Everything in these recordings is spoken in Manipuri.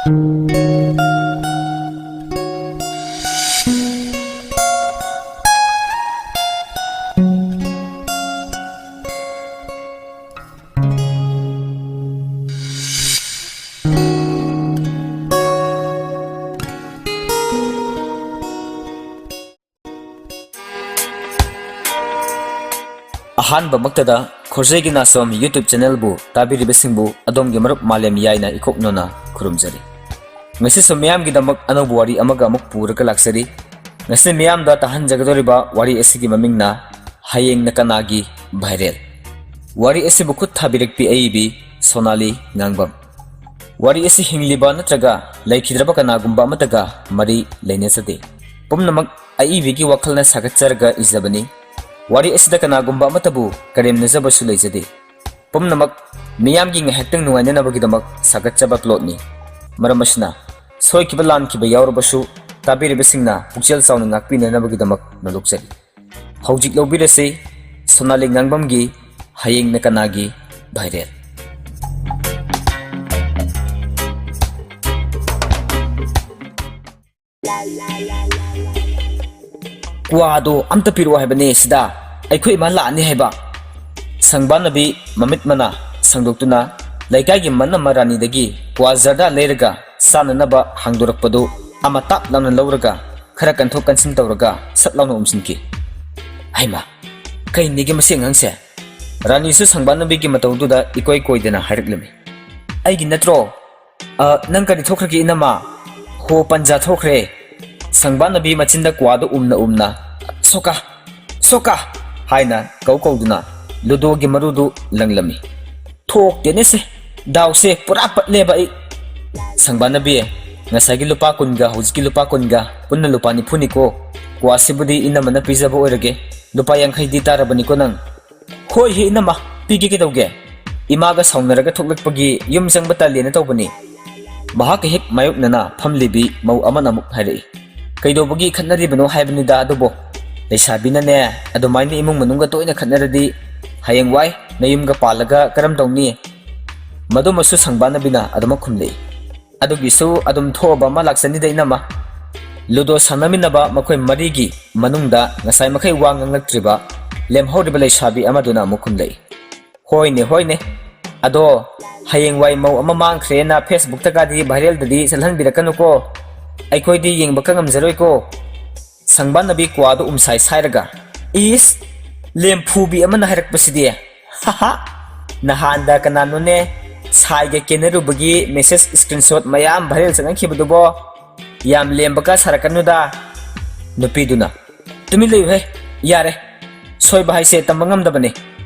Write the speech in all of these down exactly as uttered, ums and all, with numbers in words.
ꯑꯍꯥꯟꯕꯃꯛꯇꯗ ꯈꯣꯔꯖꯩꯒꯤ ꯅꯥꯆꯣꯝ YouTube channelꯕꯨ ꯇꯥꯕꯤꯔꯤꯕꯁꯤꯡꯕꯨ ꯑꯗꯣꯝꯒꯤ ꯃꯔꯨꯞ ꯃꯥꯂꯦꯝ ꯌꯥꯏꯅ ꯏꯀꯣꯛꯅꯣꯅ ꯈꯨꯔꯨꯝꯖꯔꯤ꯫ ꯉꯁꯤꯁꯨ ꯃꯤꯌꯥꯝꯒꯤꯗꯃꯛ ꯑꯅꯧꯕ ꯋꯥꯔꯤ ꯑꯃꯒ ꯑꯃꯨꯛ ꯄꯨꯔꯒ ꯂꯥꯛꯆꯔꯤ꯫ ꯉꯁꯤ ꯃꯤꯌꯥꯝꯗ ꯇꯥꯍꯟꯖꯒꯗꯧꯔꯤꯕ ꯋꯥꯔꯤ ꯑꯁꯤꯒꯤ ꯃꯃꯤꯡꯅ ꯍꯌꯦꯡꯅ ꯀꯅꯥꯒꯤ ꯚꯥꯏꯔꯦꯜ꯫ ꯋꯥꯔꯤ ꯑꯁꯤꯕꯨ ꯈꯨꯠ ꯊꯥꯕꯤꯔꯛꯄꯤ ꯑꯏꯕꯤ ꯁꯣꯅꯥꯂꯤ ꯉꯥꯡꯕꯝ꯫ ꯋꯥꯔꯤ ꯑꯁꯤ ꯍꯤꯡꯂꯤꯕ ꯅꯠꯇ꯭ꯔꯒ ꯂꯩꯈꯤꯗ꯭ꯔꯕ ꯀꯅꯥꯒꯨꯝꯕ ꯑꯃꯠꯇꯒ ꯃꯔꯤ ꯂꯩꯅꯖꯗꯦ꯫ ꯄꯨꯝꯅꯃꯛ ꯑꯏꯕꯤꯒꯤ ꯋꯥꯈꯜꯅ ꯁꯥꯒꯠꯆꯔꯒ ꯏꯖꯕꯅꯤ꯫ ꯋꯥꯔꯤ ꯑꯁꯤꯗ ꯀꯅꯥꯒꯨꯝꯕ ꯑꯃꯠꯇꯕꯨ ꯀꯔꯦꯝꯅꯖꯕꯁꯨ ꯂꯩꯖꯗꯦ꯫ ꯄꯨꯝꯅꯃꯛ ꯃꯤꯌꯥꯝꯒꯤ ꯉꯥꯏꯍꯥꯛꯇꯪ ꯅꯨꯡꯉꯥꯏꯅꯅꯕꯒꯤꯗꯃꯛ ꯁꯥꯒꯠꯆꯕ plotꯅꯤ꯫ ꯃꯔꯝ ꯑꯁꯤꯅ, ꯁꯣꯏꯈꯤꯕ ꯂꯥꯟꯈꯤꯕ ꯌꯥꯎꯔꯕꯁꯨ, ꯇꯥꯕꯤꯔꯤꯕꯁꯤꯡꯅ ꯄꯨꯛꯆꯦꯜ ꯆꯥꯎꯅ ꯉꯥꯛꯄꯤꯅꯅꯕꯒꯤꯗꯃꯛ ꯅꯣꯂꯨꯛꯆꯔꯤ꯫ ꯍꯧꯖꯤꯛ ꯂꯧꯕꯤꯔꯁꯤ ꯁꯣꯅꯥꯂꯤ ꯉꯥꯡꯕꯝꯒꯤ ꯍꯌꯦꯡꯅ ꯀꯅꯥꯒꯤ ꯚꯥꯏꯔꯦꯜ꯫ ꯀ꯭ꯋꯥꯗꯣ ꯑꯝꯇ ꯄꯤꯔꯛꯑꯣ ꯍꯥꯏꯕꯅꯦ ꯁꯤꯗ, ꯑꯩꯈꯣꯏ ꯏꯃꯥ ꯂꯥꯛꯑꯅꯤ ꯍꯥꯏꯕ꯫ ꯁꯪꯕꯥꯅꯕꯤ ꯃꯃꯤꯠ ꯃꯅꯥ ꯁꯪꯗꯣꯛꯇꯨꯅ ꯂꯩꯀꯥꯏꯒꯤ ꯃꯅꯝꯃ ꯔꯥꯅꯤꯗꯒꯤ ꯀ꯭ꯋꯥ ꯖꯔꯗꯥ ꯂꯩꯔꯒ ꯆꯥꯅꯅꯕ ꯍꯥꯡꯗꯣꯔꯛꯄꯗꯨ ꯑꯃ ꯇꯥꯞ ꯂꯥꯎꯅ ꯂꯧꯔꯒ ꯈꯔ ꯀꯟꯊꯣꯛ ꯀꯟꯁꯤꯟ ꯇꯧꯔꯒ ꯁꯠ ꯂꯥꯎꯅ ꯎꯝꯁꯤꯟꯈꯤ꯫ ꯍꯩꯃꯥ, ꯀꯩꯅꯦꯒꯦ ꯃꯁꯤ ꯑꯉꯥꯡꯁꯦ? ꯔꯥꯅꯤꯁꯨ ꯁꯪꯕꯥꯅꯕꯤꯒꯤ ꯃꯇꯧꯗꯨꯗ ꯏꯀꯣꯏ ꯀꯣꯏꯗꯅ ꯍꯥꯏꯔꯛꯂꯝꯃꯤ꯫ ꯑꯩꯒꯤ ꯅꯠꯇ꯭ꯔꯣ? ꯑ, ꯅꯪ ꯀꯔꯤ ꯊꯣꯛꯈ꯭ꯔꯒꯦ ꯏꯅꯝꯃ? ꯍꯣ, ꯄꯟꯖꯥ ꯊꯣꯛꯈ꯭ꯔꯦ꯫ ꯁꯪꯕꯥꯅꯕꯤ ꯃꯆꯤꯟꯗ ꯀ꯭ꯋꯥꯗꯨ ꯎꯝꯅ ꯎꯝꯅ, "ꯁꯣꯀꯥ, ꯁꯣꯀꯥ" ꯍꯥꯏꯅ ꯀꯧ ꯀꯧꯗꯨꯅ ꯂꯨꯗꯣꯒꯤ ꯃꯔꯨꯗꯨ ꯂꯪꯂꯝꯃꯤ꯫ ꯊꯣꯛꯇꯦꯅꯦ ꯁꯦ, ꯗꯥꯎꯁꯦ ꯄꯨꯔꯥ ꯄꯠꯂꯦꯕ ꯑꯩ꯫ ꯁꯪꯕꯥꯅꯕꯤ, ꯉꯁꯥꯏꯒꯤ ꯂꯨꯄꯥ ꯀꯨꯟꯒ ꯍꯧꯖꯤꯛꯀꯤ ꯂꯨꯄꯥ ꯀꯨꯟꯒ ꯄꯨꯟꯅ ꯂꯨꯄꯥ ꯅꯤꯐꯨꯅꯤꯀꯣ꯫ ꯀ꯭ꯋꯥꯁꯤꯕꯨꯗꯤ ꯏꯅꯝꯃꯅ ꯄꯤꯖꯕ ꯑꯣꯏꯔꯒꯦ꯫ ꯂꯨꯄꯥ ꯌꯥꯡꯈꯩꯗꯤ ꯇꯥꯔꯕꯅꯤꯀꯣ ꯅꯪ꯫ ꯍꯣꯏ ꯍꯦ ꯏꯅꯝꯃ, ꯄꯤꯒꯦ ꯀꯩꯗꯧꯒꯦ? ꯏꯃꯥꯒ ꯁꯥꯎꯅꯔꯒ ꯊꯣꯛꯂꯛꯄꯒꯤ ꯌꯨꯝ ꯆꯪꯕ ꯇꯜꯂꯦꯅ ꯇꯧꯕꯅꯤ꯫ ꯃꯍꯥꯛꯀ ꯍꯦꯛ ꯃꯥꯌꯣꯛꯅꯅ ꯐꯝꯂꯤꯕꯤ ꯃꯧ ꯑꯃꯅ ꯑꯃꯨꯛ ꯍꯥꯏꯔꯛꯏ꯫ ꯀꯩꯗꯧꯕꯒꯤ ꯈꯠꯅꯔꯤꯕꯅꯣ ꯍꯥꯏꯕꯅꯤꯗ ꯑꯗꯨꯕꯣ꯫ ꯂꯩꯁꯥꯕꯤꯅꯅꯦ, ꯑꯗꯨꯃꯥꯏꯅ ꯏꯃꯨꯡ ꯃꯅꯨꯡꯒ ꯇꯣꯏꯅ ꯈꯠꯅꯔꯗꯤ ꯍꯌꯦꯡꯋꯥꯏ ꯅꯌꯨꯝꯒ ꯄꯥꯜꯂꯒ ꯀꯔꯝ ꯇꯧꯅꯤ? ꯃꯗꯨꯃꯁꯨ ꯁꯪꯕꯥꯅꯕꯤꯅ ꯑꯗꯨꯃꯛ ꯈꯨꯝꯂꯛꯏ꯫ ꯑꯗꯨꯒꯤꯁꯨ ꯑꯗꯨꯝ ꯊꯣꯛꯑꯕ ꯑꯃ ꯂꯥꯛꯆꯅꯤꯗ, ꯏꯅꯝꯃ꯫ ꯂꯨꯗꯣ ꯁꯥꯟꯅꯃꯤꯟꯅꯕ ꯃꯈꯣꯏ ꯃꯔꯤꯒꯤ ꯃꯅꯨꯡꯗ ꯉꯁꯥꯏ ꯃꯈꯩ ꯋꯥ ꯉꯥꯡꯂꯛꯇ꯭ꯔꯤꯕ ꯂꯦꯝꯍꯧꯔꯤꯕ ꯂꯩꯁꯥꯕꯤ ꯑꯃꯗꯨꯅ ꯑꯃꯨꯛ ꯈꯨꯝꯂꯛꯏ, "ꯍꯣꯏꯅꯦ, ꯍꯣꯏꯅꯦ꯫ ꯑꯗꯣ ꯍꯌꯦꯡꯋꯥꯏ ꯃꯧ ꯑꯃ ꯃꯥꯡꯈ꯭ꯔꯦꯅ Facebookꯇꯒꯗꯤ viralꯗꯗꯤ ꯆꯠꯍꯟꯕꯤꯔꯛꯀꯅꯨꯀꯣ꯫ ꯑꯩꯈꯣꯏꯗꯤ ꯌꯦꯡꯕꯀ ꯉꯝꯖꯔꯣꯏꯀꯣ꯫" ꯁꯪꯕꯥꯟꯅꯕꯤ ꯀ꯭ꯋꯥꯗꯨ ꯎꯝꯁꯥꯏ ꯁꯥꯏꯔꯒ, "ꯏꯁ, ꯂꯦꯝꯐꯨꯕꯤ ꯑꯃꯅ ꯍꯥꯏꯔꯛꯄꯁꯤꯗꯤ꯫ ꯍꯥꯍꯥ, ꯅꯍꯥꯟꯗ ꯀꯅꯥꯅꯣꯅꯦ ꯁꯥꯏꯒ ꯀꯦꯅꯔꯨꯕꯒꯤ message screenshot ꯃꯌꯥꯝ viral ꯆꯪꯉꯛꯈꯤꯕꯗꯨꯕꯣ? ꯌꯥꯝ ꯂꯦꯝꯕꯀ ꯁꯥꯔꯛꯀꯅꯨꯗ꯫" ꯅꯨꯄꯤꯗꯨꯅ, "ꯇꯨꯃꯤꯟ ꯂꯩꯌꯨꯍꯦ, ꯌꯥꯔꯦ꯫ ꯁꯣꯏꯕ ꯍꯥꯏꯁꯦ ꯇꯝꯕ ꯉꯝꯗꯕꯅꯦ꯫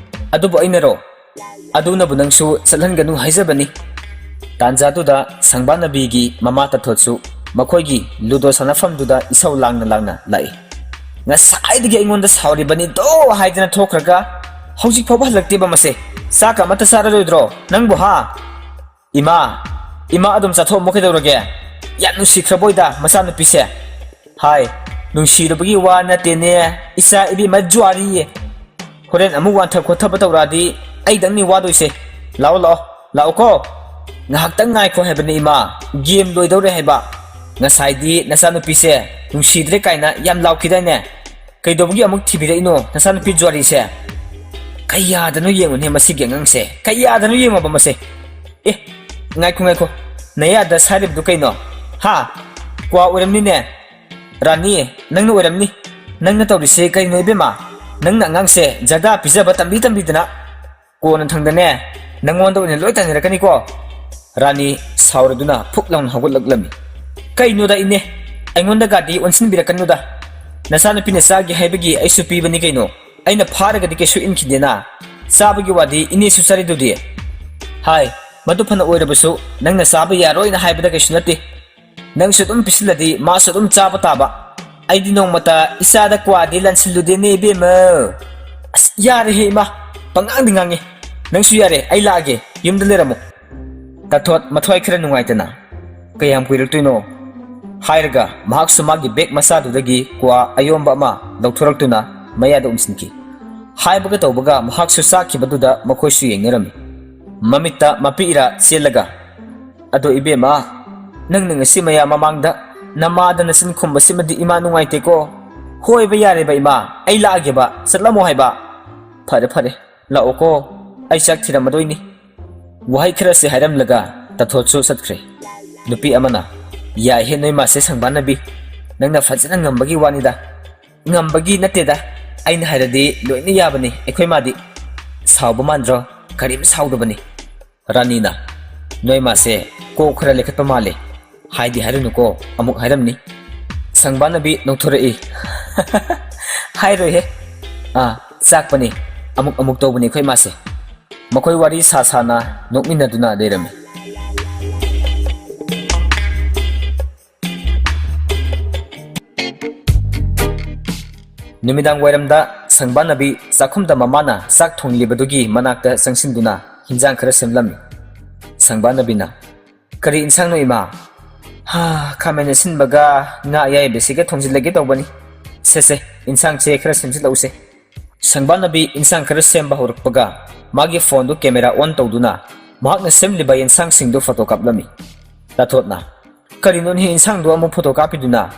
ꯑꯗꯨꯕꯨ ꯑꯩꯅꯔꯣ? ꯑꯗꯨꯅꯕꯨ ꯅꯪꯁꯨ ꯆꯠꯍꯟꯒꯅꯨ ꯍꯥꯏꯖꯕꯅꯤ꯫" ꯇꯥꯟꯖꯥꯗꯨꯗ ꯁꯪꯕꯥꯟꯅꯕꯤꯒꯤ ꯃꯃꯥ ꯇꯥꯊꯣꯠꯁꯨ ꯃꯈꯣꯏꯒꯤ ꯂꯨꯗꯣ ꯁꯥꯟꯅꯐꯝꯗꯨꯗ ꯏꯁꯧ ꯂꯥꯡꯅ ꯂꯥꯡꯅ ꯂꯥꯛꯏ꯫ "ꯉꯁꯥꯏꯗꯒꯤ ꯑꯩꯉꯣꯟꯗ ꯁꯥꯎꯔꯤꯕꯅꯤꯗꯣ ꯍꯥꯏꯗꯅ ꯊꯣꯛꯈ꯭ꯔꯒ ꯍꯧꯖꯤꯛ ꯐꯥꯎꯕ ꯍꯜꯂꯛꯇꯦꯕ ꯃꯁꯦ꯫ ꯆꯥꯛꯀ ꯑꯃꯠꯇ ꯆꯥꯔꯔꯣꯏꯗ꯭ꯔꯣ ꯅꯪꯕꯨ, ꯍꯥ?" "ꯏꯃꯥ, ꯏꯃꯥ, ꯑꯗꯨꯝ ꯆꯥꯊꯣꯛꯑꯝꯃꯣ ꯀꯩꯗꯧꯔꯒꯦ? ꯌꯥꯝ ꯅꯨꯡꯁꯤꯈ꯭ꯔꯕꯣꯏꯗ ꯃꯆꯥꯅꯨꯄꯤꯁꯦ꯫" "ꯍꯥꯏ, ꯅꯨꯡꯁꯤꯔꯨꯕꯒꯤ ꯋꯥ ꯅꯠꯇꯦꯅꯦ, ꯏꯆꯥ ꯏꯕꯦꯝꯃ ꯖꯨꯋꯥꯔꯤ꯫ ꯍꯣꯔꯦꯟ ꯑꯃꯨꯛ ꯋꯥꯟꯊ ꯈꯣꯠꯊꯕ ꯇꯧꯔꯛꯑꯗꯤ ꯑꯩꯗꯪꯅꯤ ꯋꯥꯗꯣꯏꯁꯦ꯫ ꯂꯥꯛꯑꯣ, ꯂꯥꯛꯑꯣ, ꯂꯥꯛꯑꯣꯀꯣ꯫ ꯉꯥꯏꯍꯥꯛꯇꯪ ꯉꯥꯏꯈꯣ ꯍꯥꯏꯕꯅꯦ ꯏꯃꯥ, game ꯂꯣꯏꯗꯧꯔꯦ ꯍꯥꯏꯕ꯫ ꯉꯁꯥꯏꯗꯤ ꯅꯆꯥꯅꯨꯄꯤꯁꯦ ꯅꯨꯡꯁꯤꯗ꯭ꯔꯦ ꯀꯥꯏꯅ ꯌꯥꯝ ꯂꯥꯎꯈꯤꯗꯥꯏꯅꯦ? ꯀꯩꯗꯧꯕꯒꯤ ꯑꯃꯨꯛ ꯊꯤꯕꯤꯔꯛꯏꯅꯣ ꯅꯆꯥꯅꯨꯄꯤ ꯖꯨꯋꯥꯔꯤꯁꯦ? ꯀꯌꯥꯗꯅꯣ ꯌꯦꯡꯉꯨꯅꯦ ꯃꯁꯤꯒꯤ ꯑꯉꯥꯡꯁꯦ, ꯀꯌꯥꯗꯅꯣ ꯌꯦꯡꯉꯣꯕ ꯃꯁꯦ꯫ ꯑꯦ, ꯉꯥꯏꯈꯣ, ꯉꯥꯏꯈꯣ, ꯅꯌꯥꯗ ꯁꯥꯔꯤꯕꯗꯨ ꯀꯩꯅꯣ? ꯍꯥ? ꯀ꯭ꯋꯥ ꯑꯣꯏꯔꯝꯅꯤꯅꯦ꯫ ꯔꯥꯅꯤ, ꯅꯪꯅ ꯑꯣꯏꯔꯝꯅꯤ꯫ ꯅꯪꯅ ꯇꯧꯔꯤꯁꯦ ꯀꯩꯅꯣ ꯏꯕꯦꯝꯃ? ꯅꯪꯅ ꯑꯉꯥꯡꯁꯦ ꯖꯔꯗꯥ ꯄꯤꯖꯕ ꯇꯝꯕꯤ ꯇꯝꯕꯤꯗꯅ꯫ ꯀꯣꯟꯅ ꯊꯪꯗꯅꯦ, ꯅꯪꯉꯣꯟꯗ ꯑꯣꯏꯅ ꯂꯣꯏ ꯇꯥꯏꯅꯔꯛꯀꯅꯤꯀꯣ꯫" ꯔꯥꯅꯤ ꯁꯥꯎꯔꯗꯨꯅ ꯐꯨꯛ ꯂꯥꯎꯅ ꯍꯧꯒꯠꯂꯛꯂꯝꯃꯤ꯫ "ꯀꯩꯅꯣꯗ ꯏꯅꯦ, ꯑꯩꯉꯣꯟꯗꯒꯗꯤ ꯑꯣꯟꯁꯤꯟꯕꯤꯔꯛꯀꯅꯨꯗ꯫ ꯅꯆꯥꯅꯨꯄꯤꯅ ꯆꯥꯒꯦ ꯍꯥꯏꯕꯒꯤ ꯑꯩꯁꯨ ꯄꯤꯕꯅꯤ ꯀꯩꯅꯣ꯫ ꯑꯩꯅ ꯐꯥꯔꯒꯗꯤ ꯀꯩꯁꯨ ꯏꯟꯈꯤꯗꯦꯅ꯫ ꯆꯥꯕꯒꯤ ꯋꯥꯗꯤ ꯏꯅꯦꯁꯨ ꯆꯥꯔꯤꯗꯨꯗꯤ꯫" "ꯍꯥꯏ, ꯃꯗꯨ ꯐꯅ ꯑꯣꯏꯔꯕꯁꯨ ꯅꯪꯅ ꯆꯥꯕ ꯌꯥꯔꯣꯏꯅ ꯍꯥꯏꯕꯗ ꯀꯩꯁꯨ ꯅꯠꯇꯦ꯫ ꯅꯪꯁꯨ ꯑꯗꯨꯝ ꯄꯤꯁꯤꯜꯂꯗꯤ ꯃꯥꯁꯨ ꯑꯗꯨꯝ ꯆꯥꯕ ꯇꯥꯕ꯫ ꯑꯩꯗꯤ ꯅꯣꯡꯃꯇ ꯏꯆꯥꯗ ꯀ꯭ꯋꯥꯗꯤ ꯂꯥꯟꯁꯤꯜꯂꯨꯗꯦꯅꯦ ꯏꯕꯦꯝꯃ꯫" "ꯑꯁ, ꯌꯥꯔꯦꯍꯦ ꯏꯃꯥ, ꯄꯉꯥꯡꯗꯤ ꯉꯥꯡꯉꯦ꯫ ꯅꯪꯁꯨ ꯌꯥꯔꯦ, ꯑꯩ ꯂꯥꯛꯑꯒꯦ, ꯌꯨꯝꯗ ꯂꯩꯔꯝꯃꯣ꯫" ꯇꯥꯊꯣꯠ ꯃꯊ꯭ꯋꯥꯏ ꯈꯔ ꯅꯨꯡꯉꯥꯏꯇꯅ, "ꯀꯌꯥꯝ ꯀꯨꯏꯔꯛꯇꯣꯏꯅꯣ?" ꯍꯥꯏꯔꯒ ꯃꯍꯥꯛꯁꯨ ꯃꯥꯒꯤ bag ꯃꯆꯥꯗꯨꯗꯒꯤ ꯀ꯭ꯋꯥ ꯑꯌꯣꯝꯕ ꯑꯃ ꯂꯧꯊꯣꯔꯛꯇꯨꯅ ꯃꯌꯥꯗ ꯎꯝꯁꯤꯟꯈꯤ꯫ ꯍꯥꯏꯕꯒ ꯇꯧꯕꯒ ꯃꯍꯥꯛꯁꯨ ꯆꯥꯛꯈꯤꯕꯗꯨꯗ ꯃꯈꯣꯏꯁꯨ ꯌꯦꯡꯅꯔꯝꯃꯤ꯫ ꯃꯃꯤꯠꯇ ꯃꯄꯤ ꯏꯔꯥ ꯆꯦꯜꯂꯒ, "ꯑꯗꯣ ꯏꯕꯦꯝꯃ, ꯅꯪꯅ ꯉꯁꯤ ꯃꯌꯥꯝ ꯃꯃꯥꯡꯗ ꯅꯃꯥꯗ ꯅꯆꯤꯟ ꯈꯨꯝꯕꯁꯤꯃꯗꯤ ꯏꯃꯥ ꯅꯨꯡꯉꯥꯏꯇꯦꯀꯣ꯫ ꯍꯣꯏꯕ, ꯌꯥꯔꯦꯕ ꯏꯃꯥ, ꯑꯩ ꯂꯥꯛꯑꯒꯦꯕ, ꯆꯠꯂꯝꯃꯣ ꯍꯥꯏꯕ꯫ ꯐꯔꯦ ꯐꯔꯦ, ꯂꯥꯛꯑꯣꯀꯣ, ꯑꯩ ꯆꯥꯛ ꯊꯤꯔꯝꯃꯗꯣꯏꯅꯤ꯫ ꯋꯥꯍꯩ ꯈꯔꯁꯦ ꯍꯥꯏꯔꯝꯂꯒ ꯇꯥꯊꯣꯠꯁꯨ ꯆꯠꯈ꯭ꯔꯦ꯫ ꯅꯨꯄꯤ ꯑꯃꯅ, "ꯌꯥꯏꯍꯦ ꯅꯣꯏ ꯃꯥꯁꯦ ꯁꯪꯕꯥꯅꯕꯤ, ꯅꯪꯅ ꯐꯖꯅ ꯉꯝꯕꯒꯤ ꯋꯥꯅꯤꯗ꯫ ꯉꯝꯕꯒꯤ ꯅꯠꯇꯦꯗ, ꯑꯩꯅ ꯍꯥꯏꯔꯗꯤ ꯂꯣꯏꯅ ꯌꯥꯕꯅꯤ ꯑꯩꯈꯣꯏ ꯃꯥꯗꯤ꯫ ꯁꯥꯎꯕ ꯃꯥꯟꯗ꯭ꯔꯣ? ꯀꯔꯤꯝ ꯁꯥꯎꯗꯕꯅꯤ꯫" ꯔꯥꯅꯤꯅ, "ꯅꯣꯏ ꯃꯥꯁꯦ ꯀꯣꯛ ꯈꯔ ꯂꯩꯈꯠꯄ ꯃꯥꯜꯂꯦ, ꯍꯥꯏꯗꯤ ꯍꯥꯏꯔꯨꯅꯨꯀꯣ, ꯑꯃꯨꯛ ꯍꯥꯏꯔꯝꯅꯤ꯫" ꯁꯪꯕꯥꯅꯕꯤ ꯅꯣꯛꯊꯣꯔꯛꯏ꯫ "ꯍꯥꯏꯔꯣꯏꯍꯦ꯫ ꯑꯥ, ꯆꯥꯛꯄꯅꯤ, ꯑꯃꯨꯛ ꯑꯃꯨꯛ ꯇꯧꯕꯅꯤ ꯑꯩꯈꯣꯏ ꯃꯥꯁꯦ꯫" ꯃꯈꯣꯏ ꯋꯥꯔꯤ ꯁꯥ ꯁꯥꯅ ꯅꯣꯛꯃꯤꯟꯅꯗꯨꯅ ꯂꯩꯔꯝꯃꯤ꯫ ꯅꯨꯃꯤꯗꯥꯡ ꯋꯥꯏꯔꯝꯗ ꯁꯪꯕꯥꯅꯕꯤ ꯆꯥꯛꯈꯨꯝꯗ ꯃꯃꯥꯅ ꯆꯥꯛ ꯊꯣꯡꯂꯤꯕꯗꯨꯒꯤ ꯃꯅꯥꯛꯇ ꯆꯪꯁꯤꯟꯗꯨꯅ ꯍꯤꯟꯖꯥꯡ ꯈꯔ ꯁꯦꯝꯂꯝꯃꯤ꯫ ꯁꯪꯕꯥꯅꯕꯤꯅ, "ꯀꯔꯤ ꯏꯟꯁꯥꯡꯅꯣ ꯏꯃꯥ?" "ꯍꯥ, ꯈꯥꯃꯦꯟ ꯑꯁꯤꯟꯕꯒ ꯉꯥ ꯑꯌꯥꯏꯕꯁꯤꯒ ꯊꯣꯡꯖꯤꯜꯂꯒꯦ ꯇꯧꯕꯅꯤ꯫" "ꯁꯦ ꯁꯦ, ꯏꯟꯁꯥꯡꯁꯦ ꯈꯔ ꯁꯦꯝꯖꯤꯜꯂꯛꯎꯁꯦ꯫" ꯁꯪꯕꯥꯅꯕꯤ ꯏꯟꯁꯥꯡ ꯈꯔ ꯁꯦꯝꯕ ꯍꯧꯔꯛꯄꯒ ꯃꯥꯒꯤ ꯐꯣꯟꯗꯨ ꯀꯦꯃꯦꯔꯥ ꯑꯣꯟ ꯇꯧꯗꯨꯅ ꯃꯍꯥꯛꯅ ꯁꯦꯝꯂꯤꯕ ꯏꯟꯁꯥꯡꯁꯤꯡꯗꯨ ꯐꯣꯇꯣ ꯀꯥꯞꯂꯝꯃꯤ꯫ ꯇꯥꯊꯣꯠꯅ, "ꯀꯔꯤꯅꯣꯅꯦ ꯏꯟꯁꯥꯡꯗꯣ ꯑꯃꯨꯛ ꯐꯣꯇꯣ ꯀꯥꯞꯄꯤꯗꯨꯅ?"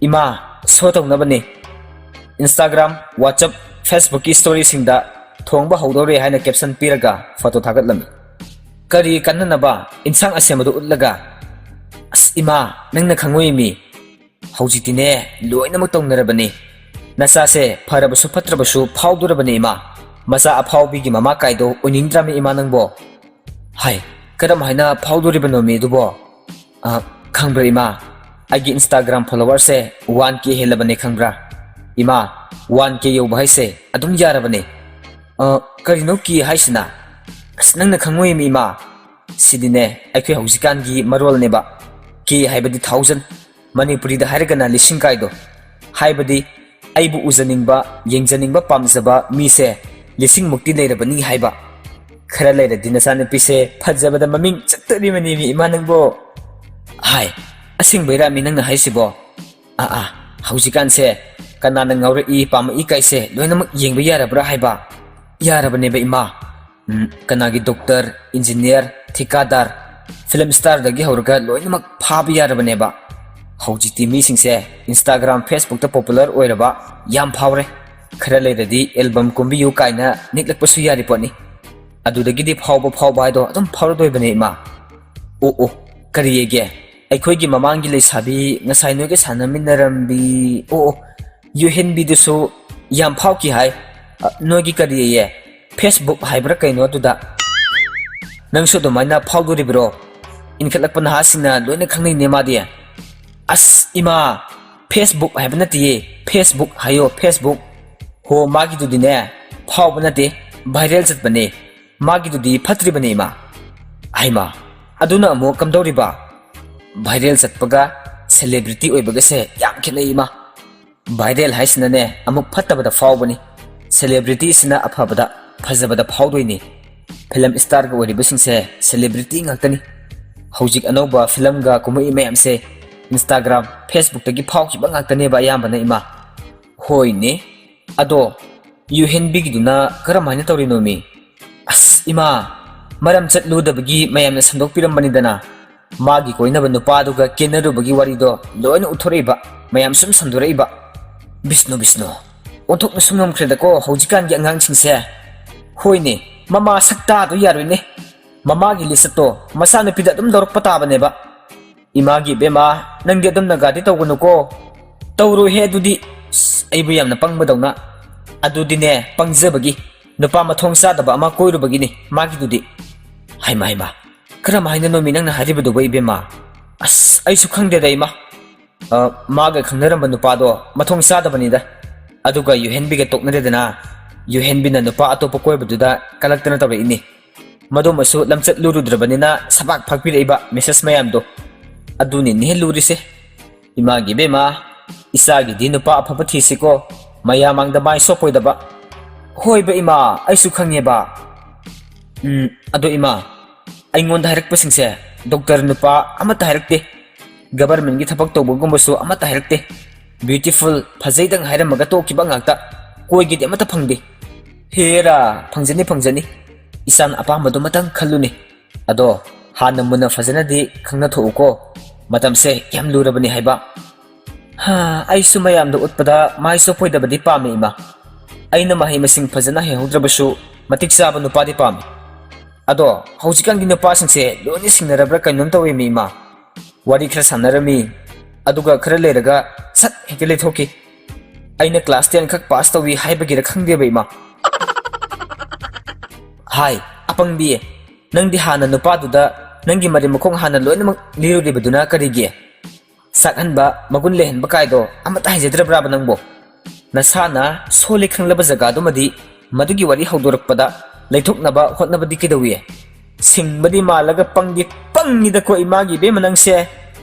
"ꯏꯃꯥ, ꯁꯣ ꯇꯧꯅꯕꯅꯤ꯫" Instagram, WhatsApp, Facebook ꯀꯤ story ꯁꯤꯡꯗ "ꯊꯣꯡꯕ ꯍꯧꯗꯧꯔꯦ" ꯍꯥꯏꯅ caption ꯄꯤꯔꯒ ꯐꯣꯇꯣ ꯊꯥꯒꯠꯂꯝꯃꯤ꯫ "ꯀꯔꯤ ꯀꯥꯟꯅꯅꯕ ꯏꯟꯁꯥꯡ ꯑꯁꯦꯝꯕꯗꯨ ꯎꯠꯂꯒ?" "ꯑꯁ ꯏꯃꯥ, ꯅꯪꯅ ꯈꯪꯉꯣꯏꯃꯤ꯫ ꯍꯧꯖꯤꯛꯇꯤꯅꯦ, ꯂꯣꯏꯅꯃꯛ ꯇꯧꯅꯔꯕꯅꯤ꯫ ꯅꯆꯥꯁꯦ ꯐꯔꯕꯁꯨ ꯐꯠꯇ꯭ꯔꯕꯁꯨ ꯐꯥꯎꯗꯣꯔꯕꯅꯤ ꯏꯃꯥ꯫ ꯃꯆꯥ ꯑꯐꯥꯎꯕꯤꯒꯤ ꯃꯃꯥ ꯀꯥꯏꯗꯣ ꯑꯣꯏꯅꯤꯡꯗ꯭ꯔꯥꯃꯤ ꯏꯃꯥ ꯅꯪꯕꯣ?" "ꯍꯥꯏ, ꯀꯔꯝ ꯍꯥꯏꯅ ꯐꯥꯎꯗꯣꯔꯤꯕꯅꯣꯃꯤ ꯑꯗꯨꯕꯣ?" "ꯑ, ꯈꯪꯕ꯭ꯔꯥ ꯏꯃꯥ, ꯑꯩꯒꯤ Instagram follower ꯁꯦ one K ꯍꯦꯜꯂꯕꯅꯦ ꯈꯪꯕ꯭ꯔꯥ?" "ꯏꯃꯥ, one K ꯌꯧꯕ ꯍꯥꯏꯁꯦ ꯑꯗꯨꯝ ꯌꯥꯔꯕꯅꯦ꯫" "ꯑ, ꯀꯔꯤꯅꯣ K ꯍꯥꯏꯁꯤꯅ?" "ꯑꯁ, ꯅꯪꯅ ꯈꯪꯉꯣꯏꯃꯤ ꯏꯃꯥ, ꯁꯤꯗꯤꯅꯦ ꯑꯩꯈꯣꯏ ꯍꯧꯖꯤꯛꯀꯥꯟꯒꯤ ꯃꯔꯣꯜꯅꯦꯕ꯫ K ꯍꯥꯏꯕꯗꯤ thousand, ꯃꯅꯤꯄꯨꯔꯤꯗ ꯍꯥꯏꯔꯒꯅ ꯂꯤꯁꯤꯡ ꯀꯥꯏꯗꯣ꯫ ꯍꯥꯏꯕꯗꯤ ꯑꯩꯕꯨ ꯎꯖꯅꯤꯡꯕ, ꯌꯦꯡꯖꯅꯤꯡꯕ ꯄꯥꯝꯖꯕ ꯃꯤꯁꯦ ꯂꯤꯁꯤꯡ ꯃꯨꯛꯇꯤ ꯂꯩꯔꯕꯅꯤ ꯍꯥꯏꯕ꯫ ꯈꯔ ꯂꯩꯔꯗꯤ ꯅꯆꯥꯅꯨꯄꯤꯁꯦ ꯐꯖꯕꯗ ꯃꯃꯤꯡ ꯆꯠꯇꯣꯔꯤꯕꯅꯤꯃꯤ ꯏꯃꯥ ꯅꯪꯕꯣ꯫" "ꯍꯥꯏ, ꯑꯁꯦꯡꯕꯩꯔꯥꯃꯤ ꯅꯪꯅ ꯍꯥꯏꯁꯤꯕꯣ?" "ꯑꯥ ꯑꯥ, ꯍꯧꯖꯤꯛꯀꯥꯟꯁꯦ ꯀꯅꯥꯅ ꯉꯥꯎꯔꯛꯏ ꯄꯥꯝꯃꯛꯏ ꯀꯥꯏꯁꯦ ꯂꯣꯏꯅꯃꯛ ꯌꯦꯡꯕ ꯌꯥꯔꯕ꯭ꯔꯥ ꯍꯥꯏꯕ?" "ꯌꯥꯔꯕꯅꯦꯕ ꯏꯃꯥ꯫ ꯎꯝ, ꯀꯅꯥꯒꯤ doctor, engineer, ꯊꯤꯀꯥꯗꯥꯔ, ꯐꯤꯂꯝ ꯁ꯭ꯇꯥꯔꯗꯒꯤ ꯍꯧꯔꯒ ꯂꯣꯏꯅꯃꯛ ꯐꯥꯕ ꯌꯥꯔꯕꯅꯦꯕ꯫ ꯍꯧꯖꯤꯛꯇꯤ ꯃꯤꯁꯤꯡꯁꯦ Instagram, Facebook-ꯇ popular ꯑꯣꯏꯔꯕ ꯌꯥꯝ ꯐꯥꯎꯔꯦ꯫ ꯈꯔ ꯂꯩꯔꯗꯤ album ꯀꯨꯝꯕꯤꯌꯨ ꯀꯥꯏꯅ ꯅꯤꯛꯂꯛꯄꯁꯨ ꯌꯥꯔꯤ ꯄꯣꯠꯅꯤ꯫ ꯑꯗꯨꯗꯒꯤꯗꯤ ꯐꯥꯎꯕ ꯐꯥꯎꯕ ꯍꯥꯏꯗꯣ ꯑꯗꯨꯝ ꯐꯥꯎꯔꯗꯣꯏꯕꯅꯦ ꯏꯃꯥ꯫ ꯑꯣ ꯑꯣ, ꯀꯔꯤ ꯑꯣꯏꯒꯦ? ꯑꯩꯈꯣꯏꯒꯤ ꯃꯃꯥꯡꯒꯤ ꯂꯩꯁꯥꯕꯤ ꯉꯁꯥꯏ ꯅꯣꯏꯒ ꯁꯥꯟꯅꯃꯤꯟꯅꯔꯝꯕꯤ, ꯑꯣ ꯑꯣ, ꯌꯨꯍꯦꯟꯕꯤꯗꯨꯁꯨ ꯌꯥꯝ ꯐꯥꯎꯈꯤ ꯍꯥꯏ꯫ ꯑ, ꯅꯣꯏꯒꯤ ꯀꯔꯤ ꯑꯌꯦ? Facebook ꯍꯥꯏꯕ꯭ꯔꯥ ꯀꯩꯅꯣ ꯑꯗꯨꯗ? ꯅꯪꯁꯨ ꯑꯗꯨꯃꯥꯏꯅ ꯐꯥꯎꯗꯣꯔꯤꯕ꯭ꯔꯣ? ꯏꯟꯈꯠꯂꯛꯄ ꯅꯍꯥꯁꯤꯡꯅ ꯂꯣꯏꯅ ꯈꯪꯅꯩꯅꯦ ꯃꯥꯗꯤ꯫ ꯑꯁ ꯏꯃꯥ, Facebook ꯍꯥꯏꯕ ꯅꯠꯇꯦꯌꯦ, Facebook ꯍꯥꯏꯌꯣ, Facebook꯫ ꯍꯣ, ꯃꯥꯒꯤꯗꯨꯗꯤꯅꯦ, ꯐꯥꯎꯕ ꯅꯠꯇꯦ, viral ꯆꯠꯄꯅꯦ꯫ ꯃꯥꯒꯤꯗꯨꯗꯤ ꯐꯠꯇ꯭ꯔꯤꯕꯅꯦ ꯏꯃꯥ꯫ ꯍꯩꯃꯥ, ꯑꯗꯨꯅ ꯑꯃꯨꯛ ꯀꯝꯗꯧꯔꯤꯕ? Viral ꯆꯠꯄꯒ celebrity ꯑꯣꯏꯕꯒꯁꯦ ꯌꯥꯝ ꯈꯦꯠꯅꯩ ꯏꯃꯥ꯫ Viral ꯍꯥꯏꯁꯤꯅꯅꯦ ꯑꯃꯨꯛ ꯐꯠꯇꯕꯗ ꯐꯥꯎꯕꯅꯤ, celebrityꯁꯤꯅ ꯑꯐꯕꯗ, ꯐꯖꯕꯗ ꯐꯥꯎꯗꯣꯏꯅꯤ꯫ ꯐꯤꯂꯝ ꯁ꯭ꯇꯥꯔꯒ ꯑꯣꯏꯔꯤꯕꯁꯤꯡꯁꯦ celebrity ꯉꯥꯛꯇꯅꯤ꯫ ꯍꯧꯖꯤꯛ ꯑꯅꯧꯕ ꯐꯤꯂꯝꯒ ꯀꯨꯝꯃꯛꯏ ꯃꯌꯥꯝꯁꯦ Instagram, Facebookꯇꯒꯤ ꯐꯥꯎꯈꯤꯕ ꯉꯥꯛꯇꯅꯦꯕ ꯑꯌꯥꯝꯕꯅ ꯏꯃꯥ꯫ ꯍꯣꯏꯅꯦ, ꯑꯗꯣ ꯌꯨꯍꯦꯟꯕꯤꯒꯤꯗꯨꯅ ꯀꯔꯝꯍꯥꯏꯅ ꯇꯧꯔꯤꯅꯣꯃꯤ? ꯑꯁ ꯏꯃꯥ, ꯃꯔꯝ ꯆꯠꯂꯨꯗꯕꯒꯤ ꯃꯌꯥꯝꯅ ꯁꯟꯗꯣꯛꯄꯤꯔꯝꯕꯅꯤꯗꯅ꯫ ꯃꯥꯒꯤ ꯀꯣꯏꯅꯕ ꯅꯨꯄꯥꯗꯨꯒ ꯀꯦꯟꯅꯔꯨꯕꯒꯤ ꯋꯥꯔꯤꯗꯣ ꯂꯣꯏꯅ ꯎꯠꯊꯣꯔꯛꯏꯕ ꯃꯌꯥꯝ ꯁꯨꯝ ꯁꯟꯗꯣꯔꯛꯏꯕ꯫ ꯕꯤꯁꯅꯨ, ꯕꯤꯁꯅꯨ, ꯑꯣꯟꯊꯣꯛꯅ ꯁꯨꯝ ꯉꯝꯈ꯭ꯔꯦꯗꯀꯣ ꯍꯧꯖꯤꯛꯀꯥꯟꯒꯤ ꯑꯉꯥꯡꯁꯤꯡꯁꯦ꯫ ꯍꯣꯏꯅꯦ, ꯃꯃꯥ ꯁꯛꯇꯥꯗꯣ ꯌꯥꯔꯣꯏꯅꯦ꯫ ꯃꯃꯥꯒꯤ ꯂꯤꯆꯠꯇꯣ ꯃꯆꯥꯅꯨꯄꯤꯗ ꯑꯗꯨꯝ ꯂꯧꯔꯛꯄ ꯇꯥꯕꯅꯦꯕ꯫ ꯏꯃꯥꯒꯤ ꯏꯕꯦꯝꯃ, ꯅꯪꯗꯤ ꯑꯗꯨꯝꯅꯒꯗꯤ ꯇꯧꯒꯅꯨꯀꯣ꯫ ꯇꯧꯔꯣꯏꯍꯦ ꯑꯗꯨꯗꯤ꯫ ꯑꯁ, ꯑꯩꯕꯨ ꯌꯥꯝꯅ ꯄꯪꯕꯗꯧꯅ꯫ ꯑꯗꯨꯗꯤꯅꯦ, ꯄꯪꯖꯕꯒꯤ, ꯅꯨꯄꯥ ꯃꯊꯣꯡ ꯆꯥꯗꯕ ꯑꯃ ꯀꯣꯏꯔꯨꯕꯒꯤꯅꯤ ꯃꯥꯒꯤꯗꯨꯗꯤ꯫ ꯍꯩꯃꯥ, ꯍꯩꯃꯥ, ꯀꯔꯝ ꯍꯥꯏꯅꯅꯣꯃꯤ ꯅꯪꯅ ꯍꯥꯏꯔꯤꯕꯗꯨꯕꯨ ꯏꯕꯦꯝꯃ? ꯑꯁ, ꯑꯩꯁꯨ ꯈꯪꯗꯦꯗ ꯏꯃꯥ꯫ ꯑ, ꯃꯥꯒ ꯈꯪꯅꯔꯝꯕ ꯅꯨꯄꯥꯗꯣ ꯃꯊꯣꯡ ꯆꯥꯗꯕꯅꯤꯗ꯫ ꯑꯗꯨꯒ ꯌꯨꯍꯦꯟꯕꯤꯒ ꯇꯣꯛꯅꯔꯦꯗꯅ, ꯌꯨꯍꯦꯟꯕꯤꯅ ꯅꯨꯄꯥ ꯑꯇꯣꯞꯄ ꯀꯣꯏꯕꯗꯨꯗ ꯀꯂꯛꯇꯅ ꯇꯧꯔꯛꯏꯅꯤ꯫ ꯃꯗꯨꯃꯁꯨ ꯂꯝꯆꯠ ꯂꯨꯔꯨꯗ꯭ꯔꯕꯅꯤꯅ ꯁꯕꯥꯛ ꯐꯥꯛꯄꯤꯔꯛꯏꯕ message ꯃꯌꯥꯝꯗꯣ꯫ ꯑꯗꯨꯅꯤꯅꯦ ꯂꯨꯔꯤꯁꯦ꯫ ꯏꯃꯥꯒꯤ ꯏꯕꯦꯝꯃ, ꯏꯆꯥꯒꯤꯗꯤ ꯅꯨꯄꯥ ꯑꯐꯕ ꯊꯤꯁꯤꯀꯣ, ꯃꯌꯥꯝ ꯃꯥꯡꯗ ꯃꯥꯏ ꯁꯣꯛꯄꯣꯏꯗꯕ꯫ ꯍꯣꯏꯕ ꯏꯃꯥ, ꯑꯩꯁꯨ ꯈꯪꯉꯦꯕ꯫ ꯎꯝ, ꯑꯗꯣ ꯏꯃꯥ, ꯑꯩꯉꯣꯟꯗ ꯍꯥꯏꯔꯛꯄꯁꯤꯡꯁꯦ ꯗꯣꯛꯇꯔ ꯅꯨꯄꯥ ꯑꯃꯠꯇ ꯍꯥꯏꯔꯛꯇꯦ꯫ Governmentꯀꯤ ꯊꯕꯛ ꯇꯧꯕꯒꯨꯝꯕꯁꯨ ꯑꯃꯠꯇ ꯍꯥꯏꯔꯛꯇꯦ꯫ Beautiful, ꯐꯖꯩꯗꯪ ꯍꯥꯏꯔꯝꯃꯒ ꯇꯣꯛꯈꯤꯕ ꯉꯥꯛꯇ꯫ ꯀꯣꯏꯒꯦꯗꯤ ꯑꯃꯠꯇ ꯐꯪꯗꯦ꯫ ꯍꯦꯔꯥ, ꯐꯪꯖꯅꯤ, ꯐꯪꯖꯅꯤ꯫ ꯏꯆꯥꯅ ꯑꯄꯥꯝꯕꯗꯨꯃꯇꯪ ꯈꯜꯂꯨꯅꯦ꯫ ꯑꯗꯣ ꯍꯥꯟꯅ ꯃꯨꯟꯅ ꯐꯖꯅꯗꯤ ꯈꯪꯅꯊꯣꯛꯎꯀꯣ꯫ ꯃꯇꯝꯁꯦ ꯌꯥꯝ ꯂꯨꯔꯕꯅꯤ ꯍꯥꯏꯕ꯫ ꯍꯥ, ꯑꯩꯁꯨ ꯃꯌꯥꯝꯗ ꯎꯠꯄꯗ ꯃꯥꯏ ꯆꯣꯞꯄꯣꯏꯗꯕꯗꯤ ꯄꯥꯝꯃꯤ, ꯏꯃꯥ꯫ ꯑꯩꯅ ꯃꯍꯩ ꯃꯁꯤꯡ ꯐꯖꯅ ꯍꯩꯍꯧꯗ꯭ꯔꯕꯁꯨ ꯃꯇꯤꯛ ꯆꯥꯕ ꯅꯨꯄꯥꯗꯤ ꯄꯥꯝꯃꯤ꯫ ꯑꯗꯣ ꯍꯧꯖꯤꯛꯀꯥꯟꯒꯤ ꯅꯨꯄꯥꯁꯤꯡꯁꯦ ꯂꯣꯏꯅ ꯁꯤꯡꯅꯔꯕ꯭ꯔꯥ ꯀꯩꯅꯣꯝ ꯇꯧꯋꯦꯃꯤ, ꯏꯃꯥ꯫ ꯋꯥꯔꯤ ꯈꯔ ꯁꯥꯟꯅꯔꯝꯃꯤ, ꯑꯗꯨꯒ ꯈꯔ ꯂꯩꯔꯒ ꯁꯠ ꯍꯦꯛꯇ ꯂꯩꯊꯣꯛꯈꯤ꯫ ꯑꯩꯅ class ten ꯈꯛ pass ꯇꯧꯏ ꯍꯥꯏꯕꯒꯤꯔ ꯈꯪꯗꯦꯕ, ꯏꯃꯥ꯫ ꯍꯥꯏ, ꯑꯄꯪꯕꯤ, ꯅꯪꯗꯤ ꯍꯥꯟꯅ ꯅꯨꯄꯥꯗꯨꯗ ꯅꯪꯒꯤ ꯃꯔꯤ ꯃꯈꯣꯡ ꯍꯥꯟꯅ ꯂꯣꯏꯅꯃꯛ ꯂꯤꯔꯨꯔꯤꯕꯗꯨꯅ ꯀꯔꯤꯒꯤ? ꯁꯛꯍꯟꯕ, ꯃꯒꯨꯟ ꯂꯩꯍꯟꯕ ꯀꯥꯏꯗꯣ ꯑꯃꯠꯇ ꯍꯩꯖꯗ꯭ꯔꯕ꯭ꯔꯥꯕ ꯅꯪꯕꯣ? ꯅꯁꯥꯅ ꯁꯣꯜꯂꯤ ꯈꯪꯂꯕ ꯖꯒꯥꯗꯨꯃꯗꯤ ꯃꯗꯨꯒꯤ ꯋꯥꯔꯤ ꯍꯧꯗꯣꯔꯛꯄꯗ ꯂꯩꯊꯣꯛꯅꯕ ꯍꯣꯠꯅꯕꯗꯤ ꯀꯩꯗꯧꯏ? ꯁꯤꯡꯕꯗꯤ ꯃꯥꯜꯂꯒ ꯄꯪꯗꯤ ꯄꯪꯉꯤꯗꯀꯣ ꯏꯃꯥꯒꯤ ꯏꯕꯦꯝꯃ ꯅꯪꯁꯦ꯫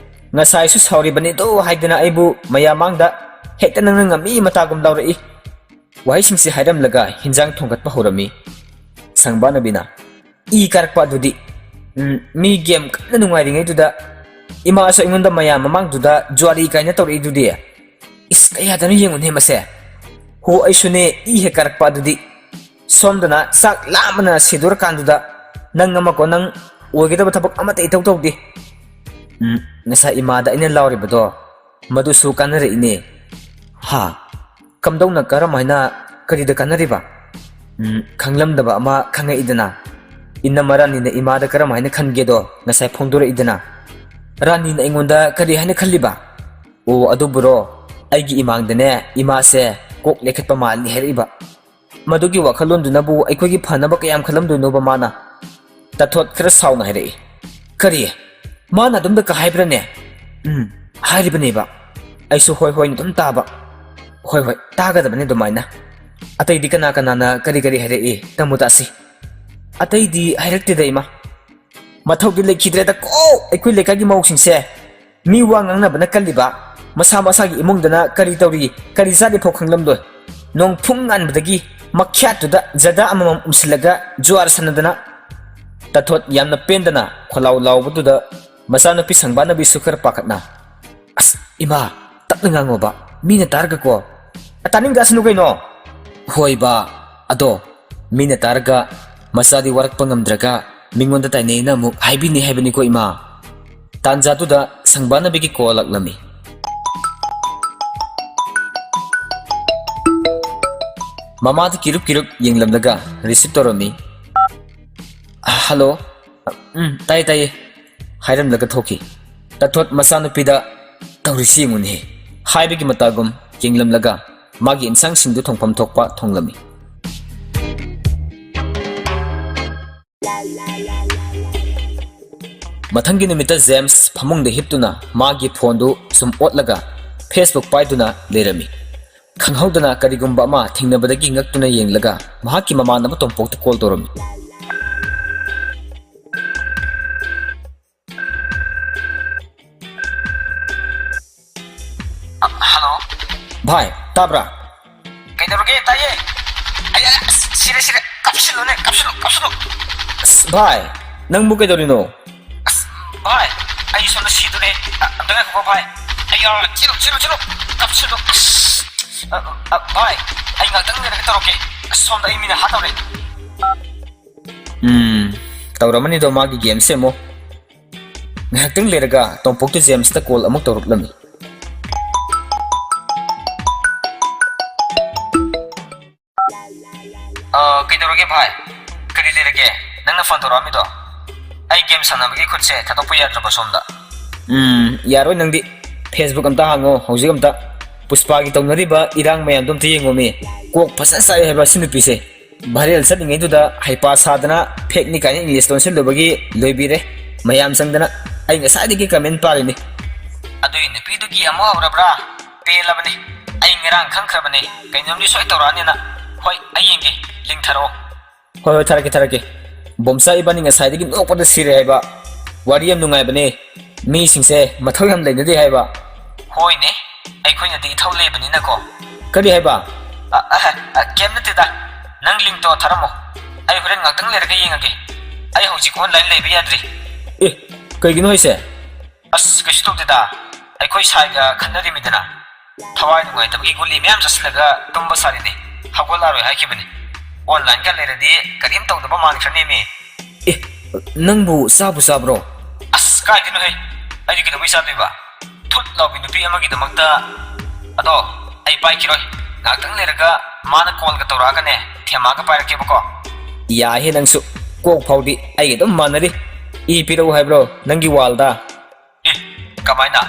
ꯉꯁꯥꯏꯁꯨ ꯁꯥꯎꯔꯤꯕꯅꯤꯗꯣ ꯍꯥꯏꯗꯅ ꯑꯩꯕꯨ ꯃꯌꯥꯝ ꯃꯥꯡꯗ ꯍꯦꯛꯇ ꯅꯪꯅ ꯉꯝꯃꯤ ꯃꯇꯥꯒꯨꯝ ꯂꯥꯎꯔꯛꯏ꯫ ꯋꯥꯍꯩꯁꯤꯡꯁꯤ ꯍꯥꯏꯔꯝꯂꯒ ꯍꯤꯟꯖꯥꯡ ꯊꯣꯡꯒꯠꯄ ꯍꯧꯔꯝꯃꯤ꯫ ꯁꯪꯕꯥꯅꯕꯤꯅ, "ꯏ ꯀꯥꯔꯛꯄ ꯑꯗꯨꯗꯤ, ꯎꯝ, ꯃꯤ game ꯀꯟꯅ ꯅꯨꯡꯉꯥꯏꯔꯤꯉꯩꯗꯨꯗ ꯏꯃꯥꯁꯨ ꯑꯩꯉꯣꯟꯗ ꯃꯌꯥꯝ ꯃꯃꯥꯡꯗꯨꯗ ꯖꯨꯋꯥꯔꯤ ꯀꯥꯏꯅ ꯇꯧꯔꯛꯏꯗꯨꯗꯤ꯫ ꯏꯁ, ꯀꯌꯥꯗꯅꯣ ꯌꯦꯡꯉꯨꯅꯦ ꯃꯁꯦ꯫ ꯍꯣ, ꯑꯩꯁꯨꯅꯦ ꯏ ꯍꯦꯛ ꯀꯥꯔꯛꯄ ꯑꯗꯨꯗꯤ꯫ ꯁꯣꯝꯗꯅ ꯆꯥꯛ ꯂꯥꯝꯕꯅ ꯁꯤꯗꯣꯔꯀꯥꯟꯗꯨꯗ ꯅꯪ ꯑꯃꯀꯣ ꯅꯪ ꯑꯣꯏꯒꯗꯕ ꯊꯕꯛ ꯑꯃꯠꯇ ꯏꯇꯧ ꯇꯧꯗꯦ꯫" ꯎꯝ, ꯉꯁꯥꯏ ꯏꯃꯥꯗ ꯑꯩꯅ ꯂꯥꯎꯔꯤꯕꯗꯣ ꯃꯗꯨꯁꯨ ꯀꯥꯟꯅꯔꯛꯏꯅꯦ꯫ ꯍꯥ? ꯀꯝꯗꯧꯅ, ꯀꯔꯝ ꯍꯥꯏꯅ, ꯀꯔꯤꯗ ꯀꯥꯟꯅꯔꯤꯕ? ꯎꯝ, ꯈꯪꯂꯝꯗꯕ ꯑꯃ ꯈꯪꯉꯛꯏꯗꯅ꯫ ꯏꯅꯝꯃ ꯔꯥꯅꯤꯅ ꯏꯃꯥꯗ ꯀꯔꯝ ꯍꯥꯏꯅ ꯈꯟꯒꯦꯗꯣ ꯉꯁꯥꯏ ꯐꯣꯡꯗꯣꯔꯛꯏꯗꯅ꯫ ꯔꯥꯅꯤꯅ ꯑꯩꯉꯣꯟꯗ ꯀꯔꯤ ꯍꯥꯏꯅ ꯈꯜꯂꯤꯕ? ꯑꯣ, ꯑꯗꯨꯕꯨꯔꯣ, ꯑꯩꯒꯤ ꯏꯃꯥꯡꯗꯅꯦ ꯏꯃꯥꯁꯦ ꯀꯣꯛ ꯂꯩꯈꯠꯄ ꯃꯥꯜꯂꯤ ꯍꯥꯏꯔꯛꯏꯕ꯫ ꯃꯗꯨꯒꯤ ꯋꯥꯈꯜꯂꯣꯟꯗꯨꯅꯕꯨ ꯑꯩꯈꯣꯏꯒꯤ ꯐꯅꯕ ꯀꯌꯥꯝ ꯈꯜꯂꯝꯗꯣꯏꯅꯣꯕ ꯃꯥꯅ? ꯇꯥꯊꯣꯠ ꯈꯔ ꯁꯥꯎꯅ ꯍꯥꯏꯔꯛꯏ꯫ "ꯀꯔꯤ? ꯃꯥꯅ ꯑꯗꯨꯝꯗꯀ ꯍꯥꯏꯕ꯭ꯔꯅꯦ?" "ꯎꯝ, ꯍꯥꯏꯔꯤꯕꯅꯦꯕ꯫ ꯑꯩꯁꯨ ꯍꯣꯏ ꯍꯣꯏꯅ ꯑꯗꯨꯝ ꯇꯥꯕ꯫" "ꯍꯣꯏ ꯍꯣꯏ, ꯇꯥꯒꯗꯕꯅꯤ ꯑꯗꯨꯃꯥꯏꯅ꯫ ꯑꯇꯩꯗꯤ ꯀꯅꯥ ꯀꯅꯥꯅ ꯀꯔꯤ ꯀꯔꯤ ꯍꯥꯏꯔꯛꯏ? ꯇꯝꯃꯨ ꯇꯥꯁꯤ꯫" "ꯑꯇꯩꯗꯤ ꯍꯥꯏꯔꯛꯇꯦꯗ, ꯏꯃꯥ꯫ ꯃꯊꯧꯗꯤ ꯂꯩꯈꯤꯗ꯭ꯔꯦꯗ ꯀꯣ, ꯑꯩꯈꯣꯏ ꯂꯩꯀꯥꯏꯒꯤ ꯃꯧꯁꯤꯡꯁꯦ꯫ ꯃꯤ ꯋꯥ ꯉꯥꯡꯅꯕꯅ ꯀꯜꯂꯤꯕ, ꯃꯁꯥ ꯃꯁꯥꯒꯤ ꯏꯃꯨꯡꯗꯅ ꯀꯔꯤ ꯇꯧꯔꯤ, ꯀꯔꯤ ꯆꯥꯔꯤ ꯐꯥꯎ ꯈꯪꯂꯝꯂꯣꯏ꯫ ꯅꯣꯡ ꯐꯨꯡ ꯉꯥꯟꯕꯗꯒꯤ ꯃꯈ꯭ꯌꯥꯠꯇꯨꯗ ꯖꯔꯗꯥ ꯑꯃꯃꯝ ꯎꯝꯁꯤꯜꯂꯒ ꯖꯨꯋꯥꯔ ꯁꯥꯟꯅꯗꯅ꯫" ꯇꯥꯊꯣꯠ ꯌꯥꯝꯅ ꯄꯦꯟꯗꯅ ꯈꯣꯜꯂꯥꯎ ꯂꯥꯎꯕꯗꯨꯗ ꯃꯆꯥꯅꯨꯄꯤ ꯁꯪꯕꯥꯅꯕꯤꯁꯨ ꯈꯔ ꯄꯥꯈꯠꯅ, "ꯑꯁ, ꯏꯃꯥ, ꯇꯞꯅ ꯉꯥꯡꯉꯣꯕ, ꯃꯤꯅ ꯇꯥꯔꯒꯀꯣ꯫" "ꯑ, ꯇꯥꯅꯤꯡꯗꯁꯅꯨ ꯀꯩꯅꯣ꯫" "ꯍꯣꯏꯕ, ꯑꯗꯣ ꯃꯤꯅ ꯇꯥꯔꯒ ꯃꯆꯥꯗꯤ ꯋꯥꯔꯛꯄ ꯉꯝꯗ꯭ꯔꯒ ꯃꯤꯉꯣꯟꯗ ꯇꯥꯏꯅꯩꯅ ꯑꯃꯨꯛ ꯍꯥꯏꯕꯤꯅꯤ ꯍꯥꯏꯕꯅꯤꯀꯣ, ꯏꯃꯥ꯫ ꯇꯥꯟꯖꯥꯗꯨꯗ ꯁꯪꯕꯥꯅꯕꯤꯒꯤ call ꯂꯥꯛꯂꯝꯃꯤ꯫ ꯃꯃꯥꯗ ꯀꯤꯔꯨꯞ ꯀꯤꯔꯨꯞ ꯌꯦꯡꯂꯝꯂꯒ receive ꯇꯧꯔꯝꯃꯤ꯫ "ꯍꯜꯂꯣ꯫ ꯎꯝ, ꯇꯥꯏꯌꯦ, ꯇꯥꯏꯌꯦ," ꯍꯥꯏꯔꯝꯂꯒ ꯊꯣꯛꯈꯤ꯫ ꯇꯥꯊꯣꯠ ꯃꯆꯥꯅꯨꯄꯤꯗ "ꯇꯧꯔꯤꯁꯤ ꯌꯦꯡꯉꯨꯅꯦꯍꯦ" ꯍꯥꯏꯕꯒꯤ ꯃꯇꯥꯒꯨꯝ ꯌꯦꯡꯂꯝꯂꯒ ꯃꯥꯒꯤ ꯏꯟꯁꯥꯡꯁꯤꯡꯗꯨ ꯊꯣꯡꯐꯝ ꯊꯣꯛꯄ ꯊꯣꯡꯂꯝꯃꯤ꯫ ꯃꯊꯪꯒꯤ ꯅꯨꯃꯤꯠꯇ ꯖꯦꯝꯁ ꯐꯃꯨꯡꯗ ꯍꯤꯞꯇꯨꯅ ꯃꯥꯒꯤ ꯐꯣꯟꯗꯨ ꯁꯨꯝ ꯑꯣꯠꯂꯒ Facebook ꯄꯥꯏꯗꯨꯅ ꯂꯩꯔꯝꯃꯤ꯫ ꯈꯪꯍꯧꯗꯅ ꯀꯔꯤꯒꯨꯝꯕ ꯑꯃ ꯊꯦꯡꯅꯕꯗꯒꯤ ꯉꯛꯇꯨꯅ ꯌꯦꯡꯂꯒ ꯃꯍꯥꯛꯀꯤ ꯃꯃꯥꯟꯅꯕ ꯇꯣꯝꯄꯣꯛꯇ call ꯇꯧꯔꯝꯃꯤ꯫ ꯍꯜꯂꯣ꯫ ꯚꯥꯏ, ꯇꯥꯕ꯭ꯔꯥ? ꯀꯩꯗꯧꯔꯒꯦ? ꯇꯥꯏꯌꯦ꯫ ꯑꯩ, ꯑꯩ, ꯑꯁ, ꯁꯤꯔꯦ, ꯁꯤꯔꯦ꯫ ꯀꯥꯞꯁꯤꯜꯂꯨꯅꯦ, ꯀꯥꯞꯁꯤꯜꯂꯨ, ꯀꯥꯞꯁꯤꯜꯂꯨ꯫ ꯑꯁ, ꯚꯥꯏ, ꯅꯪꯕꯨ ꯀꯩꯗꯧꯔꯤꯅꯣ? ꯑꯁ, ꯚꯥꯏ, ꯑꯩ ꯁꯣꯝꯗ ꯁꯤꯗꯣꯔꯦ꯫ ꯑ, ꯑꯝꯇ ꯉꯥꯏꯈꯣꯀꯣ, ꯚꯥꯏ꯫ ꯑꯩ, ꯑ, ꯆꯦꯜꯂꯨ, ꯆꯦꯜꯂꯨ, ꯆꯦꯜꯂꯨ꯫ ꯀꯥꯞꯁꯤꯜꯂꯨ꯫ ꯑꯁ, ꯑ, ꯑ, ꯚꯥꯏ, ꯑꯩ ꯉꯥꯛꯇꯪ ꯂꯩꯔꯒ ꯇꯧꯔꯛꯀꯦ꯫ ꯑꯁ, ꯁꯣꯝꯗ ꯑꯩ ꯃꯤꯅ ꯍꯥꯠꯇꯧꯔꯦ꯫ ꯎꯝ, ꯇꯧꯔꯝꯃꯅꯤꯗꯣ ꯃꯥꯒꯤ gameꯁꯦ ꯑꯃꯨꯛ꯫ ꯉꯥꯏꯍꯥꯛꯇꯪ ꯂꯩꯔꯒ ꯇꯣꯝꯄꯣꯛꯇꯨ ꯖꯦꯝꯁꯇ call ꯑꯃꯨꯛ ꯇꯧꯔꯛꯂꯝꯃꯤ꯫ "ꯑ, ꯀꯩꯗꯧꯔꯒꯦ ꯚꯥꯏ? ꯀꯔꯤ ꯂꯩꯔꯒꯦ? ꯅꯪꯅ phone ꯇꯧꯔꯛꯑꯝꯃꯤꯗꯣ? ꯑꯩ game ꯁꯥꯟꯅꯕꯒꯤ ꯈꯨꯠꯁꯦ ꯊꯥꯗꯣꯛꯄ ꯌꯥꯗ꯭ꯔꯕ ꯁꯣꯝꯗ?" "ꯎꯝ, ꯌꯥꯔꯣꯏ ꯅꯪꯗꯤ꯫ Facebook ꯑꯝꯇ ꯍꯥꯡꯉꯣ ꯍꯧꯖꯤꯛ ꯑꯝꯇ꯫ ꯄꯨꯁꯄꯥꯒꯤ ꯇꯧꯅꯔꯤꯕ ꯏꯔꯥꯡ ꯃꯌꯥꯝꯗꯣ ꯑꯝꯇ ꯌꯦꯡꯉꯣꯃꯤ꯫ ꯀꯣꯛ ꯐꯖꯅ ꯆꯥꯛꯑꯦ ꯍꯥꯏꯕ ꯁꯤ ꯅꯨꯄꯤꯁꯦ꯫ Viral ꯆꯠꯂꯤꯉꯩꯗꯨꯗ ꯍꯩꯄꯥ ꯁꯥꯗꯅ fakeꯅꯤ ꯀꯥꯏꯅ English ꯂꯣꯟꯁꯤꯜꯂꯨꯕꯒꯤ ꯂꯣꯏꯕꯤꯔꯦ꯫ ꯃꯌꯥꯝ ꯆꯪꯗꯅ ꯑꯩ ꯉꯁꯥꯏꯗꯒꯤ comment ꯄꯥꯔꯤꯅꯤ꯫ ꯑꯗꯨꯏ ꯅꯨꯄꯤꯗꯨꯒꯤ ꯑꯃꯨꯛ ꯍꯧꯔꯕ꯭ꯔꯥ? ꯄꯦꯜꯂꯕꯅꯤ꯫ ꯑꯩ ꯉꯔꯥꯡ ꯈꯪꯈ꯭ꯔꯕꯅꯤ ꯀꯩꯅꯣꯝꯗꯤ ꯁꯣꯏ ꯇꯧꯔꯛꯑꯅꯤꯅ꯫ ꯍꯣꯏ, ꯑꯩ ꯌꯦꯡꯒꯦ꯫ Link ꯊꯥꯔꯛꯑꯣ꯫" "ꯍꯣꯏ, ꯍꯣꯏ, ꯊꯥꯔꯛꯀꯦ, ꯊꯥꯔꯛꯀꯦ꯫ ꯕꯣꯝꯆꯥ ꯏꯕꯥꯅꯤ ꯉꯁꯥꯏꯗꯒꯤ ꯅꯣꯛꯄꯗ ꯁꯤꯔꯦ ꯍꯥꯏꯕ꯫ ꯋꯥꯔꯤ ꯌꯥꯝ ꯅꯨꯡꯉꯥꯏꯕꯅꯦ꯫ ꯃꯤꯁꯤꯡꯁꯦ ꯃꯊꯧ ꯌꯥꯝ ꯂꯩꯅꯗꯦ ꯍꯥꯏꯕ꯫" "ꯍꯣꯏꯅꯦ, ꯑꯩꯈꯣꯏꯅꯗꯤ ꯏꯊꯧ ꯂꯩꯕꯅꯤꯅꯀꯣ꯫" "ꯀꯔꯤ ꯍꯥꯏꯕ?" "ꯑ, ꯑ, ꯑ, ꯀꯩꯝ ꯅꯠꯇꯦꯗ꯫ ꯅꯪ linkꯇꯣ ꯊꯥꯔꯝꯃꯣ꯫ ꯑꯩ ꯍꯣꯔꯦꯟ ꯉꯥꯛꯇꯪ ꯂꯩꯔꯒ ꯌꯦꯡꯉꯒꯦ꯫ ꯑꯩ ꯍꯧꯖꯤꯛ online ꯂꯩꯕ ꯌꯥꯗ꯭ꯔꯤ꯫" "ꯑꯦ, ꯀꯩꯒꯤꯅꯣ ꯍꯥꯏꯁꯦ?" "ꯑꯁ, ꯀꯩꯁꯨ ꯇꯧꯗꯦꯗ꯫ ꯑꯩꯈꯣꯏ ꯁꯥꯏꯒ ꯈꯠꯅꯔꯤꯃꯤꯗꯅ꯫ ꯊꯋꯥꯏ ꯅꯨꯡꯉꯥꯏꯇꯕꯒꯤ ꯒꯨꯂꯤ ꯃꯌꯥꯝ ꯆꯥꯁꯤꯜꯂꯒ ꯇꯨꯝꯕ ꯁꯥꯔꯤꯅꯦ꯫ ꯍꯧꯒꯠꯂꯛꯑꯔꯣꯏ ꯍꯥꯏꯈꯤꯕꯅꯤ꯫ Onlineꯒ ꯂꯩꯔꯗꯤ ꯀꯔꯤꯝ ꯇꯧꯗꯕ ꯃꯥꯟꯈ꯭ꯔꯅꯦꯃꯤ꯫" "ꯑꯦ, ꯅꯪꯕꯨ ꯆꯥꯕꯨ ꯆꯥꯕ꯭ꯔꯣ? ꯑꯁ, ꯀꯥꯏꯗꯩꯅꯣꯍꯦ? ꯑꯩꯗꯤ ꯀꯩꯗꯧꯕꯩ ꯆꯥꯗꯣꯏꯕ? ꯊꯨꯠ ꯂꯥꯎꯕꯤ ꯅꯨꯄꯤ ꯑꯃꯒꯤꯗꯃꯛꯇ꯫ ꯑꯗꯣ ꯑꯩ ꯄꯥꯏꯈꯤꯔꯣꯏ꯫ ꯉꯥꯏꯍꯥꯛꯇꯪ ꯂꯩꯔꯒ ꯃꯥꯅ ꯀꯣꯜꯒ ꯇꯧꯔꯛꯑꯒꯅꯦ, ꯊꯦꯝꯃꯒ ꯄꯥꯏꯔꯛꯀꯦꯕꯀꯣ꯫ ꯌꯥꯏꯍꯦ ꯅꯪꯁꯨ꯫ ꯀꯣꯛ ꯐꯥꯎꯗꯤ ꯑꯩꯒ ꯑꯗꯨꯝ ꯃꯥꯟꯅꯔꯤ꯫ ꯏ ꯄꯤꯔꯛꯎ ꯍꯥꯏꯕ꯭ꯔꯣ ꯅꯪꯒꯤ ꯋꯥꯜꯗ? ꯑꯦ, ꯀꯃꯥꯏꯅ?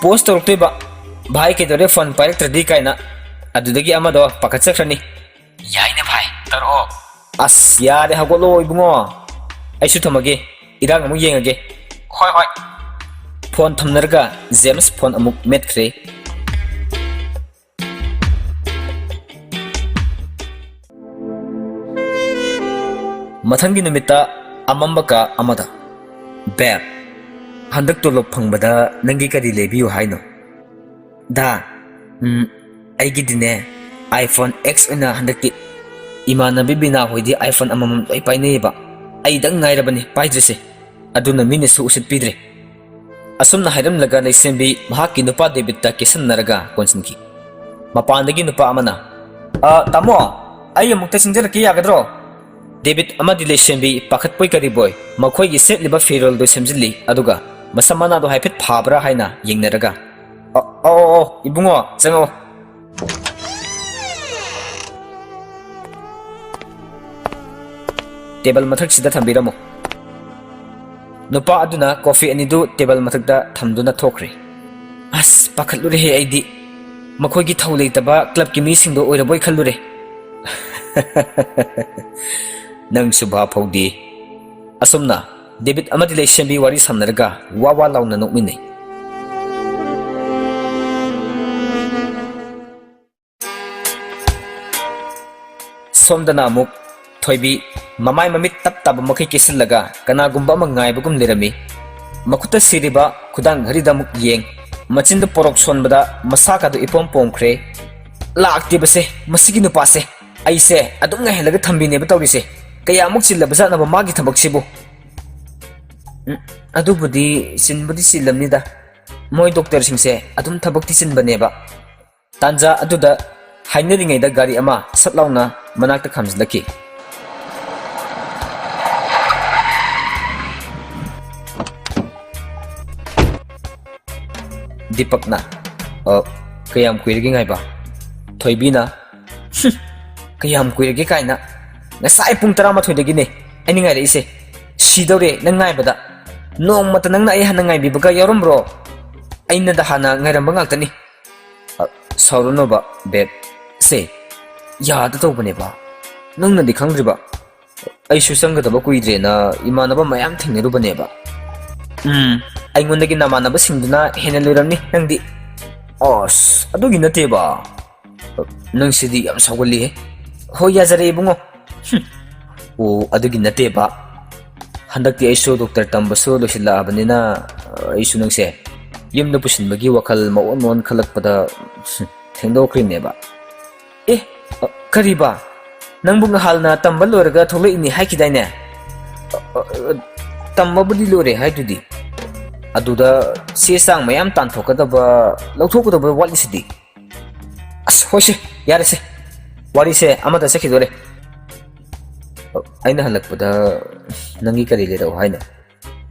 ꯄꯣꯁ ꯇꯧꯔꯛꯇꯣꯏꯕ꯫ "ꯚꯥꯏ ꯀꯩꯗꯧꯔꯦ ꯐꯣꯟ ꯄꯥꯏꯔꯛꯇ꯭ꯔꯗꯤ?" ꯀꯥꯏꯅ꯫ ꯑꯗꯨꯗꯒꯤ ꯑꯃꯗꯣ ꯄꯥꯈꯠꯆꯈ꯭ꯔꯅꯤ꯫ ꯌꯥꯏꯅꯦ ꯚꯥꯏ, ꯇꯧꯔꯛꯑꯣ꯫ ꯑꯁ, ꯌꯥꯔꯦ, ꯍꯧꯒꯠꯂꯣ ꯏꯕꯨꯡꯉꯣ꯫ ꯑꯩꯁꯨ ꯊꯝꯃꯒꯦ, ꯏꯔꯥꯡ ꯑꯃꯨꯛ ꯌꯦꯡꯉꯒꯦ꯫ ꯍꯣꯏ, ꯍꯣꯏ꯫ ꯐꯣꯟ ꯊꯝꯅꯔꯒ ꯖꯦꯝꯁ ꯐꯣꯟ ꯑꯃꯨꯛ ꯃꯦꯠꯈ꯭ꯔꯦ꯫ ꯃꯊꯪꯒꯤ ꯅꯨꯃꯤꯠꯇ ꯑꯃꯝꯕ ꯀꯥ ꯑꯃꯗ꯫ "ꯕꯦꯞ, ꯍꯟꯗꯛ ꯇꯣꯂꯣꯞ ꯐꯪꯕꯗ ꯅꯪꯒꯤ ꯀꯔꯤ ꯂꯩꯕꯤꯌꯨ ꯍꯥꯏꯅꯣ?" "ꯗꯥ, ꯎꯝ, ꯑꯩꯒꯤꯗꯤꯅꯦ, iPhone X ꯑꯣꯏꯅ ꯍꯟꯗꯛꯇꯤ꯫ ꯏꯃꯥꯟꯅꯕꯤ ꯕꯤꯅꯥ ꯍꯣꯏꯗꯤ iPhone ꯑꯃꯃꯝ ꯂꯣꯏ ꯄꯥꯏꯅꯩꯌꯦꯕ꯫ ꯑꯩꯗꯪ ꯉꯥꯏꯔꯕꯅꯤ ꯄꯥꯏꯗ꯭ꯔꯤꯁꯦ꯫ ꯑꯗꯨꯅ ꯃꯤꯅꯁꯨ ꯎꯁꯤꯠꯄꯤꯗ꯭ꯔꯦ꯫" ꯑꯁꯨꯝꯅ ꯍꯥꯏꯔꯝꯂꯒ ꯂꯩꯁꯦꯝꯕꯤ ꯃꯍꯥꯛꯀꯤ ꯅꯨꯄꯥ ꯗꯦꯕꯤꯠꯇ ꯀꯦꯁꯟꯅꯔꯒ ꯀꯣꯟꯁꯤꯟꯈꯤ꯫ ꯃꯄꯥꯟꯗꯒꯤ ꯅꯨꯄꯥ ꯑꯃꯅ, "ꯑ, ꯇꯥꯃꯣ, ꯑꯩ ꯑꯃꯨꯛꯇ ꯆꯪꯖꯔꯛꯀꯦ ꯌꯥꯒꯗ꯭ꯔꯣ?" ꯗꯦꯕꯤꯠ ꯑꯃꯗꯤ ꯂꯩꯁꯦꯝꯕꯤ ꯄꯥꯈꯠꯄꯣꯏ ꯀꯔꯤꯕꯣꯏ ꯃꯈꯣꯏꯒꯤ ꯁꯦꯠꯂꯤꯕ ꯐꯤꯔꯣꯜꯗꯨ ꯁꯦꯝꯖꯤꯜꯂꯤ, ꯑꯗꯨꯒ ꯃꯁꯝ ꯃꯅꯥꯗꯣ ꯍꯥꯏꯐꯦꯠ ꯐꯥꯕ꯭ꯔꯥ ꯍꯥꯏꯅ ꯌꯦꯡꯅꯔꯒ, "ꯑ, ꯑꯣ, ꯑꯣ, ꯑꯣ, ꯏꯕꯨꯡꯉꯣ, ꯆꯪꯉꯛꯑꯣ꯫ ꯇꯦꯕꯜ ꯃꯊꯛꯁꯤꯗ ꯊꯝꯕꯤꯔꯝꯃꯨ꯫" ꯅꯨꯄꯥ ꯑꯗꯨꯅ ꯀꯣꯐꯤ ꯑꯅꯤꯗꯨ ꯇꯦꯕꯜ ꯃꯊꯛꯇ ꯊꯝꯗꯨꯅ ꯊꯣꯛꯈ꯭ꯔꯦ꯫ ꯑꯁ, ꯄꯥꯈꯠꯂꯨꯔꯦꯍꯦ ꯑꯩꯗꯤ꯫ ꯃꯈꯣꯏꯒꯤ ꯊꯧ ꯂꯩꯇꯕ ꯀ꯭ꯂꯕꯀꯤ ꯃꯤꯁꯤꯡꯗꯣ ꯑꯣꯏꯔꯕꯣꯏ ꯈꯜꯂꯨꯔꯦ꯫ ꯅꯪꯁꯨ ꯚꯥꯞ ꯍꯧꯗꯦ꯫ ꯑꯁꯨꯝꯅ ꯗꯦꯕꯤꯠ ꯑꯃꯗꯤ ꯂꯩꯁꯦꯝꯕꯤ ꯋꯥꯔꯤ ꯁꯥꯟꯅꯔꯒ ꯋꯥ ꯋꯥ ꯂꯥꯎꯅ ꯅꯣꯛꯃꯤꯟꯅꯩ꯫ ꯁꯣꯝꯗꯅ ꯑꯃꯨꯛ ꯊꯣꯏꯕꯤ ꯃꯃꯥꯏ ꯃꯃꯤꯠ ꯇꯞ ꯇꯥꯕ ꯃꯈꯩ ꯀꯦꯁꯤꯜꯂꯒ ꯀꯅꯥꯒꯨꯝꯕ ꯑꯃ ꯉꯥꯏꯕꯒꯨꯝ ꯂꯩꯔꯝꯃꯤ꯫ ꯃꯈꯨꯠꯇ ꯁꯤꯔꯤꯕ ꯈꯨꯗꯥꯡ ꯘꯔꯤꯗ ꯑꯃꯨꯛ ꯌꯦꯡ, ꯃꯆꯤꯟꯗꯨ ꯄꯣꯔꯣꯛ ꯁꯣꯟꯕꯗ ꯃꯁꯥꯒꯗꯨ ꯏꯄꯣꯝ ꯄꯣꯝꯈ꯭ꯔꯦ꯫ ꯂꯥꯛꯇꯦꯕꯁꯦ, ꯃꯁꯤꯒꯤ ꯅꯨꯄꯥꯁꯦ꯫ ꯑꯩꯁꯦ ꯑꯗꯨꯝ ꯉꯥꯏꯍꯜꯂꯒ ꯊꯝꯕꯤꯅꯦꯕ ꯇꯧꯔꯤꯁꯦ꯫ ꯀꯌꯥꯃꯨꯛ ꯆꯤꯜꯂꯕꯖꯥꯠꯅꯣꯕ ꯃꯥꯒꯤ ꯊꯕꯛꯁꯤꯕꯨ? ꯎꯝ, ꯑꯗꯨꯕꯨꯗꯤ ꯆꯤꯟꯕꯨꯗꯤ ꯆꯤꯜꯂꯝꯅꯤꯗ꯫ ꯃꯣꯏ ꯗꯣꯛꯇꯔꯁꯤꯡꯁꯦ ꯑꯗꯨꯝ ꯊꯕꯛꯇꯤ ꯆꯤꯟꯕꯅꯦꯕ꯫ ꯇꯥꯟꯖꯥ ꯑꯗꯨꯗ ꯍꯥꯏꯅꯔꯤꯉꯩꯗ ꯒꯥꯔꯤ ꯑꯃ ꯁꯠ ꯂꯥꯎꯅ ꯃꯅꯥꯛꯇ ꯈꯥꯝꯖꯤꯜꯂꯛꯈꯤ꯫ ꯗꯤꯄꯛꯅ, "ꯑ, ꯀꯌꯥꯝ ꯀꯨꯏꯔꯒꯦ ꯉꯥꯏꯕ?" ꯊꯣꯏꯕꯤꯅ, "ꯍꯨꯝ, ꯀꯌꯥꯝ ꯀꯨꯏꯔꯒꯦ ꯀꯥꯏꯅ, ꯉꯁꯥꯏ ꯄꯨꯡ ꯇꯔꯥꯃꯥꯊꯣꯏꯗꯒꯤꯅꯦ ꯑꯩꯅ ꯉꯥꯏꯔꯛꯏꯁꯦ꯫ ꯁꯤꯗꯧꯔꯦ ꯅꯪ ꯉꯥꯏꯕꯗ꯫ ꯅꯣꯡꯃꯇ ꯅꯪꯅ ꯑꯩ ꯍꯥꯟꯅ ꯉꯥꯏꯕꯤꯕꯒ ꯌꯥꯎꯔꯝꯕ꯭ꯔꯣ? ꯑꯩꯅꯗ ꯍꯥꯟꯅ ꯉꯥꯏꯔꯝꯕ ꯉꯥꯛꯇꯅꯤ꯫" "ꯑ, ꯁꯥꯎꯔꯅꯣꯕ, ꯕꯦꯕ꯫ ꯁꯦ, ꯌꯥꯗ ꯇꯧꯕꯅꯦꯕ꯫ ꯅꯪꯅꯗꯤ ꯈꯪꯗ꯭ꯔꯤꯕ꯫ ꯑꯩꯁꯨ ꯆꯪꯒꯗꯕ ꯀꯨꯏꯗ꯭ꯔꯦꯅ ꯏꯃꯥꯟꯅꯕ ꯃꯌꯥꯝ ꯊꯦꯡꯅꯔꯨꯕꯅꯦꯕ꯫" "ꯎꯝ, ꯑꯩꯉꯣꯟꯗꯒꯤ ꯅꯃꯥꯟꯅꯕꯁꯤꯡꯗꯨꯅ ꯍꯦꯟꯅ ꯂꯨꯔꯝꯅꯤ ꯅꯪꯗꯤ꯫" "ꯑꯁ, ꯑꯗꯨꯒꯤ ꯅꯠꯇꯦꯕ꯫" "ꯅꯪꯁꯤꯗꯤ ꯌꯥꯝ ꯁꯥꯎꯒꯜꯂꯤꯍꯦ꯫" "ꯍꯣꯏ, ꯌꯥꯖꯔꯦ, ꯏꯕꯨꯡꯉꯣ꯫" "ꯍꯨꯝ꯫ ꯑꯣ, ꯑꯗꯨꯒꯤ ꯅꯠꯇꯦꯕ꯫ ꯍꯟꯗꯛꯇꯤ ꯑꯩꯁꯨ ꯗꯣꯛꯇꯔ ꯇꯝꯕꯁꯨ ꯂꯣꯏꯁꯤꯜꯂꯛꯑꯕꯅꯤꯅ, ꯑꯩꯁꯨ ꯅꯪꯁꯦ ꯌꯨꯝꯗ ꯄꯨꯁꯤꯟꯕꯒꯤ ꯋꯥꯈꯜ ꯃꯑꯣꯟ ꯃꯑꯣꯟ ꯈꯜꯂꯛꯄꯗ, ꯍꯨꯝ, ꯊꯦꯡꯗꯣꯛꯈ꯭ꯔꯤꯅꯦꯕ꯫" "ꯑꯦ, ꯀꯔꯤꯕ? ꯅꯪꯕꯨ ꯉꯍꯥꯟꯅ ꯇꯝꯕ ꯂꯣꯏꯔꯒ ꯊꯣꯛꯂꯛꯏꯅꯤ ꯍꯥꯏꯈꯤꯗꯥꯏꯅꯦ?" "ꯑ, ꯑ, ꯑ, ꯇꯝꯕꯕꯨꯗꯤ ꯂꯣꯏꯔꯦ ꯍꯥꯏꯗꯨꯗꯤ꯫ ꯑꯗꯨꯗ ꯆꯦ ꯆꯥꯡ ꯃꯌꯥꯝ ꯇꯥꯟꯊꯣꯛꯀꯗꯕ, ꯂꯧꯊꯣꯛꯀꯗꯕ ꯋꯥꯠꯂꯤꯁꯤꯗꯤ꯫" "ꯑꯁ, ꯍꯣꯏꯁꯦ, ꯌꯥꯔꯦꯁꯦ꯫ ꯋꯥꯔꯤꯁꯦ ꯑꯃꯗ ꯆꯠꯈꯤꯗꯣꯔꯦ꯫ ꯑꯩꯅ ꯍꯜꯂꯛꯄꯗ ꯅꯪꯒꯤ ꯀꯔꯤ ꯂꯩꯔꯛꯑꯣ ꯍꯥꯏꯅꯣ?"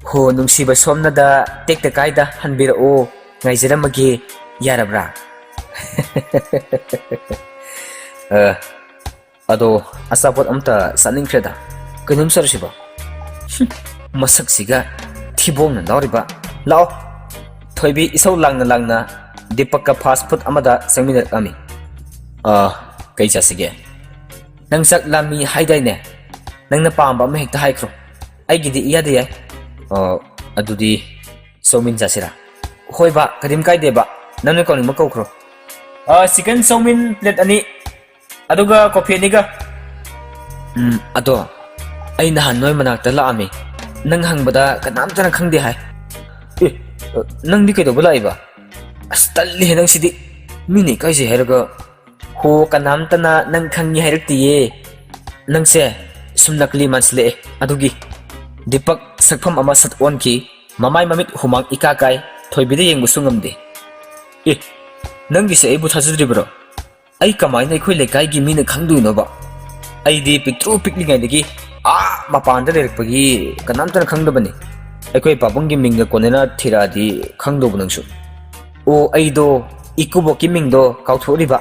"ꯍꯣ, ꯅꯨꯡꯁꯤꯕ ꯁꯣꯝꯅꯗ ꯇꯦꯛꯇ ꯀꯥꯏꯗ ꯍꯟꯕꯤꯔꯛꯑꯣ, ꯉꯥꯏꯖꯔꯝꯃꯒꯦ, ꯌꯥꯔꯕ꯭ꯔꯥ?" "ꯑ, ꯑꯗꯣ ꯑꯆꯥꯄꯣꯠ ꯑꯝꯇ ꯆꯥꯅꯤꯡꯈ꯭ꯔꯦꯗ꯫ ꯀꯩꯅꯣꯝ ꯆꯥꯔꯨꯁꯤꯕꯣ?" ꯍꯨꯝ, ꯃꯁꯛꯁꯤꯒ ꯊꯤꯕꯣꯡꯅ ꯂꯥꯎꯔꯤꯕ꯫ "ꯂꯥꯛꯑꯣ꯫" ꯊꯣꯏꯕꯤ ꯏꯁꯧ ꯂꯥꯡꯅ ꯂꯥꯡꯅ ꯗꯤꯄꯛꯀ ꯐꯥꯁ ꯐꯨꯗ ꯑꯃꯗ ꯆꯪꯃꯤꯟꯅꯔꯛꯂꯝꯃꯤ꯫ "ꯑ, ꯀꯩ ꯆꯥꯁꯤꯒꯦ? ꯅꯪ ꯆꯥꯛ ꯂꯥꯝꯃꯤ ꯍꯥꯏꯗꯥꯏꯅꯦ? ꯅꯪꯅ ꯄꯥꯝꯕ ꯑꯃ ꯍꯦꯛꯇ ꯍꯥꯏꯈ꯭ꯔꯣ꯫ ꯑꯩꯒꯤꯗꯤ ꯏꯌꯥꯗ ꯌꯥꯏ꯫" "ꯑ, ꯑꯗꯨꯗꯤ ꯆꯧꯃꯤꯟ ꯆꯥꯁꯤꯔꯥ?" "ꯍꯣꯏ ꯕꯥ, ꯀꯔꯤꯝ ꯀꯥꯏꯗꯦ ꯕꯥ꯫ ꯅꯪꯅ ꯀꯧꯅꯤꯡꯕ ꯀꯧꯈ꯭ꯔꯣ꯫" "ꯑ, ꯆꯤꯀꯟ ꯆꯧꯃꯤꯟ ꯄ꯭ꯂꯦꯠ ꯑꯅꯤ, ꯑꯗꯨꯒ ꯀꯣꯐꯤ ꯑꯅꯤꯒ꯫" "ꯎꯝ, ꯑꯗꯣ ꯑꯩ ꯅꯍꯥꯟ ꯅꯣꯏ ꯃꯅꯥꯛꯇ ꯂꯥꯛꯑꯝꯃꯤ꯫ ꯅꯪ ꯍꯪꯕꯗ ꯀꯅꯥꯝꯇꯅ ꯈꯪꯗꯦ ꯍꯥꯏ꯫" "ꯑꯦ, ꯅꯪꯗꯤ ꯀꯩꯗꯧꯕ ꯂꯥꯛꯏꯕ?" "ꯑꯁ, ꯇꯜꯂꯤꯍꯦ ꯅꯪꯁꯤꯗꯤ꯫ ꯃꯤꯅ ꯏꯀꯥꯏꯖꯩ ꯍꯥꯏꯔꯒ꯫" "ꯍꯣ, ꯀꯅꯥꯝꯇꯅ ꯅꯪ ꯈꯪꯉꯤ ꯍꯥꯏꯔꯛꯇꯤꯌꯦ꯫ ꯅꯪꯁꯦ ꯁꯨꯝ ꯅꯀꯂꯤ ꯃꯥꯟꯁꯤꯜꯂꯛꯑꯦ ꯑꯗꯨꯒꯤ꯫" ꯗꯤꯄꯛ ꯁꯛꯐꯝ ꯑꯃ ꯁꯠ ꯑꯣꯟꯈꯤ꯫ ꯃꯃꯥꯏ ꯃꯃꯤꯠ ꯍꯨꯃꯥꯡ ꯏꯀꯥ ꯀꯥꯏ꯫ ꯊꯣꯏꯕꯤꯗ ꯌꯦꯡꯕꯁꯨ ꯉꯝꯗꯦ꯫ "ꯑꯦ, ꯅꯪꯒꯤꯁꯦ ꯑꯩꯕꯨ ꯊꯥꯖꯗ꯭ꯔꯤꯕ꯭ꯔꯣ? ꯑꯩ ꯀꯃꯥꯏꯅ ꯑꯩꯈꯣꯏ ꯂꯩꯀꯥꯏꯒꯤ ꯃꯤꯅ ꯈꯪꯗꯣꯏꯅꯣꯕ? ꯑꯩꯗꯤ ꯄꯤꯛꯇ꯭ꯔꯨ ꯄꯤꯛꯂꯤꯉꯩꯗꯒꯤ ꯑꯥ ꯃꯄꯥꯟꯗ ꯂꯩꯔꯛꯄꯒꯤ ꯀꯅꯥꯝꯇꯅ ꯈꯪꯗꯕꯅꯤ꯫ ꯑꯩꯈꯣꯏ ꯄꯥꯕꯨꯡꯒꯤ ꯃꯤꯡꯒ ꯀꯣꯟꯅꯅ ꯊꯤꯔꯛꯑꯗꯤ ꯈꯪꯗꯧꯕ ꯅꯪꯁꯨ꯫" ꯑꯣ, ꯑꯩꯗꯣ ꯏꯀꯨꯕꯣꯛꯀꯤ ꯃꯤꯡꯗꯣ ꯀꯥꯎꯊꯣꯛꯎꯔꯤꯕ꯫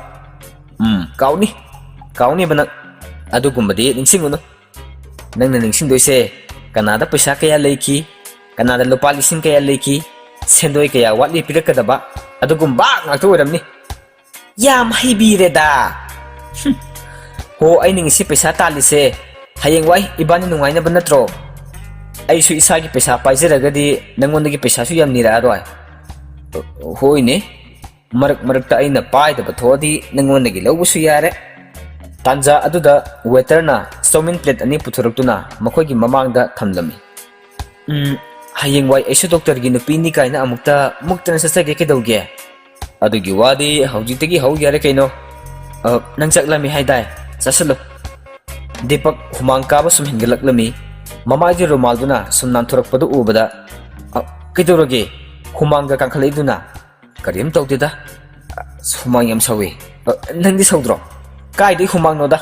ꯎꯝ, ꯀꯥꯎꯅꯤ꯫ ꯀꯥꯎꯅꯤꯕ ꯅꯪ꯫ ꯑꯗꯨꯒꯨꯝꯕꯗꯤ ꯅꯤꯡꯁꯤꯡꯉꯨꯅꯨ꯫ ꯅꯪꯅ ꯅꯤꯡꯁꯤꯡꯗꯣꯏꯁꯦ ꯀꯅꯥꯗ ꯄꯩꯁꯥ ꯀꯌꯥ ꯂꯩꯈꯤ, ꯀꯅꯥꯗ ꯂꯨꯄꯥ ꯂꯤꯁꯤꯡ ꯀꯌꯥ ꯂꯩꯈꯤ, ꯁꯦꯟꯗꯣꯏ ꯀꯌꯥ ꯋꯥꯠꯂꯤ ꯄꯤꯔꯛꯀꯗꯕ, ꯑꯗꯨꯒꯨꯝꯕ ꯉꯥꯛꯇ ꯑꯣꯏꯔꯝꯅꯤ꯫ ꯌꯥꯝ ꯍꯩꯕꯤꯔꯦꯗ꯫ ꯍꯨꯝ꯫ ꯍꯣ, ꯑꯩꯅ ꯉꯁꯤ ꯄꯩꯁꯥ ꯇꯥꯜꯂꯤꯁꯦ ꯍꯌꯦꯡꯋꯥꯏ ꯏꯕꯥꯅꯤ ꯅꯨꯡꯉꯥꯏꯅꯕ ꯅꯠꯇ꯭ꯔꯣ? ꯑꯩꯁꯨ ꯏꯁꯥꯒꯤ ꯄꯩꯁꯥ ꯄꯥꯏꯖꯔꯒꯗꯤ ꯅꯪꯉꯣꯟꯗꯒꯤ ꯄꯩꯁꯥꯁꯨ ꯌꯥꯝ ꯅꯤꯔꯛꯑꯔꯣꯏ꯫ ꯍꯣꯏꯅꯦ, ꯃꯔꯛ ꯃꯔꯛꯇ ꯑꯩꯅ ꯄꯥꯏꯗꯕ ꯊꯣꯛꯑꯗꯤ ꯅꯪꯉꯣꯟꯗꯒꯤ ꯂꯧꯕꯁꯨ ꯌꯥꯔꯦ꯫ ꯇꯥꯟꯖꯥ ꯑꯗꯨꯗ waiterꯅ ꯆꯧꯃꯤꯟ plate ꯑꯅꯤ ꯄꯨꯊꯣꯔꯛꯇꯨꯅ ꯃꯈꯣꯏꯒꯤ ꯃꯃꯥꯡꯗ ꯊꯝꯂꯝꯃꯤ꯫ ꯎꯝ, ꯍꯌꯦꯡꯋꯥꯏ ꯑꯩꯁꯨ doctorꯒꯤ ꯅꯨꯄꯤꯅꯤ ꯀꯥꯏꯅ ꯑꯃꯨꯛꯇ ꯃꯨꯛꯇꯅ ꯆꯠꯆꯒꯦ ꯀꯩꯗꯧꯒꯦ? ꯑꯗꯨꯒꯤ ꯋꯥꯗꯤ ꯍꯧꯖꯤꯛꯇꯒꯤ ꯍꯧ ꯌꯥꯔꯦ ꯀꯩꯅꯣ꯫ ꯑ, ꯅꯪ ꯆꯥꯛ ꯂꯥꯝꯃꯤ ꯍꯥꯏꯗꯥꯏ? ꯆꯥꯁꯤꯜꯂꯨ꯫ ꯗꯤꯄꯛ ꯍꯨꯃꯥꯡ ꯀꯥꯕ ꯁꯨꯝ ꯍꯦꯟꯒꯠꯂꯛꯂꯝꯃꯤ꯫ ꯃꯃꯥꯏꯒꯤ ꯔꯨꯃꯥꯜꯗꯨꯅ ꯁꯨꯝ ꯅꯥꯟꯊꯣꯔꯛꯄꯗꯨ ꯎꯕꯗ, "ꯑ, ꯀꯩꯗꯧꯔꯒꯦ? ꯍꯨꯃꯥꯡꯒ ꯀꯥꯡꯈꯠꯂꯛꯏꯗꯨꯅ?" "ꯀꯔꯤꯝ ꯇꯧꯗꯦꯗ꯫ ꯑꯁ, ꯍꯨꯃꯥꯡ ꯌꯥꯝ ꯁꯧꯏ꯫ ꯑ, ꯅꯪꯗꯤ ꯁꯧꯗ꯭ꯔꯣ?" "ꯀꯥꯏꯗꯩ ꯍꯨꯃꯥꯡꯅꯣꯗ?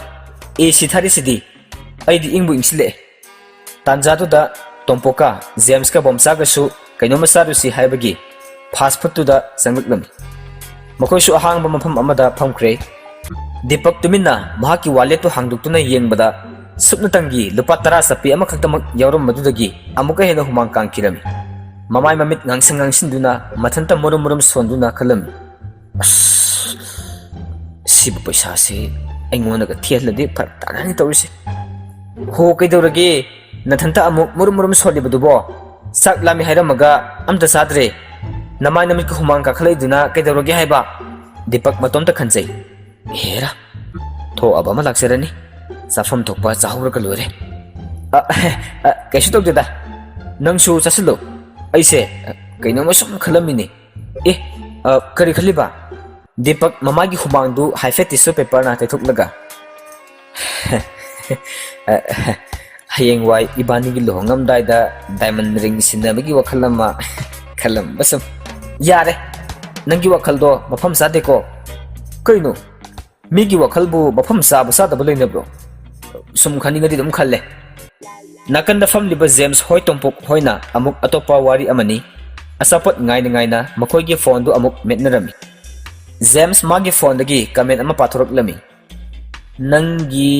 AC ꯊꯥꯔꯤꯁꯤꯗꯤ꯫ ꯑꯩꯗꯤ ꯏꯪꯕꯨ ꯏꯪꯁꯤꯜꯂꯛꯑꯦ꯫" ꯇꯥꯟꯖꯥꯗꯨꯗ ꯇꯣꯝꯄꯣꯛꯀ ꯖꯦꯝꯁꯀ ꯕꯣꯝꯆꯥꯒꯁꯨ ꯀꯩꯅꯣꯝꯃ ꯆꯥꯔꯨꯁꯤ ꯍꯥꯏꯕꯒꯤ fast foodꯇꯨꯗ ꯆꯪꯂꯛꯂꯝꯃꯤ꯫ ꯃꯈꯣꯏꯁꯨ ꯑꯍꯥꯡꯕ ꯃꯐꯝ ꯑꯃꯗ ꯐꯝꯈ꯭ꯔꯦ꯫ ꯗꯤꯄꯛ ꯇꯨꯃꯤꯟꯅ ꯃꯍꯥꯛꯀꯤ walletꯇꯨ ꯍꯥꯡꯗꯣꯛꯇꯨꯅ ꯌꯦꯡꯕꯗ, ꯁꯨꯞꯅꯇꯪꯒꯤ ꯂꯨꯄꯥ ꯇꯔꯥ ꯆꯞꯄꯤ ꯑꯃꯈꯛꯇꯃꯛ ꯌꯥꯎꯔꯝꯕꯗꯨꯗꯒꯤ ꯑꯃꯨꯛꯀ ꯍꯦꯟꯅ ꯍꯨꯃꯥꯡ ꯀꯥꯡꯈꯤꯔꯝꯃꯤ꯫ ꯃꯃꯥꯏ ꯃꯃꯤꯠ ꯉꯥꯡꯁꯪ ꯉꯥꯡꯁꯤꯟꯗꯨꯅ ꯃꯊꯟꯇ ꯃꯨꯔꯨꯝ ꯃꯨꯔꯨꯝ ꯁꯣꯟꯗꯨꯅ ꯈꯜꯂꯝꯃꯤ, "ꯑꯁ, ꯁꯤꯕꯨ ꯄꯩꯁꯥꯁꯤ ꯑꯩꯉꯣꯟꯗꯒ ꯊꯤꯍꯜꯂꯗꯤ ꯐꯔꯛ ꯇꯥꯅꯅꯤ ꯇꯧꯔꯤꯁꯦ꯫ ꯍꯣ, ꯀꯩꯗꯧꯔꯒꯦ? ꯅꯊꯟꯇ ꯑꯃꯨꯛ ꯃꯨꯔꯨꯝ ꯃꯨꯔꯨꯝ ꯁꯣꯜꯂꯤꯕꯗꯨꯕꯣ? ꯆꯥꯛ ꯂꯥꯝꯃꯤ ꯍꯥꯏꯔꯝꯃꯒ ꯑꯝꯇ ꯆꯥꯗ꯭ꯔꯦ꯫ ꯅꯃꯥꯏ ꯅꯃꯤꯠꯀ ꯍꯨꯃꯥꯡ ꯀꯥꯈꯠꯂꯛꯏꯗꯨꯅ ꯀꯩꯗꯧꯔꯒꯦ ꯍꯥꯏꯕ?" ꯗꯤꯄꯛ ꯃꯇꯣꯝꯇ ꯈꯟꯖꯩ꯫ "ꯍꯦꯔꯥ, ꯊꯣꯛꯑꯕ ꯑꯃ ꯂꯥꯛꯆꯔꯅꯤ꯫ ꯆꯥꯐꯝ ꯊꯣꯛꯄ ꯆꯥꯍꯧꯔꯒ ꯂꯣꯏꯔꯦ꯫ ꯑ, ꯑ, ꯀꯩꯁꯨ ꯇꯧꯗꯦꯗ꯫ ꯅꯪꯁꯨ ꯆꯥꯁꯤꯜꯂꯨ꯫ ꯑꯩꯁꯦ, ꯑ, ꯀꯩꯅꯣꯝꯃ ꯁꯨꯝ ꯈꯜꯂꯝꯃꯤꯅꯦ꯫ ꯑꯦ, ꯑ, ꯀꯔꯤ ꯈꯜꯂꯤꯕ?" ꯗꯤꯄꯛ ꯃꯃꯥꯒꯤ ꯍꯨꯃꯥꯡꯗꯨ ꯍꯥꯏꯐꯦꯠ tissue paperꯅ ꯇꯩꯊꯣꯛꯂꯒ, "ꯑ, ꯍꯌꯦꯡꯋꯥꯏ ꯏꯕꯥꯅꯤꯒꯤ ꯂꯨꯍꯣꯡꯉꯝꯗꯥꯏꯗ diamond ring ꯁꯤꯟꯅꯕꯒꯤ ꯋꯥꯈꯜ ꯑꯃ ꯈꯜꯂꯝꯕ ꯁꯨꯝ꯫" "ꯌꯥꯔꯦ, ꯅꯪꯒꯤ ꯋꯥꯈꯜꯗꯣ ꯃꯐꯝ ꯆꯥꯗꯦꯀꯣ꯫" "ꯀꯩꯅꯣ? ꯃꯤꯒꯤ ꯋꯥꯈꯜꯕꯨ ꯃꯐꯝ ꯆꯥꯕ ꯆꯥꯗꯕ ꯂꯩꯅꯕ꯭ꯔꯣ? ꯁꯨꯝ ꯈꯟꯅꯤꯡꯉꯗꯤ ꯑꯗꯨꯝ ꯈꯜꯂꯦ꯫" ꯅꯥꯀꯟꯗ ꯐꯝꯂꯤꯕ ꯖꯦꯝꯁ ꯍꯣꯏ ꯇꯣꯝꯄꯣꯛ ꯍꯣꯏꯅ ꯑꯃꯨꯛ ꯑꯇꯣꯞꯄ ꯋꯥꯔꯤ ꯑꯃꯅꯤ꯫ ꯑꯆꯥꯄꯣꯠ ꯉꯥꯏꯅ ꯉꯥꯏꯅ ꯃꯈꯣꯏꯒꯤ ꯐꯣꯟꯗꯨ ꯑꯃꯨꯛ ꯃꯦꯠꯅꯔꯝꯃꯤ꯫ ꯖꯦꯝꯁ ꯃꯥꯒꯤ ꯐꯣꯟꯗꯒꯤ ꯀꯃꯦꯟ ꯑꯃ ꯄꯥꯊꯣꯔꯛꯂꯝꯃꯤ꯫ "ꯅꯪꯒꯤ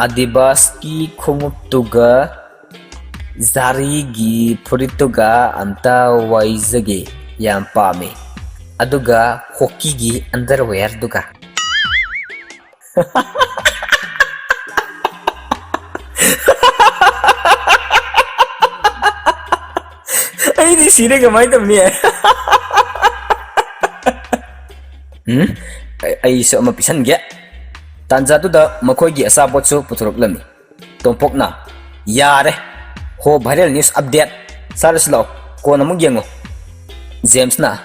ꯑꯗꯤꯕꯥꯁꯀꯤ ꯈꯣꯡꯎꯞꯇꯨꯒ ꯖꯥꯔꯤꯒꯤ ꯐꯨꯔꯤꯠꯇꯨꯒ ꯑꯝꯇ ꯋꯥꯏꯖꯒꯦ, ꯌꯥꯝ ꯄꯥꯝꯃꯦ, ꯑꯗꯨꯒ ꯍꯣꯀꯤꯒꯤ ꯑꯟꯗꯔꯋꯦꯌꯔꯗꯨꯒ"꯫ ꯑꯩꯗꯤ ꯁꯤꯔꯦ, ꯀꯃꯥꯏꯅ ꯇꯧꯅꯤ? ꯎꯝ, ꯑꯩ, ꯑꯩꯁꯨ ꯑꯃ ꯄꯤꯁꯟꯒꯦ꯫ ꯇꯥꯟꯖꯥꯗꯨꯗ ꯃꯈꯣꯏꯒꯤ ꯑꯆꯥꯄꯣꯠꯁꯨ ꯄꯨꯊꯣꯔꯛꯂꯝꯃꯤ꯫ ꯇꯣꯝꯄꯣꯛꯅ, "ꯌꯥꯔꯦ, ꯍꯣ viral news update, ꯆꯥꯔꯁꯤ ꯂꯥꯛꯑꯣ, ꯀꯣꯟꯅ ꯑꯃꯨꯛ ꯌꯦꯡꯉꯣ"꯫ ꯖꯦꯝꯁꯅ,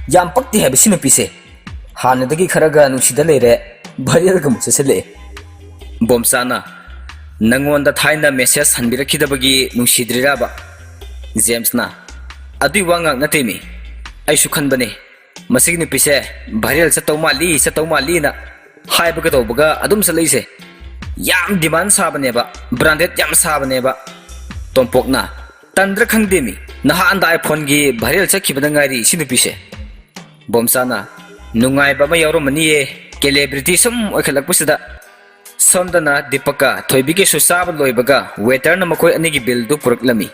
"ꯌꯥꯝ ꯄꯛꯇꯦ ꯍꯥꯏꯕ ꯁꯤ ꯅꯨꯄꯤꯁꯦ, ꯍꯥꯟꯅꯗꯒꯤ ꯈꯔꯒ ꯅꯨꯡꯁꯤꯗ ꯂꯩꯔꯦ, viralꯒ ꯑꯃꯨꯛ ꯆꯠꯁꯤꯜꯂꯛꯑꯦ"꯫ ꯕꯣꯝꯆꯥꯅ, "ꯅꯪꯉꯣꯟꯗ ꯊꯥꯏꯅ message ꯍꯟꯕꯤꯔꯛꯈꯤꯗꯕꯒꯤ ꯅꯨꯡꯁꯤꯗ꯭ꯔꯤꯔꯕ?" ꯖꯦꯝꯁꯅ, "ꯑꯗꯨꯏ ꯋꯥ ꯉꯥꯛ ꯅꯠꯇꯦꯃꯤ, ꯑꯩꯁꯨ ꯈꯟꯕꯅꯦ, ꯃꯁꯤꯒꯤ ꯅꯨꯄꯤꯁꯦ viral ꯆꯠꯇꯧ ꯃꯥꯜꯂꯤ, ꯆꯠꯇꯧ ꯃꯥꯜꯂꯤꯅ ꯍꯥꯏꯕꯒ ꯇꯧꯕꯒ ꯑꯗꯨꯝ ꯆꯠꯂꯛꯏꯁꯦ꯫ ꯌꯥꯝ demand ꯁꯥꯕꯅꯦꯕ, branded ꯌꯥꯝ ꯁꯥꯕꯅꯦꯕ"꯫ ꯇꯣꯝꯄꯣꯛꯅ, "ꯇꯟꯗ꯭ꯔ ꯈꯪꯗꯦꯃꯤ, ꯅꯍꯥꯟꯗ iPhoneꯒꯤ viral ꯆꯠꯈꯤꯕꯗ ꯉꯥꯏꯔꯤ ꯁꯤ ꯅꯨꯄꯤꯁꯦ"꯫ ꯕꯣꯝꯆꯥꯅ, "ꯅꯨꯡꯉꯥꯏꯕ ꯑꯃ ꯌꯥꯎꯔꯝꯃꯅꯤꯌꯦ, celebrity ꯁꯨꯝ ꯑꯣꯏꯈꯠꯂꯛꯄꯁꯤꯗ"꯫ ꯁꯣꯝꯗꯅ ꯗꯤꯄꯛꯀ ꯊꯣꯏꯕꯤꯒꯤꯁꯨ ꯆꯥꯕ ꯂꯣꯏꯕꯒ waiterꯅ ꯃꯈꯣꯏ ꯑꯅꯤꯒꯤ billꯗꯨ ꯄꯨꯔꯛꯂꯝꯃꯤ꯫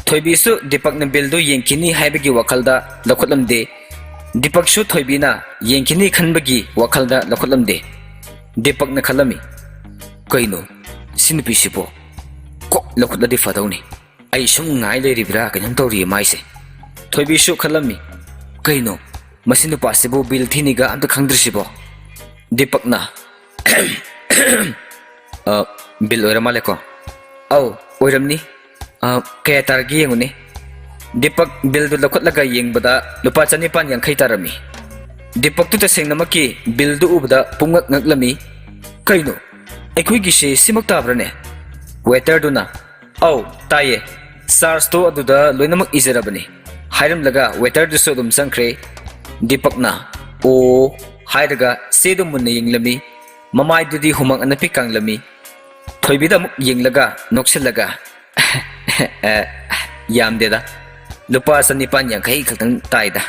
ꯊꯣꯏꯕꯤꯁꯨ ꯗꯤꯄꯛꯅ billꯗꯨ ꯌꯦꯡꯈꯤꯅꯤ ꯍꯥꯏꯕꯒꯤ ꯋꯥꯈꯜꯗ ꯂꯧꯈꯠꯂꯝꯗꯦ꯫ ꯗꯤꯄꯛꯁꯨ ꯊꯣꯏꯕꯤꯅ ꯌꯦꯡꯈꯤꯅꯤ ꯈꯟꯕꯒꯤ ꯋꯥꯈꯜꯗ ꯂꯧꯈꯠꯂꯝꯗꯦ꯫ ꯗꯤꯄꯛꯅ ꯈꯜꯂꯝꯃꯤ, "ꯀꯩꯅꯣ, ꯁꯤ ꯅꯨꯄꯤꯁꯤꯕꯣ ꯀꯣꯛ ꯂꯧꯈꯠꯂꯗꯤ ꯐꯗꯧꯅꯤ꯫ ꯑꯩ ꯁꯨꯝ ꯉꯥꯏ ꯂꯩꯔꯤꯕ꯭ꯔꯥ ꯀꯩꯅꯣꯝ ꯇꯧꯔꯤꯌꯦ ꯃꯥꯏꯁꯦ"꯫ ꯊꯣꯏꯕꯤꯁꯨ ꯈꯜꯂꯝꯃꯤ, "ꯀꯩꯅꯣ, ꯃꯁꯤ ꯅꯨꯄꯥꯁꯤꯕꯨ bill ꯊꯤꯅꯤꯒ ꯑꯝꯇ ꯈꯪꯗ꯭ꯔꯤꯁꯤꯕꯣ"꯫ ꯗꯤꯄꯛꯅ, "ꯑ, bill ꯑꯣꯏꯔ ꯃꯥꯜꯂꯦꯀꯣ꯫ ꯑꯧ, ꯑꯣꯏꯔꯝꯅꯤ꯫ ꯑ, ꯀꯌꯥ ꯇꯥꯔꯒꯦ ꯌꯦꯡꯉꯨꯅꯦ"꯫ ꯗꯤꯄꯛ billꯗꯨ ꯂꯧꯈꯠꯂꯒ ꯌꯦꯡꯕꯗ ꯂꯨꯄꯥ ꯆꯅꯤꯄꯥꯟ ꯌꯥꯡꯈꯩ ꯇꯥꯔꯝꯃꯤ꯫ ꯗꯤꯄꯛꯇꯨ ꯇꯁꯦꯡꯅꯃꯛꯀꯤ billꯗꯨ ꯎꯕꯗ ꯄꯨꯡꯉꯛ ꯉꯛꯂꯝꯃꯤ꯫ "ꯀꯩꯅꯣ? ꯑꯩꯈꯣꯏꯒꯤꯁꯦ ꯁꯤꯃꯛ ꯇꯥꯕ꯭ꯔꯅꯦ?" Waiterꯗꯨꯅ, "ꯑꯧ, ꯇꯥꯏꯌꯦ꯫ Chargeꯇꯣ ꯑꯗꯨꯗ ꯂꯣꯏꯅꯃꯛ ꯏꯖꯔꯕꯅꯤ" ꯍꯥꯏꯔꯝꯂꯒ waiterꯗꯨꯁꯨ ꯑꯗꯨꯝ ꯆꯪꯈ꯭ꯔꯦ꯫ ꯗꯤꯄꯛꯅ "ꯑꯣ" ꯍꯥꯏꯔꯒ ꯆꯦꯗꯨ ꯃꯨꯟꯅ ꯌꯦꯡꯂꯝꯃꯤ꯫ ꯃꯃꯥꯏꯗꯨꯗꯤ ꯍꯨꯃꯥꯡ ꯑꯅꯞꯄꯤ ꯀꯪꯂꯝꯃꯤ꯫ ꯊꯣꯏꯕꯤꯗ ꯑꯃꯨꯛ ꯌꯦꯡꯂꯒ ꯅꯣꯛꯁꯤꯜꯂꯒ, "ꯑꯦ, ꯌꯥꯝꯗꯦꯗ, ꯂꯨꯄꯥ ꯆꯅꯤꯄꯥꯟ ꯌꯥꯡꯈꯩ ꯈꯛꯇꯪ ꯇꯥꯏꯗ꯫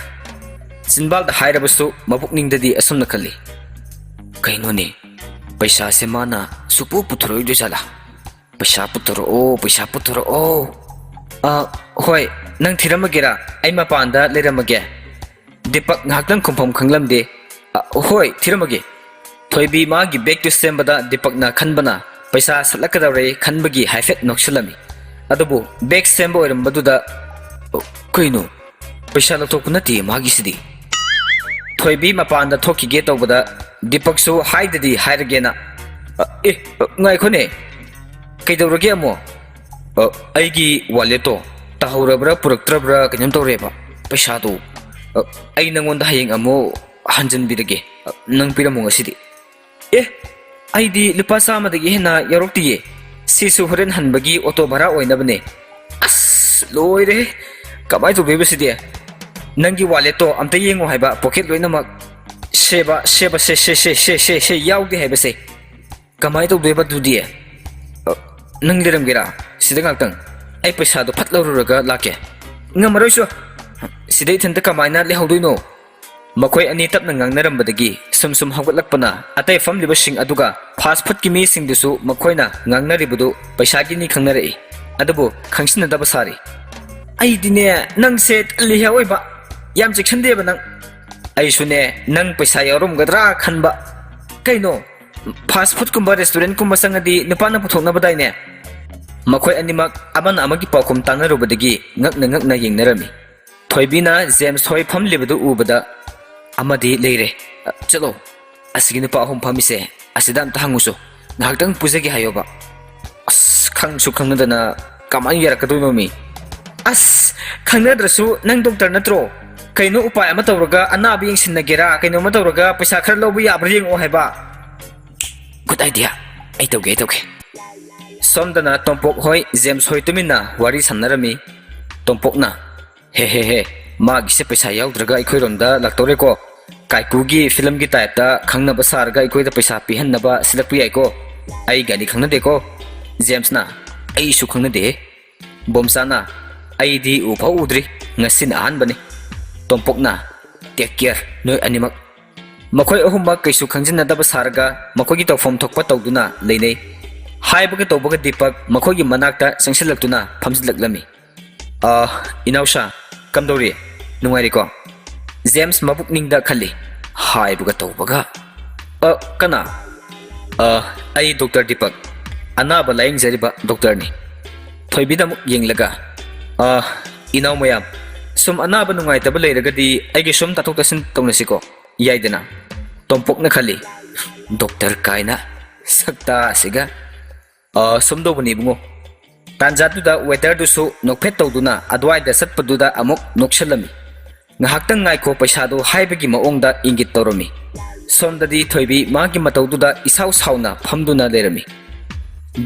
ꯆꯤꯟꯕꯥꯜꯗ ꯍꯥꯏꯔꯕꯁꯨ ꯃꯄꯨꯛꯅꯤꯡꯗꯗꯤ ꯑꯁꯨꯝꯅ ꯈꯜꯂꯤ, "ꯀꯩꯅꯣꯅꯦ, ꯄꯩꯁꯥꯁꯦ ꯃꯥꯅ ꯁꯨꯄꯨ ꯄꯨꯊꯣꯔꯛꯑꯣꯏꯗꯣꯏ ꯖꯥꯠꯂꯥ? ꯄꯩꯁꯥ ꯄꯨꯊꯣꯔꯛꯑꯣ, ꯄꯩꯁꯥ ꯄꯨꯊꯣꯔꯛꯑꯣ꯫ ꯑ, ꯍꯣꯏ, ꯅꯪ ꯊꯤꯔꯝꯃꯒꯦꯔꯥ? ꯑꯩ ꯃꯄꯥꯟꯗ ꯂꯩꯔꯝꯃꯒꯦ꯫" ꯗꯤꯄꯛ ꯉꯥꯏꯍꯥꯛꯇꯪ ꯈꯨꯝꯐꯝ ꯈꯪꯂꯝꯗꯦ꯫ "ꯑ, ꯍꯣꯏ, ꯊꯤꯔꯝꯃꯒꯦ꯫" ꯊꯣꯏꯕꯤ ꯃꯥꯒꯤ ꯕꯦꯒꯇꯨ ꯁꯦꯝꯕꯗ ꯗꯤꯄꯛꯅ ꯈꯟꯕꯅ ꯄꯩꯁꯥ ꯁꯠꯂꯛꯀꯗꯧꯔꯦ ꯈꯟꯕꯒꯤ ꯍꯥꯏꯐꯦꯠ ꯅꯣꯛꯁꯤꯜꯂꯝꯃꯤ꯫ ꯑꯗꯨꯕꯨ ꯕꯦꯒ ꯁꯦꯝꯕ ꯑꯣꯏꯔꯝꯕꯗꯨꯗ, "ꯑ, ꯀꯩꯅꯣ? ꯄꯩꯁꯥ ꯂꯧꯊꯣꯛꯄ ꯅꯠꯇꯦ ꯃꯥꯒꯤꯁꯤꯗꯤ꯫" ꯊꯣꯏꯕꯤ ꯃꯄꯥꯟꯗ ꯊꯣꯛꯈꯤꯒꯦ ꯇꯧꯕꯗ ꯗꯤꯄꯛꯁꯨ ꯍꯥꯏꯗꯗꯤ ꯍꯥꯏꯔꯒꯦꯅ, "ꯑ, ꯑꯦ, ꯑ, ꯉꯥꯏꯈꯣꯅꯦ, ꯀꯩꯗꯧꯔꯒꯦ ꯑꯃꯨꯛ?" "ꯑ, ꯑꯩꯒꯤ ꯋꯥꯂꯦꯠꯇꯣ ꯇꯥꯍꯧꯔꯕ꯭ꯔꯥ ꯄꯨꯔꯛꯇ꯭ꯔꯕ꯭ꯔꯥ ꯀꯩꯅꯣꯝ ꯇꯧꯔꯦꯕ꯫ ꯄꯩꯁꯥꯗꯣ, ꯑ, ꯑꯩ ꯅꯪꯉꯣꯟꯗ ꯍꯌꯦꯡ ꯑꯃꯨꯛ ꯍꯟꯖꯤꯟꯕꯤꯔꯒꯦ꯫ ꯑ, ꯅꯪ ꯄꯤꯔꯝꯃꯣ ꯉꯁꯤꯗꯤ꯫" "ꯑꯦ, ꯑꯩꯗꯤ ꯂꯨꯄꯥ ꯆꯥꯝꯃꯗꯒꯤ ꯍꯦꯟꯅ ꯌꯥꯎꯔꯛꯇꯤꯌꯦ꯫ ꯁꯤꯁꯨ ꯍꯣꯔꯦꯟ ꯍꯟꯕꯒꯤ ꯑꯣꯇꯣ ꯚꯔꯥ ꯑꯣꯏꯅꯕꯅꯦ꯫" "ꯑꯁ, ꯂꯣꯏꯔꯦꯍꯦ꯫ ꯀꯃꯥꯏꯅ ꯇꯧꯗꯣꯏꯕ ꯁꯤꯗꯤ? ꯅꯪꯒꯤ ꯋꯥꯂꯦꯠꯇꯣ ꯑꯝꯇ ꯌꯦꯡꯉꯣ ꯍꯥꯏꯕ, ꯄꯣꯀꯦꯠ ꯂꯣꯏꯅꯃꯛ ꯁꯦꯕ, ꯁꯦꯕ, ꯁꯦ, ꯁꯦ, ꯁꯦ, ꯁꯦ, ꯁꯦ, ꯁꯦ ꯌꯥꯎꯗꯦ ꯍꯥꯏꯕꯁꯦ꯫ ꯀꯃꯥꯏꯅ ꯇꯧꯗꯣꯏꯕ ꯑꯗꯨꯗꯤ?" "ꯑ, ꯅꯪ ꯂꯩꯔꯝꯒꯦꯔꯥ ꯁꯤꯗ ꯉꯥꯛꯇꯪ? ꯑꯩ ꯄꯩꯁꯥꯗꯣ ꯐꯠ ꯂꯧꯔꯨꯔꯒ ꯂꯥꯛꯀꯦ꯫" "ꯉꯝꯃꯔꯣꯏꯁꯨ꯫ ꯁꯤꯗ ꯏꯊꯟꯇ ꯀꯃꯥꯏꯅ ꯂꯩꯍꯧꯗꯣꯏꯅꯣ?" ꯃꯈꯣꯏ ꯑꯅꯤ ꯇꯞꯅ ꯉꯥꯡꯅꯔꯝꯕꯗꯒꯤ ꯁꯨꯝ ꯁꯨꯝ ꯍꯧꯒꯠꯂꯛꯄꯅ ꯑꯇꯩ ꯐꯝꯂꯤꯕꯁꯤꯡ ꯑꯗꯨꯒ ꯐꯥꯁ ꯐꯨꯗꯀꯤ ꯃꯤꯁꯤꯡꯗꯨꯁꯨ ꯃꯈꯣꯏꯅ ꯉꯥꯡꯅꯔꯤꯕꯗꯨ ꯄꯩꯁꯥꯒꯤꯅꯤ ꯈꯪꯅꯔꯛꯏ꯫ ꯑꯗꯨꯕꯨ ꯈꯪꯁꯤꯟꯅꯗꯕ ꯁꯥꯔꯤ꯫ "ꯑꯩꯗꯤꯅꯦ, ꯅꯪꯁꯦ ꯇꯜꯂꯤꯍꯦ ꯑꯑꯣꯏꯕ꯫ ꯌꯥꯝ ꯆꯦꯛꯁꯤꯟꯗꯦꯕ ꯅꯪ꯫" "ꯑꯩꯁꯨꯅꯦ, ꯅꯪ ꯄꯩꯁꯥ ꯌꯥꯎꯔꯝꯒꯗ꯭ꯔꯥ ꯈꯟꯕ꯫ ꯀꯩꯅꯣ, ꯐꯥꯁ ꯐꯨꯗꯀꯨꯝꯕ ꯔꯦꯁꯇꯨꯔꯦꯟꯠꯀꯨꯝꯕ ꯆꯪꯉꯗꯤ ꯅꯨꯄꯥꯅ ꯄꯨꯊꯣꯛꯅꯕꯗꯥꯏꯅꯦ?" ꯃꯈꯣꯏ ꯑꯅꯤꯃꯛ ꯑꯃꯅ ꯑꯃꯒꯤ ꯄꯥꯎꯈꯨꯝ ꯇꯥꯟꯅꯔꯨꯕꯗꯒꯤ ꯉꯛꯅ ꯉꯛꯅ ꯌꯦꯡꯅꯔꯝꯃꯤ꯫ ꯊꯣꯏꯕꯤꯅ ꯖꯦꯝꯁ ꯍꯣꯏ ꯐꯝꯂꯤꯕꯗꯨ ꯎꯕꯗ, "ꯑꯃꯗꯤ ꯂꯩꯔꯦ꯫ ꯆꯠꯂꯣ, ꯑꯁꯤꯒꯤ ꯅꯨꯄꯥ ꯑꯍꯨꯝ ꯐꯝꯃꯤꯁꯦ, ꯑꯁꯤꯗ ꯑꯝꯇ ꯍꯪꯉꯨꯁꯨ꯫ ꯉꯥꯏꯍꯥꯛꯇꯪ ꯄꯨꯖꯒꯦ ꯍꯥꯏꯌꯣꯕ꯫" "ꯑꯁ, ꯈꯪꯁꯨ ꯈꯪꯅꯗꯅ ꯀꯃꯥꯏꯅ ꯌꯥꯔꯛꯀꯗꯣꯏꯅꯣ ꯃꯤ?" "ꯑꯁ, ꯈꯪꯅꯗ꯭ꯔꯁꯨ ꯅꯪ ꯗꯣꯛꯇꯔ ꯅꯠꯇ꯭ꯔꯣ? ꯀꯩꯅꯣ ꯎꯄꯥꯏ ꯑꯃ ꯇꯧꯔꯒ ꯑꯅꯥꯕ ꯌꯦꯡꯁꯤꯟꯅꯒꯦꯔꯥ, ꯀꯩꯅꯣꯝꯃ ꯇꯧꯔꯒ ꯄꯩꯁꯥ ꯈꯔ ꯂꯧꯕ ꯌꯥꯕ꯭ꯔꯥ ꯌꯦꯡꯉꯛꯑꯣ ꯍꯥꯏꯕ꯫" "Good idea. ꯑꯩ ꯇꯧꯒꯦ, ꯑꯩ ꯇꯧꯒꯦ꯫" ꯁꯣꯝꯗꯅ ꯇꯣꯝꯄꯣꯛ ꯍꯣꯏ, ꯖꯦꯝꯁ ꯍꯣꯏ ꯇꯨꯃꯤꯟꯅ ꯋꯥꯔꯤ ꯁꯥꯟꯅꯔꯝꯃꯤ꯫ ꯇꯣꯝꯄꯣꯛꯅ, "ꯍꯦ, ꯍꯦ, ꯍꯦ, ꯃꯥꯒꯤꯁꯦ ꯄꯩꯁꯥ ꯌꯥꯎꯗ꯭ꯔꯒ ꯑꯩꯈꯣꯏꯔꯣꯝꯗ ꯂꯥꯛꯇꯧꯔꯦꯀꯣ꯫ ꯀꯥꯏꯀꯨꯒꯤ ꯐꯤꯂꯝꯒꯤ ꯇꯥꯏꯞꯇ ꯈꯪꯅꯕ ꯁꯥꯔꯒ ꯑꯩꯈꯣꯏꯗ ꯄꯩꯁꯥ ꯄꯤꯍꯟꯅꯕ ꯁꯤꯜꯂꯛꯄ ꯌꯥꯏꯀꯣ꯫ ꯑꯩꯒꯗꯤ ꯈꯪꯅꯗꯦꯀꯣ꯫" ꯖꯦꯝꯁꯅ, "ꯑꯩꯁꯨ ꯈꯪꯅꯗꯦꯍꯦ꯫" ꯕꯣꯝꯆꯥꯅ, ꯑꯩꯗꯤ ꯎꯐꯥꯎ ꯎꯗ꯭ꯔꯤ, ꯉꯁꯤꯅ ꯑꯍꯥꯟꯕꯅꯤ꯫ ꯇꯣꯝꯄꯣꯛꯅ, "Take care, ꯅꯣꯏ ꯑꯅꯤꯃꯛ"꯫ ꯃꯈꯣꯏ ꯑꯍꯨꯝꯃꯛ ꯀꯩꯁꯨ ꯈꯪꯖꯤꯟꯅꯗꯕ ꯁꯥꯔꯒ ꯃꯈꯣꯏꯒꯤ ꯇꯧꯐꯝ ꯊꯣꯛꯄ ꯇꯧꯗꯨꯅ ꯂꯩꯅꯩ꯫ ꯍꯥꯏꯕꯒ ꯇꯧꯕꯒ ꯗꯤꯄꯛ ꯃꯈꯣꯏꯒꯤ ꯃꯅꯥꯛꯇ ꯆꯪꯁꯤꯜꯂꯛꯇꯨꯅ ꯐꯝꯖꯤꯜꯂꯛꯂꯝꯃꯤ꯫ "ꯑ, ꯏꯅꯥꯎꯁꯥ, ꯀꯝꯗꯧꯔꯤ? ꯅꯨꯡꯉꯥꯏꯔꯤꯀꯣ?" ꯖꯦꯝꯁ ꯃꯕꯨꯛꯅꯤꯡꯗ ꯈꯜꯂꯤ꯫ ꯍꯥꯏꯕꯒ ꯇꯧꯕꯒ꯫ "ꯑ, ꯀꯅꯥ?" "ꯑ, ꯑꯩ ꯗꯣꯛꯇꯔ ꯗꯤꯄꯛ, ꯑꯅꯥꯕ ꯂꯥꯌꯦꯡꯖꯔꯤꯕ ꯗꯣꯛꯇꯔꯅꯤ꯫" ꯊꯣꯏꯕꯤꯗ ꯑꯃꯨꯛ ꯌꯦꯡꯂꯒ, "ꯑ, ꯏꯅꯥꯎ ꯃꯌꯥꯝ, ꯁꯨꯝ ꯑꯅꯥꯕ ꯅꯨꯡꯉꯥꯏꯇꯕ ꯂꯩꯔꯒꯗꯤ ꯑꯩꯒꯤ ꯁꯨꯝ ꯇꯥꯊꯣꯛ ꯇꯥꯁꯤꯟ ꯇꯧꯅꯁꯤꯀꯣ, ꯌꯥꯏꯗꯅ?" ꯇꯣꯝꯄꯣꯛꯅ ꯈꯜꯂꯤ, "ꯗꯣꯛꯇꯔ ꯀꯥꯏꯅ, ꯁꯛꯇꯥ ꯑꯁꯤꯒ"꯫ "ꯑ, ꯁꯨꯝ ꯇꯧꯕꯅꯤ ꯏꯕꯨꯡꯉꯣ꯫" ꯇꯥꯟꯖꯥꯗꯨꯗ ꯋꯦꯇꯔꯗꯨꯁꯨ ꯅꯣꯛꯐꯦꯠ ꯇꯧꯗꯨꯅ ꯑꯗꯨꯋꯥꯏꯗ ꯆꯠꯄꯗꯨꯗ ꯑꯃꯨꯛ ꯅꯣꯛꯁꯜꯂꯝꯃꯤ꯫ "ꯉꯥꯏꯍꯥꯛꯇꯪ ꯉꯥꯏꯈꯣ, ꯄꯩꯁꯥꯗꯣ" ꯍꯥꯏꯕꯒꯤ ꯃꯑꯣꯡꯗ ꯏꯪꯒꯤꯠ ꯇꯧꯔꯝꯃꯤ꯫ ꯁꯣꯝꯗꯗꯤ ꯊꯣꯏꯕꯤ ꯃꯥꯒꯤ ꯃꯇꯧꯗꯨꯗ ꯏꯁꯥꯎ ꯁꯥꯎꯅ ꯐꯝꯗꯨꯅ ꯂꯩꯔꯝꯃꯤ꯫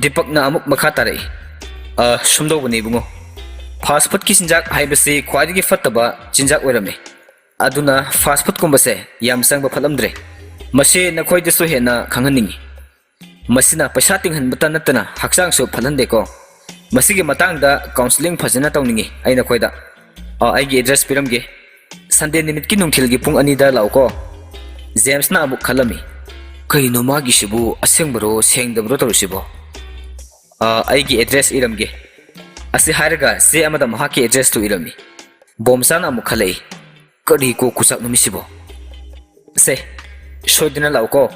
ꯗꯤꯄꯛꯅ ꯑꯃꯨꯛ ꯃꯈꯥ ꯇꯥꯔꯛꯏ, "ꯑ, ꯁꯨꯝ ꯇꯧꯕꯅꯤ ꯏꯕꯨꯡꯉꯣ, ꯐꯥꯁ ꯐꯨꯗꯀꯤ ꯆꯤꯟꯖꯥꯛ ꯍꯥꯏꯕꯁꯤ ꯈ꯭ꯋꯥꯏꯗꯒꯤ ꯐꯠꯇꯕ ꯆꯤꯟꯖꯥꯛ ꯑꯣꯏꯔꯝꯃꯤ꯫ ꯑꯗꯨꯅ ꯐꯥꯁ ꯐꯨꯗꯀꯨꯝꯕꯁꯦ ꯌꯥꯝ ꯆꯪꯕ ꯐꯠꯂꯝꯗ꯭ꯔꯦ꯫ ꯃꯁꯤ ꯅꯈꯣꯏꯗꯁꯨ ꯍꯦꯟꯅ ꯈꯪꯍꯟꯅꯤꯡꯏ꯫ ꯃꯁꯤꯅ ꯄꯩꯁꯥ ꯇꯤꯡꯍꯟꯕꯇ ꯅꯠꯇꯅ ꯍꯛꯆꯥꯡꯁꯨ ꯐꯠꯍꯟꯗꯦꯀꯣ꯫ ꯃꯁꯤꯒꯤ ꯃꯇꯥꯡꯗ counselling ꯐꯖꯅ ꯇꯧꯅꯤꯡꯏ ꯑꯩ ꯅꯈꯣꯏꯗ꯫ ꯑ, ꯑꯩꯒꯤ address ꯄꯤꯔꯝꯒꯦ꯫ Sunday ꯅꯨꯃꯤꯠꯀꯤ ꯅꯨꯡꯊꯤꯜꯒꯤ ꯄꯨꯡ ꯑꯅꯤꯗ ꯂꯥꯛꯎꯀꯣ꯫" ꯖꯦꯝꯁꯅ ꯑꯃꯨꯛ ꯈꯜꯂꯝꯃꯤ, "ꯀꯩꯅꯣ ꯃꯥꯒꯤꯁꯤꯕꯨ, ꯑꯁꯦꯡꯕꯔꯣ ꯁꯦꯡꯗꯕꯔꯣ ꯇꯧꯔꯤꯁꯤꯕꯣ?" "ꯑ, ꯑꯩꯒꯤ address ꯏꯔꯝꯒꯦ꯫" ꯑꯁꯤ ꯍꯥꯏꯔꯒ ꯆꯦ ꯑꯃꯗ ꯃꯍꯥꯛꯀꯤ addressꯇꯨ ꯏꯔꯝꯃꯤ꯫ ꯕꯣꯝꯆꯥꯅ ꯑꯃꯨꯛ ꯈꯜꯂꯛꯏ, "ꯀꯔꯤ ꯀꯣꯛ ꯈꯨꯆꯥꯛꯅꯣ ꯃꯤꯁꯤꯕꯣ?" "ꯁꯦ, ꯁꯣꯏꯗꯅ ꯂꯥꯛꯎꯀꯣ꯫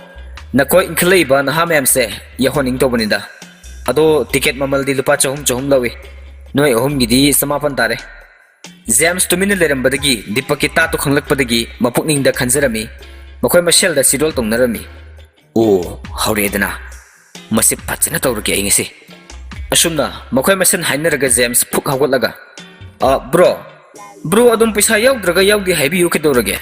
ꯅꯈꯣꯏ ꯏꯟꯈꯠꯂꯛꯏꯕ ꯅꯍꯥ ꯃꯌꯥꯝꯁꯦ ꯌꯥꯎꯍꯟꯅꯤꯡ ꯇꯧꯕꯅꯤꯗ꯫ ꯑꯗꯣ ꯇꯤꯀꯦꯠ ꯃꯃꯜꯗꯤ ꯂꯨꯄꯥ ꯆꯍꯨꯝ ꯆꯍꯨꯝ ꯂꯧꯏ꯫ ꯅꯣꯏ ꯑꯍꯨꯝꯒꯤꯗꯤ ꯆꯃꯥꯄꯟ ꯇꯥꯔꯦ꯫" ꯖꯦꯝꯁ ꯇꯨꯃꯤꯟꯅ ꯂꯩꯔꯝꯕꯗꯒꯤ ꯗꯤꯄꯛꯀꯤ ꯇꯥꯠꯇꯨ ꯈꯪꯂꯛꯄꯗꯒꯤ ꯃꯄꯨꯛꯅꯤꯡꯗ ꯈꯟꯖꯔꯝꯃꯤ꯫ ꯃꯈꯣꯏ ꯃꯁꯦꯜꯗ ꯆꯤꯔꯣꯜ ꯇꯧꯅꯔꯝꯃꯤ꯫ "ꯑꯣ, ꯍꯧꯔꯛꯑꯦꯗꯅ꯫ ꯃꯁꯤ ꯐꯖꯅ ꯇꯧꯔꯒꯦ ꯑꯩ ꯉꯁꯤ꯫" ꯑꯁꯨꯝꯅ ꯃꯈꯣꯏ ꯃꯁꯦꯜ ꯍꯥꯏꯅꯔꯒ ꯖꯦꯝꯁ ꯐꯨꯛ ꯍꯧꯒꯠꯂꯒ, "ꯑ, ꯕ꯭ꯔꯣ, ꯕ꯭ꯔꯣ ꯑꯗꯨꯝ ꯄꯩꯁꯥ ꯌꯥꯎꯗ꯭ꯔꯒ ꯌꯥꯎꯗꯦ ꯍꯥꯏꯕꯤꯌꯨ ꯀꯩꯗꯧꯔꯒꯦ?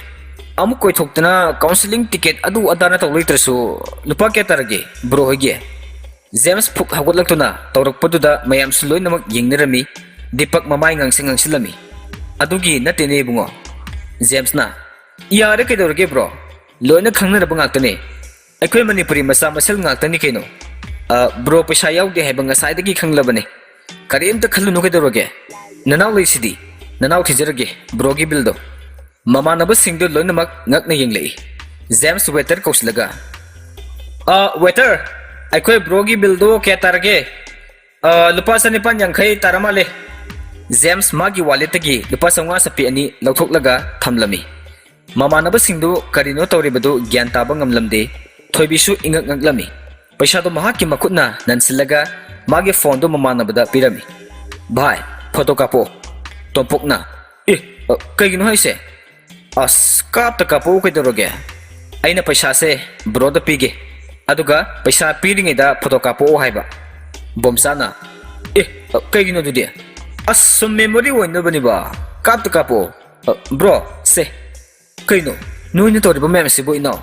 ꯑꯃꯨꯛ ꯀꯣꯏꯊꯣꯛꯇꯅ counselling ꯇꯤꯀꯦꯠ ꯑꯗꯨ ꯑꯗꯥꯅ ꯇꯧ ꯂꯩꯇ꯭ꯔꯁꯨ ꯂꯨꯄꯥ ꯀꯌꯥ ꯇꯥꯔꯒꯦ ꯕ꯭ꯔꯣ ꯍꯣꯏꯒꯤ?" ꯖꯦꯝꯁ ꯐꯨꯛ ꯍꯧꯒꯠꯂꯛꯇꯨꯅ ꯇꯧꯔꯛꯄꯗꯨꯗ ꯃꯌꯥꯝꯁꯨ ꯂꯣꯏꯅꯃꯛ ꯌꯦꯡꯅꯔꯝꯃꯤ꯫ ꯗꯤꯄꯛ ꯃꯃꯥꯏ ꯉꯥꯡꯁꯪ ꯉꯥꯡꯁꯤꯜꯂꯝꯃꯤ꯫ "ꯑꯗꯨꯒꯤ ꯅꯠꯇꯦꯅꯦ ꯏꯕꯨꯡꯉꯣ꯫" ꯖꯦꯝꯁꯅ, "ꯌꯥꯔꯦ ꯀꯩꯗꯧꯔꯒꯦ ꯕ꯭ꯔꯣ? ꯂꯣꯏꯅ ꯈꯪꯅꯔꯕ ꯉꯥꯛꯇꯅꯦ꯫ ꯑꯩꯈꯣꯏ ꯃꯅꯤꯄꯨꯔꯤ ꯃꯆꯥ ꯃꯁꯦꯜ ꯉꯥꯛꯇꯅꯤ ꯀꯩꯅꯣ꯫ ꯑ, ꯕ꯭ꯔꯣ ꯄꯩꯁꯥ ꯌꯥꯎꯗꯦ ꯍꯥꯏꯕ ꯉꯁꯥꯏꯗꯒꯤ ꯈꯪꯂꯕꯅꯦ꯫ ꯀꯔꯤꯝꯇ ꯈꯜꯂꯨꯅꯨ ꯀꯩꯗꯧꯔꯒꯦ? "ꯅꯅꯥꯎ ꯂꯩꯁꯤꯗꯤ, ꯅꯅꯥꯎ ꯊꯤꯖꯔꯒꯦ, ꯕ꯭ꯔꯣꯒꯤ ꯕꯤꯜꯗꯣ"꯫ ꯃꯃꯥꯟꯅꯕꯁꯤꯡꯗꯨ ꯂꯣꯏꯅꯃꯛ ꯉꯛꯅ ꯌꯦꯡꯂꯛꯏ꯫ ꯖꯦꯝꯁ ꯋꯦꯇꯔ ꯀꯧꯁꯤꯜꯂꯒ, "ꯑ, ꯋꯦꯇꯔ, ꯑꯩꯈꯣꯏ ꯕ꯭ꯔꯣꯒꯤ ꯕꯤꯜꯗꯣ ꯀꯌꯥ ꯇꯥꯔꯒꯦ?" "ꯑ, ꯂꯨꯄꯥ ꯆꯅꯤꯄꯥꯟ ꯌꯥꯡꯈꯩ ꯇꯥꯔ ꯃꯥꯜꯂꯦ"꯫ ꯖꯦꯝꯁ ꯃꯥꯒꯤ ꯋꯥꯂꯦꯠꯇꯒꯤ ꯂꯨꯄꯥ ꯆꯥꯝꯃꯉꯥ ꯆꯞꯄꯤ ꯑꯅꯤ ꯂꯧꯊꯣꯛꯂꯒ ꯊꯝꯂꯝꯃꯤ꯫ ꯃꯃꯥꯟꯅꯕꯁꯤꯡꯗꯨ ꯀꯔꯤꯅꯣ ꯇꯧꯔꯤꯕꯗꯨ ꯒ꯭ꯌꯥꯟ ꯇꯥꯕ ꯉꯝꯂꯝꯗꯦ꯫ ꯊꯣꯏꯕꯤꯁꯨ ꯏꯉꯛ ꯉꯛꯂꯝꯃꯤ꯫ ꯄꯩꯁꯥꯗꯨ ꯃꯍꯥꯛꯀꯤ ꯃꯈꯨꯠꯅ ꯅꯟꯁꯤꯜꯂꯒ ꯃꯥꯒꯤ ꯐꯣꯟꯗꯨ ꯃꯃꯥꯟꯅꯕꯗ ꯄꯤꯔꯝꯃꯤ꯫ "ꯚꯥꯏ, ꯐꯣꯇꯣ ꯀꯥꯞꯄꯣ"꯫ ꯇꯣꯝꯄꯣꯛꯅ, "ꯑꯦ, ꯑ, ꯀꯩꯒꯤꯅꯣ ꯍꯥꯏꯁꯦ?" "ꯑꯁ, ꯀꯥꯞꯇ ꯀꯥꯞꯄꯛꯎ ꯀꯩꯗꯧꯔꯒꯦ? ꯑꯩꯅ ꯄꯩꯁꯥꯁꯦ ꯕ꯭ꯔꯣꯗ ꯄꯤꯒꯦ, ꯑꯗꯨꯒ ꯄꯩꯁꯥ ꯄꯤꯔꯤꯉꯩꯗ ꯐꯣꯇꯣ ꯀꯥꯞꯄꯛꯑꯣ ꯍꯥꯏꯕ"꯫ ꯕꯣꯝꯆꯥꯅ, "ꯑꯦ, ꯑ, ꯀꯩꯒꯤꯅꯣ ꯑꯗꯨꯗꯤ?" "ꯑꯁ, ꯁꯨꯝ ꯃꯦꯃꯣꯔꯤ ꯑꯣꯏꯅꯕꯅꯤꯕ, ꯀꯥꯞꯇ ꯀꯥꯞꯄꯛꯑꯣ"꯫ "ꯑ, ꯕ꯭ꯔꯣ, ꯁꯦ"꯫ "ꯀꯩꯅꯣ? ꯅꯣꯏꯅ ꯇꯧꯔꯤꯕ ꯃꯌꯥꯝꯁꯤꯕꯨ, ꯏꯅꯥꯎ?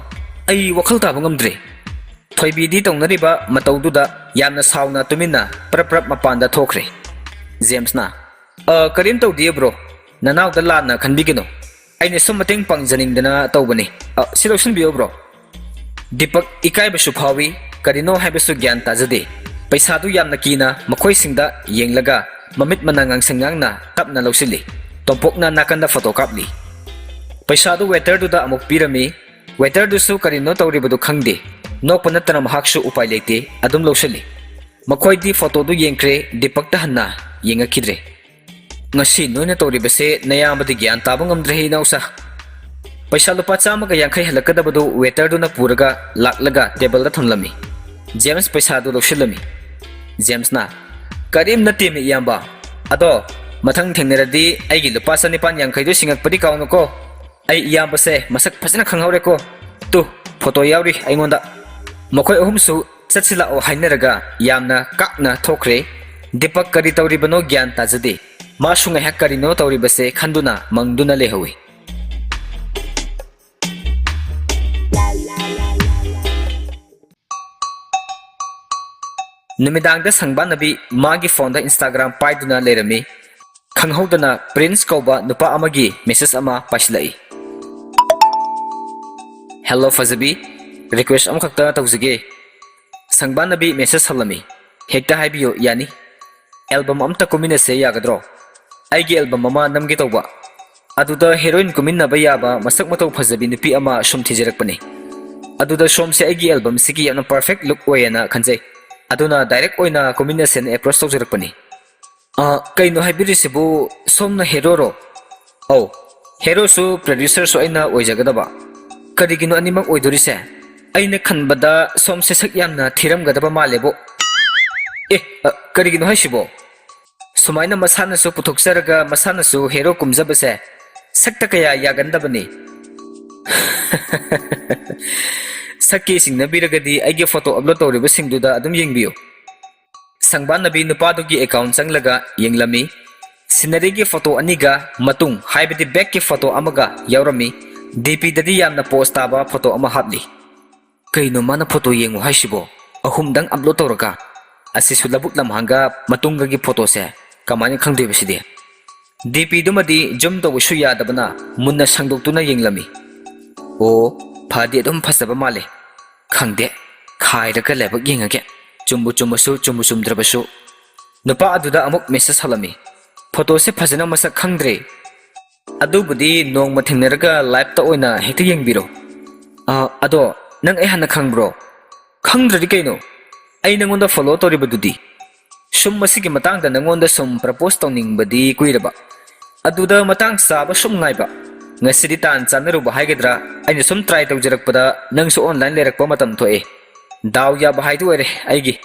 ꯑꯩ ꯋꯥꯈꯜ ꯇꯥꯕ ꯉꯝꯗ꯭ꯔꯦ"꯫ ꯊꯣꯏꯕꯤꯗꯤ ꯇꯧꯅꯔꯤꯕ ꯃꯇꯧꯗꯨꯗ ꯌꯥꯝꯅ ꯁꯥꯎꯅ ꯇꯨꯃꯤꯟꯅ ꯄ꯭ꯔꯞ ꯄ꯭ꯔꯞ ꯃꯄꯥꯟꯗ ꯊꯣꯛꯈ꯭ꯔꯦ꯫ ꯖꯦꯝꯁꯅ, "ꯑ, ꯀꯔꯤꯝ ꯇꯧꯗꯤꯌꯦ ꯕ꯭ꯔꯣ, ꯅꯅꯥꯎꯗ ꯂꯥꯟꯅ ꯈꯟꯕꯤꯒꯅꯨ, ꯑꯩꯅ ꯁꯨꯝ ꯃꯇꯦꯡ ꯄꯥꯡꯖꯅꯤꯡꯗꯅ ꯇꯧꯕꯅꯤ꯫ ꯑ, ꯁꯤ ꯂꯧꯁꯤꯟꯕꯤꯌꯨ ꯕ꯭ꯔꯣ"꯫ ꯗꯤꯄꯛ ꯏꯀꯥꯏꯕꯁꯨ ꯐꯥꯎꯏ, ꯀꯔꯤꯅꯣ ꯍꯥꯏꯕꯁꯨ ꯒ꯭ꯌꯥꯟ ꯇꯥꯖꯗꯦ꯫ ꯄꯩꯁꯥꯗꯨ ꯌꯥꯝꯅ ꯀꯤꯅ ꯃꯈꯣꯏꯁꯤꯡꯗ ꯌꯦꯡꯂꯒ ꯃꯃꯤꯠ ꯃꯅꯥ ꯉꯥꯡꯁꯪ ꯉꯥꯡꯅ ꯇꯞꯅ ꯂꯧꯁꯤꯜꯂꯤ꯫ ꯇꯣꯝꯄꯣꯛꯅ ꯅꯥꯀꯟꯗ ꯐꯣꯇꯣ ꯀꯥꯞꯂꯤ꯫ ꯄꯩꯁꯥꯗꯨ ꯋꯦꯇꯔꯗꯨꯗ ꯑꯃꯨꯛ ꯄꯤꯔꯝꯃꯤ꯫ ꯋꯦꯇꯔꯗꯨꯁꯨ ꯀꯔꯤꯅꯣ ꯇꯧꯔꯤꯕꯗꯨ ꯈꯪꯗꯦ꯫ ꯅꯣꯛꯄ ꯅꯠꯇꯅ ꯃꯍꯥꯛꯁꯨ ꯎꯄꯥꯏ ꯂꯩꯇꯦ, ꯑꯗꯨꯝ ꯂꯧꯁꯤꯜꯂꯤ꯫ ꯃꯈꯣꯏꯗꯤ ꯐꯣꯇꯣꯗꯨ ꯌꯦꯡꯈ꯭ꯔꯦ, ꯗꯤꯄꯛꯇ ꯍꯟꯅ ꯌꯦꯡꯉꯛꯈꯤꯗ꯭ꯔꯦ꯫ "ꯉꯁꯤ ꯅꯣꯏꯅ ꯇꯧꯔꯤꯕꯁꯦ ꯅꯌꯥꯝꯕꯗꯤ ꯒ꯭ꯌꯥꯟ ꯇꯥꯕ ꯉꯝꯗ꯭ꯔꯦꯍꯦ, ꯏꯅꯥꯎꯁꯥ"꯫ ꯄꯩꯁꯥ ꯂꯨꯄꯥ ꯆꯥꯝꯃꯒ ꯌꯥꯡꯈꯩ ꯍꯜꯂꯛꯀꯗꯕꯗꯨ ꯋꯦꯇꯔꯗꯨꯅ ꯄꯨꯔꯒ ꯂꯥꯛꯂꯒ ꯇꯦꯕꯜꯗ ꯊꯝꯂꯝꯃꯤ꯫ ꯖꯦꯝꯁ ꯄꯩꯁꯥꯗꯨ ꯂꯧꯁꯤꯜꯂꯝꯃꯤ꯫ ꯖꯦꯝꯁꯅ, "ꯀꯔꯤꯝ ꯅꯠꯇꯦꯃꯤ, ꯏꯌꯥꯝꯕ꯫ ꯑꯗꯣ, ꯃꯊꯪ ꯊꯦꯡꯅꯔꯗꯤ ꯑꯩꯒꯤ ꯂꯨꯄꯥ ꯆꯅꯤꯄꯥꯟ ꯌꯥꯡꯈꯩꯗꯨ ꯁꯤꯡꯉꯛꯄꯗꯤ ꯀꯥꯎꯅꯨꯀꯣ꯫ ꯑꯩ ꯏꯌꯥꯝꯕꯁꯦ ꯃꯁꯛ ꯐꯖꯅ ꯈꯪꯍꯧꯔꯦꯀꯣ꯫ ꯇꯨ, ꯐꯣꯇꯣ ꯌꯥꯎꯔꯤ ꯑꯩꯉꯣꯟꯗ"꯫ ꯃꯈꯣꯏ ꯑꯍꯨꯝꯁꯨ ꯆꯠꯁꯤ ꯂꯥꯛꯑꯣ ꯍꯥꯏꯅꯔꯒ ꯌꯥꯝꯅ ꯀꯥꯛꯅ ꯊꯣꯛꯈ꯭ꯔꯦ꯫ ꯗꯤꯄꯛ ꯀꯔꯤ ꯇꯧꯔꯤꯕꯅꯣ ꯒ꯭ꯌꯥꯟ ꯇꯥꯖꯗꯦ꯫ ꯃꯥꯁꯨ ꯉꯥꯏꯍꯥꯛ ꯀꯔꯤꯅꯣ ꯇꯧꯔꯤꯕꯁꯦ ꯈꯟꯗꯨꯅ ꯃꯪꯗꯨꯅ ꯂꯩꯍꯧꯏ꯫ ꯅꯨꯃꯤꯗꯥꯡꯗ ꯁꯪꯕꯥꯟꯅꯕꯤ ꯃꯥꯒꯤ ꯐꯣꯟꯗ Instagram ꯄꯥꯏꯗꯨꯅ ꯂꯩꯔꯝꯃꯤ꯫ ꯈꯪꯍꯧꯗꯅ ꯄ꯭ꯔꯤꯟꯁ ꯀꯧꯕ ꯅꯨꯄꯥ ꯑꯃꯒꯤ ꯃꯦꯁꯦꯖ ꯑꯃ ꯄꯥꯏꯁꯤꯜꯂꯛꯏ꯫ "ꯍꯦꯜꯂꯣ ꯐꯖꯕꯤ, ꯔꯤꯀ꯭ꯋꯦꯁ ꯑꯃꯈꯛꯇ ꯇꯧꯖꯒꯦ"꯫ ꯁꯪꯕꯥꯟꯅꯕꯤ ꯃꯦꯁꯦꯖ ꯍꯜꯂꯝꯃꯤ꯫ "ꯍꯦꯛꯇ ꯍꯥꯏꯕꯤꯌꯨ, ꯌꯥꯅꯤ꯫ ꯑꯦꯜꯕꯝ ꯑꯝꯇ ꯀꯨꯝꯃꯤꯟꯅꯁꯦ, ꯌꯥꯒꯗ꯭ꯔꯣ?" ꯑꯩꯒꯤ ꯑꯦꯜꯕꯝ ꯑꯃ ꯅꯝꯒꯦ ꯇꯧꯕ꯫ ꯑꯗꯨꯗ ꯍꯦꯔꯣꯏꯟ ꯀꯨꯝꯃꯤꯟꯅꯕ ꯌꯥꯕ ꯃꯁꯛ ꯃꯇꯧ ꯐꯖꯕꯤ ꯅꯨꯄꯤ ꯑꯃ ꯁꯨꯝ ꯊꯤꯖꯔꯛꯄꯅꯤ꯫ ꯑꯗꯨꯗ ꯁꯣꯝꯁꯦ ꯑꯩꯒꯤ ꯑꯦꯜꯕꯝꯁꯤꯒꯤ ꯌꯥꯝꯅ ꯄꯔꯐꯦꯛ ꯂꯨꯛ ꯑꯣꯏꯌꯦꯅ ꯈꯟꯖꯩ꯫ ꯑꯗꯨꯅ ꯗꯥꯏꯔꯦꯛ ꯑꯣꯏꯅ ꯀꯨꯝꯃꯤꯟꯅꯁꯦꯅ ꯑꯦꯄ꯭ꯔꯣꯁ ꯇꯧꯖꯔꯛꯄꯅꯤ꯫ ꯑ, ꯀꯩꯅꯣ ꯍꯥꯏꯕꯤꯔꯤꯁꯤꯕꯨ? ꯁꯣꯝꯅ ꯍꯦꯔꯣꯔꯣ? ꯑꯧ, ꯍꯦꯔꯣꯁꯨ ꯄ꯭ꯔꯗ꯭ꯌꯨꯁꯔꯁꯨ ꯑꯩꯅ ꯑꯣꯏꯖꯒꯗꯕ꯫ ꯀꯔꯤꯒꯤꯅꯣ ꯑꯅꯤꯃꯛ ꯑꯣꯏꯗꯣꯔꯤꯁꯦ? ꯑꯩꯅ ꯈꯟꯕꯗ ꯁꯣꯝꯁꯦ ꯁꯛ ꯌꯥꯝꯅ ꯊꯤꯔꯝꯒꯗꯕ ꯃꯥꯜꯂꯦꯕꯣ꯫ ꯑꯦ, ꯑ, ꯀꯔꯤꯒꯤꯅꯣ ꯍꯥꯏꯁꯤꯕꯣ? ꯁꯨꯃꯥꯏꯅ ꯃꯁꯥꯅꯁꯨ ꯄꯨꯊꯣꯛꯆꯔꯒ ꯃꯁꯥꯅꯁꯨ ꯍꯦꯔꯣ ꯀꯨꯝꯖꯕꯁꯦ ꯁꯛꯇ ꯀꯌꯥ ꯌꯥꯒꯟꯗꯕꯅꯤ꯫ ꯁꯛꯀꯤ ꯆꯤꯡꯅꯕꯤꯔꯒꯗꯤ ꯑꯩꯒꯤ ꯐꯣꯇꯣ ꯑꯞꯂꯣꯗ ꯇꯧꯔꯤꯕꯁꯤꯡꯗꯨꯗ ꯑꯗꯨꯝ ꯌꯦꯡꯕꯤꯌꯨ꯫ ꯁꯪꯕꯥꯟꯅꯕꯤ ꯅꯨꯄꯥꯗꯨꯒꯤ ꯑꯦꯀꯥꯎꯟ ꯆꯪꯂꯒ ꯌꯦꯡꯂꯝꯃꯤ꯫ ꯁꯤꯅꯔꯤꯒꯤ ꯐꯣꯇꯣ ꯑꯅꯤꯒ ꯃꯇꯨꯡ, ꯍꯥꯏꯕꯗꯤ ꯕꯦꯛꯀꯤ ꯐꯣꯇꯣ ꯑꯃꯒ ꯌꯥꯎꯔꯝꯃꯤ꯫ ꯗꯤ ꯄꯤꯗꯗꯤ ꯌꯥꯝꯅ ꯄꯣꯁ ꯇꯥꯕ ꯐꯣꯇꯣ ꯑꯃ ꯍꯥꯞꯂꯤ꯫ ꯀꯩꯅꯣ ꯃꯥꯅ ꯐꯣꯇꯣ ꯌꯦꯡꯉꯨ ꯍꯥꯏꯁꯤꯕꯣ? ꯑꯍꯨꯝꯗꯪ ꯑꯞꯂꯣꯗ ꯇꯧꯔꯒ? ꯑꯁꯤꯁꯨ ꯂꯧꯕꯨꯛ ꯂꯝꯍꯥꯡꯒ ꯃꯇꯨꯡꯒꯒꯤ ꯐꯣꯇꯣꯁꯦ ꯀꯃꯥꯏꯅ ꯈꯪꯗꯣꯏꯕ ꯁꯤꯗꯤ? ꯗꯤ ꯄꯤꯗꯨꯃꯗꯤ ꯖꯨꯝ ꯇꯧꯕꯁꯨ ꯌꯥꯗꯕꯅ ꯃꯨꯟꯅ ꯁꯪꯗꯣꯛꯇꯨꯅ ꯌꯦꯡꯂꯝꯃꯤ꯫ ꯑꯣ, ꯐꯗꯤ ꯑꯗꯨꯝ ꯐꯖꯕ ꯃꯥꯜꯂꯦ꯫ ꯈꯪꯗꯦ, ꯈꯥꯏꯔꯒ ꯂꯥꯏꯕꯛ ꯌꯦꯡꯉꯒꯦ꯫ ꯆꯨꯝꯕꯨ ꯆꯨꯝꯃꯁꯨ, ꯆꯨꯝꯕꯨ ꯆꯨꯝꯗ꯭ꯔꯕꯁꯨ꯫ ꯅꯨꯄꯥ ꯑꯗꯨꯗ ꯑꯃꯨꯛ ꯃꯦꯁꯦꯖ ꯍꯜꯂꯝꯃꯤ꯫ ꯐꯣꯇꯣꯁꯦ ꯐꯖꯅ ꯃꯁꯛ ꯈꯪꯗ꯭ꯔꯦ꯫ ꯑꯗꯨꯕꯨꯗꯤ ꯅꯣꯡꯃ ꯊꯦꯡꯅꯔꯒ ꯂꯥꯏꯞꯇ ꯑꯣꯏꯅ ꯍꯦꯛꯇ ꯌꯦꯡꯕꯤꯔꯣ꯫ ꯑ, ꯑꯗꯣ ꯅꯪ ꯑꯩ ꯍꯥꯟꯅ ꯈꯪꯕ꯭ꯔꯣ? ꯈꯪꯗ꯭ꯔꯗꯤ ꯀꯩꯅꯣ? ꯑꯩ ꯅꯪꯉꯣꯟꯗ ꯐꯣꯂꯣ ꯇꯧꯔꯤꯕꯗꯨꯗꯤ꯫ ꯁꯨꯝ ꯃꯁꯤꯒꯤ ꯃꯇꯥꯡꯗ ꯅꯪꯉꯣꯟꯗ ꯁꯨꯝ ꯄ꯭ꯔꯄꯣꯁ ꯇꯧꯅꯤꯡꯕꯗꯤ ꯀꯨꯏꯔꯕ꯫ ꯑꯗꯨꯗ ꯃꯇꯥꯡ ꯆꯥꯕ ꯁꯨꯝ ꯉꯥꯏꯕ꯫ ꯉꯁꯤꯗꯤ ꯇꯥꯟ ꯆꯥꯟꯅꯔꯨꯕ ꯍꯥꯏꯒꯗ꯭ꯔꯥ, ꯑꯩꯅ ꯁꯨꯝ ꯇ꯭ꯔꯥꯏ ꯇꯧꯖꯔꯛꯄꯗ ꯅꯪꯁꯨ ꯑꯣꯟꯂꯥꯏꯟ ꯂꯩꯔꯛꯄ ꯃꯇꯝ ꯊꯣꯛꯑꯦ꯫ ꯗꯥꯎ ꯌꯥꯕ ꯍꯥꯏꯗꯨ ꯑꯣꯏꯔꯦ ꯑꯩꯒꯤ꯫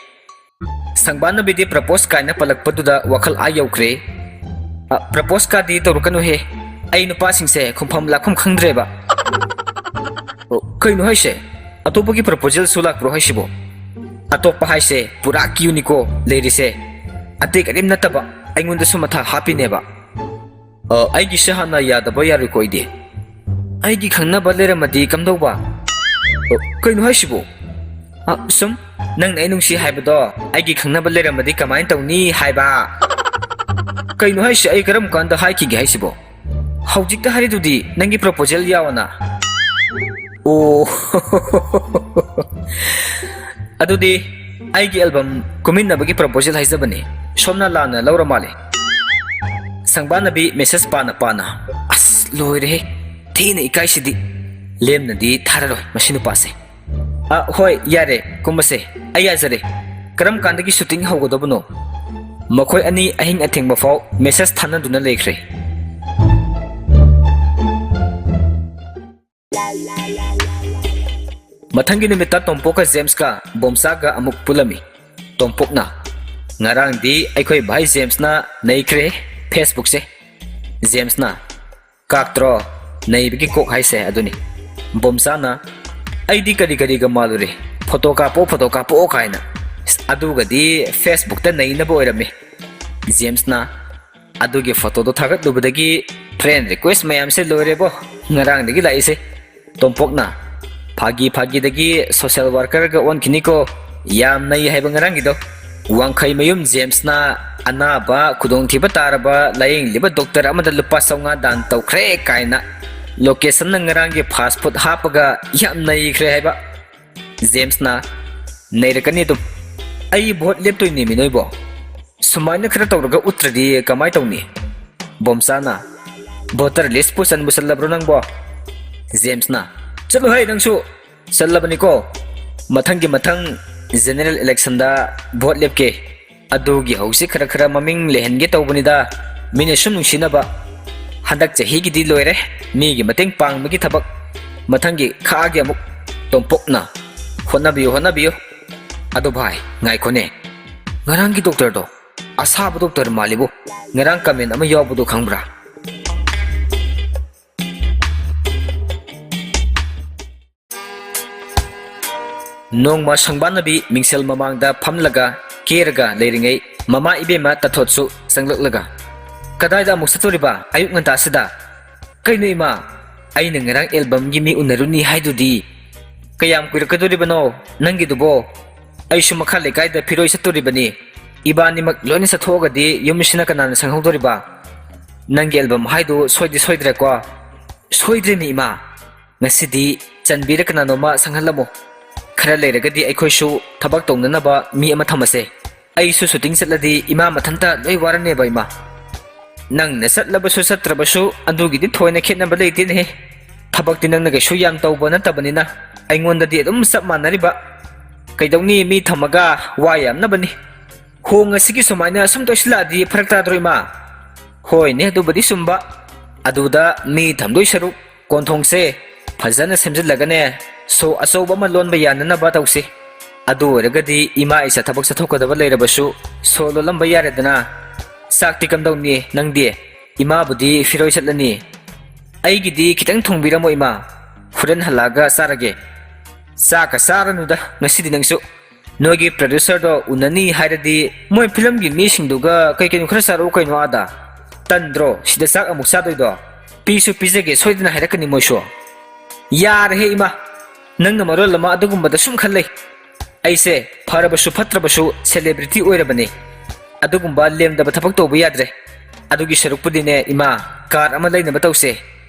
ꯁꯪꯕꯥꯟꯅꯕꯤꯗꯤ ꯄ꯭ꯔꯄꯣꯁ ꯀꯥꯏꯅ ꯄꯜꯂꯛꯄꯗꯨꯗ ꯋꯥꯈꯜ ꯑꯥ ꯌꯧꯈ꯭ꯔꯦ꯫ ꯑ, ꯄ꯭ꯔꯄꯣꯁ ꯀꯥꯗꯤ ꯇꯧꯔꯛꯀꯅꯨꯍꯦ꯫ ꯑꯩ ꯅꯨꯄꯥꯁꯤꯡꯁꯦ ꯈꯨꯝꯐꯝ ꯂꯥꯛꯐꯝ ꯈꯪꯗ꯭ꯔꯦꯕ꯫ ꯑꯣ, ꯀꯩꯅꯣ ꯍꯥꯏꯁꯦ? ꯑꯇꯣꯞꯄꯒꯤ ꯄ꯭ꯔꯄꯣꯖꯦꯜꯁꯨ ꯂꯥꯛꯄ꯭ꯔꯣ ꯍꯥꯏꯁꯤꯕꯣ? ꯑꯇꯣꯞꯄ ꯍꯥꯏꯁꯦ ꯄꯨꯔꯥ ꯀ꯭ꯌꯨꯅꯤꯀꯣ ꯂꯩꯔꯤꯁꯦ꯫ ꯑꯇꯩ ꯀꯔꯤꯝ ꯅꯠꯇꯕ, ꯑꯩꯉꯣꯟꯗꯁꯨ ꯃꯊꯥ ꯍꯥꯞꯄꯤꯅꯦꯕ꯫ ꯑ, ꯑꯩꯒꯤꯁꯦ ꯍꯥꯟꯅ ꯌꯥꯗꯕ ꯌꯥꯔꯣꯏꯀꯣ ꯑꯩꯗꯤ꯫ ꯑꯩꯒꯤ ꯈꯪꯅꯕ ꯂꯩꯔꯝꯃꯗꯤ ꯀꯝꯗꯧꯕ? ꯑ, ꯀꯩꯅꯣ ꯍꯥꯏꯁꯤꯕꯣ? ꯑ, ꯁꯨꯝ, ꯅꯪꯅ ꯑꯩ ꯅꯨꯡꯁꯤ ꯍꯥꯏꯕꯗꯣ ꯑꯩꯒꯤ ꯈꯪꯅꯕ ꯂꯩꯔꯝꯃꯗꯤ ꯀꯃꯥꯏꯅ ꯇꯧꯅꯤ ꯍꯥꯏꯕ? ꯀꯩꯅꯣ ꯍꯥꯏꯁꯦ? ꯑꯩ ꯀꯔꯝ ꯀꯥꯟꯗ ꯍꯥꯏꯈꯤꯒꯦ ꯍꯥꯏꯁꯤꯕꯣ? ꯍꯧꯖꯤꯛꯇ ꯍꯥꯏꯔꯤꯗꯨꯗꯤ ꯅꯪꯒꯤ ꯄ꯭ꯔꯄꯣꯖꯦꯜ ꯌꯥꯎꯅ꯫ ꯑꯣ꯫ ꯑꯗꯨꯗꯤ ꯑꯩꯒꯤ ꯑꯦꯜꯕꯝ ꯀꯨꯝꯃꯤꯟꯅꯕꯒꯤ ꯄ꯭ꯔꯄꯣꯖꯦꯜ ꯍꯥꯏꯖꯕꯅꯤ꯫ ꯁꯣꯝꯅ ꯂꯥꯟꯅ ꯂꯧꯔ ꯃꯥꯜꯂꯦ꯫ ꯁꯪꯕꯥꯅꯕꯤ ꯃꯦꯁꯦꯖ ꯄꯥꯅ ꯄꯥꯅ, "ꯑꯁ, ꯂꯣꯏꯔꯦꯍꯦ, ꯊꯤꯅ ꯏꯀꯥꯏꯁꯤꯗꯤ꯫ ꯂꯦꯝꯅꯗꯤ ꯊꯥꯔꯔꯣꯏ ꯃꯁꯤ ꯅꯨꯄꯥꯁꯦ꯫ ꯑ, ꯍꯣꯏ, ꯌꯥꯔꯦ, ꯀꯨꯝꯃꯁꯦ, ꯑꯩ ꯌꯥꯖꯔꯦ꯫ ꯀꯔꯝ ꯀꯥꯟꯗꯒꯤ ꯁꯨꯇꯤꯡ ꯍꯧꯒꯗꯕꯅꯣ?" ꯃꯈꯣꯏ ꯑꯅꯤ ꯑꯍꯤꯡ ꯑꯊꯦꯡꯕ ꯐꯥꯎ ꯃꯦꯁꯦꯖ ꯊꯥꯅꯗꯨꯅ ꯂꯩꯈ꯭ꯔꯦ꯫ ꯃꯊꯪꯒꯤ ꯅꯨꯃꯤꯠꯇ ꯇꯣꯝꯄꯣꯛꯀ ꯖꯦꯝꯁꯀ ꯕꯣꯝꯆꯥꯒ ꯑꯃꯨꯛ ꯄꯨꯜꯂꯝꯃꯤ꯫ ꯇꯣꯝꯄꯣꯛꯅ, "ꯉꯔꯥꯡꯗꯤ ꯑꯩꯈꯣꯏ ꯚꯥꯏ ꯖꯦꯝꯁꯅ ꯅꯩꯈ꯭ꯔꯦ ꯐꯦꯁꯕꯨꯛꯁꯦ꯫" ꯖꯦꯝꯁꯅ, "ꯀꯥꯛꯇ꯭ꯔꯣ ꯅꯩꯕꯒꯤ ꯀꯣꯛ ꯍꯥꯏꯁꯦ ꯑꯗꯨꯅꯤ꯫" ꯕꯣꯝꯆꯥꯅ, "ꯑꯩꯗꯤ ꯀꯔꯤ ꯀꯔꯤꯒ ꯃꯥꯜꯂꯨꯔꯦ, ꯐꯣꯇꯣ ꯀꯥꯞꯄꯛꯑꯣ, ꯐꯣꯇꯣ ꯀꯥꯞꯄꯛꯑꯣ ꯀꯥꯏꯅ꯫ ꯑꯗꯨꯒꯗꯤ ꯐꯦꯁꯕꯨꯛꯇ ꯅꯩꯅꯕ ꯑꯣꯏꯔꯝꯃꯤ꯫" ꯖꯦꯝꯁꯅ, "ꯑꯗꯨꯒꯤ ꯐꯣꯇꯣꯗꯣ ꯊꯥꯒꯠꯂꯨꯕꯗꯒꯤ ꯐ꯭ꯔꯦꯟ ꯔꯤꯀ꯭ꯋꯦꯁ ꯃꯌꯥꯝꯁꯦ ꯂꯣꯏꯔꯦꯕꯣ ꯉꯔꯥꯡꯗꯒꯤ ꯂꯥꯛꯏꯁꯦ꯫" ꯇꯣꯝꯄꯣꯛꯅ, "ꯐꯥꯒꯤ ꯐꯥꯒꯤꯗꯒꯤ ꯁꯣꯁꯦꯜ ꯋꯥꯔꯀꯔꯒ ꯑꯣꯟꯈꯤꯅꯤꯀꯣ, ꯌꯥꯝ ꯅꯩ ꯍꯥꯏꯕ ꯉꯔꯥꯡꯒꯤꯗꯣ꯫ ꯋꯥꯡꯈꯩꯃꯌꯨꯝ ꯖꯦꯝꯁꯅ ꯑꯅꯥꯕ ꯈꯨꯗꯣꯡꯊꯤꯕ ꯇꯥꯔꯕ ꯂꯥꯌꯦꯡꯂꯤꯕ ꯗꯣꯛꯇꯔ ꯑꯃꯗ ꯂꯨꯄꯥ ꯆꯥꯝꯃꯉꯥ ꯗꯥꯟ ꯇꯧꯈ꯭ꯔꯦ ꯀꯥꯏꯅ꯫ ꯂꯣꯀꯦꯁꯟꯅ ꯉꯔꯥꯡꯒꯤ ꯐꯥꯁ ꯐꯨꯗ ꯍꯥꯞꯄꯒ ꯌꯥꯝ ꯅꯩꯈ꯭ꯔꯦ ꯍꯥꯏꯕ꯫" ꯖꯦꯝꯁꯅ, "ꯅꯩꯔꯛꯀꯅꯤ ꯑꯗꯨꯝ꯫ ꯑꯩ ꯚꯣꯠ ꯂꯦꯞꯇꯣꯏꯅꯦꯃꯤ ꯅꯣꯏꯕꯣ꯫ ꯁꯨꯃꯥꯏꯅ ꯈꯔ ꯇꯧꯔꯒ ꯎꯠꯇ꯭ꯔꯗꯤ ꯀꯃꯥꯏ ꯇꯧꯅꯤ?" ꯕꯣꯝꯆꯥꯅ, "ꯚꯣꯇꯔ ꯂꯤꯁꯄꯨ ꯆꯟꯕꯨ ꯆꯜꯂꯕ꯭ꯔꯣ ꯅꯪꯕꯣ?" ꯖꯦꯝꯁꯅ, "ꯆꯠꯂꯨꯍꯦ ꯅꯪꯁꯨ, ꯆꯜꯂꯕꯅꯤꯀꯣ꯫ ꯃꯊꯪꯒꯤ ꯃꯊꯪ ꯖꯦꯅꯦꯔꯦꯜ ꯏꯂꯦꯛꯁꯟꯗ ꯚꯣꯠ ꯂꯦꯞꯀꯦ꯫ ꯑꯗꯨꯒꯤ ꯍꯧꯖꯤꯛ ꯈꯔ ꯈꯔ ꯃꯃꯤꯡ ꯂꯩꯍꯟꯒꯦ ꯇꯧꯕꯅꯤꯗ꯫ ꯃꯤꯅ ꯁꯨꯝ ꯅꯨꯡꯁꯤꯅꯕ꯫ ꯍꯟꯗꯛ ꯆꯍꯤꯒꯤꯗꯤ ꯂꯣꯏꯔꯦ ꯃꯤꯒꯤ ꯃꯇꯦꯡ ꯄꯥꯡꯕꯒꯤ ꯊꯕꯛ꯫ ꯃꯊꯪꯒꯤ ꯈꯥꯛꯑꯒꯦ ꯑꯃꯨꯛ꯫" ꯇꯣꯝꯄꯣꯛꯅ, "ꯍꯣꯠꯅꯕꯤꯌꯨ, ꯍꯣꯠꯅꯕꯤꯌꯨ꯫ ꯑꯗꯣ ꯚꯥꯏ, ꯉꯥꯏꯈꯣꯅꯦ꯫ ꯉꯔꯥꯡꯒꯤ ꯗꯣꯛꯇꯔꯗꯣ ꯑꯁꯥꯕ ꯗꯣꯛꯇꯔ ꯃꯥꯜꯂꯤꯕꯣ꯫ ꯉꯔꯥꯡ ꯀꯃꯦꯟ ꯑꯃ ꯌꯥꯎꯕꯗꯣ ꯈꯪꯕ꯭ꯔꯥ?" ꯅꯣꯡꯃ ꯁꯪꯕꯥꯅꯕꯤ ꯃꯤꯡꯁꯦꯜ ꯃꯃꯥꯡꯗ ꯐꯝꯂꯒ ꯀꯦꯔꯒ ꯂꯩꯔꯤꯉꯩ, ꯃꯃꯥ ꯏꯕꯦꯝꯃ ꯇꯥꯊꯣꯠꯁꯨ ꯆꯪꯂꯛꯂꯒ, "ꯀꯗꯥꯏꯗ ꯑꯃꯨꯛ ꯆꯠꯇꯣꯔꯤꯕ ꯑꯌꯨꯛ ꯉꯟꯇꯥꯁꯤꯗ?" "ꯀꯩꯅꯣ ꯏꯃꯥ, ꯑꯩꯅ ꯉꯔꯥꯡ ꯑꯦꯜꯕꯝꯒꯤ ꯃꯤ ꯎꯅꯔꯨꯅꯤ ꯍꯥꯏꯗꯨꯗꯤ?" "ꯀꯌꯥꯝ ꯀꯨꯏꯔꯛꯀꯗꯣꯔꯤꯕꯅꯣ ꯅꯪꯒꯤꯗꯨꯕꯣ? ꯑꯩꯁꯨ ꯃꯈꯥ ꯂꯩꯀꯥꯏꯗ ꯐꯤꯔꯣꯏ ꯆꯠꯇꯣꯔꯤꯕꯅꯤ꯫ ꯏꯕꯥꯅꯤꯃꯛ ꯂꯣꯏꯅ ꯆꯠꯊꯣꯛꯑꯒꯗꯤ ꯌꯨꯝꯁꯤꯅ ꯀꯅꯥꯅ ꯁꯪꯍꯧꯗꯣꯔꯤꯕ? ꯅꯪꯒꯤ ꯑꯦꯜꯕꯝ ꯍꯥꯏꯗꯨ ꯁꯣꯏꯗꯤ ꯁꯣꯏꯗ꯭ꯔꯦꯀꯣ?" "ꯁꯣꯏꯗ꯭ꯔꯦꯅꯦ ꯏꯃꯥ꯫ ꯉꯁꯤꯗꯤ ꯆꯟꯕꯤꯔ ꯀꯅꯥꯅꯣꯃ ꯁꯪꯍꯜꯂꯝꯃꯣ꯫ ꯈꯔ ꯂꯩꯔꯒꯗꯤ ꯑꯩꯈꯣꯏꯁꯨ ꯊꯕꯛ ꯇꯧꯅꯅꯕ ꯃꯤ ꯑꯃ ꯊꯝꯃꯁꯦ꯫ ꯑꯩꯁꯨ ꯁꯨꯇꯤꯡ ꯆꯠꯂꯗꯤ ꯏꯃꯥ ꯃꯊꯟꯇ ꯂꯣꯏ ꯋꯥꯔꯅꯦꯕ ꯏꯃꯥ꯫" ꯅꯪꯅ ꯆꯠꯂꯕꯁꯨ ꯆꯠꯇ꯭ꯔꯕꯁꯨ ꯑꯗꯨꯒꯤꯗꯤ ꯊꯣꯏꯅ ꯈꯦꯠꯅꯕ ꯂꯩꯇꯦꯅꯦꯍꯦ꯫ ꯊꯕꯛꯇꯤ ꯅꯪꯅ ꯀꯩꯁꯨ ꯌꯥꯝ ꯇꯧꯕ ꯅꯠꯇꯕꯅꯤꯅ ꯑꯩꯉꯣꯟꯗꯗꯤ ꯑꯗꯨꯝ ꯆꯞ ꯃꯥꯟꯅꯔꯤꯕ꯫ ꯀꯩꯗꯧꯅꯤ, ꯃꯤ ꯊꯝꯃꯒ ꯋꯥ ꯌꯥꯝꯅꯕꯅꯤ꯫ ꯍꯣꯡ ꯑꯁꯤꯒꯤ ꯁꯨꯃꯥꯏꯅ ꯁꯨꯝ ꯇꯣꯏꯁꯤꯜꯂꯛꯑꯗꯤ ꯐꯔꯛ ꯇꯥꯗ꯭ꯔꯣ, ꯏꯃꯥ? ꯍꯣꯏꯅꯦ, ꯑꯗꯨꯕꯨꯗꯤ ꯆꯨꯝꯕ꯫ ꯑꯗꯨꯗ ꯃꯤ ꯊꯝꯗꯣꯏ ꯁꯔꯨꯛ ꯀꯣꯟꯊꯣꯡꯁꯦ ꯐꯖꯅ ꯁꯦꯝꯖꯤꯜꯂꯒꯅꯦ, ꯁꯣ ꯑꯆꯧꯕ ꯑꯃ ꯂꯣꯟꯕ ꯌꯥꯅꯅꯕ ꯇꯧꯁꯤ꯫ ꯑꯗꯨ ꯑꯣꯏꯔꯒꯗꯤ ꯏꯃꯥ ꯏꯆꯥ ꯊꯕꯛ ꯆꯠꯊꯣꯛꯀꯗꯕ ꯂꯩꯔꯕꯁꯨ ꯁꯣ ꯂꯣꯜꯂꯝꯕ ꯌꯥꯔꯦꯗꯅ꯫ ꯆꯥꯛꯇꯤ ꯀꯝꯗꯧꯅꯤ ꯅꯪꯗꯤ? ꯏꯃꯥꯕꯨꯗꯤ ꯐꯤꯔꯣꯏ ꯆꯠꯂꯅꯤ꯫ ꯑꯩꯒꯤꯗꯤ ꯈꯤꯇꯪ ꯊꯣꯡꯕꯤꯔꯝꯃꯣ, ꯏꯃꯥ꯫ ꯍꯣꯔꯦꯟ ꯍꯜꯂꯛꯑꯒ ꯆꯥꯔꯒꯦ꯫ ꯆꯥꯛꯀ ꯆꯥꯔꯅꯨꯗ ꯉꯁꯤꯗꯤ ꯅꯪꯁꯨ꯫ ꯅꯣꯏꯒꯤ producerꯗꯣ ꯎꯅꯅꯤ ꯍꯥꯏꯔꯗꯤ ꯃꯣꯏ ꯐꯤꯂꯝꯒꯤ ꯃꯤꯁꯤꯡꯗꯨꯒ ꯀꯩ ꯀꯩꯅꯣ ꯈꯔ ꯆꯥꯔꯛꯎ ꯀꯩꯅꯣ ꯑꯥꯗ꯫ ꯇꯟꯗ꯭ꯔꯣ ꯁꯤꯗ ꯆꯥꯛ ꯑꯃꯨꯛ ꯆꯥꯗꯣꯏꯗꯣ? ꯄꯤꯁꯨ ꯄꯤꯖꯒꯦ ꯁꯣꯏꯗꯅ ꯍꯥꯏꯔꯛꯀꯅꯤ ꯃꯣꯏꯁꯨ꯫ ꯌꯥꯔꯦꯍꯦ ꯏꯃꯥ, ꯅꯪꯅ ꯃꯔꯣꯜ ꯑꯃ ꯑꯗꯨꯒꯨꯝꯕꯗ ꯁꯨꯝ ꯈꯜ ꯂꯩ꯫ ꯑꯩꯁꯦ ꯐꯔꯕꯁꯨ ꯐꯠꯇ꯭ꯔꯕꯁꯨ celebrity ꯑꯣꯏꯔꯕꯅꯤ꯫ ꯑꯗꯨꯒꯨꯝꯕ ꯂꯦꯝꯗꯕ ꯊꯕꯛ ꯇꯧꯕ ꯌꯥꯗ꯭ꯔꯦ꯫ ꯑꯗꯨꯒꯤ ꯁꯔꯨꯛꯄꯨꯗꯤꯅꯦ ꯏꯃꯥ, car ꯑꯃ ꯂꯩꯅꯕ ꯇꯧꯁꯦ꯫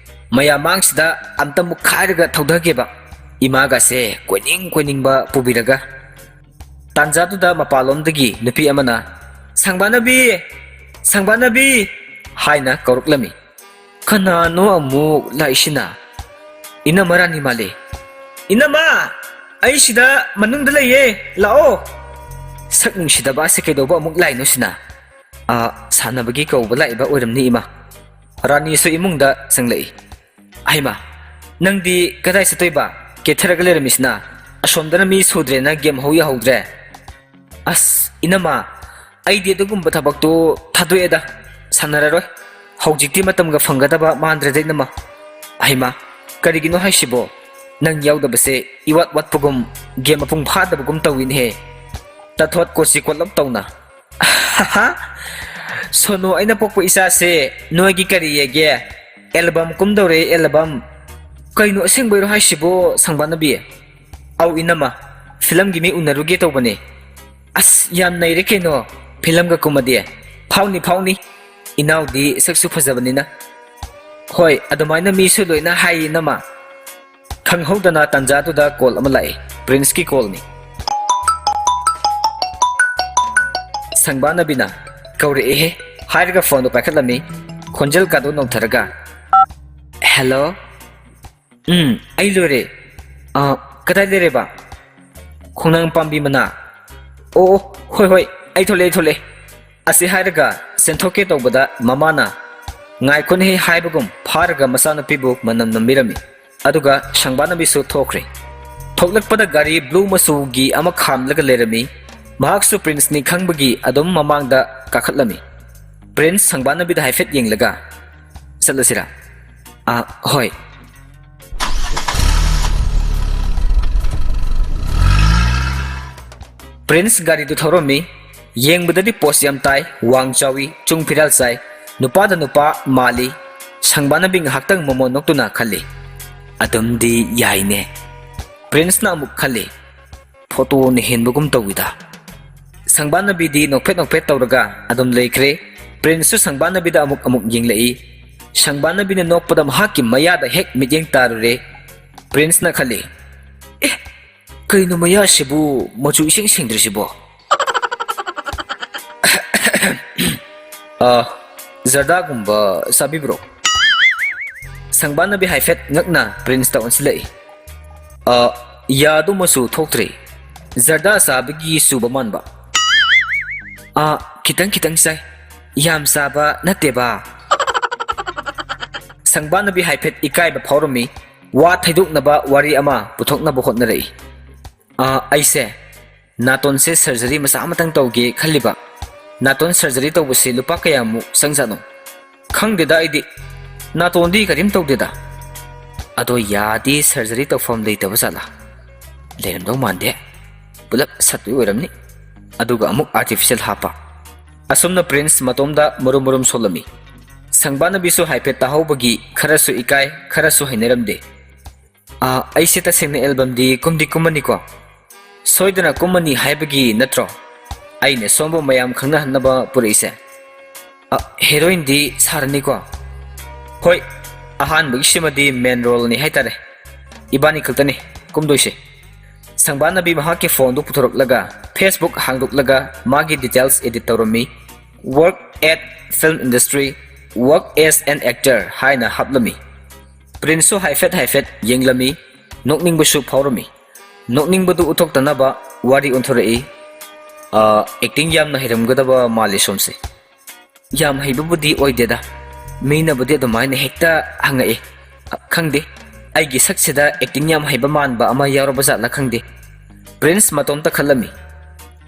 ꯃꯌꯥꯝ ꯃꯥꯡꯁꯤꯗ ꯑꯝꯇ ꯃꯨꯛꯈꯥꯏꯔꯒ ꯊꯧꯊꯒꯦꯕ꯫ ꯏꯃꯥꯒꯁꯦ ꯀꯣꯏꯅꯤꯡ ꯀꯣꯏꯅꯤꯡꯕ ꯄꯨꯕꯤꯔꯒ꯫ ꯇꯥꯟꯖꯥꯗꯨꯗ ꯃꯄꯥꯟꯂꯣꯝꯗꯒꯤ ꯅꯨꯄꯤ ꯑꯃꯅ, "ꯁꯪꯕꯥꯅꯕꯤ! ꯁꯪꯕꯥꯅꯕꯤ!" ꯍꯥꯏꯅ ꯀꯧꯔꯛꯂꯝꯃꯤ꯫ ꯀꯅꯥꯅꯣ ꯑꯃꯨꯛ ꯂꯥꯛꯏꯁꯤꯅ? ꯏꯅꯝꯃ ꯔꯥꯅꯤ ꯃꯥꯜꯂꯤ꯫ "ꯏꯅꯝꯃ! ꯑꯩ ꯁꯤꯗ ꯃꯅꯨꯡꯗ ꯂꯩꯌꯦ, ꯂꯥꯛꯑꯣ!" ꯁꯛ ꯅꯨꯡꯁꯤꯗꯕ ꯑꯁꯤ ꯀꯩꯗꯧꯕ ꯑꯃꯨꯛ ꯂꯥꯛꯏꯅꯣ ꯁꯤꯅ? ꯑ, ꯁꯥꯟꯅꯕꯒꯤ ꯀꯧꯕ ꯂꯥꯛꯏꯕ ꯑꯣꯏꯔꯝꯅꯤ ꯏꯃꯥ꯫ ꯔꯥꯅꯤꯁꯨ ꯏꯃꯨꯡꯗ ꯆꯪꯂꯛꯏ꯫ "ꯍꯩꯃꯥ, ꯅꯪꯗꯤ ꯀꯗꯥꯏ ꯆꯠꯇꯣꯏꯕ? ꯀꯦꯊꯔꯒ ꯂꯩꯔꯝꯃꯤꯁꯤꯅ? ꯑꯁꯣꯝꯗꯅ ꯃꯤ ꯁꯨꯗ꯭ꯔꯦꯅ game ꯍꯧ ꯌꯥꯍꯧꯗ꯭ꯔꯦ꯫ ꯑꯁ, ꯏꯅꯝꯃ, ꯑꯩꯗꯤ ꯑꯗꯨꯒꯨꯝꯕ ꯊꯕꯛꯇꯣ ꯊꯥꯗꯣꯛꯑꯦꯗ, ꯁꯥꯟꯅꯔꯔꯣꯏ꯫ ꯍꯧꯖꯤꯛꯇꯤ ꯃꯇꯝꯒ ꯐꯪꯒꯗꯕ ꯃꯥꯟꯗ꯭ꯔꯦꯗ, ꯏꯅꯝꯃ꯫ ꯍꯩꯃꯥ, ꯀꯔꯤꯒꯤꯅꯣ ꯍꯥꯏꯁꯤꯕꯣ? ꯅꯪ ꯌꯥꯎꯗꯕꯁꯦ ꯏꯋꯥꯠ ꯋꯥꯠꯄꯒꯨꯝ, game ꯃꯄꯨꯡ ꯐꯥꯗꯕꯒꯨꯝ ꯇꯧꯏꯅꯦꯍꯦ꯫ ꯇꯥꯊꯣꯠ ꯀꯣꯠꯁꯤ ꯀꯣꯠꯂꯞ ꯇꯧꯅ꯫ ꯁꯣꯅꯨ, ꯑꯩꯅ ꯄꯣꯛꯄ ꯏꯆꯥꯁꯦ ꯅꯣꯏꯒꯤ ꯀꯔꯤ ꯌꯦꯒꯦ? Album ꯀꯨꯝꯗꯧꯔꯦ, album꯫ ꯀꯩꯅꯣ, ꯑꯁꯦꯡꯕꯩꯔꯣ ꯍꯥꯏꯁꯤꯕꯣ, ꯁꯪꯕꯥꯅꯕꯤ? ꯑꯧ, ꯏꯅꯝꯃ, ꯐꯤꯂꯝꯒꯤ ꯃꯤ ꯎꯅꯔꯨꯒꯦ ꯇꯧꯕꯅꯦ꯫ ꯑꯁ, ꯌꯥꯝ ꯅꯩꯔꯦ ꯀꯩꯅꯣ, ꯐꯤꯂꯝꯒ ꯀꯨꯝꯃꯗꯤ꯫ ꯐꯥꯎꯅꯤ, ꯐꯥꯎꯅꯤ꯫ ꯏꯅꯥꯎꯗꯤ ꯁꯛꯁꯨ ꯐꯖꯕꯅꯤꯅ꯫ ꯍꯣꯏ, ꯑꯗꯨꯃꯥꯏꯅ ꯃꯤꯁꯨ ꯂꯣꯏꯅ ꯍꯥꯏꯌꯦ, ꯏꯅꯝꯃ꯫ ꯈꯪꯍꯧꯗꯅ ꯇꯥꯟꯖꯥꯗꯨꯗ call ꯑꯃ ꯂꯥꯛꯑꯦ꯫ Princeꯀꯤ callꯅꯤ꯫ ꯁꯪꯕꯥꯅꯕꯤꯅ, "ꯀꯧꯔꯛꯑꯦꯍꯦ, ꯍꯥꯏꯔꯒ ꯐꯣꯟꯗꯣ ꯄꯥꯏꯈꯠꯂꯝꯃꯤ꯫ ꯈꯣꯟꯖꯦꯜ ꯀꯥꯗꯣ ꯅꯧꯊꯔꯒ, "ꯍꯦꯜꯂꯣ꯫ ꯎꯝ, ꯑꯩ ꯂꯣꯏꯔꯦ꯫ ꯑ, ꯀꯗꯥꯏ ꯂꯩꯔꯦꯕ? ꯈꯣꯡꯅꯥꯡ ꯄꯥꯝꯕꯤ ꯃꯅꯥ꯫ ꯑꯣ, ꯑꯣ, ꯍꯣꯏ, ꯍꯣꯏ, ꯑꯩ ꯊꯣꯛꯂꯛꯑꯦ, ꯑꯩ ꯊꯣꯛꯂꯛꯑꯦ"꯫ ꯑꯁꯤ ꯍꯥꯏꯔꯒ ꯆꯦꯟꯊꯣꯛꯀꯦ ꯇꯧꯕꯗ ꯃꯃꯥꯅ, "ꯉꯥꯏꯈꯣꯅꯦꯍꯦ" ꯍꯥꯏꯕꯒꯨꯝ ꯐꯥꯔꯒ ꯃꯆꯥꯅꯨꯄꯤꯕꯨ ꯃꯅꯝ ꯅꯝꯕꯤꯔꯝꯃꯤ꯫ ꯑꯗꯨꯒ ꯁꯪꯕꯥꯅꯕꯤꯁꯨ ꯊꯣꯛꯈ꯭ꯔꯦ꯫ ꯊꯣꯛꯂꯛꯄꯗ ꯒꯥꯔꯤ ꯕ꯭ꯂꯨ ꯃꯆꯨꯒꯤ ꯑꯃ ꯈꯥꯝꯂꯒ ꯂꯩꯔꯝꯃꯤ꯫ ꯃꯍꯥꯛꯁꯨ ꯄ꯭ꯔꯤꯟꯁꯅꯤ ꯈꯪꯕꯒꯤ ꯑꯗꯨꯝ ꯃꯃꯥꯡꯗ ꯀꯥꯈꯠꯂꯝꯃꯤ꯫ ꯄ꯭ꯔꯤꯟꯁ ꯁꯪꯕꯥꯅꯕꯤꯗ ꯍꯥꯏꯐꯦꯠ ꯌꯦꯡꯂꯒ, "ꯆꯠꯂꯁꯤꯔꯥ?" "ꯑꯥ, ꯍꯣꯏ"꯫ ꯄ꯭ꯔꯤꯟꯁ ꯒꯥꯔꯤꯗꯨ ꯊꯧꯔꯝꯃꯤ꯫ ꯌꯦꯡꯕꯗꯗꯤ ꯄꯣꯁ ꯌꯥꯝ ꯇꯥꯏ, ꯋꯥꯡ ꯆꯥꯎꯏ, ꯆꯨꯡ ꯐꯤꯔꯥꯜ ꯆꯥꯏ, ꯅꯨꯄꯥꯗ ꯅꯨꯄꯥ ꯃꯥꯜꯂꯤ꯫ ꯁꯪꯕꯥꯅꯕꯤ ꯉꯥꯏꯍꯥꯛꯇꯪ ꯃꯃꯣꯟ ꯅꯣꯛꯇꯨꯅ ꯈꯜꯂꯤ, "ꯑꯗꯨꯝꯗꯤ ꯌꯥꯏꯅꯦ"꯫ ꯄ꯭ꯔꯤꯟꯁꯅ ꯑꯃꯨꯛ ꯈꯜꯂꯤ, "ꯐꯣꯇꯣꯅ ꯍꯦꯟꯕꯒꯨꯝ ꯇꯧꯏꯗ"꯫ ꯁꯪꯕꯥꯅꯕꯤꯗꯤ ꯅꯣꯛꯐꯦꯠ ꯅꯣꯛꯐꯦꯠ ꯇꯧꯔꯒ ꯑꯗꯨꯝ ꯂꯩꯈ꯭ꯔꯦ꯫ ꯄ꯭ꯔꯤꯟꯁꯁꯨ ꯁꯪꯕꯥꯅꯕꯤꯗ ꯑꯃꯨꯛ ꯑꯃꯨꯛ ꯌꯦꯡꯂꯛꯏ꯫ ꯁꯪꯕꯥꯅꯕꯤꯅ ꯅꯣꯛꯄꯗ ꯃꯍꯥꯛꯀꯤ ꯃꯌꯥꯗ ꯍꯦꯛ ꯃꯤꯠꯌꯦꯡ ꯇꯥꯔꯨꯔꯦ꯫ ꯄ꯭ꯔꯤꯟꯁꯅ ꯈꯜꯂꯤ, "ꯑꯦ, ꯀꯩꯅꯣ ꯃꯌꯥꯁꯤꯕꯨ ꯃꯆꯨ ꯏꯁꯦꯡ ꯁꯦꯡꯗ꯭ꯔꯤꯁꯤꯕꯣ?" "ꯑ, ꯖꯔꯗꯥꯒꯨꯝꯕ ꯆꯥꯕꯤꯕ꯭ꯔꯣ?" ꯁꯪꯕꯥꯅꯕꯤ ꯍꯥꯏꯐꯦꯠ ꯉꯛꯅ ꯄ꯭ꯔꯤꯟꯁꯇ ꯑꯣꯟꯁꯤꯜꯂꯛꯏ꯫ "ꯑ, ꯌꯥꯗꯨ ꯃꯆꯨ ꯊꯣꯛꯇ꯭ꯔꯤ꯫ ꯖꯔꯗꯥ ꯆꯥꯕꯒꯤ ꯆꯨꯕ ꯃꯥꯟꯕ"꯫ "ꯑ, ꯈꯤꯇꯪ ꯈꯤꯇꯪ ꯆꯥꯏ꯫ ꯌꯥꯝ ꯆꯥꯕ ꯅꯠꯇꯦꯕ"꯫ ꯁꯪꯕꯥꯅꯕꯤ ꯍꯥꯏꯐꯦꯠ ꯏꯀꯥꯏꯕ ꯐꯥꯎꯔꯝꯃꯤ꯫ ꯋꯥ ꯊꯩꯗꯣꯛꯅꯕ ꯋꯥꯔꯤ ꯑꯃ ꯄꯨꯊꯣꯛꯅꯕ ꯍꯣꯠꯅꯔꯛꯏ꯫ "ꯑ, ꯑꯩꯁꯦ ꯅꯥꯇꯣꯟꯁꯦ ꯁꯔꯖꯔꯤ ꯃꯆꯥ ꯑꯃꯇꯪ ꯇꯧꯒꯦ ꯈꯜꯂꯤꯕ꯫ ꯅꯥꯇꯣꯟ ꯁꯔꯖꯔꯤ ꯇꯧꯕꯁꯦ ꯂꯨꯄꯥ ꯀꯌꯥꯃꯨꯛ ꯆꯪꯖꯥꯠꯅꯣ?" "ꯈꯪꯗꯦꯗ ꯑꯩꯗꯤ꯫ ꯅꯥꯇꯣꯟꯗꯤ ꯀꯔꯤꯝ ꯇꯧꯗꯦꯗ"꯫ "ꯑꯗꯣ ꯌꯥꯗꯤ ꯁꯔꯖꯔꯤ ꯇꯧꯐꯝ ꯂꯩꯇꯕ ꯖꯥꯠꯂꯥ?" "ꯂꯩꯔꯝꯗꯧ ꯃꯥꯟꯗꯦ꯫ ꯄꯨꯂꯞ ꯁꯠꯇꯣꯏ ꯑꯣꯏꯔꯝꯅꯤ꯫ ꯑꯗꯨꯒ ꯑꯃꯨꯛ ꯑꯥꯔꯇꯤꯐꯤꯁꯦꯜ ꯍꯥꯞꯄ"꯫ ꯑꯁꯨꯝꯅ ꯄ꯭ꯔꯤꯟꯁ ꯃꯇꯣꯝꯗ ꯃꯔꯨꯝ ꯃꯔꯨꯝ ꯁꯣꯜꯂꯝꯃꯤ꯫ ꯁꯪꯕꯥꯅꯕꯤꯁꯨ ꯍꯥꯏꯐꯦꯠ ꯇꯥꯍꯧꯕꯒꯤ ꯈꯔꯁꯨ ꯏꯀꯥꯏ, ꯈꯔꯁꯨ ꯍꯩꯅꯔꯝꯗꯦ꯫ "ꯑ, ꯑꯩꯁꯦ ꯇꯁꯦꯡꯅ ꯑꯦꯜꯕꯝꯗꯤ ꯀꯨꯝꯗꯤ ꯀꯨꯝꯃꯅꯤꯀꯣ?" "ꯁꯣꯏꯗꯅ ꯀꯨꯝꯃꯅꯤ ꯍꯥꯏꯕꯒꯤ ꯅꯠꯇ꯭ꯔꯣ ꯑꯩꯅ ꯁꯣꯝꯕꯨ ꯃꯌꯥꯝ ꯈꯪꯅꯍꯟꯅꯕ ꯄꯨꯔꯛꯏꯁꯦ?" "ꯑ, ꯍꯦꯔꯣꯏꯟꯗꯤ ꯁꯥꯔꯅꯤꯀꯣ?" "ꯍꯣꯏ, ꯑꯍꯥꯟꯕꯒꯤꯁꯤꯃꯗꯤ ꯃꯦꯟ ꯔꯣꯜꯅꯤ ꯍꯥꯏꯇꯥꯔꯦ꯫ ꯏꯕꯥꯅꯤ ꯈꯛꯇꯅꯤ ꯀꯨꯝꯗꯣꯏꯁꯦ"꯫ ꯁꯪꯕꯥꯅꯕꯤ ꯃꯍꯥꯛꯀꯤ ꯐꯣꯟꯗꯨ ꯄꯨꯊꯣꯔꯛꯂꯒ Facebook ꯍꯥꯡꯗꯣꯛꯂꯒ ꯃꯥꯒꯤ ꯗꯤꯇꯦꯜꯁ ꯑꯦꯗꯤꯠ ꯇꯧꯔꯝꯃꯤ꯫ Work At film industry, work as an actor ꯍꯥꯏꯅ ꯍꯥꯞꯂꯝꯃꯤ꯫ ꯄ꯭ꯔꯤꯟꯁꯁꯨ ꯍꯥꯏꯐꯦꯠ ꯍꯥꯏꯐꯦꯠ ꯌꯦꯡꯂꯝꯃꯤ꯫ ꯅꯣꯛꯅꯤꯡꯕꯁꯨ ꯐꯥꯎꯔꯝꯃꯤ꯫ ꯅꯣꯛꯅꯤꯡꯕꯗꯨ ꯎꯠꯊꯣꯛꯇꯅꯕ ꯋꯥꯔꯤ ꯑꯣꯟꯊꯣꯔꯛꯏ꯫ "ꯑ, acting ꯌꯥꯝꯅ ꯍꯩꯔꯝꯒꯗꯕ ꯃꯥꯜꯂꯤ ꯁꯣꯝꯁꯦ꯫" "ꯌꯥꯝ ꯍꯩꯕꯕꯨꯗꯤ ꯑꯣꯏꯗꯦꯗ꯫ ꯃꯤꯅꯕꯨꯗꯤ ꯑꯗꯨꯃꯥꯏꯅ ꯍꯦꯛꯇ ꯍꯪꯉꯛꯏ꯫ ꯑ, ꯈꯪꯗꯦ, ꯑꯩꯒꯤ ꯁꯛꯁꯤꯗ acting ꯌꯥꯝ ꯍꯩꯕ ꯃꯥꯟꯕ ꯑꯃ ꯌꯥꯎꯔꯕ ꯖꯥꯠꯂ ꯈꯪꯗꯦ꯫" ꯄ꯭ꯔꯤꯟꯁ ꯃꯇꯣꯝꯇ ꯈꯜꯂꯝꯃꯤ꯫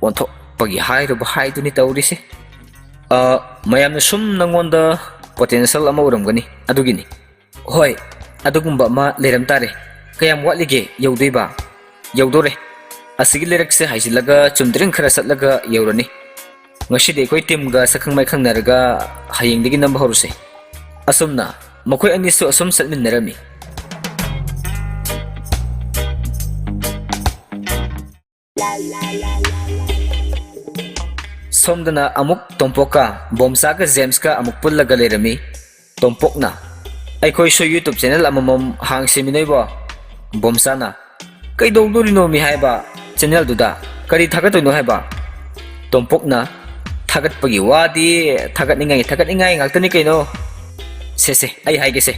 ꯑꯣꯟꯊꯣꯛꯄꯒꯤ ꯍꯥꯏꯔꯨꯕ ꯍꯥꯏꯗꯨꯅꯤ ꯇꯧꯔꯤꯁꯦ꯫ "ꯑ, ꯃꯌꯥꯝꯅ ꯁꯨꯝ ꯅꯪꯉꯣꯟꯗ potential ꯑꯃ ꯎꯔꯝꯒꯅꯤ, ꯑꯗꯨꯒꯤꯅꯤ꯫" "ꯍꯣꯏ, ꯑꯗꯨꯒꯨꯝꯕ ꯑꯃ ꯂꯩꯔꯝ ꯇꯥꯔꯦ꯫ ꯀꯌꯥꯝ ꯋꯥꯠꯂꯤꯒꯦ ꯌꯧꯗꯣꯏꯕ?" "ꯌꯧꯗꯣꯔꯦ꯫ ꯑꯁꯤꯒꯤ ꯂꯩꯔꯛꯁꯦ ꯍꯥꯏꯖꯤꯜꯂꯒ ꯆꯨꯝꯗ꯭ꯔꯤꯡ ꯈꯔ ꯆꯠꯂꯒ ꯌꯧꯔꯅꯤ꯫ ꯉꯁꯤꯗꯤ ꯑꯩꯈꯣꯏ ꯇꯤꯝꯒ ꯁꯛꯈꯪ ꯃꯥꯏꯈꯪꯅꯔꯒ ꯍꯌꯦꯡꯗꯒꯤ ꯅꯝꯕ ꯍꯧꯔꯁꯦ꯫" ꯑꯁꯨꯝꯅ ꯃꯈꯣꯏ ꯑꯅꯤꯁꯨ ꯑꯁꯨꯝ ꯆꯠꯃꯤꯟꯅꯔꯝꯃꯤ꯫ ꯁꯣꯝꯗꯅ ꯑꯃꯨꯛ ꯇꯣꯝꯄꯣꯛꯀ ꯕꯣꯝꯆꯥꯒ ꯖꯦꯝꯁꯀ ꯑꯃꯨꯛ ꯄꯨꯜꯂꯒ ꯂꯩꯔꯝꯃꯤ꯫ ꯇꯣꯝꯄꯣꯛꯅ, "ꯑꯩꯈꯣꯏꯁꯨ YouTube channel ꯑꯃꯃꯝ ꯍꯥꯡꯁꯤꯃꯤ ꯅꯣꯏꯕꯣ꯫" ꯕꯣꯝꯆꯥꯅ, "ꯀꯩꯗꯧꯗꯣꯔꯤꯅꯣ ꯃꯤ ꯍꯥꯏꯕ channelꯗꯨꯗ? ꯀꯔꯤ ꯊꯥꯒꯠꯇꯣꯏꯅꯣ ꯍꯥꯏꯕ?" ꯇꯣꯝꯄꯣꯛꯅ, "ꯊꯥꯒꯠꯄꯒꯤ ꯋꯥꯗꯤ ꯊꯥꯒꯠꯅꯤꯡꯉꯥꯏ, ꯊꯥꯒꯠꯅꯤꯡꯉꯥꯏ ꯉꯥꯛꯇꯅꯤ ꯀꯩꯅꯣ꯫ ꯁꯦ, ꯁꯦ, ꯑꯩ ꯍꯥꯏꯒꯦꯁꯦ꯫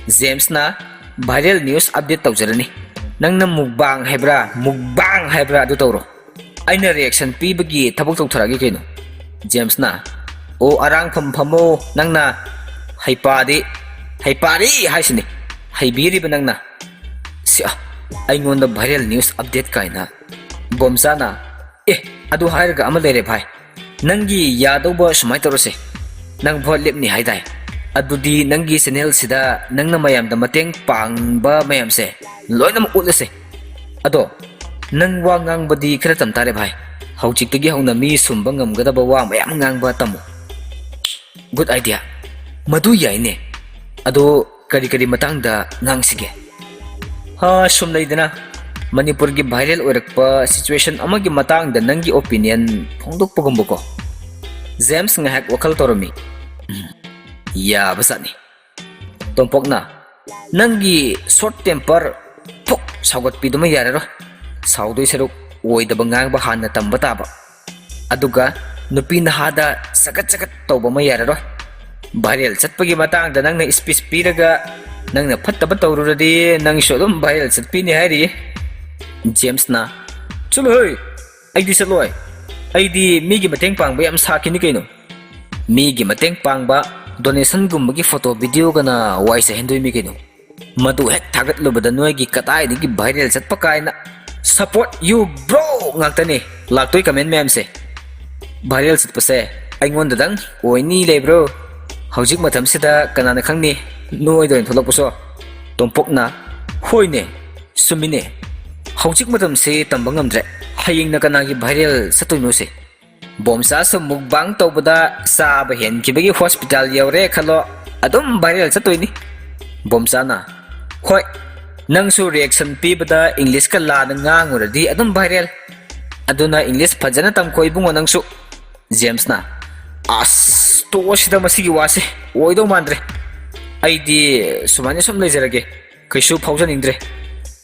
ꯖꯦꯝꯁꯅ viral news update ꯇꯧꯖꯔꯅꯤ꯫ ꯅꯪꯅ mukbang ꯍꯥꯏꯕ꯭ꯔꯥ, mukbang ꯍꯥꯏꯕ꯭ꯔꯥ, ꯑꯗꯨ ꯇꯧꯔꯣ꯫ ꯑꯩꯅ reaction ꯄꯤꯕꯒꯤ ꯊꯕꯛ ꯇꯧꯊꯔꯛꯑꯒꯦ ꯀꯩꯅꯣ꯫" ꯖꯦꯝꯁꯅ, "ꯑꯣ, ꯑꯔꯥꯡꯐꯝ ꯐꯝꯃꯣ ꯅꯪꯅ꯫ ꯍꯩꯄꯥꯗꯤ, ꯍꯩꯄꯥꯗꯤ ꯍꯥꯏꯁꯤꯅꯤ꯫ ꯍꯩꯕꯤꯔꯤꯕ ꯅꯪꯅ꯫ ꯁꯤ, ꯑ, ꯑꯩꯉꯣꯟꯗ viral news update ꯀꯥꯏꯅ꯫" ꯕꯣꯝꯆꯥꯅ, "ꯑꯦ, ꯑꯗꯨ ꯍꯥꯏꯔꯒ ꯑꯃ ꯂꯩꯔꯦ ꯚꯥꯏ꯫ ꯅꯪꯒꯤ ꯌꯥꯗꯧꯕ ꯁꯨꯃꯥꯏꯅ ꯇꯧꯔꯁꯦ꯫ ꯅꯪ vote ꯂꯦꯞꯅꯤ ꯍꯥꯏꯗꯥꯏ? ꯑꯗꯨꯗꯤ ꯅꯪꯒꯤ channelꯁꯤꯗ ꯅꯪꯅ ꯃꯌꯥꯝꯗ ꯃꯇꯦꯡ ꯄꯥꯡꯕ ꯃꯌꯥꯝꯁꯦ ꯂꯣꯏꯅꯃꯛ ꯎꯠꯂꯁꯦ꯫ ꯑꯗꯣ ꯅꯪ ꯋꯥ ꯉꯥꯡꯕꯗꯤ ꯈꯔ ꯇꯝ ꯇꯥꯔꯦ ꯚꯥꯏ꯫ ꯍꯧꯖꯤꯛꯇꯒꯤ ꯍꯧꯅ ꯃꯤ ꯁꯨꯝꯕ ꯉꯝꯒꯗꯕ ꯋꯥ ꯃꯌꯥꯝ ꯉꯥꯡꯕ ꯇꯝꯃꯨ꯫" "Good idea꯫ ꯃꯗꯨ ꯌꯥꯏꯅꯦ꯫ ꯑꯗꯣ ꯀꯔꯤ ꯀꯔꯤ ꯃꯇꯥꯡꯗ ꯉꯥꯡꯁꯤꯒꯦ?" "ꯍꯥ, ꯁꯨꯝ ꯂꯩꯗꯅ, ꯃꯅꯤꯄꯨꯔꯒꯤ viral ꯑꯣꯏꯔꯛꯄ situation ꯑꯃꯒꯤ ꯃꯇꯥꯡꯗ ꯅꯪꯒꯤ opinion ꯐꯣꯡꯗꯣꯛꯄꯒꯨꯝꯕꯀꯣ꯫" ꯖꯦꯝꯁ ꯉꯥꯏꯍꯥꯛ ꯋꯥꯈꯜ ꯇꯧꯔꯝꯃꯤ꯫ "ꯎꯝ, ꯌꯥꯕꯖꯥꯠꯅꯤ꯫" ꯇꯣꯝꯄꯣꯛꯅ, "ꯅꯪꯒꯤ short temper, ꯊꯣꯛ ꯁꯥꯎꯒꯠꯄꯤꯗꯨꯃ ꯌꯥꯔꯔꯣꯏ꯫ ꯁꯥꯎꯗꯣꯏ ꯁꯔꯨꯛ ꯑꯣꯏꯗꯕ ꯉꯥꯡꯕ ꯍꯥꯟꯅ ꯇꯝꯕ ꯇꯥꯕ꯫ ꯑꯗꯨꯒ ꯅꯨꯄꯤ ꯅꯍꯥꯗ ꯆꯒꯠ ꯆꯒꯠ ꯇꯧꯕ ꯑꯃ ꯌꯥꯔꯔꯣꯏ꯫ Viral ꯆꯠꯄꯒꯤ ꯃꯇꯥꯡꯗ ꯅꯪꯅ speech ꯄꯤꯔꯒ ꯅꯪꯅ ꯐꯠꯇꯕ ꯇꯧꯔꯨꯔꯗꯤ ꯅꯪꯁꯨ ꯑꯗꯨꯝ viral ꯆꯠꯄꯤꯅꯤ ꯍꯥꯏꯔꯤꯌꯦ꯫ ꯖꯦꯝꯁꯅ, "ꯆꯠꯂꯣꯍꯦ, ꯑꯩꯗꯤ ꯆꯠꯂꯣꯏ꯫ ꯑꯩꯗꯤ ꯃꯤꯒꯤ ꯃꯇꯦꯡ ꯄꯥꯡꯕ ꯌꯥꯝ ꯁꯥꯈꯤꯅꯤ ꯀꯩꯅꯣ꯫ ꯃꯤꯒꯤ ꯃꯇꯦꯡ ꯄꯥꯡꯕ, donationꯒꯨꯝꯕꯒꯤ photo videoꯒꯅ ꯋꯥꯏ ꯆꯥꯏꯍꯟꯗꯣꯏꯃꯤ ꯀꯩꯅꯣ꯫ ꯃꯗꯨ ꯍꯦꯛ ꯊꯥꯒꯠꯂꯨꯕꯗ ꯅꯣꯏꯒꯤ ꯀꯗꯥꯏꯗꯒꯤ viral ꯆꯠꯄ ꯀꯥꯏꯅ꯫ Support you bro ꯉꯥꯛꯇꯅꯦ ꯂꯥꯛꯇꯣꯏ comment ꯃꯌꯥꯝꯁꯦ꯫ Viral ꯆꯠꯄꯁꯦ ꯑꯩꯉꯣꯟꯗꯗꯪ ꯑꯣꯏꯅꯤ ꯂꯩꯕ꯭ꯔꯣ? ꯍꯧꯖꯤꯛ ꯃꯇꯝꯁꯤꯗ ꯀꯅꯥꯅ ꯈꯪꯅꯤ ꯅꯣꯏꯗ ꯑꯣꯏꯅ ꯊꯣꯛꯂꯛꯄꯁꯨ?" ꯇꯣꯝꯄꯣꯛꯅ, "ꯍꯣꯏꯅꯦ, ꯆꯨꯝꯃꯤꯅꯦ꯫ ꯍꯧꯖꯤꯛ ꯃꯇꯝꯁꯤ ꯇꯝꯕ ꯉꯝꯗ꯭ꯔꯦ꯫ ꯍꯌꯦꯡꯅ ꯀꯅꯥꯒꯤ viral ꯆꯠꯇꯣꯏꯅꯣꯁꯦ?" ꯕꯣꯝꯆꯥꯁꯨ mukbang ꯇꯧꯕꯗ ꯆꯥꯕ ꯍꯦꯟꯈꯤꯕꯒꯤ hospital ꯌꯧꯔꯦ ꯈꯜꯂꯣ, ꯑꯗꯨꯝ viral ꯆꯠꯇꯣꯏꯅꯤ꯫ ꯕꯣꯝꯆꯥꯅ, "ꯍꯣꯏ, ꯅꯪꯁꯨ reaction ꯄꯤꯕꯗ Englishꯀ ꯂꯥꯟꯅ ꯉꯥꯡꯉꯨꯔꯗꯤ ꯑꯗꯨꯝ viral꯫ ꯑꯗꯨꯅ English ꯐꯖꯅ ꯇꯝꯈꯣ ꯏꯕꯨꯡꯉꯣ ꯅꯪꯁꯨ꯫" ꯖꯦꯝꯁꯅ, "ꯑꯁ, ꯇꯣꯛꯑꯁꯤꯗ ꯃꯁꯤꯒꯤ ꯋꯥꯁꯦ, ꯑꯣꯏꯗꯧ ꯃꯥꯟꯗ꯭ꯔꯦ꯫ ꯑꯩꯗꯤ ꯁꯨꯃꯥꯏꯅ ꯁꯨꯝ ꯂꯩꯖꯔꯒꯦ, ꯀꯩꯁꯨ ꯐꯥꯎꯖꯅꯤꯡꯗ꯭ꯔꯦ꯫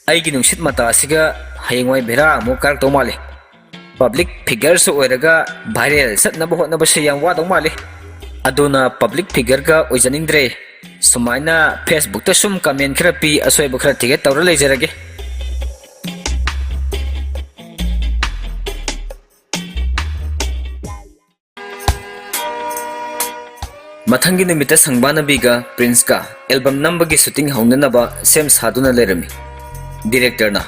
ꯑꯩꯒꯤ ꯅꯨꯡꯁꯤꯠ ꯃꯇꯥ ꯑꯁꯤꯒ ꯍꯌꯦꯡꯋꯥꯏ ꯕꯦꯔꯥ ꯑꯃꯨꯛ ꯀꯥꯔꯛꯇꯧ ꯃꯥꯜꯂꯦ꯫ Public figureꯁꯨ ꯑꯣꯏꯔꯒ viral ꯆꯠꯅꯕ ꯍꯣꯠꯅꯕꯁꯦ ꯌꯥꯝ ꯋꯥꯗꯧ ꯃꯥꯜꯂꯤ꯫ ꯑꯗꯨꯅ public figureꯒ ꯑꯣꯏꯖꯅꯤꯡꯗ꯭ꯔꯦ꯫ ꯁꯨꯃꯥꯏꯅ Facebookꯇ ꯁꯨꯝ comment ꯈꯔ ꯄꯤ, ꯑꯁꯣꯏꯕ ꯈꯔ ꯊꯤꯒꯠ ꯇꯧꯔ ꯂꯩꯖꯔꯒꯦ꯫" ꯃꯊꯪꯒꯤ ꯅꯨꯃꯤꯠꯇ ꯁꯪꯕꯥꯅꯕꯤꯒ ꯄ꯭ꯔꯤꯟꯁꯀ album ꯅꯝꯕꯒꯤ shooting ꯍꯧꯅꯅꯕ ꯁꯦꯝ ꯁꯥꯗꯨꯅ ꯂꯩꯔꯝꯃꯤ꯫ Directorꯅ,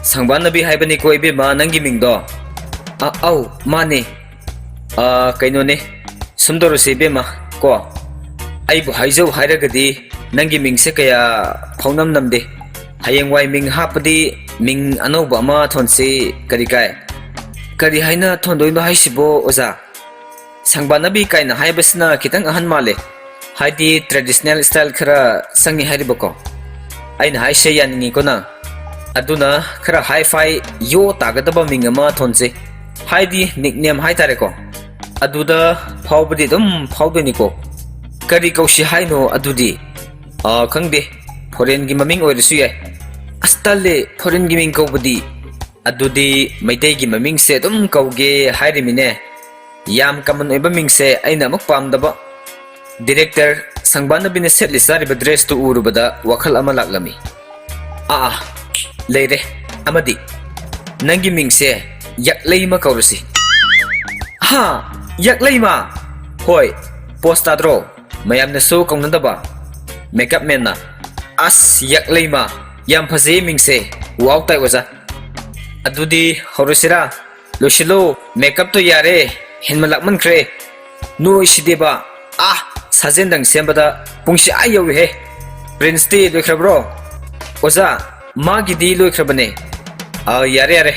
"ꯁꯪꯕꯥꯅꯕꯤ ꯍꯥꯏꯕꯅꯤꯀꯣ ꯏꯕꯦꯝꯃ ꯅꯪꯒꯤ ꯃꯤꯡꯗꯣ?" "ꯑ, ꯑꯧ, ꯃꯥꯅꯦ꯫ ꯑ, ꯀꯩꯅꯣꯅꯦ, ꯁꯨꯝ ꯇꯧꯔꯁꯦ ꯏꯕꯦꯝꯃ, ꯀꯣ꯫ ꯑꯩꯕꯨ ꯍꯥꯏꯖꯧ ꯍꯥꯏꯔꯒꯗꯤ ꯅꯪꯒꯤ ꯃꯤꯡꯁꯦ ꯀꯌꯥ ꯐꯥꯎꯅꯝ ꯅꯝꯗꯦ꯫ ꯍꯌꯦꯡꯋꯥꯏ ꯃꯤꯡ ꯍꯥꯞꯄꯗꯤ ꯃꯤꯡ ꯑꯅꯧꯕ ꯑꯃ ꯊꯣꯟꯁꯤ, ꯀꯔꯤ ꯀꯥꯏ?" "ꯀꯔꯤ ꯍꯥꯏꯅ ꯊꯣꯟꯗꯣꯏꯅꯣ ꯍꯥꯏꯁꯤꯕꯣ, ꯑꯣꯖꯥ?" "ꯁꯪꯕꯥꯅꯕꯤ ꯀꯥꯏꯅ ꯍꯥꯏꯕꯁꯤꯅ ꯈꯤꯇꯪ ꯑꯍꯟ ꯃꯥꯜꯂꯦ, ꯍꯥꯏꯗꯤ traditional style ꯈꯔ ꯆꯪꯉꯤ ꯍꯥꯏꯔꯤꯕꯀꯣ꯫ ꯑꯩꯅ ꯍꯥꯏꯁꯦ ꯌꯥꯅꯤꯡꯉꯤꯀꯣ ꯅꯪ? ꯑꯗꯨꯅ ꯈꯔ hi-fi ꯌꯣ ꯇꯥꯒꯗꯕ ꯃꯤꯡ ꯑꯃ ꯊꯣꯟꯁꯦ, ꯍꯥꯏꯗꯤ nickname ꯍꯥꯏꯇꯥꯔꯦꯀꯣ꯫ ꯑꯗꯨꯗ ꯐꯥꯎꯕꯗꯤ ꯑꯗꯨꯝ ꯐꯥꯎꯗꯣꯏꯅꯤꯀꯣ꯫ ꯀꯔꯤ ꯀꯧꯁꯤ ꯍꯥꯏꯅꯣ ꯑꯗꯨꯗꯤ?" "ꯑꯥ, ꯈꯪꯗꯦ, foreignꯒꯤ ꯃꯃꯤꯡ ꯑꯣꯏꯔꯁꯨ ꯌꯥꯏ꯫" "ꯑꯁ, ꯇꯜꯂꯦ, foreignꯒꯤ ꯃꯤꯡ ꯀꯧꯕꯗꯤ꯫" "ꯑꯗꯨꯗꯤ ꯃꯩꯇꯩꯒꯤ ꯃꯃꯤꯡꯁꯦ ꯑꯗꯨꯝ ꯀꯧꯒꯦ ꯍꯥꯏꯔꯤꯃꯤꯅꯦ꯫" ꯌꯥꯝ ꯀꯃꯟ ꯑꯣꯏꯕ ꯃꯤꯡꯁꯦ ꯑꯩꯅ ꯑꯃꯨꯛ ꯄꯥꯝꯗꯕ꯫ ꯗꯤꯔꯦꯛꯇꯔ ꯁꯪꯕꯥꯅꯕꯤꯅ ꯁꯦꯠꯂꯤ ꯆꯥꯔꯤꯕ ꯗ꯭ꯔꯦꯁꯇꯨ ꯎꯔꯨꯕꯗ ꯋꯥꯈꯜ ꯑꯃ ꯂꯥꯛꯂꯝꯃꯤ꯫ ꯑꯥ, ꯑꯥ, ꯂꯩꯔꯦ꯫ ꯑꯃꯗꯤ ꯅꯪꯒꯤ ꯃꯤꯡꯁꯦ ꯌꯥꯛꯂꯩꯃ ꯀꯧꯔꯁꯤ꯫ ꯍꯥ? ꯌꯥꯛꯂꯩꯃ? ꯍꯣꯏ, ꯄꯣꯁ ꯇꯥꯗ꯭ꯔꯣ? ꯃꯌꯥꯝꯅꯁꯨ ꯀꯧꯅꯗꯕ꯫ ꯃꯦꯀꯞ ꯃꯦꯟꯅ, "ꯑꯁ, ꯌꯥꯛꯂꯩꯃ, ꯌꯥꯝ ꯐꯖꯩꯌꯦ ꯃꯤꯡꯁꯦ꯫ ꯋꯥꯎ ꯇꯥꯏ ꯑꯣꯖꯥ꯫ ꯑꯗꯨꯗꯤ ꯍꯧꯔꯁꯤꯔꯥ? ꯂꯣꯏꯁꯤꯜꯂꯣ, ꯃꯦꯀꯞꯇꯣ ꯌꯥꯔꯦ, ꯍꯦꯟꯃꯟꯂꯥꯛꯃꯟꯈ꯭ꯔꯦ꯫ ꯅꯣꯏꯁꯤꯗꯤꯕ, ꯑꯥ, ꯁꯥꯖꯦꯟꯗꯪ ꯁꯦꯝꯕꯗ ꯄꯨꯡꯁꯤ ꯑꯥ ꯌꯧꯏꯍꯦ꯫ ꯄ꯭ꯔꯤꯟꯁꯇꯤ ꯂꯣꯏꯈ꯭ꯔꯕ꯭ꯔꯣ?" "ꯑꯣꯖꯥ, ꯃꯥꯒꯤꯗꯤ ꯂꯣꯏꯈ꯭ꯔꯕꯅꯦ꯫" "ꯑꯥ, ꯌꯥꯔꯦ, ꯌꯥꯔꯦ,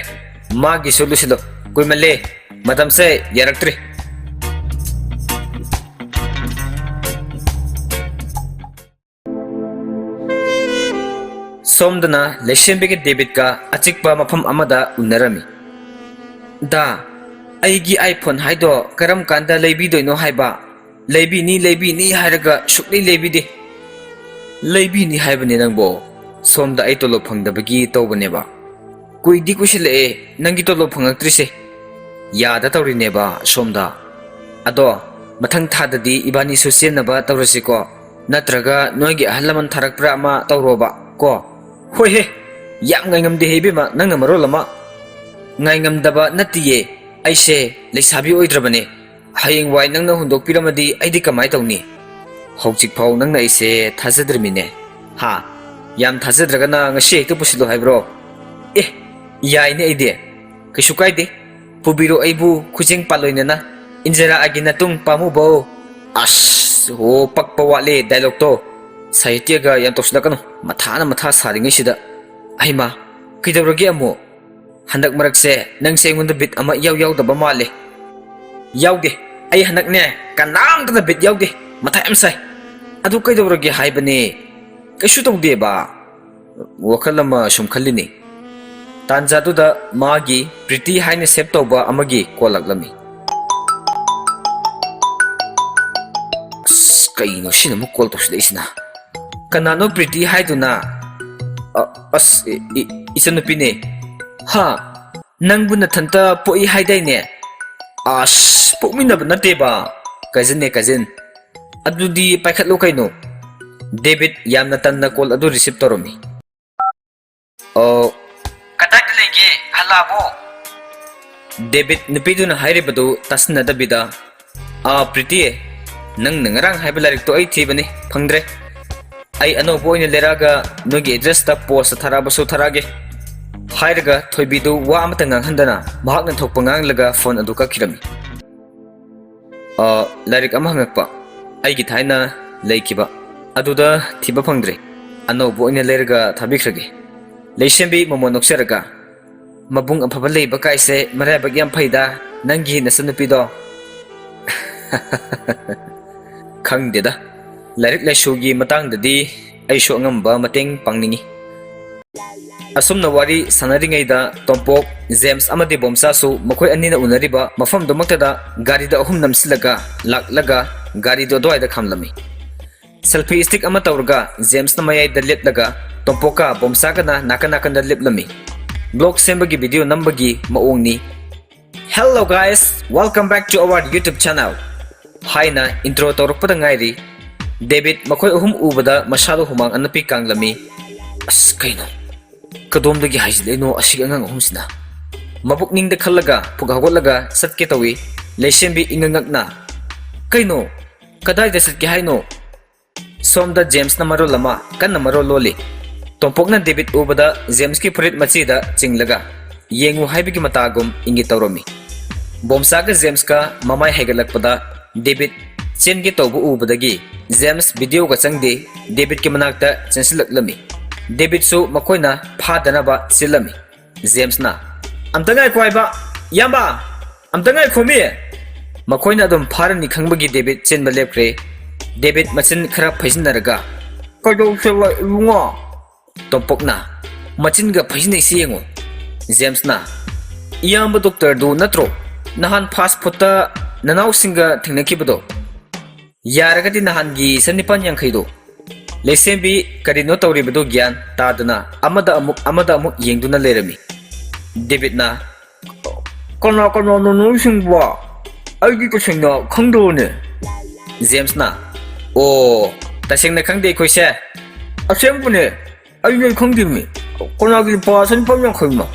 ꯃꯥꯒꯤꯁꯨ ꯂꯣꯏꯁꯤꯜꯂꯣ, ꯀꯨꯏꯃꯜꯂꯦ, ꯃꯇꯝꯁꯦ ꯌꯥꯔꯛꯇ꯭ꯔꯤ꯫" ꯁꯣꯝꯗꯅ ꯂꯩꯁꯦꯝꯕꯤꯒ ꯗꯦꯕꯤꯠꯀ ꯑꯆꯤꯛꯄ ꯃꯐꯝ ꯑꯃꯗ ꯎꯅꯔꯝꯃꯤ꯫ "ꯗꯥ, ꯑꯩꯒꯤ iPhone ꯍꯥꯏꯗꯣ ꯀꯔꯝ ꯀꯥꯟꯗ ꯂꯩꯕꯤꯗꯣꯏꯅꯣ ꯍꯥꯏꯕ? ꯂꯩꯕꯤꯅꯤ, ꯂꯩꯕꯤꯅꯤ ꯍꯥꯏꯔꯒ ꯁꯨꯛꯂꯩ ꯂꯩꯕꯤꯗꯦ꯫" "ꯂꯩꯕꯤꯅꯤ ꯍꯥꯏꯕꯅꯦ ꯅꯪꯕꯣ, ꯁꯣꯝꯗ ꯑꯩ ꯇꯣꯂꯣꯞ ꯐꯪꯗꯕꯒꯤ ꯇꯧꯕꯅꯦꯕ꯫ ꯀꯨꯏꯗꯤ ꯀꯨꯏꯁꯤꯜꯂꯛꯑꯦ ꯅꯪꯒꯤ ꯇꯣꯂꯣꯞ ꯐꯪꯉꯛꯇ꯭ꯔꯤꯁꯦ꯫ ꯌꯥꯗ ꯇꯧꯔꯤꯅꯦꯕ ꯁꯣꯝꯗ꯫ ꯑꯗꯣ ꯃꯊꯪ ꯊꯥꯗꯗꯤ ꯏꯕꯥꯅꯤꯁꯨ ꯆꯦꯟꯅꯕ ꯇꯧꯔꯁꯤꯀꯣ, ꯅꯠꯇ꯭ꯔꯒ ꯅꯣꯏꯒꯤ ꯑꯍꯜ ꯂꯃꯟ ꯊꯥꯔꯛꯄ꯭ꯔꯥ ꯑꯃ ꯇꯧꯔꯣꯕ ꯀꯣ꯫" "ꯍꯣꯏꯍꯦ, ꯌꯥꯝ ꯉꯥꯏꯉꯝꯗꯦꯍꯦ ꯏꯕꯦꯝꯃ, ꯅꯪꯅ ꯃꯔꯣꯜ ꯑꯃ꯫" "ꯉꯥꯏꯉꯝꯗꯕ ꯅꯠꯇꯤꯌꯦ, ꯑꯩꯁꯦ ꯂꯩꯁꯥꯕꯤ ꯑꯣꯏꯗ꯭ꯔꯕꯅꯦ꯫ ꯍꯌꯦꯡꯋꯥꯏ ꯅꯪꯅ ꯍꯨꯟꯗꯣꯛꯄꯤꯔꯝꯃꯗꯤ ꯑꯩꯗꯤ ꯀꯃꯥꯏ ꯇꯧꯅꯤ? ꯍꯧꯖꯤꯛꯐꯥꯎ ꯅꯪꯅ ꯑꯩꯁꯦ ꯊꯥꯖꯗ꯭ꯔꯤꯃꯤꯅꯦ꯫ ꯍꯥ? ꯌꯥꯝ ꯊꯥꯖꯗ꯭ꯔꯒꯅ ꯉꯁꯤ ꯍꯦꯛꯇ ꯄꯨꯁꯤꯜꯂꯨ ꯍꯥꯏꯕ꯭ꯔꯣ?" "ꯑꯦ, ꯌꯥꯏꯅꯦ ꯑꯩꯗꯤ꯫ ꯀꯩꯁꯨ ꯀꯥꯏꯗꯦ꯫ ꯄꯨꯕꯤꯔꯣ ꯑꯩꯕꯨ ꯈꯨꯖꯤꯡ ꯄꯥꯂꯣꯏꯅꯅ, ꯏꯟꯖꯔꯛꯑꯒꯦ ꯅꯇꯨꯡ ꯄꯥꯝꯃꯨꯕꯧ꯫" ꯑꯁ, ꯍꯣ, ꯄꯛꯄ ꯋꯥꯠꯂꯦ ꯗꯥꯏꯂꯣꯛꯇꯣ꯫ ꯁꯥꯍꯤꯇ꯭ꯌꯒ ꯌꯥꯝ ꯇꯧꯁꯤꯜꯂꯛꯀꯅꯨ, ꯃꯊꯥꯅ ꯃꯊꯥ ꯁꯥꯔꯤꯉꯩꯁꯤꯗ꯫ ꯑꯩꯃꯥ, ꯀꯩꯗꯧꯔꯒꯦ ꯑꯃꯨꯛ? ꯍꯟꯗꯛ ꯃꯔꯛꯁꯦ ꯅꯪꯁꯦ ꯑꯩꯉꯣꯟꯗ ꯕꯤꯠ ꯑꯃ ꯏꯌꯥꯎ ꯌꯥꯎꯗꯕ ꯃꯥꯜꯂꯦ꯫ ꯌꯥꯎꯗꯦ꯫ ꯑꯩ ꯍꯟꯗꯛꯅꯦ ꯀꯅꯥꯝꯇꯅ ꯕꯤꯠ ꯌꯥꯎꯗꯦ꯫ ꯃꯊꯥ ꯌꯥꯝ ꯁꯥꯏ꯫ ꯑꯗꯨ ꯀꯩꯗꯧꯔꯒꯦ ꯍꯥꯏꯕꯅꯦ? ꯀꯩꯁꯨ ꯇꯧꯗꯦꯕ꯫ ꯋꯥꯈꯜ ꯑꯃ ꯁꯨꯝ ꯈꯜꯂꯤꯅꯦ꯫ ꯇꯥꯟꯖꯥꯗꯨꯗ ꯃꯥꯒꯤ ꯄ꯭ꯔꯤꯇꯤ ꯍꯥꯏꯅ ꯁꯦꯞ ꯇꯧꯕ ꯑꯃꯒꯤ ꯀꯣꯜ ꯂꯥꯛꯂꯝꯃꯤ꯫ ꯑꯁ, ꯀꯩꯅꯣ ꯁꯤꯅ ꯑꯃꯨꯛ ꯀꯣꯜ ꯇꯧꯁꯤꯜꯂꯛꯏꯁꯤꯅ? ꯀꯅꯥꯅꯣ ꯄ꯭ꯔꯤꯇꯤ ꯍꯥꯏꯗꯨꯅ? ꯑ, ꯑꯁ, ꯏ-, ꯏ-, ꯏꯆꯟꯅꯨꯄꯤꯅꯦ꯫ ꯍꯥ? ꯅꯪꯕꯨ ꯅꯊꯟꯇ ꯄꯣꯛꯏ ꯍꯥꯏꯗꯥꯏꯅꯦ? ꯑꯁ, ꯄꯣꯛꯃꯤꯟꯅꯕ ꯅꯠꯇꯦꯕ꯫ Cousinꯅꯦ, cousin꯫ ꯑꯗꯨꯗꯤ ꯄꯥꯏꯈꯠꯂꯨ ꯀꯩꯅꯣ꯫ ꯗꯦꯕꯤꯠ ꯌꯥꯝꯅ ꯇꯟꯅ call ꯑꯗꯨ receive ꯇꯧꯔꯝꯃꯤ꯫ ꯑꯣ, ꯀꯗꯥꯏꯗ ꯂꯩꯒꯦ? ꯍꯜꯂꯛꯑꯕꯣ? ꯗꯦꯕꯤꯠ ꯅꯨꯄꯤꯗꯨꯅ ꯍꯥꯏꯔꯤꯕꯗꯨ ꯇꯥꯁꯤꯟꯅꯗꯕꯤꯗ, "ꯑꯥ, ꯄ꯭ꯔꯤꯇꯤ, ꯅꯪꯅ ꯉꯔꯥꯡ ꯍꯥꯏꯕ ꯂꯥꯏꯔꯤꯛꯇꯣ ꯑꯩ ꯊꯤꯕꯅꯤ, ꯐꯪꯗ꯭ꯔꯦ꯫ ꯑꯩ ꯑꯅꯧꯕ ꯑꯣꯏꯅ ꯂꯩꯔꯛꯑꯒ ꯅꯣꯏꯒꯤ addressꯇ post ꯊꯥꯔꯛꯑꯕꯁꯨ ꯊꯥꯔꯛꯑꯒꯦ," ꯍꯥꯏꯔꯒ ꯊꯣꯏꯕꯤꯗꯨ ꯋꯥ ꯑꯃꯠꯇ ꯉꯥꯡꯍꯟꯗꯅ ꯃꯍꯥꯛꯅ ꯊꯣꯛꯄ ꯉꯥꯡꯂꯒ phone ꯑꯗꯨ ꯀꯛꯈꯤꯔꯝꯃꯤ꯫ "ꯑ, ꯂꯥꯏꯔꯤꯛ ꯑꯃ ꯍꯪꯉꯛꯄ, ꯑꯩꯒꯤ ꯊꯥꯏꯅ ꯂꯩꯈꯤꯕ ꯑꯗꯨꯗ ꯊꯤꯕ ꯐꯪꯗ꯭ꯔꯦ, ꯑꯅꯧꯕ ꯑꯣꯏꯅ ꯂꯩꯔꯒ ꯊꯥꯕꯤꯈ꯭ꯔꯒꯦ꯫" ꯂꯩꯁꯦꯝꯕꯤ ꯃꯃꯣꯟ ꯅꯣꯛꯆꯔꯒ, "ꯃꯕꯨꯡ ꯑꯐꯕ ꯂꯩꯕ ꯀꯥꯏꯁꯦ ꯃꯔꯥꯏꯕꯛ ꯌꯥꯝ ꯐꯩꯗ, ꯅꯪꯒꯤ ꯅꯆꯟꯅꯨꯄꯤꯗꯣ꯫" "ꯈꯪꯗꯦꯗ, ꯂꯥꯏꯔꯤꯛ ꯂꯥꯏꯁꯨꯒꯤ ꯃꯇꯥꯡꯗꯗꯤ ꯑꯩꯁꯨ ꯑꯉꯝꯕ ꯃꯇꯦꯡ ꯄꯥꯡꯅꯤꯡꯏ꯫" ꯑꯁꯨꯝꯅ ꯋꯥꯔꯤ ꯁꯥꯟꯅꯔꯤꯉꯩꯗ ꯇꯣꯝꯄꯣꯛ, ꯖꯦꯝꯁ ꯑꯃꯗꯤ ꯕꯣꯝꯆꯥꯁꯨ ꯃꯈꯣꯏ ꯑꯅꯤꯅ ꯎꯅꯔꯤꯕ ꯃꯐꯝꯗꯨꯃꯛꯇꯗ ꯒꯥꯔꯤꯗ ꯑꯍꯨꯝ ꯅꯝꯁꯤꯜꯂꯒ ꯂꯥꯛꯂꯒ ꯒꯥꯔꯤꯗꯨ ꯑꯗꯨꯋꯥꯏꯗ ꯈꯥꯝꯂꯝꯃꯤ꯫ Selfie stick ꯑꯃ ꯇꯧꯔꯒ ꯖꯦꯝꯁꯅ ꯃꯌꯥꯏꯗ ꯂꯦꯞꯂꯒ ꯇꯣꯝꯄꯣꯛꯀ ꯕꯣꯝꯆꯥꯒꯅ ꯅꯥꯀꯟ ꯅꯥꯀꯟꯗ ꯂꯦꯞꯂꯝꯃꯤ꯫ Vlog ꯁꯦꯝꯕꯒꯤ video ꯅꯝꯕꯒꯤ ꯃꯑꯣꯡꯅꯤ꯫ "Hello guys, welcome back to our YouTube channel" ꯍꯥꯏꯅ intro ꯇꯧꯔꯛꯄꯗ ꯉꯥꯏꯔꯤ꯫ ꯗꯦꯕꯤꯠ ꯃꯈꯣꯏ ꯑꯍꯨꯝ ꯎꯕꯗ ꯃꯁꯥꯗ ꯍꯨꯃꯥꯡ ꯑꯅꯞꯄꯤ ꯀꯥꯡꯂꯝꯃꯤ꯫ "ꯑꯁ, ꯀꯩꯅꯣ? ꯀꯗꯣꯝꯗꯒꯤ ꯍꯥꯏꯖꯤꯜꯂꯛꯏꯅꯣ ꯑꯁꯤꯒꯤ ꯑꯉꯥꯡ ꯑꯍꯨꯝꯁꯤꯅ?" ꯃꯕꯨꯛꯅꯤꯡꯗ ꯈꯜꯂꯒ ꯐꯨꯛ ꯍꯧꯒꯠꯂꯒ ꯆꯠꯀꯦ ꯇꯧꯏ꯫ ꯂꯩꯁꯦꯝꯕꯤ ꯏꯉꯛ ꯉꯛꯅ, "ꯀꯩꯅꯣ? ꯀꯗꯥꯏꯗ ꯆꯠꯀꯦ ꯍꯥꯏꯅꯣ?" ꯁꯣꯝꯗ ꯖꯦꯝꯁꯅ ꯃꯔꯣꯜ ꯑꯃ ꯀꯟꯅ ꯃꯔꯣꯜ ꯂꯣꯜꯂꯤ꯫ ꯇꯣꯝꯄꯣꯛꯅ ꯗꯦꯕꯤꯠ ꯎꯕꯗ ꯖꯦꯝꯁꯀꯤ ꯐꯨꯔꯤꯠ ꯃꯆꯤꯗ ꯆꯤꯡꯂꯒ ꯌꯦꯡꯉꯨ ꯍꯥꯏꯕꯒꯤ ꯃꯇꯥꯒꯨꯝ ꯏꯪꯒꯤꯠ ꯇꯧꯔꯝꯃꯤ꯫ ꯕꯣꯝꯆꯥꯒ ꯖꯦꯝꯁꯀ ꯃꯃꯥꯏ ꯍꯥꯏꯒꯠꯂꯛꯄꯗ ꯗꯦꯕꯤꯠ ꯆꯦꯟꯒꯦ ꯇꯧꯕ ꯎꯕꯗꯒꯤ ꯖꯦꯝꯁ videoꯒ ꯆꯪꯗꯦ, ꯗꯦꯕꯤꯠꯀꯤ ꯃꯅꯥꯛꯇ ꯆꯦꯟꯁꯤꯜꯂꯛꯂꯝꯃꯤ꯫ ꯗꯦꯕꯤꯠꯁꯨ ꯃꯈꯣꯏꯅ ꯐꯥꯗꯅꯕ ꯆꯦꯜꯂꯝꯃꯤ꯫ ꯖꯦꯝꯁꯅ, "ꯑꯝꯇ ꯉꯥꯏꯈꯣ ꯍꯥꯏꯕ, ꯏꯌꯥꯝꯕ! ꯑꯝꯇ ꯉꯥꯏꯈꯣꯃꯤ!" ꯃꯈꯣꯏꯅ ꯑꯗꯨꯝ ꯐꯥꯔꯅꯤ ꯈꯪꯕꯒꯤ ꯗꯦꯕꯤꯠ ꯆꯦꯟꯕ ꯂꯦꯞꯈ꯭ꯔꯦ꯫ ꯗꯦꯕꯤꯠ ꯃꯆꯤꯟ ꯈꯔ ꯐꯩꯖꯤꯟꯅꯔꯒ, "ꯀꯩꯗꯧꯁꯦꯕ, ꯏꯕꯨꯡꯉꯣ?" ꯇꯣꯝꯄꯣꯛꯅ, "ꯃꯆꯤꯟꯒ ꯐꯩꯖꯤꯟꯅꯩꯁꯤ ꯌꯦꯡꯉꯨ꯫" ꯖꯦꯝꯁꯅ, "ꯏꯌꯥꯝꯕ doctorꯗꯨ ꯅꯠꯇ꯭ꯔꯣ ꯅꯍꯥꯟ fast foodꯇ ꯅꯅꯥꯎꯁꯤꯡꯒ ꯊꯦꯡꯅꯈꯤꯕꯗꯣ? ꯌꯥꯔꯒꯗꯤ ꯅꯍꯥꯟꯒꯤ ꯆꯅꯤꯄꯥꯟ ꯌꯥꯡꯈꯩꯗꯣ?" ꯂꯩꯁꯦꯝꯕꯤ ꯀꯔꯤꯅꯣ ꯇꯧꯔꯤꯕꯗꯨ ꯒ꯭ꯌꯥꯟ ꯇꯥꯗꯅ ꯑꯃꯗ ꯑꯃꯨꯛ ꯑꯃꯗ ꯑꯃꯨꯛ ꯌꯦꯡꯗꯨꯅ ꯂꯩꯔꯝꯃꯤ꯫ ꯗꯦꯕꯤꯠꯅ, "ꯀꯅꯥ ꯀꯅꯥꯅꯣ ꯅꯣꯏꯁꯤꯡꯕꯣ? ꯑꯩꯗꯤ ꯇꯁꯦꯡꯅ ꯈꯪꯗꯕꯅꯦ꯫" ꯖꯦꯝꯁꯅ, "ꯑꯣ, ꯇꯁꯦꯡꯅ ꯈꯪꯗꯦ ꯑꯩꯈꯣꯏꯁꯦ꯫" "ꯑꯁꯦꯡꯕꯅꯦ, ꯑꯩ ꯂꯣꯏ ꯈꯪꯗꯦꯃꯤ꯫ ꯀꯅꯥꯒꯤ ꯂꯨꯄꯥ ꯆꯅꯤꯄꯥꯟ ꯌꯥꯡꯈꯩꯅꯣ?"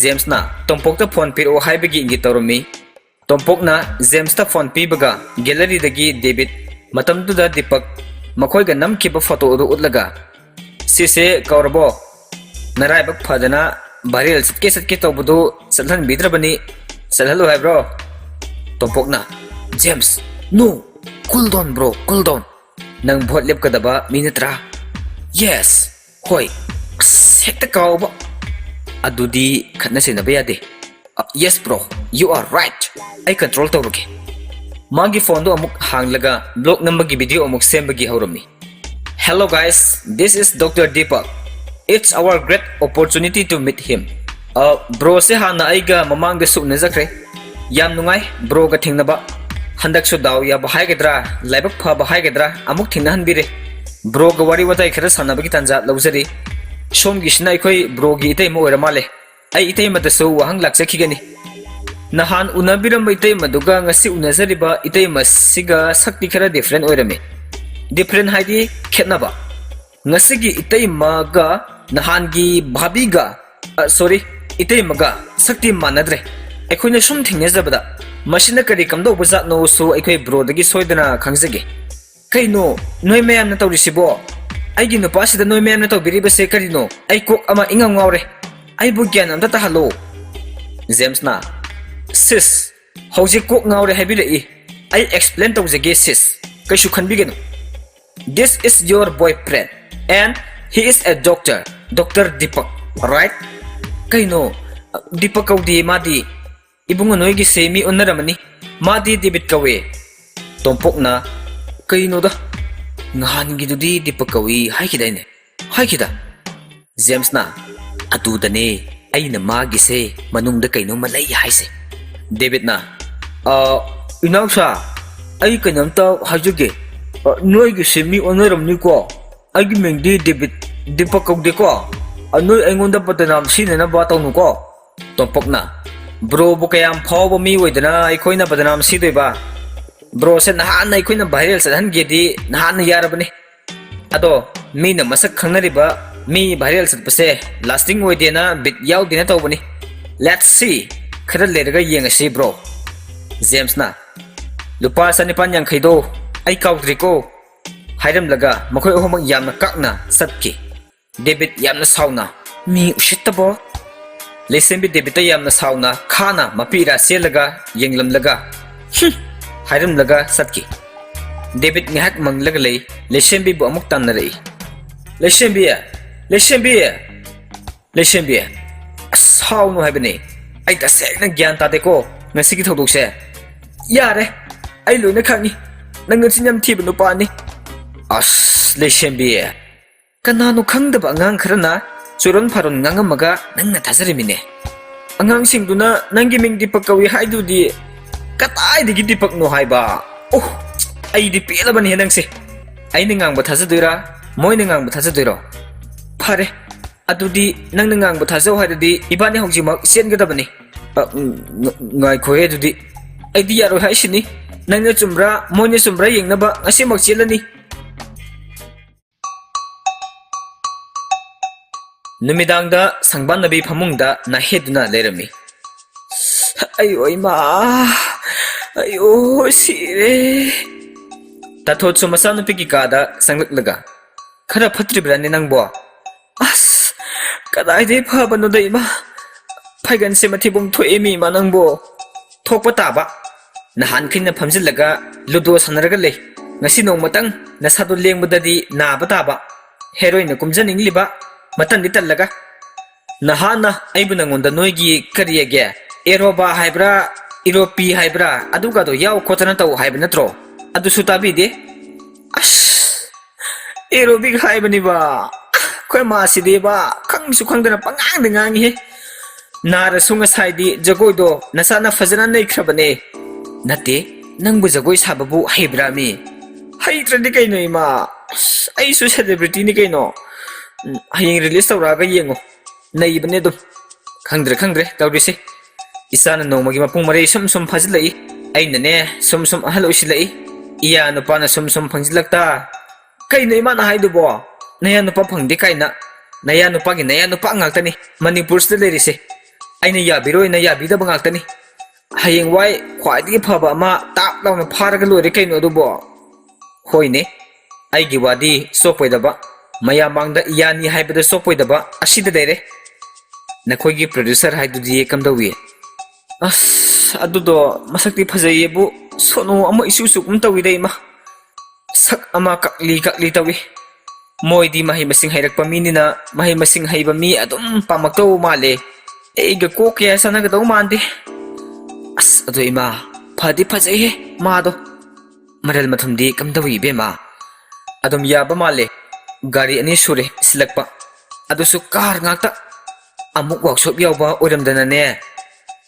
ꯖꯦꯝꯁꯅ ꯇꯣꯝꯄꯣꯛꯇ ꯐꯣꯟ ꯄꯤꯔꯛꯑꯣ ꯍꯥꯏꯕꯒꯤ ꯏꯪꯒꯤꯠ ꯇꯧꯔꯝꯃꯤ꯫ ꯇꯣꯝꯄꯣꯛꯅ ꯖꯦꯝꯁꯇ ꯐꯣꯟ ꯄꯤꯕꯒ ꯒꯦꯂꯔꯤꯗꯒꯤ ꯗꯦꯕꯤꯠ, ꯃꯇꯝꯗꯨꯗ ꯗꯤꯄꯛ, ꯃꯈꯣꯏꯒ ꯅꯝꯈꯤꯕ ꯐꯣꯇꯣ ꯑꯗꯨ ꯎꯠꯂꯒ, "ꯁꯤꯁꯦ ꯀꯧꯔꯕꯣ? ꯅꯔꯥꯏꯕꯛ ꯐꯗꯅ ꯚꯥꯏꯔꯦꯜ ꯆꯠꯀꯦ ꯆꯠꯀꯦ ꯇꯧꯕꯗꯨ ꯆꯠꯍꯟꯕꯤꯗ꯭ꯔꯕꯅꯤ, ꯆꯠꯍꯜꯂꯨ ꯍꯥꯏꯕ꯭ꯔꯣ?" ꯇꯣꯝꯄꯣꯛꯅ, "James, no, cool down bro, cool down꯫ ꯅꯪ ꯚꯣꯠ ꯂꯦꯞꯀꯗꯕ ꯃꯤ ꯅꯠꯇ꯭ꯔꯥ?" "Yes, ꯍꯣꯏ, ꯑꯁ, ꯍꯦꯛꯇ ꯀꯥꯎꯕ꯫ ꯑꯗꯨꯗꯤ ꯈꯠꯅ ꯆꯩꯅꯕ ꯌꯥꯗꯦ꯫" "Yes bro, you are right꯫ ꯑꯩ ꯀꯟꯇ꯭ꯔꯣꯜ ꯇꯧꯔꯒꯦ꯫" ꯃꯥꯒꯤ ꯐꯣꯟꯗꯣ ꯑꯃꯨꯛ ꯍꯥꯡꯂꯒ ꯕ꯭ꯂꯣꯛ ꯅꯝꯕꯒꯤ ꯚꯤꯗꯤꯑꯣ ꯑꯃꯨꯛ ꯁꯦꯝꯕꯒꯤ ꯍꯧꯔꯝꯃꯤ꯫ "Hello guys, this is Doctor Deepak. It's our great opportunity to meet him꯫ ꯑ, ꯕ꯭ꯔꯣꯁꯦ ꯍꯥꯟꯅ ꯑꯩꯒ ꯃꯃꯥꯡꯗꯁꯨ ꯎꯅꯖꯈ꯭ꯔꯦ꯫ ꯌꯥꯝ ꯅꯨꯡꯉꯥꯏ ꯕ꯭ꯔꯣꯒ ꯊꯦꯡꯅꯕ꯫ ꯍꯟꯗꯛꯁꯨ ꯗꯥꯎ ꯌꯥꯕ ꯍꯥꯏꯒꯗ꯭ꯔꯥ, ꯂꯥꯏꯕꯛ ꯐꯕ ꯍꯥꯏꯒꯗ꯭ꯔꯥ, ꯑꯃꯨꯛ ꯊꯦꯡꯅꯍꯟꯕꯤꯔꯦ꯫ ꯕ꯭ꯔꯣꯒ ꯋꯥꯔꯤ ꯋꯥꯇꯥꯏ ꯈꯔ ꯁꯥꯟꯅꯕꯒꯤ ꯇꯥꯟꯖꯥ ꯂꯧꯖꯔꯤ꯫ ꯁꯣꯝꯒꯤꯁꯤꯅ ꯑꯩꯈꯣꯏ ꯕ꯭ꯔꯣꯒꯤ ꯏꯇꯩꯃ ꯑꯣꯏꯔ ꯃꯥꯜꯂꯦ꯫ ꯑꯩ ꯏꯇꯩꯃꯗꯁꯨ ꯋꯥꯍꯪ ꯂꯥꯛꯆꯈꯤꯒꯅꯤ꯫ ꯅꯍꯥꯟ ꯎꯅꯕꯤꯔꯝꯕ ꯏꯇꯩꯃꯗꯨꯒ ꯉꯁꯤ ꯎꯅꯖꯔꯤꯕ ꯏꯇꯩꯃꯁꯤꯒ ꯁꯛꯇꯤ ꯈꯔ ꯗꯤꯐ꯭ꯔꯦꯟ ꯑꯣꯏꯔꯝꯃꯤ꯫" "ꯗꯤꯐ꯭ꯔꯦꯟ ꯍꯥꯏꯗꯤ ꯈꯦꯠꯅꯕ?" "ꯉꯁꯤꯒꯤ ꯏꯇꯩꯃꯒ ꯅꯍꯥꯟꯒꯤ ꯚꯥꯕꯤꯒ, ꯑ, ꯁꯣꯔꯤ, ꯏꯇꯩꯃꯒ ꯁꯛꯇꯤ ꯃꯥꯟꯅꯗ꯭ꯔꯦ꯫ ꯑꯩꯈꯣꯏꯅ ꯁꯨꯝ ꯊꯦꯡꯅꯖꯕꯗ ꯃꯁꯤꯅ ꯀꯔꯤ ꯀꯝꯗꯧꯕ ꯖꯥꯠꯅꯣꯁꯨ ꯑꯩꯈꯣꯏ ꯕ꯭ꯔꯣꯗꯒꯤ ꯁꯣꯏꯗꯅ ꯈꯪꯖꯒꯦ꯫" "ꯀꯩꯅꯣ ꯅꯣꯏ ꯃꯌꯥꯝꯅ ꯇꯧꯔꯤꯁꯤꯕꯣ? ꯑꯩꯒꯤ ꯅꯨꯄꯥꯁꯤꯗ ꯅꯣꯏ ꯃꯌꯥꯝꯅ ꯇꯧꯕꯤꯔꯤꯕꯁꯦ ꯀꯔꯤꯅꯣ? ꯑꯩ ꯀꯣꯛ ꯑꯃ ꯏꯉꯥꯎ ꯉꯥꯎꯔꯦ꯫ ꯑꯩꯕꯨ ꯒ꯭ꯌꯥꯟ ꯑꯝꯇ ꯇꯥꯍꯜꯂꯣ꯫" ꯖꯦꯝꯁꯅ, "ꯁꯤꯁ, ꯍꯧꯖꯤꯛ ꯀꯣꯛ ꯉꯥꯎꯔꯦ ꯍꯥꯏꯕꯤꯔꯛꯏ꯫ ꯑꯩ ꯑꯦꯛꯁꯄ꯭ꯂꯦꯟ ꯇꯧꯖꯒꯦ ꯁꯤꯁ, ꯀꯩꯁꯨ ꯈꯟꯕꯤꯒꯅꯨ꯫ This is your boyfriend and he is a doctor, Doctor Deepak, right?" "ꯀꯩꯅꯣ? ꯗꯤꯄꯛ ꯀꯧꯗꯦ ꯃꯥꯗꯤ꯫" "ꯏꯕꯨꯡꯉꯣ ꯅꯣꯏꯒꯤꯁꯦ ꯃꯤ ꯑꯣꯟꯅꯔꯝꯃꯅꯤ꯫ ꯃꯥꯗꯤ ꯗꯦꯕꯤꯠ ꯀꯧꯋꯦ꯫" ꯇꯣꯝꯄꯣꯛꯅ, "ꯀꯩꯅꯣꯗ? ꯅꯍꯥꯟꯒꯤꯗꯨꯗꯤ ꯗꯤꯄꯛ ꯀꯧꯏ ꯍꯥꯏꯈꯤꯗꯥꯏꯅꯦ? ꯍꯥꯏꯈꯤꯗ?" ꯖꯦꯝꯁꯅ, "ꯑꯗꯨꯗꯅꯦ ꯑꯩꯅ ꯃꯥꯒꯤꯁꯦ ꯃꯅꯨꯡꯗ ꯀꯩꯅꯣꯝꯃ ꯂꯩ ꯍꯥꯏꯁꯦ꯫" ꯗꯦꯕꯤꯠꯅ, "ꯑ, ꯏꯅꯥꯎꯁꯥ, ꯑꯩ ꯀꯩꯅꯣꯝꯇ ꯍꯥꯏꯖꯒꯦ꯫ ꯑ, ꯅꯣꯏꯒꯤꯁꯦ ꯃꯤ ꯑꯣꯟꯅꯔꯝꯅꯤꯀꯣ꯫ ꯑꯩꯒꯤ ꯃꯤꯡꯗꯤ ꯗꯦꯕꯤꯠ, ꯗꯤꯄꯛ ꯀꯧꯗꯦꯀꯣ꯫ ꯑ, ꯅꯣꯏ ꯑꯩꯉꯣꯟꯗ ꯕꯗꯅꯥꯝ ꯁꯤꯅꯅꯕ ꯇꯧꯅꯨꯀꯣ꯫" ꯇꯣꯝꯄꯣꯛꯅ, ꯕ꯭ꯔꯣꯕꯨ ꯀꯌꯥꯝ ꯐꯥꯎꯕ ꯃꯤ ꯑꯣꯏꯗꯅ ꯑꯩꯈꯣꯏꯅ ꯕꯗꯅꯥꯝ ꯁꯤꯗꯣꯏꯕ? ꯕ꯭ꯔꯣꯁꯦ ꯅꯍꯥꯟꯅ ꯑꯩꯈꯣꯏꯅ ꯚꯥꯏꯔꯦꯜ ꯆꯠꯍꯟꯒꯦꯗꯤ ꯅꯍꯥꯟꯅ ꯌꯥꯔꯕꯅꯤ꯫ ꯑꯗꯣ ꯃꯤꯅ ꯃꯁꯛ ꯈꯪꯅꯔꯤꯕ ꯃꯤ ꯚꯥꯏꯔꯦꯜ ꯆꯠꯄꯁꯦ ꯂꯥꯁꯇꯤꯡ ꯑꯣꯏꯗꯦꯅ ꯕꯤꯠ ꯌꯥꯎꯗꯦꯅ ꯇꯧꯕꯅꯤ꯫ Let's see, ꯈꯔ ꯂꯩꯔꯒ ꯌꯦꯡꯉꯁꯤ ꯕ꯭ꯔꯣ꯫ ꯖꯦꯝꯁꯅ, "ꯂꯨꯄꯥ ꯆꯅꯤꯄꯥꯟ ꯌꯥꯡꯈꯩꯗꯣ ꯑꯩ ꯀꯥꯎꯗ꯭ꯔꯤꯀꯣ" ꯍꯥꯏꯔꯝꯂꯒ ꯃꯈꯣꯏ ꯑꯍꯨꯝꯃꯛ ꯌꯥꯝꯅ ꯀꯥꯛꯅ ꯆꯠꯈꯤ꯫ ꯗꯦꯕꯤꯠ ꯌꯥꯝꯅ ꯁꯥꯎꯅ, "ꯃꯤ ꯎꯁꯤꯠꯇꯕ!" ꯂꯩꯁꯦꯝꯕꯤ ꯗꯦꯕꯤꯠꯇ ꯌꯥꯝꯅ ꯁꯥꯎꯅ ꯈꯥꯅ ꯃꯄꯤ ꯏꯔꯥ ꯆꯦꯜꯂꯒ ꯌꯦꯡꯂꯝꯂꯒ "ꯍꯨꯝ!" ꯍꯥꯏꯔꯝꯂꯒ ꯆꯠꯈꯤ꯫ ꯗꯦꯕꯤꯠ ꯉꯥꯏꯍꯥꯛ ꯃꯪꯂꯒ ꯂꯩ, ꯂꯩꯁꯦꯝꯕꯤꯕꯨ ꯑꯃꯨꯛ ꯇꯥꯟꯅꯔꯛꯏ꯫ "ꯂꯩꯁꯦꯝꯕꯤ! ꯂꯩꯁꯦꯝꯕꯤ! ꯂꯩꯁꯦꯝꯕꯤ! ꯑꯁ, ꯁꯥꯎꯅꯨ ꯍꯥꯏꯕꯅꯦ꯫ ꯑꯩ ꯇꯁꯦꯡꯅ ꯒ꯭ꯌꯥꯟ ꯇꯥꯗꯦꯀꯣ ꯉꯁꯤꯒꯤ ꯊꯧꯗꯣꯛꯁꯦ꯫ ꯌꯥꯔꯦ, ꯑꯩ ꯂꯣꯏꯅ ꯈꯪꯉꯤ꯫ ꯅꯪ ꯅꯆꯤꯟ ꯌꯥꯝ ꯊꯤꯕ ꯅꯨꯄꯥꯅꯤ꯫" "ꯑꯁ, ꯂꯩꯁꯦꯝꯕꯤ! ꯀꯅꯥꯅꯣ ꯈꯪꯗꯕ ꯑꯉꯥꯡ ꯈꯔꯅ ꯆꯨꯔꯣꯟ ꯐꯥꯔꯣꯟ ꯉꯥꯡꯉꯝꯃꯒ ꯅꯪꯅ ꯊꯥꯖꯔꯤꯃꯤꯅꯦ꯫ ꯑꯉꯥꯡꯁꯤꯡꯗꯨꯅ ꯅꯪꯒꯤ ꯃꯤꯡ ꯗꯤꯄꯛ ꯀꯧꯏ ꯍꯥꯏꯗꯨꯗꯤ ꯀꯗꯥꯏꯗꯒꯤ ꯗꯤꯄꯛꯅꯣ ꯍꯥꯏꯕ? ꯑꯣ, ꯑꯩꯗꯤ ꯄꯦꯜꯂꯕꯅꯤꯍꯦ ꯅꯪꯁꯦ꯫ ꯑꯩꯅ ꯉꯥꯡꯕ ꯊꯥꯖꯗꯣꯏꯔꯥ? ꯃꯣꯏꯅ ꯉꯥꯡꯕ ꯊꯥꯖꯗꯣꯏꯔꯣ? ꯐꯔꯦ, ꯑꯗꯨꯗꯤ ꯅꯪꯅ ꯉꯥꯡꯕ ꯊꯥꯖꯧ ꯍꯥꯏꯔꯗꯤ ꯏꯕꯥꯅꯤ ꯍꯧꯖꯤꯛꯃꯛ ꯆꯦꯟꯒꯗꯕꯅꯤ꯫" "ꯑ, ꯎꯝ, ꯉ-, ꯉꯥꯏꯈꯣꯍꯦ, ꯑꯗꯨꯗꯤ ꯑꯩꯗꯤ ꯌꯥꯔꯣꯏ ꯍꯥꯏꯁꯤꯅꯤ꯫ ꯅꯪꯅ ꯆꯨꯝꯕ꯭ꯔꯥ, ꯃꯣꯏꯅ ꯆꯨꯝꯕ꯭ꯔꯥ ꯌꯦꯡꯅꯕ ꯉꯁꯤꯃꯛ ꯆꯦꯜꯂꯅꯤ꯫" ꯅꯨꯃꯤꯗꯥꯡꯗ ꯁꯪꯕꯥꯟꯅꯕꯤ ꯐꯃꯨꯡꯗ ꯅꯥꯍꯦꯗꯨꯅ ꯂꯩꯔꯝꯃꯤ꯫ "ꯑꯩꯌꯣ ꯏꯃꯥ, ꯑꯩꯌꯣ ꯁꯤꯔꯦ!" ꯇꯥꯊꯣꯠꯁꯨ ꯃꯆꯥꯅꯨꯄꯤꯒꯤ ꯀꯥꯗ ꯆꯪꯂꯛꯂꯒ, "ꯈꯔ ꯐꯠꯇ꯭ꯔꯤꯕ꯭ꯔꯥꯅꯦ ꯅꯪꯕꯣ?" "ꯑꯁ, ꯀꯗꯥꯏꯗꯩ ꯐꯕꯅꯣꯗ ꯏꯃꯥ, ꯐꯥꯏꯒꯟꯁꯦ ꯃꯊꯤꯕꯣꯡ ꯊꯣꯛꯑꯦꯃꯤ ꯏꯃꯥ ꯅꯪꯕꯣ꯫" "ꯊꯣꯛꯄ ꯇꯥꯕ, ꯅꯍꯥꯟꯈꯩꯅ ꯐꯝꯖꯤꯜꯂꯒ ꯂꯨꯗꯣ ꯁꯥꯟꯅꯔꯒ ꯂꯩ꯫ ꯉꯁꯤ ꯅꯣꯡꯃꯇꯪ ꯅꯁꯥꯗꯣ ꯂꯦꯡꯕꯗꯗꯤ ꯅꯥꯕ ꯇꯥꯕ꯫ ꯍꯦꯔꯣꯏꯟꯅ ꯀꯨꯝꯖꯅꯤꯡꯂꯤꯕ, ꯃꯇꯟꯗꯤ ꯇꯜꯂꯒ꯫ ꯅꯍꯥꯟꯅ ꯑꯩꯕꯨ ꯅꯪꯉꯣꯟꯗ ꯅꯣꯏꯒꯤ ꯀꯔꯤꯒꯦ, ꯑꯦꯔꯣꯕꯥ ꯍꯥꯏꯕ꯭ꯔꯥ, ꯏꯔꯣꯄꯤ ꯍꯥꯏꯕ꯭ꯔꯥ, ꯑꯗꯨꯒꯗꯣ ꯌꯥꯎ ꯈꯣꯠꯇꯅ ꯇꯧ ꯍꯥꯏꯕ ꯅꯠꯇ꯭ꯔꯣ? ꯑꯗꯨꯁꯨ ꯇꯥꯕꯤꯗꯦ꯫" "ꯑꯁ, ꯑꯦꯔꯣꯕꯤꯛ ꯍꯥꯏꯕꯅꯤꯕ꯫ ꯑꯩꯈꯣꯏ ꯃꯥꯁꯤꯗꯤꯕ, ꯈꯪꯁꯨ ꯈꯪꯗꯅ ꯄꯉꯥꯡꯗ ꯉꯥꯡꯉꯤꯍꯦ꯫ ꯅꯥꯔꯁꯨ ꯉꯁꯥꯏꯗꯤ ꯖꯒꯣꯏꯗꯣ ꯅꯁꯥꯅ ꯐꯖꯅ ꯅꯩꯈ꯭ꯔꯕꯅꯦ꯫" "ꯅꯠꯇꯦ, ꯅꯪꯕꯨ ꯖꯒꯣꯏ ꯁꯥꯕꯕꯨ ꯍꯩꯕ꯭ꯔꯥꯃꯤ?" "ꯍꯩꯇ꯭ꯔꯗꯤ ꯀꯩꯅꯣ ꯏꯃꯥ? ꯑꯁ, ꯑꯩꯁꯨ ꯁꯦꯂꯦꯕ꯭ꯔꯤꯇꯤꯅꯤ ꯀꯩꯅꯣ꯫ ꯎꯝ, ꯍꯌꯦꯡ ꯔꯤꯂꯤꯁ ꯇꯧꯔꯛꯑꯒ ꯌꯦꯡꯉꯣ꯫ ꯅꯩꯕꯅꯦ ꯑꯗꯨꯝ꯫" "ꯈꯪꯗ꯭ꯔꯦ, ꯈꯪꯗ꯭ꯔꯦ ꯇꯧꯔꯤꯁꯦ꯫ ꯏꯆꯥꯅ ꯅꯣꯡꯃꯒꯤ ꯃꯄꯨꯡ ꯃꯔꯩ ꯁꯨꯝ ꯁꯨꯝ ꯐꯥꯖꯤꯜꯂꯛꯏ꯫ ꯑꯩꯅꯅꯦ ꯁꯨꯝ ꯁꯨꯝ ꯑꯍꯜ ꯑꯣꯏꯁꯤꯜꯂꯛꯏ꯫ ꯏꯌꯥ ꯅꯨꯄꯥꯅ ꯁꯨꯝ ꯁꯨꯝ ꯐꯪꯖꯤꯜꯂꯛꯇ꯫ "ꯀꯩꯅꯣ ꯏꯃꯥꯅ ꯍꯥꯏꯗꯨꯕꯣ? ꯅꯌꯥ ꯅꯨꯄꯥ ꯐꯪꯗꯦ ꯀꯥꯏꯅ꯫ ꯅꯌꯥ ꯅꯨꯄꯥꯒꯤ ꯅꯌꯥ ꯅꯨꯄꯥ ꯉꯥꯛꯇꯅꯤ ꯃꯅꯤꯄꯨꯔꯁꯤꯗ ꯂꯩꯔꯤꯁꯦ꯫ ꯑꯩꯅ ꯌꯥꯕꯤꯔꯣꯏꯅ ꯌꯥꯕꯤꯗꯕ ꯉꯥꯛꯇꯅꯤ꯫ ꯍꯌꯦꯡꯋꯥꯏ ꯈ꯭ꯋꯥꯏꯗꯒꯤ ꯐꯕ ꯑꯃ ꯇꯥꯞ ꯂꯥꯎꯅ ꯐꯥꯔꯒ ꯂꯣꯏꯔꯦ ꯀꯩꯅꯣ ꯑꯗꯨꯕꯣ꯫" "ꯍꯣꯏꯅꯦ, ꯑꯩꯒꯤ ꯋꯥꯗꯤ ꯆꯣꯞꯄꯣꯏꯗꯕ, ꯃꯌꯥꯝ ꯃꯥꯡꯗ ꯏꯌꯥꯅꯤ ꯍꯥꯏꯕꯗ ꯆꯣꯞꯄꯣꯏꯗꯕ ꯑꯁꯤꯗ ꯂꯩꯔꯦ꯫ ꯅꯈꯣꯏꯒꯤ ꯄ꯭ꯔꯣꯗ꯭ꯌꯨꯁꯔ ꯍꯥꯏꯗꯨꯗꯤ ꯀꯝꯗꯧꯏ?" "ꯑꯁ, ꯑꯗꯨꯗꯣ ꯃꯁꯛꯇꯤ ꯐꯖꯩꯌꯦꯕꯨ, ꯁꯣꯅꯨ ꯑꯃ ꯏꯆꯨ ꯆꯨꯒꯨꯝ ꯇꯧꯏꯗ ꯏꯃꯥ꯫ ꯁꯛ ꯑꯃ ꯀꯛꯂꯤ ꯀꯛꯂꯤ ꯇꯧꯏ꯫ ꯃꯣꯏꯗꯤ ꯃꯍꯩ ꯃꯁꯤꯡ ꯍꯩꯔꯛꯄ ꯃꯤꯅꯤꯅ ꯃꯍꯩ ꯃꯁꯤꯡ ꯍꯩꯕ ꯃꯤ ꯑꯗꯨꯝ ꯄꯥꯝꯃꯛꯇꯧ ꯃꯥꯜꯂꯦ꯫ ꯑꯩꯒ ꯀꯣꯛ ꯀꯌꯥ ꯆꯥꯟꯅꯒꯗꯧ ꯃꯥꯟꯗꯦ꯫ ꯑꯁ, ꯑꯗꯣ ꯏꯃꯥ, ꯐꯗꯤ ꯐꯖꯩꯍꯦ ꯃꯥꯗꯣ꯫ ꯃꯔꯜ ꯃꯊꯨꯝꯗꯤ ꯀꯝꯗꯧꯏ ꯏꯕꯦꯝꯃ?" "ꯑꯗꯨꯝ ꯌꯥꯕ ꯃꯥꯜꯂꯦ꯫ ꯒꯥꯔꯤ ꯑꯅꯤ ꯁꯨꯔꯦ ꯁꯤꯜꯂꯛꯄ꯫ ꯑꯗꯨꯁꯨ ꯀꯥꯔ ꯉꯥꯛꯇ꯫ ꯑꯃꯨꯛ ꯋꯥꯛꯁꯣꯞ ꯌꯥꯎꯕ ꯑꯣꯏꯔꯝꯗꯅꯅꯦ꯫"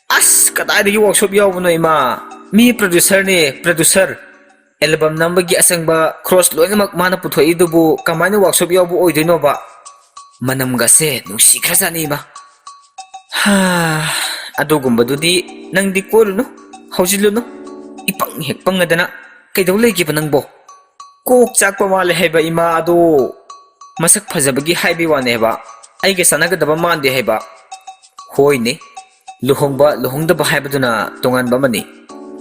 "ꯑꯁ, ꯀꯗꯥꯏꯗꯒꯤ ꯋꯥꯛꯁꯣꯞ ꯌꯥꯎꯕꯅꯣ ꯏꯃꯥ? ꯃꯤ ꯄ꯭ꯔꯣꯗ꯭ꯌꯨꯁꯔꯅꯦ, ꯄ꯭ꯔꯣꯗ꯭ꯌꯨꯁꯔ꯫ ꯑꯦꯜꯕꯝ ꯅꯝꯕꯒꯤ ꯑꯆꯪꯕ ꯈ꯭ꯔꯣꯁ ꯂꯣꯏꯅꯃꯛ ꯃꯥꯅ ꯄꯨꯊꯣꯛꯏꯗꯨꯕꯨ ꯀꯃꯥꯏꯅ ꯋꯥꯛꯁꯣꯞ ꯌꯥꯎꯕ ꯑꯣꯏꯗꯣꯏꯅꯣꯕ?" ꯃꯅꯝꯒꯁꯦ ꯅꯨꯡꯁꯤꯈ꯭ꯔꯖꯥꯠꯅꯤ ꯏꯃꯥ꯫ ꯍꯥ, ꯑꯗꯨꯒꯨꯝꯕꯗꯨꯗꯤ ꯅꯪꯗꯤ ꯀꯣꯏꯔꯨꯅꯨ, ꯍꯧꯖꯤꯜꯂꯨꯅꯨ꯫ ꯏꯄꯪ ꯍꯦꯛ ꯄꯪꯉꯗꯅ꯫ ꯀꯩꯗꯧ ꯂꯩꯒꯦꯕ ꯅꯪꯕꯣ? ꯀꯣꯛ ꯆꯥꯛꯄ ꯃꯥꯜꯂꯦ ꯍꯥꯏꯕ ꯏꯃꯥ ꯑꯗꯣ꯫ ꯃꯁꯛ ꯐꯖꯕꯒꯤ ꯍꯥꯏꯕꯩ ꯋꯥꯅꯦ ꯍꯥꯏꯕ꯫ ꯑꯩꯒ ꯆꯥꯟꯅꯒꯗꯕ ꯃꯥꯟꯗꯦ ꯍꯥꯏꯕ꯫ ꯍꯣꯏꯅꯦ, ꯂꯨꯍꯣꯡꯕ ꯂꯨꯍꯣꯡꯗꯕ ꯍꯥꯏꯕꯗꯨꯅ ꯇꯣꯉꯥꯟꯕ ꯑꯃꯅꯤ꯫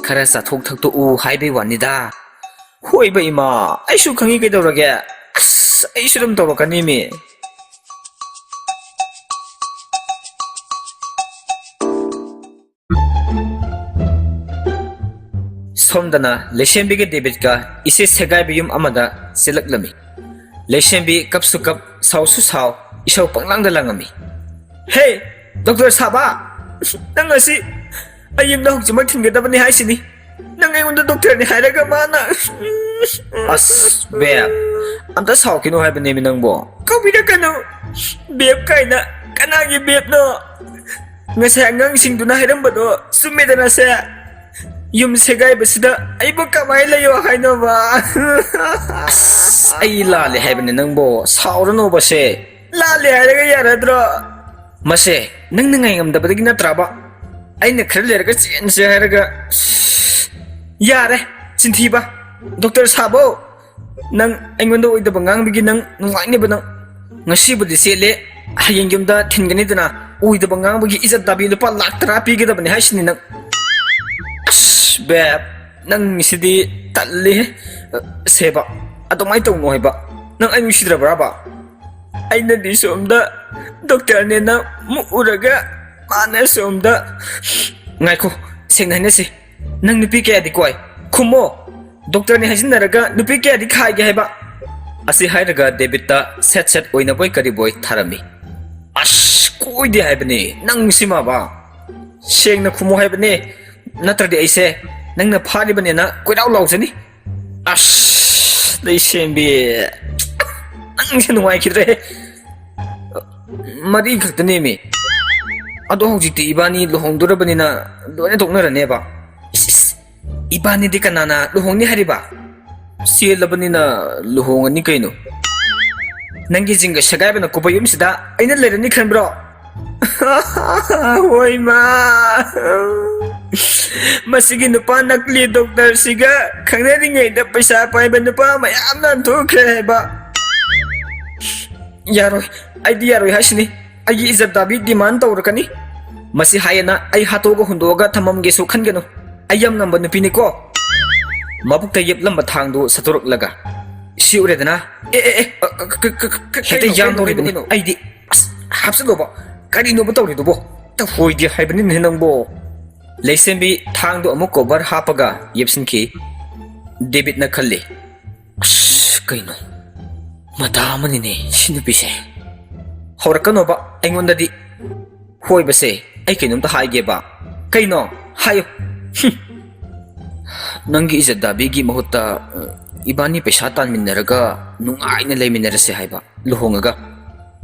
ꯈꯔ ꯆꯥꯊꯣꯛ ꯊꯛꯇꯣꯛꯎ ꯍꯥꯏꯕꯩ ꯋꯥꯅꯤꯗ꯫ ꯍꯣꯏꯕ ꯏꯃꯥ, ꯑꯩꯁꯨ ꯈꯪꯉꯤ ꯀꯩꯗꯧꯔꯒꯦ꯫ ꯑꯁ, ꯑꯩꯁꯨ ꯑꯗꯨꯝ ꯇꯧꯔꯛꯀꯅꯤꯃꯤ꯫ ꯁꯣꯝꯗꯅ ꯂꯩꯁꯦꯝꯕꯤꯒ ꯗꯦꯕꯤꯠꯀ ꯏꯆꯦ ꯁꯦꯒꯥꯏꯕ ꯌꯨꯝ ꯑꯃꯗ ꯆꯦꯜꯂꯛꯂꯝꯃꯤ꯫ ꯂꯩꯁꯦꯝꯕꯤ ꯀꯞꯁꯨ ꯀꯞ, ꯁꯥꯎꯁꯨ ꯁꯥꯎ, ꯏꯁꯧ ꯄꯪꯂꯥꯡꯗ ꯂꯥꯡꯉꯝꯃꯤ꯫ "ꯍꯦ, ꯗꯣꯛꯇꯔ ꯁꯥꯕ! ꯅꯪ ꯉꯁꯤ ꯑꯩ ꯌꯨꯝꯗ ꯍꯧꯖꯤꯛꯃꯛ ꯊꯤꯟꯒꯗꯕꯅꯤ ꯍꯥꯏꯁꯤꯅꯤ꯫ ꯅꯪ ꯑꯩꯉꯣꯟꯗ ꯗꯣꯛꯇꯔꯅꯤ ꯍꯥꯏꯔꯒ ꯃꯥꯅ"꯫ "ꯑꯁ, ꯕꯦꯞ, ꯑꯝꯇ ꯁꯥꯎꯈꯤꯅꯣ ꯍꯥꯏꯕꯅꯦꯃꯤ ꯅꯪꯕꯣ꯫" "ꯀꯧꯕꯤꯔꯛꯀꯅꯨ꯫ ꯕꯦꯞ ꯀꯥꯏꯅ꯫ ꯀꯅꯥꯒꯤ ꯕꯦꯞꯅꯣ? ꯉꯁꯥꯏ ꯑꯉꯥꯡꯁꯤꯡꯗꯨꯅ ꯍꯥꯏꯔꯝꯕꯗꯣ ꯆꯨꯝꯃꯦꯗꯅ ꯁꯦ꯫ ꯌꯨꯝ ꯁꯦꯒꯥꯏꯕꯁꯤꯗ ꯑꯩꯕꯨ ꯀꯃꯥꯏꯅ ꯂꯩꯌꯣ ꯍꯥꯏꯅꯣꯕ?" "ꯑꯁ, ꯑꯩ ꯂꯥꯜꯂꯦ ꯍꯥꯏꯕꯅꯦ ꯅꯪꯕꯣ꯫ ꯁꯥꯎꯔꯅꯣꯕ ꯁꯦ꯫" "ꯂꯥꯜꯂꯦ ꯍꯥꯏꯔꯒ ꯌꯥꯔꯗ꯭ꯔꯣ?" "ꯃꯁꯦ ꯅꯪꯅ ꯉꯥꯏꯉꯝꯗꯕꯗꯒꯤ ꯅꯠꯇ꯭ꯔꯕ?" ꯑꯩꯅ ꯈꯔ ꯂꯩꯔꯒ ꯆꯦꯟꯁꯦ ꯍꯥꯏꯔꯒ, ꯌꯥꯔꯦ, ꯆꯤꯟꯊꯤꯕ꯫ ꯗꯣꯛꯇꯔ ꯁꯥꯕꯧ, ꯅꯪ ꯑꯩꯉꯣꯟꯗ ꯑꯣꯏꯗꯕ ꯉꯥꯡꯕꯒꯤ ꯅꯪ ꯅꯨꯡꯉꯥꯏꯅꯦꯕ ꯅꯪ꯫ ꯉꯁꯤꯕꯨꯗꯤ ꯆꯦꯜꯂꯦ, ꯍꯌꯦꯡ ꯌꯨꯝꯗ ꯊꯤꯟꯒꯅꯤꯗꯅ, ꯑꯣꯏꯗꯕ ꯉꯥꯡꯕꯒꯤ ꯏꯖꯠ ꯗꯥꯕꯤ ꯂꯨꯄꯥ ꯂꯥꯛ ꯇꯔꯥ ꯄꯤꯒꯗꯕꯅꯤ ꯍꯥꯏꯁꯤꯅꯤ ꯅꯪ꯫ ꯑꯁ, ꯕꯦꯞ, ꯅꯪꯁꯤꯗꯤ ꯇꯜꯂꯤꯍꯦ꯫ ꯁꯦꯕ, ꯑꯗꯨꯃꯥꯏꯅ ꯇꯧꯅꯣ ꯍꯥꯏꯕ꯫ ꯅꯪ ꯑꯩ ꯅꯨꯡꯁꯤꯗ꯭ꯔꯕ꯭ꯔꯥꯕ? ꯑꯩꯅꯗꯤ ꯁꯣꯝꯗ ꯗꯣꯛꯇꯔꯅꯦꯅ ꯃꯨꯛꯎꯔꯒ ꯃꯥꯅ ꯁꯣꯝꯗ, ꯉꯥꯏꯈꯣ, ꯁꯦꯡꯅ ꯍꯥꯏꯅꯁꯤ꯫ ꯅꯪ ꯅꯨꯄꯤ ꯀꯌꯥꯗꯤ ꯀꯣꯏ? ꯈꯨꯝꯃꯣ꯫ ꯗꯣꯛꯇꯔꯅꯤ ꯍꯥꯏꯖꯤꯟꯅꯔꯒ ꯅꯨꯄꯤ ꯀꯌꯥꯗꯤ ꯈꯥꯏꯒꯦ ꯍꯥꯏꯕ? ꯑꯁꯤ ꯍꯥꯏꯔꯒ ꯗꯦꯕꯤꯠꯇ ꯁꯦꯠ ꯁꯦꯠ ꯑꯣꯏꯅꯕꯣꯏ ꯀꯔꯤꯕꯣꯏ ꯊꯥꯔꯝꯃꯤ꯫ ꯑꯁ, ꯀꯣꯏꯗꯦ ꯍꯥꯏꯕꯅꯦ ꯅꯪ ꯁꯤꯃꯕ꯫ ꯁꯦꯡꯅ ꯈꯨꯝꯃꯨ ꯍꯥꯏꯕꯅꯦ, ꯅꯠꯇ꯭ꯔꯗꯤ ꯑꯩꯁꯦ ꯅꯪꯅ ꯐꯥꯔꯤꯕꯅꯦꯅ ꯀꯣꯏꯔꯥꯎ ꯂꯥꯎꯖꯅꯤ꯫ ꯑꯁ, ꯂꯩꯁꯦꯝꯕꯤ, ꯅꯪꯁꯦ ꯅꯨꯡꯉꯥꯏꯈꯤꯗ꯭ꯔꯦ꯫ ꯃꯔꯤ ꯈꯛꯇꯅꯦꯃꯤ꯫ ꯑꯗꯣ ꯍꯧꯖꯤꯛꯇꯤ ꯏꯕꯥꯅꯤ ꯂꯨꯍꯣꯡꯗꯣꯔꯕꯅꯤꯅ ꯂꯣꯏꯅ ꯇꯣꯛꯅꯔꯅꯦꯕ꯫ ꯏꯁ, ꯏꯁ, ꯏꯕꯥꯅꯤꯗꯤ ꯀꯅꯥꯅ ꯂꯨꯍꯣꯡꯅꯤ ꯍꯥꯏꯔꯤꯕ? ꯆꯦꯜꯂꯕꯅꯤꯅ ꯂꯨꯍꯣꯡꯉꯅꯤ ꯀꯩꯅꯣ꯫ ꯅꯪꯒꯤ ꯖꯤꯡꯒ ꯁꯦꯒꯥꯏꯕꯅ ꯀꯨꯞꯄ ꯌꯨꯝꯁꯤꯗ ꯑꯩꯅ ꯂꯩꯔꯅꯤ ꯈꯟꯕ꯭ꯔꯣ? ꯍꯣꯏ ꯃꯥ꯫ ꯃꯁꯤꯒꯤ ꯅꯨꯄꯥ ꯅꯀꯂꯤ ꯗꯣꯛꯇꯔꯁꯤꯒ ꯈꯪꯅꯔꯤꯉꯩꯗ ꯄꯩꯁꯥ ꯄꯥꯏꯕ ꯅꯨꯄꯥ ꯃꯌꯥꯝ ꯅꯥꯟꯊꯣꯛꯈ꯭ꯔꯦ ꯍꯥꯏꯕ꯫ ꯌꯥꯔꯣꯏ, ꯑꯩꯗꯤ ꯌꯥꯔꯣꯏ ꯍꯥꯏꯁꯤꯅꯤ꯫ ꯑꯩꯒꯤ ꯏꯖꯠ ꯗꯥꯕꯤ ꯗꯤꯃꯥꯟ ꯇꯧꯔꯛꯀꯅꯤ꯫ ꯃꯁꯤ ꯍꯥꯏꯌꯦꯅ ꯑꯩ ꯍꯥꯠꯇꯣꯛꯑꯒ ꯍꯨꯟꯗꯣꯛꯑꯒ ꯊꯝꯃꯝꯒꯦꯁꯨ ꯈꯟꯒꯅꯨ꯫ ꯑꯩ ꯌꯥꯝ ꯉꯝꯕ ꯅꯨꯄꯤꯅꯤꯀꯣ꯫ ꯃꯕꯨꯛꯇ ꯌꯦꯞꯂꯝꯕ ꯊꯥꯡꯗꯨ ꯁꯠꯇꯣꯔꯛꯂꯒ, ꯁꯤ ꯎꯔꯦꯗꯅ? ꯑꯦ, ꯑꯦ, ꯑꯦ, ꯑ, ꯑ, ꯀ-, ꯀ-, ꯀ-, ꯀ-, ꯍꯦꯛꯇ ꯀꯩꯅꯣ, ꯌꯥꯝ ꯀꯩꯅꯣ, ꯇꯧꯔꯤꯗꯨꯕꯨ ꯀꯩꯅꯣ? ꯑꯩꯗꯤ, ꯑꯁ, ꯍꯥꯞꯆꯤꯜꯂꯣꯕ꯫ ꯀꯔꯤꯅꯣꯕ ꯇꯧꯔꯤꯗꯨꯕꯣ? ꯍꯦꯛꯇ ꯍꯣꯏꯗꯦ ꯍꯥꯏꯕꯅꯤꯅꯦ ꯅꯪꯕꯣ꯫ ꯂꯩꯁꯦꯝꯕꯤ ꯊꯥꯡꯗꯨ ꯑꯃꯨꯛ ꯀꯣꯚꯔ ꯍꯥꯞꯄꯒ ꯌꯦꯞꯁꯤꯟꯈꯤ꯫ ꯗꯦꯕꯤꯠꯅ ꯈꯜꯂꯤ, "ꯑꯁ, ꯀꯩꯅꯣ? ꯃꯇꯥ ꯑꯃꯅꯤꯅꯦ ꯁꯤ ꯅꯨꯄꯤꯁꯦ꯫ ꯍꯧꯔꯛꯀꯅꯣꯕ ꯑꯩꯉꯣꯟꯗꯗꯤ꯫ ꯍꯣꯏꯕꯁꯦ, ꯑꯩ ꯀꯩꯅꯣꯝꯇ ꯍꯥꯏꯒꯦꯕ꯫" "ꯀꯩꯅꯣ? ꯍꯥꯏꯌꯨ꯫" "ꯍꯨꯝ꯫ ꯅꯪꯒꯤ ꯏꯖꯠ ꯗꯥꯕꯤꯒꯤ ꯃꯍꯨꯠꯇ, ꯑ, ꯏꯕꯥꯅꯤ ꯄꯩꯁꯥ ꯇꯥꯟꯃꯤꯟꯅꯔꯒ ꯅꯨꯡꯉꯥꯏꯅ ꯂꯩꯃꯤꯟꯅꯔꯁꯦ ꯍꯥꯏꯕ, ꯂꯨꯍꯣꯡꯉꯒ꯫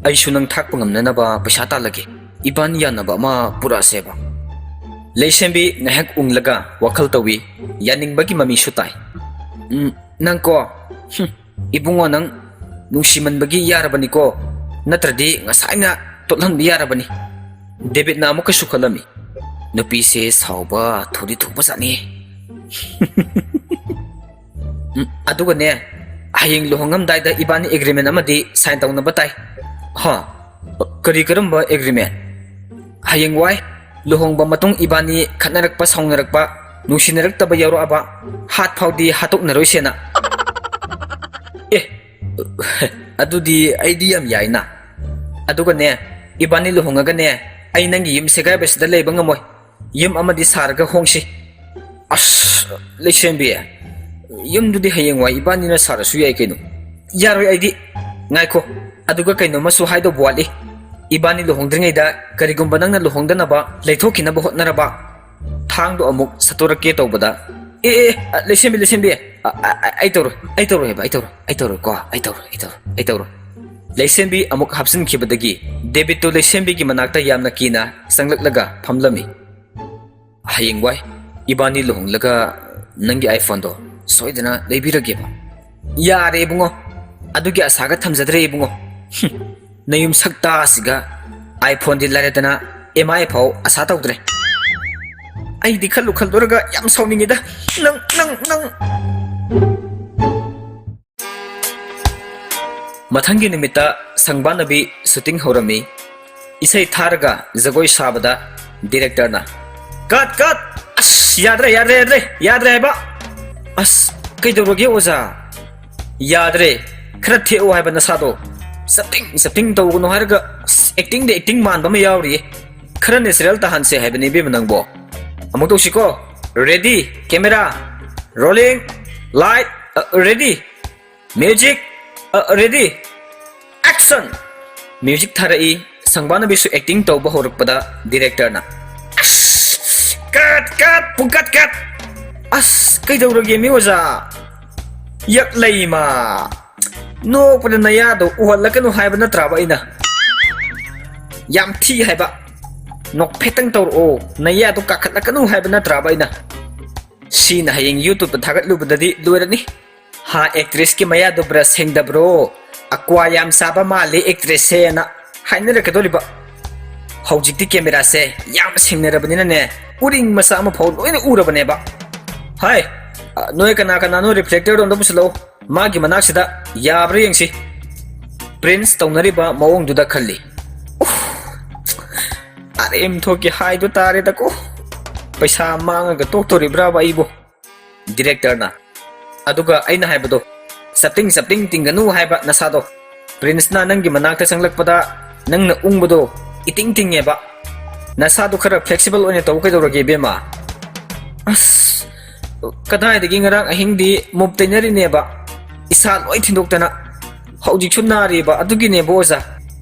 ꯑꯩꯁꯨ ꯅꯪ ꯊꯥꯛꯄ ꯉꯝꯅꯅꯕ ꯄꯩꯁꯥ ꯇꯥꯜꯂꯒꯦ꯫ ꯏꯕꯥꯅꯤ ꯌꯥꯅꯕ ꯑꯃ ꯄꯨꯔꯛꯑꯁꯦꯕ꯫" ꯂꯩꯁꯦꯝꯕꯤ ꯉꯥꯏꯍꯥꯛ ꯎꯪꯂꯒ ꯋꯥꯈꯜ ꯇꯧꯏ꯫ ꯌꯥꯅꯤꯡꯕꯒꯤ ꯃꯃꯤꯁꯨ ꯇꯥꯏ꯫ "ꯎꯝ, ꯅꯪꯀꯣ, ꯍꯨꯝ, ꯏꯕꯨꯡꯉꯣ, ꯅꯪ ꯅꯨꯡꯁꯤꯃꯟꯕꯒꯤ ꯌꯥꯔꯕꯅꯤꯀꯣ, ꯅꯠꯇ꯭ꯔꯗꯤ ꯉꯁꯥꯏꯅ ꯇꯣꯠꯍꯟꯕ ꯌꯥꯔꯕꯅꯤ꯫" ꯗꯦꯕꯤꯠꯅ ꯑꯃꯨꯛꯀꯁꯨ ꯈꯜꯂꯝꯃꯤ꯫ ꯅꯨꯄꯤꯁꯦ ꯁꯥꯎꯕ ꯊꯨꯗꯤ ꯊꯨꯕ ꯖꯥꯠꯅꯤ꯫ ꯎꯝ, ꯑꯗꯨꯒꯅꯦ, ꯍꯌꯦꯡ ꯂꯨꯍꯣꯡꯉꯝꯗꯥꯏꯗ ꯏꯕꯥꯅꯤ ꯑꯦꯒ꯭ꯔꯤꯃꯦꯟ ꯑꯃꯗꯤ ꯁꯥꯏꯟ ꯇꯧꯅꯕ ꯇꯥꯏ꯫ ꯍꯥ? ꯀꯔꯤ ꯀꯔꯝꯕ ꯑꯦꯒ꯭ꯔꯤꯃꯦꯟ? ꯍꯌꯦꯡꯋꯥꯏ ꯂꯨꯍꯣꯡꯕ ꯃꯇꯨꯡ ꯏꯕꯥꯅꯤ ꯈꯠꯅꯔꯛꯄ, ꯁꯥꯎꯅꯔꯛꯄ, ꯅꯨꯡꯁꯤꯅꯔꯛꯇꯕ ꯌꯥꯎꯔꯛꯑꯕ, ꯍꯥꯠ ꯐꯥꯎꯗꯤ ꯍꯥꯠꯇꯣꯛꯅꯔꯣꯏꯁꯦꯅ꯫ ꯑꯦ, ꯑꯗꯨꯗꯤ ꯑꯩꯗꯤ ꯌꯥꯝ ꯌꯥꯏꯅ꯫ ꯑꯗꯨꯒꯅꯦ, ꯏꯕꯥꯅꯤ ꯂꯨꯍꯣꯡꯉꯒꯅꯦ, ꯑꯩ ꯅꯪꯒꯤ ꯌꯨꯝ ꯁꯦꯒꯥꯏꯕꯁꯤꯗ ꯂꯩꯕ ꯉꯝꯃꯣꯏ꯫ ꯌꯨꯝ ꯑꯃꯗꯤ ꯁꯥꯔꯒ ꯍꯣꯡꯁꯤ꯫ ꯑꯁ, ꯂꯩꯁꯦꯝꯕꯤ, ꯌꯨꯝꯗꯨꯗꯤ ꯍꯌꯦꯡꯋꯥꯏ ꯏꯕꯥꯅꯤꯅ ꯁꯥꯔꯁꯨ ꯌꯥꯏ ꯀꯩꯅꯣ꯫ ꯌꯥꯔꯣꯏ ꯑꯩꯗꯤ꯫ ꯉꯥꯏꯈꯣ, ꯑꯗꯨꯒ ꯀꯩꯅꯣꯝꯃꯁꯨ ꯍꯥꯏꯗꯧꯕ ꯋꯥꯠꯂꯤ꯫ ꯏꯕꯥꯅꯤ ꯂꯨꯍꯣꯡꯗ꯭ꯔꯤꯉꯩꯗ ꯀꯔꯤꯒꯨꯝꯕ ꯅꯪꯅ ꯂꯨꯍꯣꯡꯗꯅꯕ ꯂꯩꯊꯣꯛꯈꯤꯅꯕ ꯍꯣꯠꯅꯔꯕ, ꯊꯥꯡꯗꯣ ꯑꯃꯨꯛ ꯁꯠꯇꯣꯔꯛꯀꯦ ꯇꯧꯕꯗ, ꯑꯦ, ꯑꯦ, ꯑ, ꯂꯩꯁꯦꯝꯕꯤ, ꯂꯩꯁꯦꯝꯕꯤ, ꯑ, ꯑ, ꯑ, ꯑꯩ ꯇꯧꯔꯣꯏ, ꯑꯩ ꯇꯧꯔꯣꯏ ꯍꯥꯏꯕ, ꯑꯩ ꯇꯧꯔꯣꯏ, ꯑꯩ ꯇꯧꯔꯣꯏꯀꯣ, ꯑꯩ ꯇꯧꯔꯣꯏ, ꯑꯩ ꯇꯧꯔꯣꯏ, ꯑꯩ ꯇꯧꯔꯣꯏ꯫ ꯂꯩꯁꯦꯝꯕꯤ ꯑꯃꯨꯛ ꯍꯥꯞꯆꯤꯟꯈꯤꯕꯗꯒꯤ ꯗꯦꯕꯤꯠꯇꯨ ꯂꯩꯁꯦꯝꯕꯤꯒꯤ ꯃꯅꯥꯛꯇ ꯌꯥꯝꯅ ꯀꯤꯅ ꯆꯪꯂꯛꯂꯒ ꯐꯝꯂꯝꯃꯤ꯫ "ꯍꯌꯦꯡꯋꯥꯏ ꯏꯕꯥꯅꯤ ꯂꯨꯍꯣꯡꯂꯒ ꯅꯪꯒꯤ iPhoneꯗꯣ ꯁꯣꯏꯗꯅ ꯂꯩꯕꯤꯔꯒꯦꯕ꯫" "ꯌꯥꯔꯦ ꯏꯕꯨꯡꯉꯣ, ꯑꯗꯨꯒꯤ ꯑꯁꯥꯒ ꯊꯝꯖꯗ꯭ꯔꯦ ꯏꯕꯨꯡꯉꯣ꯫ ꯍꯨꯝ, ꯅꯌꯨꯝ ꯁꯛꯇꯥꯁꯤꯒ iPhoneꯗꯤ ꯂꯥꯏꯔꯗꯅ MI ꯐꯥꯎ ꯑꯁꯥ ꯇꯧꯗ꯭ꯔꯦ꯫" ꯑꯩꯗꯤ ꯈꯜꯂꯨ ꯈꯜꯂꯨꯔꯒ ꯌꯥꯝ ꯁꯥꯎꯅꯤꯡꯉꯤꯗ꯫ ꯅꯪ, ꯅꯪ, ꯅꯪ꯫ ꯃꯊꯪꯒꯤ ꯅꯨꯃꯤꯠꯇ ꯁꯪꯕꯥꯅꯕꯤ shooting ꯍꯧꯔꯝꯃꯤ꯫ ꯏꯁꯩ ꯊꯥꯔꯒ ꯖꯒꯣꯏ ꯁꯥꯕꯗ directorꯅ, "Cut, cut! ꯑꯁ, ꯌꯥꯗ꯭ꯔꯦ, ꯌꯥꯗ꯭ꯔꯦ, ꯌꯥꯗ꯭ꯔꯦ, ꯌꯥꯗ꯭ꯔꯦ ꯍꯥꯏꯕ!" "ꯑꯁ, ꯀꯩꯗꯧꯔꯒꯦ ꯑꯣꯖꯥ?" "ꯌꯥꯗ꯭ꯔꯦ, ꯈꯔ ꯊꯦꯛꯑꯣ ꯍꯥꯏꯕ ꯅꯁꯥꯗꯣ꯫ ꯆꯞꯇꯤꯡ, ꯆꯞꯇꯤꯡ ꯇꯧꯒꯅꯨ ꯍꯥꯏꯔꯒ, ꯑꯁ, actingꯗ acting ꯃꯥꯟꯕ ꯑꯃ ꯌꯥꯎꯔꯤꯌꯦ꯫ ꯈꯔ natural ꯇꯥꯍꯟꯁꯦ ꯍꯥꯏꯕꯅꯦ ꯏꯕꯦꯝꯃ ꯅꯪꯕꯣ꯫" ꯑꯃꯨꯛ ꯇꯧꯁꯤꯀꯣ꯫ Ready, camera, rolling, light, ꯑ, ready꯫ Music, ꯑ, ready, action! Music ꯊꯥꯔꯛꯏ, ꯁꯪꯕꯥꯅꯕꯤꯁꯨ acting ꯇꯧꯕ ꯍꯧꯔꯛꯄꯗ directorꯅ, "ꯑꯁ, cut, cut, ꯄꯨꯡ cut, cut!" "ꯑꯁ, ꯀꯩꯗꯧꯔꯒꯦ ꯃꯤ ꯑꯣꯖꯥ? ꯌꯥꯛꯂꯩꯃ, ꯅꯣꯛꯄꯗ ꯅꯌꯥꯗꯣ ꯎꯍꯜꯂꯛꯀꯅꯨ ꯍꯥꯏꯕ ꯅꯠꯇ꯭ꯔꯥꯕ ꯑꯩꯅ? ꯌꯥꯝ ꯊꯤ ꯍꯥꯏꯕ꯫ ꯅꯣꯛꯐꯦꯠꯇꯪ ꯇꯧꯔꯛꯑꯣ, ꯅꯌꯥꯗꯣ ꯀꯥꯈꯠꯂꯛꯀꯅꯨ ꯍꯥꯏꯕ ꯅꯠꯇ꯭ꯔꯥꯕ ꯑꯩꯅ?" ꯁꯤꯅ ꯍꯌꯦꯡ YouTubeꯇ ꯊꯥꯒꯠꯂꯨꯕꯗꯗꯤ ꯂꯣꯏꯔꯅꯤ꯫ "ꯍꯥ, actressꯀꯤ ꯃꯌꯥꯗꯨ brush ꯁꯦꯡꯗꯕ꯭ꯔꯣ? ꯑꯀ꯭ꯋꯥ ꯌꯥꯝ ꯆꯥꯕ ꯃꯥꯜꯂꯤ actressꯁꯦꯅ" ꯍꯥꯏꯅꯔꯛꯀꯗꯧꯔꯤꯕ꯫ ꯍꯧꯖꯤꯛꯇꯤ ꯀꯦꯃꯦꯔꯥꯁꯦ ꯌꯥꯝ ꯁꯤꯡꯅꯔꯕꯅꯤꯅꯅꯦ, ꯎꯔꯤꯡ ꯃꯆꯥ ꯑꯃ ꯐꯥꯎ ꯂꯣꯏꯅ ꯎꯔꯕꯅꯦꯕ꯫ ꯍꯥꯏ, ꯑ, ꯅꯣꯏ ꯀꯅꯥ ꯀꯅꯥꯅꯣ ꯔꯤꯐ꯭ꯂꯦꯛꯇꯔꯗꯣ ꯑꯝꯇ ꯄꯨꯁꯤꯜꯂꯛꯑꯣ, ꯃꯥꯒꯤ ꯃꯅꯥꯛꯁꯤꯗ ꯌꯥꯕ꯭ꯔꯥ ꯌꯦꯡꯁꯤ꯫ ꯄ꯭ꯔꯤꯟꯁ ꯇꯧꯅꯔꯤꯕ ꯃꯑꯣꯡꯗꯨꯗ ꯈꯜꯂꯤ꯫ ꯎꯐ, ꯑꯔꯦꯝ ꯊꯣꯛꯀꯤ ꯍꯥꯏꯗꯨ ꯇꯥꯔꯦꯗꯀꯣ꯫ ꯄꯩꯁꯥ ꯃꯥꯡꯉꯒ ꯇꯣꯛꯇꯣꯔꯤꯕ꯭ꯔꯥꯕ ꯑꯩꯕꯨ? ꯗꯤꯔꯦꯛꯇꯔꯅ꯫ ꯑꯗꯨꯒ ꯑꯩꯅ ꯍꯥꯏꯕꯗꯣ, ꯆꯞꯇꯤꯡ ꯆꯞꯇꯤꯡ ꯇꯤꯡꯒꯅꯨ ꯍꯥꯏꯕ ꯅꯁꯥꯗꯣ꯫ ꯄ꯭ꯔꯤꯟꯁꯅ ꯅꯪꯒꯤ ꯃꯅꯥꯛꯇ ꯆꯪꯂꯛꯄꯗ ꯅꯪꯅ ꯎꯪꯕꯗꯣ ꯏꯇꯤꯡ ꯇꯤꯡꯉꯦꯕ꯫ ꯅꯁꯥꯗꯣ ꯈꯔ ꯐ꯭ꯂꯦꯛꯁꯤꯕꯜ ꯑꯣꯏꯅ ꯇꯧ ꯀꯩꯗꯧꯔꯒꯦ, ꯏꯕꯦꯝꯃ? ꯑꯁ, ꯀꯗꯥꯏꯗꯒꯤ ꯉꯔꯥꯡ ꯑꯍꯤꯡꯗꯤ ꯃꯨꯞ ꯇꯩꯅꯔꯤꯅꯦꯕ, ꯏꯁꯥ ꯂꯣꯏ ꯊꯤꯟꯗꯣꯛꯇꯅ꯫ ꯍꯧꯖꯤꯛꯁꯨ ꯅꯥꯔꯤꯕ ꯑꯗꯨꯒꯤꯅꯦꯕ, ꯑꯣꯖꯥ꯫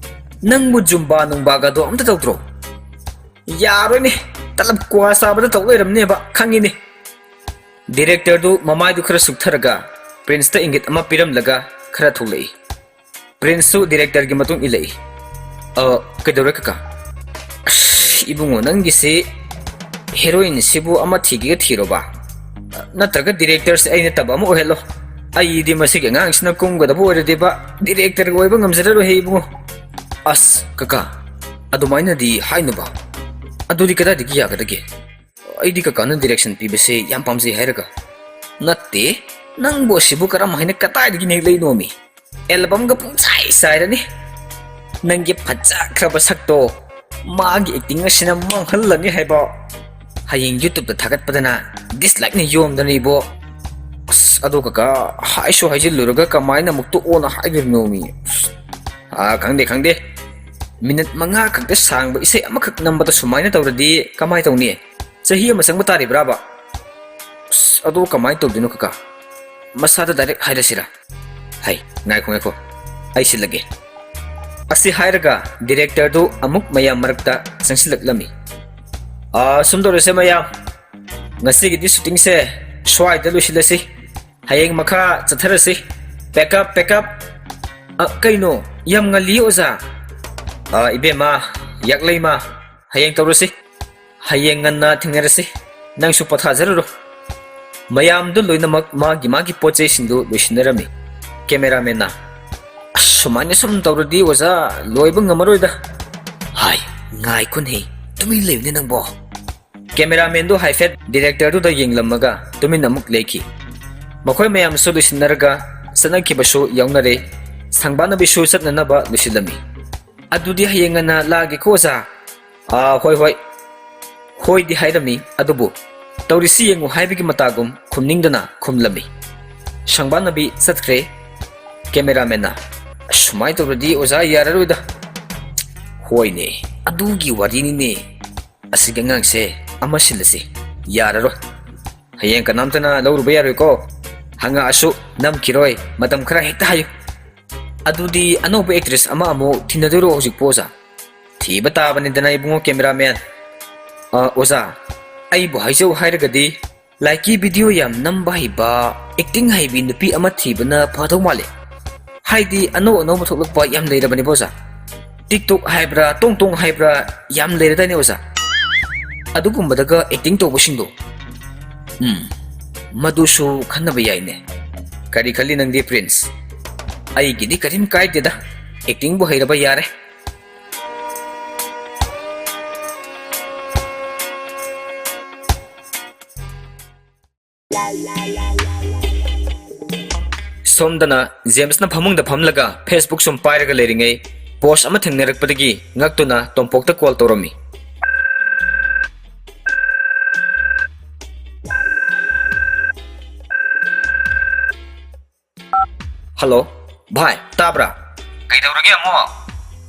ꯅꯪꯕꯨ ꯖꯨꯝꯕꯥ ꯅꯨꯡꯕꯥꯒꯗꯣ ꯑꯝꯇ ꯇꯧꯗ꯭ꯔꯣ? ꯌꯥꯔꯣꯏꯅꯦ, ꯇꯂꯞ ꯀ꯭ꯋꯥ ꯆꯥꯕꯗ ꯇꯧ ꯂꯩꯔꯝꯅꯦꯕ, ꯈꯪꯉꯤꯅꯦ꯫ ꯗꯤꯔꯦꯛꯇꯔꯗꯨ ꯃꯃꯥꯏꯗꯨ ꯈꯔ ꯁꯨꯛꯊꯔꯒ ꯄ꯭ꯔꯤꯟꯁꯇ ꯏꯪꯒꯤꯠ ꯑꯃ ꯄꯤꯔꯝꯂꯒ ꯈꯔ ꯊꯣꯛꯂꯛꯏ꯫ ꯄ꯭ꯔꯤꯟꯁꯁꯨ ꯗꯤꯔꯦꯛꯇꯔꯒꯤ ꯃꯇꯨꯡ ꯏꯜꯂꯛꯏ꯫ "ꯑ, ꯀꯩꯗꯧꯔꯦ ꯀꯀꯥ?" "ꯑꯁ, ꯏꯕꯨꯡꯉꯣ, ꯅꯪꯒꯤꯁꯤ ꯍꯦꯔꯣꯏꯟꯁꯤꯕꯨ ꯑꯃ ꯊꯤꯒꯦꯒ ꯊꯤꯔꯣꯕ? ꯅꯠꯇ꯭ꯔꯒ ꯗꯤꯔꯦꯛꯇꯔꯁꯦ ꯑꯩ ꯅꯠꯇꯕ ꯑꯃ ꯑꯣꯏꯍꯜꯂꯣ? ꯑꯩꯗꯤ ꯃꯁꯤꯒꯤ ꯑꯉꯥꯡꯁꯤꯅ ꯀꯨꯝꯒꯗꯕ ꯑꯣꯏꯔꯗꯤꯕ ꯗꯤꯔꯦꯛꯇꯔꯒ ꯑꯣꯏꯕ ꯉꯝꯖꯔꯔꯣꯏꯍꯦ, ꯏꯕꯨꯡꯉꯣ!" "ꯑꯁ, ꯀꯀꯥ, ꯑꯗꯨꯃꯥꯏꯅꯗꯤ ꯍꯥꯏꯅꯨꯕ꯫ ꯑꯗꯨꯗꯤ ꯀꯗꯥꯏꯗꯒꯤ ꯌꯥꯒꯗꯒꯦ? ꯑꯩꯗꯤ ꯀꯀꯥꯅ ꯗꯤꯔꯦꯛꯁꯟ ꯄꯤꯕꯁꯦ ꯌꯥꯝ ꯄꯥꯝꯖꯩ ꯍꯥꯏꯔꯒ?" "ꯅꯠꯇꯦ, ꯅꯪꯕꯨ ꯑꯁꯤꯕꯨ ꯀꯔꯝ ꯍꯥꯏꯅ ꯀꯗꯥꯏꯗꯒꯤ ꯅꯦꯛꯂꯛꯏꯅꯣꯃꯤ? ꯑꯦꯜꯕꯝꯒ ꯄꯨꯡꯆꯥꯏ ꯆꯥꯏꯔꯅꯤ꯫ ꯅꯪꯒꯤ ꯐꯖꯈ꯭ꯔꯕ ꯁꯛꯇꯣ ꯃꯥꯒꯤ ꯑꯦꯛꯇꯤꯡ ꯑꯁꯤꯅ ꯃꯥꯡꯍꯜꯂꯅꯤ ꯍꯥꯏꯕ꯫ ꯍꯌꯦꯡ ꯌꯨꯇ꯭ꯌꯨꯕꯇ ꯊꯥꯒꯠꯄꯗꯅ ꯗꯤꯁꯂꯥꯏꯛꯅ ꯌꯣꯝꯗꯅ, ꯏꯕꯣ꯫ ꯑꯁ, ꯑꯗꯣ ꯀꯀꯥ, ꯍꯥꯏꯁꯨ ꯍꯥꯏꯖꯤꯜꯂꯨꯔꯒ ꯀꯃꯥꯏꯅ ꯑꯃꯨꯛ ꯇꯣꯛꯑꯣꯅ ꯍꯥꯏꯗꯣꯔꯤꯅꯣꯃꯤ? ꯑꯁ, ꯑꯥ, ꯈꯪꯗꯦ, ꯈꯪꯗꯦ꯫ ꯃꯤꯅꯠ ꯃꯉꯥ ꯈꯛꯇ ꯁꯥꯡꯕ ꯏꯁꯩ ꯑꯃꯈꯛ ꯅꯝꯕꯗ ꯁꯨꯃꯥꯏꯅ ꯇꯧꯔꯗꯤ ꯀꯃꯥꯏꯅ ꯇꯧꯅꯤ? ꯆꯍꯤ ꯑꯃ ꯆꯪꯕ ꯇꯥꯔꯤꯕ꯭ꯔꯥꯕ?" "ꯑꯁ, ꯑꯗꯣ ꯀꯃꯥꯏꯅ ꯇꯧꯗꯣꯏꯅꯣ ꯀꯀꯥ? ꯃꯁꯥꯗ ꯗꯥꯏꯔꯦꯛ ꯍꯥꯏꯔꯁꯤꯔꯥ?" "ꯍꯩ, ꯉꯥꯏꯈꯣ, ꯉꯥꯏꯈꯣ, ꯑꯩ ꯁꯤꯜꯂꯒꯦ꯫" ꯑꯁꯤ ꯍꯥꯏꯔꯒ ꯗꯤꯔꯦꯛꯇꯔꯗꯨ ꯑꯃꯨꯛ ꯃꯌꯥꯝ ꯃꯔꯛꯇ ꯆꯪꯁꯤꯜꯂꯛꯂꯝꯃꯤ꯫ "ꯑꯥ, ꯁꯨꯝ ꯇꯧꯔꯁꯦ ꯃꯌꯥꯝ, ꯉꯁꯤꯒꯤꯗꯤ ꯁꯨꯇꯤꯡꯁꯦ ꯁ꯭ꯋꯥꯏꯗ ꯂꯣꯏꯁꯤꯜꯂꯁꯤ꯫ ꯍꯌꯦꯡ ꯃꯈꯥ ꯆꯠꯊꯔꯁꯤ꯫ Pack up, pack up꯫" "ꯑ, ꯀꯩꯅꯣ? ꯌꯥꯝ ꯉꯜꯂꯤ, ꯑꯣꯖꯥ꯫" "ꯑ, ꯏꯕꯦꯝꯃ, ꯌꯥꯛꯂꯩꯃ, ꯍꯌꯦꯡ ꯇꯧꯔꯁꯤ꯫ ꯍꯌꯦꯡ ꯉꯟꯅ ꯊꯦꯡꯅꯔꯁꯤ꯫ ꯅꯪꯁꯨ ꯄꯣꯊꯥꯖꯔꯨꯔꯣ꯫" ꯃꯌꯥꯝꯗꯨ ꯂꯣꯏꯅꯃꯛ ꯃꯥꯒꯤ ꯃꯥꯒꯤ ꯄꯣꯠ ꯆꯩꯁꯤꯡꯗꯨ ꯂꯣꯏꯁꯤꯟꯅꯔꯝꯃꯤ꯫ ꯀꯦꯃꯦꯔꯥꯃꯦꯟꯅ, "ꯑꯁ, ꯁꯨꯃꯥꯏꯅ ꯁꯨꯝ ꯇꯧꯔꯗꯤ ꯑꯣꯖꯥ ꯂꯣꯏꯕ ꯉꯝꯃꯔꯣꯏꯗ꯫" "ꯍꯥꯏ, ꯉꯥꯏꯈꯣꯅꯦ, ꯇꯨꯃꯤꯟ ꯂꯩꯌꯨꯅꯦ ꯅꯪꯕꯣ꯫ ꯀꯦꯃꯦꯔꯥꯃꯦꯟꯗꯨ ꯍꯥꯏꯐꯦꯠ ꯗꯤꯔꯦꯛꯇꯔꯗꯨꯗ ꯌꯦꯡꯂꯝꯃꯒ ꯇꯨꯃꯤꯟ ꯑꯃꯨꯛ ꯂꯩꯈꯤ꯫ ꯃꯈꯣꯏ ꯃꯌꯥꯝꯁꯨ ꯂꯣꯏꯁꯤꯟꯅꯔꯒ ꯆꯠꯅꯈꯤꯕꯁꯨ ꯌꯥꯎꯅꯔꯦ꯫ ꯁꯪꯕꯥꯅꯕꯤꯁꯨ ꯆꯠꯅꯅꯕ ꯂꯣꯏꯁꯤꯜꯂꯝꯃꯤ꯫ "ꯑꯗꯨꯗꯤ ꯍꯌꯦꯡ ꯉꯟꯅ ꯂꯥꯛꯑꯒꯦꯀꯣ ꯑꯣꯖꯥ?" "ꯑꯥ, ꯍꯣꯏ, ꯍꯣꯏ, ꯍꯣꯏꯗꯤ ꯍꯥꯏꯔꯝꯃꯤ, ꯑꯗꯨꯕꯨ ꯇꯧꯔꯤꯁꯤ ꯌꯦꯡꯉꯨ ꯍꯥꯏꯕꯒꯤ ꯃꯇꯥꯒꯨꯝ ꯈꯨꯝꯅꯤꯡꯗꯅ ꯈꯨꯝꯂꯝꯃꯤ꯫" ꯁꯪꯕꯥꯅꯕꯤ ꯆꯠꯈ꯭ꯔꯦ꯫ ꯀꯦꯃꯦꯔꯥꯃꯦꯟꯅ, "ꯑꯁ, ꯁꯨꯃꯥꯏꯅ ꯇꯧꯔꯗꯤ ꯑꯣꯖꯥ ꯌꯥꯔꯔꯣꯏꯗ꯫" "ꯍꯣꯏꯅꯦ, ꯑꯗꯨꯒꯤ ꯋꯥꯔꯤꯅꯤꯅꯦ꯫ ꯑꯁꯤꯒꯤ ꯑꯉꯥꯡꯁꯦ ꯑꯃ ꯁꯤꯜꯂꯁꯤ, ꯌꯥꯔꯔꯣꯏ꯫ ꯍꯌꯦꯡ ꯀꯅꯥꯝꯇꯅ ꯂꯧꯔꯨꯕ ꯌꯥꯔꯣꯏꯀꯣ꯫ ꯍꯪꯉꯛꯑꯁꯨ ꯅꯝꯈꯤꯔꯣꯏ, ꯃꯇꯝ ꯈꯔ ꯍꯦꯛꯇ ꯍꯥꯏꯌꯨ꯫" "ꯑꯗꯨꯗꯤ ꯑꯅꯧꯕ ꯑꯦꯛꯇ꯭ꯔꯦꯁ ꯑꯃ ꯑꯃꯨꯛ ꯊꯤꯅꯗꯣꯏꯔꯣ ꯍꯧꯖꯤꯛꯄꯨ ꯑꯣꯖꯥ?" "ꯊꯤꯕ ꯇꯥꯕꯅꯤꯗꯅ ꯏꯕꯨꯡꯉꯣ ꯀꯦꯃꯦꯔꯥꯃꯦꯟ꯫" "ꯑ, ꯑꯣꯖꯥ, ꯑꯩꯕꯨ ꯍꯥꯏꯖꯧ ꯍꯥꯏꯔꯒꯗꯤ ꯂꯥꯏꯀꯤ ꯚꯤꯗꯤꯑꯣ ꯌꯥꯝ ꯅꯝꯕ ꯍꯩꯕ, ꯑꯦꯛꯇꯤꯡ ꯍꯩꯕꯤ ꯅꯨꯄꯤ ꯑꯃ ꯊꯤꯕꯅ ꯐꯗꯧ ꯃꯥꯜꯂꯦ꯫ ꯍꯥꯏꯗꯤ ꯑꯅꯧ ꯑꯅꯧꯕ ꯊꯣꯛꯂꯛꯄ ꯌꯥꯝ ꯂꯩꯔꯕꯅꯦꯕ ꯑꯣꯖꯥ꯫ ꯇꯤꯛꯇꯣꯛ ꯍꯥꯏꯕ꯭ꯔꯥ, ꯇꯣꯡ ꯇꯣꯡ ꯍꯥꯏꯕ꯭ꯔꯥ, ꯌꯥꯝ ꯂꯩꯔꯗꯥꯏꯅꯦ ꯑꯣꯖꯥ? ꯑꯗꯨꯒꯨꯝꯕꯗꯒ ꯑꯦꯛꯇꯤꯡ ꯇꯧꯕꯁꯤꯡꯗꯣ꯫ ꯎꯝ, ꯃꯗꯨꯁꯨ ꯈꯟꯅꯕ ꯌꯥꯏꯅꯦ꯫ ꯀꯔꯤ ꯈꯜꯂꯤ ꯅꯪꯗꯤ ꯄ꯭ꯔꯤꯟꯁ?" "ꯑꯩꯒꯤꯗꯤ ꯀꯔꯤꯝ ꯀꯥꯏꯗꯦꯗ, ꯑꯦꯛꯇꯤꯡꯕꯨ ꯍꯩꯔꯕ ꯌꯥꯔꯦ꯫" ꯁꯣꯝꯗꯅ ꯖꯦꯝꯁꯅ ꯐꯃꯨꯡꯗ ꯐꯝꯂꯒ Facebook ꯁꯨꯝ ꯄꯥꯏꯔꯒ ꯂꯩꯔꯤꯉꯩ, ꯄꯣꯁ ꯑꯃ ꯊꯦꯡꯅꯔꯛꯄꯗꯒꯤ ꯉꯛꯇꯨꯅ ꯇꯣꯝꯄꯣꯛꯇ ꯀꯣꯜ ꯇꯧꯔꯝꯃꯤ꯫ ꯍꯜꯂꯣ, ꯚꯥꯏ, ꯇꯥꯕ꯭ꯔꯥ? ꯀꯩꯗꯧꯔꯒꯦ ꯑꯃꯨꯛ?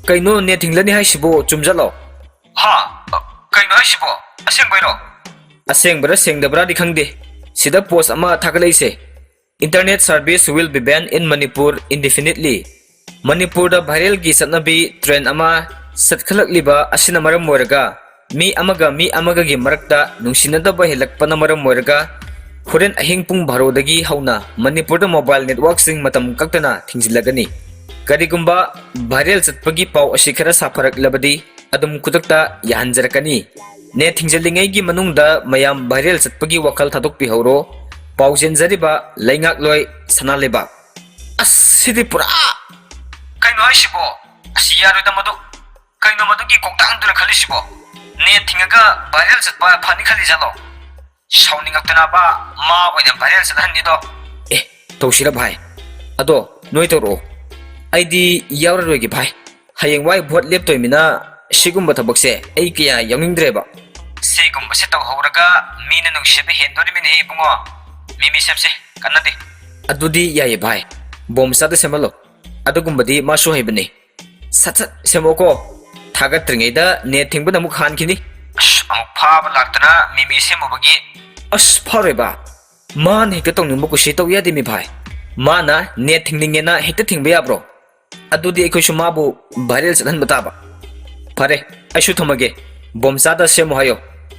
ꯀꯩꯅꯣ, ꯅꯦꯠ ꯊꯤꯡꯂꯅꯤ ꯍꯥꯏꯁꯤꯕꯨ, ꯆꯨꯝꯖꯠꯂꯣ? ꯍꯥ? ꯀꯩꯅꯣ ꯍꯥꯏꯁꯤꯕꯣ? ꯑꯁꯦꯡꯕꯩꯔꯣ? ꯑꯁꯦꯡꯕꯔꯥ ꯁꯦꯡꯗꯕ꯭ꯔꯥꯗꯤ ꯈꯪꯗꯦ, ꯁꯤꯗ ꯄꯣꯁ ꯑꯃ ꯊꯥꯒꯠꯂꯛꯏꯁꯦ, "Internet service will be banned in Manipur indefinitely." ꯃꯅꯤꯄꯨꯔꯗ ꯚꯥꯏꯔꯦꯜꯒꯤ ꯆꯠꯅꯕꯤ, ꯇ꯭ꯔꯦꯟ ꯑꯃ ꯆꯠꯈꯠꯂꯛꯂꯤꯕ ꯑꯁꯤꯅ ꯃꯔꯝ ꯑꯣꯏꯔꯒ ꯃꯤ ꯑꯃꯒ ꯃꯤ ꯑꯃꯒꯒꯤ ꯃꯔꯛꯇ ꯅꯨꯡꯁꯤꯅꯗꯕ ꯍꯦꯜꯂꯛꯄꯅ ꯃꯔꯝ ꯑꯣꯏꯔꯒ ꯍꯣꯔꯦꯟ ꯑꯍꯤꯡ ꯄꯨꯡ ꯕꯥꯔꯣꯗꯒꯤ ꯍꯧꯅ ꯃꯅꯤꯄꯨꯔꯗ ꯃꯣꯕꯥꯏꯜ ꯅꯦꯠꯋꯥꯔꯛꯁꯤꯡ ꯃꯇꯝ ꯀꯛꯇꯅ ꯊꯤꯡꯖꯤꯜꯂꯒꯅꯤ꯫ ꯀꯔꯤꯒꯨꯝꯕ ꯚꯥꯏꯔꯦꯜ ꯆꯠꯄꯒꯤ ꯄꯥꯎ ꯑꯁꯤ ꯈꯔ ꯁꯥꯐꯔꯛꯂꯕꯗꯤ ꯑꯗꯨꯝ ꯈꯨꯗꯛꯇ ꯌꯥꯍꯟꯖꯔꯛꯀꯅꯤ꯫ ꯅꯦꯠ ꯊꯤꯡꯖꯤꯜꯂꯤꯉꯩꯒꯤ ꯃꯅꯨꯡꯗ ꯃꯌꯥꯝ ꯚꯥꯏꯔꯦꯜ ꯆꯠꯄꯒꯤ ꯋꯥꯈꯜ ꯊꯥꯗꯣꯛꯄꯤꯍꯧꯔꯣ꯫ ꯄꯥꯎ ꯆꯦꯟꯖꯔꯤꯕ ꯂꯩꯉꯥꯛꯂꯣꯏ ꯁꯅꯥ ꯂꯩꯕꯥꯛ꯫ ꯑꯁ, ꯁꯤꯗꯤ ꯄꯨꯔꯥ ꯀꯩꯅꯣ ꯍꯥꯏꯁꯤꯕꯣ? ꯑꯁ, ꯌꯥꯔꯣꯏꯗ ꯃꯗꯨ꯫ ꯀꯩꯅꯣ ꯃꯗꯨꯒꯤ ꯀꯣꯛꯇꯥꯡꯗꯨꯅ ꯈꯜꯂꯤꯁꯤꯕꯣ? ꯅꯦꯠ ꯊꯤꯡꯉꯒ ꯚꯥꯏꯔꯦꯜ ꯆꯠꯄ ꯐꯅꯤ ꯈꯜꯂꯤꯖꯥꯠꯂꯣ? ꯁꯥꯎꯅꯤꯡꯉꯛꯇꯅꯕ ꯃꯥ ꯑꯣꯏꯅ ꯚꯥꯏꯔꯦꯜ ꯆꯠꯍꯟꯅꯤꯗꯣ꯫ ꯑꯦ, ꯇꯧꯁꯤꯔ ꯚꯥꯏ? ꯑꯗꯣ ꯅꯣꯏ ꯇꯧꯔꯛꯑꯣ, ꯑꯩꯗꯤ ꯌꯥꯎꯔꯔꯣꯏꯒꯦ ꯚꯥꯏ꯫ ꯍꯌꯦꯡꯋꯥꯏ ꯚꯣꯠ ꯂꯦꯞꯇꯣꯏꯃꯤꯅ ꯁꯤꯒꯨꯝꯕ ꯊꯕꯛꯁꯦ ꯑꯩ ꯀꯌꯥ ꯌꯥꯎꯅꯤꯡꯗ꯭ꯔꯦꯕ꯫ ꯁꯤꯒꯨꯝꯕꯁꯦ ꯇꯧꯍꯧꯔꯒ ꯃꯤꯅ ꯅꯨꯡꯁꯤꯕ ꯍꯦꯟꯗꯣꯔꯤꯃꯤꯅꯦ ꯏꯕꯨꯡꯉꯣ꯫ ꯃꯤꯃꯤ ꯁꯦꯝꯁꯦ, ꯀꯟꯅꯗꯦ꯫ ꯑꯗꯨꯗꯤ ꯌꯥꯏꯌꯦ ꯚꯥꯏ, ꯕꯣꯝꯆꯥꯗ ꯁꯦꯝꯍꯜꯂꯣ꯫ ꯑꯗꯨꯒꯨꯝꯕꯗꯤ ꯃꯥꯁꯨ ꯍꯩꯕꯅꯤ꯫ ꯁꯠ ꯁꯠ ꯁꯦꯝꯃꯛꯑꯣꯀꯣ꯫ ꯊꯥꯒꯠꯇ꯭ꯔꯤꯉꯩꯗ ꯅꯦꯠ ꯊꯤꯡꯕꯅ ꯑꯃꯨꯛ ꯍꯥꯟꯈꯤꯅꯤ꯫ ꯑꯁ, ꯑꯃꯨꯛ ꯐꯥꯕ ꯂꯥꯛꯇꯅ ꯃꯤꯃꯤ ꯁꯦꯝꯃꯨꯕꯒꯤ꯫ ꯑꯁ, ꯐꯥꯔꯣꯏꯕ꯫ ꯃꯥꯅ ꯍꯦꯛꯇ ꯇꯧꯅꯤꯡꯕ ꯀꯨꯁꯤ ꯇꯧ ꯌꯥꯗꯦ ꯃꯤ ꯚꯥꯏ꯫ ꯃꯥꯅ ꯅꯦꯠ ꯊꯤꯡꯅꯤꯡꯉꯦꯅ ꯍꯦꯛꯇ ꯊꯤꯡꯕ ꯌꯥꯕ꯭ꯔꯣ? ꯑꯗꯨꯗꯤ ꯑꯩꯈꯣꯏꯁꯨ ꯃꯥꯕꯨ ꯚꯥꯏꯔꯦꯜ ꯆꯠꯍꯟꯕ ꯇꯥꯕ꯫ ꯐꯔꯦ, ꯑꯩꯁꯨ ꯊꯝꯃꯒꯦ꯫ ꯕꯣꯝꯆꯥꯗ ꯁꯦꯝꯃꯨ ꯍꯥꯏꯌꯣ꯫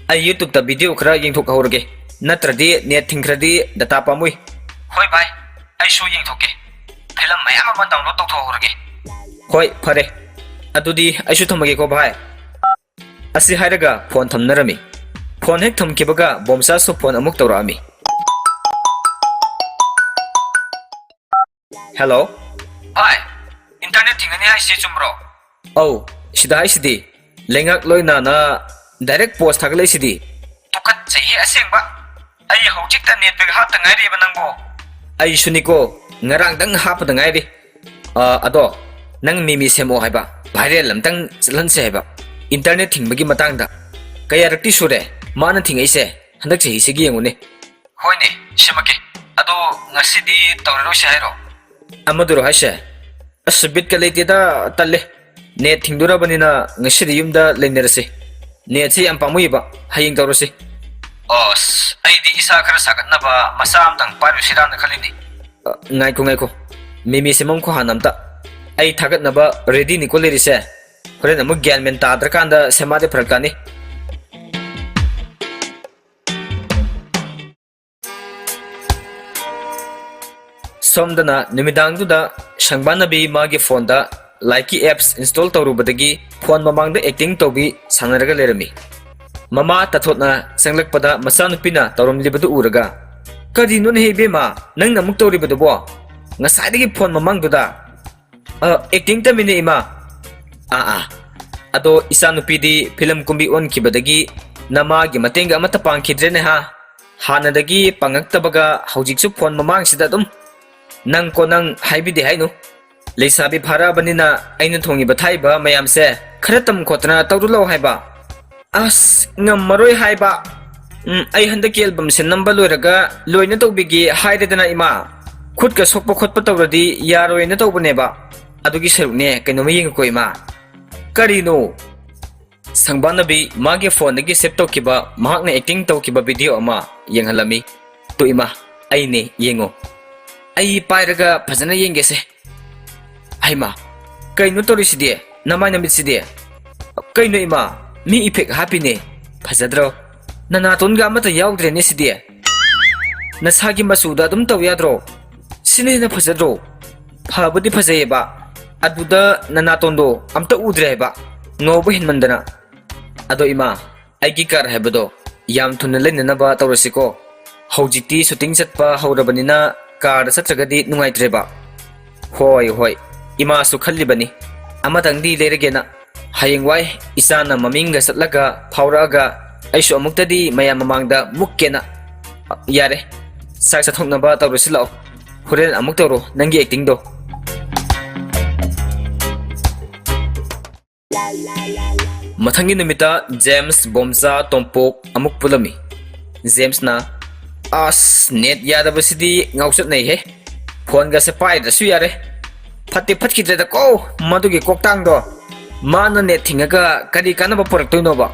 ꯑꯩ YouTubeꯇ ꯚꯤꯗꯤꯑꯣ ꯈꯔ ꯌꯦꯡꯊꯣꯛꯍꯧꯔꯒꯦ꯫ ꯅꯠꯇ꯭ꯔꯗꯤ ꯅꯦꯠ ꯊꯤꯡꯈ꯭ꯔꯗꯤ ꯗꯇꯥ ꯄꯥꯝꯃꯨꯏ꯫ ꯍꯣꯏ ꯚꯥꯏ, ꯑꯩꯁꯨ ꯌꯦꯡꯊꯣꯛꯀꯦ꯫ ꯐꯤꯂꯝ ꯃꯌꯥꯝ ꯑꯃ ꯗꯥꯎꯟꯂꯣꯗ ꯇꯧꯊꯣꯛꯍꯧꯔꯒꯦ꯫ ꯍꯣꯏ, ꯐꯔꯦ꯫ ꯑꯗꯨꯗꯤ ꯑꯩꯁꯨ ꯊꯝꯃꯒꯦꯀꯣ ꯚꯥꯏ꯫ ꯑꯁꯤ ꯍꯥꯏꯔꯒ ꯐꯣꯟ ꯊꯝꯅꯔꯝꯃꯤ꯫ ꯐꯣꯟ ꯍꯦꯛ ꯊꯝꯈꯤꯕꯒ ꯕꯣꯝꯆꯥꯁꯨ ꯐꯣꯟ ꯑꯃꯨꯛ ꯇꯧꯔꯛꯑꯝꯃꯤ꯫ ꯍꯦꯜꯂꯣ꯫ ꯚꯥꯏ, ꯏꯟꯇꯔꯅꯦꯠ ꯊꯤꯡꯒꯅꯤ ꯍꯥꯏꯁꯤ ꯆꯨꯝꯕ꯭ꯔꯣ? ꯑꯧ, ꯁꯤꯗ ꯍꯥꯏꯁꯤꯗꯤ꯫ ꯂꯩꯉꯥꯛ ꯂꯣꯏꯅꯅ ꯗꯥꯏꯔꯦꯛ ꯄꯣꯁ ꯊꯥꯒꯠꯂꯛꯏꯁꯤꯗꯤ꯫ ꯇꯨꯀꯠꯆꯩꯍꯦ ꯑꯁꯦꯡꯕ꯫ ꯑꯩ ꯍꯧꯖꯤꯛꯇ ꯅꯦꯠ ꯄꯦꯛ ꯍꯥꯞꯇ ꯉꯥꯏꯔꯤꯕ ꯅꯪꯕꯣ꯫ ꯑꯩꯁꯨꯅꯤꯀꯣ, ꯉꯔꯥꯡꯗꯪ ꯍꯥꯞꯄꯗ ꯉꯥꯏꯔꯤ꯫ ꯑ, ꯑꯗꯣ ꯅꯪ ꯃꯤꯃꯤ ꯁꯦꯝꯃꯛꯑꯣ ꯍꯥꯏꯕ, ꯚꯥꯏꯔꯦꯜ ꯑꯝꯇꯪ ꯆꯠꯍꯟꯁꯦ ꯍꯥꯏꯕ꯫ ꯏꯟꯇꯔꯅꯦꯠ ꯊꯤꯡꯕꯒꯤ ꯃꯇꯥꯡꯗ꯫ ꯀꯌꯥꯔꯛꯇꯤ ꯁꯨꯔꯦ ꯃꯥꯅ ꯊꯤꯡꯉꯛꯏꯁꯦ, ꯍꯟꯗꯛ ꯆꯍꯤꯁꯤꯒꯤ ꯌꯦꯡꯉꯨꯅꯦ꯫ ꯍꯣꯏꯅꯦ, ꯁꯦꯝꯃꯛꯀꯦ꯫ ꯑꯗꯣ ꯉꯁꯤꯗꯤ ꯇꯧꯔꯔꯣꯏꯁꯦ ꯍꯥꯏꯔꯣ? ꯑꯃꯗꯨꯔꯣ ꯍꯥꯏꯁꯦ? ꯑꯁ, ꯕꯤꯠꯀ ꯂꯩꯇꯦꯗ, ꯇꯜꯂꯦ꯫ ꯅꯦꯠ ꯊꯤꯡꯗꯣꯔꯕꯅꯤꯅ ꯉꯁꯤꯗꯤ ꯌꯨꯝꯗ ꯂꯩꯅꯔꯁꯤ꯫ ꯅꯦꯠꯁꯦ ꯌꯥꯝ ꯄꯥꯝꯃꯨꯏꯕ, ꯍꯌꯦꯡ ꯇꯧꯔꯁꯤ꯫ ꯑꯁ, ꯑꯩꯗꯤ ꯏꯁꯥ ꯈꯔ ꯁꯥꯒꯠꯅꯕ ꯃꯆꯥ ꯑꯝꯇꯪ ꯄꯥꯏꯔꯨꯁꯤꯔꯥꯅ ꯈꯜꯂꯤꯅꯤ꯫ ꯑ, ꯉꯥꯏꯈꯣ, ꯉꯥꯏꯈꯣ꯫ ꯃꯤꯃꯤ ꯁꯦꯝꯐꯝ ꯈꯣ ꯍꯥꯟꯅ ꯑꯝꯇ꯫ ꯑꯩ ꯊꯥꯒꯠꯅꯕ ꯔꯦꯗꯤꯅꯤꯀꯣ ꯂꯩꯔꯤꯁꯦ꯫ ꯍꯣꯔꯦꯟ ꯑꯃꯨꯛ ꯒ꯭ꯌꯥꯟ ꯃꯦꯟ ꯇꯥꯗ꯭ꯔꯀꯥꯟꯗ ꯁꯦꯝꯃꯛꯑꯗꯤ ꯐꯔꯛ ꯇꯥꯅꯤ꯫ ꯁꯣꯝꯗꯅ ꯅꯨꯃꯤꯗꯥꯡꯗꯨꯗ ꯁꯪꯕꯥꯅꯕꯤ ꯃꯥꯒꯤ ꯐꯣꯟꯗ ꯂꯥꯏꯛꯀꯤ ꯑꯦꯞꯁ ꯏꯟꯁꯇꯣꯜ ꯇꯧꯔꯨꯕꯗꯒꯤ ꯐꯣꯟ ꯃꯃꯥꯡꯗ ꯑꯦꯛꯇꯤꯡ ꯇꯧꯕꯤ ꯁꯥꯟꯅꯔꯒ ꯂꯩꯔꯝꯃꯤ꯫ ꯃꯃꯥ ꯇꯥꯊꯣꯠꯅ ꯆꯪꯂꯛꯄꯗ ꯃꯆꯥꯅꯨꯄꯤꯅ ꯇꯧꯔꯝꯂꯤꯕꯗꯨ ꯎꯔꯒ, "ꯀꯔꯤꯅꯣꯅꯦꯍꯦ ꯏꯕꯦꯝꯃ, ꯅꯪꯅ ꯑꯃꯨꯛ ꯇꯧꯔꯤꯕꯗꯨꯕꯣ? ꯉꯁꯥꯏꯗꯒꯤ ꯐꯣꯟ ꯃꯃꯥꯡꯗꯨꯗ?" "ꯑ, ꯑꯦꯛꯇꯤꯡ ꯇꯝꯃꯤꯅꯦ ꯏꯃꯥ꯫" "ꯑꯥ, ꯑꯥ, ꯑꯗꯣ ꯏꯆꯥꯅꯨꯄꯤꯗꯤ ꯐꯤꯂꯝ ꯀꯨꯝꯕꯤ ꯑꯣꯟꯈꯤꯕꯗꯒꯤ ꯅꯃꯥꯒꯤ ꯃꯇꯦꯡꯒ ꯑꯃꯠꯇ ꯄꯥꯡꯈꯤꯗ꯭ꯔꯦꯅꯦ ꯍꯥ? ꯍꯥꯟꯅꯗꯒꯤ ꯄꯥꯡꯉꯛꯇꯕꯒ ꯍꯧꯖꯤꯛꯁꯨ ꯐꯣꯟ ꯃꯃꯥꯡꯁꯤꯗ ꯑꯗꯨꯝ꯫ ꯅꯪ ꯀꯣ ꯅꯪ ꯍꯥꯏꯕꯤꯗꯦ ꯍꯥꯏꯅꯨ꯫ ꯂꯩꯁꯥꯕꯤ ꯐꯥꯔꯛꯑꯕꯅꯤꯅ ꯑꯩꯅ ꯊꯣꯡꯉꯤꯕ ꯊꯥꯛꯏꯕ ꯃꯌꯥꯝꯁꯦ ꯈꯔ ꯇꯝ ꯈꯣꯠꯇꯅ ꯇꯧꯔꯨ ꯂꯥꯎ ꯍꯥꯏꯕ꯫ ꯑꯁ, ꯉꯝꯃꯔꯣꯏ ꯍꯥꯏꯕ꯫ ꯎꯝ, ꯑꯩ ꯍꯟꯗꯛꯀꯤ ꯑꯦꯜꯕꯝꯁꯦ ꯅꯝꯕ ꯂꯣꯏꯔꯒ ꯂꯣꯏꯅ ꯇꯧꯕꯤꯒꯦ ꯍꯥꯏꯔꯦꯗꯅ ꯏꯃꯥ꯫ ꯈꯨꯠꯀ ꯁꯣꯛꯄ ꯈꯣꯠꯄ ꯇꯧꯔꯗꯤ ꯌꯥꯔꯣꯏꯅ ꯇꯧꯕꯅꯦꯕ꯫ ꯑꯗꯨꯒꯤ ꯁꯔꯨꯛꯅꯦ, ꯀꯩꯅꯣꯝꯃ ꯌꯦꯡꯉꯨꯀꯣ ꯏꯃꯥ꯫ ꯀꯔꯤꯅꯣ? ꯁꯪꯕꯥꯅꯕꯤ ꯃꯥꯒꯤ ꯐꯣꯟꯗꯒꯤ ꯁꯦꯞ ꯇꯧꯈꯤꯕ ꯃꯍꯥꯛꯅ ꯑꯦꯛꯇꯤꯡ ꯇꯧꯈꯤꯕ ꯚꯤꯗꯤꯑꯣ ꯑꯃ ꯌꯦꯡꯍꯜꯂꯝꯃꯤ꯫ ꯇꯨ ꯏꯃꯥ, ꯑꯩꯅꯦ, ꯌꯦꯡꯉꯣ꯫ ꯑꯩ ꯄꯥꯏꯔꯒ ꯐꯖꯅ ꯌꯦꯡꯒꯦꯁꯦ꯫ ꯍꯩꯃꯥ, ꯀꯩꯅꯣ ꯇꯧꯔꯤꯁꯤꯗꯤ? ꯅꯃꯥꯏ ꯅꯃꯤꯠꯁꯤꯗꯤ? ꯀꯩꯅꯣ ꯏꯃꯥ, ꯃꯤ ꯏꯐꯦꯛ ꯍꯥꯞꯄꯤꯅꯦ꯫ ꯐꯖꯗ꯭ꯔꯣ? ꯅꯅꯥꯇꯣꯟꯒ ꯑꯃꯠꯇ ꯌꯥꯎꯗ꯭ꯔꯦꯅꯦ ꯁꯤꯗꯤ꯫ ꯅꯁꯥꯒꯤ ꯃꯆꯨꯗ ꯑꯗꯨꯝ ꯇꯧ ꯌꯥꯗ꯭ꯔꯣ? ꯁꯤꯅ ꯍꯦꯟꯅ ꯐꯖꯗ꯭ꯔꯣ? ꯐꯕꯨꯗꯤ ꯐꯖꯩꯌꯦꯕ, ꯑꯗꯨꯗ ꯅꯅꯥꯇꯣꯟꯗꯣ ꯑꯝꯇ ꯎꯗ꯭ꯔꯦ ꯍꯥꯏꯕ, ꯉꯧꯕ ꯍꯦꯟꯃꯟꯗꯅ꯫ ꯑꯗꯣ ꯏꯃꯥ, ꯑꯩꯒꯤ ꯀꯥꯔ ꯍꯥꯏꯕꯗꯣ ꯌꯥꯝ ꯊꯨꯅ ꯂꯩꯅꯅꯕ ꯇꯧꯔꯁꯤꯀꯣ꯫ ꯍꯧꯖꯤꯛꯇꯤ ꯁꯨꯇꯤꯡ ꯆꯠꯄ ꯍꯧꯔꯕꯅꯤꯅ ꯀꯥꯔꯗ ꯆꯠꯇ꯭ꯔꯒꯗꯤ ꯅꯨꯡꯉꯥꯏꯇ꯭ꯔꯦꯕ꯫ ꯍꯣꯏ, ꯍꯣꯏ, ꯏꯃꯥꯁꯨ ꯈꯜꯂꯤꯕꯅꯤ ꯑꯃꯇꯪꯗꯤ ꯂꯩꯔꯒꯦꯅ꯫ ꯍꯌꯦꯡꯋꯥꯏ ꯏꯆꯥꯅ ꯃꯃꯤꯡꯒ ꯆꯠꯂꯒ ꯐꯥꯎꯔꯛꯑꯒ ꯑꯩꯁꯨ ꯑꯃꯨꯛꯇꯗꯤ ꯃꯌꯥꯝ ꯃꯃꯥꯡꯗ ꯃꯨꯛꯀꯦꯅ꯫ ꯌꯥꯔꯦ, ꯆꯥꯛ ꯆꯥꯊꯣꯛꯅꯕ ꯇꯧꯔꯁꯤ ꯂꯥꯛꯑꯣ꯫ ꯍꯣꯔꯦꯟ ꯑꯃꯨꯛ ꯇꯧꯔꯣ ꯅꯪꯒꯤ ꯑꯦꯛꯇꯤꯡꯗꯣ꯫ ꯃꯊꯪꯒꯤ ꯅꯨꯃꯤꯠꯇ ꯖꯦꯝꯁ, ꯕꯣꯝꯆꯥ, ꯇꯣꯝꯄꯣꯛ ꯑꯃꯨꯛ ꯄꯨꯜꯂꯝꯃꯤ꯫ ꯖꯦꯝꯁꯅ, "ꯑꯁ, ꯅꯦꯠ ꯌꯥꯗꯕꯁꯤꯗꯤ ꯉꯥꯎꯆꯠꯅꯩꯍꯦ꯫ ꯐꯣꯟꯒꯁꯦ ꯄꯥꯏꯗ꯭ꯔꯁꯨ ꯌꯥꯔꯦ꯫ ꯐꯠꯇꯤ ꯐꯠꯈꯤꯗ꯭ꯔꯦꯗꯀꯣ ꯃꯗꯨꯒꯤ ꯀꯣꯛꯇꯥꯡꯗꯣ꯫ ꯃꯥꯅ ꯅꯦꯠ ꯊꯤꯡꯉꯒ ꯀꯔꯤ ꯀꯥꯟꯅꯕ ꯄꯨꯔꯛꯇꯣꯏꯅꯣꯕ?"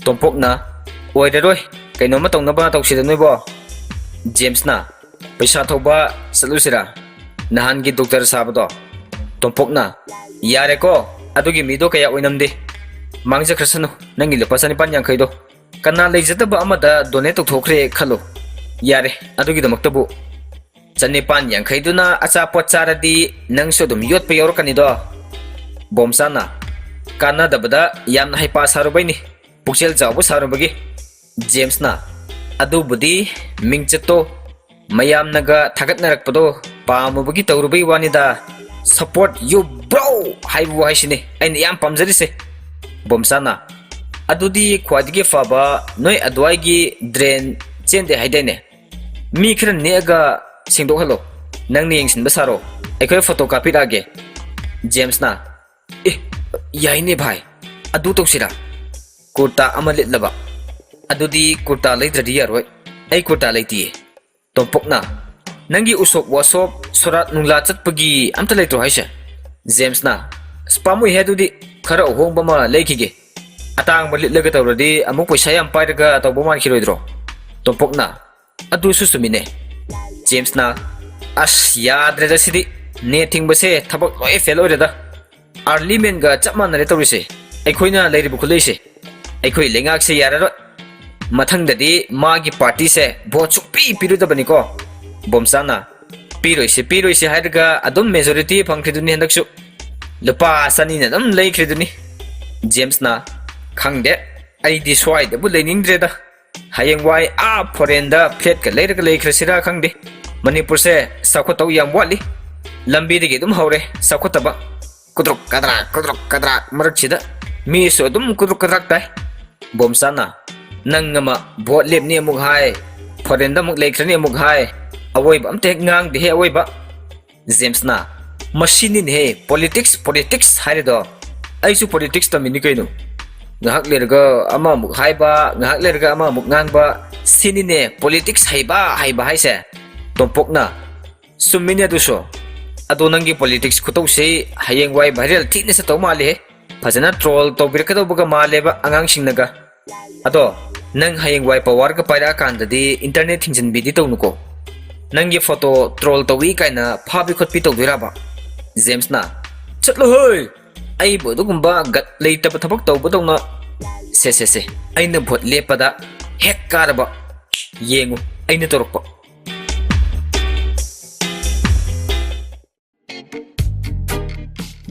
ꯇꯣꯝꯄꯣꯛꯅ, "ꯑꯣꯏꯔꯔꯣꯏ, ꯀꯩꯅꯣꯝꯃ ꯇꯧꯅꯕ ꯇꯧꯁꯤꯗ ꯅꯣꯏꯕꯣ꯫" ꯖꯦꯝꯁꯅ, "ꯄꯩꯁꯥ ꯊꯧꯕ ꯆꯠꯂꯨꯁꯤꯔꯥ? ꯅꯍꯥꯟꯒꯤ ꯗꯣꯛꯇꯔ ꯁꯥꯕꯗꯣ?" ꯇꯣꯝꯄꯣꯛꯅ, "ꯌꯥꯔꯦꯀꯣ, ꯑꯗꯨꯒꯤ ꯃꯤꯗꯣ ꯀꯌꯥ ꯑꯣꯏꯅꯝꯗꯦ꯫ ꯃꯥꯡꯖꯈ꯭ꯔꯁꯅꯨ ꯅꯪꯒꯤ ꯂꯨꯄꯥ ꯆꯅꯤꯄꯥꯟ ꯌꯥꯡꯈꯩꯗꯣ꯫ ꯀꯅꯥ ꯂꯩꯖꯗꯕ ꯑꯃꯗ ꯗꯣꯅꯦꯠ ꯇꯧꯊꯣꯛꯈ꯭ꯔꯦ ꯈꯜꯂꯣ꯫ ꯌꯥꯔꯦ, ꯑꯗꯨꯒꯤꯗꯃꯛꯇꯕꯨ ꯆꯅꯤꯄꯥꯟ ꯌꯥꯡꯈꯩꯗꯨꯅ ꯑꯆꯥꯄꯣꯠ ꯆꯥꯔꯗꯤ ꯅꯪꯁꯨ ꯑꯗꯨꯝ ꯌꯣꯠꯄ ꯌꯥꯎꯔꯛꯀꯅꯤꯗꯣ꯫" ꯕꯣꯝꯆꯥꯅ, "ꯀꯥꯟꯅꯗꯕꯗ ꯌꯥꯝꯅ ꯍꯩꯄꯥ ꯁꯥꯔꯨꯕꯩꯅꯤ, ꯄꯨꯛꯆꯦꯜ ꯆꯥꯎꯕ ꯁꯥꯔꯨꯕꯒꯤ꯫" ꯖꯦꯝꯁꯅ, "ꯑꯗꯨꯕꯨꯗꯤ ꯃꯤꯡꯆꯠꯇꯣ ꯃꯌꯥꯝꯅꯒ ꯊꯥꯒꯠꯅꯔꯛꯄꯗꯣ ꯄꯥꯝꯃꯨꯕꯒꯤ ꯇꯧꯔꯨꯕꯩ ꯋꯥꯅꯤꯗ꯫ Support you bro ꯍꯥꯏꯕ ꯋꯥꯍꯩꯁꯤꯅꯤ ꯑꯩꯅ ꯌꯥꯝ ꯄꯥꯝꯖꯔꯤꯁꯦ꯫ ꯕꯣꯝꯆꯥꯅ, "ꯑꯗꯨꯗꯤ ꯈ꯭ꯋꯥꯏꯗꯒꯤ ꯐꯕ ꯅꯣꯏ ꯑꯗꯨꯋꯥꯏꯒꯤ drain ꯆꯦꯟꯗꯦ ꯍꯥꯏꯗꯥꯏꯅꯦ? ꯃꯤ ꯈꯔ ꯅꯦꯛꯑꯒ ꯁꯦꯡꯗꯣꯛꯍꯜꯂꯣ꯫ ꯅꯪꯅ ꯌꯦꯡꯁꯤꯟꯕ ꯁꯥꯔꯣ꯫ ꯑꯩꯈꯣꯏ ꯐꯣꯇꯣ ꯀꯥꯞꯄꯤꯔꯛꯑꯒꯦ꯫" ꯖꯦꯝꯁꯅ, "ꯑꯦ, ꯌꯥꯏꯅꯦ ꯚꯥꯏ, ꯑꯗꯨ ꯇꯧꯁꯤꯔꯥ?" ꯀꯨꯔꯇꯥ ꯑꯃ ꯂꯤꯠꯂꯕ, "ꯑꯗꯨꯗꯤ ꯀꯨꯔꯇꯥ ꯂꯩꯗ꯭ꯔꯗꯤ ꯌꯥꯔꯣꯏ꯫ ꯑꯩ ꯀꯨꯔꯇꯥ ꯂꯩꯇꯤꯌꯦ꯫" ꯇꯣꯝꯄꯣꯛꯅ, "ꯅꯪꯒꯤ ꯎꯁꯣꯞ ꯋꯥꯁꯣꯞ ꯁꯣꯔꯥꯠ ꯅꯨꯡꯂꯥ ꯆꯠꯄꯒꯤ ꯑꯝꯇ ꯂꯩꯇ꯭ꯔꯣ ꯍꯥꯏꯁꯦ?" ꯖꯦꯝꯁꯅ, "ꯑꯁ, ꯄꯥꯝꯃꯨꯏꯍꯦ, ꯑꯗꯨꯗꯤ ꯈꯔ ꯑꯍꯣꯡꯕ ꯑꯃ ꯂꯩꯈꯤꯒꯦ꯫ ꯑꯇꯥꯡꯕ ꯂꯤꯠꯂꯒ ꯇꯧꯔꯗꯤ ꯑꯃꯨꯛ ꯄꯩꯁꯥ ꯌꯥꯝ ꯄꯥꯏꯔꯒ ꯇꯧꯕ ꯃꯥꯟꯈꯤꯔꯣꯏꯗ꯭ꯔꯣ?" ꯇꯣꯝꯄꯣꯛꯅ, "ꯑꯗꯨꯁꯨ ꯆꯨꯝꯃꯤꯅꯦ꯫" ꯖꯦꯝꯁꯅ, "ꯑꯁ, ꯌꯥꯗ꯭ꯔꯦꯗ ꯁꯤꯗꯤ꯫ ꯅꯦꯠ ꯊꯤꯡꯕꯁꯦ ꯊꯕꯛ ꯂꯣꯏ ꯐꯦꯜ ꯑꯣꯏꯔꯦꯗ꯫ ꯑꯥꯔꯂꯤ ꯃꯦꯟꯒ ꯆꯞ ꯃꯥꯟꯅꯔꯦ ꯇꯧꯔꯤꯁꯦ꯫ ꯑꯩꯈꯣꯏꯅ ꯂꯩꯔꯤꯕ ꯈꯨꯠꯂꯩꯁꯦ꯫ ꯑꯩꯈꯣꯏ ꯂꯩꯉꯥꯛꯁꯦ ꯌꯥꯔꯔꯣꯏ꯫ ꯃꯊꯪꯗꯗꯤ ꯃꯥꯒꯤ ꯄꯥꯔꯇꯤꯁꯦ ꯚꯣꯠ ꯁꯨꯡꯄꯤ ꯄꯤꯔꯨꯗꯕꯅꯤꯀꯣ꯫" ꯕꯣꯝꯆꯥꯅ, "ꯄꯤꯔꯣꯏꯁꯦ, ꯄꯤꯔꯣꯏꯁꯦ ꯍꯥꯏꯔꯒ ꯑꯗꯨꯝ ꯃꯦꯖꯣꯔꯤꯇꯤ ꯐꯪꯈ꯭ꯔꯤꯗꯨꯅꯤ ꯍꯟꯗꯛꯁꯨ꯫ ꯂꯨꯄꯥ ꯆꯅꯤꯅ ꯑꯗꯨꯝ ꯂꯩꯈ꯭ꯔꯤꯗꯨꯅꯤ꯫" ꯖꯦꯝꯁꯅ, "ꯈꯪꯗꯦ, ꯑꯩꯗꯤ ꯁ꯭ꯋꯥꯏꯗꯕꯨ ꯂꯩꯅꯤꯡꯗ꯭ꯔꯦꯗ꯫ ꯍꯌꯦꯡꯋꯥꯏ ꯑꯥ ꯐꯣꯔꯦꯟꯗ ꯐ꯭ꯂꯦꯠꯀ ꯂꯩꯔꯒ ꯂꯩꯈ꯭ꯔꯁꯤꯔꯥ ꯈꯪꯗꯦ꯫ ꯃꯅꯤꯄꯨꯔꯁꯦ ꯆꯥꯎꯈꯠꯇꯧ ꯌꯥꯝ ꯋꯥꯠꯂꯤ꯫ ꯂꯝꯕꯤꯗꯒꯤ ꯑꯗꯨꯝ ꯍꯧꯔꯦ ꯆꯥꯎꯈꯠꯇꯕ꯫ ꯀꯨꯗ꯭ꯔꯨꯛ ꯀꯗ꯭ꯔꯥꯛ, ꯀꯨꯗ꯭ꯔꯨꯛ ꯀꯗ꯭ꯔꯥꯛ ꯃꯔꯛꯁꯤꯗ ꯃꯤꯁꯨ ꯑꯗꯨꯝ ꯀꯨꯗ꯭ꯔꯨꯛ ꯀꯗ꯭ꯔꯥꯛ ꯇꯥꯏ꯫" ꯕꯣꯝꯆꯥꯅ, "ꯅꯪ ꯑꯃ ꯚꯣꯠ ꯂꯦꯞꯅꯤ ꯑꯃꯨꯛ ꯍꯥꯏ, ꯐꯣꯔꯦꯟꯗ ꯑꯃꯨꯛ ꯂꯩꯈ꯭ꯔꯅꯤ ꯑꯃꯨꯛ ꯍꯥꯏ, ꯑꯋꯣꯏꯕ ꯑꯝꯇ ꯍꯦꯛ ꯉꯥꯡꯗꯦꯍꯦ ꯑꯋꯣꯏꯕ꯫" ꯖꯦꯝꯁꯅ, "ꯃꯁꯤꯅꯤꯅꯦꯍꯦ politics, politics ꯍꯥꯏꯔꯤꯗꯣ꯫ ꯑꯩꯁꯨ politics ꯇꯝꯃꯤꯅꯤ ꯀꯩꯅꯣ꯫ ꯉꯥꯏꯍꯥꯛ ꯂꯩꯔꯒ ꯑꯃꯃꯨꯛ ꯍꯥꯏꯕ, ꯉꯥꯏꯍꯥꯛ ꯂꯩꯔꯒ ꯑꯃꯃꯨꯛ ꯉꯥꯡꯕ, ꯁꯤꯅꯤꯅꯦ politics ꯍꯩꯕ ꯍꯩꯕ ꯍꯥꯏꯁꯦ꯫" ꯇꯣꯝꯄꯣꯛꯅ, "ꯆꯨꯝꯃꯤꯅꯦ ꯑꯗꯨꯁꯨ꯫ ꯑꯗꯣ ꯅꯪꯒꯤ politics ꯈꯨꯇꯧꯁꯤ ꯍꯌꯦꯡꯋꯥꯏ viral ꯊꯤꯅ ꯆꯠꯇꯧ ꯃꯥꯜꯂꯦꯍꯦ꯫ ꯐꯖꯅ troll ꯇꯧꯕꯤꯔꯛꯀꯗꯧꯕꯒ ꯃꯥꯜꯂꯦꯕ ꯑꯉꯥꯡꯁꯤꯡꯅꯒ꯫ ꯑꯗꯣ ꯅꯪ ꯍꯌꯦꯡꯋꯥꯏ powerꯒ ꯄꯥꯏꯔꯛꯑꯀꯥꯟꯗꯗꯤ internet ꯊꯤꯡꯖꯤꯟꯕꯤꯗꯤ ꯇꯧꯅꯨꯀꯣ꯫ ꯅꯪꯒꯤ photo troll ꯇꯧꯏ ꯀꯥꯏꯅ ꯐꯥꯕꯤ ꯈꯣꯠꯄꯤ ꯇꯧꯗꯣꯏꯔꯕ?" ꯖꯦꯝꯁꯅ, "ꯆꯠꯂꯣꯍꯦ! ꯑꯩꯕꯨ ꯑꯗꯨꯒꯨꯝꯕ gut ꯂꯩꯇꯕ ꯊꯕꯛ ꯇꯧꯕꯗꯧꯅ꯫ ꯁꯦ, ꯁꯦ, ꯁꯦ, ꯑꯩꯅ ꯚꯣꯠ ꯂꯦꯞꯄꯗ ꯍꯦꯛ ꯀꯥꯔꯕ ꯌꯦꯡꯉꯨ, ꯑꯩꯅ ꯇꯧꯔꯛꯄ꯫"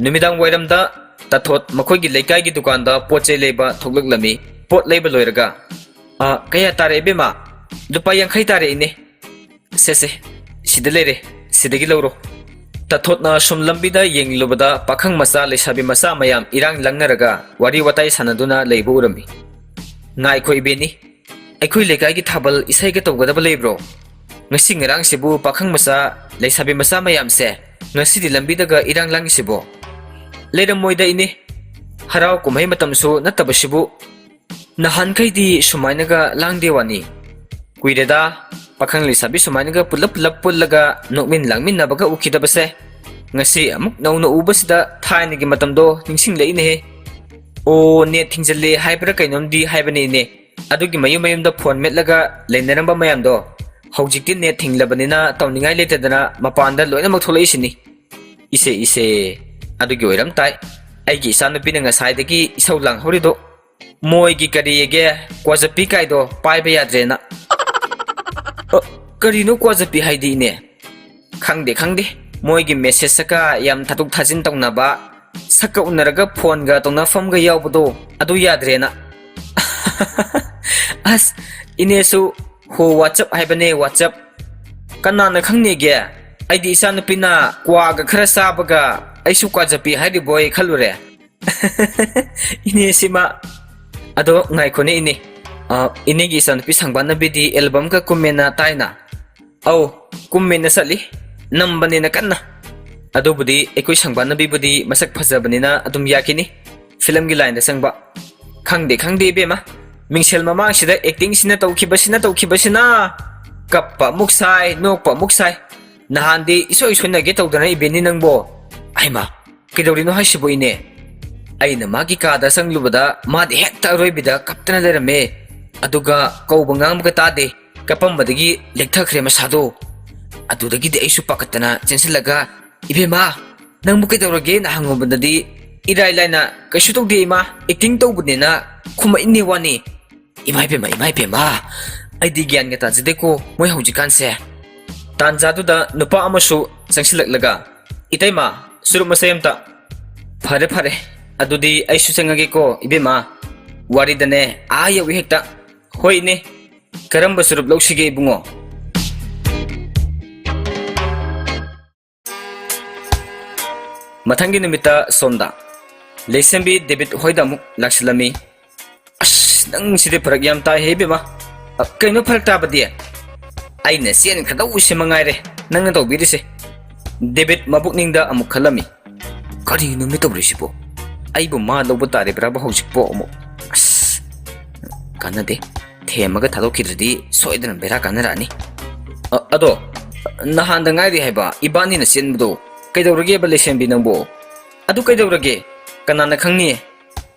ꯅꯨꯃꯤꯗꯥꯡ ꯋꯥꯏꯔꯝꯗ ꯇꯥꯊꯣꯠ ꯃꯈꯣꯏꯒꯤ ꯂꯩꯀꯥꯏꯒꯤ ꯗꯨꯀꯥꯟꯗ ꯄꯣꯠ ꯆꯩ ꯂꯩꯕ ꯊꯣꯛꯂꯛꯂꯝꯃꯤ꯫ ꯄꯣꯠ ꯂꯩꯕ ꯂꯣꯏꯔꯒ, "ꯑ, ꯀꯌꯥ ꯇꯥꯔꯦ ꯏꯕꯦꯝꯃ?" "ꯂꯨꯄꯥ ꯌꯥꯡꯈꯩ ꯇꯥꯔꯦ ꯏꯅꯦ꯫" "ꯁꯦ, ꯁꯦ, ꯁꯤꯗ ꯂꯩꯔꯦ, ꯁꯤꯗꯒꯤ ꯂꯧꯔꯣ꯫" ꯇꯊꯣꯠꯅ ꯁꯨꯝ ꯂꯝꯕꯤꯗ ꯌꯦꯡꯂꯨꯕꯗ ꯄꯥꯈꯪ ꯃꯆꯥ, ꯂꯩꯁꯥꯕꯤ ꯃꯆꯥ ꯃꯌꯥꯝ ꯏꯔꯥꯡ ꯂꯪꯅꯔꯒ ꯋꯥꯔꯤ ꯋꯥꯇꯥꯏ ꯁꯥꯟꯅꯗꯨꯅ ꯂꯩꯕ ꯎꯔꯝꯃꯤ꯫ "ꯉꯥꯏꯈꯣ ꯏꯕꯦꯟꯅꯤ, ꯑꯩꯈꯣꯏ ꯂꯩꯀꯥꯏꯒꯤ ꯊꯥꯕꯜ ꯏꯁꯩꯒ ꯇꯧꯒꯗꯕ ꯂꯩꯕ꯭ꯔꯣ? ꯉꯁꯤ ꯉꯔꯥꯡꯁꯤꯕꯨ ꯄꯥꯈꯪ ꯃꯆꯥ, ꯂꯩꯁꯥꯕꯤ ꯃꯆꯥ ꯃꯌꯥꯝꯁꯦ ꯉꯁꯤꯗꯤ ꯂꯝꯕꯤꯗꯒ ꯏꯔꯥꯡ ꯂꯪꯉꯤꯁꯤꯕꯣ?" "ꯂꯩꯔꯝꯃꯣꯏꯗ ꯏꯅꯦ, ꯍꯔꯥꯎ ꯀꯨꯝꯍꯩ ꯃꯇꯝꯁꯨ ꯅꯠꯇꯕꯁꯤꯕꯨ꯫ ꯅꯍꯥꯟꯈꯩꯗꯤ ꯁꯨꯃꯥꯏꯅꯒ ꯂꯥꯡꯗꯦ ꯋꯥꯅꯤ꯫ ꯀꯨꯏꯔꯦꯗ, ꯄꯥꯈꯪ ꯂꯩꯁꯥꯕꯤ ꯁꯨꯃꯥꯏꯅꯒ ꯄꯨꯜꯂꯞ ꯄꯨꯜꯂꯞ ꯄꯨꯜꯂꯒ ꯅꯣꯛꯃꯤꯟ ꯂꯥꯡꯃꯤꯟꯅꯕꯒ ꯎꯈꯤꯗꯕꯁꯦ꯫ ꯉꯁꯤ ꯑꯃꯨꯛ ꯅꯧꯅ ꯎꯕꯁꯤꯗ ꯊꯥꯏꯅꯒꯤ ꯃꯇꯝꯗꯣ ꯅꯤꯡꯁꯤꯡꯂꯛꯏꯅꯦꯍꯦ꯫ ꯑꯣ, ꯅꯦꯠ ꯊꯤꯡꯖꯤꯜꯂꯦ ꯍꯥꯏꯕ꯭ꯔꯥ ꯀꯩꯅꯣꯝꯗꯤ ꯍꯥꯏꯕꯅꯤꯅꯦ꯫ ꯑꯗꯨꯒꯤ ꯃꯌꯨꯝ ꯃꯌꯨꯝꯗ ꯐꯣꯟ ꯃꯦꯠꯂꯒ ꯂꯩꯅꯔꯝꯕ ꯃꯌꯥꯝꯗꯣ ꯍꯧꯖꯤꯛꯇꯤ ꯅꯦꯠ ꯊꯤꯡꯂꯕꯅꯤꯅ ꯇꯧꯅꯤꯡꯉꯥꯏ ꯂꯩꯇꯗꯅ ꯃꯄꯥꯟꯗ ꯂꯣꯏꯅꯃꯛ ꯊꯣꯛꯂꯛꯏꯁꯤꯅꯤ꯫ ꯏꯁꯦ, ꯏꯁꯦ, ꯑꯗꯨꯒꯤ ꯑꯣꯏꯔꯝ ꯇꯥꯏ꯫ ꯑꯩꯒꯤ ꯏꯆꯥꯅꯨꯄꯤꯅ ꯉꯁꯥꯏꯗꯒꯤ ꯏꯁꯧ ꯂꯥꯡꯍꯧꯔꯤꯗꯣ꯫ ꯃꯣꯏꯒꯤ ꯀꯔꯤꯒꯦ, ꯀ꯭ꯋꯥꯖꯄꯤ ꯀꯥꯏꯗꯣ ꯄꯥꯏꯕ ꯌꯥꯗ꯭ꯔꯦꯅ꯫ ꯑ, ꯀꯔꯤꯅꯣ ꯀ꯭ꯋꯥꯖꯄꯤ ꯍꯥꯏꯗꯤ, ꯏꯅꯦ? ꯈꯪꯗꯦ, ꯈꯪꯗꯦ꯫ ꯃꯣꯏꯒꯤ ꯃꯦꯁꯦꯖꯀ ꯌꯥꯝ ꯊꯥꯗꯣꯛ ꯊꯥꯖꯤꯟ ꯇꯧꯅꯕ, ꯁꯛꯀ ꯎꯅꯔꯒ ꯐꯣꯟꯒ ꯇꯧꯅꯐꯝꯒ ꯌꯥꯎꯕꯗꯣ, ꯑꯗꯨ ꯌꯥꯗ꯭ꯔꯦꯅ꯫ ꯑꯁ, ꯏꯅꯦꯁꯨ ꯍꯣ, WhatsApp ꯍꯥꯏꯕꯅꯦ, WhatsApp꯫ ꯀꯅꯥꯅ ꯈꯪꯅꯤꯒꯦ? ꯑꯩꯗꯤ ꯏꯆꯥꯅꯨꯄꯤꯅ ꯀ꯭ꯋꯥꯒ ꯈꯔ ꯆꯥꯕꯒ ꯑꯩꯁꯨ ꯀ꯭ꯋꯥꯖꯄꯤ ꯍꯥꯏꯔꯤꯕꯣꯏ ꯈꯜꯂꯨꯔꯦ꯫ ꯏꯅꯦꯁꯤꯃ꯫ ꯑꯗꯣ ꯉꯥꯏꯈꯣꯅꯦ ꯏꯅꯦ꯫ ꯑ, ꯏꯅꯦꯒꯤ ꯏꯆꯥꯅꯨꯄꯤ ꯁꯪꯕꯥꯅꯕꯤꯗꯤ ꯑꯦꯜꯕꯝꯒ ꯀꯨꯝꯃꯦꯅ ꯇꯥꯏꯅ? ꯑꯧ, ꯀꯨꯝꯃꯦꯅ ꯆꯠꯂꯤ꯫ ꯅꯝꯕꯅꯦꯅ ꯀꯟꯅ꯫ ꯑꯗꯨꯕꯨꯗꯤ ꯑꯩꯈꯣꯏ ꯁꯪꯕꯥꯅꯕꯤꯕꯨꯗꯤ ꯃꯁꯛ ꯐꯖꯕꯅꯤꯅ ꯑꯗꯨꯝ ꯌꯥꯈꯤꯅꯤ꯫ ꯐꯤꯂꯝꯒꯤ ꯂꯥꯏꯟꯗ ꯆꯪꯕ꯫ ꯈꯪꯗꯦ, ꯈꯪꯗꯦ ꯏꯕꯦꯝꯃ꯫ ꯃꯤꯡꯁꯦꯜ ꯃꯃꯥꯡꯁꯤꯗ ꯑꯦꯛꯇꯤꯡꯁꯤꯅ ꯇꯧꯈꯤꯕꯁꯤꯅ, ꯇꯧꯈꯤꯕꯁꯤꯅ꯫ ꯀꯞꯄ ꯑꯃꯨꯛ ꯁꯥꯏ, ꯅꯣꯛꯄ ꯑꯃꯨꯛ ꯁꯥꯏ꯫ ꯅꯍꯥꯟꯗꯤ ꯏꯁꯣꯏ ꯁꯣꯏꯅꯒꯦ ꯇꯧꯗꯅ ꯏꯕꯦꯟꯅꯤ ꯅꯪꯕꯣ꯫ ꯍꯩꯃꯥ, ꯀꯩꯗꯧꯔꯤꯅꯣ ꯍꯥꯏꯁꯤꯕꯨ ꯏꯅꯦ? ꯑꯩꯅ ꯃꯥꯒꯤ ꯀꯥꯗ ꯆꯪꯂꯨꯕꯗ ꯃꯥꯗꯤ ꯍꯦꯛꯇ ꯑꯔꯣꯏꯕꯤꯗ ꯀꯞꯇꯅ ꯂꯩꯔꯝꯃꯦ꯫ ꯑꯗꯨꯒ ꯀꯧꯕ ꯉꯥꯡꯕꯒ ꯇꯥꯗꯦ꯫ ꯀꯞꯄꯝꯕꯗꯒꯤ ꯂꯦꯛꯊꯈ꯭ꯔꯦ ꯃꯁꯥꯗꯣ꯫ ꯑꯗꯨꯗꯒꯤꯗꯤ ꯑꯩꯁꯨ ꯄꯥꯈꯠꯇꯅ ꯆꯦꯟꯁꯤꯜꯂꯒ, "ꯏꯕꯦꯝꯃ, ꯅꯪꯕꯨ ꯀꯩꯗꯧꯔꯒꯦꯅ?" ꯍꯪꯉꯨꯕꯗꯗꯤ ꯏꯔꯥꯏ ꯂꯥꯏꯅ, "ꯀꯩꯁꯨ ꯇꯧꯗꯦ ꯏꯃꯥ, ꯑꯦꯛꯇꯤꯡ ꯇꯧꯕꯅꯦꯅ" ꯈꯨꯝꯃꯛꯏꯅꯦ ꯋꯥꯅꯤ꯫ ꯏꯃꯥ ꯏꯕꯦꯝꯃ, ꯏꯃꯥ ꯏꯕꯦꯝꯃ, ꯑꯩꯗꯤ ꯒ꯭ꯌꯥꯟꯒ ꯇꯥꯖꯗꯦꯀꯣ ꯃꯣꯏ ꯍꯧꯖꯤꯛꯀꯥꯟꯁꯦ꯫ ꯇꯥꯟꯖꯥꯗꯨꯗ ꯅꯨꯄꯥ ꯑꯃꯁꯨ ꯆꯪꯁꯤꯜꯂꯛꯂꯒ, "ꯏꯇꯩꯃ, ꯆꯨꯔꯨꯞ ꯃꯆꯩ ꯑꯝꯇ"꯫ "ꯐꯔꯦ, ꯐꯔꯦ, ꯑꯗꯨꯗꯤ ꯑꯩꯁꯨ ꯆꯪꯉꯒꯦꯀꯣ ꯏꯕꯦꯝꯃ꯫ ꯋꯥꯔꯤꯗꯅꯦ ꯑꯥ ꯌꯧꯏ ꯍꯦꯛꯇ"꯫ "ꯍꯣꯏ ꯏꯅꯦ, ꯀꯔꯝꯕ ꯆꯨꯔꯨꯞ ꯂꯧꯁꯤꯒꯦ ꯏꯕꯨꯡꯉꯣ?" ꯃꯊꯪꯒꯤ ꯅꯨꯃꯤꯠꯇ ꯁꯣꯝꯗ ꯂꯩꯁꯦꯝꯕꯤ ꯗꯦꯕꯤꯠ ꯍꯣꯏꯗ ꯑꯃꯨꯛ ꯂꯥꯛꯁꯤꯜꯂꯝꯃꯤ꯫ "ꯑꯁ, ꯅꯪꯁꯤꯗꯤ ꯐꯔꯛ ꯌꯥꯝ ꯇꯥꯏꯍꯦ ꯏꯕꯦꯝꯃ꯫ ꯑ, ꯀꯩꯅꯣ ꯐꯔꯛ ꯇꯥꯕꯗꯤ? ꯑꯩꯅ ꯆꯦꯟꯈ꯭ꯔꯗꯧꯁꯤ ꯃꯉꯥꯏꯔꯦ ꯅꯪꯅ ꯇꯧꯕꯤꯔꯤꯁꯦ꯫" ꯗꯦꯕꯤꯠ ꯃꯕꯨꯛꯅꯤꯡꯗ ꯑꯃꯨꯛ ꯈꯜꯂꯝꯃꯤ꯫ "ꯀꯔꯤꯅꯣ ꯃꯤ ꯇꯧꯔꯤꯁꯤꯕꯣ? ꯑꯩꯕꯨ ꯃꯥ ꯂꯧꯕ ꯇꯥꯔꯤꯕ꯭ꯔꯥꯕ ꯍꯧꯖꯤꯛꯄꯣ ꯑꯃꯨꯛ? ꯑꯁ, ꯀꯥꯟꯅꯗꯦ꯫ ꯊꯦꯝꯃꯒ ꯊꯥꯗꯣꯛꯈꯤꯗ꯭ꯔꯗꯤ ꯁꯣꯏꯗꯅ ꯕꯦꯔꯥ ꯀꯥꯟꯅꯔꯛꯑꯅꯤ꯫ ꯑ, ꯑꯗꯣ, ꯅꯍꯥꯟꯗ ꯉꯥꯏꯔꯤ ꯍꯥꯏꯕ ꯏꯕꯥꯅꯤꯅ ꯆꯦꯟꯕꯗꯣ ꯀꯩꯗꯧꯔꯒꯦꯕ ꯂꯩꯁꯦꯝꯕꯤ ꯅꯪꯕꯣ? ꯑꯗꯨ ꯀꯩꯗꯧꯔꯒꯦ? ꯀꯅꯥꯅ ꯈꯪꯅꯤ?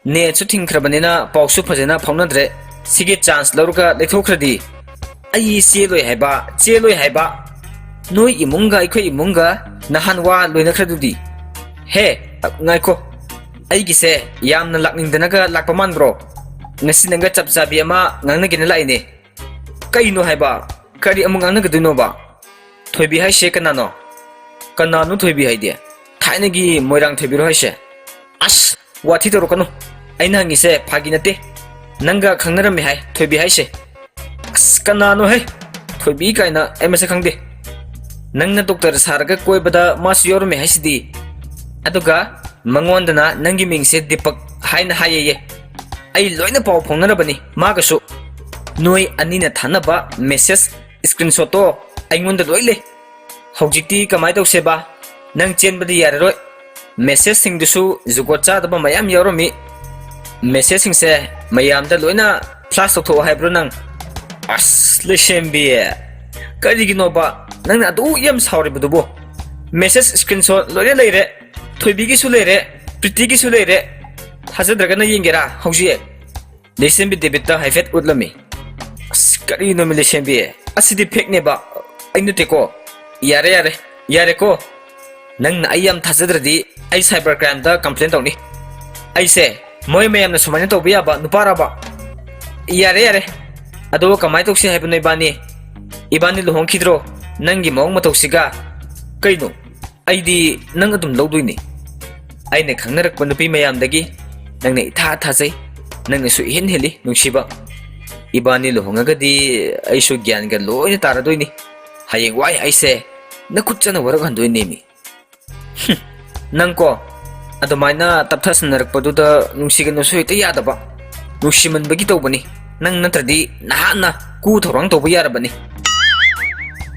ꯅꯦꯠꯁꯨ ꯊꯤꯡꯈ꯭ꯔꯕꯅꯤꯅ ꯄꯥꯎꯁꯨ ꯐꯖꯅ ꯐꯥꯎꯅꯗ꯭ꯔꯦ꯫ ꯁꯤꯒꯤ ꯆꯥꯟꯁ ꯂꯧꯔꯒ ꯂꯩꯊꯣꯛꯈ꯭ꯔꯗꯤ?" "ꯑꯩ ꯆꯦꯜꯂꯣꯏ ꯍꯥꯏꯕ, ꯆꯦꯜꯂꯣꯏ ꯍꯥꯏꯕ꯫ ꯅꯣꯏ ꯏꯃꯨꯡꯒ ꯑꯩꯈꯣꯏ ꯏꯃꯨꯡꯒ ꯅꯍꯥꯟ ꯋꯥ ꯂꯣꯏꯅꯈ꯭ꯔꯗꯨꯗꯤ?" "ꯍꯦ, ꯉꯥꯏꯈꯣ꯫ ꯑꯩꯒꯤꯁꯦ ꯌꯥꯝꯅ ꯂꯥꯛꯅꯤꯡꯗꯅꯒ ꯂꯥꯛꯄ ꯃꯥꯟꯕ꯭ꯔꯣ? ꯉꯁꯤ ꯅꯪꯒ ꯆꯞ ꯆꯥꯕꯤ ꯑꯃ ꯉꯥꯡꯅꯒꯦꯅ ꯂꯥꯛꯏꯅꯦ꯫" "ꯀꯩꯅꯣ ꯍꯥꯏꯕ? ꯀꯔꯤ ꯑꯃꯨꯛ ꯉꯥꯡꯅꯒꯗꯣꯏꯅꯣꯕ? ꯊꯣꯏꯕꯤ ꯍꯥꯏꯁꯦ ꯀꯅꯥꯅꯣ? ꯀꯅꯥꯅꯣ ꯊꯣꯏꯕꯤ ꯍꯥꯏꯗꯤ? ꯊꯥꯏꯅꯒꯤ ꯃꯣꯏꯔꯥꯡ ꯊꯣꯏꯕꯤꯔꯣ ꯍꯥꯏꯁꯦ?" "ꯑꯁ, ꯋꯥꯊꯤ ꯇꯧꯔꯛꯀꯅꯨ꯫ ꯑꯩꯅ ꯍꯪꯉꯤꯁꯦ ꯐꯥꯒꯤ ꯅꯠꯇꯦ꯫ ꯅꯪꯒ ꯈꯪꯅꯔꯝꯃꯦ ꯍꯥꯏ ꯊꯣꯏꯕꯤ ꯍꯥꯏꯁꯦ?" "ꯑꯁ, ꯀꯅꯥꯅꯣꯍꯦ? ꯊꯣꯏꯕꯤ ꯀꯥꯏꯅ ꯑꯩ ꯃꯁꯛ ꯈꯪꯗꯦ꯫ ꯅꯪꯅ ꯗꯣꯛꯇꯔ ꯁꯥꯔꯒ ꯀꯣꯏꯕꯗ ꯃꯥꯁꯨ ꯌꯥꯎꯔꯝꯃꯦ ꯍꯥꯏꯁꯤꯗꯤ꯫ ꯑꯗꯨꯒ ꯃꯉꯣꯟꯗꯅ ꯅꯪꯒꯤ ꯃꯤꯡꯁꯦ ꯗꯤꯄꯛ ꯍꯥꯏꯅ ꯍꯥꯏꯌꯦꯌꯦ꯫ ꯑꯩ ꯂꯣꯏꯅ ꯄꯥꯎ ꯐꯥꯎꯅꯔꯕꯅꯤ ꯃꯥꯒꯁꯨ꯫ ꯅꯣꯏ ꯑꯅꯤꯅ ꯊꯥꯅꯕ ꯃꯦꯁꯦꯖ ꯁ꯭ꯀ꯭ꯔꯤꯟꯁꯣꯠꯇꯣ ꯑꯩꯉꯣꯟꯗ ꯂꯣꯏ ꯂꯩ꯫ ꯍꯧꯖꯤꯛꯇꯤ ꯀꯃꯥꯏ ꯇꯧꯁꯦꯕ? ꯅꯪ ꯆꯦꯟꯕꯗꯤ ꯌꯥꯔꯔꯣꯏ꯫ ꯃꯦꯁꯦꯖꯁꯤꯡꯗꯨꯁꯨ ꯖꯨꯒꯣꯠ ꯆꯥꯗꯕ ꯃꯌꯥꯝ ꯌꯥꯎꯔꯝꯃꯤ꯫ ꯃꯦꯁꯦꯖꯁꯤꯡꯁꯦ ꯃꯌꯥꯝꯗ ꯂꯣꯏꯅ ꯐ꯭ꯂꯥꯁ ꯇꯧꯊꯣꯛꯑꯣ ꯍꯥꯏꯕ꯭ꯔꯣ ꯅꯪ?" "ꯑꯁ, ꯂꯩꯁꯦꯝꯕꯤ, ꯀꯔꯤꯒꯤꯅꯣꯕ ꯅꯪꯅ ꯑꯗꯨ ꯌꯥꯝ ꯁꯥꯎꯔꯤꯕꯗꯨꯕꯨ? ꯃꯦꯁꯦꯖ ꯁ꯭ꯀ꯭ꯔꯤꯟꯁꯣꯠ ꯂꯣꯏꯅ ꯂꯩꯔꯦ, ꯊꯣꯏꯕꯤꯒꯤꯁꯨ ꯂꯩꯔꯦ, ꯄ꯭ꯔꯤꯇꯤꯒꯤꯁꯨ ꯂꯩꯔꯦ꯫ ꯊꯥꯖꯗ꯭ꯔꯒꯅ ꯌꯦꯡꯒꯦꯔꯥ ꯍꯧꯖꯤꯛ?" ꯂꯩꯁꯦꯝꯕꯤ ꯗꯦꯕꯤꯠꯇ ꯍꯥꯏꯐꯦꯠ ꯎꯠꯂꯝꯃꯤ꯫ "ꯑꯁ, ꯀꯔꯤꯅꯣꯃꯤ ꯂꯩꯁꯦꯝꯕꯤ? ꯑꯁꯤꯗꯤ ꯐꯦꯛꯅꯦꯕ, ꯑꯩ ꯅꯠꯇꯦꯀꯣ꯫ ꯌꯥꯔꯦ, ꯌꯥꯔꯦ, ꯌꯥꯔꯦꯀꯣ꯫ ꯅꯪꯅ ꯑꯩ ꯌꯥꯝ ꯊꯥꯖꯗ꯭ꯔꯗꯤ ꯑꯩ ꯁꯥꯏꯕꯔ ꯀ꯭ꯔꯥꯏꯝꯗ ꯀꯝꯄ꯭ꯂꯦꯟ ꯇꯧꯅꯤ꯫ ꯑꯩꯁꯦ ꯃꯣꯏ ꯃꯌꯥꯝꯅ ꯁꯨꯃꯥꯏꯅ ꯇꯧꯕ ꯌꯥꯕ ꯅꯨꯄꯥꯔꯕ? ꯌꯥꯔꯦ, ꯌꯥꯔꯦ꯫ ꯑꯗꯨꯒ ꯀꯃꯥꯏꯅ ꯇꯧꯁꯤ ꯍꯥꯏꯕꯅꯣ ꯏꯕꯥꯅꯤ? ꯏꯕꯥꯅꯤ ꯂꯨꯍꯣꯡꯈꯤꯗ꯭ꯔꯣ? ꯅꯪꯒꯤ ꯃꯑꯣꯡ ꯃꯇꯧꯁꯤꯒ꯫ ꯀꯩꯅꯣ? ꯑꯩꯗꯤ ꯅꯪ ꯑꯗꯨꯝ ꯂꯧꯗꯣꯏꯅꯤ꯫ ꯑꯩꯅ ꯈꯪꯅꯔꯛꯄ ꯅꯨꯄꯤ ꯃꯌꯥꯝꯗꯒꯤ ꯅꯪꯅ ꯏꯊꯥ ꯊꯥꯖꯩ, ꯅꯪꯅꯁꯨ ꯏꯍꯦꯟ ꯍꯦꯜꯂꯤ ꯅꯨꯡꯁꯤꯕ꯫ ꯏꯕꯥꯅꯤ ꯂꯨꯍꯣꯡꯉꯒꯗꯤ ꯑꯩꯁꯨ ꯒ꯭ꯌꯥꯟꯒ ꯂꯣꯏꯅ ꯇꯥꯔꯗꯣꯏꯅꯤ꯫ ꯍꯌꯦꯡꯋꯥꯏ ꯑꯩꯁꯦ ꯅꯈꯨꯠ ꯆꯠꯅ ꯋꯥꯔꯛꯍꯟꯗꯣꯏꯅꯦꯃꯤ꯫" "ꯍꯨꯝ, ꯅꯪ ꯀꯣ, ꯑꯗꯨꯃꯥꯏꯅ ꯇꯞꯊꯥ ꯁꯥꯟꯅꯔꯛꯄꯗꯨꯗ ꯅꯨꯡꯁꯤꯒꯅꯨꯁꯨ ꯍꯦꯛꯇ ꯌꯥꯗꯕ꯫ ꯅꯨꯡꯁꯤꯃꯟꯕꯒꯤ ꯇꯧꯕꯅꯤ꯫ ꯅꯪ ꯅꯠꯇ꯭ꯔꯗꯤ ꯅꯍꯥꯟꯅ ꯀꯨ ꯊꯧꯔꯥꯡ ꯇꯧꯕ ꯌꯥꯔꯕꯅꯤ꯫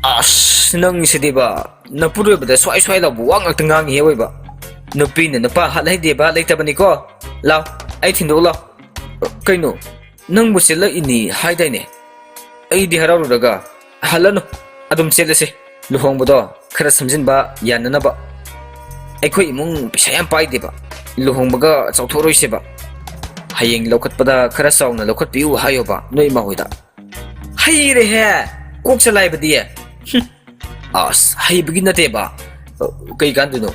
ꯑꯁ, ꯅꯪꯁꯤꯗꯤꯕ, ꯅꯄꯨꯔꯣꯏꯕꯗ ꯁ꯭ꯋꯥꯏ ꯁ꯭ꯋꯥꯏ ꯂꯥꯎꯕ ꯋꯥ ꯉꯥꯛꯇ ꯉꯥꯡꯉꯤꯍꯦ ꯑꯣꯏꯕ꯫ ꯅꯨꯄꯤꯅ ꯅꯨꯄꯥ ꯍꯥꯠꯍꯩꯗꯦꯕ ꯂꯩꯇꯕꯅꯤꯀꯣ꯫ ꯂꯥꯎ, ꯑꯩ ꯊꯤꯟꯗꯣꯛꯎ ꯂꯥꯎ꯫ ꯀꯩꯅꯣ, ꯅꯪꯕꯨ ꯆꯦꯜꯂꯛꯏꯅꯤ ꯍꯥꯏꯗꯥꯏꯅꯦ? ꯑꯩꯗꯤ ꯍꯔꯥꯎꯔꯨꯔꯒ꯫ ꯍꯜꯂꯅꯨ, ꯑꯗꯨꯝ ꯆꯦꯜꯂꯁꯤ꯫ ꯂꯨꯍꯣꯡꯕꯗꯣ ꯈꯔ ꯁꯝꯖꯤꯟꯕ ꯌꯥꯅꯅꯕ꯫ ꯑꯩꯈꯣꯏ ꯏꯃꯨꯡ ꯄꯩꯁꯥ ꯌꯥꯝ ꯄꯥꯏꯗꯦꯕ꯫ ꯂꯨꯍꯣꯡꯕꯒ ꯆꯥꯎꯊꯣꯛꯔꯣꯏꯁꯦꯕ꯫ ꯍꯌꯦꯡ ꯂꯧꯈꯠꯄꯗ ꯈꯔ ꯆꯥꯎꯅ ꯂꯧꯈꯠꯄꯤꯌꯨ ꯍꯥꯏꯌꯣꯕ ꯅꯣꯏ ꯏꯃꯥ ꯍꯣꯏꯗ꯫ ꯍꯩꯔꯦꯍꯦ! ꯀꯣꯛ ꯆꯂꯥꯏꯕꯗꯤ꯫ ꯍꯨꯝ꯫ ꯑꯁ, ꯍꯩꯕꯒꯤ ꯅꯠꯇꯦꯕ꯫ ꯀꯩ ꯀꯥꯟꯗꯣꯏꯅꯣ?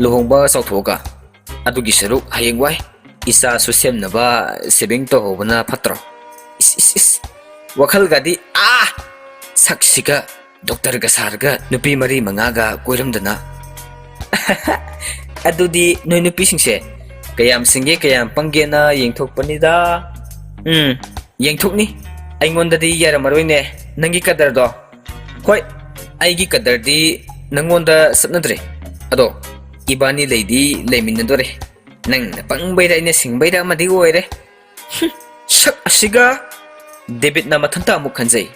ꯂꯨꯍꯣꯡꯕ ꯆꯥꯎꯊꯣꯛꯑꯒ꯫ ꯑꯗꯨꯒꯤ ꯁꯔꯨꯛ ꯍꯌꯦꯡꯋꯥꯏ ꯏꯆꯥꯁꯨ ꯁꯦꯝꯅꯕ saving ꯇꯧꯍꯧꯕꯅ ꯐꯠꯇ꯭ꯔꯣ? ꯏꯁ, ꯏꯁ, ꯏꯁ꯫ ꯋꯥꯈꯜꯒꯗꯤ ꯑꯥ! ꯁꯛꯁꯤꯒ ꯗꯣꯛꯇꯔꯒ ꯁꯥꯔꯒ ꯅꯨꯄꯤ ꯃꯔꯤ ꯃꯉꯥꯒ ꯀꯣꯏꯔꯝꯗꯅ꯫ ꯑꯗꯨꯗꯤ ꯅꯣꯏ ꯅꯨꯄꯤꯁꯤꯡꯁꯦ ꯀꯌꯥꯝ ꯁꯤꯡꯒꯦ, ꯀꯌꯥꯝ ꯄꯪꯒꯦꯅ ꯌꯦꯡꯊꯣꯛꯄꯅꯤꯗ꯫ ꯎꯝ, ꯌꯦꯡꯊꯣꯛꯅꯤ꯫ ꯑꯩꯉꯣꯟꯗꯗꯤ ꯌꯥꯔꯝꯃꯔꯣꯏꯅꯦ, ꯅꯪꯒꯤ ꯀꯗꯔꯗꯣ꯫ ꯍꯣꯏ, ꯑꯩꯒꯤ ꯀꯗꯔꯗꯤ ꯅꯪꯉꯣꯟꯗ ꯆꯠꯅꯗ꯭ꯔꯦ꯫ ꯑꯗꯣ ꯏꯕꯥꯅꯤ ꯂꯩꯗꯤ ꯂꯩꯃꯤꯟꯅꯗꯣꯔꯦ꯫ ꯅꯪꯅ ꯄꯪꯕꯩꯔ ꯑꯩꯅ ꯁꯤꯡꯕꯩꯔ ꯑꯃꯗꯤ ꯑꯣꯏꯔꯦ꯫ ꯍꯨꯝ, ꯁꯛ ꯑꯁꯤꯒ꯫ ꯗꯦꯕꯤꯠꯅ ꯃꯊꯟꯇ ꯑꯃꯨꯛ ꯈꯟꯖꯩ꯫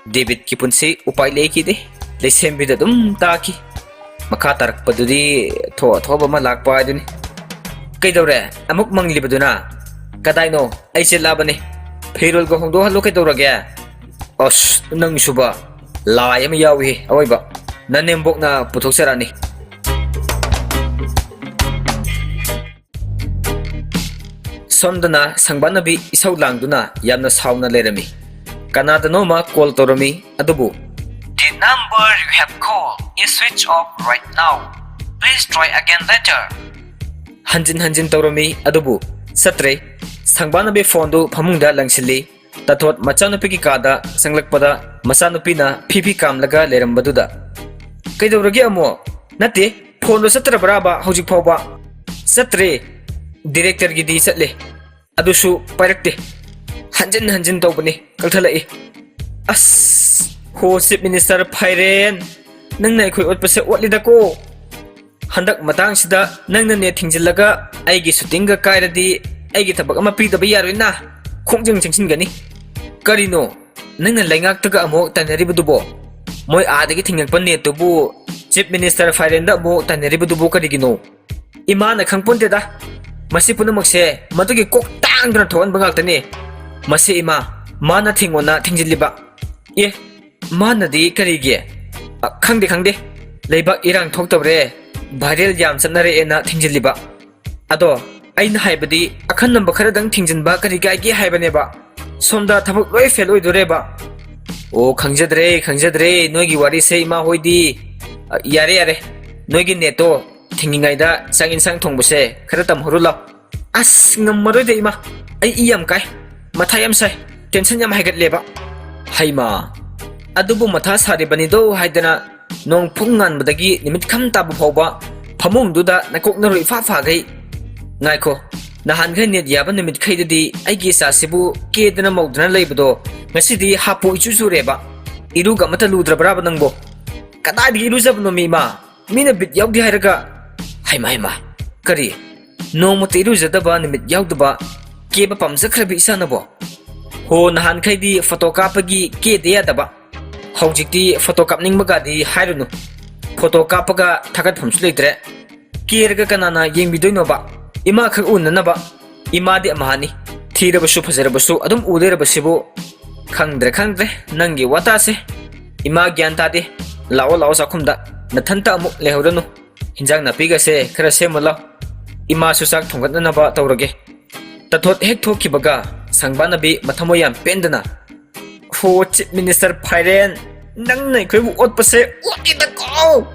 ꯗꯦꯕꯤꯠꯀꯤ ꯄꯨꯟꯁꯤ ꯎꯄꯥꯏ ꯂꯩꯈꯤꯗꯦ꯫ ꯂꯩꯁꯦꯝꯕꯤꯗ ꯑꯗꯨꯝ ꯇꯥꯈꯤ꯫ ꯃꯈꯥ ꯇꯥꯔꯛꯄꯗꯨꯗꯤ ꯊꯣꯛ ꯊꯣꯛꯄ ꯑꯃ ꯂꯥꯛꯄ ꯍꯥꯏꯗꯨꯅꯤ꯫ ꯀꯩꯗꯧꯔꯦ? ꯑꯃꯨꯛ ꯃꯪꯂꯤꯕꯗꯨꯅ? ꯀꯗꯥꯏꯅꯣ? ꯑꯩ ꯆꯦꯜꯂꯛꯑꯕꯅꯤ꯫ ꯐꯤꯔꯣꯜꯒ ꯍꯣꯡꯗꯣꯛꯍꯜꯂꯨ ꯀꯩꯗꯧꯔꯒꯦ? ꯑꯁ, ꯅꯪꯁꯨꯕ꯫ ꯂꯥꯏ ꯑꯃ ꯌꯥꯎꯏ ꯑꯋꯣꯏꯕ꯫ ꯅꯅꯦꯝꯕꯣꯛꯅ ꯄꯨꯊꯣꯛꯆꯔꯛꯑꯅꯤ꯫ ꯁꯣꯝꯗꯅ ꯁꯪꯕꯥꯅꯕꯤ ꯏꯁꯧ ꯂꯥꯡꯗꯨꯅ ꯌꯥꯝꯅ ꯁꯥꯎꯅ ꯂꯩꯔꯝꯃꯤ꯫ ꯀꯅꯥꯗꯅꯣꯃ ꯀꯣꯜ ꯇꯧꯔꯝꯃꯤ, ꯑꯗꯨꯕꯨ "The number you have called is switch off right now. Please try again later." ꯍꯟꯖꯤꯟ ꯍꯟꯖꯤꯟ ꯇꯧꯔꯝꯃꯤ, ꯑꯗꯨꯕꯨ ꯆꯠꯇ꯭ꯔꯦ꯫ ꯁꯪꯕꯥꯅꯕꯤ ꯐꯣꯟꯗꯨ ꯐꯃꯨꯡꯗ ꯂꯪꯁꯤꯜꯂꯤ꯫ ꯇꯥꯊꯣꯠ ꯃꯆꯥꯅꯨꯄꯤꯒꯤ ꯀꯥꯗ ꯆꯪꯂꯛꯄꯗ ꯃꯆꯥꯅꯨꯄꯤꯅ ꯐꯤ ꯐꯤ ꯀꯥꯝꯂꯒ ꯂꯩꯔꯝꯕꯗꯨꯗ, "ꯀꯩꯗꯧꯔꯒꯦ ꯑꯃꯨꯛ? ꯅꯠꯇꯦ, ꯐꯣꯟꯗꯣ ꯆꯠꯇ꯭ꯔꯕ꯭ꯔꯥꯕ ꯍꯧꯖꯤꯛ ꯐꯥꯎꯕ?" "ꯆꯠꯇ꯭ꯔꯦ꯫ ꯗꯤꯔꯦꯛꯇꯔꯒꯤꯗꯤ ꯆꯠꯂꯦ, ꯑꯗꯨꯁꯨ ꯄꯥꯏꯔꯛꯇꯦ꯫ ꯍꯟꯖꯤꯟ ꯍꯟꯖꯤꯟ ꯇꯧꯕꯅꯤ, ꯀꯛꯊꯠꯂꯛꯏ꯫" "ꯑꯁ, ꯍꯣ ꯆꯤꯐ ꯃꯤꯅꯤꯁꯇꯔ ꯐꯥꯏꯔꯦꯟ, ꯅꯪꯅ ꯑꯩꯈꯣꯏ ꯑꯣꯠꯄꯁꯦ ꯑꯣꯠꯂꯤꯗꯀꯣ꯫ ꯍꯟꯗꯛ ꯃꯇꯥꯡꯁꯤꯗ ꯅꯪꯅ ꯅꯦꯠ ꯊꯤꯡꯖꯤꯜꯂꯒ ꯑꯩꯒꯤ ꯁꯨꯇꯤꯡꯒ ꯀꯥꯏꯔꯗꯤ ꯑꯩꯒꯤ ꯊꯕꯛ ꯑꯃ ꯄꯤꯗꯕ ꯌꯥꯔꯣꯏꯅ ꯈꯣꯡꯖꯪ ꯆꯪꯁꯤꯟꯒꯅꯤ꯫ ꯀꯔꯤꯅꯣ? ꯅꯪꯅ ꯂꯩꯉꯥꯛꯇꯒ ꯑꯃꯨꯛ ꯇꯥꯏꯅꯔꯤꯕꯗꯨꯕꯣ? ꯃꯣꯏ ꯑꯥꯗꯒꯤ ꯊꯤꯡꯉꯛꯄ ꯅꯦꯠꯇꯨꯕꯨ ꯆꯤꯐ ꯃꯤꯅꯤꯁꯇꯔ ꯐꯥꯏꯔꯦꯟꯗ ꯑꯃꯨꯛ ꯇꯥꯏꯅꯔꯤꯕꯗꯨꯕꯨ ꯀꯔꯤꯒꯤꯅꯣ? ꯏꯃꯥꯅ ꯈꯪꯄꯣꯟꯇꯦꯗ꯫ ꯃꯁꯤ ꯄꯨꯝꯅꯃꯛꯁꯦ ꯃꯗꯨꯒꯤ ꯀꯣꯛ ꯇꯥꯡꯗꯨꯅ ꯊꯣꯛꯍꯟꯕ ꯉꯥꯛꯇꯅꯦ꯫ ꯃꯁꯤ ꯏꯃꯥ, ꯃꯥꯅ ꯊꯤꯡꯉꯣꯅ ꯊꯤꯡꯖꯤꯜꯂꯤꯕ꯫ ꯑꯦ, ꯃꯥꯅꯗꯤ ꯀꯔꯤꯒꯤ? ꯑ, ꯈꯪꯗꯦ, ꯈꯪꯗꯦ꯫ ꯂꯩꯕꯥꯛ ꯏꯔꯥꯡ ꯊꯣꯛꯇꯧꯔꯦ, ꯚꯥꯏꯔꯦꯜ ꯌꯥꯝ ꯆꯠꯅꯔꯛꯑꯦꯅ ꯊꯤꯡꯖꯤꯜꯂꯤꯕ꯫ ꯑꯗꯣ ꯑꯩꯅ ꯍꯥꯏꯕꯗꯤ ꯑꯈꯟꯅꯕ ꯈꯔꯗꯪ ꯊꯤꯡꯖꯤꯟꯕ ꯀꯔꯤ ꯀꯥꯏꯒꯦ ꯍꯥꯏꯕꯅꯦꯕ꯫ ꯁꯣꯝꯗ ꯊꯕꯛ ꯂꯣꯏ ꯐꯦꯜ ꯑꯣꯏꯗꯣꯔꯦꯕ꯫ ꯑꯣ, ꯈꯪꯖꯗ꯭ꯔꯦ, ꯈꯪꯖꯗ꯭ꯔꯦ ꯅꯣꯏꯒꯤ ꯋꯥꯔꯤꯁꯦ ꯏꯃꯥ ꯍꯣꯏꯗꯤ꯫ ꯑ, ꯌꯥꯔꯦ, ꯌꯥꯔꯦ꯫ ꯅꯣꯏꯒꯤ ꯅꯦꯠꯇꯣ ꯊꯤꯡꯉꯤꯉꯩꯗ ꯆꯥꯛ ꯏꯟꯁꯥꯡ ꯊꯣꯡꯕꯁꯦ ꯈꯔ ꯇꯝꯍꯧꯔꯨ ꯂꯥꯎ꯫ ꯑꯁ, ꯉꯝꯃꯔꯣꯏꯗ ꯏꯃꯥ꯫ ꯑꯩ ꯏ ꯌꯥꯝ ꯀꯥꯏ꯫ ꯃꯊꯥ ꯌꯥꯝ ꯁꯥꯏ꯫ ꯇꯦꯟꯁꯟ ꯌꯥꯝ ꯍꯥꯏꯒꯠꯂꯦꯕ꯫ ꯍꯩꯃꯥ, ꯑꯗꯨꯕꯨ ꯃꯊꯥ ꯁꯥꯔꯤꯕꯅꯤꯗꯣ ꯍꯥꯏꯗꯅ ꯅꯣꯡ ꯐꯨꯡ ꯉꯥꯟꯕꯗꯒꯤ ꯅꯨꯃꯤꯠ ꯈꯝ ꯇꯥꯕ ꯐꯥꯎꯕ ꯐꯃꯨꯡꯗꯨꯗ ꯅꯀꯣꯛ ꯅꯔꯨ ꯏꯐꯥ ꯐꯥꯈꯩ꯫ ꯉꯥꯏꯈꯣ, ꯅꯍꯥꯟꯈꯩ ꯅꯦꯠ ꯌꯥꯕ ꯅꯨꯃꯤꯠꯈꯩꯗꯗꯤ ꯑꯩꯒꯤ ꯏꯆꯥꯁꯤꯕꯨ ꯀꯦꯗꯅ ꯃꯧꯗꯅ ꯂꯩꯕꯗꯣ ꯉꯁꯤꯗꯤ ꯍꯥꯄꯨ ꯏꯆꯨ ꯆꯨꯔꯦꯕ꯫ ꯏꯔꯨꯒ ꯑꯃꯠꯇ ꯂꯨꯗ꯭ꯔꯕ꯭ꯔꯥꯕ ꯅꯪꯕꯣ? ꯀꯗꯥꯏꯗꯒꯤ ꯏꯔꯨꯖꯕꯅꯣꯃꯤ ꯏꯃꯥ? ꯃꯤꯅ ꯕꯤꯠ ꯌꯥꯎꯗꯦ ꯍꯥꯏꯔꯒ꯫ ꯍꯩꯃꯥ, ꯍꯩꯃꯥ, ꯀꯔꯤ? ꯅꯣꯡꯃꯇ ꯏꯔꯨꯖꯗꯕ ꯅꯨꯃꯤꯠ ꯌꯥꯎꯗꯕ ꯀꯦꯕ ꯄꯥꯝꯖꯈ꯭ꯔꯕꯤ ꯏꯆꯥꯅꯕꯣ? ꯍꯣ, ꯅꯍꯥꯟꯈꯩꯗꯤ ꯐꯣꯇꯣ ꯀꯥꯞꯄꯒꯤ ꯀꯦꯗ ꯌꯥꯗꯕ꯫ ꯍꯧꯖꯤꯛꯇꯤ ꯐꯣꯇꯣ ꯀꯥꯞꯅꯤꯡꯕꯒꯗꯤ ꯍꯥꯏꯔꯨꯅꯨ꯫ ꯐꯣꯇꯣ ꯀꯥꯞꯄꯒ ꯊꯥꯒꯠꯐꯝꯁꯨ ꯂꯩꯇ꯭ꯔꯦ꯫ ꯀꯦꯔꯒ ꯀꯅꯥꯅ ꯌꯦꯡꯕꯤꯗꯣꯏꯅꯣꯕ? ꯏꯃꯥꯈꯛ ꯎꯅꯅꯕ꯫ ꯏꯃꯥꯗꯤ ꯑꯃꯍꯥꯅꯤ꯫ ꯊꯤꯔꯕꯁꯨ ꯐꯖꯔꯕꯁꯨ ꯑꯗꯨꯝ ꯎ ꯂꯩꯔꯕꯁꯤꯕꯨ꯫ ꯈꯪꯗ꯭ꯔꯦ, ꯈꯪꯗ꯭ꯔꯦ ꯅꯪꯒꯤ ꯋꯥꯇꯥꯁꯦ꯫ ꯏꯃꯥ ꯒ꯭ꯌꯥꯟ ꯇꯥꯗꯦ꯫ ꯂꯥꯛꯑꯣ, ꯂꯥꯛꯑꯣ ꯆꯥꯛꯈꯨꯝꯗ꯫ ꯅꯊꯟꯇ ꯑꯃꯨꯛ ꯂꯩꯍꯧꯔꯅꯨ꯫ ꯍꯤꯟꯖꯥꯡ ꯅꯥꯄꯤꯒꯁꯦ ꯈꯔ ꯁꯦꯝꯃꯨ ꯂꯥꯎ꯫ ꯏꯃꯥꯁꯨ ꯆꯥꯛ ꯊꯣꯡꯒꯠꯅꯅꯕ ꯇꯧꯔꯒꯦ꯫ ꯇꯥꯊꯣꯠ ꯍꯦꯛ ꯊꯣꯛꯈꯤꯕꯒ ꯁꯪꯕꯥꯅꯕꯤ ꯃꯊꯃꯣꯏ ꯌꯥꯝ ꯄꯦꯟꯗꯅ, "ꯍꯣ, ꯆꯤꯐ ꯃꯤꯅꯤꯁꯇꯔ ꯐꯥꯏꯔꯦꯟ, ꯅꯪꯅ ꯑꯩꯈꯣꯏꯕꯨ ꯑꯣꯠꯄꯁꯦ ꯑꯣꯠꯂꯤꯗꯀꯣ!"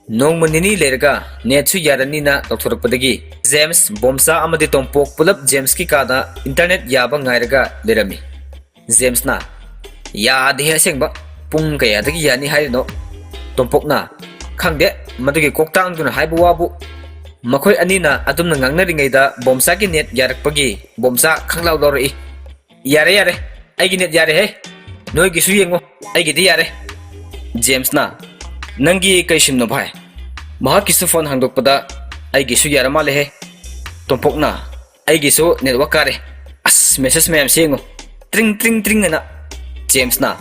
ꯅꯣꯡꯃ ꯅꯤꯅꯤ ꯂꯩꯔꯒ ꯅꯦꯠꯁꯨ ꯌꯥꯔꯅꯤꯅ ꯂꯧꯊꯣꯔꯛꯄꯗꯒꯤ ꯖꯦꯝꯁ, ꯕꯣꯝꯆꯥ ꯑꯃꯗꯤ ꯇꯣꯝꯄꯣꯛ ꯄꯨꯂꯞ ꯖꯦꯝꯁꯀꯤ ꯀꯥꯗ ꯏꯟꯇꯔꯅꯦꯠ ꯌꯥꯕ ꯉꯥꯏꯔꯒ ꯂꯩꯔꯝꯃꯤ꯫ ꯖꯦꯝꯁꯅ, "ꯌꯥꯗꯦꯍꯦ ꯑꯁꯦꯡꯕ, ꯄꯨꯡ ꯀꯌꯥꯗꯒꯤ ꯌꯥꯅꯤ ꯍꯥꯏꯔꯤꯅꯣ?" ꯇꯣꯝꯄꯣꯛꯅ, "ꯈꯪꯗꯦ, ꯃꯗꯨꯒꯤ ꯀꯣꯛꯇꯥꯡꯗꯨꯅ ꯍꯥꯏꯕ ꯋꯥꯕꯨ꯫" ꯃꯈꯣꯏ ꯑꯅꯤꯅ ꯑꯗꯨꯝꯅ ꯉꯥꯡꯅꯔꯤꯉꯩꯗ ꯕꯣꯝꯆꯥꯒꯤ ꯅꯦꯠ ꯌꯥꯔꯛꯄꯒꯤ ꯕꯣꯝꯆꯥ ꯈꯪꯂꯥꯎ ꯂꯥꯎꯔꯛꯏ꯫ "ꯌꯥꯔꯦ, ꯌꯥꯔꯦ, ꯑꯩꯒꯤ ꯅꯦꯠ ꯌꯥꯔꯦꯍꯦ꯫ ꯅꯣꯏꯒꯤꯁꯨ ꯌꯦꯡꯉꯣ, ꯑꯩꯒꯤꯗꯤ ꯌꯥꯔꯦ꯫" ꯖꯦꯝꯁꯅ, "ꯅꯪꯒꯤ ꯀꯩ ꯁꯤꯝꯅꯣ ꯚꯥꯏ?" ꯃꯍꯥꯛꯀꯤꯁꯨ ꯐꯣꯟ ꯍꯥꯡꯗꯣꯛꯄꯗ, "ꯑꯩꯒꯤꯁꯨ ꯌꯥꯔ ꯃꯥꯜꯂꯦꯍꯦ꯫" ꯇꯣꯝꯄꯣꯛꯅ, "ꯑꯩꯒꯤꯁꯨ ꯅꯦꯠꯋꯥꯛ ꯀꯥꯔꯦ꯫ ꯑꯁ, ꯃꯦꯁꯦꯖ ꯃꯌꯥꯝꯁꯦ ꯌꯦꯡꯉꯨ꯫ ꯇ꯭ꯔꯤꯡ, ꯇ꯭ꯔꯤꯡ, ꯇ꯭ꯔꯤꯡ ꯑꯅ꯫" ꯖꯦꯝꯁꯅ,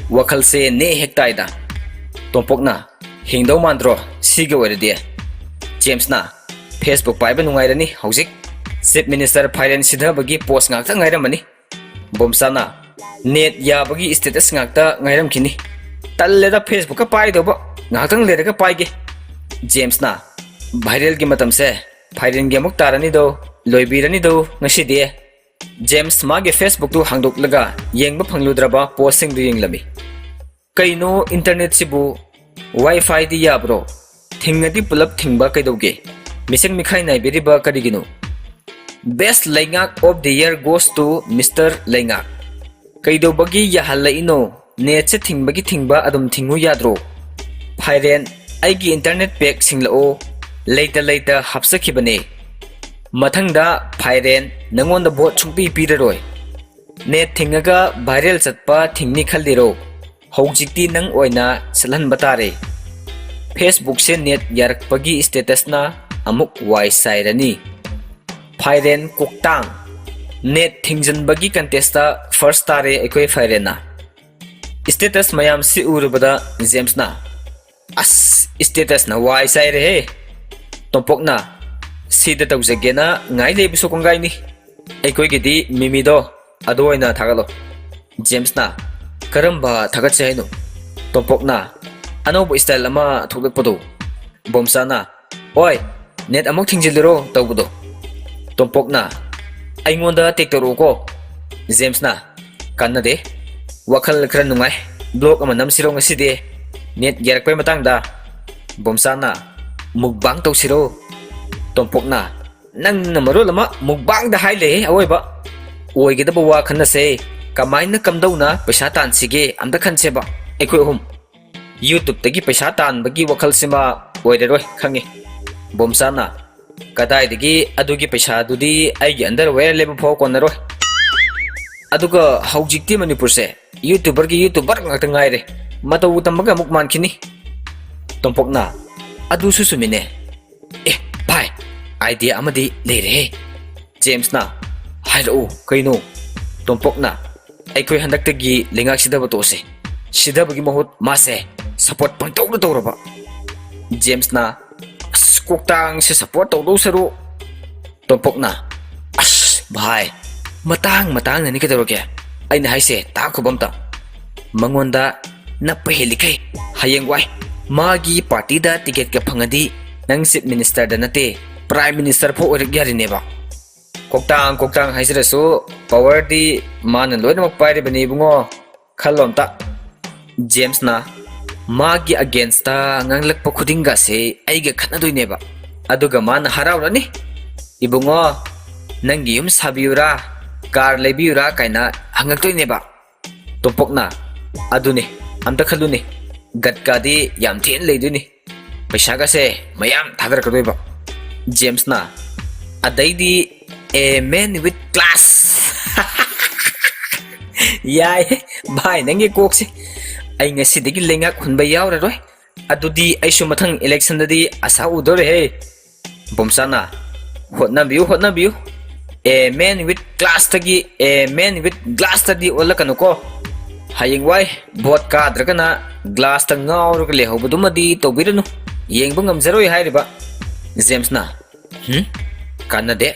"ꯋꯥꯈꯜꯁꯦ ꯅꯦ ꯍꯦꯛ ꯇꯥꯏꯗ꯫" ꯇꯣꯝꯄꯣꯛꯅ, "ꯍꯤꯡꯗꯧ ꯃꯥꯟꯗ꯭ꯔꯣ ꯁꯤꯒ ꯑꯣꯏꯔꯗꯤ?" ꯖꯦꯝꯁꯅ, "ꯐꯦꯁꯕꯨꯛ ꯄꯥꯏꯕ ꯅꯨꯡꯉꯥꯏꯔꯅꯤ ꯍꯧꯖꯤꯛ꯫ ꯆꯤꯐ ꯃꯤꯅꯤꯁꯇꯔ ꯐꯥꯏꯔꯦꯟ ꯁꯤꯊꯕꯒꯤ ꯄꯣꯁ ꯉꯥꯛꯇ ꯉꯥꯏꯔꯝꯃꯅꯤ꯫" ꯕꯣꯝꯆꯥꯅ, "ꯅꯦꯠ ꯌꯥꯕꯒꯤ ꯁ꯭ꯇꯦꯇꯁ ꯉꯥꯛꯇ ꯉꯥꯏꯔꯝꯈꯤꯅꯤ꯫ ꯇꯜꯂꯦꯗ ꯐꯦꯁꯕꯨꯛꯀ ꯄꯥꯏꯗꯧꯕ, ꯉꯥꯏꯍꯥꯛꯇꯪ ꯂꯩꯔꯒ ꯄꯥꯏꯒꯦ꯫" ꯖꯦꯝꯁꯅ, "ꯚꯥꯏꯔꯦꯜꯒꯤ ꯃꯇꯝꯁꯦ ꯐꯥꯏꯔꯦꯟꯒꯤ ꯑꯃꯨꯛ ꯇꯥꯔꯅꯤꯗꯣ, ꯂꯣꯏꯕꯤꯔꯅꯤꯗꯣ ꯉꯁꯤꯗꯤ꯫" ꯖꯦꯝꯁ ꯃꯥꯒꯤ ꯐꯦꯁꯕꯨꯛꯇꯨ ꯍꯥꯡꯗꯣꯛꯂꯒ ꯌꯦꯡꯕ ꯐꯪꯂꯨꯗ꯭ꯔꯕ ꯄꯣꯁꯁꯤꯡꯗꯨ ꯌꯦꯡꯂꯝꯃꯤ꯫ "ꯀꯩꯅꯣ ꯏꯟꯇꯔꯅꯦꯠꯁꯤꯕꯨ? ꯋꯥꯏ ꯐꯥꯏꯗꯤ ꯌꯥꯕ꯭ꯔꯣ? ꯊꯤꯡꯉꯗꯤ ꯄꯨꯂꯞ ꯊꯤꯡꯕ ꯀꯩꯗꯧꯒꯦ? ꯃꯤꯆꯪ ꯃꯤꯈꯥꯏ ꯅꯥꯏꯕꯤꯔꯤꯕ ꯀꯔꯤꯒꯤꯅꯣ? Best ꯂꯩꯉꯥꯛ of the year goes to Mister ꯂꯩꯉꯥꯛ꯫ ꯀꯩꯗꯧꯕꯒꯤ ꯌꯥꯍꯜꯂꯛꯏꯅꯣ? ꯅꯦꯠꯁꯦ ꯊꯤꯡꯕꯒꯤ ꯊꯤꯡꯕ ꯑꯗꯨꯝ ꯊꯤꯡꯉꯨ ꯌꯥꯗ꯭ꯔꯣ? ꯐꯥꯏꯔꯦꯟ, ꯑꯩꯒꯤ ꯏꯟꯇꯔꯅꯦꯠ ꯄꯦꯛ ꯁꯤꯡꯂꯛꯑꯣ꯫ ꯂꯩꯇ ꯂꯩꯇ ꯍꯥꯞꯆꯈꯤꯕꯅꯦ꯫ ꯃꯊꯪꯗ ꯐꯥꯏꯔꯦꯟ, ꯅꯉꯣꯟꯗ ꯚꯣꯠ ꯁꯨꯡꯄꯤ ꯄꯤꯔꯔꯣꯏ꯫ ꯅꯦꯠ ꯊꯤꯡꯉꯒ ꯚꯥꯏꯔꯦꯜ ꯆꯠꯄ ꯊꯤꯡꯅꯤ ꯈꯜꯂꯤꯔꯣ? ꯍꯧꯖꯤꯛꯇꯤ ꯅꯪ ꯑꯣꯏꯅ ꯆꯠꯍꯟꯕ ꯇꯥꯔꯦ꯫ ꯐꯦꯁꯕꯨꯛꯁꯦ ꯅꯦꯠ ꯌꯥꯔꯛꯄꯒꯤ ꯁ꯭ꯇꯦꯇꯁꯅ ꯑꯃꯨꯛ ꯋꯥꯏ ꯆꯥꯏꯔꯅꯤ꯫" ꯐꯥꯏꯔꯦꯟ ꯀꯣꯛꯇꯥꯡ꯫ ꯅꯦꯠ ꯊꯤꯡꯖꯤꯟꯕꯒꯤ ꯀꯟꯇꯦꯁꯇ ꯐꯥꯔꯁ ꯇꯥꯔꯦ ꯑꯩꯈꯣꯏ ꯐꯥꯏꯔꯦꯟꯅ꯫ ꯁ꯭ꯇꯦꯇꯁ ꯃꯌꯥꯝꯁꯤ ꯎꯔꯨꯕꯗ ꯖꯦꯝꯁꯅ, "ꯑꯁ, ꯁ꯭ꯇꯦꯇꯁꯅ ꯋꯥꯏ ꯆꯥꯏꯔꯦꯍꯦ꯫" ꯇꯣꯝꯄꯣꯛꯅ, "ꯁꯤꯗ ꯇꯧꯖꯒꯦꯅ ꯉꯥꯏ ꯂꯩꯕꯁꯨ ꯀꯣꯡꯒꯥꯏꯅꯤ꯫ ꯑꯩꯈꯣꯏꯒꯤꯗꯤ ꯃꯤꯃꯤꯗꯣ ꯑꯗꯨ ꯑꯣꯏꯅ ꯊꯥꯒꯠꯂꯣ꯫" ꯖꯦꯝꯁꯅ, "ꯀꯔꯝꯕ ꯊꯥꯒꯠꯁꯦ ꯍꯥꯏꯅꯣ?" ꯇꯣꯝꯄꯣꯛꯅ, "ꯑꯅꯧꯕ ꯁ꯭ꯇꯥꯏꯜ ꯑꯃ ꯊꯣꯛꯂꯛꯄꯗꯣ꯫" ꯕꯣꯝꯆꯥꯅ, "ꯑꯣꯏ, ꯅꯦꯠ ꯑꯃꯨꯛ ꯊꯤꯡꯖꯤꯜꯂꯤꯔꯣ ꯇꯧꯕꯗꯣ?" ꯇꯣꯝꯄꯣꯛꯅ, "ꯑꯩꯉꯣꯟꯗ ꯇꯦꯛ ꯇꯧꯔꯛꯎꯀꯣ꯫" ꯖꯦꯝꯁꯅ, "ꯀꯥꯟꯅꯗꯦ, ꯋꯥꯈꯜ ꯈꯔ ꯅꯨꯡꯉꯥꯏ, ꯕ꯭ꯂꯣꯛ ꯑꯃ ꯅꯝꯁꯤꯔꯣ ꯉꯁꯤꯗꯤ? ꯅꯦꯠ ꯌꯥꯔꯛꯄꯩ ꯃꯇꯥꯡꯗ꯫" ꯕꯣꯝꯆꯥꯅ, "ꯃꯨꯛꯕꯥꯡ ꯇꯧꯁꯤꯔꯣ?" ꯇꯣꯝꯄꯣꯛꯅ, "ꯅꯪꯅ ꯃꯔꯣꯜ ꯑꯃ ꯃꯨꯛꯕꯥꯡꯗ ꯍꯥꯏ ꯂꯩ ꯑꯋꯣꯏꯕ꯫ ꯑꯣꯏꯒꯗꯕ ꯋꯥ ꯈꯟꯅꯁꯦ, ꯀꯃꯥꯏꯅ ꯀꯝꯗꯧꯅ ꯄꯩꯁꯥ ꯇꯥꯟꯁꯤꯒꯦ ꯑꯝꯇ ꯈꯟꯁꯦꯕ ꯑꯩꯈꯣꯏ ꯑꯍꯨꯝ꯫ YouTubeꯇꯒꯤ ꯄꯩꯁꯥ ꯇꯥꯟꯕꯒꯤ ꯋꯥꯈꯜꯁꯤꯃ ꯑꯣꯏꯔꯔꯣꯏ ꯈꯪꯉꯤ꯫" ꯕꯣꯝꯆꯥꯅ, "ꯀꯗꯥꯏꯗꯒꯤ ꯑꯗꯨꯒꯤ ꯄꯩꯁꯥꯗꯨꯗꯤ ꯑꯩꯒꯤ underwear ꯂꯩꯕ ꯐꯥꯎ ꯀꯣꯟꯅꯔꯣꯏ꯫ ꯑꯗꯨꯒ ꯍꯧꯖꯤꯛꯇꯤ ꯃꯅꯤꯄꯨꯔꯁꯦ YouTuberꯒꯤ YouTuber ꯉꯥꯛꯇ ꯉꯥꯏꯔꯦ꯫ ꯃꯇꯧ ꯇꯝꯕꯒ ꯑꯃꯨꯛ ꯃꯥꯟꯈꯤꯅꯤ꯫" ꯇꯣꯝꯄꯣꯛꯅ, "ꯑꯗꯨꯁꯨ ꯆꯨꯝꯃꯤꯅꯦ꯫ ꯑꯦ, ꯚꯥꯏ, idea ꯑꯃꯗꯤ ꯂꯩꯔꯦꯍꯦ꯫" ꯖꯦꯝꯁꯅ, "ꯍꯥꯏꯔꯛꯎ, ꯀꯩꯅꯣ?" ꯇꯣꯝꯄꯣꯛꯅ, "ꯑꯩꯈꯣꯏ ꯍꯟꯗꯛꯇꯒꯤ ꯂꯩꯉꯥꯛ ꯁꯤꯊꯕ ꯇꯣꯛꯑꯁꯦ꯫ ꯁꯤꯊꯕꯒꯤ ꯃꯍꯨꯠ ꯃꯥꯁꯦ support ꯄꯪꯇꯧꯗ ꯇꯧꯔꯕ꯫" ꯖꯦꯝꯁꯅ, "ꯑꯁ, ꯀꯣꯛꯇꯥꯡꯁꯦ support ꯇꯧꯗꯧ ꯁꯔꯨꯛ꯫" ꯇꯣꯝꯄꯣꯛꯅ, "ꯑꯁ, ꯚꯥꯏ, ꯃꯇꯥꯡ ꯃꯇꯥꯡꯅꯅꯤ ꯀꯩꯗꯧꯔꯒꯦ? ꯑꯩꯅ ꯍꯥꯏꯁꯦ ꯇꯥꯈꯣꯕ ꯑꯝꯇ꯫ ꯃꯉꯣꯟꯗ ꯅꯞꯄ ꯍꯦꯜꯂꯤꯈꯩ ꯍꯌꯦꯡꯋꯥꯏ ꯃꯥꯒꯤ partyꯗ ticketꯀ ꯐꯪꯉꯗꯤ ꯅꯪ chief ministerꯗ ꯅꯠꯇꯦ, prime minister ꯐꯥꯎ ꯑꯣꯏꯔꯛ ꯌꯥꯔꯤꯅꯦꯕ꯫" "ꯀꯣꯛꯇꯥꯡ ꯀꯣꯛꯇꯥꯡ ꯍꯥꯏꯖꯔꯁꯨ powerꯗꯤ ꯃꯥꯅ ꯂꯣꯏꯅꯃꯛ ꯄꯥꯏꯔꯤꯕꯅꯤ ꯏꯕꯨꯡꯉꯣ, ꯈꯜꯂꯣ ꯑꯝꯇ꯫" ꯖꯦꯝꯁꯅ, "ꯃꯥꯒꯤ againstꯇ ꯉꯥꯡꯂꯛꯄ ꯈꯨꯗꯤꯡꯒꯁꯦ ꯑꯩꯒ ꯈꯠꯅꯗꯣꯏꯅꯦꯕ꯫ ꯑꯗꯨꯒ ꯃꯥꯅ ꯍꯔꯥꯎꯔꯅꯤ꯫ 'ꯏꯕꯨꯡꯉꯣ, ꯅꯪꯒꯤ ꯌꯨꯝ ꯁꯥꯕꯤꯌꯨꯔꯥ, car ꯂꯩꯕꯤꯌꯨꯔꯥ?' ꯀꯥꯏꯅ ꯍꯪꯉꯛꯇꯣꯏꯅꯦꯕ꯫" ꯇꯣꯝꯄꯣꯛꯅ, "ꯑꯗꯨꯅꯤ, ꯑꯝꯇ ꯈꯜꯂꯨꯅꯦ, ꯒꯠꯀꯥꯗꯤ ꯌꯥꯝ ꯊꯤꯅ ꯂꯩꯗꯣꯏꯅꯤ꯫ ꯄꯩꯁꯥꯒꯁꯦ ꯃꯌꯥꯝ ꯊꯥꯗꯔꯛꯀꯗꯣꯏꯕ꯫" ꯖꯦꯝꯁꯅ, "ꯑꯗꯩꯗꯤ a man with class꯫" "ꯌꯥꯏꯍꯦ ꯚꯥꯏ, ꯅꯪꯒꯤ ꯀꯣꯛꯁꯦ꯫ ꯑꯩ ꯉꯁꯤꯗꯒꯤ ꯂꯩꯉꯥꯛ ꯍꯨꯟꯕ ꯌꯥꯎꯔꯔꯣꯏ꯫ ꯑꯗꯨꯗꯤ ꯑꯩꯁꯨ ꯃꯊꯪ electionꯗꯗꯤ ꯑꯁꯥ ꯎꯗꯧꯔꯦꯍꯦ꯫" ꯕꯣꯝꯆꯥꯅ, "ꯍꯣꯠꯅꯕꯤꯌꯨ, ꯍꯣꯠꯅꯕꯤꯌꯨ꯫ A man with classꯇꯒꯤ a man with glassꯇꯗꯤ ꯑꯣꯜꯂꯛꯀꯅꯨꯀꯣ꯫ ꯍꯌꯦꯡꯋꯥꯏ vote ꯀꯥꯗ꯭ꯔꯒꯅ glassꯇ ꯉꯥꯎꯔꯒ ꯂꯩꯍꯧꯕꯗꯨꯃꯗꯤ ꯇꯧꯕꯤꯔꯅꯨ꯫ ꯌꯦꯡꯕ ꯉꯝꯖꯔꯣꯏ ꯍꯥꯏꯔꯤꯕ꯫" ꯖꯦꯝꯁꯅ, "ꯍꯨꯝ? ꯀꯥꯟꯅꯗꯦ꯫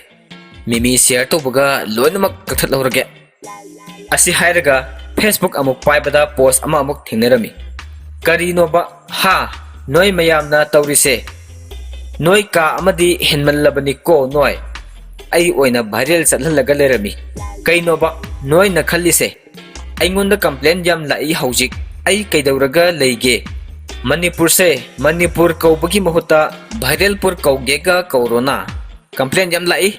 ꯃꯤꯃꯤ share ꯇꯧꯕꯒ ꯂꯣꯏꯅꯃꯛ ꯀꯛꯊꯠꯍꯧꯔꯒꯦ꯫" ꯑꯁꯤ ꯍꯥꯏꯔꯒ Facebook ꯑꯃꯨꯛ ꯄꯥꯏꯕꯗ post ꯑꯃ ꯑꯃꯨꯛ ꯊꯦꯡꯅꯔꯝꯃꯤ꯫ "ꯀꯔꯤꯅꯣꯕ? ꯍꯥ? ꯅꯣꯏ ꯃꯌꯥꯝꯅ ꯇꯧꯔꯤꯁꯦ? ꯅꯣꯏ ꯀꯥ ꯑꯃꯗꯤ ꯍꯦꯟꯃꯜꯂꯕꯅꯤꯀꯣ ꯅꯣꯏ꯫ ꯑꯩ ꯑꯣꯏꯅ viral ꯆꯠꯍꯜꯂꯒ ꯂꯩꯔꯝꯃꯤ꯫ ꯀꯩꯅꯣꯕ ꯅꯣꯏꯅ ꯈꯜꯂꯤꯁꯦ? ꯑꯩꯉꯣꯟꯗ complain ꯌꯥꯝ ꯂꯥꯛꯏ ꯍꯧꯖꯤꯛ꯫ ꯑꯩ ꯀꯩꯗꯧꯔꯒ ꯂꯩꯒꯦ? ꯃꯅꯤꯄꯨꯔꯁꯦ ꯃꯅꯤꯄꯨꯔ ꯀꯧꯕꯒꯤ ꯃꯍꯨꯠꯇ ꯚꯥꯏꯔꯦꯜꯄꯨꯔ ꯀꯧꯒꯦꯒ ꯀꯧꯔꯣꯅ꯫ Complain ꯌꯥꯝ ꯂꯥꯛꯏ꯫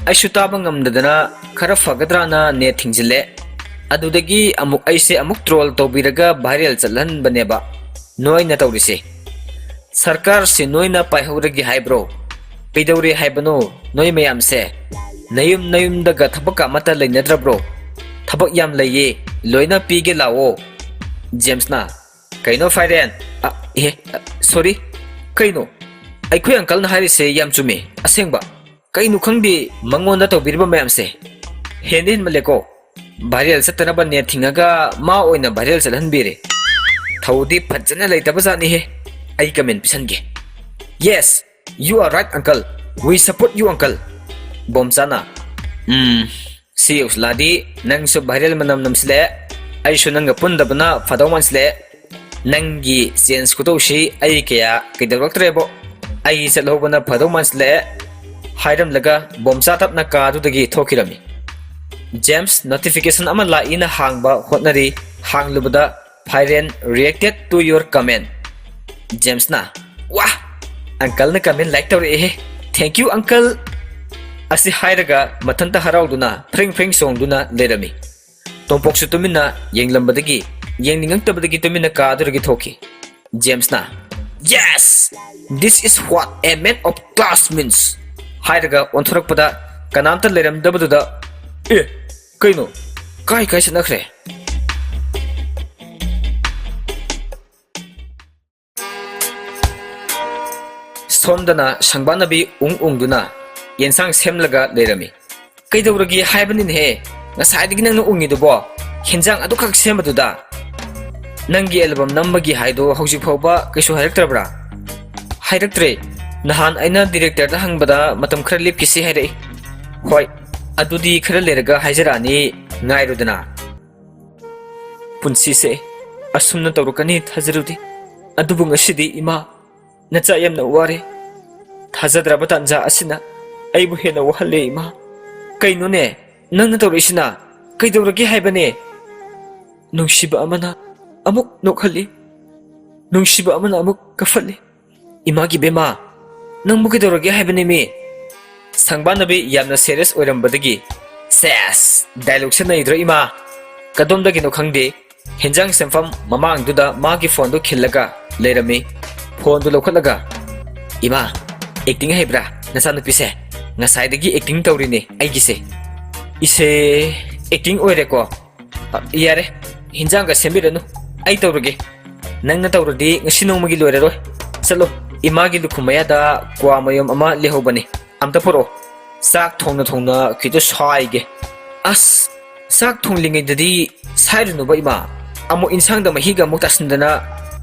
ꯑꯩꯁꯨ ꯇꯥꯕ ꯉꯝꯗꯗꯅ ꯈꯔ ꯐꯒꯗ꯭ꯔꯥꯅ net ꯊꯤꯡꯖꯤꯜꯂꯦ꯫ ꯑꯗꯨꯗꯒꯤ ꯑꯃꯨꯛ ꯑꯩꯁꯦ ꯑꯃꯨꯛ troll ꯇꯧꯕꯤꯔꯒ viral ꯆꯠꯍꯟꯕꯅꯦꯕ ꯅꯣꯏꯅ ꯇꯧꯔꯤꯁꯦ꯫ ꯁꯔꯀꯥꯔꯁꯦ ꯅꯣꯏꯅ ꯄꯥꯏꯍꯧꯔꯒꯦ ꯍꯥꯏꯕ꯭ꯔꯣ? ꯀꯩꯗꯧꯔꯦ ꯍꯥꯏꯕꯅꯣ ꯅꯣꯏ ꯃꯌꯥꯝꯁꯦ? ꯅꯌꯨꯝ ꯅꯌꯨꯝꯗꯒ ꯊꯕꯛꯀ ꯑꯃꯠꯇ ꯂꯩꯅꯗ꯭ꯔꯕ꯭ꯔꯣ? ꯊꯕꯛ ꯌꯥꯝ ꯂꯩꯌꯦ, ꯂꯣꯏꯅ ꯄꯤꯒꯦ ꯂꯥꯛꯑꯣ꯫" ꯖꯦꯝꯁꯅ, "ꯀꯩꯅꯣ ꯐꯥꯏꯔꯦꯟ? ꯑ, ꯑꯦ, sorry, ꯀꯩꯅꯣ? ꯑꯩꯈꯣꯏ uncleꯅ ꯍꯥꯏꯔꯤꯁꯦ ꯌꯥꯝ ꯆꯨꯝꯃꯦ, ꯑꯁꯦꯡꯕ꯫ ꯀꯩꯅꯣ ꯈꯪꯗꯦ, ꯃꯉꯣꯟꯗ ꯇꯧꯕꯤꯔꯤꯕ ꯃꯌꯥꯝꯁꯦ ꯍꯦꯟꯗꯤ ꯍꯦꯟꯃꯜꯂꯦꯀꯣ꯫ Viral ꯆꯠꯇꯅꯕ net ꯊꯤꯡꯉꯒ ꯃꯥ ꯑꯣꯏꯅ viral ꯆꯠꯍꯟꯕꯤꯔꯦ꯫ ꯊꯧꯗꯤ ꯐꯖꯅ ꯂꯩꯇꯕ ꯖꯥꯠꯅꯤꯍꯦ꯫ ꯑꯩ comment ꯄꯤꯁꯟꯒꯦ꯫ Yes, you are right, uncle. We support you, uncle. ꯕꯣꯝꯆꯥꯅ, ꯎꯝ, ꯁꯤ ꯌꯧꯁꯤꯜꯂꯛꯑꯗꯤ ꯅꯪꯁꯨ viral ꯃꯅꯝ ꯅꯝꯁꯤꯜꯂꯛꯑꯦ, ꯑꯩꯁꯨ ꯅꯪꯒ ꯄꯨꯟꯗꯕꯅ ꯐꯗꯧ ꯃꯥꯟꯁꯤꯜꯂꯛꯑꯦ꯫ ꯅꯪꯒꯤ change ꯈꯨꯇꯧꯁꯤ ꯑꯩ ꯀꯌꯥ ꯀꯩꯗꯧꯔꯛꯇ꯭ꯔꯦꯕꯣ꯫ ꯑꯩ ꯆꯠꯍꯧꯕꯅ ꯐꯗꯧ ꯃꯥꯟꯁꯤꯜꯂꯛꯑꯦ, ꯍꯥꯏꯔꯝꯂꯒ ꯕꯣꯝꯆꯥ ꯇꯞꯅ ꯀꯥꯗꯨꯗꯒꯤ ꯊꯣꯛꯈꯤꯔꯝꯃꯤ꯫ ꯖꯦꯝꯁ, notification ꯑꯃ ꯂꯥꯛꯏꯅ ꯍꯥꯡꯕ ꯍꯣꯠꯅꯔꯤ, ꯍꯥꯡꯂꯨꯕꯗ, "Viral reacted to your comment." ꯖꯦꯝꯁꯅ, "ꯋꯥ! Uncleꯅ comment like ꯇꯧꯔꯛꯑꯦꯍꯦ꯫ Thank you, uncle!" ꯑꯁꯤ ꯍꯥꯏꯔꯒ ꯃꯊꯟꯇ ꯍꯔꯥꯎꯗꯨꯅ ꯐ꯭ꯔꯤꯡ ꯐ꯭ꯔꯤꯡ ꯆꯣꯡꯗꯨꯅ ꯂꯩꯔꯝꯃꯤ꯫ ꯇꯣꯝꯄꯣꯛꯁꯨ ꯇꯨꯃꯤꯟꯅ ꯌꯦꯡꯂꯝꯕꯗꯒꯤ, ꯌꯦꯡꯅꯤꯡꯉꯛꯇꯕꯗꯒꯤ ꯇꯨꯃꯤꯟꯅ ꯀꯥꯗꯨꯗꯒꯤ ꯊꯣꯛꯈꯤ꯫ ꯖꯦꯝꯁꯅ, "Yes! This is what a man of class means!" ꯍꯥꯏꯔꯒ ꯑꯣꯟꯊꯣꯔꯛꯄꯗ ꯀꯅꯥꯝꯇ ꯂꯩꯔꯝꯗꯕꯗꯨꯗ, "ꯑꯦ, ꯀꯩꯅꯣ? ꯀꯥꯏ ꯀꯥꯏ ꯆꯠꯅꯈ꯭ꯔꯦ?" ꯁꯣꯝꯗꯅ ꯁꯪꯕꯥꯅꯕꯤ ꯎꯪ ꯎꯪꯗꯨꯅ ꯌꯦꯟꯁꯥꯡ ꯁꯦꯝꯂꯒ ꯂꯩꯔꯝꯃꯤ꯫ "ꯀꯩꯗꯧꯔꯒꯦ ꯍꯥꯏꯕꯅꯤꯅꯦꯍꯦ? ꯉꯁꯥꯏꯗꯒꯤ ꯅꯪꯅ ꯎꯪꯉꯤꯗꯨꯕꯣ? ꯍꯦꯟꯖꯥꯡ ꯑꯗꯨꯈꯛ ꯁꯦꯝꯕꯗꯨꯗ? ꯅꯪꯒꯤ album ꯅꯝꯕꯒꯤ ꯍꯥꯏꯗꯣ ꯍꯧꯖꯤꯛ ꯐꯥꯎꯕ ꯀꯩꯁꯨ ꯍꯥꯏꯔꯛꯇ꯭ꯔꯕ꯭ꯔꯥ?" "ꯍꯥꯏꯔꯛꯇ꯭ꯔꯦ꯫ ꯅꯍꯥꯟ ꯑꯩꯅ directorꯗ ꯍꯪꯕꯗ ꯃꯇꯝ ꯈꯔ ꯂꯦꯞꯈꯤꯁꯤ ꯍꯥꯏꯔꯛꯏ꯫" "ꯍꯣꯏ, ꯑꯗꯨꯗꯤ ꯈꯔ ꯂꯩꯔꯒ ꯍꯥꯏꯖꯔꯛꯑꯅꯤ, ꯉꯥꯏꯔꯨꯗꯅ꯫" ꯄꯨꯟꯁꯤꯁꯦ ꯑꯁꯨꯝꯅ ꯇꯧꯔꯛꯀꯅꯤ ꯊꯥꯖꯔꯨꯗꯦ꯫ ꯑꯗꯨꯕꯨ ꯉꯁꯤꯗꯤ ꯏꯃꯥ, ꯅꯆꯥ ꯌꯥꯝꯅ ꯋꯥꯔꯦ꯫ ꯊꯥꯖꯗ꯭ꯔꯕ ꯇꯥꯟꯖꯥ ꯑꯁꯤꯅ ꯑꯩꯕꯨ ꯍꯦꯟꯅ ꯋꯥꯍꯜꯂꯦ, ꯏꯃꯥ꯫ ꯀꯩꯅꯣꯅꯦ ꯅꯪꯅ ꯇꯧꯔꯛꯏꯁꯤꯅ? ꯀꯩꯗꯧꯔꯒꯦ ꯍꯥꯏꯕꯅꯦ? ꯅꯨꯡꯁꯤꯕ ꯑꯃꯅ ꯑꯃꯨꯛ ꯅꯣꯛꯍꯜꯂꯤ, ꯅꯨꯡꯁꯤꯕ ꯑꯃꯅ ꯑꯃꯨꯛ ꯀꯞꯍꯜꯂꯤ꯫ ꯏꯃꯥꯒꯤ ꯕꯦꯝꯃ, ꯅꯪꯕꯨ ꯀꯩꯗꯧꯔꯒꯦ ꯍꯥꯏꯕꯅꯦꯃꯤ? ꯁꯪꯕꯥꯅꯕꯤ ꯌꯥꯝꯅ serious ꯑꯣꯏꯔꯝꯕꯗꯒꯤ, "ꯁꯦꯁ, dialogueꯁꯦ ꯅꯩꯗ꯭ꯔꯣ ꯏꯃꯥ?" ꯀꯗꯣꯝꯗꯒꯤꯅꯣ ꯈꯪꯗꯦ, ꯍꯦꯟꯖꯥꯡ ꯁꯦꯝꯐꯝ ꯃꯃꯥꯡꯗꯨꯗ ꯃꯥꯒꯤ phoneꯗꯨ ꯈꯤꯜꯂꯒ ꯂꯩꯔꯝꯃꯤ꯫ Phoneꯗꯨ ꯂꯧꯈꯠꯂꯒ, "ꯏꯃꯥ, acting ꯍꯩꯕ꯭ꯔꯥ ꯅꯆꯥꯅꯨꯄꯤꯁꯦ? ꯉꯁꯥꯏꯗꯒꯤ acting ꯇꯧꯔꯤꯅꯦ ꯑꯩꯒꯤꯁꯦ꯫" "ꯏꯁꯦ, acting ꯑꯣꯏꯔꯦꯀꯣ? ꯑ, ꯌꯥꯔꯦ, ꯍꯤꯟꯖꯥꯡꯒ ꯁꯦꯝꯕꯤꯔꯅꯨ, ꯑꯩ ꯇꯧꯔꯒꯦ꯫" ꯅꯪꯅ ꯇꯧꯔꯗꯤ ꯉꯁꯤ ꯅꯣꯡꯃꯒꯤ ꯂꯣꯏꯔꯔꯣꯏ꯫ ꯆꯠꯂꯣ, ꯏꯃꯥꯒꯤ ꯂꯨꯈꯨꯝ ꯃꯌꯥꯗ ꯀ꯭ꯋꯥ ꯃꯌꯨꯝ ꯑꯃ ꯂꯩꯍꯧꯕꯅꯤ, ꯑꯝꯇ ꯄꯨꯔꯛꯑꯣ꯫ ꯆꯥꯛ ꯊꯣꯡꯅ ꯊꯣꯡꯅ ꯈꯤꯇ ꯁꯥꯏꯒꯦ꯫ ꯑꯁ, ꯆꯥꯛ ꯊꯣꯡꯂꯤꯉꯩꯗꯗꯤ ꯁꯥꯏꯔꯨꯅꯨꯕ ꯏꯃꯥ, ꯑꯃꯨꯛ ꯏꯟꯁꯥꯡꯗ ꯃꯍꯤꯒ ꯑꯃꯨꯛ ꯇꯥꯁꯤꯟꯗꯅ꯫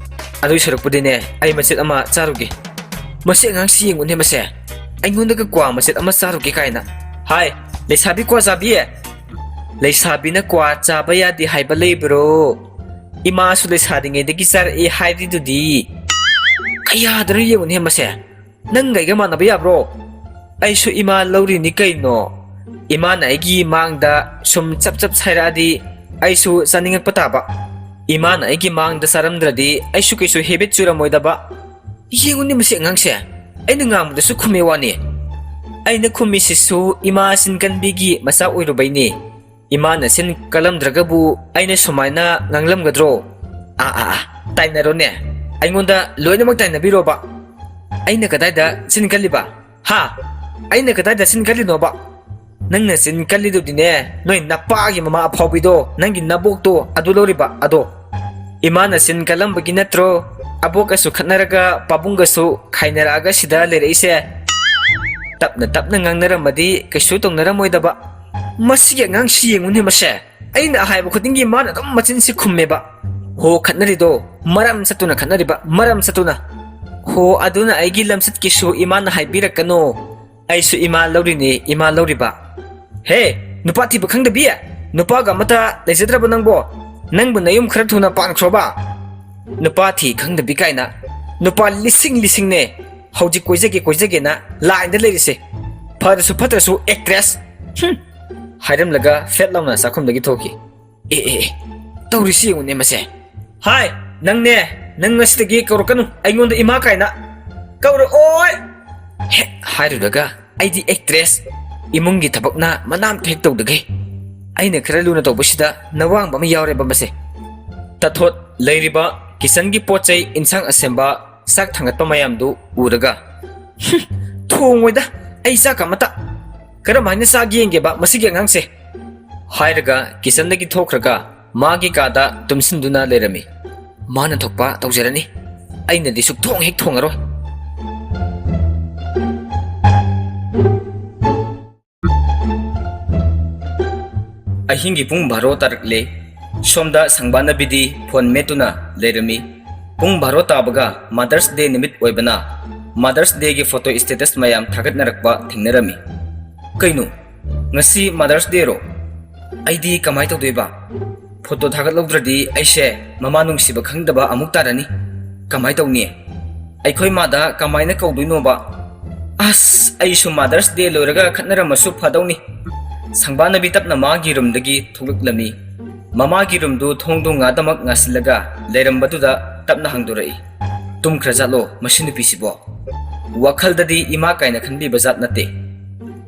ꯑꯗꯨꯏ ꯁꯔꯨꯛꯄꯨꯗꯤꯅꯦ, ꯑꯩ ꯃꯆꯦꯠ ꯑꯃ ꯆꯥꯔꯨꯒꯦ꯫ ꯃꯁꯤ ꯑꯉꯥꯡꯁꯤ ꯌꯦꯡꯉꯨꯅꯦ ꯃꯁꯦ, ꯑꯩꯉꯣꯟꯗꯒ ꯀ꯭ꯋꯥ ꯃꯆꯦꯠ ꯑꯃ ꯆꯥꯔꯨꯒꯦ ꯀꯥꯏꯅ꯫ ꯍꯥꯏ, ꯂꯩꯁꯥꯕꯤ ꯀ꯭ꯋꯥ ꯆꯥꯕꯤ, ꯂꯩꯁꯥꯕꯤꯅ ꯀ꯭ꯋꯥ ꯆꯥꯕ ꯌꯥꯗꯦ ꯍꯥꯏꯕ ꯂꯩꯕ꯭ꯔꯣ? ꯏꯃꯥꯁꯨ ꯂꯩꯁꯥꯔꯤꯉꯩꯗꯒꯤ ꯆꯥꯔꯛꯑꯦ ꯍꯥꯏꯔꯤꯗꯨꯗꯤ꯫ ꯀꯌꯥꯗꯅꯣ ꯌꯦꯡꯉꯨꯅꯦ ꯃꯁꯦ, ꯅꯪꯒ ꯑꯩꯒ ꯃꯥꯟꯅꯕ ꯌꯥꯕ꯭ꯔꯣ? ꯑꯩꯁꯨ ꯏꯃꯥ ꯂꯧꯔꯤꯅꯤ ꯀꯩꯅꯣ꯫ ꯏꯃꯥꯅ ꯑꯩꯒꯤ ꯃꯥꯡꯗ ꯁꯨꯝ ꯆꯞ ꯆꯞ ꯁꯥꯏꯔꯛꯑꯗꯤ ꯑꯩꯁꯨ ꯆꯥꯅꯤꯡꯉꯛꯄ ꯇꯥꯕ꯫ ꯏꯃꯥꯅ ꯑꯩꯒꯤ ꯃꯥꯡꯗ ꯆꯥꯔꯝꯗ꯭ꯔꯗꯤ ꯑꯩꯁꯨ ꯀꯩꯁꯨ ꯍꯦꯕꯤꯠ ꯆꯨꯔꯝꯃꯣꯏꯗꯕ꯫ ꯌꯦꯡꯉꯨꯅꯦ ꯃꯁꯤ ꯑꯉꯥꯡꯁꯦ, ꯑꯩꯅ ꯉꯥꯡꯕꯗꯁꯨ ꯈꯨꯝꯃꯦ ꯋꯥꯅꯤ꯫ ꯑꯩꯅ ꯈꯨꯝꯃꯤꯁꯤꯁꯨ ꯏꯃꯥ ꯆꯤꯟ ꯀꯟꯕꯤꯒꯤ ꯃꯆꯥ ꯑꯣꯏꯔꯨꯕꯩꯅꯦ꯫ ꯏꯃꯥꯅ ꯆꯤꯟ ꯀꯜꯂꯝꯗ꯭ꯔꯒꯕꯨ ꯑꯩꯅ ꯁꯨꯃꯥꯏꯅ ꯉꯥꯡꯂꯝꯒꯗ꯭ꯔꯣ? ꯑꯥ, ꯑꯥ, ꯑꯥ, ꯇꯥꯏꯅꯔꯣꯅꯦ꯫ ꯑꯩꯉꯣꯟꯗ ꯂꯣꯏꯅꯃꯛ ꯇꯥꯏꯅꯕꯤꯔꯣꯕ꯫ ꯑꯩꯅ ꯀꯗꯥꯏꯗ ꯆꯤꯟ ꯀꯜꯂꯤꯕ? ꯍꯥ? ꯑꯩꯅ ꯀꯗꯥꯏꯗ ꯆꯤꯟ ꯀꯜꯂꯤꯅꯣꯕ? ꯅꯪꯅ ꯆꯤꯟ ꯀꯜꯂꯤꯗꯨꯗꯤꯅꯦ, ꯅꯣꯏ ꯅꯄꯥꯒꯤ ꯃꯃꯥ ꯑꯐꯥꯎꯕꯤꯗꯣ, ꯅꯪꯒꯤ ꯅꯕꯣꯛꯇꯣ, ꯑꯗꯨ ꯂꯧꯔꯤꯕ ꯑꯗꯣ꯫ ꯏꯃꯥꯅ ꯆꯤꯟ ꯀꯜꯂꯝꯕꯒꯤ ꯅꯠꯇ꯭ꯔꯣ ꯑꯕꯣꯛꯀꯁꯨ ꯈꯠꯅꯔꯒ ꯄꯥꯕꯨꯡꯒꯁꯨ ꯈꯥꯏꯅꯔꯛꯑꯒ ꯁꯤꯗ ꯂꯩꯔꯛꯏꯁꯦ? ꯇꯞꯅ ꯇꯞꯅ ꯉꯥꯡꯅꯔꯝꯃꯗꯤ ꯀꯩꯁꯨ ꯇꯧꯅꯔꯝꯃꯣꯏꯗꯕ꯫ ꯃꯁꯤꯒꯤ ꯑꯉꯥꯡꯁꯤ ꯌꯦꯡꯉꯨꯅꯦ ꯃꯁꯦ꯫ ꯑꯩꯅ ꯍꯥꯏꯕ ꯈꯨꯗꯤꯡꯒꯤ ꯃꯥꯅ ꯑꯗꯨꯝ ꯃꯆꯤꯟꯁꯤ ꯈꯨꯝꯃꯦꯕ꯫ ꯍꯣ ꯈꯠꯅꯔꯤꯗꯣ ꯃꯔꯝ ꯆꯠꯇꯨꯅ ꯈꯠꯅꯔꯤꯕ, ꯃꯔꯝ ꯆꯠꯇꯨꯅ꯫ ꯍꯣ, ꯑꯗꯨꯅ ꯑꯩꯒꯤ ꯂꯝꯆꯠꯀꯤꯁꯨ ꯏꯃꯥꯅ ꯍꯥꯏꯕꯤꯔꯛꯀꯅꯣ꯫ ꯑꯩꯁꯨ ꯏꯃꯥ ꯂꯧꯔꯤꯅꯤ, ꯏꯃꯥ ꯂꯧꯔꯤꯕ꯫ ꯍꯦ, ꯅꯨꯄꯥ ꯊꯤꯕ ꯈꯪꯗꯕꯤ? ꯅꯨꯄꯥꯒ ꯑꯃꯇ ꯂꯩꯖꯗ꯭ꯔꯕ ꯅꯪꯕꯣ? ꯅꯪꯕꯨ ꯅꯌꯨꯝ ꯈꯔ ꯊꯨꯅ ꯄꯥꯟꯈ꯭ꯔꯣꯕ꯫ ꯅꯨꯄꯥ ꯊꯤ ꯈꯪꯗꯕꯤ ꯀꯥꯏꯅ꯫ ꯅꯨꯄꯥ ꯂꯤꯁꯤꯡ ꯂꯤꯁꯤꯡꯅꯦ ꯍꯧꯖꯤꯛ ꯀꯣꯏꯖꯒꯦ ꯀꯣꯏꯖꯒꯦꯅ ꯂꯥꯏꯟꯗ ꯂꯩꯔꯤꯁꯦ꯫ ꯐꯔꯁꯨ ꯐꯠꯇ꯭ꯔꯁꯨ ꯑꯦꯛꯇ꯭ꯔꯦꯁ꯫ ꯍꯨꯝ꯫ ꯍꯥꯏꯔꯝꯂꯒ ꯐꯦꯠ ꯂꯥꯎꯅ ꯆꯥꯛꯈꯨꯝꯗꯒꯤ ꯊꯣꯛꯈꯤ꯫ ꯑꯦ, ꯑꯦ, ꯑꯦ, ꯇꯧꯔꯤꯁꯤ ꯌꯦꯡꯉꯨꯅꯦ ꯃꯁꯦ꯫ ꯍꯥꯏ, ꯅꯪꯅꯦ, ꯅꯪ ꯉꯁꯤꯗꯒꯤ ꯀꯧꯔꯛꯀꯅꯨ ꯑꯩꯉꯣꯟꯗ ꯏꯃꯥ ꯀꯥꯏꯅ꯫ ꯀꯧꯔꯛꯑꯣꯏ! ꯍꯦꯛ ꯍꯥꯏꯔꯨꯔꯒ ꯑꯩꯗꯤ ꯑꯦꯛꯇ꯭ꯔꯦꯁ, ꯏꯃꯨꯡꯒꯤ ꯊꯕꯛꯅ ꯃꯅꯥ ꯑꯝꯇ ꯍꯦꯛ ꯇꯧꯗꯈꯩ꯫ ꯑꯩꯅ ꯈꯔ ꯂꯨꯅ ꯇꯧꯕꯁꯤꯗ ꯅꯋꯥꯡꯕ ꯑꯃ ꯌꯥꯎꯔꯦꯕ ꯃꯁꯦ꯫ ꯇꯥꯊꯣꯠ, ꯂꯩꯔꯤꯕ ꯀꯤꯆꯟꯒꯤ ꯄꯣꯠ ꯆꯩ, ꯏꯟꯁꯥꯡ ꯑꯁꯦꯝꯕ, ꯆꯥꯛ ꯊꯥꯡꯒꯠꯄ ꯃꯌꯥꯝꯗꯨ ꯎꯔꯒ, "ꯍꯨꯝ, ꯊꯣꯡꯉꯣꯏꯗ ꯑꯩ ꯆꯥꯛ ꯑꯃꯇ꯫ ꯀꯔꯝꯍꯥꯏꯅ ꯆꯥꯒꯦ ꯌꯦꯡꯒꯦꯕ ꯃꯁꯤꯒꯤ ꯑꯉꯥꯡꯁꯦ?" ꯍꯥꯏꯔꯒ ꯀꯤꯆꯟꯗꯒꯤ ꯊꯣꯛꯈ꯭ꯔꯒ ꯃꯥꯒꯤ ꯀꯥꯗ ꯇꯨꯝꯁꯤꯟꯗꯨꯅ ꯂꯩꯔꯝꯃꯤ꯫ ꯃꯥꯅ ꯊꯣꯛꯄ ꯇꯧꯖꯔꯅꯤ꯫ ꯑꯩꯅꯗꯤ ꯁꯨꯛꯊꯣꯡ ꯍꯦꯛ ꯊꯣꯡꯉꯔꯣꯏ꯫ ꯑꯍꯤꯡꯒꯤ ꯄꯨꯡ ꯕꯥꯔꯣ ꯇꯥꯔꯛꯂꯦ꯫ ꯁꯣꯝꯗ ꯁꯪꯕꯥꯅꯕꯤꯗꯤ ꯐꯣꯟ ꯃꯦꯠꯇꯨꯅ ꯂꯩꯔꯝꯃꯤ꯫ ꯄꯨꯡ ꯕꯥꯔꯣ ꯇꯥꯕꯒ Mother's Day ꯅꯨꯃꯤꯠ ꯑꯣꯏꯕꯅ Mother's Dayꯒꯤ photo status ꯃꯌꯥꯝ ꯊꯥꯒꯠꯅꯔꯛꯄ ꯊꯦꯡꯅꯔꯝꯃꯤ꯫ "ꯀꯩꯅꯣ, ꯉꯁꯤ Mother's Dayꯔꯣ? ꯑꯩꯗꯤ ꯀꯃꯥꯏ ꯇꯧꯗꯣꯏꯕ? Photo ꯊꯥꯒꯠꯍꯧꯗ꯭ꯔꯗꯤ ꯑꯩꯁꯦ ꯃꯃꯥ ꯅꯨꯡꯁꯤꯕ ꯈꯪꯗꯕ ꯑꯃꯨꯛ ꯇꯥꯔꯅꯤ꯫ ꯀꯃꯥꯏ ꯇꯧꯅꯤ? ꯑꯩꯈꯣꯏ ꯃꯥꯗ ꯀꯃꯥꯏꯅ ꯀꯧꯗꯣꯏꯅꯣꯕ? ꯑꯁ, ꯑꯩꯁꯨ Mother's Day ꯂꯣꯏꯔꯒ ꯈꯠꯅꯔꯝꯃꯁꯨ ꯐꯗꯧꯅꯤ꯫" ꯁꯪꯕꯥꯅꯕꯤ ꯇꯞꯅ ꯃꯥꯒꯤ ꯔꯨꯝꯗꯒꯤ ꯊꯣꯛꯂꯛꯂꯝꯃꯤ꯫ ꯃꯃꯥꯒꯤ ꯔꯨꯝꯗꯨ ꯊꯣꯡꯗꯨ ꯉꯥꯗꯃꯛ ꯉꯥꯁꯤꯜꯂꯒ ꯂꯩꯔꯝꯕꯗꯨꯗ ꯇꯞꯅ ꯍꯥꯡꯗꯣꯔꯛꯏ꯫ "ꯇꯨꯝꯈ꯭ꯔꯖꯥꯠꯂꯣ ꯃꯁꯤ ꯅꯨꯄꯤꯁꯤꯕꯣ?" ꯋꯥꯈꯜꯗꯗꯤ ꯏꯃꯥ ꯀꯥꯏꯅ ꯈꯟꯕꯤꯕ ꯖꯥꯠ ꯅꯠꯇꯦ꯫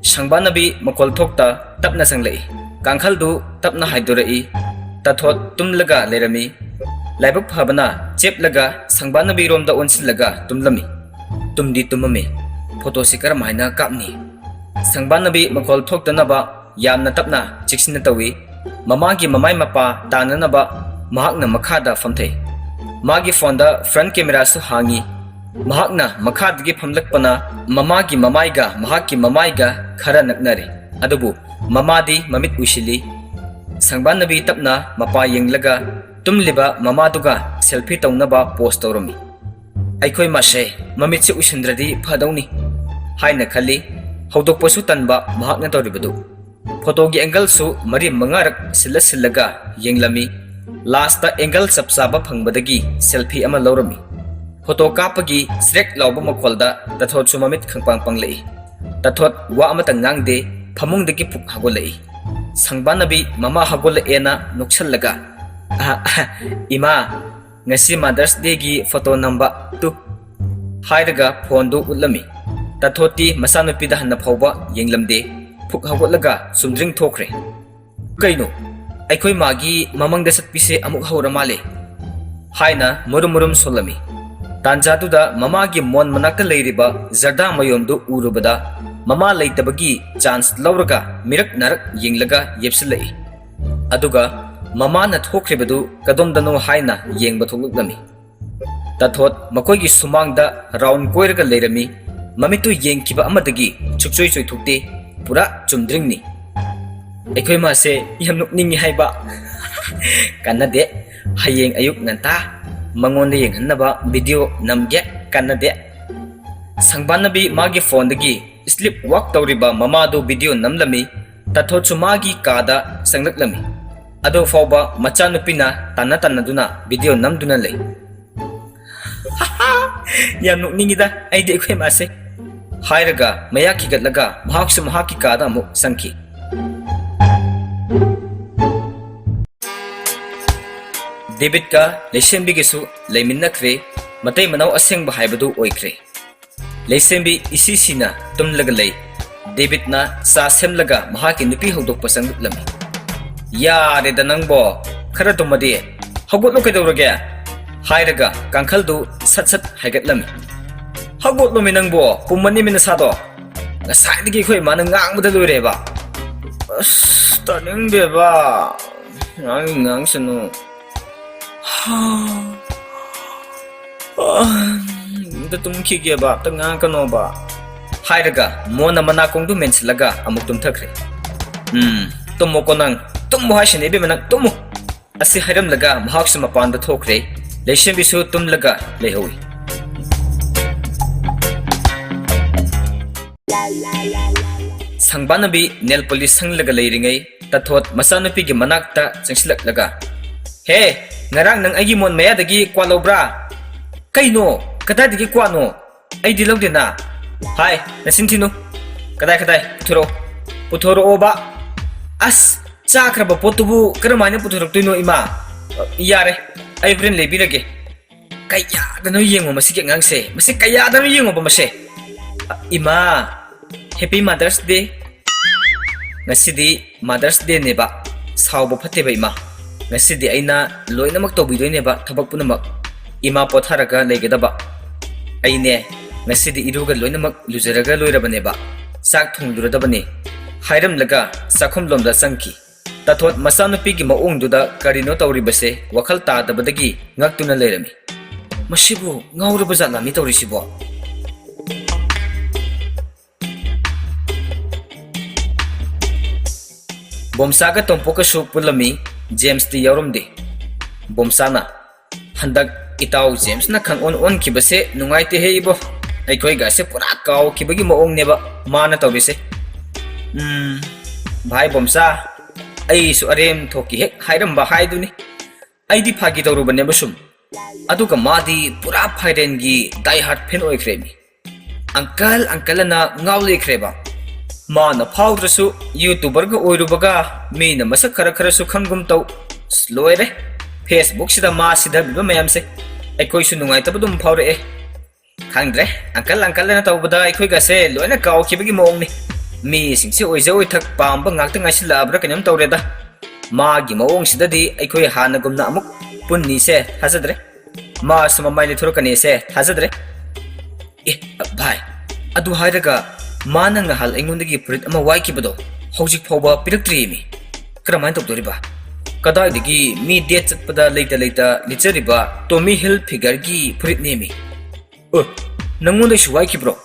ꯁꯪꯕꯥꯅꯕꯤ ꯃꯈꯣꯜ ꯊꯣꯛꯇ ꯇꯞꯅ ꯆꯪꯂꯛꯏ꯫ ꯀꯥꯡꯈꯜꯗꯨ ꯇꯞꯅ ꯍꯥꯏꯗꯣꯔꯛꯏ꯫ ꯇꯥꯊꯣꯠ ꯇꯨꯝꯂꯒ ꯂꯩꯔꯝꯃꯤ꯫ ꯂꯥꯏꯕꯛ ꯐꯕꯅ ꯆꯦꯞꯂꯒ ꯁꯪꯕꯥꯅꯕꯤꯔꯣꯝꯗ ꯑꯣꯟꯁꯤꯜꯂꯒ ꯇꯨꯝꯂꯝꯃꯤ꯫ ꯇꯨꯝꯗꯤ ꯇꯨꯝꯃꯝꯃꯤ꯫ Photoꯁꯤ ꯀꯔꯝꯍꯥꯏꯅ ꯀꯥꯞꯅꯤ? ꯁꯪꯕꯥꯅꯕꯤ ꯃꯈꯣꯜ ꯊꯣꯛꯇꯅꯕ ꯌꯥꯝꯅ ꯇꯞꯅ ꯆꯦꯛꯁꯤꯟꯅ ꯇꯧꯏ꯫ ꯃꯃꯥꯒꯤ ꯃꯃꯥꯏ ꯃꯄꯥ ꯇꯥꯅꯅꯕ ꯃꯍꯥꯛꯅ ꯃꯈꯥꯗ ꯐꯝꯊꯩ꯫ ꯃꯥꯒꯤ phoneꯗ front cameraꯁꯨ ꯍꯥꯡꯉꯤ꯫ ꯃꯍꯥꯛꯅ ꯃꯈꯥꯗꯒꯤ ꯐꯝꯂꯛꯄꯅ ꯃꯃꯥꯒꯤ ꯃꯃꯥꯏꯒ ꯃꯍꯥꯛꯀꯤ ꯃꯃꯥꯏꯒ ꯈꯔ ꯅꯛꯅꯔꯦ꯫ ꯑꯗꯨꯕꯨ ꯃꯃꯥꯗꯤ ꯃꯃꯤꯠ ꯎꯏꯁꯤꯜꯂꯤ꯫ ꯁꯪꯕꯥꯅꯕꯤ ꯇꯞꯅ ꯃꯄꯥ ꯌꯦꯡꯂꯒ ꯇꯨꯝꯂꯤꯕ ꯃꯃꯥꯗꯨꯒ selfie ꯇꯧꯅꯕ pose ꯇꯧꯔꯝꯃꯤ꯫ "ꯑꯩꯈꯣꯏ ꯃꯥꯁꯦ ꯃꯃꯤꯠꯁꯦ ꯎꯏꯁꯤꯟꯗ꯭ꯔꯗꯤ ꯐꯗꯧꯅꯤ" ꯍꯥꯏꯅ ꯈꯜꯂꯤ꯫ ꯍꯧꯗꯣꯛꯄꯁꯨ ꯇꯟꯕ ꯃꯍꯥꯛꯅ ꯇꯧꯔꯤꯕꯗꯨ꯫ Photoꯒꯤ angleꯁꯨ ꯃꯔꯤ ꯃꯉꯥꯔꯛ ꯁꯤꯜꯂ ꯁꯤꯜꯂꯒ ꯌꯦꯡꯂꯝꯃꯤ꯫ Lastꯇ angle ꯆꯞ ꯆꯥꯕ ꯐꯪꯕꯗꯒꯤ selfie ꯑꯃ ꯂꯧꯔꯝꯃꯤ꯫ Photo ꯀꯥꯞꯄꯒꯤ ꯆ꯭ꯔꯦꯛ ꯂꯥꯎꯕ ꯃꯈꯣꯜꯗ ꯇꯥꯊꯣꯠꯁꯨ ꯃꯃꯤꯠ ꯈꯪꯄꯥꯡ ꯄꯥꯡꯂꯛꯏ꯫ ꯇꯥꯊꯣꯠ ꯋꯥ ꯑꯃꯇ ꯉꯥꯡꯗꯦ, ꯐꯃꯨꯡꯗꯒꯤ ꯐꯨꯛ ꯍꯧꯒꯠꯂꯛꯏ꯫ ꯁꯪꯕꯥꯅꯕꯤ ꯃꯃꯥ ꯍꯧꯒꯠꯂꯛꯑꯦꯅ ꯅꯣꯛꯁꯜꯂꯒ, "ꯑꯍ, ꯑꯍ, ꯏꯃꯥ, ꯉꯁꯤ Mother's Dayꯒꯤ photo ꯅꯝꯕ ꯇꯨ" ꯍꯥꯏꯔꯒ phoneꯗꯨ ꯎꯠꯂꯝꯃꯤ꯫ ꯇꯥꯊꯣꯠꯇꯤ ꯃꯆꯥꯅꯨꯄꯤꯗ ꯍꯟꯅ ꯐꯥꯎꯕ ꯌꯦꯡꯂꯝꯗꯦ꯫ ꯐꯨꯛ ꯍꯧꯒꯠꯂꯒ ꯆꯨꯝꯗ꯭ꯔꯤꯡ ꯊꯣꯛꯈ꯭ꯔꯦ꯫ "ꯀꯩꯅꯣ, ꯑꯩꯈꯣꯏ ꯃꯥꯒꯤ ꯃꯃꯪꯗ ꯆꯠꯄꯤꯁꯦ ꯑꯃꯨꯛ ꯍꯧꯔ ꯃꯥꯜꯂꯦ" ꯍꯥꯏꯅ ꯃꯨꯔꯨꯝ ꯃꯨꯔꯨꯝ ꯁꯣꯜꯂꯝꯃꯤ꯫ ꯇꯥꯟꯖꯥꯗꯨꯗ ꯃꯃꯥꯒꯤ ꯃꯣꯟ ꯃꯅꯥꯛꯇ ꯂꯩꯔꯤꯕ ꯖꯔꯗꯥ ꯃꯌꯣꯝꯗꯨ ꯎꯔꯨꯕꯗ ꯃꯃꯥ ꯂꯩꯇꯕꯒꯤ chance ꯂꯧꯔꯒ ꯃꯤꯔꯛ ꯅꯥꯔꯛ ꯌꯦꯡꯂꯒ ꯌꯦꯞꯁꯤꯜꯂꯛꯏ꯫ ꯑꯗꯨꯒ ꯃꯃꯥꯅ ꯊꯣꯛꯈ꯭ꯔꯤꯕꯗꯨ ꯀꯗꯣꯝꯗꯅꯣ ꯍꯥꯏꯅ ꯌꯦꯡꯕ ꯊꯣꯛꯂꯛꯂꯝꯃꯤ꯫ ꯇꯥꯊꯣꯠ ꯃꯈꯣꯏꯒꯤ ꯁꯨꯃꯥꯡꯗ ꯔꯥꯎꯟ ꯀꯣꯏꯔꯒ ꯂꯩꯔꯝꯃꯤ꯫ ꯃꯃꯤꯠꯇꯨ ꯌꯦꯡꯈꯤꯕ ꯑꯃꯗꯒꯤ ꯁꯨꯛꯆꯣꯏ ꯆꯣꯏꯊꯣꯛꯇꯦ꯫ ꯄꯨꯔꯥ ꯆꯨꯝꯗ꯭ꯔꯤꯡꯅꯤ꯫ ꯑꯩꯈꯣꯏ ꯃꯥꯁꯦ ꯌꯥꯝ ꯅꯣꯛꯅꯤꯡꯉꯤ ꯍꯥꯏꯕ꯫ ꯀꯥꯟꯅꯗꯦ꯫ ꯍꯌꯦꯡ ꯑꯌꯨꯛ ꯉꯟꯇꯥ ꯃꯉꯣꯟꯗ ꯌꯦꯡꯍꯟꯅꯕ ꯚꯤꯗꯤꯑꯣ ꯅꯝꯒꯦ꯫ ꯀꯥꯟꯅꯗꯦ꯫ ꯁꯪꯕꯥꯅꯕꯤ ꯃꯥꯒꯤ ꯐꯣꯟꯗꯒꯤ ꯁ꯭ꯂꯤꯞ ꯋꯥꯛ ꯇꯧꯔꯤꯕ ꯃꯃꯥꯗꯨ ꯚꯤꯗꯤꯑꯣ ꯅꯝꯂꯝꯃꯤ꯫ ꯇꯥꯊꯣꯠꯁꯨ ꯃꯥꯒꯤ ꯀꯥꯗ ꯆꯪꯂꯛꯂꯝꯃꯤ꯫ ꯑꯗꯨ ꯐꯥꯎꯕ ꯃꯆꯥꯅꯨꯄꯤꯅ ꯇꯥꯟꯅ ꯇꯥꯟꯅꯗꯨꯅ ꯚꯤꯗꯤꯑꯣ ꯅꯝꯗꯨꯅ ꯂꯩ꯫ "ꯌꯥꯝ ꯅꯣꯛꯅꯤꯡꯉꯤꯗ ꯑꯩꯗꯤ ꯑꯩꯈꯣꯏ ꯃꯥꯁꯦ," ꯍꯥꯏꯔꯒ ꯃꯌꯥ ꯈꯤꯒꯠꯂꯒ ꯃꯍꯥꯛꯁꯨ ꯃꯍꯥꯛꯀꯤ ꯀꯥꯗ ꯑꯃꯨꯛ ꯆꯪꯈꯤ꯫ ꯗꯦꯕꯤꯠꯀ ꯂꯩꯁꯦꯝꯕꯤꯒꯁꯨ ꯂꯩꯃꯤꯟꯅꯈ꯭ꯔꯦ꯫ ꯃꯇꯩ ꯃꯅꯥꯎ ꯑꯁꯦꯡꯕ ꯍꯥꯏꯕꯗꯨ ꯑꯣꯏꯈ꯭ꯔꯦ꯫ ꯂꯩꯁꯦꯝꯕꯤ ꯏꯁꯤ ꯁꯤꯅ ꯇꯨꯝꯂꯒ ꯂꯩ꯫ ꯗꯦꯕꯤꯠꯅ ꯆꯥ ꯁꯦꯝꯂꯒ ꯃꯍꯥꯛꯀꯤ ꯅꯨꯄꯤ ꯍꯧꯗꯣꯛꯄ ꯆꯪꯂꯛꯂꯝꯃꯤ꯫ "ꯌꯥꯔꯦꯗ ꯅꯪꯕꯣ, ꯈꯔ ꯇꯨꯝꯃꯗꯤ꯫ ꯍꯧꯒꯠꯂꯣ ꯀꯩꯗꯧꯔꯒꯦ?" ꯍꯥꯏꯔꯒ ꯀꯥꯡꯈꯜꯗꯨ ꯁꯠ ꯁꯠ ꯍꯥꯏꯒꯠꯂꯝꯃꯤ꯫ "ꯍꯧꯒꯠꯂꯣꯃꯤ ꯅꯪꯕꯣ, ꯄꯨꯝꯃꯅꯤꯃꯤ ꯅꯁꯥꯗꯣ꯫ ꯉꯁꯥꯏꯗꯒꯤ ꯑꯩꯈꯣꯏ ꯏꯃꯥꯅ ꯉꯥꯡꯕꯗ ꯂꯣꯏꯔꯦꯕ꯫ ꯑꯁ, ꯇꯥꯅꯤꯡꯗꯦꯕ꯫ ꯉꯥꯡ-, ꯉꯥꯡꯁꯅꯨ꯫ ꯑꯝꯇ ꯇꯨꯝꯈꯤꯒꯦꯕ, ꯑꯝꯇ ꯉꯥꯡꯉꯛꯀꯅꯣꯕ," ꯍꯥꯏꯔꯒ ꯃꯣꯟꯅ ꯃꯅꯥꯀꯣꯡꯗꯨ ꯃꯦꯟꯁꯤꯜꯂꯒ ꯑꯃꯨꯛ ꯇꯨꯝꯊꯈ꯭ꯔꯦ꯫ "ꯎꯝ, ꯇꯨꯝꯃꯣꯀꯣ ꯅꯪ꯫ ꯇꯨꯝꯃꯣ ꯍꯥꯏꯁꯤꯅꯦ ꯏꯕꯦꯝꯃ, ꯅꯪ ꯇꯨꯝꯃꯨ!" ꯑꯁꯤ ꯍꯥꯏꯔꯝꯂꯒ ꯃꯍꯥꯛꯁꯨ ꯃꯄꯥꯟꯗ ꯊꯣꯛꯈ꯭ꯔꯦ꯫ ꯂꯩꯁꯦꯝꯕꯤꯁꯨ ꯇꯨꯝꯂꯒ ꯂꯩꯍꯧꯏ꯫ ꯁꯪꯕꯥꯅꯕꯤ ꯅꯦꯜ ꯄꯣꯂꯤꯁ ꯁꯪꯂꯒ ꯂꯩꯔꯤꯉꯩ, ꯇꯥꯊꯣꯠ ꯃꯆꯥꯅꯨꯄꯤꯒꯤ ꯃꯅꯥꯛꯇ ꯆꯪꯁꯤꯜꯂꯛꯂꯒ, "ꯍꯦ, ꯉꯔꯥꯡ ꯅꯪ ꯑꯩꯒꯤ ꯃꯣꯟ ꯃꯌꯥꯗꯒꯤ ꯀ꯭ꯋꯥ ꯂꯧꯕ꯭ꯔꯥ? ꯀꯩꯅꯣ? ꯀꯗꯥꯏꯗꯒꯤ ꯀ꯭ꯋꯥꯅꯣ? ꯑꯩꯗꯤ ꯂꯧꯗꯦꯅ꯫" "ꯍꯥꯏ, ꯅꯆꯤꯟ ꯊꯤꯅꯨ꯫ ꯀꯗꯥꯏ, ꯀꯗꯥꯏ? ꯄꯨꯊꯣꯔꯛꯑꯣ꯫ ꯄꯨꯊꯣꯔꯛꯑꯣꯕ꯫" "ꯑꯁ, ꯆꯥꯈ꯭ꯔꯕ ꯄꯣꯠꯇꯨꯕꯨ ꯀꯔꯝꯍꯥꯏꯅ ꯄꯨꯊꯣꯔꯛꯇꯣꯏꯅꯣ, ꯏꯃꯥ?" "ꯌꯥꯔꯦ, ꯑꯩ ꯍꯣꯔꯦꯟ ꯂꯩꯕꯤꯔꯒꯦ꯫" "ꯀꯌꯥꯗꯅꯣ ꯌꯦꯡꯉꯣ ꯃꯁꯤꯒꯤ ꯑꯉꯥꯡꯁꯦ, ꯃꯁꯤ ꯀꯌꯥꯗꯅꯣ ꯌꯦꯡꯉꯣꯕ ꯃꯁꯦ꯫" "ꯏꯃꯥ, ꯍꯦꯄꯤ ꯃꯥꯗꯔꯁ ꯗꯦ꯫ ꯉꯁꯤꯗꯤ ꯃꯥꯗꯔꯁ ꯗꯦꯅꯦꯕ꯫ ꯁꯥꯎꯕ ꯐꯠꯇꯦꯕ ꯏꯃꯥ꯫ ꯉꯁꯤꯗꯤ ꯑꯩꯅ ꯂꯣꯏꯅꯃꯛ ꯇꯧꯕꯤꯗꯣꯏꯅꯦꯕ, ꯊꯕꯛ ꯄꯨꯝꯅꯃꯛ꯫ ꯏꯃꯥ ꯄꯣꯊꯥꯔꯒ ꯂꯩꯒꯗꯕ꯫ ꯑꯩꯅꯦ, ꯉꯁꯤꯗꯤ ꯏꯔꯨꯒ ꯂꯣꯏꯅꯃꯛ ꯂꯨꯖꯔꯒ ꯂꯣꯏꯔꯕꯅꯦꯕ꯫ ꯆꯥꯛ ꯊꯣꯡꯂꯨꯔꯗꯕꯅꯦ꯫" ꯍꯥꯏꯔꯝꯂꯒ ꯆꯥꯛꯈꯨꯝꯂꯣꯝꯗ ꯆꯪꯈꯤ꯫ ꯇꯥꯊꯣꯠ ꯃꯆꯥꯅꯨꯄꯤꯒꯤ ꯃꯑꯣꯡꯗꯨꯗ ꯀꯔꯤꯅꯣ ꯇꯧꯔꯤꯕꯁꯦ ꯋꯥꯈꯜ ꯇꯥꯗꯕꯗꯒꯤ ꯉꯛꯇꯨꯅ ꯂꯩꯔꯝꯃꯤ꯫ "ꯃꯁꯤꯕꯨ ꯉꯥꯎꯔꯕ ꯖꯥꯠꯂꯥꯃꯤ ꯇꯧꯔꯤꯁꯤꯕꯣ?" ꯕꯣꯝꯆꯥꯒ ꯇꯣꯝꯄꯣꯛꯀꯁꯨ ꯄꯨꯜꯂꯝꯃꯤ, ꯖꯦꯝꯁꯇꯤ ꯌꯥꯎꯔꯝꯗꯦ꯫ ꯕꯣꯝꯆꯥꯅ, "ꯍꯟꯗꯛ ꯏꯇꯥꯎ ꯖꯦꯝꯁꯅ ꯈꯪꯑꯣꯟ ꯑꯣꯟꯈꯤꯕꯁꯦ ꯅꯨꯡꯉꯥꯏꯇꯦꯍꯦ ꯏꯕꯣ꯫ ꯑꯩꯈꯣꯏꯒꯁꯦ ꯄꯨꯔꯥ ꯀꯥꯎꯈꯤꯕꯒꯤ ꯃꯑꯣꯡꯅꯦꯕ ꯃꯥꯅ ꯇꯧꯔꯤꯁꯦ꯫" "ꯎꯝ, ꯚꯥꯏ ꯕꯣꯝꯆꯥ, ꯑꯩꯁꯨ ꯑꯔꯦꯝ ꯊꯣꯛꯀꯤ ꯍꯦꯛ ꯍꯥꯏꯔꯝꯕ ꯍꯥꯏꯗꯨꯅꯤ꯫ ꯑꯩꯗꯤ ꯐꯥꯒꯤ ꯇꯧꯔꯨꯕꯅꯦꯕ ꯁꯨꯝ꯫ ꯑꯗꯨꯒ ꯃꯥꯗꯤ ꯄꯨꯔꯥ ꯐꯥꯏꯔꯦꯟꯒꯤ die hard fan ꯑꯣꯏꯈ꯭ꯔꯦꯃꯤ꯫ ꯑꯪꯀꯜ, ꯑꯪꯀꯜ ꯑꯅ ꯉꯥꯎ ꯂꯩꯈ꯭ꯔꯦꯕ꯫ ꯃꯥꯅ ꯐꯥꯎꯗ꯭ꯔꯁꯨ YouTuberꯒ ꯑꯣꯏꯔꯨꯕꯒ ꯃꯤꯅ ꯃꯁꯛ ꯈꯔ ꯈꯔꯁꯨ ꯈꯪꯒꯨꯝ ꯇꯧ꯫ ꯑꯁ, ꯂꯣꯏꯔꯦ꯫ Facebookꯁꯤꯗ ꯃꯥ ꯁꯤꯊꯕꯤꯕ ꯃꯌꯥꯝꯁꯦ ꯑꯩꯈꯣꯏꯁꯨ ꯅꯨꯡꯉꯥꯏꯇꯕ ꯑꯗꯨꯝ ꯐꯥꯎꯔꯛꯑꯦ꯫ ꯈꯪꯗ꯭ꯔꯦ, ꯑꯪꯀꯜ, ꯑꯪꯀꯜ ꯑꯅ ꯇꯧꯕꯗ ꯑꯩꯈꯣꯏꯒꯁꯦ ꯂꯣꯏꯅ ꯀꯥꯎꯈꯤꯕꯒꯤ ꯃꯑꯣꯡꯅꯤ꯫ ꯃꯤꯁꯤꯡꯁꯦ ꯑꯣꯏꯖ ꯑꯣꯏꯊꯛ ꯄꯥꯝꯕ ꯉꯥꯛꯇ ꯉꯥꯏꯁꯤꯜꯂꯛꯑꯕ꯭ꯔꯥ ꯀꯩꯅꯣꯝ ꯇꯧꯔꯦꯗ꯫ ꯃꯥꯒꯤ ꯃꯑꯣꯡꯁꯤꯗꯗꯤ ꯑꯩꯈꯣꯏ ꯍꯥꯟꯅꯒꯨꯝꯅ ꯑꯃꯨꯛ ꯄꯨꯟꯅꯤꯁꯦ ꯊꯥꯖꯗ꯭ꯔꯦ꯫ ꯃꯥꯁꯨ ꯃꯃꯥꯏ ꯂꯩꯊꯣꯔꯛꯀꯅꯤꯁꯦ ꯊꯥꯖꯗ꯭ꯔꯦ꯫ ꯑꯦ, ꯚꯥꯏ, ꯑꯗꯨ ꯍꯥꯏꯔꯒ ꯃꯥꯅ ꯉꯍꯥꯜ ꯑꯩꯉꯣꯟꯗꯒꯤ ꯐꯨꯔꯤꯠ ꯑꯃ ꯋꯥꯏꯈꯤꯕꯗꯣ ꯍꯧꯖꯤꯛ ꯐꯥꯎꯕ ꯄꯤꯔꯛꯇ꯭ꯔꯤꯃꯤ꯫ ꯀꯔꯝꯍꯥꯏꯅ ꯇꯧꯗꯣꯔꯤꯕ? ꯀꯗꯥꯏꯗꯒꯤ ꯃꯤ date ꯆꯠꯄꯗ ꯂꯩꯇ ꯂꯩꯇ ꯂꯤꯠꯆꯔꯤꯕ Tommy Hilfigerꯒꯤ ꯐꯨꯔꯤꯠꯅꯦꯃꯤ?" "ꯑꯣ, ꯅꯪꯉꯣꯟꯗꯒꯤꯁꯨ ꯋꯥꯏꯈꯤꯕ꯭ꯔꯣ?"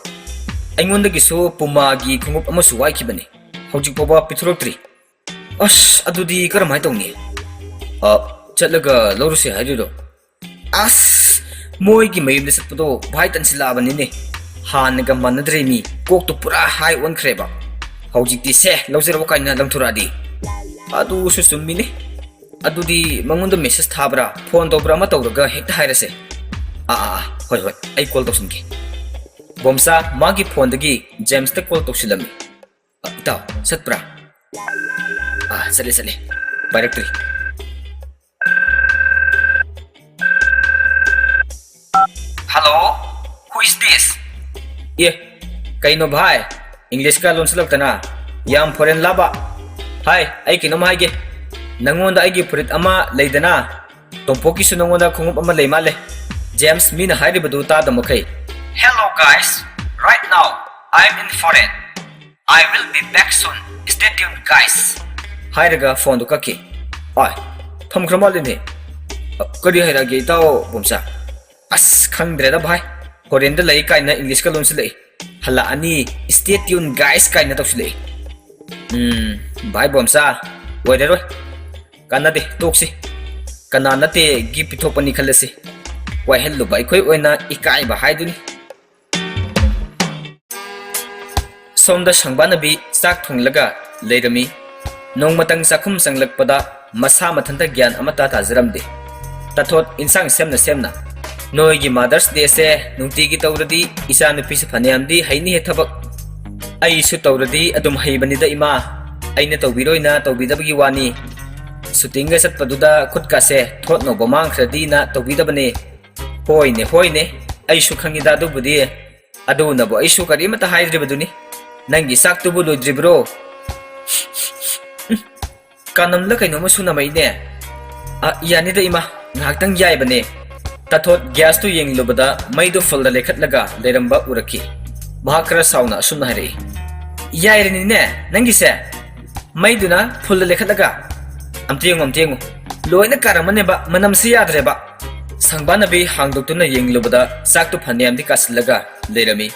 "ꯑꯩꯉꯣꯟꯗꯒꯤꯁꯨ Pumaꯒꯤ ꯈꯣꯡꯎꯞ ꯑꯃꯁꯨ ꯋꯥꯏꯈꯤꯕꯅꯤ, ꯍꯧꯖꯤꯛ ꯐꯥꯎꯕ ꯄꯤꯊꯣꯔꯛꯇ꯭ꯔꯤ꯫" "ꯑꯁ, ꯑꯗꯨꯗꯤ ꯀꯔꯝꯍꯥꯏꯅ ꯇꯧꯅꯤ?" "ꯑ, ꯆꯠꯂꯒ ꯂꯧꯔꯨꯁꯦ ꯍꯥꯏꯗꯣꯏꯔꯣ?" ꯑꯁ, ꯃꯣꯏꯒꯤ ꯃꯌꯨꯝꯗ ꯆꯠꯄꯗꯣ ꯚꯥꯏ ꯇꯟꯁꯤꯜꯂꯛꯑꯕꯅꯤꯅꯦ꯫ ꯍꯥꯟꯅꯒ ꯃꯥꯟꯅꯗ꯭ꯔꯦ ꯃꯤ, ꯀꯣꯛꯇꯣ ꯄꯨꯔꯥ high ꯑꯣꯟꯈ꯭ꯔꯦꯕ꯫ ꯍꯧꯖꯤꯛꯇꯤ ꯁꯦ, ꯂꯧꯖꯔꯛꯑꯣ ꯀꯥꯏꯅ ꯂꯪꯊꯣꯔꯛꯑꯗꯤ꯫ ꯑꯗꯨꯁꯨ ꯆꯨꯝꯃꯤꯅꯦ꯫ ꯑꯗꯨꯗꯤ ꯃꯉꯣꯟꯗ message ꯊꯥꯕ꯭ꯔꯥ, phone ꯇꯧꯕ꯭ꯔꯥ ꯑꯃ ꯇꯧꯔꯒ ꯍꯦꯛꯇ ꯍꯥꯏꯔꯁꯦ꯫ ꯑꯥ, ꯑꯥ, ꯑꯥ, ꯍꯣꯏ, ꯍꯣꯏ, ꯑꯩ call ꯇꯧꯁꯤꯟꯒꯦ꯫ ꯕꯣꯝꯆꯥ ꯃꯥꯒꯤ phoneꯗꯒꯤ ꯖꯦꯝꯁꯇ call ꯇꯧꯁꯤꯜꯂꯝꯃꯤ꯫ "ꯑ, ꯏꯇꯥꯎ, ꯆꯠꯄ꯭ꯔꯥ?" "ꯑꯥ, ꯆꯠꯂꯦ, ꯆꯠꯂꯦ꯫ ꯄꯥꯏꯔꯛꯇ꯭ꯔꯤ꯫" "Hello, who is this?" ꯑꯦ, ꯀꯩꯅꯣ ꯚꯥꯏ, Englishꯀ ꯂꯣꯟꯁꯤꯜꯂꯛꯇꯅ? ꯌꯥꯝ foreign ꯂꯥꯕ? ꯍꯥꯏ, ꯑꯩ ꯀꯩꯅꯣꯝ ꯍꯥꯏꯒꯦ꯫ ꯅꯪꯉꯣꯟꯗ ꯑꯩꯒꯤ ꯐꯨꯔꯤꯠ ꯑꯃ ꯂꯩꯗꯅ, ꯇꯣꯝꯄꯣꯛꯀꯤꯁꯨ ꯅꯪꯉꯣꯟꯗ ꯈꯣꯡꯎꯞ ꯑꯃ ꯂꯩ ꯃꯥꯜꯂꯦ꯫ ꯖꯦꯝꯁ, ꯃꯤꯅ ꯍꯥꯏꯔꯤꯕꯗꯨ ꯇꯥꯗ ꯃꯈꯩ꯫ "Hello guys, right now I'm in foreign. I will be back soon. Stay tuned, guys." ꯍꯥꯏꯔꯒ ꯐꯣꯟꯗꯣ ꯀꯛꯈꯤ꯫ ꯑꯥꯏ, ꯊꯝꯈ꯭ꯔ ꯃꯥꯜꯂꯦꯅꯦ꯫ "ꯑ, ꯀꯔꯤ ꯍꯥꯏꯔꯛꯑꯒꯦ ꯏꯇꯥꯎ ꯕꯣꯝꯆꯥ?" "ꯑꯁ, ꯈꯪꯗ꯭ꯔꯦꯗ ꯚꯥꯏ, ꯐꯣꯔꯦꯟꯗ ꯂꯩ ꯀꯥꯏꯅ ꯏꯪꯂꯤꯁꯀ ꯂꯣꯟꯁꯤꯜꯂꯛꯏ꯫ ꯍꯜꯂꯛꯑꯅꯤ, stay tuned guys ꯀꯥꯏꯅ ꯇꯧꯁꯤꯜꯂꯛꯏ꯫" "ꯎꯝ, ꯚꯥꯏ ꯕꯣꯝꯆꯥ, ꯑꯣꯏꯔꯔꯣꯏ꯫ ꯀꯥꯟꯅꯗꯦ, ꯇꯣꯛꯁꯤ꯫ ꯀꯅꯥ ꯅꯠꯇꯦ ꯒꯤꯐ ꯄꯤꯊꯣꯛꯄꯅꯤ ꯈꯜꯂꯁꯤ꯫ ꯋꯥꯏꯍꯜꯂꯨꯕ ꯑꯩꯈꯣꯏ ꯑꯣꯏꯅ ꯏꯀꯥꯏꯕ ꯍꯥꯏꯗꯨꯅꯤ꯫" ꯁꯣꯝꯗ ꯁꯪꯕꯥꯅꯕꯤ ꯆꯥꯛ ꯊꯣꯡꯂꯒ ꯂꯩꯔꯝꯃꯤ꯫ ꯅꯣꯡꯃꯇꯪ ꯆꯥꯛꯈꯨꯝ ꯆꯪꯂꯛꯄꯗ ꯃꯁꯥ ꯃꯊꯟꯇ ꯒ꯭ꯌꯥꯟ ꯑꯃꯇ ꯇꯥꯖꯔꯝꯗꯦ꯫ ꯇꯥꯊꯣꯠ ꯏꯟꯁꯥꯡ ꯁꯦꯝꯅ ꯁꯦꯝꯅ, "ꯅꯣꯏꯒꯤ Mother's Day ꯁꯦ ꯅꯨꯡꯇꯤꯒꯤ ꯇꯧꯔꯗꯤ ꯏꯆꯥꯅꯨꯄꯤꯁꯦ ꯐꯅꯌꯥꯝꯗꯤ ꯍꯩꯅꯤꯍꯦ ꯊꯕꯛ꯫" "ꯑꯩꯁꯨ ꯇꯧꯔꯗꯤ ꯑꯗꯨꯝ ꯍꯩꯕꯅꯤꯗ ꯏꯃꯥ, ꯑꯩꯅ ꯇꯧꯕꯤꯔꯣꯏꯅ ꯇꯧꯕꯤꯗꯕꯒꯤ ꯋꯥꯅꯤ꯫ ꯁꯨꯇꯤꯡꯒ ꯆꯠꯄꯗꯨꯗ ꯈꯨꯠꯀꯥꯁꯦ ꯊꯣꯠꯅꯧꯕ ꯃꯥꯡꯈ꯭ꯔꯗꯤꯅ ꯇꯧꯕꯤꯗꯕꯅꯦ꯫" "ꯍꯣꯏꯅꯦ, ꯍꯣꯏꯅꯦ, ꯑꯩꯁꯨ ꯈꯪꯉꯤꯗ ꯑꯗꯨꯕꯨꯗꯤ꯫ ꯑꯗꯨꯅꯕꯨ ꯑꯩꯁꯨ ꯀꯔꯤꯃꯇ ꯍꯥꯏꯗ꯭ꯔꯤꯕꯗꯨꯅꯤ꯫ ꯅꯪꯒꯤ ꯆꯥꯛꯇꯨꯕꯨ ꯂꯣꯏꯗ꯭ꯔꯤꯕ꯭ꯔꯣ?" "ꯎꯝ, ꯀꯥꯅꯝꯂ ꯀꯩꯅꯣꯝꯃ ꯁꯨꯅꯃꯩꯅꯦ꯫" "ꯑ, ꯌꯥꯅꯤꯗ ꯏꯃꯥ, ꯉꯥꯏꯍꯥꯛꯇꯪ ꯌꯥꯏꯕꯅꯦ꯫" ꯇꯥꯊꯣꯠ ꯒ꯭ꯌꯥꯁꯇꯨ ꯌꯦꯡꯂꯨꯕꯗ ꯃꯩꯗꯨ ꯐꯨꯜꯗ ꯂꯩꯈꯠꯂꯒ ꯂꯩꯔꯝꯕ ꯎꯔꯛꯈꯤ꯫ ꯃꯍꯥꯛ ꯈꯔ ꯁꯥꯎꯅ ꯑꯁꯨꯝꯅ ꯍꯥꯏꯔꯛꯏ, "ꯌꯥꯏꯔꯅꯤꯅꯦ ꯅꯪꯒꯤꯁꯦ꯫ ꯃꯩꯗꯨꯅ ꯐꯨꯜꯗ ꯂꯩꯈꯠꯂꯒ꯫ ꯑꯝꯇ ꯌꯦꯡꯉꯨ, ꯑꯝꯇ ꯌꯦꯡꯉꯨ꯫ ꯂꯣꯏꯅ ꯀꯥꯔꯝꯃꯅꯦꯕ, ꯃꯅꯝꯁꯤ ꯌꯥꯗ꯭ꯔꯦꯕ꯫" ꯁꯪꯕꯥꯅꯕꯤ ꯍꯥꯡꯗꯣꯛꯇꯨꯅ ꯌꯦꯡꯂꯨꯕꯗ ꯆꯥꯛꯇꯨ ꯐꯅꯌꯥꯝꯗꯤ ꯀꯥꯁꯤꯜꯂꯒ ꯂꯩꯔꯝꯃꯤ꯫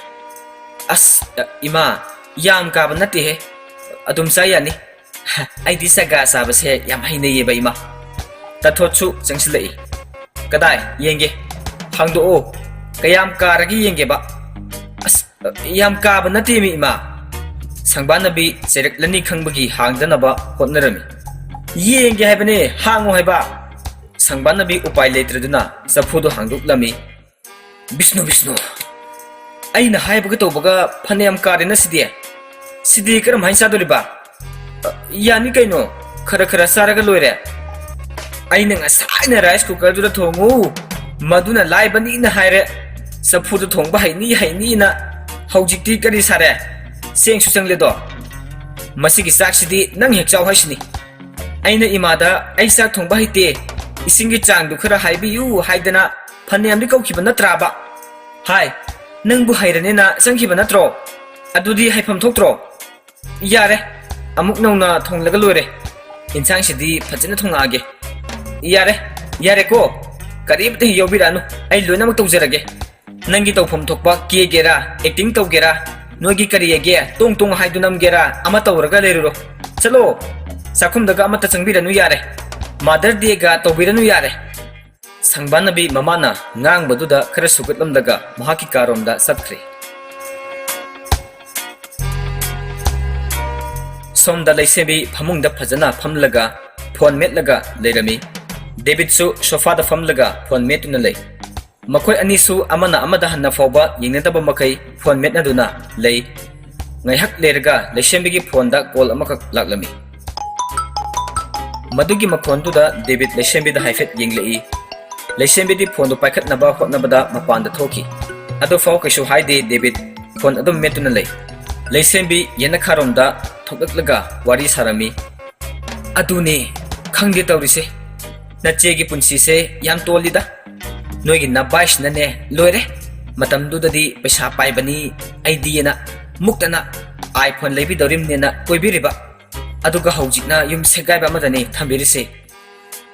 "ꯑꯁ, ꯏꯃꯥ, ꯌꯥꯝ ꯀꯥꯕ ꯅꯠꯇꯦꯍꯦ꯫ ꯑꯗꯨꯝ ꯆꯥ ꯌꯥꯅꯤ꯫ ꯑꯩꯗꯤ ꯆꯒꯥ ꯆꯥꯕꯁꯦ ꯌꯥꯝ ꯍꯩꯅꯩꯌꯦꯕ ꯏꯃꯥ꯫" ꯇꯥꯊꯣꯠꯁꯨ ꯆꯪꯁꯤꯜꯂꯛꯏ꯫ "ꯀꯗꯥꯏ ꯌꯦꯡꯒꯦ? ꯍꯥꯡꯗꯣꯛꯑꯣ꯫ ꯀꯌꯥꯝ ꯀꯥꯔꯒꯦ ꯌꯦꯡꯒꯦꯕ꯫" "ꯑꯁ, ꯌꯥꯝ ꯀꯥꯕ ꯅꯠꯇꯦꯃꯤ ꯏꯃꯥ꯫" ꯁꯪꯕꯥꯅꯕꯤ ꯆꯩꯔꯛꯂꯅꯤ ꯈꯪꯕꯒꯤ ꯍꯥꯡꯗꯅꯕ ꯍꯣꯠꯅꯔꯝꯃꯤ꯫ "ꯌꯦꯡꯒꯦ ꯍꯥꯏꯕꯅꯦ, ꯍꯥꯡꯉꯣ ꯍꯥꯏꯕ꯫" ꯁꯪꯕꯥꯅꯕꯤ ꯎꯄꯥꯏ ꯂꯩꯇ꯭ꯔꯗꯨꯅ ꯆꯐꯨꯗꯨ ꯍꯥꯡꯗꯣꯛꯂꯝꯃꯤ꯫ "ꯕꯤꯁꯅꯨ, ꯕꯤꯁꯅꯨ, ꯑꯩꯅ ꯍꯥꯏꯕꯒ ꯇꯧꯕꯒ ꯐꯅꯌꯥꯝ ꯀꯥꯔꯦꯅ ꯁꯤꯗꯤ꯫ ꯁꯤꯗꯤ ꯀꯔꯝꯍꯥꯏꯅ ꯆꯥꯗꯣꯔꯤꯕ?" "ꯑ, ꯌꯥꯅꯤ ꯀꯩꯅꯣ, ꯈꯔ ꯈꯔ ꯆꯥꯔꯒ ꯂꯣꯏꯔꯦ꯫ ꯑꯩꯅ ꯉꯁꯥꯏꯅ ꯔꯥꯏꯁ ꯀꯨꯀꯔꯗꯨꯗ ꯊꯣꯡꯉꯨ, ꯃꯗꯨꯅ ꯂꯥꯏꯕꯅꯤꯅ ꯍꯥꯏꯔꯦ꯫ ꯆꯐꯨꯗ ꯊꯣꯡꯕ ꯍꯩꯅꯤ ꯍꯩꯅꯤꯅ ꯍꯧꯖꯤꯛꯇꯤ ꯀꯔꯤ ꯁꯥꯔꯦ? ꯆꯦꯡꯁꯨ ꯆꯪꯂꯦꯗꯣ꯫ ꯃꯁꯤꯒꯤ ꯆꯥꯛꯁꯤꯗꯤ ꯅꯪ ꯍꯦꯛ ꯆꯥꯎ ꯍꯥꯏꯁꯤꯅꯤ꯫ ꯑꯩꯅ ꯏꯃꯥꯗ ꯑꯩ ꯆꯥꯛ ꯊꯣꯡꯕ ꯍꯩꯇꯦ, ꯏꯁꯤꯡꯒꯤ ꯆꯥꯡꯗꯨ ꯈꯔ ꯍꯥꯏꯕꯤꯌꯨ ꯍꯥꯏꯗꯅ ꯐꯅꯌꯥꯝꯗꯤ ꯀꯧꯈꯤꯕ ꯅꯠꯇ꯭ꯔꯥꯕ? ꯍꯥꯏ, ꯅꯪꯕꯨ ꯍꯩꯔꯅꯦꯅ ꯆꯪꯈꯤꯕ ꯅꯠꯇ꯭ꯔꯣ? ꯑꯗꯨꯗꯤ ꯍꯩꯐꯝ ꯊꯣꯛꯇ꯭ꯔꯣ? ꯌꯥꯔꯦ, ꯑꯃꯨꯛ ꯅꯧꯅ ꯊꯣꯡꯂꯒ ꯂꯣꯏꯔꯦ꯫ ꯏꯟꯁꯥꯡꯁꯤꯗꯤ ꯐꯖꯅ ꯊꯣꯡꯉꯛꯑꯒꯦ꯫ ꯌꯥꯔꯦ, ꯌꯥꯔꯦꯀꯣ꯫ ꯀꯔꯤꯝꯇ ꯍꯦꯛ ꯌꯥꯎꯕꯤꯔꯛꯑꯅꯨ꯫ ꯑꯩ ꯂꯣꯏꯅꯃꯛ ꯇꯧꯖꯔꯒꯦ꯫ ꯅꯪꯒꯤ ꯇꯧꯐꯝ ꯊꯣꯛꯄ ꯀꯦꯒꯦꯔꯥ, ꯑꯦꯛꯇꯤꯡ ꯇꯧꯒꯦꯔꯥ, ꯅꯣꯏꯒꯤ ꯀꯔꯤ ꯍꯥꯏꯒꯦ, ꯇꯣꯡ ꯇꯣꯡ ꯍꯥꯏꯗꯨ ꯅꯝꯒꯦꯔꯥ, ꯑꯃ ꯇꯧꯔꯒ ꯂꯩꯔꯨꯔꯣ꯫ ꯆꯠꯂꯣ꯫ ꯆꯥꯛꯈꯨꯝꯗꯒ ꯑꯃꯠꯇ ꯆꯪꯕꯤꯔꯅꯨ ꯌꯥꯔꯦ꯫ ꯃꯥꯗꯔ ꯗꯦꯒ ꯇꯧꯕꯤꯔꯅꯨ ꯌꯥꯔꯦ꯫ ꯁꯪꯕꯥꯅꯕꯤ ꯃꯃꯥꯅ ꯉꯥꯡꯕꯗꯨꯗ ꯈꯔ ꯁꯨꯒꯠꯂꯝꯂꯒ ꯃꯍꯥꯛꯀꯤ ꯀꯥꯔꯣꯝꯗ ꯆꯠꯈ꯭ꯔꯦ꯫ ꯁꯣꯝꯗ ꯂꯩꯁꯦꯝꯕꯤ ꯐꯃꯨꯡꯗ ꯐꯖꯅ ꯐꯝꯂꯒ ꯐꯣꯟ ꯃꯦꯠꯂꯒ ꯂꯩꯔꯝꯃꯤ꯫ ꯗꯦꯕꯤꯠꯁꯨ ꯁꯣꯐꯥꯗ ꯐꯝꯂꯒ ꯐꯣꯟ ꯃꯦꯠꯇꯨꯅ ꯂꯩ꯫ ꯃꯈꯣꯏ ꯑꯅꯤꯁꯨ ꯑꯃꯅ ꯑꯃꯗ ꯍꯟꯅ ꯐꯥꯎꯕ ꯌꯦꯡꯅꯗꯕ ꯃꯈꯩ ꯐꯣꯟ ꯃꯦꯠꯅꯗꯨꯅ ꯂꯩ꯫ ꯉꯥꯏꯍꯥꯛ ꯂꯩꯔꯒ ꯂꯩꯁꯦꯝꯕꯤꯒꯤ ꯐꯣꯟꯗ ꯀꯣꯜ ꯑꯃꯈꯛ ꯂꯥꯛꯂꯝꯃꯤ꯫ ꯃꯗꯨꯒꯤ ꯃꯈꯣꯟꯗꯨꯗ ꯗꯦꯕꯤꯠ ꯂꯩꯁꯦꯝꯕꯤꯗ ꯍꯥꯏꯐꯦꯠ ꯌꯦꯡꯂꯛꯏ꯫ ꯂꯩꯁꯦꯝꯕꯤꯗꯤ ꯐꯣꯟꯗꯨ ꯄꯥꯏꯈꯠꯅꯕ ꯍꯣꯠꯅꯕꯗ ꯃꯄꯥꯟꯗ ꯊꯣꯛꯈꯤ꯫ ꯑꯗꯨꯐꯥꯎ ꯀꯩꯁꯨ ꯍꯥꯏꯗꯦ ꯗꯦꯕꯤꯠ, ꯐꯣꯟ ꯑꯗꯨꯝ ꯃꯦꯠꯇꯨꯅ ꯂꯩ꯫ ꯂꯩꯁꯦꯝꯕꯤ ꯌꯦꯅꯈꯥꯔꯣꯝꯗ ꯊꯣꯛꯂꯛꯂꯒ ꯋꯥꯔꯤ ꯁꯥꯔꯝꯃꯤ꯫ "ꯑꯗꯨꯅꯦ, ꯈꯪꯗꯦ ꯇꯧꯔꯤꯁꯦ꯫ ꯅꯆꯦꯒꯤ ꯄꯨꯟꯁꯤꯁꯦ ꯌꯥꯝ ꯇꯣꯜꯂꯤꯗ꯫ ꯅꯣꯏꯒꯤ ꯅꯕꯥꯏꯁꯤꯅꯅꯦ ꯂꯣꯏꯔꯦ꯫ ꯃꯇꯝꯗꯨꯗꯗꯤ ꯄꯩꯁꯥ ꯄꯥꯏꯕꯅꯤ ꯑꯩꯗꯤꯅ ꯃꯨꯛꯇꯅ iPhone ꯂꯩꯕꯤꯗꯧꯔꯤꯕꯅꯦꯅ ꯀꯣꯏꯕꯤꯔꯤꯕ꯫ ꯑꯗꯨꯒ ꯍꯧꯖꯤꯛꯅ ꯌꯨꯝ ꯁꯦꯒꯥꯏꯕ ꯑꯃꯗꯅꯤ ꯊꯝꯕꯤꯔꯤꯁꯦ꯫"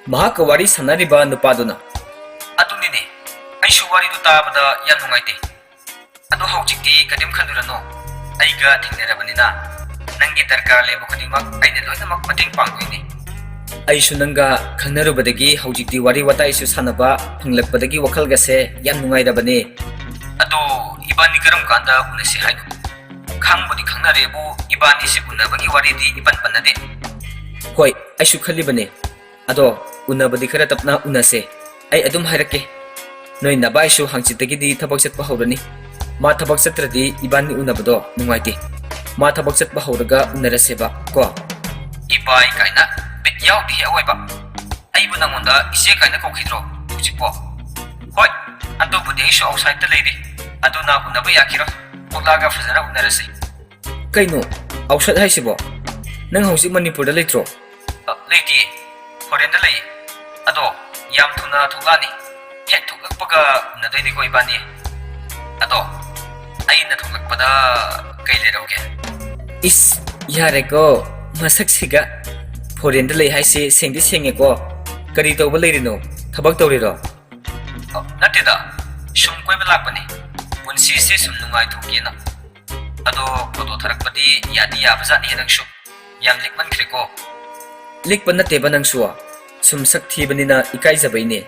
ꯃꯍꯥꯛꯀ ꯋꯥꯔꯤ ꯁꯥꯟꯅꯔꯤꯕ ꯅꯨꯄꯥꯗꯨꯅ, "ꯑꯗꯨꯅꯤꯅꯦ, ꯑꯩꯁꯨ ꯋꯥꯔꯤꯗꯨ ꯇꯥꯕꯗ ꯌꯥꯝ ꯅꯨꯡꯉꯥꯏꯇꯦ꯫ ꯑꯗꯣ ꯍꯧꯖꯤꯛꯇꯤ ꯀꯔꯤꯝ ꯈꯜꯂꯨꯔꯅꯨ, ꯑꯩꯒ ꯊꯦꯡꯅꯔꯕꯅꯤꯅ ꯅꯪꯒꯤ ꯗꯔꯀꯥꯔ ꯂꯩꯕ ꯈꯨꯗꯤꯡꯃꯛ ꯑꯩꯅ ꯂꯣꯏꯅꯃꯛ ꯃꯇꯦꯡ ꯄꯥꯡꯗꯣꯏꯅꯦ꯫" "ꯑꯩꯁꯨ ꯅꯪꯒ ꯈꯪꯅꯔꯨꯕꯗꯒꯤ ꯍꯧꯖꯤꯛꯇꯤ ꯋꯥꯔꯤ ꯋꯥꯇꯥꯏꯁꯨ ꯁꯥꯟꯅꯕ ꯐꯪꯂꯛꯄꯗꯒꯤ ꯋꯥꯈꯜꯒꯁꯦ ꯌꯥꯝ ꯅꯨꯡꯉꯥꯏꯔꯕꯅꯦ꯫ ꯑꯗꯣ ꯏꯕꯥꯅꯤ ꯀꯔꯝ ꯀꯥꯟꯗ ꯎꯅꯁꯤ ꯍꯥꯏꯅꯣ? ꯈꯪꯕꯨꯗꯤ ꯈꯪꯅꯔꯦꯕꯨ, ꯏꯕꯥꯅꯤꯁꯦ ꯎꯅꯕꯒꯤ ꯋꯥꯔꯤꯗꯤ ꯏꯄꯟ ꯄꯟꯅꯗꯦ꯫" "ꯍꯣꯏ, ꯑꯩꯁꯨ ꯈꯜꯂꯤꯕꯅꯦ꯫ ꯑꯗꯣ ꯎꯅꯕꯗꯤ ꯈꯔ ꯇꯞꯅ ꯎꯅꯁꯦ꯫ ꯑꯩ ꯑꯗꯨꯝ ꯍꯥꯏꯔꯛꯀꯦ꯫ ꯅꯣꯏ ꯅꯕꯥꯏꯁꯨ ꯍꯪꯆꯤꯠꯇꯒꯤꯗꯤ ꯊꯕꯛ ꯆꯠꯄ ꯍꯧꯔꯅꯤ꯫ ꯃꯥ ꯊꯕꯛ ꯆꯠꯇ꯭ꯔꯗꯤ ꯏꯕꯥꯅꯤ ꯎꯅꯕꯗꯣ ꯅꯨꯡꯉꯥꯏꯇꯦ꯫ ꯃꯥ ꯊꯕꯛ ꯆꯠꯄ ꯍꯧꯔꯒ ꯎꯅꯔꯁꯦꯕ ꯀꯣ꯫" "ꯏꯕꯥꯏ ꯀꯥꯏꯅ ꯕꯤꯠ ꯌꯥꯎꯗꯦꯍꯦ ꯑꯋꯣꯏꯕ꯫ ꯑꯩꯕꯨ ꯅꯪꯉꯣꯟꯗ ꯏꯆꯦ ꯀꯥꯏꯅ ꯀꯧꯈꯤꯗ꯭ꯔꯣ ꯍꯧꯖꯤꯛꯄꯣ?" "ꯍꯣꯏ, ꯑꯗꯨꯕꯨꯗꯤ ꯑꯩꯁꯨ ꯑꯥꯎꯠꯁꯥꯏꯗꯇ ꯂꯩꯔꯤ꯫ ꯑꯗꯨꯅ ꯎꯅꯕ ꯌꯥꯈꯤꯔꯣꯏ꯫ ꯊꯣꯛꯂꯛꯑꯒ ꯐꯖꯅ ꯎꯅꯔꯁꯦ꯫" "ꯀꯩꯅꯣ, ꯑꯥꯎꯠꯁꯥꯏꯗ ꯍꯥꯏꯁꯤꯕꯣ? ꯅꯪ ꯍꯧꯖꯤꯛ ꯃꯅꯤꯄꯨꯔꯗ ꯂꯩꯇ꯭ꯔꯣ?" "ꯑ, ꯂꯩꯇꯤꯌꯦ, ꯐꯣꯔꯦꯟꯗ ꯂꯩꯌꯦ꯫ ꯑꯗꯣ ꯌꯥꯝ ꯊꯨꯅ ꯊꯣꯛꯂꯛꯑꯅꯤ꯫ ꯍꯦꯛ ꯊꯣꯛꯂꯛꯄꯒ ꯎꯅꯗꯣꯏꯅꯤꯀꯣ ꯏꯕꯥꯅꯤ꯫ ꯑꯗꯣ ꯑꯩꯅ ꯊꯣꯛꯂꯛꯄꯗ ꯀꯩ ꯂꯩꯔꯧꯒꯦ?" ꯏꯁ, ꯌꯥꯔꯦꯀꯣ, ꯃꯁꯛꯁꯤꯒ꯫ ꯐꯣꯔꯦꯟꯗ ꯂꯩ ꯍꯥꯏꯁꯦ ꯁꯦꯡꯗꯤ ꯁꯦꯡꯉꯦꯀꯣ꯫ ꯀꯔꯤ ꯇꯧꯕ ꯂꯩꯔꯤꯅꯣ? ꯊꯕꯛ ꯇꯧꯔꯤꯔꯣ? ꯑ, ꯅꯠꯇꯦꯗ, ꯁꯨꯝ ꯀꯣꯏꯕ ꯂꯥꯛꯄꯅꯦ꯫ ꯄꯨꯟꯁꯤꯁꯦ ꯁꯨꯝ ꯅꯨꯡꯉꯥꯏꯊꯣꯛꯀꯦꯅ꯫ ꯑꯗꯣ ꯐꯣꯇꯣ ꯊꯥꯔꯛꯄꯗꯤ ꯌꯥꯗꯤ ꯌꯥꯕꯖꯥꯠꯅꯤ ꯅꯪꯁꯨ꯫ ꯌꯥꯝ ꯂꯤꯛꯃꯟꯈ꯭ꯔꯦꯀꯣ꯫ ꯂꯤꯛꯄ ꯅꯠꯇꯦꯕ ꯅꯪꯁꯨ꯫ ꯁꯨꯝ ꯁꯛ ꯊꯤꯕꯅꯤꯅ ꯏꯀꯥꯏꯖꯕꯩꯅꯦ꯫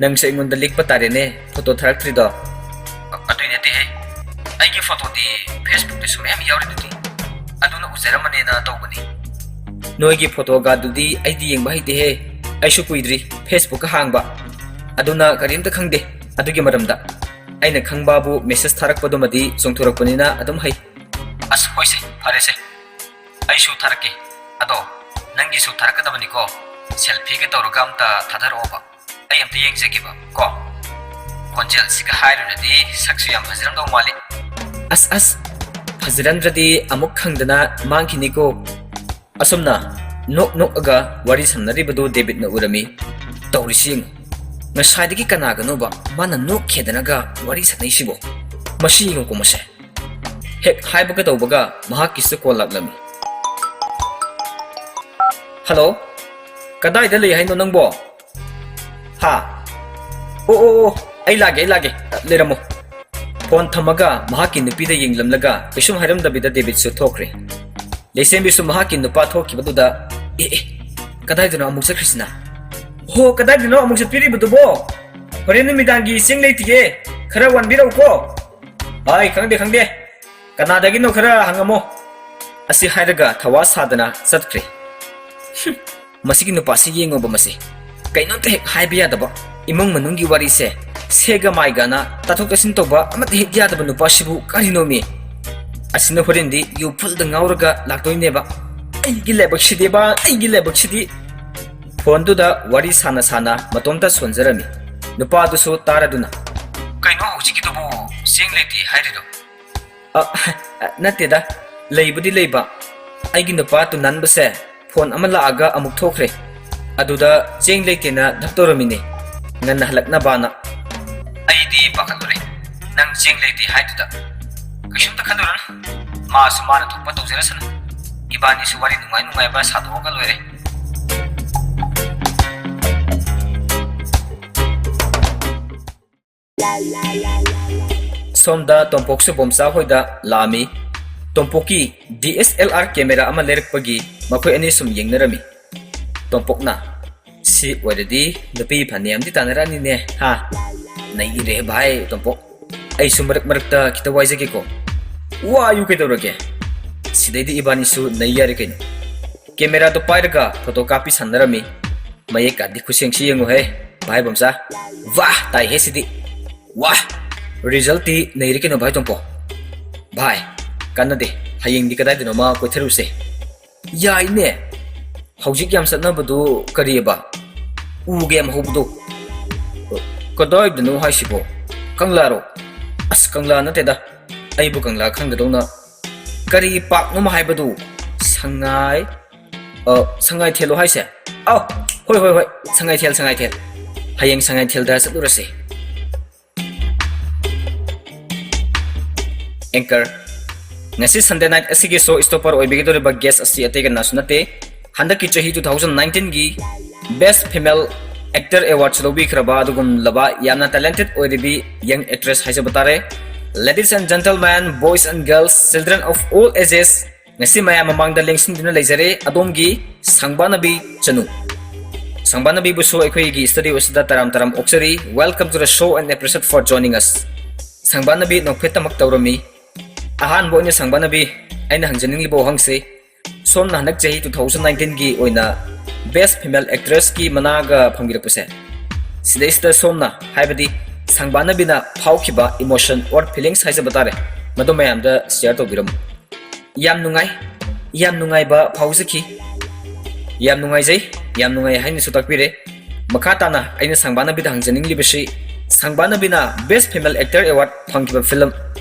ꯅꯪꯁꯨ ꯑꯩꯉꯣꯟꯗ ꯂꯤꯛꯄ ꯇꯥꯔꯦꯅꯦ, ꯐꯣꯇꯣ ꯊꯥꯔꯛꯇ꯭ꯔꯤꯗꯣ꯫ ꯑ-, ꯑꯗꯨꯏ ꯅꯠꯇꯦꯍꯦ꯫ ꯑꯩꯒꯤ ꯐꯣꯇꯣꯗꯤ Facebookꯇꯁꯨ ꯃꯌꯥꯝ ꯌꯥꯎꯔꯤꯗꯨꯗꯤ꯫ ꯑꯗꯨꯅ ꯎꯖꯔꯝꯃꯅꯦꯅ ꯇꯧꯕꯅꯤ꯫ ꯅꯣꯏꯒꯤ ꯐꯣꯇꯣꯒꯗꯨꯗꯤ ꯑꯩꯗꯤ ꯌꯦꯡꯕ ꯍꯩꯇꯦꯍꯦ꯫ ꯑꯩꯁꯨ ꯀꯨꯏꯗ꯭ꯔꯤ Facebookꯀ ꯍꯥꯡꯕ꯫ ꯑꯗꯨꯅ ꯀꯔꯤꯝꯇ ꯈꯪꯗꯦ ꯑꯗꯨꯒꯤ ꯃꯔꯝꯗ꯫ ꯑꯩꯅ ꯈꯪꯕꯕꯨ message ꯊꯥꯔꯛꯄꯗꯨꯃꯗꯤ ꯆꯣꯡꯊꯣꯔꯛꯄꯅꯤꯅ ꯑꯗꯨꯝ ꯍꯩ꯫ ꯑꯁ, ꯍꯣꯏꯁꯦ, ꯐꯔꯦꯁꯦ꯫ ꯑꯩꯁꯨ ꯊꯥꯔꯛꯀꯦ꯫ ꯑꯗꯣ ꯅꯪꯒꯤꯁꯨ ꯊꯥꯔꯛꯀꯗꯕꯅꯤꯀꯣ꯫ Selfieꯒ ꯇꯧꯔꯒ ꯑꯝꯇ ꯊꯥꯗꯔꯛꯑꯣꯕ꯫ ꯑꯩ ꯑꯝꯇ ꯌꯦꯡꯖꯒꯦꯕ ꯀꯣ꯫ ꯈꯣꯟꯖꯦꯜꯁꯤꯒ ꯍꯥꯏꯔꯨꯔꯗꯤ ꯁꯛꯁꯨ ꯌꯥꯝ ꯐꯖꯔꯝꯗꯧ ꯃꯥꯜꯂꯤ꯫ ꯑꯁ, ꯑꯁ, ꯐꯖꯔꯝꯗ꯭ꯔꯗꯤ ꯑꯃꯨꯛ ꯈꯪꯗꯅ ꯃꯥꯡꯈꯤꯅꯤꯀꯣ꯫ ꯑꯁꯨꯝꯅ ꯅꯣꯛ ꯅꯣꯛꯑꯒ ꯋꯥꯔꯤ ꯁꯥꯟꯅꯔꯤꯕꯗꯨ ꯗꯦꯕꯤꯠꯅ ꯎꯔꯝꯃꯤ꯫ ꯇꯧꯔꯤꯁꯤ ꯌꯦꯡꯉꯨ꯫ ꯉꯁꯥꯏꯗꯒꯤ ꯀꯅꯥꯒꯅꯣꯕ ꯃꯥꯅ ꯅꯣꯛꯈꯦꯗꯅꯒ ꯋꯥꯔꯤ ꯁꯥꯟꯅꯩꯁꯤꯕꯣ? ꯃꯁꯤ ꯌꯦꯡꯉꯨꯀꯣ ꯃꯁꯦ꯫ ꯍꯦꯛ ꯍꯥꯏꯕꯒ ꯇꯧꯕꯒ ꯃꯍꯥꯛꯀꯤꯁꯨ call ꯂꯥꯛꯂꯝꯃꯤ꯫ "ꯍꯜꯂꯣ, ꯀꯗꯥꯏꯗ ꯂꯩ ꯍꯥꯏꯅꯣ ꯅꯪꯕꯣ?" "ꯍꯥ? ꯑꯣ, ꯑꯣ, ꯑꯣ, ꯑꯩ ꯂꯥꯛꯒꯦ, ꯑꯩ ꯂꯥꯛꯒꯦ꯫ ꯂꯩꯔꯝꯃꯣ꯫" Phone ꯊꯝꯃꯒ ꯃꯍꯥꯛꯀꯤ ꯅꯨꯄꯤꯗ ꯌꯦꯡꯂꯝꯂꯒ ꯀꯩꯁꯨꯝ ꯍꯥꯏꯔꯝꯗꯕꯤꯗ ꯗꯦꯕꯤꯠꯁꯨ ꯊꯣꯛꯈ꯭ꯔꯦ꯫ ꯂꯩꯁꯦꯝꯕꯤꯁꯨ ꯃꯍꯥꯛꯀꯤ ꯅꯨꯄꯥ ꯊꯣꯛꯈꯤꯕꯗꯨꯗ, "ꯑꯦ, ꯑꯦ, ꯀꯗꯥꯏꯗꯅꯣ ꯑꯃꯨꯛ ꯆꯠꯈ꯭ꯔꯤꯁꯤꯅ? ꯍꯣ, ꯀꯗꯥꯏꯗꯅꯣ ꯑꯃꯨꯛ ꯆꯠꯄꯤꯔꯤꯕꯗꯨꯕꯣ? ꯍꯣꯔꯦꯟ ꯅꯨꯃꯤꯗꯥꯡꯒꯤ ꯆꯦꯡ ꯂꯩꯇꯤꯌꯦ, ꯈꯔ ꯋꯥꯟꯕꯤꯔꯛꯎꯀꯣ꯫" "ꯑꯩ ꯈꯪꯗꯦ, ꯈꯪꯗꯦ, ꯀꯅꯥꯗꯒꯤꯅꯣ ꯈꯔ ꯍꯪꯉꯝꯃꯣ꯫" ꯑꯁꯤ ꯍꯥꯏꯔꯒ ꯊꯋꯥ ꯁꯥꯗꯅ ꯆꯠꯈ꯭ꯔꯦ꯫ ꯍꯨꯝ, ꯃꯁꯤꯒꯤ ꯅꯨꯄꯥꯁꯤ ꯌꯦꯡꯉꯣꯕ ꯃꯁꯤ꯫ ꯀꯩꯅꯣꯝꯇ ꯍꯦꯛ ꯍꯥꯏꯕ ꯌꯥꯗꯕ꯫ ꯏꯃꯨꯡ ꯃꯅꯨꯡꯒꯤ ꯋꯥꯔꯤꯁꯦ ꯁꯦꯒ ꯃꯥꯏꯒꯅ ꯇꯥꯊꯣꯛ ꯇꯥꯁꯤꯟ ꯇꯧꯕ ꯑꯃꯠꯇ ꯍꯦꯛ ꯌꯥꯗꯕ ꯅꯨꯄꯥꯁꯤꯕꯨ ꯀꯔꯤꯅꯣꯃꯤ? ꯑꯁꯤꯅ ꯍꯣꯔꯦꯟꯗꯤ ꯌꯨ fullꯗ ꯉꯥꯎꯔꯒ ꯂꯥꯛꯇꯣꯏꯅꯦꯕ꯫ ꯑꯩꯒꯤ ꯂꯥꯏꯕꯛꯁꯤꯗꯤꯕ, ꯑꯩꯒꯤ ꯂꯥꯏꯕꯛꯁꯤꯗꯤ꯫ Phoneꯗꯨꯗ ꯋꯥꯔꯤ ꯁꯥꯅ ꯁꯥꯅ ꯃꯇꯣꯝꯇ ꯁꯣꯟꯖꯔꯝꯃꯤ꯫ ꯅꯨꯄꯥꯗꯨꯁꯨ ꯇꯥꯔꯗꯨꯅ, "ꯀꯩꯅꯣ ꯍꯧꯖꯤꯛꯀꯤꯗꯨꯕꯨ ꯆꯦꯡ ꯂꯩꯇꯦ ꯍꯥꯏꯔꯤꯗꯣ?" "ꯑ, ꯑ, ꯅꯠꯇꯦꯗ, ꯂꯩꯕꯨꯗꯤ ꯂꯩꯕ꯫ ꯑꯩꯒꯤ ꯅꯨꯄꯥ ꯇꯨꯅꯥꯟꯕꯁꯦ phone ꯑꯃ ꯂꯥꯛꯑꯒ ꯑꯃꯨꯛ ꯊꯣꯛꯈ꯭ꯔꯦ꯫ ꯑꯗꯨꯗ ꯆꯦꯡ ꯂꯩꯇꯦꯅ ꯙꯞ ꯇꯧꯔꯝꯃꯤꯅꯦ, ꯉꯟꯅ ꯍꯜꯂꯛꯅꯕꯅ꯫" ꯑꯩꯗꯤ ꯄꯥꯈꯠꯂꯨꯔꯦ, ꯅꯪ ꯆꯦꯡ ꯂꯩꯇꯦ ꯍꯥꯏꯗꯨꯗ꯫ "ꯀꯩꯁꯨꯝꯇ ꯈꯜꯂꯨꯔꯅꯨ, ꯃꯥꯁꯨ ꯃꯥꯅ ꯊꯣꯛꯄ ꯇꯧꯖꯔꯁꯅꯨ꯫ ꯏꯕꯥꯅꯤꯁꯨ ꯋꯥꯔꯤ ꯅꯨꯡꯉꯥꯏ ꯅꯨꯡꯉꯥꯏꯕ ꯁꯥꯗꯣꯛꯑꯒ ꯂꯣꯏꯔꯦ꯫ ꯁꯣꯝꯗ ꯇꯣꯝꯄꯣꯛꯁꯨ ꯕꯣꯝꯆꯥ ꯍꯣꯏꯗ ꯂꯥꯛꯑꯝꯃꯤ꯫ ꯇꯣꯝꯄꯣꯛꯀꯤ D S L R camera ꯑꯃ ꯂꯩꯔꯛꯄꯒꯤ ꯃꯈꯣꯏ ꯑꯅꯤ ꯁꯨꯝ ꯌꯦꯡꯅꯔꯝꯃꯤ꯫ ꯇꯣꯝꯄꯣꯛꯅ, "ꯁꯤ ꯑꯣꯏꯔꯗꯤ ꯅꯨꯄꯤ ꯐꯅꯌꯥꯝꯗꯤ ꯇꯥꯟꯅꯔꯛꯑꯅꯤꯅꯦ, ꯍꯥ?" "ꯅꯩꯔꯦ ꯚꯥꯏ ꯇꯣꯝꯄꯣꯛ, ꯑꯩꯁꯨ ꯃꯔꯛ ꯃꯔꯛꯇ ꯈꯤꯇ ꯋꯥꯏꯖꯒꯦꯀꯣ?" "ꯋꯥꯌꯨ ꯀꯩꯗꯧꯔꯒꯦ? ꯁꯤꯗꯩꯗꯤ ꯏꯕꯥꯅꯤꯁꯨ ꯅꯩ ꯌꯥꯔꯦ ꯀꯩꯅꯣ꯫" Cameraꯗꯣ ꯄꯥꯏꯔꯒ photo ꯀꯥꯞꯄꯤ ꯁꯥꯟꯅꯔꯝꯃꯤ꯫ ꯃꯌꯦꯛ ꯀꯥꯗꯤ ꯈꯨꯠꯁꯦꯝꯁꯤ ꯌꯦꯡꯉꯨꯍꯦ ꯚꯥꯏ ꯕꯣꯝꯆꯥ꯫ ꯋꯥ ꯇꯥꯏꯍꯦ ꯁꯤꯗꯤ꯫ ꯋꯥ! Resultꯇꯤ ꯅꯩꯔꯦ ꯀꯩꯅꯣ ꯚꯥꯏ ꯇꯣꯝꯄꯣꯛ꯫ ꯚꯥꯏ, ꯀꯥꯟꯅꯗꯦ, ꯍꯌꯦꯡꯗꯤ ꯀꯗꯥꯏꯗꯅꯣꯃ ꯀꯣꯏꯊꯔꯨꯁꯦ꯫ ꯌꯥꯏꯅꯦ꯫ ꯍꯧꯖꯤꯛ ꯌꯥꯝ ꯆꯠꯅꯕꯗꯨ ꯀꯔꯤꯑꯕ? ꯎ ꯒꯦꯝ ꯍꯧꯕꯗꯣ꯫ ꯀꯗꯥꯏꯗꯅꯣ ꯍꯥꯏꯁꯤꯕꯣ? ꯀꯪꯂꯥꯔꯣ? ꯑꯁ, ꯀꯪꯂꯥ ꯅꯠꯇꯦꯗ꯫ ꯑꯩꯕꯨ ꯀꯪꯂꯥ ꯈꯪꯒꯗꯧꯅ꯫ ꯀꯔꯤ ꯄꯥꯛꯅꯣꯃ ꯍꯥꯏꯕꯗꯨ? ꯁꯉꯥꯏ, ꯑ, ꯁꯉꯥꯏꯊꯦꯜꯂꯣ ꯍꯥꯏꯁꯦ? ꯑꯧ, ꯍꯣꯏ, ꯍꯣꯏ, ꯍꯣꯏ, ꯁꯉꯥꯏꯊꯦꯜ, ꯁꯉꯥꯏꯊꯦꯜ꯫ ꯍꯌꯦꯡ ꯁꯉꯥꯏꯊꯦꯜꯗ ꯆꯠꯂꯨꯔꯁꯦ꯫ Anchor, ꯉꯁꯤ Sunday night ꯑꯁꯤꯒꯤ show stopper ꯑꯣꯏꯕꯤꯒꯗꯧꯔꯤꯕ guest ꯑꯁꯤ ꯑꯇꯩ ꯀꯅꯥꯁꯨ ꯅꯠꯇꯦ, ꯍꯟꯗꯛꯀꯤ ꯆꯍꯤ two thousand nineteenꯒꯤ Best Female Actor Awardꯁꯨ ꯂꯧꯕꯤꯈ꯭ꯔꯕ ꯑꯗꯨꯒꯨꯝꯂꯕ ꯌꯥꯝꯅ talented ꯑꯣꯏꯔꯤꯕꯤ young actress ꯍꯥꯏꯖꯕ ꯇꯥꯔꯦ꯫ Ladies and gentlemen, boys and girls, children of all ages, ꯉꯁꯤ ꯃꯌꯥꯝ ꯃꯃꯥꯡꯗ ꯂꯦꯡꯁꯤꯟꯗꯨꯅ ꯂꯩꯖꯔꯦ ꯑꯗꯣꯝꯒꯤ ꯁꯪꯕꯥꯅꯕꯤ ꯆꯅꯨ꯫ ꯁꯪꯕꯥꯅꯕꯤꯕꯨꯁꯨ ꯑꯩꯈꯣꯏꯒꯤ studio ꯑꯁꯤꯗ ꯇꯔꯥꯝ ꯇꯔꯥꯝ ꯑꯣꯛꯆꯔꯤ꯫ Welcome to the show and appreciate for joining us. ꯁꯪꯕꯥꯅꯕꯤ ꯅꯣꯛꯐꯦꯠꯇꯃꯛ ꯇꯧꯔꯝꯃꯤ꯫ ꯑꯍꯥꯟꯕ ꯑꯣꯏꯅ ꯁꯪꯕꯥꯅꯕꯤ, ꯑꯩꯅ ꯍꯪꯖꯅꯤꯡꯂꯤꯕ ꯋꯥꯍꯪꯁꯤ, ꯁꯣꯝꯅ ꯍꯟꯗꯛ ꯆꯍꯤ two thousand nineteenꯒꯤ ꯑꯣꯏꯅ Best Female Actressꯀꯤ ꯃꯅꯥꯒ ꯐꯪꯕꯤꯔꯛꯄꯁꯦ, ꯁꯤꯗꯩꯁꯤꯗ ꯁꯣꯝꯅ, ꯍꯥꯏꯕꯗꯤ ꯁꯪꯕꯥꯅꯕꯤꯅ ꯐꯥꯎꯈꯤꯕ emotion or feelings ꯍꯥꯏꯖꯕ ꯇꯥꯔꯦ, ꯃꯗꯨ ꯃꯌꯥꯝꯗ share ꯇꯧꯕꯤꯔꯝꯃꯨ꯫ ꯌꯥꯝ ꯅꯨꯡꯉꯥꯏ, ꯌꯥꯝ ꯅꯨꯡꯉꯥꯏꯕ ꯐꯥꯎꯖꯈꯤ꯫ ꯌꯥꯝ ꯅꯨꯡꯉꯥꯏꯖꯩ, ꯌꯥꯝ ꯅꯨꯡꯉꯥꯏ ꯍꯥꯏꯅꯁꯨ ꯇꯥꯛꯄꯤꯔꯦ꯫ ꯃꯈꯥ ꯇꯥꯅ ꯑꯩꯅ ꯁꯪꯕꯥꯅꯕꯤꯗ ꯍꯪꯖꯅꯤꯡꯂꯤꯕꯁꯤ, ꯁꯪꯕꯥꯅꯕꯤꯅ Best Female Actor Award ꯐꯪꯈꯤꯕ film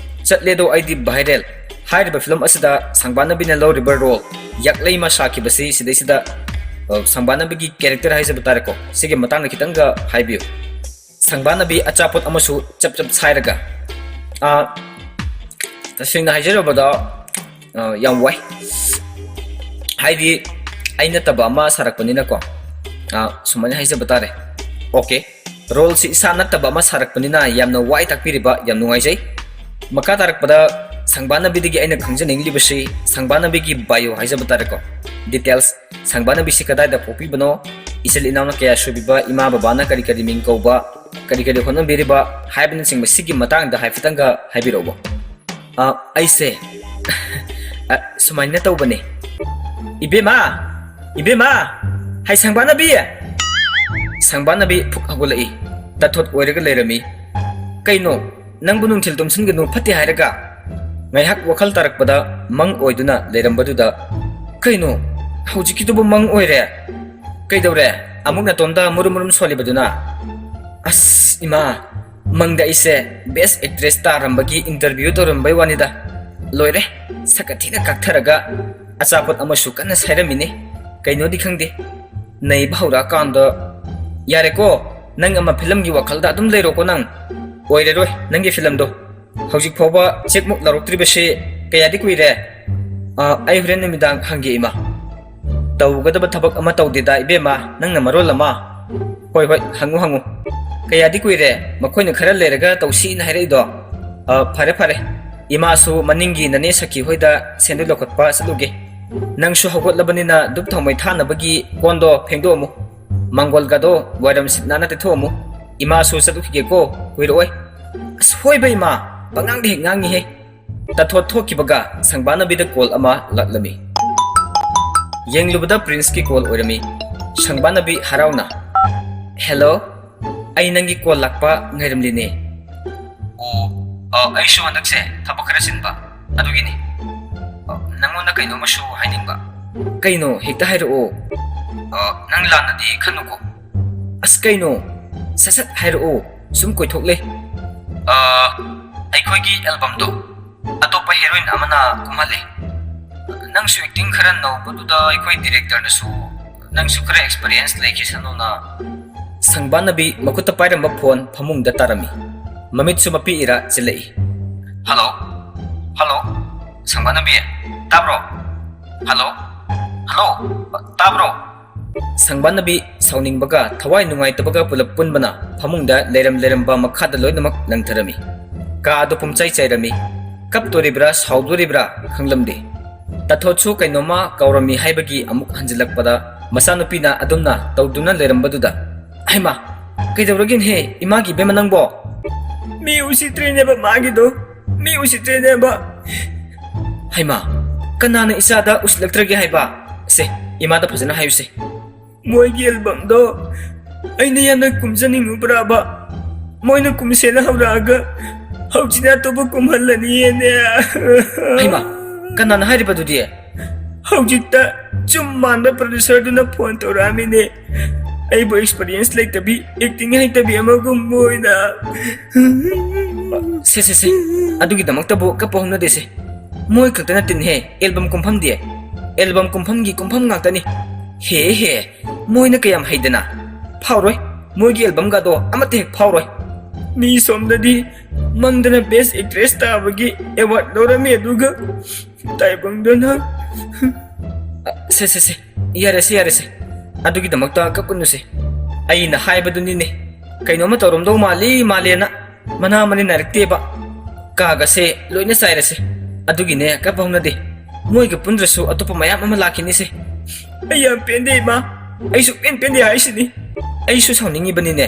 ꯆꯠꯂꯦꯗꯣ ꯑꯩꯗꯤ viral ꯍꯥꯏꯔꯤꯕ film ꯑꯁꯤꯗ ꯁꯪꯕꯥꯅꯕꯤꯅ ꯂꯧꯔꯤꯕ role, ꯌꯥꯛꯂꯩꯃ ꯁꯥꯈꯤꯕꯁꯤ, ꯁꯤꯗꯩꯁꯤꯗ, ꯑ, ꯁꯪꯕꯥꯅꯕꯤꯒꯤ character ꯍꯥꯏꯖꯕ ꯇꯥꯔꯦꯀꯣ, ꯁꯤꯒꯤ ꯃꯇꯥꯡꯗ ꯈꯤꯇꯪꯒ ꯍꯥꯏꯕꯤꯌꯨ꯫ ꯁꯪꯕꯥꯅꯕꯤ ꯑꯆꯥꯄꯣꯠ ꯑꯃꯁꯨ ꯆꯞ ꯆꯞ ꯁꯥꯏꯔꯒ, ꯑ, ꯇꯁꯦꯡꯅ ꯍꯥꯏꯖꯔꯕꯗ, ꯑ, ꯌꯥꯝ ꯋꯥꯏ꯫ ꯍꯥꯏꯗꯤ ꯑꯩ ꯅꯠꯇꯕ ꯑꯃ ꯁꯥꯔꯛꯄꯅꯤꯅꯀꯣ꯫ ꯑ, ꯁꯨꯃꯥꯏꯅ ꯍꯥꯏꯖꯕ ꯇꯥꯔꯦ꯫ Okay꯫ Roleꯁꯤ ꯏꯁꯥ ꯅꯠꯇꯕ ꯑꯃ ꯁꯥꯔꯛꯄꯅꯤꯅ ꯌꯥꯝꯅ ꯋꯥꯏ ꯇꯥꯛꯄꯤꯔꯤꯕ, ꯌꯥꯝ ꯅꯨꯡꯉꯥꯏꯖꯩ꯫ ꯃꯈꯥ ꯇꯥꯔꯛꯄꯗ ꯁꯪꯕꯥꯅꯕꯤꯗꯒꯤ ꯑꯩꯅ ꯈꯪꯖꯅꯤꯡꯂꯤꯕꯁꯤ ꯁꯪꯕꯥꯅꯕꯤꯒꯤ bio ꯍꯥꯏꯖꯕ ꯇꯥꯔꯦꯀꯣ, details, ꯁꯪꯕꯥꯅꯕꯤꯁꯤ ꯀꯗꯥꯏꯗ ꯄꯣꯛꯄꯤꯕꯅꯣ, ꯏꯆꯤꯜ ꯏꯅꯥꯎꯅ ꯀꯌꯥ ꯁꯨꯕꯤꯕ, ꯏꯃꯥ ꯕꯕꯥꯅ ꯀꯔꯤ ꯀꯔꯤ ꯃꯤꯡ ꯀꯧꯕ, ꯀꯔꯤ ꯀꯔꯤ ꯍꯣꯠꯅꯕꯤꯔꯤꯕ ꯍꯥꯏꯕꯅꯆꯤꯡꯕ ꯁꯤꯒꯤ ꯃꯇꯥꯡꯗ ꯍꯥꯏꯐꯦꯠꯇꯪꯒ ꯍꯥꯏꯕꯤꯔꯛꯎꯕ꯫ ꯑ, ꯑꯩꯁꯦ ꯑ, ꯁꯨꯃꯥꯏꯅ ꯇꯧꯕꯅꯦ꯫ ꯏꯕꯦꯝꯃ! ꯏꯕꯦꯝꯃ! ꯍꯥꯏ ꯁꯪꯕꯥꯅꯕꯤ! ꯁꯪꯕꯥꯅꯕꯤ ꯐꯨꯛ ꯍꯧꯒꯠꯂꯛꯏ꯫ ꯇꯥꯊꯣꯠ ꯑꯣꯏꯔꯒ ꯂꯩꯔꯝꯃꯤ꯫ "ꯀꯩꯅꯣ? ꯅꯪꯕꯨ ꯅꯨꯡꯊꯤꯜ ꯇꯨꯝꯁꯤꯟꯒꯅꯨ ꯐꯠꯇꯦ ꯍꯥꯏꯔꯒ?" ꯉꯥꯏꯍꯥꯛ ꯋꯥꯈꯜ ꯇꯥꯔꯛꯄꯗ ꯃꯪ ꯑꯣꯏꯗꯨꯅ ꯂꯩꯔꯝꯕꯗꯨꯗ, "ꯀꯩꯅꯣ? ꯍꯧꯖꯤꯛꯀꯤꯗꯨꯕꯨ ꯃꯪ ꯑꯣꯏꯔꯦ? ꯀꯩꯗꯧꯔꯦ? ꯑꯃꯨꯛ ꯅꯇꯣꯝꯗ ꯃꯨꯔꯨꯝ ꯃꯨꯔꯨꯝ ꯁꯣꯜꯂꯤꯕꯗꯨꯅ?" "ꯑꯁ, ꯏꯃꯥ, ꯃꯪꯗ ꯑꯩꯁꯦ best actress ꯇꯥꯔꯝꯕꯒꯤ interview ꯇꯧꯔꯝꯕꯩ ꯋꯥꯅꯤꯗ꯫ ꯂꯣꯏꯔꯦ, ꯁꯛꯀ ꯊꯤꯅ ꯀꯥꯛꯊꯔꯒ ꯑꯆꯥꯄꯣꯠ ꯑꯃꯁꯨ ꯀꯟꯅ ꯁꯥꯏꯔꯝꯃꯤꯅꯦ꯫ ꯀꯩꯅꯣꯗꯤ ꯈꯪꯗꯦ, ꯅꯩꯕ ꯍꯧꯔꯛꯑꯀꯥꯟꯗ꯫ ꯌꯥꯔꯦꯀꯣ, ꯅꯪ ꯑꯃ ꯐꯤꯂꯝꯒꯤ ꯋꯥꯈꯜꯗ ꯑꯗꯨꯝ ꯂꯩꯔꯣꯀꯣ ꯅꯪ꯫ ꯑꯣꯏꯔꯔꯣꯏ ꯅꯪꯒꯤ ꯐꯤꯂꯝꯗꯣ꯫ ꯍꯧꯖꯤꯛ ꯐꯥꯎꯕ ꯆꯦꯛꯃꯨꯛ ꯂꯧꯔꯛꯇ꯭ꯔꯤꯕꯁꯤ ꯀꯌꯥꯗꯤ ꯀꯨꯏꯔꯦ?" "ꯑ, ꯑꯩ ꯍꯣꯔꯦꯟ ꯅꯨꯃꯤꯗꯥꯡ ꯍꯪꯒꯦ, ꯏꯃꯥ꯫" "ꯇꯧꯒꯗꯕ ꯊꯕꯛ ꯑꯃ ꯇꯧꯗꯦꯗ, ꯏꯕꯦꯝꯃ, ꯅꯪꯅ ꯃꯔꯣꯜ ꯑꯃ꯫" "ꯍꯣꯏ, ꯍꯣꯏ, ꯍꯪꯉꯨ, ꯍꯪꯉꯨ꯫ ꯀꯌꯥꯗꯤ ꯀꯨꯏꯔꯦ ꯃꯈꯣꯏꯅ ꯈꯔ ꯂꯩꯔꯒ ꯇꯧꯁꯤꯅ ꯍꯥꯏꯔꯛꯏꯗꯣ?" "ꯑ, ꯐꯔꯦ, ꯐꯔꯦ꯫ ꯏꯃꯥꯁꯨ ꯃꯅꯤꯡꯒꯤ ꯅꯅꯦ ꯁꯈꯤ ꯍꯣꯏꯗ ꯁꯦꯟꯗꯣꯏ ꯂꯧꯈꯠꯄ ꯆꯠꯂꯨꯒꯦ꯫ ꯅꯪꯁꯨ ꯍꯧꯒꯠꯂꯕꯅꯤꯅ ꯙꯨꯞ ꯊꯥꯎꯃꯩ ꯊꯥꯅꯕꯒꯤ ꯀꯣꯟꯗꯣ ꯐꯦꯡꯗꯣꯛꯑꯝꯃꯨ꯫ ꯃꯪꯒꯣꯜꯒꯗꯣ ꯋꯥꯏꯔꯝ ꯁꯤꯠ ꯅꯥꯟꯅ ꯇꯩꯊꯣꯛꯑꯝꯃꯨ꯫ ꯏꯃꯥꯁꯨ ꯆꯠꯂꯨꯈꯤꯒꯦꯀꯣ, ꯀꯨꯏꯔꯛꯑꯣꯏ꯫" "ꯑꯁ, ꯍꯣꯏꯕ ꯏꯃꯥ, ꯄꯉꯥꯡꯗ ꯍꯦꯛ ꯉꯥꯡꯉꯤꯍꯦ꯫" ꯇꯥꯊꯣꯠ ꯊꯣꯛꯈꯤꯕꯒ ꯁꯪꯕꯥꯅꯕꯤꯗ call ꯑꯃ ꯂꯥꯛꯂꯝꯃꯤ꯫ ꯌꯦꯡꯂꯨꯕꯗ ꯄ꯭ꯔꯤꯟꯁꯀꯤ call ꯑꯣꯏꯔꯝꯃꯤ꯫ ꯁꯪꯕꯥꯅꯕꯤ ꯍꯔꯥꯎꯅ, "Hello, ꯑꯩ ꯅꯪꯒꯤ call ꯂꯥꯛꯄ ꯉꯥꯏꯔꯝꯂꯤꯅꯦ꯫" "ꯑꯣ, ꯑ, ꯑꯩꯁꯨ ꯍꯟꯗꯛꯁꯦ ꯊꯕꯛ ꯈꯔ ꯆꯤꯟꯕ, ꯑꯗꯨꯒꯤꯅꯤ꯫ ꯑ, ꯅꯪꯉꯣꯟꯗ ꯀꯩꯅꯣꯝꯃꯁꯨ ꯍꯥꯏꯅꯤꯡꯕ꯫" "ꯀꯩꯅꯣ? ꯍꯦꯛꯇ ꯍꯥꯏꯔꯛꯑꯣ꯫" "ꯑ, ꯅꯪ ꯂꯥꯟꯅꯗꯤ ꯈꯟꯅꯨꯀꯣ꯫" "ꯑꯁ, ꯀꯩꯅꯣ? ꯁꯠ ꯁꯠ ꯍꯥꯏꯔꯛꯑꯣ, ꯁꯨꯝ ꯀꯣꯏꯊꯣꯛꯂꯦ꯫" "ꯑ, ꯑꯩꯈꯣꯏꯒꯤ albumꯗꯣ ꯑꯇꯣꯞꯄ heroine ꯑꯃꯅ ꯀꯨꯝꯍꯜꯂꯦ꯫ ꯅꯪꯁꯨ acting ꯈꯔ ꯅꯧꯕꯗꯨꯗ ꯑꯩꯈꯣꯏ directorꯅꯁꯨ ꯅꯪꯁꯨ ꯈꯔ experience ꯂꯩꯈꯤꯁꯅꯨꯅ꯫" ꯁꯪꯕꯥꯅꯕꯤ ꯃꯈꯨꯠꯇ ꯄꯥꯏꯔꯝꯕ phone ꯐꯃꯨꯡꯗ ꯇꯥꯔꯝꯃꯤ꯫ ꯃꯃꯤꯠꯁꯨ ꯃꯄꯤ ꯏꯔꯥ ꯆꯤꯜꯂꯛꯏ꯫ "Hello? Hello? ꯁꯪꯕꯥꯅꯕꯤ, ꯇꯥꯕ꯭ꯔꯣ? Hello? Hello? ꯇꯥꯕ꯭ꯔꯣ?" ꯁꯪꯕꯥꯟꯅꯕꯤ ꯁꯥꯎꯅꯤꯡꯕꯒ ꯊꯋꯥꯏ ꯅꯨꯡꯉꯥꯏꯇꯕꯒ ꯄꯨꯂꯞ ꯄꯨꯟꯕꯅ ꯐꯃꯨꯡꯗ ꯂꯩꯔꯝ ꯂꯩꯔꯝꯕ ꯃꯈꯥꯗ ꯂꯣꯏꯅꯃꯛ ꯂꯪꯊꯔꯝꯃꯤ꯫ ꯀꯥ ꯑꯗꯨ ꯄꯨꯝꯆꯥꯏ ꯆꯥꯏꯔꯝꯃꯤ꯫ ꯀꯞꯇꯣꯔꯤꯕ꯭ꯔꯥ ꯁꯥꯎꯗꯣꯔꯤꯕ꯭ꯔꯥ ꯈꯪꯂꯝꯗꯦ꯫ ꯇꯥꯊꯣꯠꯁꯨ ꯀꯩꯅꯣꯝꯃ ꯀꯧꯔꯝꯃꯤ ꯍꯥꯏꯕꯒꯤ ꯑꯃꯨꯛ ꯍꯟꯖꯤꯜꯂꯛꯄꯗ ꯃꯆꯥꯅꯨꯄꯤꯅ ꯑꯗꯨꯝꯅ ꯇꯧꯗꯨꯅ ꯂꯩꯔꯝꯕꯗꯨꯗ, "ꯍꯩꯃꯥ, ꯀꯩꯗꯧꯔꯒꯦꯅꯍꯦ ꯏꯃꯥꯒꯤ ꯏꯕꯦꯝꯃ ꯅꯪꯕꯣ?" "ꯃꯤ ꯎꯁꯤꯠꯇ꯭ꯔꯤꯅꯦꯕ ꯃꯥꯒꯤꯗꯣ, ꯃꯤ ꯎꯁꯤꯠꯇ꯭ꯔꯤꯅꯦꯕ꯫" "ꯍꯩꯃꯥ, ꯀꯅꯥꯅ ꯏꯆꯥꯗ ꯎꯁꯤꯠꯂꯛꯇ꯭ꯔꯒꯦ ꯍꯥꯏꯕ? ꯁꯦ, ꯏꯃꯥꯗ ꯐꯖꯅ ꯍꯥꯏꯌꯨꯁꯦ꯫" "ꯃꯣꯏꯒꯤ ꯑꯦꯜꯕꯝꯗꯣ ꯑꯩꯅ ꯌꯥꯝꯅ ꯀꯨꯝꯖꯅꯤꯡꯉꯨꯕ꯭ꯔꯥꯕ? ꯃꯣꯏꯅ ꯀꯨꯝꯁꯦꯅ ꯍꯧꯔꯛꯑꯒ ꯍꯧꯖꯤꯛꯅ ꯑꯇꯣꯞꯄ ꯀꯨꯝꯍꯜꯂꯅꯤꯌꯦꯅꯦ꯫" "ꯍꯩꯃꯥ, ꯀꯅꯥꯅ ꯍꯥꯏꯔꯤꯕꯗꯨꯗꯤ?" "ꯍꯧꯖꯤꯛꯇ ꯆꯨꯝ ꯃꯥꯟꯕ ꯄ꯭ꯔꯣꯗ꯭ꯌꯨꯁꯔꯗꯨꯅ ꯐꯣꯟ ꯇꯧꯔꯛꯑꯝꯃꯤꯅꯦ, ꯑꯩꯕꯨ ꯑꯦꯛꯁꯄꯤꯔꯤꯌꯦꯟꯁ ꯂꯩꯇꯕꯤ, ꯑꯦꯛꯇꯤꯡ ꯍꯩꯇꯕꯤ ꯑꯃꯒꯨꯝ ꯑꯣꯏꯅ꯫" "ꯁꯦ, ꯁꯦ, ꯁꯦ, ꯑꯗꯨꯒꯤꯗꯃꯛꯇꯕꯨ ꯀꯞꯄ ꯍꯧꯅꯗꯦꯁꯦ꯫ ꯃꯣꯏ ꯈꯛꯇ ꯅꯠꯇꯦꯅꯦꯍꯦ ꯑꯦꯜꯕꯝ ꯀꯨꯝꯐꯝꯗꯤ꯫ ꯑꯦꯜꯕꯝ ꯀꯨꯝꯐꯝꯒꯤ ꯀꯨꯝꯐꯝ ꯉꯥꯛꯇꯅꯤ꯫ ꯍꯦ, ꯍꯦ, ꯃꯣꯏꯅ ꯀꯌꯥꯝ ꯍꯩꯗꯅ꯫ ꯐꯥꯎꯔꯣꯏ, ꯃꯣꯏꯒꯤ ꯑꯦꯜꯕꯝꯒꯗꯣ ꯑꯃꯠꯇ ꯍꯦꯛ ꯐꯥꯎꯔꯣꯏ꯫ ꯃꯤ ꯁꯣꯝꯗꯗꯤ ꯃꯪꯗꯅ ꯕꯦꯁ ꯑꯦꯛꯇ꯭ꯔꯦꯁ ꯇꯥꯕꯒꯤ ꯑꯦꯋꯥꯔꯗ ꯂꯧꯔꯝꯃꯤ, ꯑꯗꯨꯒ ꯇꯥꯏꯕꯪꯗꯅ꯫" "ꯁꯦ, ꯁꯦ, ꯁꯦ, ꯌꯥꯔꯦꯁꯦ, ꯌꯥꯔꯦꯁꯦ, ꯑꯗꯨꯒꯤꯗꯃꯛꯇ ꯀꯞꯀꯅꯨꯁꯦ꯫ ꯑꯩꯅ ꯍꯥꯏꯕꯗꯨꯅꯤꯅꯦ, ꯀꯩꯅꯣꯝꯃ ꯇꯧꯔꯝꯗꯧ ꯃꯥꯜꯂꯤ ꯃꯥꯜꯂꯦꯅ ꯃꯅꯥ ꯃꯅꯤꯟ ꯅꯥꯏꯔꯛꯇꯦꯕ꯫ ꯀꯥꯒꯁꯦ ꯂꯣꯏꯅ ꯆꯥꯏꯔꯁꯦ꯫ ꯑꯗꯨꯒꯤꯅꯦ ꯀꯞꯄ ꯍꯧꯅꯗꯦ꯫ ꯃꯣꯏꯒ ꯄꯨꯟꯗ꯭ꯔꯁꯨ ꯑꯇꯣꯞꯄ ꯃꯌꯥꯝ ꯑꯃ ꯂꯥꯛꯈꯤꯅꯤꯁꯦ꯫" "ꯑꯩ ꯌꯥꯝ ꯄꯦꯟꯗꯦ ꯏꯃꯥ, ꯑꯩꯁꯨ ꯄꯦꯟ ꯄꯦꯟꯗꯦ ꯍꯥꯏꯁꯤꯅꯤ꯫" "ꯑꯩꯁꯨ ꯁꯥꯎꯅꯤꯡꯉꯤꯕꯅꯤꯅꯦ꯫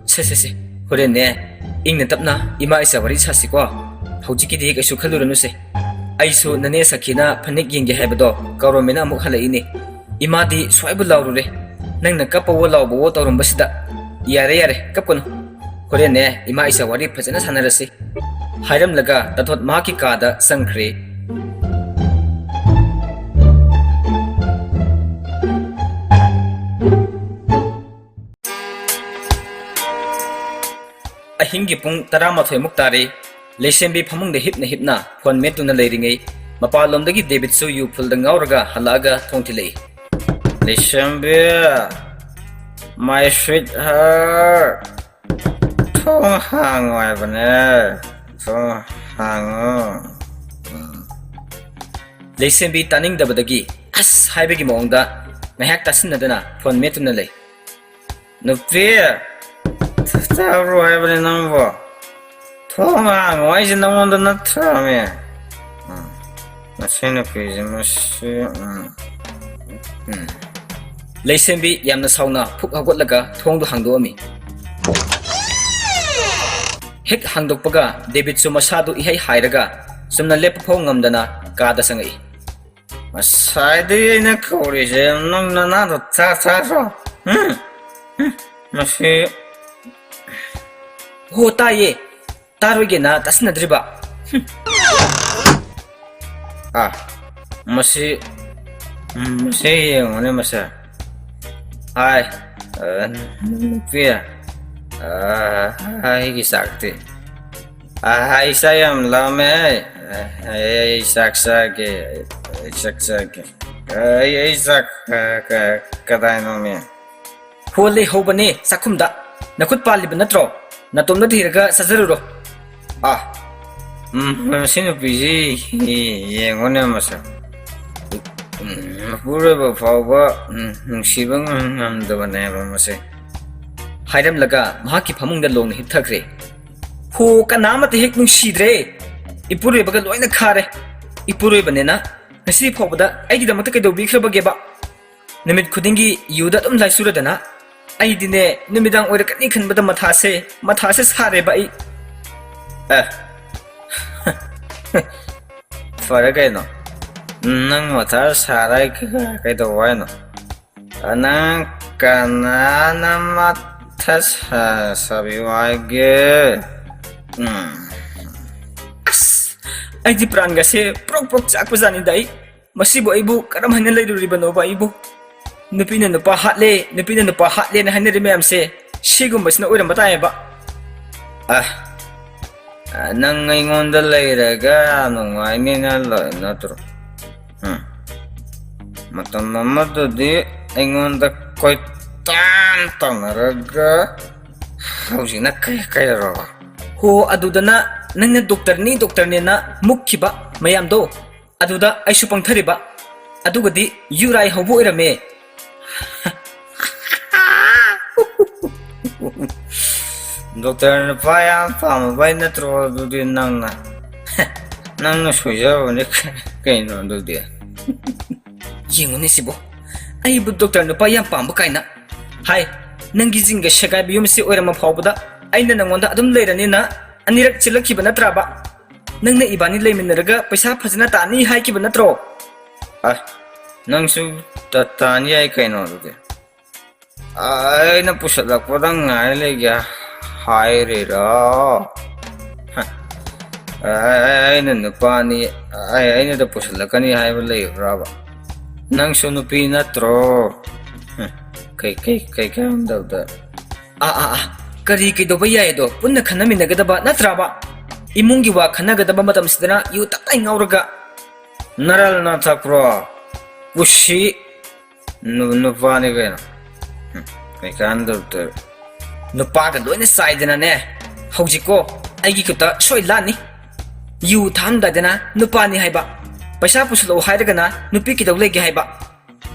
ꯁꯦ, ꯁꯦ, ꯁꯦ, ꯍꯣꯔꯦꯟꯅꯦ ꯏꯪꯅ ꯇꯞꯅ ꯏꯃꯥ ꯏꯆꯥ ꯋꯥꯔꯤ ꯁꯥꯁꯤꯀꯣ꯫ ꯍꯧꯖꯤꯛꯀꯤꯗꯤ ꯀꯩꯁꯨ ꯈꯜꯂꯨꯔꯅꯨꯁꯦ꯫ ꯑꯩꯁꯨ ꯅꯅꯦ ꯁꯈꯤꯅ ꯐꯅꯦꯛ ꯌꯦꯡꯒꯦ ꯍꯥꯏꯕꯗꯣ ꯀꯧꯔꯝꯃꯦꯅ ꯑꯃꯨꯛ ꯍꯜꯂꯛꯏꯅꯦ꯫ ꯏꯃꯥꯗꯤ ꯁ꯭ꯋꯥꯏꯕꯨ ꯂꯥꯎꯔꯨꯔꯦ, ꯅꯪꯅ ꯀꯞꯄꯋꯣ ꯂꯥꯎꯕꯋꯣ ꯇꯧꯔꯝꯕꯁꯤꯗ꯫ ꯌꯥꯔꯦ, ꯌꯥꯔꯦ, ꯀꯞꯀꯅꯨ꯫ ꯍꯣꯔꯦꯟꯅꯦ ꯏꯃꯥ ꯏꯆꯥ ꯋꯥꯔꯤ ꯐꯖꯅ ꯁꯥꯟꯅꯔꯁꯤ꯫" ꯍꯥꯏꯔꯝꯂꯒ ꯇꯥꯊꯣꯠ ꯃꯍꯥꯛꯀꯤ ꯀꯥꯗ ꯆꯪꯈ꯭ꯔꯦ꯫ ꯑꯍꯤꯡꯒꯤ ꯄꯨꯡ ꯇꯔꯥꯃꯥꯊꯣꯏ ꯃꯨꯛ ꯇꯥꯔꯦ꯫ ꯂꯩꯁꯦꯝꯕꯤ ꯐꯃꯨꯡꯗ ꯍꯤꯞꯅ ꯍꯤꯞꯅ ꯐꯣꯟ ꯃꯦꯠꯇꯨꯅ ꯂꯩꯔꯤꯉꯩ, ꯃꯄꯥꯟꯂꯣꯝꯗꯒꯤ ꯗꯦꯕꯤꯠꯁꯨ ꯌꯨ ꯐꯨꯜꯗ ꯉꯥꯎꯔꯒ ꯍꯜꯂꯛꯑꯒ ꯊꯣꯡ ꯊꯤꯜꯂꯛꯏ꯫ "ꯂꯩꯁꯦꯝꯕꯤ, my sweetheart, ꯊꯣꯡ ꯍꯥꯡꯉꯣ ꯍꯥꯏꯕꯅꯦ, ꯊꯣꯡ ꯍꯥꯡꯉꯣ꯫" ꯂꯩꯁꯦꯝꯕꯤ ꯇꯥꯅꯤꯡꯗꯕꯗꯒꯤ "ꯑꯁ" ꯍꯥꯏꯕꯒꯤ ꯃꯑꯣꯡꯗ ꯉꯥꯏꯍꯥꯛ ꯇꯥꯁꯤꯟꯅꯗꯅ ꯐꯣꯟ ꯃꯦꯠꯇꯨꯅ ꯂꯩ꯫ "ꯅꯨꯄꯤ, ꯇꯥꯕ꯭ꯔꯣ ꯍꯥꯏꯕꯅꯤ ꯅꯪꯕꯣ? ꯊꯣꯡ ꯍꯥꯡꯉꯣ ꯍꯥꯏꯁꯦ ꯅꯪꯉꯣꯟꯗ ꯅꯠꯇ꯭ꯔꯃꯦ?" ꯎꯝ, ꯃꯁꯤ ꯅꯨꯄꯤꯁꯦ, ꯃꯁꯤ, ꯎꯝ, ꯎꯝ꯫ ꯂꯩꯁꯦꯝꯕꯤ ꯌꯥꯝꯅ ꯁꯥꯎꯅ ꯐꯨꯛ ꯍꯧꯒꯠꯂꯒ ꯊꯣꯡꯗꯨ ꯍꯥꯡꯗꯣꯛꯑꯝꯃꯤ꯫ ꯍꯦꯛ ꯍꯥꯡꯗꯣꯛꯄꯒ ꯗꯦꯕꯤꯠꯁꯨ ꯃꯁꯥꯗꯨ ꯏꯍꯩ ꯍꯥꯏꯔꯒ ꯆꯨꯝꯅ ꯂꯦꯞꯄ ꯐꯥꯎ ꯉꯝꯗꯅ ꯀꯥꯗ ꯆꯪꯉꯛꯏ꯫ "ꯉꯁꯥꯏꯗꯒꯤ ꯑꯩꯅ ꯀꯧꯔꯤꯁꯦ ꯅꯪ ꯅꯅꯥꯗꯣ ꯆꯥ ꯆꯥꯗ꯭ꯔꯣ? ꯎꯝ? ꯎꯝ? ꯃꯁꯤ"꯫ "ꯍꯣ, ꯇꯥꯏꯌꯦ꯫ ꯇꯥꯔꯣꯏꯒꯦꯅ ꯇꯥꯁꯤꯟꯅꯗ꯭ꯔꯤꯕ"꯫ ꯍꯨꯝ꯫ "ꯑꯥ, ꯃꯁꯤ, ꯎꯝ, ꯃꯁꯤ ꯌꯦꯡꯉꯨꯅꯦ ꯃꯁꯦ꯫ ꯍꯥꯏ, ꯑ, ꯅꯨꯄꯤ, ꯑ, ꯑꯩꯒꯤ ꯆꯥꯛꯇꯤ? ꯑ, ꯑꯩ ꯆꯥꯛ ꯌꯥꯝ ꯂꯥꯝꯃꯦ꯫ ꯑ, ꯑꯩ, ꯑꯩ ꯆꯥꯛ ꯆꯥꯒꯦ, ꯑꯩ ꯆꯥꯛ ꯆꯥꯒꯦ꯫ ꯑꯩ, ꯑꯩ ꯆꯥꯛ, ꯑ, ꯀ-, ꯀꯗꯥꯏꯅꯣꯃꯤ?" "ꯍꯣ, ꯂꯩꯍꯧꯕꯅꯦ ꯆꯥꯛꯈꯨꯝꯗ꯫ ꯅꯈꯨꯠ ꯄꯥꯜꯂꯤꯕ ꯅꯠꯇ꯭ꯔꯣ? ꯅꯇꯣꯝꯗ ꯊꯤꯔꯒ ꯆꯥꯖꯔꯨꯔꯣ"꯫ ꯑꯥ, ꯎꯝ, ꯃꯁꯤ ꯅꯨꯄꯤꯁꯤ ꯌꯦꯡꯉꯨꯅꯦ ꯃꯁꯛ꯫ ꯎꯝ, ꯃꯄꯨꯔꯣꯏꯕ ꯐꯥꯎꯕ, ꯎꯝ, ꯅꯨꯡꯁꯤꯕ ꯉꯝ-, ꯉꯝꯗꯕꯅꯦꯕ ꯃꯁꯦ꯫ ꯍꯥꯏꯔꯝꯂꯒ ꯃꯍꯥꯛꯀꯤ ꯐꯃꯨꯡꯗ ꯂꯣꯡꯅ ꯍꯤꯞꯊꯈ꯭ꯔꯦ꯫ "ꯍꯣ, ꯀꯅꯥ ꯑꯃꯠꯇ ꯍꯦꯛ ꯅꯨꯡꯁꯤꯗ꯭ꯔꯦ꯫ ꯏꯄꯨꯔꯣꯏꯕꯒ ꯂꯣꯏꯅ ꯈꯥꯔꯦ꯫ ꯏꯄꯨꯔꯣꯏꯕꯅꯦꯅ ꯉꯁꯤ ꯐꯥꯎꯕꯗ ꯑꯩꯒꯤꯗꯃꯛꯇ ꯀꯩꯗꯧꯕꯤꯈ꯭ꯔꯕꯒꯦꯕ? ꯅꯨꯃꯤꯠ ꯈꯨꯗꯤꯡꯒꯤ ꯌꯨꯗ ꯑꯗꯨꯝ ꯂꯥꯏꯆꯨꯔꯗꯅ꯫ ꯑꯩꯗꯤꯅꯦ, ꯅꯨꯃꯤꯗꯥꯡ ꯑꯣꯏꯔꯛꯀꯅꯤ ꯈꯟꯕꯗ ꯃꯊꯥꯁꯦ, ꯃꯊꯥꯁꯦ ꯁꯥꯔꯦꯕ ꯑꯩ"꯫ ꯑꯦ꯫ "ꯐꯔꯦ ꯀꯩꯅꯣ꯫ ꯅꯪ ꯃꯊꯥ ꯁꯥꯔ ꯑꯩ ꯀ-, ꯀꯩꯗꯧꯕ ꯍꯥꯏꯅꯣ? ꯅꯪ ꯀꯅꯥꯅ ꯃꯊꯥ ꯁꯥ-, ꯁꯥꯕꯤꯌꯨ ꯍꯥꯏꯒꯦ? ꯎꯝ꯫ ꯑꯁ, ꯑꯩꯗꯤ ꯄ꯭ꯔꯥꯟꯒꯁꯦ ꯄ꯭ꯔꯣꯛ ꯄ꯭ꯔꯣꯛ ꯆꯥꯛꯄꯖꯥꯠꯅꯤꯗ ꯑꯩ꯫ ꯃꯁꯤꯕꯨ ꯑꯩꯕꯨ ꯀꯔꯝ ꯍꯥꯏꯅ ꯂꯩꯔꯨꯔꯤꯕꯅꯣꯕ ꯑꯩꯕꯨ? ꯅꯨꯄꯤꯅ ꯅꯨꯄꯥ ꯍꯥꯠꯂꯦ, ꯅꯨꯄꯤꯅ ꯅꯨꯄꯥ ꯍꯥꯠꯂꯦꯅ ꯍꯥꯏꯅꯔꯤ ꯃꯌꯥꯝꯁꯦ ꯁꯤꯒꯨꯝꯕꯁꯤꯅ ꯑꯣꯏꯔꯝꯕ ꯇꯥꯏꯌꯦꯕ꯫ ꯑ, ꯑ, ꯅꯪ ꯑꯩꯉꯣꯟꯗ ꯂꯩꯔꯒ ꯅꯨꯡꯉꯥꯏꯅꯤꯅ ꯂ-, ꯅꯠꯇ꯭ꯔꯣ? ꯎꯝ꯫ ꯃꯇꯝ ꯑꯃꯗꯗꯤ ꯑꯩꯉꯣꯟꯗ ꯀꯣꯏꯇꯥꯟ ꯇꯧꯅꯔꯒ ꯍꯧꯖꯤꯛꯅ ꯀꯩ ꯀꯩꯗꯧꯔꯕ? ꯍꯣ, ꯑꯗꯨꯗꯅ ꯅꯪꯅ ꯗꯣꯛꯇꯔꯅꯤ, ꯗꯣꯛꯇꯔꯅꯦꯅ ꯃꯨꯛꯈꯤꯕ ꯃꯌꯥꯝꯗꯣ, ꯑꯗꯨꯗ ꯑꯩꯁꯨ ꯄꯪꯊꯔꯤꯕ꯫ ꯑꯗꯨꯒꯗꯤ ꯌꯨꯔꯥꯏ ꯍꯧꯕ ꯑꯣꯏꯔꯝꯃꯦ꯫ ꯗꯣꯛꯇꯔ ꯅꯨꯄꯥ ꯌꯥꯝ ꯄꯥꯝꯃꯕꯩ ꯅꯠꯇ꯭ꯔꯣ? ꯑꯗꯨꯗꯤ ꯅꯪꯅ, ꯅꯪꯅ ꯁꯣꯏꯖꯕꯅꯤ ꯀꯩꯅꯣ ꯑꯗꯨꯗꯤ꯫ ꯌꯦꯡꯉꯨꯅꯦ ꯁꯤꯕꯣ, ꯑꯩꯕꯨ ꯗꯣꯛꯇꯔ ꯅꯨꯄꯥ ꯌꯥꯝ ꯄꯥꯝꯕ ꯀꯥꯏꯅ꯫ ꯍꯥꯏ, ꯅꯪꯒꯤ ꯖꯤꯟꯒ ꯁꯦꯒꯥꯏꯕ ꯌꯨꯝꯁꯤ ꯑꯣꯏꯔꯝꯕ ꯐꯥꯎꯕꯗ ꯑꯩꯅ ꯅꯪꯉꯣꯟꯗ ꯑꯗꯨꯝ ꯂꯩꯔꯅꯤꯅ ꯑꯅꯤꯔꯛ ꯆꯤꯜꯂꯛꯈꯤꯕ ꯅꯠꯇ꯭ꯔꯕ? ꯅꯪꯅ ꯏꯕꯥꯅꯤ ꯂꯩꯃꯤꯟꯅꯔꯒ ꯄꯩꯁꯥ ꯐꯖꯅ ꯇꯥꯅꯤ ꯍꯥꯏꯈꯤꯕ ꯅꯠꯇ꯭ꯔꯣ? ꯑ, ꯅꯪꯁꯨ ꯇ-, ꯇꯥꯅꯤ ꯍꯥꯏ ꯀꯩꯅꯣ ꯑꯗꯨꯗꯤ? ꯑꯩꯅ ꯄꯨꯁꯜꯂꯛꯄꯗ ꯉꯥꯏ ꯂꯩꯒꯦ ꯍꯥꯏꯔꯤꯔꯣ? ꯍ, ꯑꯩꯅ ꯅꯨꯄꯥꯅꯤ, ꯑꯩ, ꯑꯩꯅꯗ ꯄꯨꯁꯜꯂꯛꯀꯅꯤ ꯍꯥꯏꯕ ꯂꯩꯕ꯭ꯔꯕ? ꯅꯪꯁꯨ ꯅꯨꯄꯤ ꯅꯠꯇ꯭ꯔꯣ? ꯍ, ꯀꯩ, ꯀꯩ, ꯀꯩ ꯀꯥꯟꯗꯕꯗ? ꯑꯥ, ꯑꯥ, ꯑꯥ, ꯀꯔꯤ ꯀꯩꯗꯧꯕ ꯌꯥꯏꯗꯣ? ꯄꯨꯟꯅ ꯈꯟꯅꯃꯤꯟꯅꯒꯗꯕ ꯅꯠꯇ꯭ꯔꯕ? ꯏꯃꯨꯡꯒꯤ ꯋꯥ ꯈꯟꯅꯒꯗꯕ ꯃꯇꯝꯁꯤꯗꯅ ꯌꯨ ꯇꯞꯇꯥꯏ ꯉꯥꯎꯔꯒ꯫ ꯅꯔꯜ ꯅ ꯊꯛꯄ꯭ꯔꯣ? ꯀꯨꯁꯤ ꯅꯨ-, ꯅꯨꯄꯥꯅꯤ ꯀꯩꯅꯣ꯫ ꯍꯨꯝ, ꯀꯩꯀꯥꯟꯗꯕꯗ꯫ ꯅꯨꯄꯥꯒ ꯂꯣꯏꯅ ꯆꯥꯏꯗꯅꯅꯦ꯫ ꯍꯧꯖꯤꯛꯀꯣ, ꯑꯩꯒꯤ ꯈꯨꯠꯇ ꯁꯣꯏ ꯂꯥꯟꯅꯤ꯫ ꯌꯨ ꯊꯛꯑꯝꯗꯥꯏꯗꯅ ꯅꯨꯄꯥꯅꯤ ꯍꯥꯏꯕ, ꯄꯩꯁꯥ ꯄꯨꯁꯜꯂꯛꯑꯣ ꯍꯥꯏꯔꯒꯅ ꯅꯨꯄꯤ ꯀꯩꯗꯧ ꯂꯩꯒꯦ ꯍꯥꯏꯕ꯫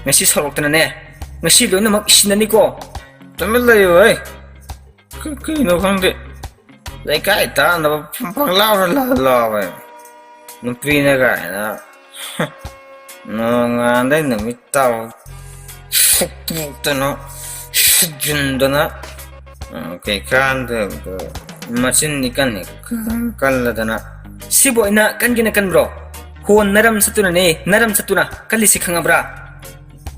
ꯉꯁꯤ ꯁꯥꯎꯔꯛꯇꯅꯅꯦ, ꯉꯁꯤ ꯂꯣꯏꯅꯃꯛ ꯁꯤꯟꯅꯅꯤꯀꯣ꯫ ꯇꯨꯃꯤꯟ ꯂꯩꯌꯨ, ꯍꯩ꯫ ꯀ-, ꯀꯩꯅꯣ ꯈꯪꯗꯦ꯫ ꯂꯩꯀꯥꯏ ꯇꯥꯅꯕ ꯄꯪꯂꯥꯎꯗ ꯂꯥꯎ-, ꯂꯥꯎꯋꯦ꯫ ꯅꯨꯄꯤꯅ ꯀꯥꯏꯅ꯫ ꯅꯣꯡꯉꯥꯟꯗꯩ ꯅꯨꯃꯤꯠ ꯇꯥꯕ ꯁꯨꯛꯇꯣꯛꯇꯅ, ꯁꯨꯖꯤꯟꯗꯅ, ꯎꯝ, ꯀꯩꯀꯥꯟꯗꯕꯗꯣ ꯃꯆꯤꯟ ꯏꯀꯟ ꯍꯦꯛ ꯀꯜꯂꯗꯅ꯫ ꯁꯤꯕꯨ ꯑꯩꯅ ꯀꯟꯒꯦꯅ ꯀꯟꯕ꯭ꯔꯣ? ꯍꯣ, ꯅꯔꯝ ꯆꯠꯇꯨꯅꯅꯦ, ꯅꯔꯝ ꯆꯠꯇꯨꯅ ꯀꯜꯂꯤꯁꯤ ꯈꯪꯉꯕ꯭ꯔꯥ?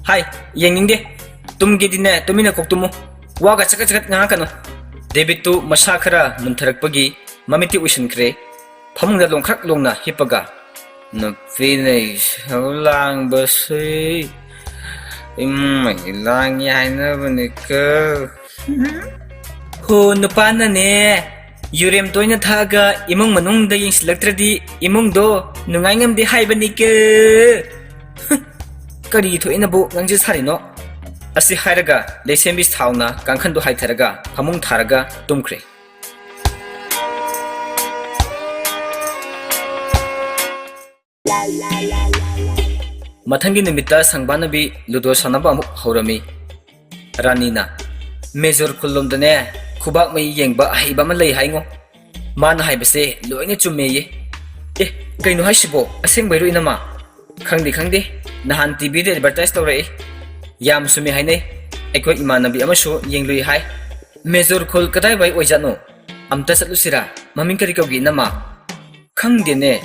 ꯍꯥꯏ, ꯌꯦꯡꯅꯤꯡꯗꯦ꯫ ꯇꯨꯝꯒꯦꯗꯤꯅꯦ, ꯇꯨꯃꯤꯟꯅ ꯀꯣꯛ ꯇꯨꯝꯃꯨ꯫ ꯋꯥꯒ ꯆꯀꯠ ꯆꯀꯠ ꯉꯥꯡꯉꯛꯀꯅꯨ꯫ ꯗꯦꯕꯤꯠꯇꯨ ꯃꯁꯥ ꯈꯔ ꯃꯨꯟꯊꯔꯛꯄꯒꯤ ꯃꯃꯤꯠꯇꯤ ꯎꯏꯁꯤꯟꯈ꯭ꯔꯦ꯫ ꯐꯃꯨꯡꯗ ꯂꯣꯡꯈ꯭ꯔꯛ ꯂꯣꯡꯅ ꯍꯤꯞꯄꯒ, "ꯅꯨꯄꯤꯅ ꯏꯁꯧ ꯂꯥꯡꯕꯁꯤ ꯏꯃꯨꯡ ꯃꯍꯤ ꯂꯥꯡꯉꯤ ꯍꯥꯏꯅꯕꯅꯤꯀꯣ꯫" ꯍꯣ, ꯅꯨꯄꯥꯅꯅꯦ, ꯌꯨꯔꯦꯝ ꯇꯣꯏꯅ ꯊꯛꯑꯒ ꯏꯃꯨꯡ ꯃꯅꯨꯡꯗ ꯌꯦꯡꯁꯤꯜꯂꯛꯇ꯭ꯔꯗꯤ ꯏꯃꯨꯡꯗꯣ ꯅꯨꯡꯉꯥꯏ ꯉꯝꯗꯦ ꯍꯥꯏꯕꯅꯤꯀꯣ꯫ ꯀꯔꯤ ꯊꯣꯛꯏꯅꯕꯨ ꯉꯥꯡꯖ ꯁꯥꯔꯤꯅꯣ? ꯑꯁꯤ ꯍꯥꯏꯔꯒ ꯂꯩꯁꯦꯝꯕꯤ ꯁꯥꯎꯅ ꯀꯥꯡꯈꯟꯗꯨ ꯍꯥꯏꯊꯔꯒ ꯐꯃꯨꯡ ꯊꯥꯔꯒ ꯇꯨꯝꯈ꯭ꯔꯦ꯫ ꯃꯊꯪꯒꯤ ꯅꯨꯃꯤꯠꯇ ꯁꯪꯕꯥꯅꯕꯤ ꯂꯨꯗꯣ ꯁꯥꯟꯅꯕ ꯑꯃꯨꯛ ꯍꯧꯔꯝꯃꯤ꯫ ꯔꯥꯅꯤꯅ, "ꯃꯦꯖꯣꯔ ꯈꯨꯜꯂꯣꯝꯗꯅꯦ, ꯈꯨꯕꯥꯛ ꯃꯩ ꯌꯦꯡꯕ ꯑꯍꯩꯕ ꯑꯃ ꯂꯩ ꯍꯥꯏꯉꯣ꯫ ꯃꯥꯅ ꯍꯥꯏꯕꯁꯦ ꯂꯣꯏꯅ ꯆꯨꯝꯃꯦꯌꯦ꯫" "ꯑꯦ, ꯀꯩꯅꯣ ꯍꯥꯏꯁꯤꯕꯣ? ꯑꯁꯦꯡꯕꯩꯔꯣ ꯏꯅꯝꯃ?" "ꯈꯪꯗꯦ, ꯈꯪꯗꯦ꯫ ꯅꯍꯥꯟ ꯇꯤꯚꯤꯗ ꯑꯦꯗꯚꯔꯇꯥꯏꯁ ꯇꯧꯔꯛꯏ꯫ ꯌꯥꯝ ꯆꯨꯝꯃꯦ ꯍꯥꯏꯅꯩ꯫ ꯑꯩꯈꯣꯏ ꯏꯃꯥꯟꯅꯕꯤ ꯑꯃꯁꯨ ꯌꯦꯡꯂꯨꯏ ꯍꯥꯏ꯫ ꯃꯦꯖꯣꯔ ꯈꯨꯜ ꯀꯗꯥꯏꯋꯥꯏ ꯑꯣꯏꯖꯥꯠꯅꯣ? ꯑꯝꯇ ꯆꯠꯂꯨꯁꯤꯔꯥ? ꯃꯃꯤꯡ ꯀꯔꯤ ꯀꯧꯒꯦ ꯏꯅꯝꯃ?" "ꯈꯪꯗꯦꯅꯦ꯫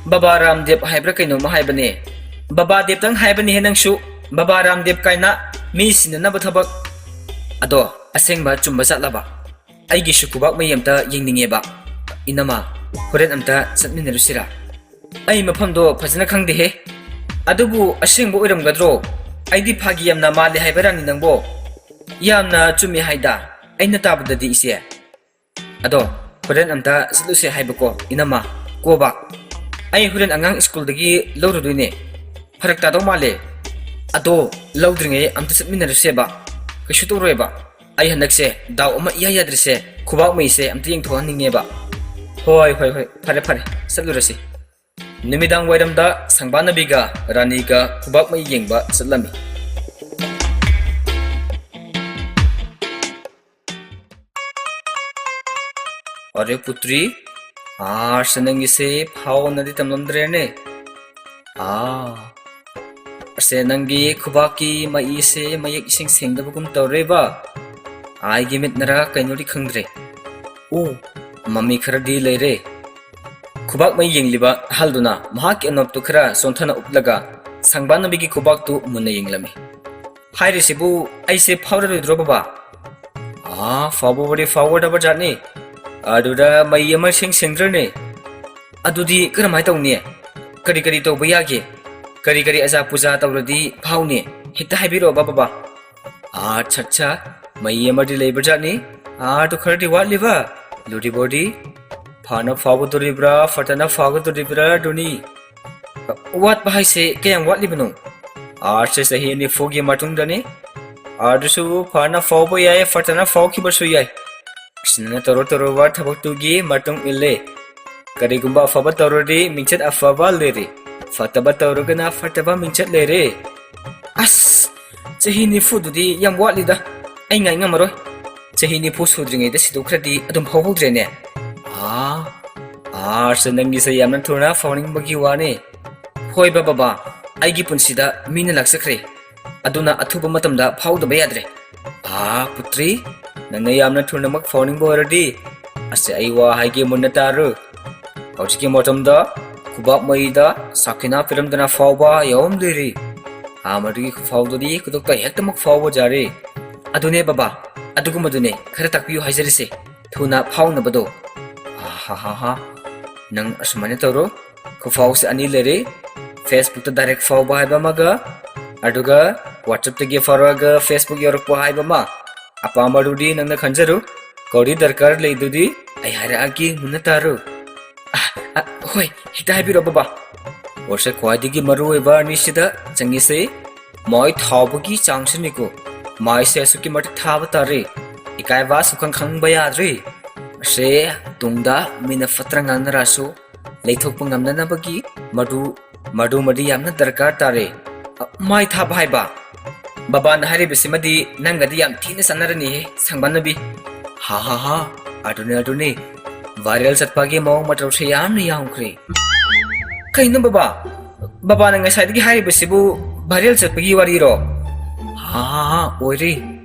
ꯕꯕꯥ ꯔꯥꯝꯗꯦꯕ ꯍꯥꯏꯕ꯭ꯔꯥ ꯀꯩꯅꯣꯝꯃ ꯍꯥꯏꯕꯅꯦ꯫ ꯕꯕꯥ ꯗꯦꯕꯇꯪ ꯍꯥꯏꯕꯅꯤꯍꯦ ꯅꯪꯁꯨ꯫ ꯕꯕꯥ ꯔꯥꯝꯗꯦꯕ ꯀꯥꯏꯅ ꯃꯤ ꯁꯤꯟꯅꯅꯕ ꯊꯕꯛ꯫ ꯑꯗꯣ ꯑꯁꯦꯡꯕ ꯆꯨꯝꯕ ꯆꯠꯂꯕ? ꯑꯩꯒꯤꯁꯨ ꯈꯨꯕꯥꯛ ꯃꯩ ꯑꯝꯇ ꯌꯦꯡꯅꯤꯡꯉꯦꯕ꯫ ꯏꯅꯝꯃ, ꯍꯣꯔꯦꯟ ꯑꯝꯇ ꯆꯠꯃꯤꯟꯅꯔꯨꯁꯤꯔꯥ?" "ꯑꯩ ꯃꯐꯝꯗꯣ ꯐꯖꯅ ꯈꯪꯗꯦꯍꯦ꯫ ꯑꯗꯨꯕꯨ ꯑꯁꯦꯡꯕ ꯑꯣꯏꯔꯝꯒꯗ꯭ꯔꯣ? ꯑꯩꯗꯤ ꯐꯥꯒꯤ ꯌꯥꯝꯅ ꯃꯥꯜꯂꯦ ꯍꯥꯏꯕ ꯔꯥꯅꯤ ꯅꯪꯕꯣ꯫ ꯌꯥꯝꯅ ꯆꯨꯝꯃꯦ ꯍꯥꯏꯗ, ꯑꯩꯅ ꯇꯥꯕꯗꯗꯤ ꯏꯆꯦ꯫ ꯑꯗꯣ ꯍꯣꯔꯦꯟ ꯑꯝꯇ ꯆꯠꯂꯨꯁꯦ ꯍꯥꯏꯕꯀꯣ ꯏꯅꯝꯃ꯫ ꯀꯣꯕ, ꯑꯩ ꯍꯣꯔꯦꯟ ꯑꯉꯥꯡ ꯁ꯭ꯀꯨꯜꯗꯒꯤ ꯂꯧꯔꯨꯗꯣꯏꯅꯦ꯫ ꯐꯔꯛ ꯇꯥꯗꯧ ꯃꯥꯜꯂꯦ꯫ ꯑꯗꯣ ꯂꯧꯗ꯭ꯔꯤꯉꯩ ꯑꯝꯇ ꯆꯠꯃꯤꯟꯅꯔꯨꯁꯦꯕ꯫ ꯀꯩꯁꯨ ꯇꯧꯔꯣꯏꯕ꯫ ꯑꯩ ꯍꯟꯗꯛꯁꯦ ꯗꯥꯎ ꯑꯃ ꯏꯌꯥ ꯌꯥꯗ꯭ꯔꯤꯁꯦ, ꯈꯨꯕꯥꯛ ꯃꯩꯁꯦ ꯑꯝꯇ ꯌꯦꯡꯊꯣꯛꯍꯟꯅꯤꯡꯉꯦꯕ꯫ ꯍꯣꯏ, ꯍꯣꯏ, ꯍꯣꯏ, ꯐꯔꯦ, ꯐꯔꯦ, ꯆꯠꯂꯨꯔꯁꯤ꯫ ꯅꯨꯃꯤꯗꯥꯡ ꯋꯥꯏꯔꯝꯗ ꯁꯪꯕꯥꯅꯕꯤꯒ ꯔꯥꯅꯤꯒ ꯈꯨꯕꯥꯛ ꯃꯩ ꯌꯦꯡꯕ ꯆꯠꯂꯝꯃꯤ꯫ "ꯑꯔꯦ ꯄꯨꯇ꯭ꯔꯤ, ꯑꯥꯔꯁ ꯅꯪꯒꯤꯁꯦ ꯐꯥꯎꯅꯗꯤ ꯇꯝꯂꯝꯗ꯭ꯔꯦꯅꯦ꯫ ꯑꯥ, ꯑꯁꯦ ꯅꯪꯒꯤ ꯈꯨꯕꯥꯛꯀꯤ ꯃꯩꯁꯦ ꯃꯌꯦꯛ ꯏꯁꯦꯡ ꯁꯦꯡꯗꯕꯒꯨꯝ ꯇꯧꯔꯦꯕ꯫ ꯑꯩꯒꯤ ꯃꯤꯠꯅꯔ ꯀꯩꯅꯣꯗꯤ ꯈꯪꯗ꯭ꯔꯦ꯫ ꯑꯣ, ꯃꯃꯤ ꯈꯔꯗꯤ ꯂꯩꯔꯦ꯫" ꯈꯨꯕꯥꯛ ꯃꯩ ꯌꯦꯡꯂꯤꯕ ꯑꯍꯜꯗꯨꯅ ꯃꯍꯥꯛꯀꯤ ꯑꯅꯣꯞꯇꯨ ꯈꯔ ꯆꯣꯟꯊꯅ ꯎꯞꯂꯒ ꯁꯪꯕꯥꯅꯕꯤꯒꯤ ꯈꯨꯕꯥꯛꯇꯨ ꯃꯨꯟꯅ ꯌꯦꯡꯂꯝꯃꯤ꯫ "ꯍꯥꯏꯔꯤꯁꯤꯕꯨ ꯑꯩꯁꯦ ꯐꯥꯎꯔꯔꯣꯏꯗ꯭ꯔꯣ ꯕꯕꯥ?" "ꯑꯥ, ꯐꯥꯎꯕꯕꯨꯗꯤ ꯐꯥꯎꯒꯗꯕ ꯖꯥꯠꯅꯤ꯫ ꯑꯗꯨꯗ ꯃꯩ ꯑꯃ ꯁꯦꯡ ꯁꯦꯡꯗ꯭ꯔꯅꯦ?" "ꯑꯗꯨꯗꯤ ꯀꯔꯝꯍꯥꯏ ꯇꯧꯅꯤ? ꯀꯔꯤ ꯀꯔꯤ ꯇꯧꯕ ꯌꯥꯒꯦ? ꯀꯔꯤ ꯀꯔꯤ ꯑꯖꯥ ꯄꯨꯖꯥ ꯇꯧꯔꯗꯤ ꯐꯥꯎꯅꯤ? ꯍꯦꯛꯇ ꯍꯥꯏꯕꯤꯔꯛꯑꯣꯕ ꯕꯕꯥ꯫" "ꯑꯠꯆꯥ, ꯑꯠꯆꯥ, ꯃꯩ ꯑꯃꯗꯤ ꯂꯩꯕꯖꯥꯠꯅꯤ꯫ ꯑꯥ, ꯑꯗꯨ ꯈꯔꯗꯤ ꯋꯥꯠꯂꯤꯕ꯫ ꯂꯨꯔꯤꯕꯣꯗꯤ ꯐꯅ ꯐꯥꯎꯒꯗꯣꯔꯤꯕ꯭ꯔꯥ, ꯐꯠꯇꯅ ꯐꯥꯎꯒꯗꯣꯔꯤꯕ꯭ꯔꯥ ꯑꯗꯨꯅꯤ꯫" "ꯋꯥꯠꯄ ꯍꯥꯏꯁꯦ ꯀꯌꯥꯝ ꯋꯥꯠꯂꯤꯕꯅꯣ?" "ꯑꯥꯔꯁꯦ ꯆꯍꯤ ꯅꯤꯐꯨꯒꯤ ꯃꯇꯨꯡꯗꯅꯤ꯫ ꯑꯗꯨꯁꯨ ꯐꯅ ꯐꯥꯎꯕ ꯌꯥꯏ, ꯐꯠꯇꯅ ꯐꯥꯎꯈꯤꯕꯁꯨ ꯌꯥꯏ꯫ ꯁꯤꯅ ꯇꯧꯔꯨ ꯇꯧꯔꯨꯕ ꯊꯕꯛꯇꯨꯒꯤ ꯃꯇꯨꯡ ꯏꯜꯂꯦ꯫ ꯀꯔꯤꯒꯨꯝꯕ ꯑꯐꯕ ꯇꯧꯔꯗꯤ ꯃꯤꯡꯆꯠ ꯑꯐꯕ ꯂꯩꯔꯤ꯫ ꯐꯠꯇꯕ ꯇꯧꯔꯒꯅ ꯐꯠꯇꯕ ꯃꯤꯡꯆꯠ ꯂꯩꯔꯦ꯫ ꯑꯁ, ꯆꯍꯤ ꯅꯤꯐꯨꯗꯨꯗꯤ ꯌꯥꯝ ꯋꯥꯠꯂꯤꯗ꯫ ꯑꯩ ꯉꯥꯏ ꯉꯝꯃꯔꯣꯏ꯫ ꯆꯍꯤ ꯅꯤꯐꯨ ꯁꯨꯗ꯭ꯔꯤꯉꯩꯗ ꯁꯤꯗꯣꯛꯈ꯭ꯔꯗꯤ ꯑꯗꯨꯝ ꯐꯥꯎꯍꯧꯗ꯭ꯔꯦꯅꯦ꯫ ꯑꯥ, ꯑꯥꯔꯁ, ꯅꯪꯒꯤꯁꯦ ꯌꯥꯝꯅ ꯊꯨꯅ ꯐꯥꯎꯅꯤꯡꯕꯒꯤ ꯋꯥꯅꯤ꯫ ꯍꯣꯏꯕ ꯕꯕꯥ, ꯑꯩꯒꯤ ꯄꯨꯟꯁꯤꯗ ꯃꯤꯅ ꯂꯥꯛꯆꯈ꯭ꯔꯦ꯫ ꯑꯗꯨꯅ ꯑꯊꯨꯕ ꯃꯇꯝꯗ ꯐꯥꯎꯗꯕ ꯌꯥꯗ꯭ꯔꯦ꯫ ꯑꯥ, ꯄꯨꯇ꯭ꯔꯤ, ꯅꯪꯅ ꯌꯥꯝꯅ ꯊꯨꯅꯃꯛ ꯐꯥꯎꯅꯤꯡꯕ ꯑꯣꯏꯔꯗꯤ, ꯑꯁ, ꯑꯩ ꯋꯥ ꯍꯥꯏꯒꯦ, ꯃꯨꯟꯅ ꯇꯥꯔꯨ꯫ ꯍꯧꯖꯤꯛꯀꯤ ꯃꯇꯝꯗ ꯈꯨꯕꯥꯛ ꯃꯩꯗ ꯁꯥꯈꯤꯅꯥ ꯄꯤꯔꯝꯗꯅ ꯐꯥꯎꯕ ꯌꯥꯎꯔꯝꯗꯣꯏꯔꯤ꯫ ꯑꯥ, ꯃꯗꯨꯒꯤ ꯈꯨꯐꯥꯎꯗꯨꯗꯤ ꯈꯨꯗꯛꯇ ꯍꯦꯛꯇꯃꯛ ꯐꯥꯎꯕ ꯌꯥꯔꯦ꯫ ꯑꯗꯨꯅꯦ ꯕꯕꯥ, ꯑꯗꯨꯒꯨꯝꯕꯗꯨꯅꯦ ꯈꯔ ꯇꯥꯛꯄꯤꯌꯨ ꯍꯥꯏꯖꯔꯤꯁꯦ, ꯊꯨꯅ ꯐꯥꯎꯅꯕꯗꯣ꯫ ꯑꯍꯥꯍꯥꯍꯥ, ꯅꯪ ꯑꯁꯨꯃꯥꯏꯅ ꯇꯧꯔꯣ, ꯈꯨꯐꯥꯎꯁꯦ ꯑꯅꯤ ꯂꯩꯔꯦ, Facebookꯇ direct ꯐꯥꯎꯕ ꯍꯥꯏꯕ ꯑꯃꯒ, ꯑꯗꯨꯒ WhatsAppꯇꯒꯤ ꯐꯥꯎꯔꯛꯑꯒ Facebook ꯌꯧꯔꯛꯄ ꯍꯥꯏꯕ ꯑꯃ꯫ ꯑꯄꯥꯝꯕꯗꯨꯗꯤ ꯅꯪꯅ ꯈꯟꯖꯔꯨ, ꯀꯔꯤ ꯗꯔꯀꯥꯔ ꯂꯩꯗꯨꯗꯤ ꯑꯩ ꯍꯥꯏꯔꯛꯑꯒꯦ, ꯃꯨꯟꯅ ꯇꯥꯔꯨ꯫ ꯑ, ꯑ, ꯍꯣꯏ, ꯍꯦꯛꯇ ꯍꯥꯏꯕꯤꯔꯣ ꯕꯕꯥ꯫ ꯄꯣꯠꯁꯦ ꯈ꯭ꯋꯥꯏꯗꯒꯤ ꯃꯔꯨꯑꯣꯏꯕ ꯑꯅꯤꯁꯤꯗ ꯆꯪꯉꯤꯁꯦ ꯃꯥꯏ ꯊꯥꯕꯒꯤ ꯆꯥꯡꯁꯤꯅꯤꯀꯣ꯫ ꯃꯥꯏꯁꯦ ꯑꯁꯨꯛꯀꯤ ꯃꯇꯤꯛ ꯊꯥꯕ ꯇꯥꯔꯦ, ꯏꯀꯥꯏꯕ ꯁꯨꯈꯪ ꯈꯪꯕ ꯌꯥꯗ꯭ꯔꯦ꯫ ꯑꯁꯦ ꯇꯨꯡꯗ ꯃꯤꯅ ꯐꯠꯇ꯭ꯔ ꯉꯥꯡꯅꯔꯁꯨ ꯂꯩꯊꯣꯛꯄ ꯉꯝꯅꯅꯕꯒꯤ ꯃꯗꯨ, ꯃꯗꯨꯃꯗꯤ ꯌꯥꯝꯅ ꯗꯔꯀꯥꯔ ꯇꯥꯔꯦ꯫ ꯑ, ꯃꯥꯏ ꯊꯥꯕ ꯍꯥꯏꯕ? ꯕꯕꯥꯅ ꯍꯥꯏꯔꯤꯕꯁꯤꯃꯗꯤ ꯅꯪꯒꯗꯤ ꯌꯥꯝ ꯊꯤꯅ ꯆꯥꯟꯅꯔꯅꯤꯍꯦ, ꯁꯪꯕꯥꯟꯅꯕꯤ꯫ ꯍꯥ ꯍꯥ ꯍꯥ, ꯑꯗꯨꯅꯦ, ꯑꯗꯨꯅꯦ꯫ Viral ꯆꯠꯄꯒꯤ ꯃꯑꯣꯡ ꯃꯇꯧꯁꯦ ꯌꯥꯝꯅ ꯌꯥꯎꯈ꯭ꯔꯦ꯫ ꯀꯩꯅꯣ ꯕꯕꯥ? ꯕꯕꯥꯅ ꯉꯁꯥꯏꯗꯒꯤ ꯍꯥꯏꯔꯤꯕꯁꯤꯕꯨ viral ꯆꯠꯄꯒꯤ ꯋꯥꯔꯤꯔꯣ? ꯍꯥ ꯍꯥ ꯍꯥ, ꯑꯣꯏꯔꯦ꯫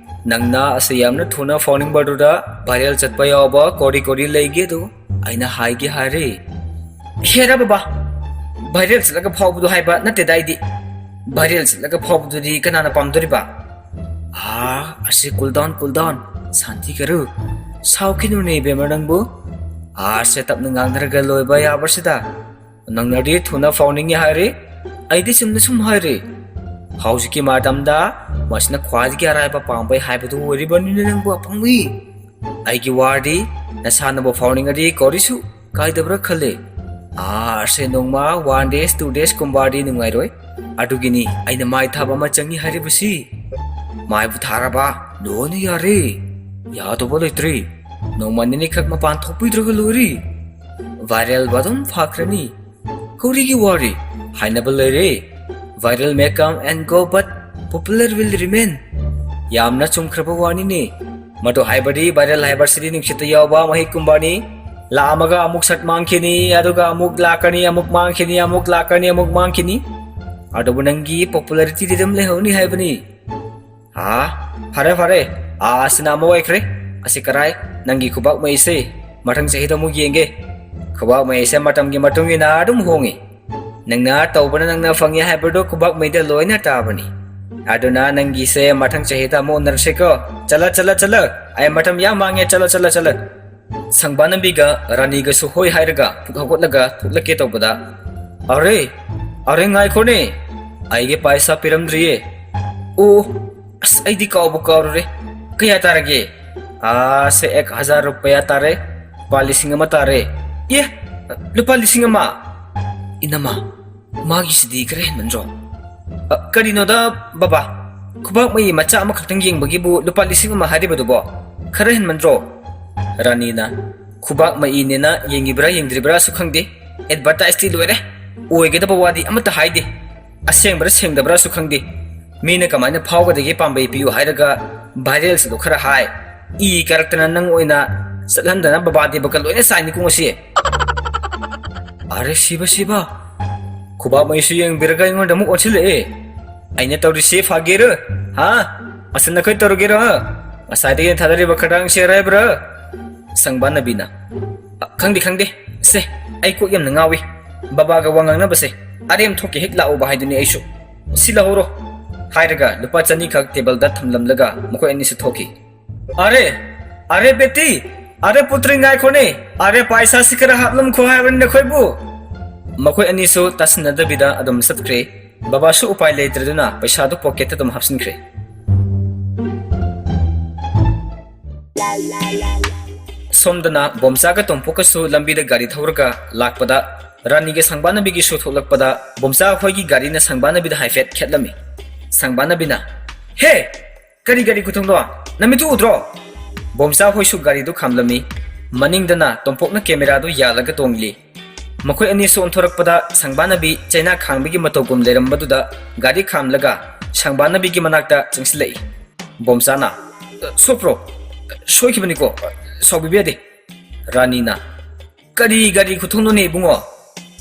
ꯅꯪꯅ ꯑꯁꯤ ꯌꯥꯝꯅ ꯊꯨꯅ ꯐꯥꯎꯅꯤꯡꯕꯗꯨꯗ viral ꯆꯠꯄ ꯌꯥꯎꯕ ꯀꯣꯔꯤ ꯀꯣꯔꯤ ꯂꯩꯒꯦ ꯑꯗꯨ ꯑꯩꯅ ꯍꯥꯏꯒꯦ ꯍꯥꯏꯔꯦ꯫ ꯍꯦꯔꯥ ꯕꯕꯥ, viral ꯆꯠꯂꯒ ꯐꯥꯎꯕꯗꯣ ꯍꯥꯏꯕ ꯅꯠꯇꯦꯗ ꯑꯩꯗꯤ꯫ Viral ꯆꯠꯂꯒ ꯐꯥꯎꯕꯗꯨꯗꯤ ꯀꯅꯥꯅ ꯄꯥꯝꯗꯣꯔꯤꯕ? ꯑꯥ, ꯑꯁꯤ cool down, cool down, ꯁꯥꯟꯇꯤ ꯀꯔꯨ꯫ ꯁꯥꯎꯈꯤꯅꯨꯅꯦ ꯏꯕꯦꯝꯃ ꯅꯪꯕꯨ꯫ ꯑꯥ, ꯁꯦ ꯇꯞꯅ ꯉꯥꯡꯅꯔꯒ ꯂꯣꯏꯕ ꯌꯥꯕꯁꯤꯗ꯫ ꯅꯪꯅꯗꯤ ꯊꯨꯅ ꯐꯥꯎꯅꯤꯡꯉꯤ ꯍꯥꯏꯔꯤ, ꯑꯩꯗꯤ ꯆꯨꯝꯅ ꯁꯨꯝ ꯍꯥꯏꯔꯤ꯫ ꯍꯧꯖꯤꯛꯀꯤ ꯃꯇꯝꯗ ꯃꯁꯤꯅ ꯈ꯭ꯋꯥꯏꯗꯒꯤ ꯑꯔꯥꯏꯕ ꯄꯥꯝꯕꯩ ꯍꯥꯏꯕꯗꯨ ꯑꯣꯏꯔꯤꯕꯅꯤꯅ ꯅꯪꯕꯨ ꯑꯄꯪꯕꯤ꯫ ꯑꯩꯒꯤ ꯋꯥꯗꯤ ꯅꯁꯥꯅꯕꯨ ꯐꯥꯎꯅꯤꯡꯉꯗꯤ ꯀꯧꯔꯤꯁꯨ ꯀꯥꯏꯗꯕ꯭ꯔꯥ ꯈꯜꯂꯦ꯫ ꯑꯥ, ꯑꯁꯦ ꯅꯣꯡꯃ one days, two days ꯀꯨꯝꯕꯗꯤ ꯅꯨꯡꯉꯥꯏꯔꯣꯏ꯫ ꯑꯗꯨꯒꯤꯅꯤ ꯑꯩꯅ ꯃꯥꯏ ꯊꯥꯕ ꯑꯃ ꯆꯪꯉꯤ ꯍꯥꯏꯔꯤꯕꯁꯤ꯫ ꯃꯥꯏꯕꯨ ꯊꯥꯔꯕ ꯂꯣꯏꯅ ꯌꯥꯔꯦ꯫ ꯌꯥꯗꯕ ꯂꯩꯇ꯭ꯔꯦ꯫ ꯅꯣꯡꯃ ꯅꯤꯅꯤꯈꯛ ꯃꯄꯥꯟ ꯊꯣꯛꯄꯤꯗ꯭ꯔꯒ ꯂꯣꯏꯔꯦ꯫ Viralꯕꯨ ꯑꯗꯨꯝ ꯐꯈ꯭ꯔꯅꯤ꯫ ꯀꯧꯔꯤꯒꯤ ꯋꯥꯔꯤ? ꯍꯥꯏꯅꯕ ꯂꯩꯔꯦ, "Viral may come and go, but popular will remain"꯫ ꯌꯥꯝꯅ ꯆꯨꯝꯈ꯭ꯔꯕ ꯋꯥꯅꯤꯅꯦ꯫ ꯃꯗꯨ ꯍꯥꯏꯕꯗꯤ viral ꯍꯥꯏꯕꯁꯤꯗꯤ ꯅꯨꯡꯁꯤꯠꯇ ꯌꯥꯎꯕ ꯃꯍꯤꯛꯀꯨꯝꯕꯅꯤ꯫ ꯂꯥꯛꯑꯝꯃꯒ ꯑꯃꯨꯛ ꯁꯠ ꯃꯥꯡꯈꯤꯅꯤ, ꯑꯗꯨꯒ ꯑꯃꯨꯛ ꯂꯥꯛꯀꯅꯤ, ꯑꯃꯨꯛ ꯃꯥꯡꯈꯤꯅꯤ, ꯑꯃꯨꯛ ꯂꯥꯛꯀꯅꯤ, ꯑꯃꯨꯛ ꯃꯥꯡꯈꯤꯅꯤ꯫ ꯑꯗꯨꯕꯨ ꯅꯪꯒꯤ popularity ꯗꯤ ꯑꯗꯨꯝ ꯂꯩꯍꯧꯅꯤ ꯍꯥꯏꯕꯅꯤ꯫ ꯍꯥ? ꯐꯔꯦ, ꯐꯔꯦ꯫ ꯑꯥ, ꯑꯁꯤꯅ ꯑꯃ ꯑꯣꯏꯈ꯭ꯔꯦ꯫ ꯑꯁꯤ ꯀꯔꯥꯏ? ꯅꯪꯒꯤ ꯈꯨꯕꯥꯛ ꯃꯩꯁꯦ ꯃꯊꯪ ꯆꯍꯤꯗ ꯑꯃꯨꯛ ꯌꯦꯡꯒꯦ꯫ ꯈꯨꯕꯥꯛ ꯃꯩꯁꯦ ꯃꯇꯝꯒꯤ ꯃꯇꯨꯡ ꯏꯟꯅ ꯑꯗꯨꯝ ꯍꯣꯡꯉꯤ꯫ ꯅꯪꯅ ꯇꯧꯕꯅ ꯅꯪꯅ ꯐꯪꯉꯦ ꯍꯥꯏꯕꯗꯣ ꯈꯨꯕꯥꯛ ꯃꯩꯗ ꯂꯣꯏꯅ ꯇꯥꯕꯅꯤ꯫ ꯑꯗꯨꯅ ꯅꯪꯒꯤꯁꯦ ꯃꯊꯪ ꯆꯍꯤꯗ ꯑꯃꯨꯛ ꯎꯅꯔꯁꯤꯀꯣ꯫ ꯆꯠꯂꯣ, ꯆꯠꯂꯣ, ꯆꯠꯂꯣ꯫ ꯑꯩ ꯃꯇꯝ ꯌꯥꯝ ꯃꯥꯡꯉꯦ꯫ ꯆꯠꯂꯣ, ꯆꯠꯂꯣ, ꯆꯠꯂꯣ꯫ ꯁꯪꯕꯥꯅꯕꯤꯒ ꯔꯥꯅꯤꯒꯁꯨ ꯍꯣꯏ ꯍꯥꯏꯔꯒ ꯐꯨꯛ ꯍꯧꯒꯠꯂꯒ ꯊꯣꯛꯂꯛꯀꯦ ꯇꯧꯕꯗ, "ꯑꯔꯦ, ꯑꯔꯦ, ꯉꯥꯏꯈꯣꯅꯦ, ꯑꯩꯒꯤ ꯄꯥꯏꯁꯥ ꯄꯤꯔꯝꯗ꯭ꯔꯤꯌꯦ꯫ ꯑꯣ, ꯑꯁ, ꯑꯩꯗꯤ ꯀꯥꯎꯕꯨ ꯀꯥꯎꯔꯨꯔꯦ꯫ ꯀꯌꯥ ꯇꯥꯔꯒꯦ?" "ꯑꯥ, ꯁꯦ ꯑꯦꯛ ꯍꯖꯥꯔ ꯔꯨꯄꯌꯥ ꯇꯥꯔꯦ꯫ ꯂꯨꯄꯥ ꯂꯤꯁꯤꯡ ꯑꯃ ꯇꯥꯔꯦ꯫" "ꯑꯦ, ꯂꯨꯄꯥ ꯂꯤꯁꯤꯡ ꯑꯃ? ꯏꯅꯃ, ꯃꯥꯒꯤꯁꯤꯗꯤ ꯈꯔ ꯍꯦꯟꯃꯟꯗ꯭ꯔꯣ?" "ꯑ, ꯀꯔꯤꯅꯣꯗ, ꯕꯕꯥ? ꯈꯨꯕꯥꯛ ꯃꯩ ꯃꯆꯥ ꯑꯃꯈꯛꯇꯪ ꯌꯦꯡꯕꯒꯤꯕꯨ ꯂꯨꯄꯥ ꯂꯤꯁꯤꯡ ꯑꯃ ꯍꯥꯏꯔꯤꯕꯗꯨꯕꯣ? ꯈꯔ ꯍꯦꯟꯃꯟꯗ꯭ꯔꯣ?" ꯔꯥꯅꯤꯅ, "ꯈꯨꯕꯥꯛ ꯃꯩꯅꯦꯅ ꯌꯦꯡꯉꯤꯕ꯭ꯔꯥ ꯌꯦꯡꯗ꯭ꯔꯤꯕ꯭ꯔꯥꯁꯨ ꯈꯪꯗꯦ꯫ ꯑꯦꯗꯚꯔꯇꯥꯏꯁꯇꯤ ꯂꯣꯏꯔꯦ꯫ ꯑꯣꯏꯒꯗꯕ ꯋꯥꯗꯤ ꯑꯃꯠꯇ ꯍꯥꯏꯗꯦ꯫ ꯑꯁꯦꯡꯕ꯭ꯔꯥ ꯁꯦꯡꯗꯕ꯭ꯔꯥꯁꯨ ꯈꯪꯗꯦ꯫ ꯃꯤꯅ ꯀꯃꯥꯏꯅ ꯐꯥꯎꯒꯗꯒꯦ ꯄꯥꯝꯕꯩ ꯄꯤꯌꯨ ꯍꯥꯏꯔꯒ ꯚꯥꯏꯔꯦꯜꯁꯤꯗꯣ ꯈꯔ ꯍꯥꯏ꯫ ꯏ ꯀꯥꯔꯛꯇꯅ ꯅꯪ ꯑꯣꯏꯅ ꯆꯠꯍꯟꯗꯅ ꯕꯕꯥ ꯗꯦꯕꯀ ꯂꯣꯏꯅ ꯆꯥꯏꯅꯤꯀꯣ ꯉꯁꯤ꯫" "ꯑꯔꯦ, ꯁꯤꯕ, ꯁꯤꯕ꯫ ꯈꯨꯕꯥꯛ ꯃꯩꯁꯨ ꯌꯦꯡꯕꯤꯔꯒ ꯑꯩꯉꯣꯟꯗ ꯑꯃꯨꯛ ꯑꯣꯟꯁꯤꯜꯂꯛꯑꯦ꯫ ꯑꯩꯅ ꯇꯧꯔꯤꯁꯤ ꯐꯥꯒꯦꯔ? ꯍꯥ? ꯑꯁ, ꯅꯈꯣꯏ ꯇꯧꯔꯒꯦꯔ? ꯉꯁꯥꯏꯗꯒꯤ ꯊꯥꯗꯔꯤꯕ ꯈꯗꯥꯡ ꯁꯦ ꯍꯥꯏꯕ꯭ꯔꯥ?" ꯁꯪꯕꯥꯅꯕꯤꯅ, "ꯑ, ꯈꯪꯗꯦ, ꯈꯪꯗꯦ꯫ ꯁꯦ, ꯑꯩ ꯀꯣꯛ ꯌꯥꯝꯅ ꯉꯥꯎꯏ꯫ ꯕꯕꯥꯒ ꯋꯥ ꯉꯥꯡꯅꯕꯁꯦ ꯑꯔꯦꯝ ꯊꯣꯛꯀꯦ ꯍꯦꯛ ꯂꯥꯛꯎꯕ ꯍꯥꯏꯗꯨꯅꯤ ꯑꯩꯁꯨ꯫ ꯁꯤ ꯂꯧꯍꯧꯔꯣ꯫" ꯍꯥꯏꯔꯒ ꯂꯨꯄꯥ ꯆꯅꯤꯈꯛ ꯇꯦꯕꯜꯗ ꯊꯝꯂꯝꯂꯒ ꯃꯈꯣꯏ ꯑꯅꯤꯁꯨ ꯊꯣꯛꯈꯤ꯫ "ꯑꯔꯦ, ꯑꯔꯦ ꯕꯦꯇꯤ, ꯑꯔꯦ ꯄꯨꯇ꯭ꯔꯤ, ꯉꯥꯏꯈꯣꯅꯦ꯫ ꯑꯔꯦ ꯄꯥꯏꯁꯥꯁꯤ ꯈꯔ ꯍꯥꯞꯂꯝꯈꯣ ꯍꯥꯏꯕꯅꯤ ꯅꯈꯣꯏꯕꯨ꯫" ꯃꯈꯣꯏ ꯑꯅꯤꯁꯨ ꯇꯥꯁꯤꯟꯅꯗꯕꯤꯗ ꯑꯗꯨꯝ ꯆꯠꯈ꯭ꯔꯦ꯫ ꯕꯕꯥꯁꯨ ꯎꯄꯥꯏ ꯂꯩꯇ꯭ꯔꯗꯨꯅ ꯄꯩꯁꯥꯗꯨ ꯄꯣꯀꯦꯠꯇ ꯑꯗꯨꯝ ꯍꯥꯞꯆꯤꯟꯈ꯭ꯔꯦ꯫ ꯁꯣꯝꯗꯅ ꯕꯣꯝꯆꯥꯒ ꯇꯣꯝꯄꯣꯛꯀꯁꯨ ꯂꯝꯕꯤꯗ ꯒꯥꯔꯤ ꯊꯧꯔꯒ ꯂꯥꯛꯄꯗ, ꯔꯥꯅꯤꯒ ꯁꯪꯕꯥꯅꯕꯤꯒꯤꯁꯨ ꯊꯣꯛꯂꯛꯄꯗ, ꯕꯣꯝꯆꯥ ꯍꯣꯏꯒꯤ ꯒꯥꯔꯤꯅ ꯁꯪꯕꯥꯅꯕꯤꯗ ꯍꯥꯏꯐꯦꯠ ꯈꯦꯠꯂꯝꯃꯤ꯫ ꯁꯪꯕꯥꯅꯕꯤꯅ, "ꯍꯦ! ꯀꯔꯤ ꯒꯥꯔꯤ ꯈꯨꯊꯣꯡꯅꯣ? ꯅꯃꯤꯠꯇꯨ ꯎꯗ꯭ꯔꯣ?" ꯕꯣꯝꯆꯥ ꯍꯣꯏꯁꯨ ꯒꯥꯔꯤꯗꯨ ꯈꯥꯝꯂꯝꯃꯤ꯫ ꯃꯅꯤꯡꯗꯅ ꯇꯣꯝꯄꯣꯛꯅ ꯀꯦꯃꯦꯔꯥꯗꯨ ꯌꯥꯜꯂꯒ ꯇꯣꯡꯂꯤ꯫ ꯃꯈꯣꯏ ꯑꯅꯤꯁꯨ ꯑꯣꯟꯊꯣꯔꯛꯄꯗ ꯁꯪꯕꯥꯅꯕꯤ ꯆꯩꯅꯥ ꯈꯥꯡꯕꯒꯤ ꯃꯇꯧꯒꯨꯝ ꯂꯩꯔꯝꯕꯗꯨꯗ ꯒꯥꯔꯤ ꯈꯥꯝꯂꯒ ꯁꯪꯕꯥꯅꯕꯤꯒꯤ ꯃꯅꯥꯛꯇ ꯆꯪꯁꯤꯜꯂꯛꯏ꯫ ꯕꯣꯝꯆꯥꯅ, "ꯁꯣꯛꯄ꯭ꯔꯣ? ꯁꯣꯏꯈꯤꯕꯅꯤꯀꯣ꯫ ꯁꯥꯎꯕꯤꯕ ꯌꯥꯗꯦ꯫" ꯔꯥꯅꯤꯅ, "ꯀꯔꯤ ꯒꯥꯔꯤ ꯈꯨꯊꯧꯅꯣꯅꯦ ꯏꯕꯨꯡꯉꯣ?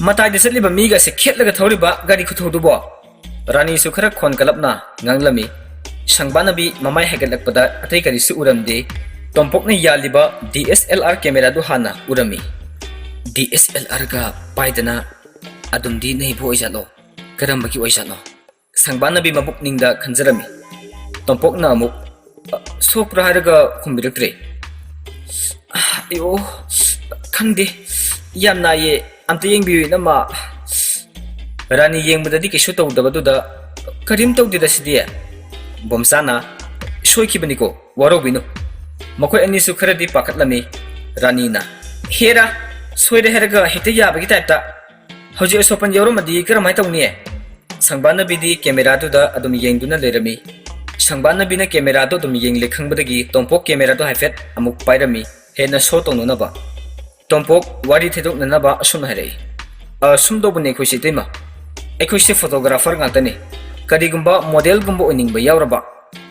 ꯃꯇꯥꯏꯗ ꯆꯠꯂꯤꯕ ꯃꯤꯒꯁꯦ ꯈꯦꯠꯂꯒ ꯊꯧꯔꯤꯕ ꯒꯥꯔꯤ ꯈꯨꯊꯧꯗꯨꯕꯣ?" ꯔꯥꯅꯤꯁꯨ ꯈꯔ ꯈꯣꯟ ꯀꯂꯞꯅ ꯉꯥꯡꯂꯝꯃꯤ꯫ ꯁꯪꯕꯥꯅꯕꯤ ꯃꯃꯥꯏ ꯍꯥꯏꯒꯠꯂꯛꯄꯗ ꯑꯇꯩ ꯀꯔꯤꯁꯨ ꯎꯔꯝꯗꯦ꯫ ꯇꯣꯝꯄꯣꯛꯅ ꯌꯥꯜꯂꯤꯕ ꯗꯤ ꯑꯦꯁ ꯑꯦꯜ ꯑꯥꯔ ꯀꯦꯃꯦꯔꯥꯗꯨ ꯍꯥꯟꯅ ꯎꯔꯝꯃꯤ꯫ "ꯗꯤ ꯑꯦꯁ ꯑꯦꯜ ꯑꯥꯔꯒ ꯄꯥꯏꯗꯅ ꯑꯗꯨꯝꯗꯤ ꯅꯩꯕ ꯑꯣꯏꯖꯥꯠꯂꯣ? ꯀꯔꯝꯕꯒꯤ ꯑꯣꯏꯖꯥꯠꯅꯣ?" ꯁꯪꯕꯥꯅꯕꯤ ꯃꯕꯨꯛꯅꯤꯡꯗ ꯈꯟꯖꯔꯝꯃꯤ꯫ ꯇꯣꯝꯄꯣꯛꯅ ꯑꯃꯨꯛ, "ꯑ, ꯁꯣꯛꯄ꯭ꯔꯥ?" ꯍꯥꯏꯔꯒ ꯈꯨꯝꯕꯤꯔꯛꯇ꯭ꯔꯦ꯫ "ꯑꯌꯣ, ꯈꯪꯗꯦ, ꯌꯥꯝ ꯅꯥꯏꯌꯦ, ꯑꯝꯇ ꯌꯦꯡꯕꯤꯌꯨ, ꯏꯅꯝꯃ꯫" ꯔꯥꯅꯤ ꯌꯦꯡꯕꯗꯗꯤ ꯀꯩꯁꯨ ꯇꯧꯗꯕꯗꯨꯗ, "ꯀꯔꯤꯝ ꯇꯧꯗꯦꯗ ꯁꯤꯗꯤ꯫" ꯕꯣꯝꯆꯥꯅ, "ꯁꯣꯏꯈꯤꯕꯅꯤꯀꯣ, ꯋꯥꯔꯧꯕꯤꯅꯨ꯫" ꯃꯈꯣꯏ ꯑꯅꯤꯁꯨ ꯈꯔꯗꯤ ꯄꯥꯈꯠꯂꯝꯃꯤ꯫ ꯔꯥꯅꯤꯅ, "ꯍꯦꯔꯥ, ꯁꯣꯏꯔꯦ ꯍꯥꯏꯔꯒ ꯍꯦꯛꯇ ꯌꯥꯕꯒꯤ ꯇꯥꯏꯞꯇ꯫ ꯍꯧꯖꯤꯛ ꯑꯁꯣꯛꯄꯟ ꯌꯥꯎꯔꯝꯃꯗꯤ ꯀꯔꯝꯍꯥꯏꯅ ꯇꯧꯅꯤ?" ꯁꯪꯕꯥꯅꯕꯤꯗꯤ ꯀꯦꯃꯦꯔꯥꯗꯨꯗ ꯑꯗꯨꯝ ꯌꯦꯡꯗꯨꯅ ꯂꯩꯔꯝꯃꯤ꯫ ꯁꯪꯕꯥꯅꯕꯤꯅ ꯀꯦꯃꯦꯔꯥꯗꯨ ꯑꯗꯨꯝ ꯌꯦꯡꯂꯦ ꯈꯪꯕꯗꯒꯤ ꯇꯣꯝꯄꯣꯛ ꯀꯦꯃꯦꯔꯥꯗꯨ ꯍꯥꯏꯐꯦꯠ ꯑꯃꯨꯛ ꯄꯥꯏꯔꯝꯃꯤ, ꯍꯦꯟꯅ ꯁꯣ ꯇꯧꯅꯅꯕ꯫ ꯇꯣꯝꯄꯣꯛ ꯋꯥꯔꯤ ꯊꯩꯗꯣꯛꯅꯅꯕ ꯑꯁꯨꯝꯅ ꯍꯥꯏꯔꯛꯏ, "ꯑ, ꯁꯨꯝ ꯇꯧꯕꯅꯦ ꯑꯩꯈꯣꯏꯁꯦ, ꯏꯇꯩꯃ꯫ ꯑꯩꯈꯣꯏꯁꯦ ꯐꯣꯇꯣꯒ꯭ꯔꯥꯐꯔ ꯉꯥꯛꯇꯅꯤ꯫ ꯀꯔꯤꯒꯨꯝꯕ ꯃꯣꯗꯦꯜꯒꯨꯝꯕ ꯑꯣꯏꯅꯤꯡꯕ ꯌꯥꯎꯔꯕ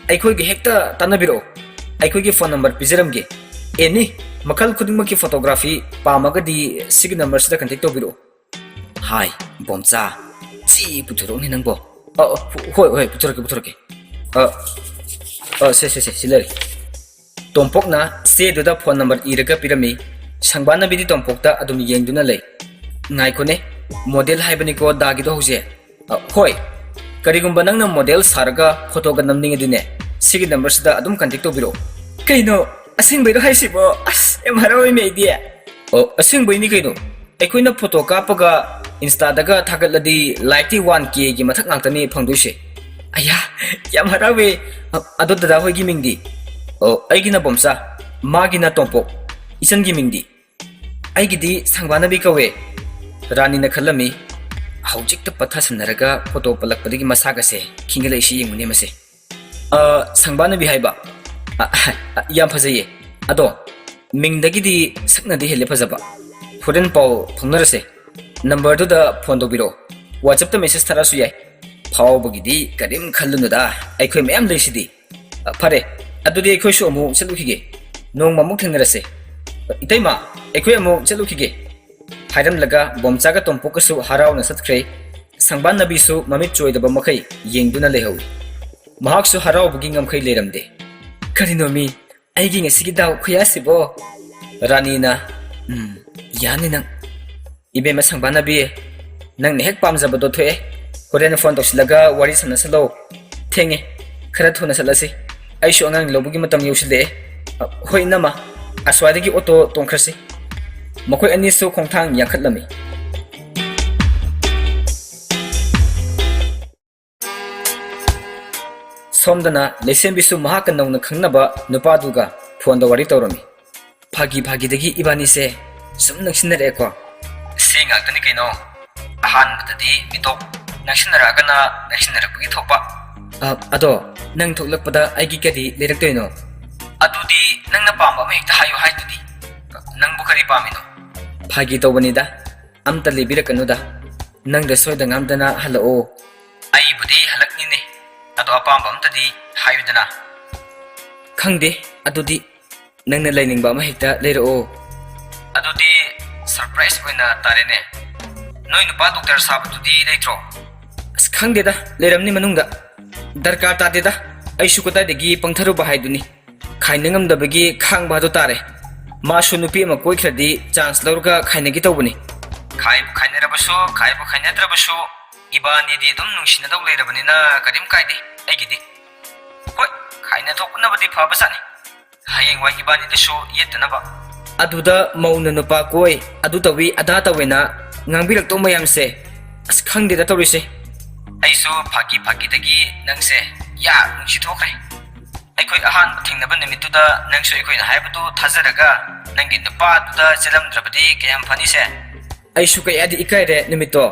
ꯑꯩꯈꯣꯏꯒ ꯍꯦꯛꯇ ꯇꯥꯟꯅꯕꯤꯔꯛꯑꯣ꯫ ꯑꯩꯈꯣꯏꯒꯤ ꯐꯣꯟ ꯅꯝꯕꯔ ꯄꯤꯖꯔꯝꯒꯦ꯫ ꯑꯦꯅꯤ ꯃꯈꯜ ꯈꯨꯗꯤꯡꯃꯛꯀꯤ ꯐꯣꯇꯣꯒ꯭ꯔꯥꯐꯤ ꯄꯥꯝꯃꯒꯗꯤ ꯁꯤꯒꯤ ꯅꯝꯕꯔꯁꯤꯗ ꯀꯟꯇꯦꯛ ꯇꯧꯕꯤꯔꯛꯑꯣ꯫" "ꯍꯥꯏ, ꯕꯣꯝꯆꯥ, ꯆꯦ ꯄꯨꯊꯣꯔꯛꯎꯅꯦ ꯅꯪꯕꯣ꯫" "ꯑ, ꯑ, ꯍꯣꯏ, ꯍꯣꯏ, ꯄꯨꯊꯣꯔꯛꯀꯦ, ꯄꯨꯊꯣꯔꯛꯀꯦ꯫ ꯑ, ꯑ, ꯁꯦ, ꯁꯦ, ꯁꯦ, ꯁꯤ ꯂꯩꯔꯦ꯫" ꯇꯣꯝꯄꯣꯛꯅ ꯆꯦꯗꯨꯗ ꯐꯣꯟ ꯅꯝꯕꯔ ꯏꯔꯒ ꯄꯤꯔꯝꯃꯤ꯫ ꯁꯪꯕꯥꯅꯕꯤꯗꯤ ꯇꯣꯝꯄꯣꯛꯇ ꯑꯗꯨꯝ ꯌꯦꯡꯗꯨꯅ ꯂꯩ꯫ "ꯉꯥꯏꯈꯣꯅꯦ, ꯃꯣꯗꯦꯜ ꯍꯥꯏꯕꯅꯤꯀꯣ ꯗꯥꯒꯤꯗꯣ ꯍꯧꯖꯤꯛ?" "ꯑ, ꯍꯣꯏ꯫ ꯀꯔꯤꯒꯨꯝꯕ ꯅꯪꯅ ꯃꯣꯗꯦꯜ ꯁꯥꯔꯒ ꯐꯣꯇꯣꯒ ꯅꯝꯅꯤꯡꯉꯗꯤꯅꯦ, ꯁꯤꯒꯤ ꯅꯝꯕꯔꯁꯤꯗ ꯑꯗꯨꯝ ꯀꯟꯇꯦꯛ ꯇꯧꯕꯤꯔꯛꯑꯣ꯫" "ꯀꯩꯅꯣ, ꯑꯁꯦꯡꯕꯩꯔꯣ ꯍꯥꯏꯁꯤꯕꯣ? ꯑꯁ, ꯌꯥꯝ ꯍꯔꯥꯎꯋꯤꯅꯦ ꯑꯩꯗꯤ꯫" "ꯑꯣ, ꯑꯁꯦꯡꯕꯩꯅꯤ ꯀꯩꯅꯣ꯫ ꯑꯩꯈꯣꯏꯅ ꯐꯣꯇꯣ ꯀꯥꯞꯄꯒ ꯏꯟꯁꯇꯥꯗꯒ ꯊꯥꯒꯠꯂꯗꯤ ꯂꯥꯏꯛꯇꯤ ꯋꯥꯟ ꯀꯦꯒꯤ ꯃꯊꯛ ꯉꯥꯛꯇꯅꯤ ꯐꯪꯗꯣꯏꯁꯦ꯫" "ꯑꯌꯥ, ꯌꯥꯝ ꯍꯔꯥꯎꯋꯦ꯫ ꯑ-, ꯑꯗꯣ ꯗꯗꯥ ꯍꯣꯏꯒꯤ ꯃꯤꯡꯗꯤ?" "ꯑꯣ, ꯑꯩꯒꯤꯅ ꯕꯣꯝꯆꯥ, ꯃꯥꯒꯤꯅ ꯇꯣꯝꯄꯣꯛ꯫ ꯏꯆꯟꯒꯤ ꯃꯤꯡꯗꯤ?" "ꯑꯩꯒꯤꯗꯤ ꯁꯪꯕꯥꯅꯕꯤ ꯀꯧꯋꯦ꯫" ꯔꯥꯅꯤꯅ ꯈꯜꯂꯝꯃꯤ, "ꯍꯧꯖꯤꯛꯇ ꯄꯠꯊꯁꯟꯅꯔꯒ ꯐꯣꯇꯣ ꯄꯜꯂꯛꯄꯗꯒꯤ ꯃꯁꯥꯒꯁꯦ ꯈꯤꯡꯒꯠꯂꯛꯏꯁꯤ ꯌꯦꯡꯉꯨꯅꯦ ꯃꯁꯦ꯫ ꯑ, ꯁꯪꯕꯥꯅꯕꯤ ꯍꯥꯏꯕ? ꯑ, ꯑ, ꯌꯥꯝ ꯐꯖꯩꯌꯦ꯫ ꯑꯗꯣ ꯃꯤꯡꯗꯒꯤꯗꯤ ꯁꯛꯅꯗꯤ ꯍꯦꯜꯂꯦ ꯐꯖꯕ꯫ ꯍꯣꯔꯦꯟ ꯄꯥꯎ ꯐꯥꯎꯅꯔꯁꯦ꯫ ꯅꯝꯕꯔꯗꯨꯗ ꯐꯣꯟ ꯇꯧꯕꯤꯔꯛꯑꯣ꯫ WhatsApp-ꯇ ꯃꯦꯁꯦꯖ ꯊꯥꯔꯛꯑꯁꯨ ꯌꯥꯏ꯫ ꯐꯥꯎꯕꯒꯤꯗꯤ ꯀꯔꯤꯝ ꯈꯜꯂꯨꯅꯨꯗ, ꯑꯩꯈꯣꯏ ꯃꯌꯥꯝ ꯂꯩꯁꯤꯗꯤ꯫ ꯑ, ꯐꯔꯦ, ꯑꯗꯨꯗꯤ ꯑꯩꯈꯣꯏꯁꯨ ꯑꯃꯨꯛ ꯆꯠꯂꯨꯈꯤꯒꯦ꯫ ꯅꯣꯡꯃ ꯑꯃꯨꯛ ꯊꯦꯡꯅꯔꯁꯦ꯫ ꯑ, ꯏꯇꯩꯃ, ꯑꯩꯈꯣꯏ ꯑꯃꯨꯛ ꯆꯠꯂꯨꯈꯤꯒꯦ꯫ ꯍꯥꯏꯔꯝꯂꯒ ꯕꯣꯝꯆꯥꯒ ꯇꯣꯝꯄꯣꯛꯀꯁꯨ ꯍꯔꯥꯎꯅ ꯆꯠꯈ꯭ꯔꯦ꯫ ꯁꯪꯕꯥꯟꯅꯕꯤꯁꯨ ꯃꯃꯤꯠ ꯆꯣꯏꯗꯕ ꯃꯈꯩ ꯌꯦꯡꯗꯨꯅ ꯂꯩꯍꯧꯏ꯫ ꯃꯍꯥꯛꯁꯨ ꯍꯔꯥꯎꯕꯒꯤ ꯉꯝꯈꯩ ꯂꯩꯔꯝꯗꯦ꯫ "ꯀꯔꯤꯅꯣꯃꯤ, ꯑꯩꯒꯤ ꯉꯁꯤꯒꯤ ꯗꯥꯎ ꯈꯨꯌꯥꯁꯤꯕꯣ?" ꯔꯥꯅꯤꯅ, "ꯎꯝ, ꯌꯥꯅꯤ ꯅꯪ꯫ ꯏꯕꯦꯝꯃ ꯁꯪꯕꯥꯟꯅꯕꯤ, ꯅꯪꯅ ꯍꯦꯛ ꯄꯥꯝꯖꯕꯗꯣ ꯊꯣꯛꯑꯦ꯫ ꯍꯣꯔꯦꯟ ꯐꯣꯟ ꯇꯧꯁꯤꯜꯂꯒ ꯋꯥꯔꯤ ꯁꯥꯟꯅꯁꯜꯂꯣ꯫ ꯊꯦꯡꯉꯦ, ꯈꯔ ꯊꯨꯅ ꯆꯠꯂꯁꯤ꯫ ꯑꯩꯁꯨ ꯑꯉꯥꯡ ꯂꯧꯕꯒꯤ ꯃꯇꯝ ꯌꯧꯁꯤꯜꯂꯛꯑꯦ꯫" "ꯑ, ꯍꯣꯏ ꯏꯅꯝꯃ, ꯑꯁ꯭ꯋꯥꯏꯗꯒꯤ ꯑꯣꯇꯣ ꯇꯣꯡꯈ꯭ꯔꯁꯤ꯫" ꯃꯈꯣꯏ ꯑꯅꯤꯁꯨ ꯈꯣꯡꯊꯥꯡ ꯌꯥꯡꯈꯠꯂꯝꯃꯤ꯫ ꯁꯣꯝꯗꯅ ꯂꯩꯁꯦꯝꯕꯤꯁꯨ ꯃꯍꯥꯛꯀ ꯅꯧꯅ ꯈꯪꯅꯕ ꯅꯨꯄꯥꯗꯨꯒ ꯐꯣꯟꯗ ꯋꯥꯔꯤ ꯇꯧꯔꯝꯃꯤ꯫ "ꯐꯥꯒꯤ ꯐꯥꯒꯤꯗꯒꯤ ꯏꯕꯥꯅꯤꯁꯦ ꯁꯨꯝ ꯅꯛꯁꯤꯟꯅꯔꯛꯑꯦꯀꯣ꯫" "ꯁꯤ ꯉꯥꯛꯇꯅꯤ ꯀꯩꯅꯣ꯫ ꯑꯍꯥꯟꯕꯗꯗꯤ ꯃꯤꯇꯣꯞ, ꯅꯛꯁꯤꯟꯅꯔꯛꯑꯒꯅ ꯅꯛꯁꯤꯟꯅꯔꯛꯄꯒꯤ ꯊꯣꯛꯄ꯫" "ꯑ, ꯑꯗꯣ ꯅꯪ ꯊꯣꯛꯂꯛꯄꯗ ꯑꯩꯒꯤ ꯀꯔꯤ ꯂꯩꯔꯛꯇꯣꯏꯅꯣ?" "ꯑꯗꯨꯗꯤ ꯅꯪꯅ ꯄꯥꯝꯕ ꯑꯃ ꯍꯦꯛꯇ ꯍꯥꯏꯌꯨ ꯍꯥꯏꯗꯨꯗꯤ꯫ ꯅꯪꯕꯨ ꯀꯔꯤ ꯄꯥꯝꯃꯤꯅꯣ?" "ꯐꯥꯒꯤ ꯇꯧꯕꯅꯤꯗ, ꯑꯝꯇ ꯂꯩꯕꯤꯔꯛꯀꯅꯨꯗ꯫ ꯅꯪꯗ ꯁꯣꯏꯗ ꯉꯥꯝꯗꯅ ꯍꯜꯂꯛꯑꯣ꯫" "ꯑꯩꯕꯨꯗꯤ ꯍꯜꯂꯛꯅꯤꯅꯦ, ꯑꯗꯣ ꯑꯄꯥꯝꯕ ꯑꯝꯇꯗꯤ ꯍꯥꯏꯌꯨꯗꯅ꯫" "ꯈꯪꯗꯦ, ꯑꯗꯨꯗꯤ ꯅꯪꯅ ꯂꯩꯅꯤꯡꯕ ꯑꯃ ꯍꯦꯛꯇ ꯂꯩꯔꯛꯑꯣ꯫" "ꯑꯗꯨꯗꯤ ꯁꯔꯄ꯭ꯔꯥꯏꯖ ꯑꯣꯏꯅ ꯇꯥꯔꯦꯅꯦ꯫ ꯅꯣꯏ ꯅꯨꯄꯥ ꯗꯣꯛꯇꯔ ꯁꯥꯕꯗꯨꯗꯤ ꯂꯩꯇ꯭ꯔꯣ?" "ꯑꯁ, ꯈꯪꯗꯦꯗ, ꯂꯩꯔꯝꯅꯤ ꯃꯅꯨꯡꯗ꯫ ꯗꯔꯀꯥꯔ ꯇꯥꯗꯦꯗ, ꯑꯩꯁꯨ ꯀꯗꯥꯏꯗꯒꯤ ꯄꯪꯊꯔꯨꯕ ꯍꯥꯏꯗꯨꯅꯤ꯫ ꯈꯥꯏꯅ ꯉꯝꯗꯕꯒꯤ ꯈꯥꯡꯕ ꯑꯗꯨ ꯇꯥꯔꯦ꯫ ꯃꯥꯁꯨ ꯅꯨꯄꯤ ꯑꯃ ꯀꯣꯏꯈ꯭ꯔꯗꯤ ꯆꯥꯟꯁ ꯂꯧꯔꯒ ꯈꯥꯏꯅꯒꯦ ꯇꯧꯕꯅꯤ꯫" "ꯈꯥꯏꯕꯨ ꯈꯥꯏꯅꯔꯕꯁꯨ, ꯈꯥꯏꯕꯨ ꯈꯥꯏꯅꯗ꯭ꯔꯕꯁꯨ, ꯏꯕꯥꯅꯤꯗꯤ ꯑꯗꯨꯝ ꯅꯨꯡꯁꯤꯅꯗꯧ ꯂꯩꯔꯕꯅꯤꯅ ꯀꯔꯤꯝ ꯀꯥꯏꯗꯦ ꯑꯩꯒꯤꯗꯤ꯫ ꯍꯣꯏ, ꯈꯥꯏꯅ ꯊꯣꯛꯄꯅꯕꯨꯗꯤ ꯐꯕꯖꯥꯠꯅꯤ, ꯍꯌꯦꯡꯋꯥꯏ ꯏꯕꯥꯅꯤꯗꯁꯨ ꯌꯦꯠꯇꯅꯕ꯫" "ꯑꯗꯨꯗ ꯃꯧꯅ ꯅꯨꯄꯥ ꯀꯣꯏ, ꯑꯗꯨ ꯇꯧꯏ, ꯑꯗꯥ ꯇꯧꯏꯅ ꯉꯥꯡꯕꯤꯔꯛꯇꯧ ꯃꯌꯥꯝꯁꯦ, ꯑꯁ, ꯈꯪꯗꯦꯗ ꯇꯧꯔꯤꯁꯦ꯫" "ꯑꯩꯁꯨ ꯐꯥꯒꯤ ꯐꯥꯒꯤꯗꯒꯤ ꯅꯪꯁꯦ ꯌꯥꯝ ꯅꯨꯡꯁꯤꯊꯣꯛꯈ꯭ꯔꯦ꯫ ꯑꯩꯈꯣꯏ ꯑꯍꯥꯟꯕ ꯊꯦꯡꯅꯕ ꯅꯨꯃꯤꯠꯇꯨꯗ ꯅꯪꯁꯨ ꯑꯩꯈꯣꯏꯅ ꯍꯥꯏꯕꯗꯨ ꯊꯥꯖꯔꯒ ꯅꯪꯒꯤ ꯅꯨꯄꯥꯗꯨꯗ ꯆꯦꯜꯂꯝꯗ꯭ꯔꯕꯗꯤ ꯀꯌꯥꯝ ꯐꯅꯤꯁꯦ꯫" "ꯑꯩꯁꯨ ꯀꯌꯥꯗꯤ ꯏꯀꯥꯏꯔꯦ ꯅꯨꯃꯤꯠꯇꯣ꯫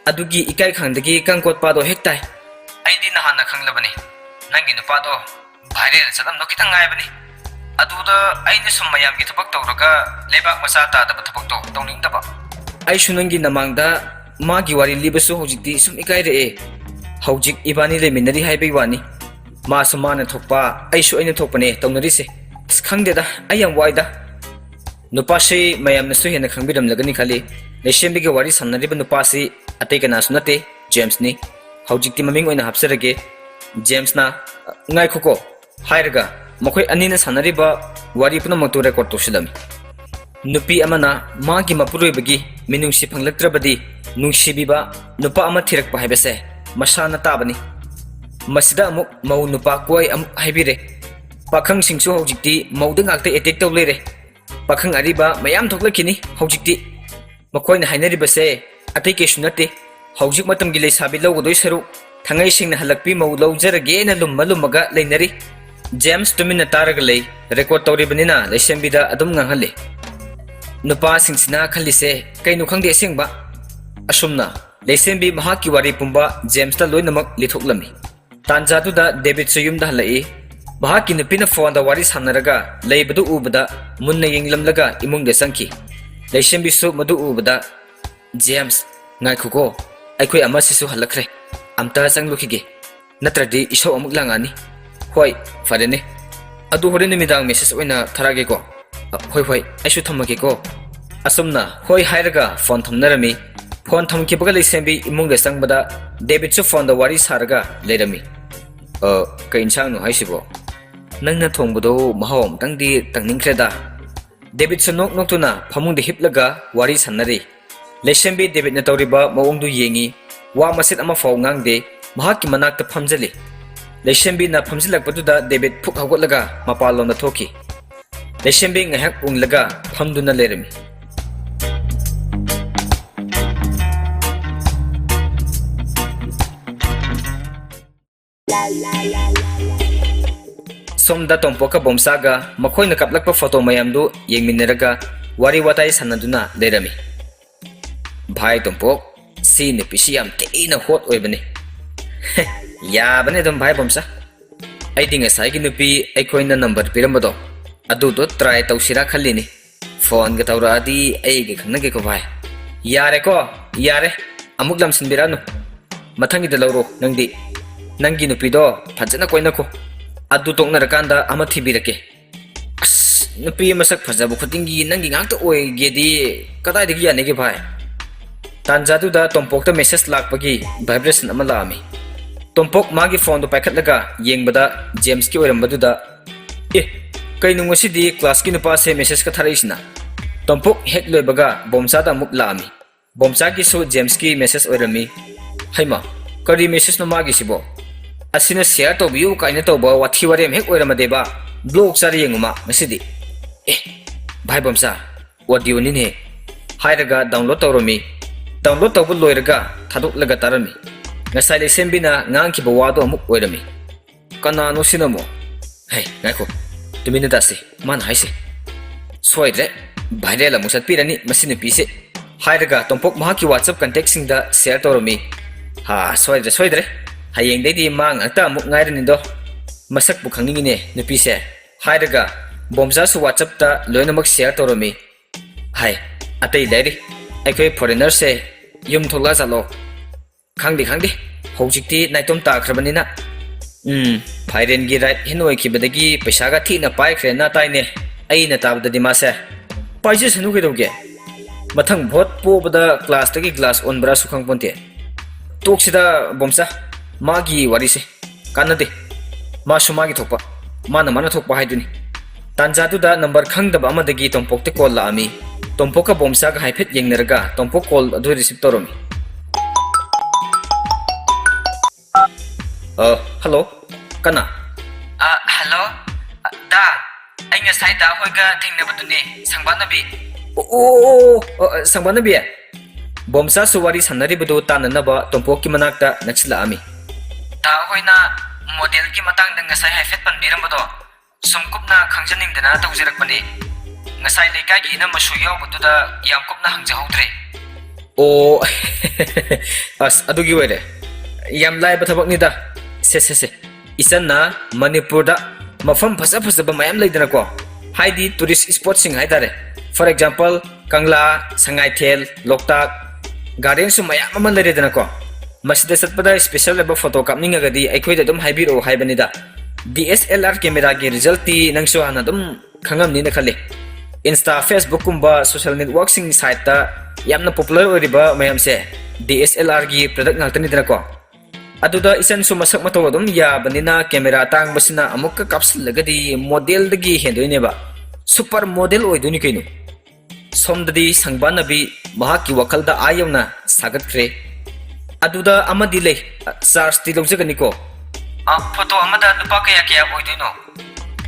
ꯑꯗꯨꯒꯤ ꯏꯀꯥꯏ ꯈꯪꯗꯒꯤ ꯀꯪꯀꯣꯠꯄꯗꯣ ꯍꯦꯛ ꯇꯥꯏ꯫" "ꯑꯩꯗꯤ ꯅꯍꯥꯟꯅ ꯈꯪꯂꯕꯅꯤ, ꯅꯪꯒꯤ ꯅꯨꯄꯥꯗꯣ ꯚꯥꯏꯔꯦꯜ ꯆꯠꯂꯝꯗꯧ ꯈꯤꯇꯪ ꯉꯥꯏꯕꯅꯤ꯫ ꯑꯗꯨꯗ ꯑꯩꯅ ꯁꯨꯝ ꯃꯌꯥꯝꯒꯤ ꯊꯕꯛ ꯇꯧꯔꯒ ꯂꯩꯕꯥꯛ ꯃꯆꯥ ꯇꯥꯗꯕ ꯊꯕꯛꯇꯣ ꯇꯧꯅꯤꯡꯗꯕ꯫" ꯑꯩꯁꯨ ꯅꯪꯒꯤ ꯅꯃꯥꯡꯗ ꯃꯥꯒꯤ ꯋꯥꯔꯤ ꯂꯤꯕꯁꯨ ꯍꯧꯖꯤꯛꯇꯤ ꯁꯨꯝ ꯏꯀꯥꯏꯔꯛꯑꯦ꯫ ꯍꯧꯖꯤꯛ ꯏꯕꯥꯅꯤ ꯂꯩꯃꯤꯟꯅꯔꯤ ꯍꯥꯏꯕꯒꯤ ꯋꯥꯅꯤ꯫ ꯃꯥꯁꯨ ꯃꯥꯅ ꯊꯣꯛꯄ, ꯑꯩꯁꯨ ꯑꯩꯅ ꯊꯣꯛꯄꯅꯦ ꯇꯧꯅꯔꯤꯁꯦ꯫ ꯑꯁ, ꯈꯪꯗꯦꯗ, ꯑꯩ ꯌꯥꯝ ꯋꯥꯏꯗ꯫ ꯅꯨꯄꯥꯁꯤ ꯃꯌꯥꯝꯅꯁꯨ ꯍꯦꯟꯅ ꯈꯪꯕꯤꯔꯝꯂꯒꯅꯤ ꯈꯜꯂꯤ꯫ ꯂꯩꯁꯦꯝꯕꯤꯒ ꯋꯥꯔꯤ ꯁꯥꯟꯅꯔꯤꯕ ꯅꯨꯄꯥꯁꯤ ꯑꯇꯩ ꯀꯅꯥꯁꯨ ꯅꯠꯇꯦ, ꯖꯦꯝꯁꯅꯤ꯫ ꯍꯧꯖꯤꯛꯇꯤ ꯃꯃꯤꯡ ꯑꯣꯏꯅ ꯍꯥꯞꯆꯔꯒꯦ, ꯖꯦꯝꯁꯅ, "ꯉꯥꯏꯈꯣꯀꯣ" ꯍꯥꯏꯔꯒ ꯃꯈꯣꯏ ꯑꯅꯤꯅ ꯁꯥꯟꯅꯔꯤꯕ ꯋꯥꯔꯤ ꯄꯨꯝꯅꯃꯛꯇꯨ ꯔꯦꯀꯣꯔꯗ ꯇꯧꯁꯤꯜꯂꯝꯃꯤ꯫ ꯅꯨꯄꯤ ꯑꯃꯅ ꯃꯥꯒꯤ ꯃꯄꯨꯔꯣꯏꯕꯒꯤ ꯃꯤꯅꯨꯡꯁꯤ ꯐꯪꯂꯛꯇ꯭ꯔꯕꯗꯤ ꯅꯨꯡꯁꯤꯕꯤꯕ ꯅꯨꯄꯥ ꯑꯃ ꯊꯤꯔꯛꯄ ꯍꯥꯏꯕꯁꯦ ꯃꯁꯥꯅ ꯇꯥꯕꯅꯤ꯫ ꯃꯁꯤꯗ ꯑꯃꯨꯛ ꯃꯧ ꯅꯨꯄꯥ ꯀꯣꯏ ꯑꯃꯨꯛ ꯍꯥꯏꯕꯤꯔꯦ꯫ ꯄꯥꯈꯪꯁꯤꯡꯁꯨ ꯍꯧꯖꯤꯛꯇꯤ ꯃꯧꯗ ꯉꯥꯛꯇ ꯑꯦꯇꯦꯛ ꯇꯧ ꯂꯩꯔꯦ꯫ ꯄꯥꯈꯪ ꯑꯔꯤꯕ ꯃꯌꯥꯝ ꯊꯣꯛꯂꯛꯈꯤꯅꯤ ꯍꯧꯖꯤꯛꯇꯤ꯫ ꯃꯈꯣꯏꯅ ꯍꯥꯏꯅꯔꯤꯕꯁꯦ ꯑꯇꯩ ꯀꯩꯁꯨ ꯅꯠꯇꯦ꯫ ꯍꯧꯖꯤꯛ ꯃꯇꯝꯒꯤ ꯂꯩꯁꯥꯕꯤ ꯂꯧꯒꯗꯣꯏ ꯁꯔꯨꯛ ꯊꯉꯩ ꯁꯦꯡꯅ ꯍꯜꯂꯛꯄꯤ ꯃꯧ ꯂꯧꯖꯔꯒꯦꯅ ꯂꯨꯝꯃ ꯂꯨꯝꯃꯒ ꯂꯩꯅꯔꯤ꯫ ꯖꯦꯝꯁ ꯇꯨꯃꯤꯟꯅ ꯇꯥꯔꯒ ꯂꯩ꯫ ꯔꯦꯀꯣꯔꯗ ꯇꯧꯔꯤꯕꯅꯤꯅ ꯂꯩꯁꯦꯝꯕꯤꯗ ꯑꯗꯨꯝ ꯉꯥꯡꯍꯜꯂꯤ꯫ ꯅꯨꯄꯥꯁꯤꯡꯁꯤꯅ ꯈꯜꯂꯤꯁꯦ ꯀꯩꯅꯣ ꯈꯪꯗꯦ ꯑꯁꯦꯡꯕ꯫ ꯑꯁꯨꯝꯅ ꯂꯩꯁꯦꯝꯕꯤ ꯃꯍꯥꯛꯀꯤ ꯋꯥꯔꯤ ꯄꯨꯝꯕ ꯖꯦꯝꯁꯇ ꯂꯣꯏꯅꯃꯛ ꯂꯤꯊꯣꯛꯂꯝꯃꯤ꯫ ꯇꯥꯟꯖꯥꯗꯨꯗ ꯗꯦꯕꯤꯠꯁꯨ ꯌꯨꯝꯗ ꯍꯜꯂꯛꯏ꯫ ꯃꯍꯥꯛꯀꯤ ꯅꯨꯄꯤꯅ ꯐꯣꯟꯗ ꯋꯥꯔꯤ ꯁꯥꯟꯅꯔꯒ ꯂꯩꯕꯗꯨ ꯎꯕꯗ ꯃꯨꯟꯅ ꯌꯦꯡꯂꯝꯂꯒ ꯏꯃꯨꯡꯗ ꯆꯪꯈꯤ꯫ ꯂꯩꯁꯦꯝꯕꯤꯁꯨ ꯃꯗꯨ ꯎꯕꯗ, "ꯖꯦꯝꯁ, ꯉꯥꯏꯈꯣꯀꯣ, ꯑꯩꯈꯣꯏ ꯑꯃꯁꯤꯁꯨ ꯍꯜꯂꯛꯈ꯭ꯔꯦ꯫ ꯑꯝꯇ ꯆꯪꯂꯨꯈꯤꯒꯦ, ꯅꯠꯇ꯭ꯔꯗꯤ ꯏꯁꯧ ꯑꯃꯨꯛ ꯂꯥꯡꯉꯛꯑꯅꯤ꯫" "ꯍꯣꯏ, ꯐꯔꯦꯅꯦ꯫ ꯑꯗꯨ ꯍꯣꯔꯦꯟ ꯅꯨꯃꯤꯗꯥꯡ ꯃꯦꯁꯦꯖ ꯑꯣꯏꯅ ꯊꯥꯔꯛꯑꯒꯦꯀꯣ꯫" "ꯑ, ꯍꯣꯏ, ꯍꯣꯏ, ꯑꯩꯁꯨ ꯊꯝꯃꯒꯦꯀꯣ꯫" ꯑꯁꯨꯝꯅ ꯍꯣꯏ ꯍꯥꯏꯔꯒ ꯐꯣꯟ ꯊꯝꯅꯔꯝꯃꯤ꯫ ꯐꯣꯟ ꯊꯝꯈꯤꯕꯒ ꯂꯩꯁꯦꯝꯕꯤ ꯏꯃꯨꯡꯗ ꯆꯪꯕꯗ ꯗꯦꯕꯤꯠꯁꯨ ꯐꯣꯟꯗ ꯋꯥꯔꯤ ꯁꯥꯔꯒ ꯂꯩꯔꯝꯃꯤ꯫ "ꯑ, ꯀꯩ ꯏꯟꯁꯥꯡꯅꯣ ꯍꯥꯏꯁꯤꯕꯣ? ꯅꯪꯅ ꯊꯣꯡꯕꯗꯣ ꯃꯍꯥꯎ ꯑꯝꯇꯪꯗꯤ ꯇꯪꯅꯤꯡꯈ꯭ꯔꯦꯗ꯫" ꯗꯦꯕꯤꯠꯁꯨ ꯅꯣꯛ ꯅꯣꯛꯇꯨꯅ ꯐꯃꯨꯡꯗ ꯍꯤꯞꯂꯒ ꯋꯥꯔꯤ ꯁꯥꯟꯅꯔꯤ꯫ ꯂꯩꯁꯦꯝꯕꯤ ꯗꯦꯕꯤꯠꯅ ꯇꯧꯔꯤꯕ ꯃꯑꯣꯡꯗꯨ ꯌꯦꯡꯉꯤ꯫ ꯋꯥ ꯃꯆꯦꯠ ꯑꯃꯐꯥꯎ ꯉꯥꯡꯗꯦ꯫ ꯃꯍꯥꯛꯀꯤ ꯃꯅꯥꯛꯇ ꯐꯝꯖꯜꯂꯤ꯫ ꯂꯩꯁꯦꯝꯕꯤꯅ ꯐꯝꯖꯤꯜꯂꯛꯄꯗꯨꯗ ꯗꯦꯕꯤꯠ ꯐꯨꯛ ꯍꯧꯒꯠꯂꯒ ꯃꯄꯥꯟꯂꯣꯝꯗ ꯊꯣꯛꯈꯤ꯫ ꯂꯩꯁꯦꯝꯕꯤ ꯉꯥꯏꯍꯥꯛ ꯎꯪꯂꯒ ꯐꯝꯗꯨꯅ ꯂꯩꯔꯝꯃꯤ꯫ ꯁꯣꯝꯗ ꯇꯣꯝꯄꯣꯛꯀ ꯕꯣꯝꯆꯥꯒ ꯃꯈꯣꯏꯅ ꯀꯥꯞꯂꯛꯄ ꯐꯣꯇꯣ ꯃꯌꯥꯝꯗꯨ ꯌꯦꯡꯃꯤꯟꯅꯔꯒ ꯋꯥꯔꯤ ꯋꯥꯇꯥꯏ ꯁꯥꯟꯅꯗꯨꯅ ꯂꯩꯔꯝꯃꯤ꯫ "ꯚꯥꯏ ꯇꯣꯝꯄꯣꯛ, ꯁꯤ ꯅꯨꯄꯤꯁꯤ ꯌꯥꯝ ꯊꯤꯅ ꯍꯣꯠ ꯑꯣꯏꯕꯅꯤ꯫" "ꯌꯥꯕꯅꯦ ꯑꯗꯨꯝ ꯚꯥꯏ ꯕꯣꯝꯆꯥ꯫ ꯑꯩꯗꯤ ꯉꯁꯥꯏꯒꯤ ꯅꯨꯄꯤ ꯑꯩꯈꯣꯏꯅ ꯅꯝꯕꯔ ꯄꯤꯔꯝꯕꯗꯣ ꯑꯗꯨꯗꯣ ꯇ꯭ꯔꯥꯏ ꯇꯧꯁꯤꯔꯥ ꯈꯜꯂꯤꯅꯤ꯫ ꯐꯣꯟꯒ ꯇꯧꯔꯛꯑꯗꯤ ꯑꯩꯒ ꯈꯪꯅꯒꯦꯀꯣ ꯚꯥꯏ꯫" ꯌꯥꯔꯦꯀꯣ, ꯌꯥꯔꯦ, ꯑꯃꯨꯛ ꯂꯝꯁꯤꯟꯕꯤꯔꯛꯑꯅꯨ꯫ ꯃꯊꯪꯒꯤꯗ ꯂꯧꯔꯣ ꯅꯪꯗꯤ꯫ ꯅꯪꯒꯤ ꯅꯨꯄꯤꯗꯣ ꯐꯖꯅ ꯀꯣꯏꯅꯈꯣ꯫ ꯑꯗꯨ ꯇꯣꯛꯅꯔꯀꯥꯟꯗ ꯑꯃ ꯊꯤꯕꯤꯔꯛꯀꯦ꯫ ꯑꯁ, ꯅꯨꯄꯤ ꯃꯁꯛ ꯐꯖꯕ ꯈꯨꯗꯤꯡꯒꯤ ꯅꯪꯒꯤ ꯉꯥꯛꯇ ꯑꯣꯏꯒꯦꯗꯤ ꯀꯗꯥꯏꯗꯒꯤ ꯌꯥꯅꯤꯒꯦ ꯚꯥꯏ? ꯇꯥꯟꯖꯥꯗꯨꯗ ꯇꯣꯝꯄꯣꯛꯇ message ꯂꯥꯛꯄꯒꯤ vibration ꯑꯃ ꯂꯥꯛꯑꯝꯃꯤ꯫ ꯇꯣꯝꯄꯣꯛ ꯃꯥꯒꯤ phoneꯗꯨ ꯄꯥꯏꯈꯠꯂꯒ ꯌꯦꯡꯕꯗ ꯖꯦꯝꯁꯀꯤ ꯑꯣꯏꯔꯝꯕꯗꯨꯗ, "ꯑꯦ, ꯀꯩꯅꯣ ꯉꯁꯤꯗꯤ classꯀꯤ ꯅꯨꯄꯥꯁꯦ messageꯀ ꯊꯥꯔꯛꯏꯁꯤꯅ?" ꯇꯣꯝꯄꯣꯛ ꯍꯦꯛ ꯂꯣꯏꯕꯒ ꯕꯣꯝꯆꯥꯗ ꯑꯃꯨꯛ ꯂꯥꯛꯑꯝꯃꯤ꯫ ꯕꯣꯝꯆꯥꯒꯤꯁꯨ ꯖꯦꯝꯁꯀꯤ message ꯑꯣꯏꯔꯝꯃꯤ꯫ "ꯍꯩꯃ, ꯀꯔꯤ messageꯅꯣ ꯃꯥꯒꯤꯁꯤꯕꯣ? ꯑꯁꯤꯅ share ꯇꯧꯕꯤꯌꯨ ꯀꯥꯏꯅ ꯇꯧꯕ ꯋꯥꯊꯤ ꯋꯥꯔꯦꯝ ꯍꯦꯛ ꯑꯣꯏꯔꯝꯃꯗꯦꯕ, block ꯆꯥꯔ ꯌꯦꯡꯉꯨꯃ ꯉꯁꯤꯗꯤ꯫ ꯑꯦ, ꯚꯥꯏ ꯕꯣꯝꯆꯥ, audioꯅꯤꯅꯦ," ꯍꯥꯏꯔꯒ download ꯇꯧꯔꯝꯃꯤ꯫ Download ꯇꯧꯕ ꯂꯣꯏꯔꯒ ꯊꯥꯗꯣꯛꯂꯒ ꯇꯥꯔꯝꯃꯤ꯫ ꯉꯁꯥꯏ ꯂꯩꯁꯦꯝꯕꯤꯅ ꯉꯥꯡꯈꯤꯕ ꯋꯥꯗꯣ ꯑꯃꯨꯛ ꯑꯣꯏꯔꯝꯃꯤ꯫ "ꯀꯅꯥꯅꯣ ꯁꯤꯅ ꯑꯃꯨꯛ? ꯍꯩ, ꯉꯥꯏꯈꯣ, ꯇꯨꯃꯤꯟꯅ ꯇꯥꯁꯤ, ꯃꯥꯅ ꯍꯥꯏꯁꯦ꯫ ꯁꯣꯏꯗ꯭ꯔꯦ, viral ꯑꯃꯨꯛ ꯆꯠꯄꯤꯔꯅꯤ ꯃꯁꯤ ꯅꯨꯄꯤꯁꯦ," ꯍꯥꯏꯔꯒ ꯇꯣꯝꯄꯣꯛ ꯃꯍꯥꯛꯀꯤ WhatsApp contactꯁꯤꯡꯗ share ꯇꯧꯔꯝꯃꯤ꯫ "ꯍꯥ, ꯁꯣꯏꯗ꯭ꯔꯦ, ꯁꯣꯏꯗ꯭ꯔꯦ, ꯍꯌꯦꯡꯗꯩꯗꯤ ꯃꯥ ꯉꯥꯛꯇ ꯑꯃꯨꯛ ꯉꯥꯏꯔꯅꯤꯗꯣ꯫ ꯃꯁꯛꯄꯨ ꯈꯪꯅꯤꯡꯉꯤꯅꯦ ꯅꯨꯄꯤꯁꯦ," ꯍꯥꯏꯔꯒ ꯕꯣꯝꯆꯥꯁꯨ WhatsAppꯇ ꯂꯣꯏꯅꯃꯛ share ꯇꯧꯔꯝꯃꯤ꯫ "ꯍꯥꯏ, ꯑꯇꯩ ꯂꯩꯔꯤ, ꯑꯩꯈꯣꯏ foreignerꯁꯦ ꯌꯨꯝ ꯊꯣꯛꯂꯛꯑ ꯆꯠꯂꯣ?" "ꯈꯪꯗꯦ, ꯈꯪꯗꯦ, ꯍꯧꯖꯤꯛꯇꯤ ꯅꯥꯏꯇꯣꯝ ꯇꯥꯈ꯭ꯔꯕꯅꯤꯅ꯫ ꯎꯝ, ꯐꯥꯏꯔꯦꯟꯒꯤ right hand ꯑꯣꯏꯈꯤꯕꯗꯒꯤ ꯄꯩꯁꯥꯒ ꯊꯤꯅ ꯄꯥꯏꯈ꯭ꯔꯦꯅ ꯇꯥꯏꯅꯦ, ꯑꯩꯅ ꯇꯥꯕꯗꯗꯤ ꯃꯥꯁꯦ꯫ ꯄꯥꯏꯖꯁꯅꯨ ꯀꯩꯗꯧꯒꯦ? ꯃꯊꯪ vote ꯄꯣꯕꯗ classꯇꯒꯤ glass ꯑꯣꯟꯕ꯭ꯔꯥꯁꯨ ꯈꯪꯄꯣꯟꯇꯦ꯫ ꯇꯣꯛꯁꯤꯗ ꯕꯣꯝꯆꯥ, ꯃꯥꯒꯤ ꯋꯥꯔꯤꯁꯦ ꯀꯥꯟꯅꯗꯦ꯫ ꯃꯥꯁꯨ ꯃꯥꯒꯤ ꯊꯣꯛꯄ, ꯃꯥꯅ ꯃꯥꯅ ꯊꯣꯛꯄ ꯍꯥꯏꯗꯨꯅꯤ꯫" ꯇꯥꯟꯖꯥꯗꯨꯗ number ꯈꯪꯗꯕ ꯑꯃꯗꯒꯤ ꯇꯣꯝꯄꯣꯛꯇ call ꯂꯥꯛꯑꯝꯃꯤ꯫ ꯇꯣꯝꯄꯣꯛꯀ ꯕꯣꯝꯆꯥꯒ ꯍꯥꯏꯐꯦꯠ ꯌꯦꯡꯅꯔꯒ ꯇꯣꯝꯄꯣꯛ call ꯑꯗꯨ receive ꯇꯧꯔꯝꯃꯤ꯫ ꯑ, hello? ꯀꯅꯥ? ꯑ, hello? ꯑ, ꯗꯥ, ꯑꯩ ꯉꯁꯥꯏ ꯗꯥ ꯍꯣꯏꯒ ꯊꯦꯡꯅꯕꯗꯨꯅꯦ, ꯁꯪꯕꯥꯅꯕꯤ꯫ ꯑꯣ, ꯑꯣ, ꯑꯣ, ꯑꯣ, ꯑ, ꯁꯪꯕꯥꯅꯕꯤ? ꯕꯣꯝꯆꯥꯁꯨ ꯋꯥꯔꯤ ꯁꯥꯟꯅꯔꯤꯕꯗꯨ ꯇꯥꯟꯅꯅꯕ ꯇꯣꯝꯄꯣꯛꯀꯤ ꯃꯅꯥꯛꯇ ꯅꯛꯁꯤꯜꯂꯛꯑꯝꯃꯤ꯫ ꯗꯥ ꯍꯣꯏꯅ modelꯒꯤ ꯃꯇꯥꯡꯗ ꯉꯁꯥꯏ ꯍꯥꯏꯐꯦꯠ ꯄꯟꯕꯤꯔꯝꯕꯗꯣ, ꯁꯨꯝ ꯀꯨꯞꯅ ꯈꯪꯖꯅꯤꯡꯗꯅ ꯇꯧꯖꯔꯛꯄꯅꯦ꯫ ꯉꯁꯥꯏ ꯂꯩꯀꯥꯏꯒꯤ ꯏꯅꯝꯃꯁꯨ ꯌꯥꯎꯕꯗꯨꯗ ꯌꯥꯝ ꯀꯨꯞꯅ ꯍꯪꯖꯍꯧꯗ꯭ꯔꯦ꯫ ꯑꯣ, ꯑꯁ, ꯑꯗꯨꯒꯤ ꯑꯣꯏꯔꯦ꯫ ꯌꯥꯝ ꯂꯥꯏꯕ ꯊꯕꯛꯅꯤꯗ꯫ ꯁꯦ, ꯁꯦ, ꯁꯦ꯫ ꯏꯆꯟꯅ ꯃꯅꯤꯄꯨꯔꯗ ꯃꯐꯝ ꯐꯖ ꯐꯖꯕ ꯃꯌꯥꯝ ꯂꯩꯗꯅꯀꯣ, ꯍꯥꯏꯗꯤ tourist spotꯁꯤꯡ ꯍꯥꯏꯇꯥꯔꯦ꯫ For example, ꯀꯪꯂꯥ, ꯁꯉꯥꯏꯊꯦꯜ, ꯂꯣꯛꯇꯥꯛ, gardenꯁꯨ ꯃꯌꯥꯝ ꯑꯃ ꯂꯩꯔꯦꯗꯅꯀꯣ꯫ ꯃꯁꯤꯗ ꯆꯠꯄꯗ special ꯑꯣꯏꯕ photo ꯀꯥꯞꯅꯤꯡꯉꯒꯗꯤ ꯑꯩꯈꯣꯏꯗ ꯑꯗꯨꯝ ꯍꯥꯏꯕꯤꯔꯛꯑꯣ ꯍꯥꯏꯕꯅꯤꯗ꯫ D S L R cameraꯒꯤ resultꯇꯤ ꯅꯪꯁꯨ ꯍꯥꯟꯅ ꯑꯗꯨꯝ ꯈꯪꯉꯝꯅꯤꯅ ꯈꯜꯂꯤ꯫ Insta, Facebookꯀꯨꯝꯕ social networkꯁꯤꯡ siteꯇ ꯌꯥꯝꯅ popular ꯑꯣꯏꯔꯤꯕ ꯃꯌꯥꯝꯁꯦ D S L Rꯒꯤ product ꯉꯥꯛꯇꯅꯤꯗꯅꯀꯣ꯫ ꯑꯗꯨꯗ ꯏꯆꯟꯁꯨ ꯃꯁꯛ ꯃꯇꯧ ꯑꯗꯨꯝ ꯌꯥꯕꯅꯤꯅ camera ꯑꯇꯥꯡꯕꯁꯤꯅ ꯑꯃꯨꯛꯀ ꯀꯥꯞꯁꯤꯜꯂꯒꯗꯤ modelꯗꯒꯤ ꯍꯦꯟꯗꯣꯏꯅꯦꯕ꯫ Super model ꯑꯣꯏꯗꯣꯏꯅꯤ ꯀꯩꯅꯣ꯫ ꯁꯣꯝꯗꯗꯤ ꯁꯪꯕꯥꯅꯕꯤ ꯃꯍꯥꯛꯀꯤ ꯋꯥꯈꯜꯗ ꯑꯥ ꯌꯧꯅ ꯁꯥꯒꯠꯈ꯭ꯔꯦ꯫ ꯑꯗꯨꯗ ꯑꯃꯗꯤ ꯂꯩ, chargeꯇꯤ ꯂꯧꯖꯒꯅꯤꯀꯣ꯫ ꯑ, photo ꯑꯃꯗ ꯂꯨꯄꯥ ꯀꯌꯥ ꯀꯌꯥ ꯑꯣꯏꯗꯣꯏꯅꯣ?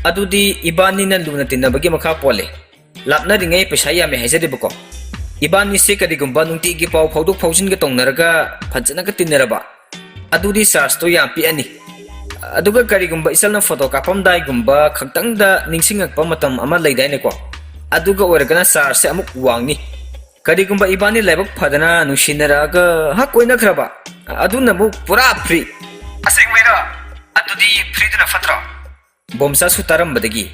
ꯑꯗꯨꯗꯤ ꯏꯕꯥꯅꯤꯅ ꯂꯨꯅ ꯇꯤꯟꯅꯕꯒꯤ ꯃꯈꯥ ꯄꯣꯜꯂꯦ꯫ ꯂꯥꯞꯅꯔꯤꯉꯩ ꯄꯩꯁꯥ ꯌꯥꯝꯃꯦ ꯍꯥꯏꯖꯔꯤꯕꯀꯣ꯫ ꯏꯕꯥꯅꯤꯁꯦ ꯀꯔꯤꯒꯨꯝꯕ ꯅꯨꯡꯇꯤꯒꯤ ꯄꯥꯎ ꯐꯥꯎꯗꯣꯛ ꯐꯥꯎꯖꯤꯟꯒ ꯇꯧꯅꯔꯒ ꯐꯖꯅꯒ ꯇꯤꯟꯅꯔꯕ, ꯑꯗꯨꯗꯤ chargeꯇꯣ ꯌꯥꯝ ꯄꯤꯛꯑꯅꯤ꯫ ꯑꯗꯨꯒ ꯀꯔꯤꯒꯨꯝꯕ ꯏꯆꯜꯅ photo ꯀꯥꯞꯄꯝꯗꯥꯏꯒꯨꯝꯕ ꯈꯛꯇꯪꯗ ꯅꯤꯡꯁꯤꯡꯉꯛꯄ ꯃꯇꯝ ꯑꯃ ꯂꯩꯗꯥꯏꯅꯦꯀꯣ, ꯑꯗꯨꯒ ꯑꯣꯏꯔꯒꯅ chargeꯁꯦ ꯑꯃꯨꯛ ꯋꯥꯡꯅꯤ꯫ ꯀꯔꯤꯒꯨꯝꯕ ꯏꯕꯥꯅꯤ ꯂꯥꯏꯕꯛ ꯐꯗꯅ ꯅꯨꯡꯁꯤꯅꯔꯛꯑꯒ ꯍꯛ ꯀꯣꯏꯅꯈ꯭ꯔꯕ, ꯑꯗꯨꯅ ꯑꯃꯨꯛ ꯄꯨꯔꯥ free꯫ ꯑꯁꯦꯡꯕꯩꯔꯣ? ꯑꯗꯨꯗꯤ freeꯗꯨꯅ ꯐꯠꯇ꯭ꯔꯣ? ꯕꯣꯝꯆꯥꯁꯨ ꯇꯥꯔꯝꯕꯗꯒꯤ,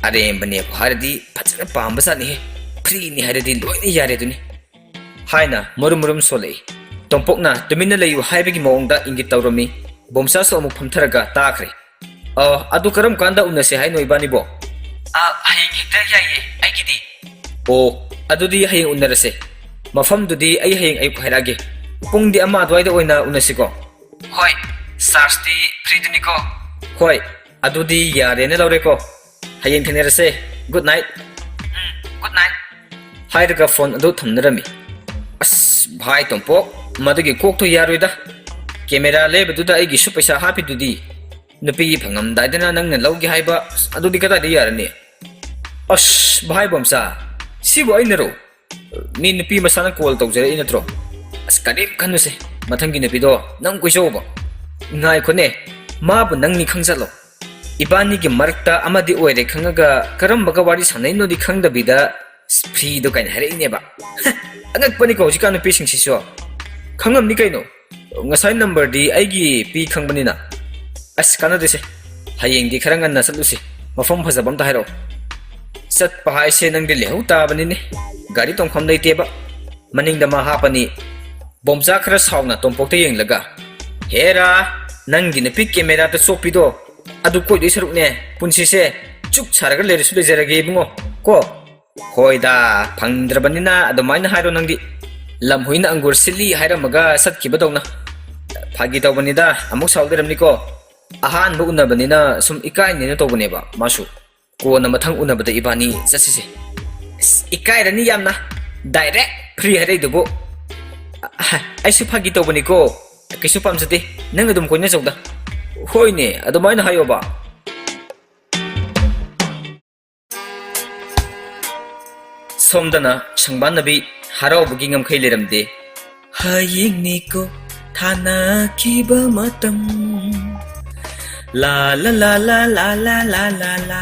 "ꯑꯔꯦꯝꯕꯅꯦꯕꯨ ꯍꯥꯏꯔꯗꯤ ꯐꯖꯅ ꯄꯥꯝꯕꯖꯥꯠꯅꯤꯍꯦ, freeꯅꯤ ꯍꯥꯏꯔꯗꯤ ꯂꯣꯏꯅ ꯌꯥꯔꯦ ꯑꯗꯨꯅꯤ" ꯍꯥꯏꯅ ꯃꯔꯨꯝ ꯃꯔꯨꯝ ꯁꯣꯜꯂꯛꯏ꯫ ꯇꯣꯝꯄꯣꯛꯅ ꯇꯨꯃꯤꯟꯅ ꯂꯩꯌꯨ ꯍꯥꯏꯕꯒꯤ ꯃꯑꯣꯡꯗ ꯏꯪꯒꯤꯠ ꯇꯧꯔꯝꯃꯤ꯫ ꯕꯣꯝꯆꯥꯁꯨ ꯑꯃꯨꯛ ꯐꯝꯊꯔꯒ ꯇꯥꯈ꯭ꯔꯦ꯫ "ꯑ, ꯑꯗꯨ ꯀꯔꯝ ꯀꯥꯟꯗ ꯎꯅꯁꯦ ꯍꯥꯏꯅꯣ ꯏꯕꯥꯅꯤꯕꯣ?" "ꯑ, ꯍꯌꯦꯡ ꯍꯦꯛꯇ ꯌꯥꯏꯌꯦ ꯑꯩꯒꯤꯗꯤ"꯫ "ꯑꯣ, ꯑꯗꯨꯗꯤ ꯍꯌꯦꯡ ꯎꯅꯔꯁꯦ꯫ ꯃꯐꯝꯗꯨꯗꯤ ꯑꯩ ꯍꯌꯦꯡ ꯑꯌꯨꯛ ꯍꯥꯏꯔꯛꯑꯒꯦ꯫ ꯄꯨꯡꯗꯤ ꯑꯃ ꯑꯗꯨꯋꯥꯏꯗ ꯑꯣꯏꯅ ꯎꯅꯁꯤꯀꯣ?" "ꯍꯣꯏ, chargeꯇꯤ freeꯗꯨꯅꯤꯀꯣ?" "ꯍꯣꯏ, ꯑꯗꯨꯗꯤ ꯌꯥꯔꯦꯅ ꯂꯧꯔꯦꯀꯣ꯫ ꯍꯌꯦꯡ ꯊꯦꯡꯅꯔꯁꯦ꯫ Good night." "ꯎꯝ, good night" ꯍꯥꯏꯔꯒ phone ꯑꯗꯨ ꯊꯝꯅꯔꯝꯃꯤ꯫ "ꯑꯁ, ꯚꯥꯏ ꯇꯣꯝꯄꯣꯛ, ꯃꯗꯨꯒꯤ ꯀꯣꯛꯇꯣ ꯌꯥꯔꯣꯏꯗ꯫ Camera ꯂꯩꯕꯗꯨꯗ ꯑꯩꯒꯤꯁꯨ ꯄꯩꯁꯥ ꯍꯥꯞꯄꯤꯗꯨꯗꯤ꯫ ꯅꯨꯄꯤ ꯐꯪꯉꯝꯗꯥꯏꯗꯅ ꯅꯪꯅ ꯂꯧꯒꯦ ꯍꯥꯏꯕ, ꯑꯗꯨꯗꯤ ꯀꯗꯥꯏꯗ ꯌꯥꯔꯅꯤ?" "ꯑꯁ, ꯚꯥꯏ ꯕꯣꯝꯆꯥ, ꯁꯤꯕꯨ ꯑꯩꯅꯔꯣ? ꯃꯤ ꯅꯨꯄꯤ ꯃꯁꯥꯅ call ꯇꯧꯖꯔꯛꯏ ꯅꯠꯇ꯭ꯔꯣ? ꯑꯁ, ꯀꯔꯤꯝ ꯈꯟꯅꯨꯁꯦ, ꯃꯊꯪꯒꯤ ꯅꯨꯄꯤꯗꯣ ꯅꯪ ꯀꯣꯏꯖꯧꯕ꯫ ꯉꯥꯏꯈꯣꯅꯦ, ꯃꯥꯕꯨ ꯅꯪꯅꯤ ꯈꯪꯖꯜꯂꯣ꯫ ꯏꯕꯥꯅꯤꯒꯤ ꯃꯔꯛꯇ ꯑꯃꯗꯤ ꯑꯣꯏꯔꯦ ꯈꯪꯉꯒ ꯀꯔꯝꯕꯒ ꯋꯥꯔꯤ ꯁꯥꯟꯅꯩꯅꯣꯗꯤ ꯈꯪꯗꯕꯤꯗ freeꯗꯣ ꯀꯥꯏꯅ ꯍꯥꯏꯔꯛꯏꯅꯦꯕ꯫ ꯑꯉꯛꯄꯅꯤꯀꯣ ꯍꯧꯖꯤꯛꯀꯥꯟ ꯅꯨꯄꯤꯁꯤꯡꯁꯤꯁꯨ꯫ ꯈꯪꯉꯝꯅꯤ ꯀꯩꯅꯣ, ꯉꯁꯥꯏ numberꯗꯤ ꯑꯩꯒꯤ ꯄꯤ ꯈꯪꯕꯅꯤꯅ꯫ ꯑꯁ, ꯀꯥꯟꯅꯗꯦꯁꯦ, ꯍꯌꯦꯡꯗꯤ ꯈꯔ ꯉꯟꯅ ꯆꯠꯂꯨꯁꯤ꯫ ꯃꯐꯝ ꯐꯖꯕ ꯑꯝꯇ ꯍꯥꯏꯔꯛꯑꯣ꯫" "ꯆꯠꯄ ꯍꯥꯏꯁꯦ ꯅꯪꯗꯤ ꯂꯩꯍꯧ ꯇꯥꯕꯅꯤꯅꯦ꯫ ꯒꯥꯔꯤ ꯇꯣꯡꯐꯝ ꯂꯩꯇꯦꯕ꯫ ꯃꯅꯤꯡꯗ ꯃꯥ ꯍꯥꯞꯄꯅꯤ꯫ ꯕꯣꯝꯆꯥ ꯈꯔ ꯁꯥꯎꯅ ꯇꯣꯝꯄꯣꯛꯇ ꯌꯦꯡꯂꯒ, "ꯍꯦꯔꯥ, ꯅꯪꯒꯤ ꯅꯨꯄꯤ ꯀꯦꯃꯦꯔꯥꯗ ꯆꯣꯞꯄꯤꯗꯣ ꯑꯗꯨ ꯀꯣꯏꯗꯣꯏ ꯁꯔꯨꯛꯅꯦ ꯄꯨꯟꯁꯤꯁꯦ꯫ ꯆꯨꯞ ꯁꯥꯔꯒ ꯂꯩꯔꯁꯨ ꯂꯩꯖꯔꯒꯦ ꯏꯕꯨꯡꯉꯣ, ꯀꯣ?" "ꯍꯣꯏꯗ, ꯐꯪꯗ꯭ꯔꯕꯅꯤꯅ ꯑꯗꯨꯃꯥꯏꯅ ꯍꯥꯏꯔꯣ ꯅꯪꯗꯤ꯫ ꯂꯝꯍꯨꯏꯅ ꯑꯪꯒꯨꯔ ꯁꯤꯜꯂꯤ ꯍꯥꯏꯔꯝꯃꯒ ꯆꯠꯈꯤꯕꯗꯧꯅ꯫ ꯐꯥꯒꯤ ꯇꯧꯕꯅꯤꯗ, ꯑꯃꯨꯛ ꯁꯥꯎꯗꯣꯏꯔꯝꯅꯤꯀꯣ꯫ ꯑꯍꯥꯟꯕ ꯎꯅꯕꯅꯤꯅ ꯁꯨꯝ ꯏꯀꯥꯏꯅꯦꯅ ꯇꯧꯕꯅꯦꯕ ꯃꯥꯁꯨ꯫ ꯀꯣꯟꯅ ꯃꯊꯪ ꯎꯅꯕꯗ ꯏꯕꯥꯅꯤ ꯆꯠꯁꯤꯁꯦ꯫" "ꯑꯁ, ꯏꯀꯥꯏꯔꯅꯤ ꯌꯥꯝꯅ꯫ ꯗꯥꯏꯔꯦꯛ ꯐ꯭ꯔꯤ ꯍꯥꯏꯔꯛꯏꯗꯨꯕꯨ꯫" "ꯑ, ꯑꯩꯁꯨ ꯐꯥꯒꯤ ꯇꯧꯕꯅꯤꯀꯣ꯫ ꯀꯩꯁꯨ ꯄꯥꯝꯖꯗꯦ꯫ ꯅꯪ ꯑꯗꯨꯝ ꯀꯣꯏꯅꯖꯧꯗ꯫" "ꯍꯣꯏꯅꯦ, ꯑꯗꯨꯃꯥꯏꯅ ꯍꯥꯏꯌꯣꯕ꯫" ꯁꯣꯝꯗꯅ ꯁꯪꯕꯥꯟꯅꯕꯤ ꯍꯔꯥꯎꯕꯒꯤ ꯉꯝꯈꯩ ꯂꯩꯔꯝꯗꯦ꯫ "ꯍꯌꯦꯡꯅꯤꯀꯣ ꯊꯥꯅꯈꯤꯕ ꯃꯇꯝ꯫ ꯂꯥ ꯂꯥ ꯂꯥ ꯂꯥ ꯂꯥ ꯂꯥ ꯂꯥ ꯂꯥ ꯂꯥ ꯂꯥ꯫"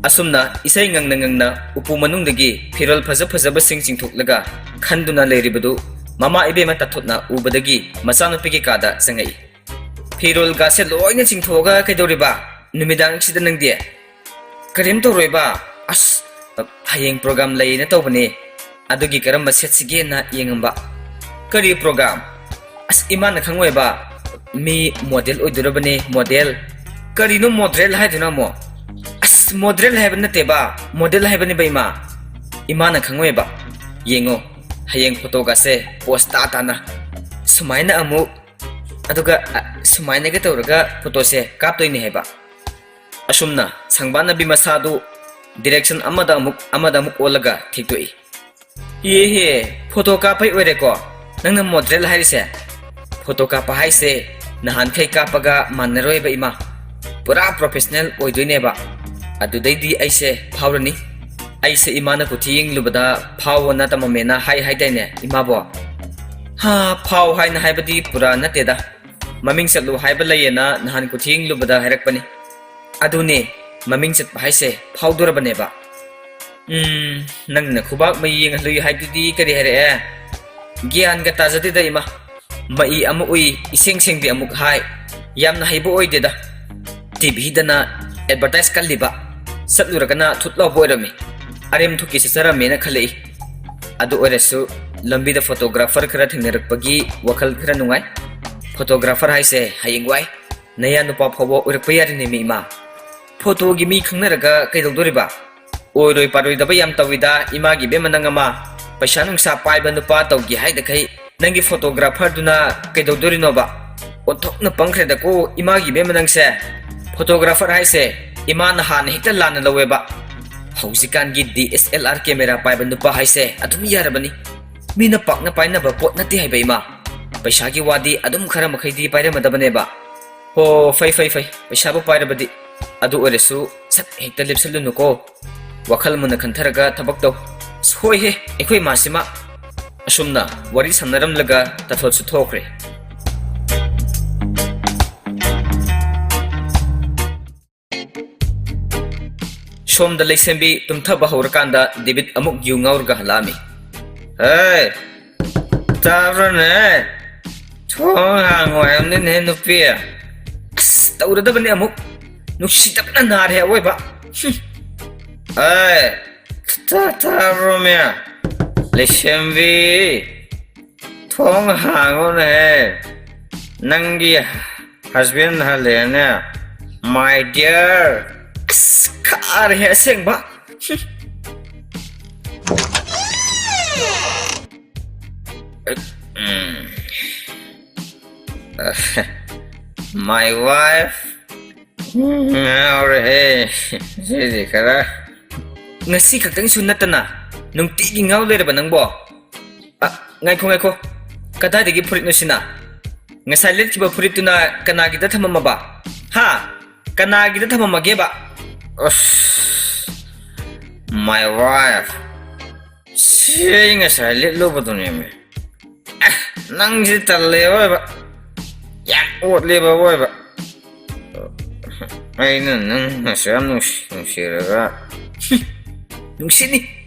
ꯑꯁꯨꯝꯅ ꯏꯁꯩ ꯉꯪꯅ ꯉꯪꯅ ꯎꯄꯨ ꯃꯅꯨꯡꯗꯒꯤ ꯐꯤꯔꯣꯜ ꯐꯖ ꯐꯖꯕꯁꯤꯡ ꯆꯤꯡꯊꯣꯛꯂꯒ ꯈꯟꯗꯨꯅ ꯂꯩꯔꯤꯕꯗꯨ ꯃꯃꯥ ꯏꯕꯦꯝꯃ ꯇꯥꯊꯣꯠꯅ ꯎꯕꯗꯒꯤ ꯃꯆꯥꯅꯨꯄꯤꯒꯤ ꯀꯥꯗ ꯆꯪꯉꯛꯏ꯫ "ꯐꯤꯔꯣꯜꯒꯥꯁꯦ ꯂꯣꯏꯅ ꯆꯤꯡꯊꯣꯛꯑꯒ ꯀꯩꯗꯧꯔꯤꯕ? ꯅꯨꯃꯤꯗꯥꯡꯁꯤꯗ ꯅꯪꯗꯤ?" "ꯀꯔꯤꯝ ꯇꯧꯔꯣꯏꯕ꯫ ꯑꯁ, ꯍꯌꯦꯡ ꯄ꯭ꯔꯣꯒ꯭ꯔꯥꯝ ꯂꯩꯌꯦꯅ ꯇꯧꯕꯅꯦ꯫ ꯑꯗꯨꯒꯤ ꯀꯔꯝꯕ ꯁꯦꯠꯁꯤꯒꯦꯅ ꯌꯦꯡꯉꯝꯕ꯫" "ꯀꯔꯤ ꯄ꯭ꯔꯣꯒ꯭ꯔꯥꯝ?" "ꯑꯁ, ꯏꯃꯥꯅ ꯈꯪꯉꯣꯏꯕ꯫ ꯃꯤ ꯃꯣꯗꯦꯜ ꯑꯣꯏꯗꯣꯔꯕꯅꯦ, ꯃꯣꯗꯦꯜ꯫" "ꯀꯔꯤꯅꯣ ꯃꯣꯗ꯭ꯔꯦꯜ ꯍꯥꯏꯗꯨꯅ ꯑꯃꯨꯛ?" "ꯑꯁ, ꯃꯣꯗ꯭ꯔꯦꯜ ꯍꯥꯏꯕ ꯅꯠꯇꯦꯕ, ꯃꯣꯗꯦꯜ ꯍꯥꯏꯕꯅꯦꯕ, ꯏꯃꯥ꯫ ꯏꯃꯥꯅ ꯈꯪꯉꯣꯏꯕ꯫ ꯌꯦꯡꯉꯣ, ꯍꯌꯦꯡ ꯐꯣꯇꯣꯒꯥꯁꯦ ꯄꯣꯁ ꯇꯥ ꯇꯥꯅ ꯁꯨꯃꯥꯏꯅ ꯑꯃꯨꯛ, ꯑꯗꯨꯒ, ꯑ, ꯁꯨꯃꯥꯏꯅꯒ ꯇꯧꯔꯒ ꯐꯣꯇꯣꯁꯦ ꯀꯥꯞꯇꯣꯏꯅꯦ ꯍꯥꯏꯕ꯫" ꯑꯁꯨꯝꯅ ꯁꯪꯕꯥꯟꯅꯕꯤ ꯃꯁꯥꯗꯨ ꯗꯤꯔꯦꯛꯁꯟ ꯑꯃꯗ ꯑꯃꯨꯛ, ꯑꯃꯗ ꯑꯃꯨꯛ ꯑꯣꯜꯂꯒ ꯊꯦꯛꯇꯣꯛꯏ꯫ "ꯏꯍꯦ, ꯐꯣꯇꯣ ꯀꯥꯞꯄꯩ ꯑꯣꯏꯔꯦꯀꯣ ꯅꯪꯅ ꯃꯣꯗ꯭ꯔꯦꯜ ꯍꯥꯏꯔꯤꯁꯦ?" "ꯐꯣꯇꯣ ꯀꯥꯞꯄ ꯍꯥꯏꯁꯦ ꯅꯍꯥꯟꯈꯩ ꯀꯥꯞꯄꯒ ꯃꯥꯟꯅꯔꯣꯏꯕ ꯏꯃꯥ꯫ ꯄꯨꯔꯥ ꯄ꯭ꯔꯣꯐꯦꯁꯅꯦꯜ ꯑꯣꯏꯗꯣꯏꯅꯦꯕ꯫ ꯑꯗꯨꯗꯩꯗꯤ ꯑꯩꯁꯦ ꯐꯥꯎꯔꯅꯤ꯫ ꯑꯩꯁꯦ ꯏꯃꯥꯅ ꯀꯨꯊꯤ ꯌꯦꯡꯂꯨꯕꯗ ꯐꯥꯎꯑꯣꯅ ꯇꯝꯃꯝꯃꯦꯅ ꯍꯥꯏ ꯍꯥꯏꯗꯥꯏꯅꯦ ꯏꯃꯥꯕꯣ?" "ꯍꯥ, ꯐꯥꯎ ꯍꯥꯏꯅ ꯍꯥꯏꯕꯗꯤ ꯄꯨꯔꯥ ꯅꯠꯇꯦꯗ꯫ ꯃꯃꯤꯡ ꯆꯠꯂꯨ ꯍꯥꯏꯕ ꯂꯩꯌꯦꯅ ꯅꯍꯥꯟ ꯀꯨꯊꯤ ꯌꯦꯡꯂꯨꯕꯗ ꯍꯥꯏꯔꯛꯄꯅꯤ꯫" "ꯑꯗꯨꯅꯦ, ꯃꯃꯤꯡ ꯆꯠꯄ ꯍꯥꯏꯁꯦ ꯐꯥꯎꯗꯣꯔꯕꯅꯦꯕ꯫" "ꯎꯝ, ꯅꯪꯅ ꯈꯨꯕꯥꯛ ꯃꯩ ꯌꯦꯡꯍꯜꯂꯨꯏ ꯍꯥꯏꯗꯨꯗꯤ ꯀꯔꯤ ꯍꯥꯏꯔꯛꯑꯦ?" "ꯒ꯭ꯌꯥꯟꯒ ꯇꯥꯖꯗꯦꯗ ꯏꯃꯥ꯫ ꯃꯩ ꯑꯃ ꯎꯏ, ꯏꯁꯦꯡ ꯁꯦꯡꯗꯦ ꯑꯃꯨꯛ ꯍꯥꯏ꯫ ꯌꯥꯝꯅ ꯍꯩꯕ ꯑꯣꯏꯗꯦꯗ꯫ ꯇꯤꯚꯤꯗꯅ ꯑꯦꯗꯚꯔꯇꯥꯏꯁ ꯀꯜꯂꯤꯕ, ꯆꯠꯂꯨꯔꯒꯅ ꯊꯨꯠ ꯂꯥꯎꯕ ꯑꯣꯏꯔꯝꯃꯤ꯫ ꯑꯔꯦꯝ ꯊꯣꯛꯀꯤ ꯆꯠꯆꯔꯝꯃꯦꯅ ꯈꯜꯂꯛꯏ꯫ ꯑꯗꯨ ꯑꯣꯏꯔꯁꯨ ꯂꯝꯕꯤꯗ photographer ꯈꯔ ꯊꯦꯡꯅꯔꯛꯄꯒꯤ ꯋꯥꯈꯜ ꯈꯔ ꯅꯨꯡꯉꯥꯏ꯫ Photographer ꯍꯥꯏꯁꯦ ꯍꯌꯦꯡꯋꯥꯏ ꯅꯌꯥ ꯅꯨꯄꯥ ꯐꯥꯎꯕ ꯑꯣꯏꯔꯛꯄ ꯌꯥꯔꯤꯅꯦꯃꯤ ꯏꯃꯥ꯫ Photoꯒꯤ ꯃꯤ ꯈꯪꯅꯔꯒ ꯀꯩꯗꯧꯗꯣꯔꯤꯕ? ꯑꯣꯏꯔꯣꯏ ꯄꯥꯔꯣꯏꯗꯕ ꯌꯥꯝ ꯇꯧꯏꯗ ꯏꯃꯥꯒꯤ ꯏꯕꯦꯝꯃ ꯅꯪ ꯑꯃ꯫ ꯄꯩꯁꯥ ꯅꯨꯡꯁꯥ ꯄꯥꯏꯕ ꯅꯨꯄꯥ ꯇꯧꯒꯦ ꯍꯥꯏꯗꯈꯩ ꯅꯪꯒꯤ photographerꯗꯨꯅ ꯀꯩꯗꯧꯗꯣꯔꯤꯅꯣꯕ? ꯑꯣꯟꯊꯣꯛꯅ ꯄꯪꯈ꯭ꯔꯦꯗꯀꯣ ꯏꯃꯥꯒꯤ ꯏꯕꯦꯝꯃ ꯅꯪꯁꯦ꯫ Photographer ꯍꯥꯏꯁꯦ ꯏꯃꯥꯅ ꯍꯥꯟꯅ ꯍꯦꯛꯇ ꯂꯥꯟꯅ ꯂꯧꯋꯦꯕ꯫ ꯍꯧꯖꯤꯛꯀꯥꯟꯒꯤ D S L R camera ꯄꯥꯏꯕ ꯅꯨꯄꯥ ꯍꯥꯏꯁꯦ ꯑꯗꯨꯝ ꯌꯥꯔꯕꯅꯤ꯫ ꯃꯤꯅ ꯄꯥꯛꯅ ꯄꯥꯏꯅꯕ ꯄꯣꯠ ꯅꯠꯇꯦ ꯍꯥꯏꯕ ꯏꯃꯥ꯫ ꯄꯩꯁꯥꯒꯤ ꯋꯥꯗꯤ ꯑꯗꯨꯝ ꯈꯔ ꯃꯈꯩꯗꯤ ꯄꯥꯏꯔꯝꯃꯗꯕꯅꯦꯕ꯫ ꯍꯣ, ꯐꯩ, ꯐꯩ, ꯐꯩ꯫ ꯄꯩꯁꯥꯕꯨ ꯄꯥꯏꯔꯕꯗꯤ꯫ ꯑꯗꯨ ꯑꯣꯏꯔꯁꯨ ꯁꯠ ꯍꯦꯛꯇ ꯂꯦꯞꯁꯜꯂꯨꯅꯨꯀꯣ꯫ ꯋꯥꯈꯜ ꯃꯨꯟꯅ ꯈꯟꯊꯔꯒ ꯊꯕꯛ ꯇꯧ꯫ ꯁꯣꯏꯍꯦ, ꯑꯩꯈꯣꯏ ꯏꯃꯥꯁꯤꯃ꯫ ꯑꯁꯨꯝꯅ ꯋꯥꯔꯤ ꯁꯥꯟꯅꯔꯝꯂꯒ ꯇꯥꯊꯣꯠꯁꯨ ꯊꯣꯛꯈ꯭ꯔꯦ꯫ ꯁꯣꯝꯗ ꯂꯩꯁꯦꯝꯕꯤ ꯇꯨꯝꯊꯕ ꯍꯧꯔꯀꯥꯟꯗ ꯗꯦꯕꯤꯠ ꯑꯃꯨꯛ ꯌꯨ ꯉꯥꯎꯔꯒ ꯍꯜꯂꯛꯑꯝꯃꯤ꯫ "ꯍꯦ, ꯇꯥꯕ꯭ꯔꯅꯦ? ꯊꯣꯡ ꯍꯥꯡꯉꯣ ꯍꯥꯏꯕꯅꯤꯅꯦ, ꯅꯨꯄꯤ꯫ ꯑꯁ, ꯇꯧꯔꯗꯕꯅꯤ ꯑꯃꯨꯛ꯫ ꯅꯨꯡꯁꯤꯗꯕꯅ ꯅꯥꯔꯦ ꯑꯋꯣꯏꯕ꯫ ꯍꯨꯝ꯫ ꯑꯦ, ꯇꯥ-, ꯇꯥꯕ꯭ꯔꯣ ꯃꯤ? ꯂꯩꯁꯦꯝꯕꯤ, ꯊꯣꯡ ꯍꯥꯡꯉꯣꯅꯦ꯫ ꯅꯪꯒꯤ husband ꯍꯜꯂꯦꯅꯦ꯫ My dear." ꯑꯁ, ꯈꯥꯔꯦꯍꯦ ꯑꯁꯦꯡꯕ꯫ ꯍꯨꯝ꯫ ꯎꯝ꯫ My wife꯫ ꯎꯝ, ꯉꯥꯎꯔꯦꯍꯦ꯫ ꯁꯤꯗꯤ ꯈꯔ꯫ ꯉꯁꯤ ꯈꯛꯇꯪꯁꯨ ꯅꯠꯇꯅ ꯅꯨꯡꯇꯤꯒꯤ ꯉꯥꯎ ꯂꯩꯔꯕ ꯅꯪꯕꯣ? ꯑ, ꯉꯥꯏꯈꯣ, ꯉꯥꯏꯈꯣ꯫ ꯀꯗꯥꯏꯗꯒꯤ ꯐꯨꯔꯤꯠꯅꯣ ꯁꯤꯅ? ꯉꯁꯥꯏ ꯂꯤꯠꯈꯤꯕ ꯐꯨꯔꯤꯠꯇꯨꯅ ꯀꯅꯥꯒꯤꯗ ꯊꯝꯃꯝꯃꯕ? ꯍꯥ? ꯀꯅꯥꯒꯤꯗ ꯊꯝꯃꯝꯃꯒꯦꯕ? ꯑꯁ, my wife꯫ ꯁꯤ ꯑꯩ ꯉꯁꯥꯏ ꯂꯤꯠꯂꯨꯕꯗꯨꯅꯦꯃꯤ꯫ ꯑꯦ, ꯅꯪꯁꯤ ꯇꯜꯂꯦ ꯑꯋꯣꯏꯕ꯫ ꯌꯥꯝ ꯑꯣꯠꯂꯦꯕ ꯑꯋꯣꯏꯕ꯫ ꯑꯩꯅ ꯅꯪ ꯉꯁꯥꯏ ꯌꯥꯝ ꯅꯨꯡꯁꯤ-, ꯅꯨꯡꯁꯤꯔꯒ꯫ ꯅꯨꯡꯁꯤꯅꯤ꯫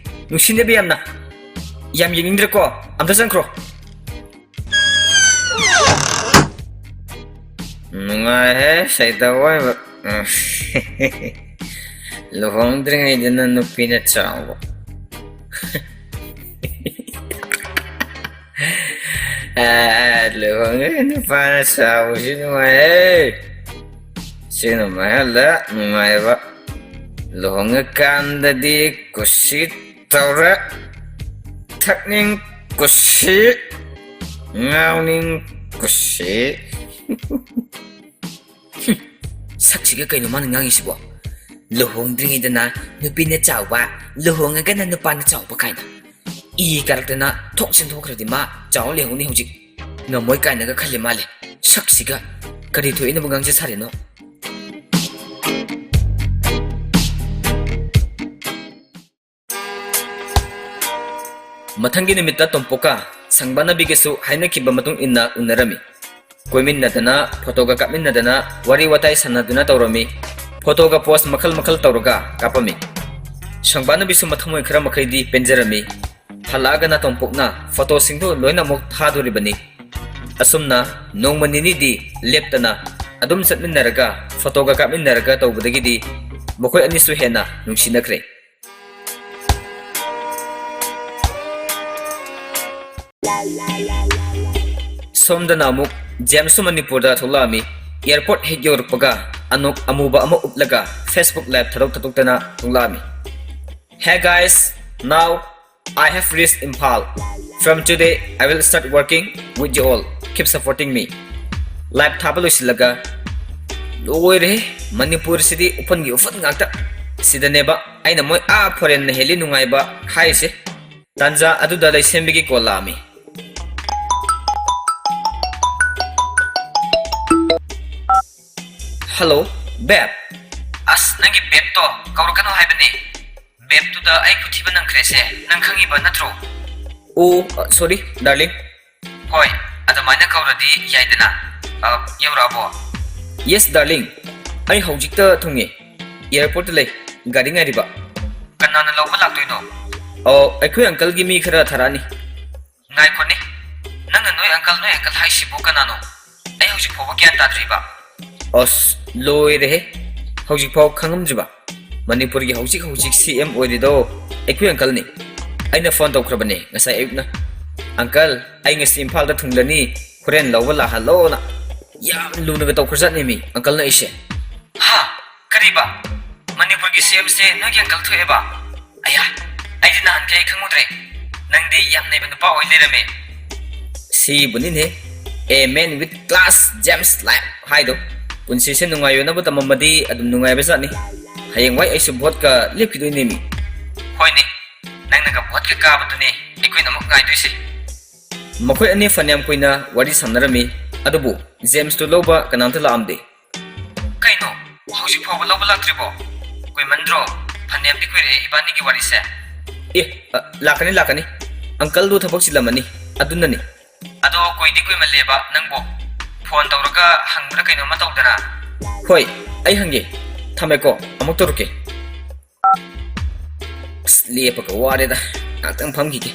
ꯅꯨꯡꯁꯤꯅꯦꯕ ꯌꯥꯝꯅ꯫ ꯌꯥꯝ ꯌꯦꯡꯅꯤꯡꯗ꯭ꯔꯦꯀꯣ꯫ ꯑꯝꯇ ꯆꯪꯈ꯭ꯔꯣ꯫ ꯅꯨꯡꯉꯥꯏꯍꯦ, ꯁꯩꯇ ꯑꯣꯏꯕ꯫ ꯂꯨꯍꯣꯡꯗ꯭ꯔꯤꯉꯩꯗꯅ ꯅꯨꯄꯤꯅ ꯆꯥꯎꯕ꯫ ꯑꯦ, ꯂꯨꯍꯣꯡꯉꯦ ꯅꯨꯄꯥꯅ ꯆꯥꯎꯕꯁꯤ ꯅꯨꯡꯉꯥꯏꯌꯦ꯫ ꯁꯤꯅ ꯃꯌꯥꯝꯗ ꯅꯨꯡꯉꯥꯏꯕ꯫ ꯂꯨꯍꯣꯡꯉꯀꯥꯟꯗꯗꯤ ꯀꯨꯁꯤ ꯇꯧꯔꯦ꯫ ꯊꯛꯅꯤꯡ ꯀꯨꯁꯤ, ꯉꯥꯎꯅꯤꯡ ꯀꯨꯁꯤ꯫ ꯁꯛꯁꯤꯒ ꯀꯩꯅꯣ ꯃꯥꯅ ꯉꯥꯡꯉꯤꯁꯤꯕꯣ? ꯂꯨꯍꯣꯡꯗ꯭ꯔꯤꯉꯩꯗꯅ ꯅꯨꯄꯤꯅ ꯆꯥꯎꯕ, ꯂꯨꯍꯣꯡꯉꯒꯅ ꯅꯨꯄꯥꯅ ꯆꯥꯎꯕ ꯀꯥꯏꯅ꯫ ꯏ ꯀꯥꯔꯛꯇꯅ ꯊꯣꯛ ꯁꯦꯝꯗꯣꯛꯈ꯭ꯔꯗꯤ ꯃꯥ ꯆꯥꯎ ꯂꯩꯍꯧꯅꯤ ꯍꯧꯖꯤꯛ꯫ ꯉꯝꯃꯣꯏ ꯀꯥꯏꯅꯒ ꯈꯜꯂꯤ ꯃꯥꯜꯂꯦ꯫ ꯁꯛꯁꯤꯒ ꯀꯔꯤ ꯊꯣꯛꯏꯅꯕꯨ ꯉꯥꯡꯖ ꯁꯥꯔꯤꯅꯣ? ꯃꯊꯪꯒꯤ ꯅꯨꯃꯤꯠꯇ ꯇꯣꯝꯄꯣꯛꯀ ꯁꯪꯕꯥꯅꯕꯤꯒꯁꯨ ꯍꯥꯏꯅꯈꯤꯕ ꯃꯇꯨꯡ ꯏꯟꯅ ꯎꯅꯔꯝꯃꯤ꯫ ꯀꯣꯏꯃꯤꯟꯅꯗꯅ, ꯐꯣꯇꯣꯒ ꯀꯥꯞꯃꯤꯟꯅꯗꯅ, ꯋꯥꯔꯤ ꯋꯥꯇꯥꯏ ꯁꯥꯟꯅꯗꯨꯅ ꯇꯧꯔꯝꯃꯤ꯫ ꯐꯣꯇꯣꯒ ꯄꯣꯁ ꯃꯈꯜ ꯃꯈꯜ ꯇꯧꯔꯒ ꯀꯥꯞꯄꯝꯃꯤ꯫ ꯁꯪꯕꯥꯅꯕꯤꯁꯨ ꯃꯊꯃꯣꯏ ꯈꯔ ꯃꯈꯩꯗꯤ ꯄꯦꯟꯖꯔꯝꯃꯤ꯫ ꯍꯜꯂꯛꯑꯒꯅ ꯇꯣꯝꯄꯣꯛꯅ ꯐꯣꯇꯣꯁꯤꯡꯗꯨ ꯂꯣꯏꯅꯃꯛ ꯊꯥꯗꯣꯔꯤꯕꯅꯤ꯫ ꯑꯁꯨꯝꯅ ꯅꯣꯡꯃ ꯅꯤꯅꯤꯗꯤ ꯂꯦꯞꯇꯅ ꯑꯗꯨꯝ ꯆꯠꯃꯤꯟꯅꯔꯒ, ꯐꯣꯇꯣꯒ ꯀꯥꯞꯃꯤꯟꯅꯔꯒ ꯇꯧꯕꯗꯒꯤꯗꯤ ꯃꯈꯣꯏ ꯑꯅꯤꯁꯨ ꯍꯦꯟꯅ ꯅꯨꯡꯁꯤꯅꯈ꯭ꯔꯦ꯫ ꯁꯣꯝꯗꯅ ꯑꯃꯨꯛ ꯖꯦꯝꯁꯁꯨ ꯃꯅꯤꯄꯨꯔꯗ ꯊꯣꯛꯂꯛꯑꯝꯃꯤ꯫ ꯑꯦꯌꯔꯄꯣꯔꯠ ꯍꯦꯛ ꯌꯧꯔꯛꯄꯒ ꯑꯅꯣꯛ ꯑꯃꯨꯕ ꯑꯃ ꯎꯞꯂꯒ Facebook live ꯊꯥꯗꯣꯛ ꯊꯥꯗꯣꯛꯇꯅ ꯊꯣꯛꯂꯛꯑꯝꯃꯤ꯫ Hey guys, now I have reached Imphal. From today, I will start working with you all. Keep supporting me. Live ꯊꯥꯕ ꯂꯣꯏꯁꯤꯜꯂꯒ, ꯂꯣꯏꯔꯦ, ꯃꯅꯤꯄꯨꯔꯁꯤꯗꯤ ꯎꯐꯨꯟꯒꯤ ꯎꯐꯨꯟ ꯉꯥꯛꯇ꯫ ꯁꯤꯗꯅꯦꯕ ꯑꯩꯅ ꯃꯣꯏ ꯑꯥ foreignꯅ ꯍꯦꯜꯂꯤ ꯅꯨꯡꯉꯥꯏꯕ ꯍꯥꯏꯔꯤꯁꯦ꯫ ꯇꯥꯟꯖꯥ ꯑꯗꯨꯗ ꯂꯩꯁꯦꯝꯕꯤꯒꯤ call ꯂꯥꯛꯑꯝꯃꯤ꯫ Hello, babe. ꯑꯁ, ꯅꯪꯒꯤ babeꯇꯣ ꯀꯧꯔꯛꯀꯅꯨ ꯍꯥꯏꯕꯅꯦ꯫ Babeꯇꯨꯗ ꯑꯩ ꯈꯨꯊꯤꯕ ꯅꯪꯈ꯭ꯔꯦꯁꯦ, ꯅꯪ ꯈꯪꯉꯤꯕ ꯅꯠꯇ꯭ꯔꯣ? ꯑꯣ, sorry, darling. ꯍꯣꯏ, ꯑꯗꯨꯃꯥꯏꯅ ꯀꯧꯔꯗꯤ ꯌꯥꯏꯗꯅ꯫ ꯑ, ꯌꯧꯔꯛꯑꯕꯣ? Yes, darling. ꯑꯩ ꯍꯧꯖꯤꯛꯇ ꯊꯨꯡꯉꯦ꯫ Airportꯇ ꯂꯩ꯫ ꯒꯥꯔꯤ ꯉꯥꯏꯔꯤꯕ꯫ ꯀꯅꯥꯅ ꯂꯧꯕ ꯂꯥꯛꯇꯣꯏꯅꯣ? ꯑꯣ, ꯑꯩꯈꯣꯏ uncleꯒꯤ ꯃꯤ ꯈꯔ ꯊꯥꯔꯛꯑꯅꯤ꯫ ꯉꯥꯏꯈꯣꯅꯦ, ꯅꯪꯅ ꯅꯣꯏ uncle, ꯅꯣꯏ uncle ꯍꯥꯏꯁꯤꯕꯨ ꯀꯅꯥꯅꯣ? ꯑꯩ ꯍꯧꯖꯤꯛ ꯐꯥꯎꯕ ꯒ꯭ꯌꯥꯟ ꯇꯥꯗ꯭ꯔꯤꯕ꯫ ꯑꯁ, ꯂꯣꯏꯔꯦꯍꯦ, ꯍꯧꯖꯤꯛ ꯐꯥꯎ ꯈꯪꯉꯝꯗ꯭ꯔꯤꯕ? ꯃꯅꯤꯄꯨꯔꯒꯤ ꯍꯧꯖꯤꯛ ꯍꯧꯖꯤꯛ ꯁꯤ ꯑꯦꯝ ꯑꯣꯏꯔꯤꯗꯣ ꯑꯩꯈꯣꯏ ꯑꯪꯀꯜꯅꯤ꯫ ꯑꯩꯅ ꯐꯣꯟ ꯇꯧꯈ꯭ꯔꯕꯅꯦ ꯉꯁꯥꯏ ꯑꯌꯨꯛꯅ꯫ "ꯑꯪꯀꯜ, ꯑꯩ ꯉꯁꯤ ꯏꯝꯐꯥꯜꯗ ꯊꯨꯡꯂꯅꯤ, ꯍꯣꯔꯦꯟ ꯂꯧꯕ ꯂꯥꯛꯍꯜꯂꯣꯅ" ꯌꯥꯝ ꯂꯨꯅꯒ ꯇꯧꯈ꯭ꯔꯖꯥꯠꯅꯦꯃꯤ ꯑꯪꯀꯜꯅ ꯑꯩꯁꯦ꯫ "ꯍꯥ? ꯀꯔꯤꯕ? ꯃꯅꯤꯄꯨꯔꯒꯤ ꯁꯤ ꯑꯦꯝꯁꯦ ꯅꯣꯏꯒꯤ ꯑꯪꯀꯜ ꯊꯣꯛꯑꯦꯕ? ꯑꯌꯥ, ꯑꯩꯗꯤ ꯅꯍꯥꯟꯈꯩ ꯈꯪꯉꯨꯗ꯭ꯔꯦ꯫ ꯅꯪꯗꯤ ꯌꯥꯝ ꯅꯩꯕ ꯅꯨꯄꯥ ꯑꯣꯏ ꯂꯩꯔꯝꯃꯦ"꯫ ꯁꯤꯕꯨꯅꯤꯅꯦ, "A man with class, James life" ꯍꯥꯏꯗꯣ꯫ ꯄꯨꯟꯁꯤꯁꯦ ꯅꯨꯡꯉꯥꯏꯌꯣꯅꯕ ꯇꯝꯃꯝꯃꯗꯤ ꯑꯗꯨꯝ ꯅꯨꯡꯉꯥꯏꯕꯖꯥꯠꯅꯤ꯫ ꯍꯌꯦꯡꯋꯥꯏ ꯑꯩꯁꯨ ꯚꯣꯠꯀ ꯂꯦꯞꯈꯤꯗꯣꯏꯅꯦꯃꯤ꯫ ꯍꯣꯏꯅꯦ, ꯅꯪꯅꯒ ꯚꯣꯠꯀ ꯀꯥꯕꯗꯨꯅꯦ ꯑꯩꯈꯣꯏꯅ ꯑꯃꯨꯛ ꯉꯥꯏꯗꯣꯏꯁꯦ꯫ ꯃꯈꯣꯏ ꯑꯅꯤ ꯐꯅꯌꯥꯝ ꯀꯨꯏꯅ ꯋꯥꯔꯤ ꯁꯥꯟꯅꯔꯝꯃꯤ, ꯑꯗꯨꯕꯨ ꯖꯦꯝꯁꯇꯨ ꯂꯧꯕ ꯀꯅꯥꯝꯇ ꯂꯥꯛꯑꯝꯗꯦ꯫ "ꯀꯩꯅꯣ, ꯍꯧꯖꯤꯛ ꯐꯥꯎꯕ ꯂꯧꯕ ꯂꯥꯛꯇ꯭ꯔꯤꯕꯣ? ꯀꯨꯏꯃꯟꯗ꯭ꯔꯣ? ꯐꯅꯌꯥꯝꯗꯤ ꯀꯨꯏꯔꯛꯑꯦ ꯏꯕꯥꯅꯤꯒꯤ ꯋꯥꯔꯤꯁꯦ"꯫ "ꯑꯦ, ꯑ, ꯂꯥꯛꯀꯅꯤ, ꯂꯥꯛꯀꯅꯤ꯫ ꯑꯪꯀꯜꯗꯨ ꯊꯕꯛ ꯆꯤꯜꯂꯝꯃꯅꯤ, ꯑꯗꯨꯅꯅꯤ"꯫ "ꯑꯗꯣ ꯀꯨꯏꯗꯤ ꯀꯨꯏꯃꯜꯂꯦꯕ ꯅꯪꯕꯣ꯫ ꯐꯣꯟ ꯇꯧꯔꯒ ꯍꯪꯕ꯭ꯔꯥ ꯀꯩꯅꯣꯝꯃ ꯇꯧꯗꯅ"꯫ "ꯍꯣꯏ, ꯑꯩ ꯍꯪꯒꯦ꯫ ꯊꯝꯃꯦꯀꯣ, ꯑꯃꯨꯛ ꯇꯧꯔꯛꯀꯦ"꯫ ꯑꯁ, ꯂꯦꯞꯄꯒ ꯋꯥꯔꯦꯗ, ꯉꯥꯛꯇꯪ ꯐꯝꯈꯤꯒꯦ꯫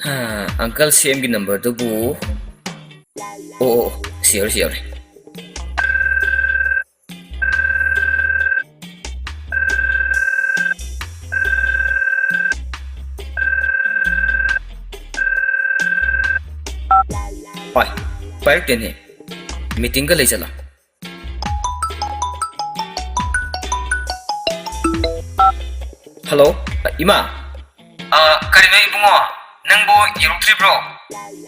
ꯍꯥ, ꯑꯪꯀꯜ ꯁꯤ ꯑꯦꯝꯒꯤ ꯅꯝꯕꯔꯗꯨꯕꯨ꯫ ꯑꯣ, ꯑꯣ, ꯑꯣ, ꯁꯤ ꯌꯧꯔꯦ, ꯁꯤ ꯌꯧꯔꯦ꯫ ꯄꯥꯏ-, ꯄꯥꯏꯔꯛꯇꯦꯅꯦ꯫ ꯃꯤꯇꯤꯡꯒ ꯂꯩ ꯆꯠꯂꯣ꯫ ꯍꯜꯂꯣ, ꯏꯃꯥ꯫ ꯑ, ꯀꯔꯤꯅꯣ ꯏꯕꯨꯡꯉꯣ, ꯅꯪꯕꯨ ꯌꯧꯔꯛꯇ꯭ꯔꯤꯕ꯭ꯔꯣ?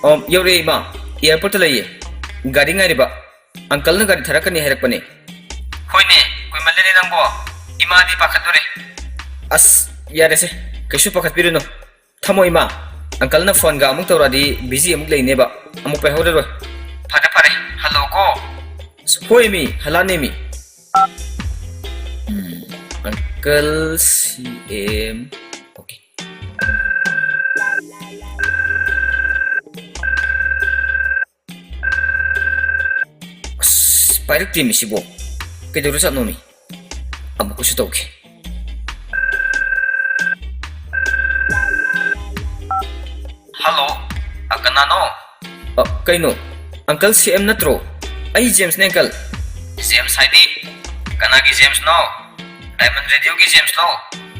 ꯑ, ꯌꯧꯔꯛꯑꯦ ꯏꯃꯥ, ꯑꯦꯌꯥꯔꯄꯣꯔꯠꯇ ꯂꯩꯌꯦ, ꯒꯥꯔꯤ ꯉꯥꯏꯔꯤꯕ꯫ ꯑꯪꯀꯜꯅ ꯒꯥꯔꯤ ꯊꯥꯔꯛꯀꯅꯤ ꯍꯥꯏꯔꯛꯄꯅꯦ꯫ ꯍꯣꯏꯅꯦ, ꯀꯨꯏꯃꯜꯂꯦꯅꯦ ꯅꯪꯕꯣ, ꯏꯃꯥꯗꯤ ꯄꯥꯈꯠꯂꯨꯔꯦ꯫ ꯑꯁ, ꯌꯥꯔꯦꯁꯦ, ꯀꯩꯁꯨ ꯄꯥꯈꯠꯄꯤꯔꯨꯅꯨ꯫ ꯊꯝꯃꯣ ꯏꯃꯥ, ꯑꯪꯀꯜꯅ ꯐꯣꯟꯒ ꯑꯃꯨꯛ ꯇꯧꯔꯛꯑꯗꯤ ꯕꯤꯖꯤ ꯑꯃꯨꯛ ꯂꯩꯅꯦꯕ, ꯑꯃꯨꯛ ꯄꯥꯏꯍꯧꯔꯔꯣꯏ꯫ ꯐꯔꯦ ꯐꯔꯦ, ꯍꯜꯂꯣꯀꯣ꯫ ꯍꯣꯏꯃꯤ, ꯍꯜꯂꯛꯑꯅꯦꯃꯤ꯫ ꯎꯝ, ꯑꯪꯀꯜ ꯁꯤ ꯑꯦꯝ꯫ ꯑꯣꯀꯦ꯫ ꯑꯁ, ꯄꯥꯏꯔꯛꯇꯦꯃꯤ ꯁꯤꯕꯣ꯫ ꯀꯩꯗꯧꯔꯖꯥꯠꯅꯣꯃꯤ? ꯑꯃꯨꯛꯀꯁꯨ ꯇꯧꯒꯦ꯫ ꯍꯜꯂꯣ, ꯑ, ꯀꯅꯥꯅꯣ? ꯑ, ꯀꯩꯅꯣ? ꯑꯪꯀꯜ ꯁꯤ ꯑꯦꯝ ꯅꯠꯇ꯭ꯔꯣ? ꯑꯩ ꯖꯦꯝꯁꯅꯦ, ꯑꯪꯀꯜ꯫ ꯖꯦꯝꯁ ꯍꯥꯏꯗꯤ? ꯀꯅꯥꯒꯤ ꯖꯦꯝꯁꯅꯣ? ꯗꯥꯏꯃꯟ ꯔꯦꯗꯤꯑꯣꯒꯤ ꯖꯦꯝꯁꯂꯣ?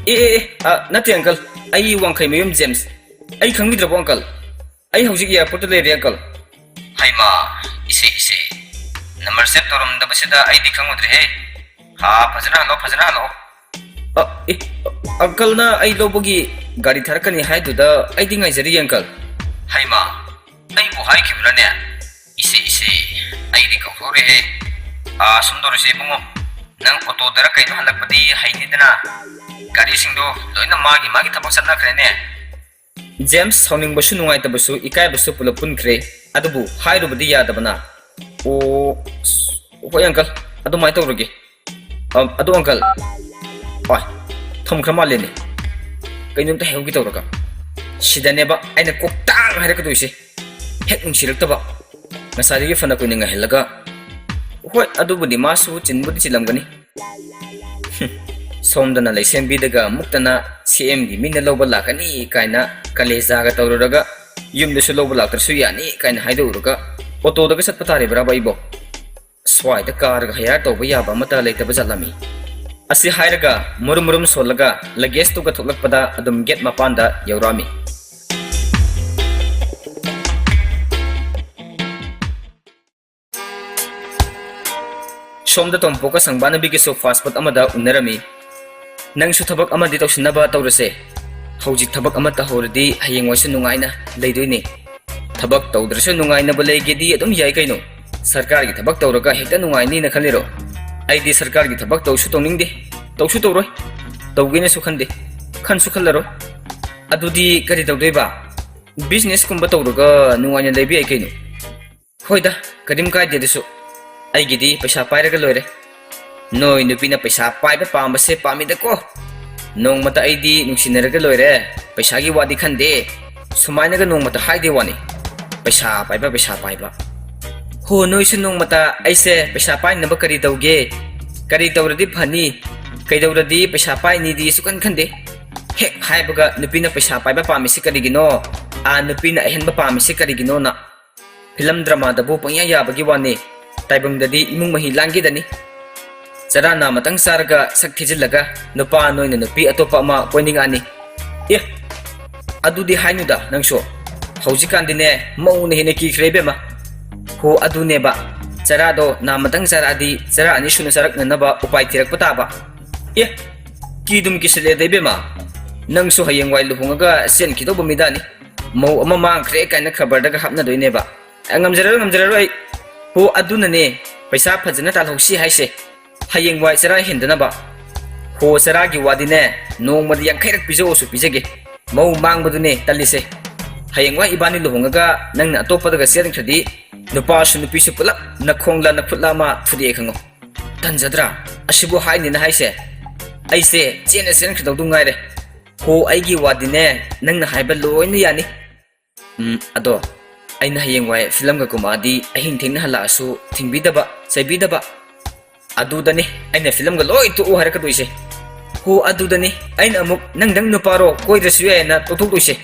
ꯑꯦ, ꯑꯦ, ꯑꯦ, ꯑ, ꯅꯠꯇꯦ, uncle. ꯑꯩ ꯋꯥꯡꯈꯩ ꯃꯌꯨꯝ ꯖꯦꯝꯁ. ꯑꯩ ꯈꯪꯕꯤꯗ꯭ꯔꯕꯣ, uncle? ꯑꯩ ꯍꯧꯖꯤꯛ airportꯇ ꯂꯩꯔꯦ, uncle. ꯍꯩꯃꯥ, ꯏꯆꯦ, ꯏꯆꯦ. Number save ꯇꯧꯔꯝꯗꯕꯁꯤꯗ ꯑꯩꯗꯤ ꯈꯪꯉꯨꯗ꯭ꯔꯦꯍꯦ. ꯍꯥ, ꯐꯖꯅ ꯍꯜꯂꯣ, ꯐꯖꯅ ꯍꯜꯂꯣ꯫ ꯑ, ꯑꯦ, uncleꯅ ꯑꯩ ꯂꯧꯕꯒꯤ ꯒꯥꯔꯤ ꯊꯥꯔꯛꯀꯅꯤ ꯍꯥꯏꯗꯨꯗ ꯑꯩꯗꯤ ꯉꯥꯏꯖꯔꯤ, uncle. ꯍꯩꯃꯥ, ꯑꯩꯕꯨ ꯍꯥꯏꯈꯤꯕ꯭ꯔꯥꯅꯦ? ꯏꯆꯦ, ꯏꯆꯦ, ꯑꯩꯗꯤ ꯀꯧꯊꯣꯛꯎꯔꯦꯍꯦ꯫ ꯑꯥ, ꯁꯨꯝ ꯇꯧꯔꯁꯦ ꯏꯕꯨꯡꯉꯣ, ꯅꯪ ꯑꯣꯇꯣꯗꯔ ꯀꯩꯅꯣ ꯍꯜꯂꯛꯄꯗꯤ ꯍꯩꯅꯤꯗꯅ꯫ ꯒꯥꯔꯤꯁꯤꯡꯗꯣ ꯂꯣꯏꯅ ꯃꯥꯒꯤ ꯃꯥꯒꯤ ꯊꯕꯛ ꯆꯠꯅꯈ꯭ꯔꯦꯅꯦ꯫ ꯖꯦꯝꯁ ꯁꯥꯎꯅꯤꯡꯕꯁꯨ ꯅꯨꯡꯉꯥꯏꯇꯕꯁꯨ ꯏꯀꯥꯏꯕꯁꯨ ꯄꯨꯂꯞ ꯄꯨꯟꯈ꯭ꯔꯦ꯫ ꯑꯗꯨꯕꯨ ꯍꯥꯏꯔꯨꯕꯗꯤ ꯌꯥꯗꯕꯅ꯫ ꯑꯣ, ꯍꯣꯏ uncle, ꯑꯗꯨꯃꯥꯏꯅ ꯇꯧꯔꯒꯦ꯫ ꯑ, ꯑꯗꯣ uncle, ꯍꯣꯏ, ꯊꯝꯈ꯭ꯔ ꯃꯥꯜꯂꯦꯅꯦ꯫ ꯀꯩꯅꯣꯝꯇ ꯍꯥꯏꯍꯧꯒꯦ ꯇꯧꯔꯒ꯫ ꯁꯤꯗꯅꯦꯕ ꯑꯩꯅ ꯀꯣꯛꯇꯥꯡ ꯍꯥꯏꯔꯛꯀꯗꯣꯏꯁꯦ꯫ ꯍꯦꯛ ꯅꯨꯡꯁꯤꯔꯛꯇꯕ꯫ ꯉꯁꯥꯏꯗꯒꯤ ꯐꯅ ꯀꯨꯏꯅ ꯉꯥꯏꯍꯜꯂꯒ꯫ ꯍꯣꯏ, ꯑꯗꯨꯕꯨꯗꯤ ꯃꯥꯁꯨ ꯆꯤꯟꯕꯨꯗꯤ ꯆꯤꯜꯂꯝꯒꯅꯤ꯫ ꯁꯣꯝꯗꯅ ꯂꯩꯁꯦꯝꯕꯤꯗꯒ ꯃꯨꯛꯇꯅ CMꯒꯤ ꯃꯤꯅ ꯂꯧꯕ ꯂꯥꯛꯀꯅꯤ ꯀꯥꯏꯅ ꯀꯂꯦꯖꯥꯒ ꯇꯧꯔꯨꯔꯒ ꯌꯨꯝꯗꯁꯨ ꯂꯧꯕ ꯂꯥꯛꯇ꯭ꯔꯁꯨ ꯌꯥꯅꯤ ꯀꯥꯏꯅ ꯍꯥꯏꯗꯣꯛꯎꯔꯒ ꯑꯣꯇꯣꯗꯒ ꯆꯠꯄ ꯇꯥꯔꯤꯕ꯭ꯔꯥꯕ ꯑꯩꯕꯣ? ꯁ꯭ꯋꯥꯏꯗ ꯀꯥꯔꯒ hire ꯇꯧꯕ ꯌꯥꯕ ꯑꯃꯠꯇ ꯂꯩꯇꯕ ꯖꯥꯠꯂꯝꯃꯤ꯫ ꯑꯁꯤ ꯍꯥꯏꯔꯒ ꯃꯨꯔꯨꯝ ꯃꯨꯔꯨꯝ ꯁꯣꯜꯂꯒ luggage ꯇꯨꯒ ꯊꯣꯛꯂꯛꯄꯗ ꯑꯗꯨꯝ gate ꯃꯄꯥꯟꯗ ꯌꯧꯔꯛꯑꯝꯃꯤ꯫ ꯁꯣꯝꯗ ꯇꯣꯝꯄꯣꯛꯀ ꯁꯪꯕꯥꯅꯕꯤꯒꯤꯁꯨ fast food ꯑꯃꯗ ꯎꯅꯔꯝꯃꯤ꯫ "ꯅꯪꯁꯨ ꯊꯕꯛ ꯑꯃꯗꯤ ꯇꯧꯁꯤꯟꯅꯕ ꯇꯧꯔꯁꯦ꯫ ꯍꯧꯖꯤꯛ ꯊꯕꯛ ꯑꯃ ꯇꯧꯍꯧꯔꯗꯤ ꯍꯌꯦꯡꯋꯥꯏꯁꯨ ꯅꯨꯡꯉꯥꯏꯅ ꯂꯩꯗꯣꯏꯅꯦ꯫ ꯊꯕꯛ ꯇꯧꯗ꯭ꯔꯁꯨ ꯅꯨꯡꯉꯥꯏꯅꯕ ꯂꯩꯒꯦꯗꯤ ꯑꯗꯨꯝ ꯌꯥꯏ ꯀꯩꯅꯣ꯫ ꯁꯔꯀꯥꯔꯒꯤ ꯊꯕꯛ ꯇꯧꯔꯒ ꯍꯦꯛꯇ ꯅꯨꯡꯉꯥꯏꯅꯤꯅ ꯈꯜꯂꯤꯔꯣ? ꯑꯩꯗꯤ ꯁꯔꯀꯥꯔꯒꯤ ꯊꯕꯛ ꯇꯧꯁꯨ ꯇꯧꯅꯤꯡꯗꯦ, ꯇꯧꯁꯨ ꯇꯧꯔꯣꯏ꯫ ꯇꯧꯒꯦꯅꯁꯨ ꯈꯟꯗꯦ, ꯈꯟꯁꯨ ꯈꯜꯂꯔꯣꯏ꯫ ꯑꯗꯨꯗꯤ ꯀꯔꯤ ꯇꯧꯗꯣꯏꯕ? Businessꯀꯨꯝꯕ ꯇꯧꯔꯒ ꯅꯨꯡꯉꯥꯏꯅ ꯂꯩꯕ ꯌꯥꯏ ꯀꯩꯅꯣ꯫" "ꯍꯣꯏꯗ, ꯀꯔꯤꯝ ꯀꯥꯏꯗꯦ ꯑꯗꯨꯁꯨ꯫ ꯑꯩꯒꯤꯗꯤ ꯄꯩꯁꯥ ꯄꯥꯏꯔꯒ ꯂꯣꯏꯔꯦ꯫ ꯅꯣꯏ ꯅꯨꯄꯤꯅ ꯄꯩꯁꯥ ꯄꯥꯏꯕ ꯄꯥꯝꯕꯁꯦ ꯄꯥꯝꯃꯤꯗꯀꯣ꯫ ꯅꯣꯡꯃꯇ ꯑꯩꯗꯤ ꯅꯨꯡꯁꯤꯅꯔꯒ ꯂꯣꯏꯔꯦ, ꯄꯩꯁꯥꯒꯤ ꯋꯥꯗꯤ ꯈꯟꯗꯦ꯫ ꯁꯨꯃꯥꯏꯅꯒ ꯅꯣꯡꯃꯇ ꯍꯥꯏꯗꯦ ꯋꯥꯅꯤ꯫ ꯄꯩꯁꯥ ꯄꯥꯏꯕ, ꯄꯩꯁꯥ ꯄꯥꯏꯕ꯫ ꯍꯣ, ꯅꯣꯏꯁꯨ ꯅꯣꯡꯃꯇ ꯑꯩꯁꯦ ꯄꯩꯁꯥ ꯄꯥꯏꯅꯕ ꯀꯔꯤ ꯇꯧꯒꯦ? ꯀꯔꯤ ꯇꯧꯔꯗꯤ ꯐꯅꯤ? ꯀꯩꯗꯧꯔꯗꯤ ꯄꯩꯁꯥ ꯄꯥꯏꯅꯤꯗꯤ ꯁꯨꯈꯟ ꯈꯟꯗꯦ꯫ ꯍꯦꯛ ꯍꯥꯏꯕꯒ ꯅꯨꯄꯤꯅ ꯄꯩꯁꯥ ꯄꯥꯏꯕ ꯄꯥꯝꯃꯤꯁꯤ ꯀꯔꯤꯒꯤꯅꯣ? ꯑꯥ, ꯅꯨꯄꯤꯅ ꯑꯍꯦꯟꯕ ꯄꯥꯝꯃꯤꯁꯤ ꯀꯔꯤꯒꯤꯅꯣꯅ?" ꯐꯤꯂꯝ ꯗ꯭ꯔꯃꯥꯗꯕꯨ ꯄꯪꯌꯥ ꯌꯥꯕꯒꯤ ꯋꯥꯅꯤ, ꯇꯥꯏꯕꯪꯗꯗꯤ ꯏꯃꯨꯡ ꯃꯍꯤ ꯂꯥꯡꯈꯤꯗꯅꯤ꯫ ꯆꯔꯥ ꯅꯥꯃꯇꯪ ꯆꯥꯔꯒ ꯁꯛ ꯊꯤꯖꯤꯜꯂꯒ ꯅꯨꯄꯥ ꯅꯣꯏꯅ ꯅꯨꯄꯤ ꯑꯇꯣꯞꯄ ꯑꯃ ꯀꯣꯏꯅꯤꯡꯉꯛꯑꯅꯤ꯫ ꯑꯦ, ꯑꯗꯨꯗꯤ ꯍꯥꯏꯅꯨꯗ ꯅꯪꯁꯨ꯫ ꯍꯧꯖꯤꯛꯀꯥꯟꯗꯤꯅꯦ ꯃꯧꯅ ꯍꯦꯟꯅ ꯀꯤꯈ꯭ꯔꯦ ꯏꯕꯦꯝꯃ꯫ ꯍꯣ ꯑꯗꯨꯅꯦꯕ, ꯆꯔꯥꯗꯣ ꯅꯥꯃꯇꯪ ꯆꯥꯔꯛꯑꯗꯤ ꯆꯔꯥ ꯑꯅꯤ ꯁꯨꯅ ꯆꯥꯔꯛꯅꯅꯕ ꯎꯄꯥꯏ ꯊꯤꯔꯛꯄ ꯇꯥꯕ꯫ ꯑꯦ, ꯀꯤꯗꯨꯝ ꯀꯤꯁꯤꯜꯂꯦꯗ ꯏꯕꯦꯝꯃ꯫ ꯅꯪꯁꯨ ꯍꯌꯦꯡꯋꯥꯏ ꯂꯨꯍꯣꯡꯉꯒ ꯆꯦꯟꯈꯤꯗꯧꯕ ꯃꯤꯗꯥꯅꯤ꯫ ꯃꯧ ꯑꯃ ꯃꯥꯡꯈ꯭ꯔꯦ ꯀꯥꯏꯅ ꯈꯕꯔꯗꯒ ꯍꯥꯞꯅꯗꯣꯏꯅꯦꯕ꯫ ꯑꯦ, ꯉꯝꯖꯔꯔꯣꯏ, ꯉꯝꯖꯔꯔꯣꯏ ꯑꯩ꯫ ꯍꯣ ꯑꯗꯨꯅꯅꯦ ꯄꯩꯁꯥ ꯐꯖꯅ ꯇꯥꯜꯍꯧꯁꯤ ꯍꯥꯏꯁꯦ꯫ ꯍꯌꯦꯡꯋꯥꯏ ꯆꯔꯥ ꯍꯦꯟꯗꯅꯕ꯫ ꯍꯣ ꯆꯔꯥꯒꯤ ꯋꯥꯗꯤꯅꯦ ꯅꯣꯡꯃꯗ ꯌꯥꯡꯈꯩꯔꯛ ꯄꯤꯖꯧꯁꯨ ꯄꯤꯖꯒꯦ꯫ ꯃꯧ ꯃꯥꯡꯕꯗꯨꯅꯦ ꯇꯜꯂꯤꯁꯦ꯫ ꯍꯌꯦꯡꯋꯥꯏ ꯏꯕꯥꯅꯤ ꯂꯨꯍꯣꯡꯉꯒ ꯅꯪꯅ ꯑꯇꯣꯞꯄꯗꯒ ꯆꯦꯟꯈ꯭ꯔꯗꯤ ꯅꯨꯄꯥꯁꯨ ꯅꯨꯄꯤꯁꯨ ꯄꯨꯂꯞ ꯅꯈꯣꯡꯂ ꯅꯈꯨꯠꯂ ꯑꯃ ꯊꯨꯗꯦꯛꯑꯦ ꯈꯪꯉꯣ꯫ ꯇꯟꯖꯗ꯭ꯔꯥ? ꯑꯁꯤꯕꯨ ꯍꯥꯏꯅꯤꯅ ꯍꯥꯏꯁꯦ? ꯑꯩꯁꯦ ꯆꯦꯟꯅ ꯆꯦꯟꯈ꯭ꯔꯗꯧꯗꯨ ꯉꯥꯏꯔꯦ꯫ ꯍꯣ ꯑꯩꯒꯤ ꯋꯥꯗꯤꯅꯦ ꯅꯪꯅ ꯍꯥꯏꯕ ꯂꯣꯏꯅ ꯌꯥꯅꯤ꯫ ꯎꯝ, ꯑꯗꯣ ꯑꯩꯅ ꯍꯌꯦꯡꯋꯥꯏ ꯐꯤꯂꯝꯒ ꯀꯨꯝꯃꯛꯑꯗꯤ ꯑꯍꯤꯡ ꯊꯦꯡꯅ ꯍꯜꯂꯛꯑꯁꯨ ꯊꯤꯡꯕꯤꯗꯕ, ꯆꯩꯕꯤꯗꯕ꯫ ꯑꯗꯨꯗꯅꯤ ꯑꯩꯅ ꯐꯤꯂꯝꯒ ꯂꯣꯏ ꯇꯣꯛꯎ ꯍꯥꯏꯔꯛꯀꯗꯣꯏꯁꯦ꯫ ꯍꯣ ꯑꯗꯨꯗꯅꯤ ꯑꯩꯅ ꯑꯃꯨꯛ ꯅꯪꯗꯪ ꯅꯨꯄꯥꯔꯣ ꯀꯣꯏꯗ꯭ꯔꯁꯨ ꯌꯥꯏꯅ ꯇꯣꯛꯊꯣꯛꯇꯣꯏꯁꯦ꯫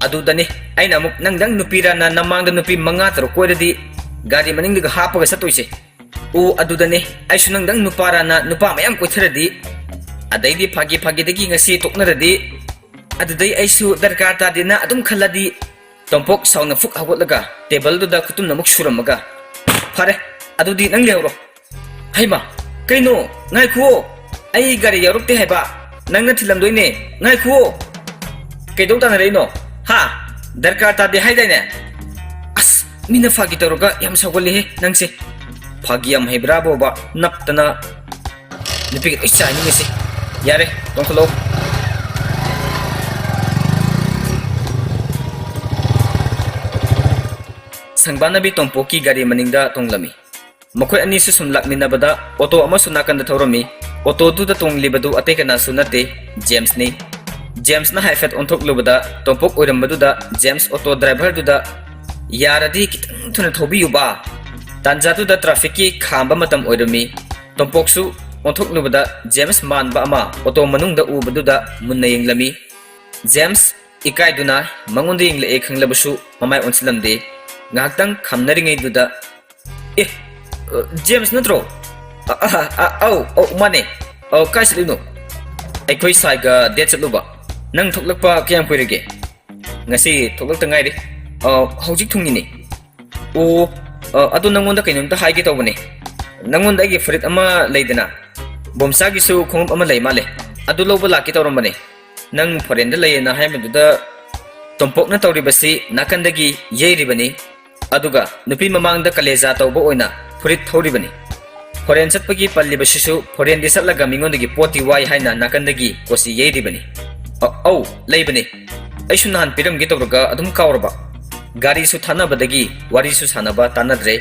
ꯑꯗꯨꯗꯅꯤ ꯑꯩꯅ ꯑꯃꯨꯛ ꯅꯪꯗꯪ ꯅꯨꯄꯤꯔꯅ ꯅꯃꯥꯡꯗ ꯅꯨꯄꯤ ꯃꯉꯥ ꯇꯔꯨꯛ ꯀꯣꯏꯔꯗꯤ ꯒꯥꯔꯤ ꯃꯅꯤꯡꯗꯒ ꯍꯥꯞꯄꯒ ꯆꯠꯇꯣꯏꯁꯦ꯫ ꯑꯣ ꯑꯗꯨꯗꯅꯤ ꯑꯩꯁꯨ ꯅꯪꯗꯪ ꯅꯨꯄꯥꯔꯅ ꯅꯨꯄꯥ ꯃꯌꯥꯝ ꯀꯣꯏꯊꯔꯗꯤ, ꯑꯗꯩꯗꯤ ꯐꯥꯒꯤ ꯐꯥꯒꯤꯗꯒꯤ ꯉꯁꯤ ꯇꯣꯛꯅꯔꯗꯤ, ꯑꯗꯨꯗꯩ ꯑꯩꯁꯨ ꯗꯔꯀꯥꯔ ꯇꯥꯗꯦꯅ ꯑꯗꯨꯝ ꯈꯜꯂꯗꯤ꯫ ꯇꯣꯝꯄꯣꯛ ꯁꯥꯎꯅ ꯐꯨꯛ ꯍꯧꯒꯠꯂꯒ ꯇꯦꯕꯜꯗꯨꯗ ꯈꯨꯇꯨꯝꯅ ꯑꯃꯨꯛ ꯁꯨꯔꯝꯃꯒ, "ꯐꯔꯦ, ꯑꯗꯨꯗꯤ ꯅꯪ ꯂꯩꯍꯧꯔꯣ꯫" "ꯍꯩꯃꯥ, ꯀꯩꯅꯣ? ꯉꯥꯏꯈꯨꯑꯣ, ꯑꯩ ꯒꯥꯔꯤ ꯌꯥꯎꯔꯛꯇꯦ ꯍꯥꯏꯕ꯫ ꯅꯪꯅ ꯊꯤꯜꯂꯝꯗꯣꯏꯅꯦ꯫ ꯉꯥꯏꯈꯨꯑꯣ꯫" "ꯀꯩꯗꯧ ꯇꯥꯟꯅꯔꯛꯏꯅꯣ? ꯍꯥ? ꯗꯔꯀꯥꯔ ꯇꯥꯗꯦ ꯍꯥꯏꯗꯥꯏꯅꯦ?" "ꯑꯁ, ꯃꯤꯅ ꯐꯥꯒꯤ ꯇꯧꯔꯒ ꯌꯥꯝ ꯁꯥꯎꯒꯜꯂꯤꯍꯦ ꯅꯪꯁꯦ꯫" ꯐꯥꯒꯤ ꯌꯥꯝ ꯍꯩꯕ꯭ꯔꯥ ꯕꯣꯕ? ꯅꯞꯇꯅ ꯅꯨꯄꯤꯒ ꯂꯣꯏ ꯆꯥꯏꯅꯤꯡꯉꯤꯁꯦ꯫ ꯌꯥꯔꯦ, ꯇꯣꯡꯈꯠꯂꯣ꯫ ꯁꯪꯕꯥꯅꯕꯤ ꯇꯣꯝꯄꯣꯛꯀꯤ ꯒꯥꯔꯤ ꯃꯅꯤꯡꯗ ꯇꯣꯡꯂꯝꯃꯤ꯫ ꯃꯈꯣꯏ ꯑꯅꯤꯁꯨ ꯁꯨꯝ ꯂꯥꯛꯃꯤꯟꯅꯕꯗ ꯑꯣꯇꯣ ꯑꯃꯁꯨ ꯅꯥꯀꯟꯗ ꯊꯧꯔꯝꯃꯤ꯫ ꯑꯣꯇꯣꯗꯨꯗ ꯇꯣꯡꯂꯤꯕꯗꯨ ꯑꯇꯩ ꯀꯅꯥꯁꯨ ꯅꯠꯇꯦ, ꯖꯦꯝꯁꯅꯤ꯫ ꯖꯦꯝꯁꯅ ꯍꯥꯏꯐꯦꯠ ꯑꯣꯟꯊꯣꯛꯂꯨꯕꯗ ꯇꯣꯝꯄꯣꯛ ꯑꯣꯏꯔꯝꯕꯗꯨꯗ ꯖꯦꯝꯁ ꯑꯣꯇꯣ ꯗ꯭ꯔꯥꯏꯚꯔꯗꯨꯗ, "ꯌꯥꯔꯗꯤ ꯈꯤꯇꯪ ꯊꯨꯅ ꯊꯧꯕꯤꯌꯨꯕ꯫" ꯇꯥꯟꯖꯥꯗꯨꯗ ꯇ꯭ꯔꯥꯐꯤꯛꯀꯤ ꯈꯥꯝꯕ ꯃꯇꯝ ꯑꯣꯏꯔꯝꯃꯤ꯫ ꯇꯣꯝꯄꯣꯛꯁꯨ ꯑꯣꯟꯊꯣꯛꯂꯨꯕꯗ ꯖꯦꯝꯁ ꯃꯥꯟꯕ ꯑꯃ ꯑꯣꯇꯣ ꯃꯅꯨꯡꯗ ꯎꯕꯗꯨꯗ ꯃꯨꯟꯅ ꯌꯦꯡꯂꯝꯃꯤ꯫ ꯖꯦꯝꯁ ꯏꯀꯥꯏꯗꯨꯅ ꯃꯉꯣꯟꯗ ꯌꯦꯡꯂꯛꯑꯦ ꯈꯪꯂꯕꯁꯨ ꯃꯃꯥꯏ ꯑꯣꯟꯁꯤꯜꯂꯝꯗꯦ꯫ ꯉꯥꯏꯍꯥꯛꯇꯪ ꯈꯝꯅꯔꯤꯉꯩꯗꯨꯗ, "ꯑꯦ, ꯑ, ꯖꯦꯝꯁ ꯅꯠꯇ꯭ꯔꯣ? ꯑ, ꯑ, ꯑ, ꯑꯧ, ꯑꯧ, ꯃꯥꯅꯦ꯫ ꯑꯧ, ꯀꯥꯏ ꯆꯠꯂꯤꯅꯣ? ꯑꯩꯈꯣꯏ ꯁꯥꯏꯒ date ꯆꯠꯂꯨꯕ꯫ ꯅꯪ ꯊꯣꯛꯂꯛꯄ ꯀꯌꯥꯝ ꯀꯨꯏꯔꯒꯦ? ꯉꯁꯤ ꯊꯣꯛꯂꯛꯇ ꯉꯥꯏꯔꯤ꯫ ꯑꯧ, ꯍꯧꯖꯤꯛ ꯊꯨꯡꯉꯤꯅꯦ꯫ ꯑꯣ, ꯑ, ꯑꯗꯣ ꯅꯪꯉꯣꯟꯗ ꯀꯩꯅꯣꯝꯇ ꯍꯥꯏꯒꯦ ꯇꯧꯕꯅꯦ꯫ ꯅꯪꯉꯣꯟꯗ ꯑꯩꯒꯤ ꯐꯨꯔꯤꯠ ꯑꯃ ꯂꯩꯗꯅ, ꯕꯣꯝꯆꯥꯒꯤꯁꯨ ꯈꯣꯡꯎꯞ ꯑꯃ ꯂꯩ ꯃꯥꯜꯂꯦ꯫ ꯑꯗꯨ ꯂꯧꯕ ꯂꯥꯛꯀꯦ ꯇꯧꯔꯝꯕꯅꯦ꯫ ꯅꯪ foreignꯗ ꯂꯩꯌꯦꯅ ꯍꯥꯏꯕꯗꯨꯗ ꯇꯣꯝꯄꯣꯛꯅ ꯇꯧꯔꯤꯕꯁꯤ ꯅꯥꯀꯟꯗꯒꯤ ꯌꯩꯔꯤꯕꯅꯤ꯫ ꯑꯗꯨꯒ ꯅꯨꯄꯤ ꯃꯃꯥꯡꯗ ꯀꯂꯦꯖꯥ ꯇꯧꯕ ꯑꯣꯏꯅ ꯐꯨꯔꯤꯠ ꯊꯧꯔꯤꯕꯅꯤ꯫ Foreign ꯆꯠꯄꯒꯤ ꯄꯜꯂꯤꯕꯁꯤꯁꯨ foreignꯗꯤ ꯆꯠꯂꯒ ꯃꯤꯉꯣꯟꯗꯒꯤ ꯄꯣꯠꯇꯤ ꯋꯥꯏ ꯍꯥꯏꯅ ꯅꯥꯀꯟꯗꯒꯤ ꯀꯣꯆꯤ ꯌꯩꯔꯤꯕꯅꯤ꯫ ꯑ-, ꯑꯧ, ꯂꯩꯕꯅꯤ꯫ ꯑꯩꯁꯨ ꯅꯍꯥꯟ ꯄꯤꯔꯝꯒꯦ ꯇꯧꯔꯒ ꯑꯗꯨꯝ ꯀꯥꯎꯔꯕ꯫ ꯒꯥꯔꯤꯁꯨ ꯊꯥꯅꯕꯗꯒꯤ ꯋꯥꯔꯤꯁꯨ ꯁꯥꯟꯅꯕ ꯇꯥꯟꯅꯗ꯭ꯔꯦ꯫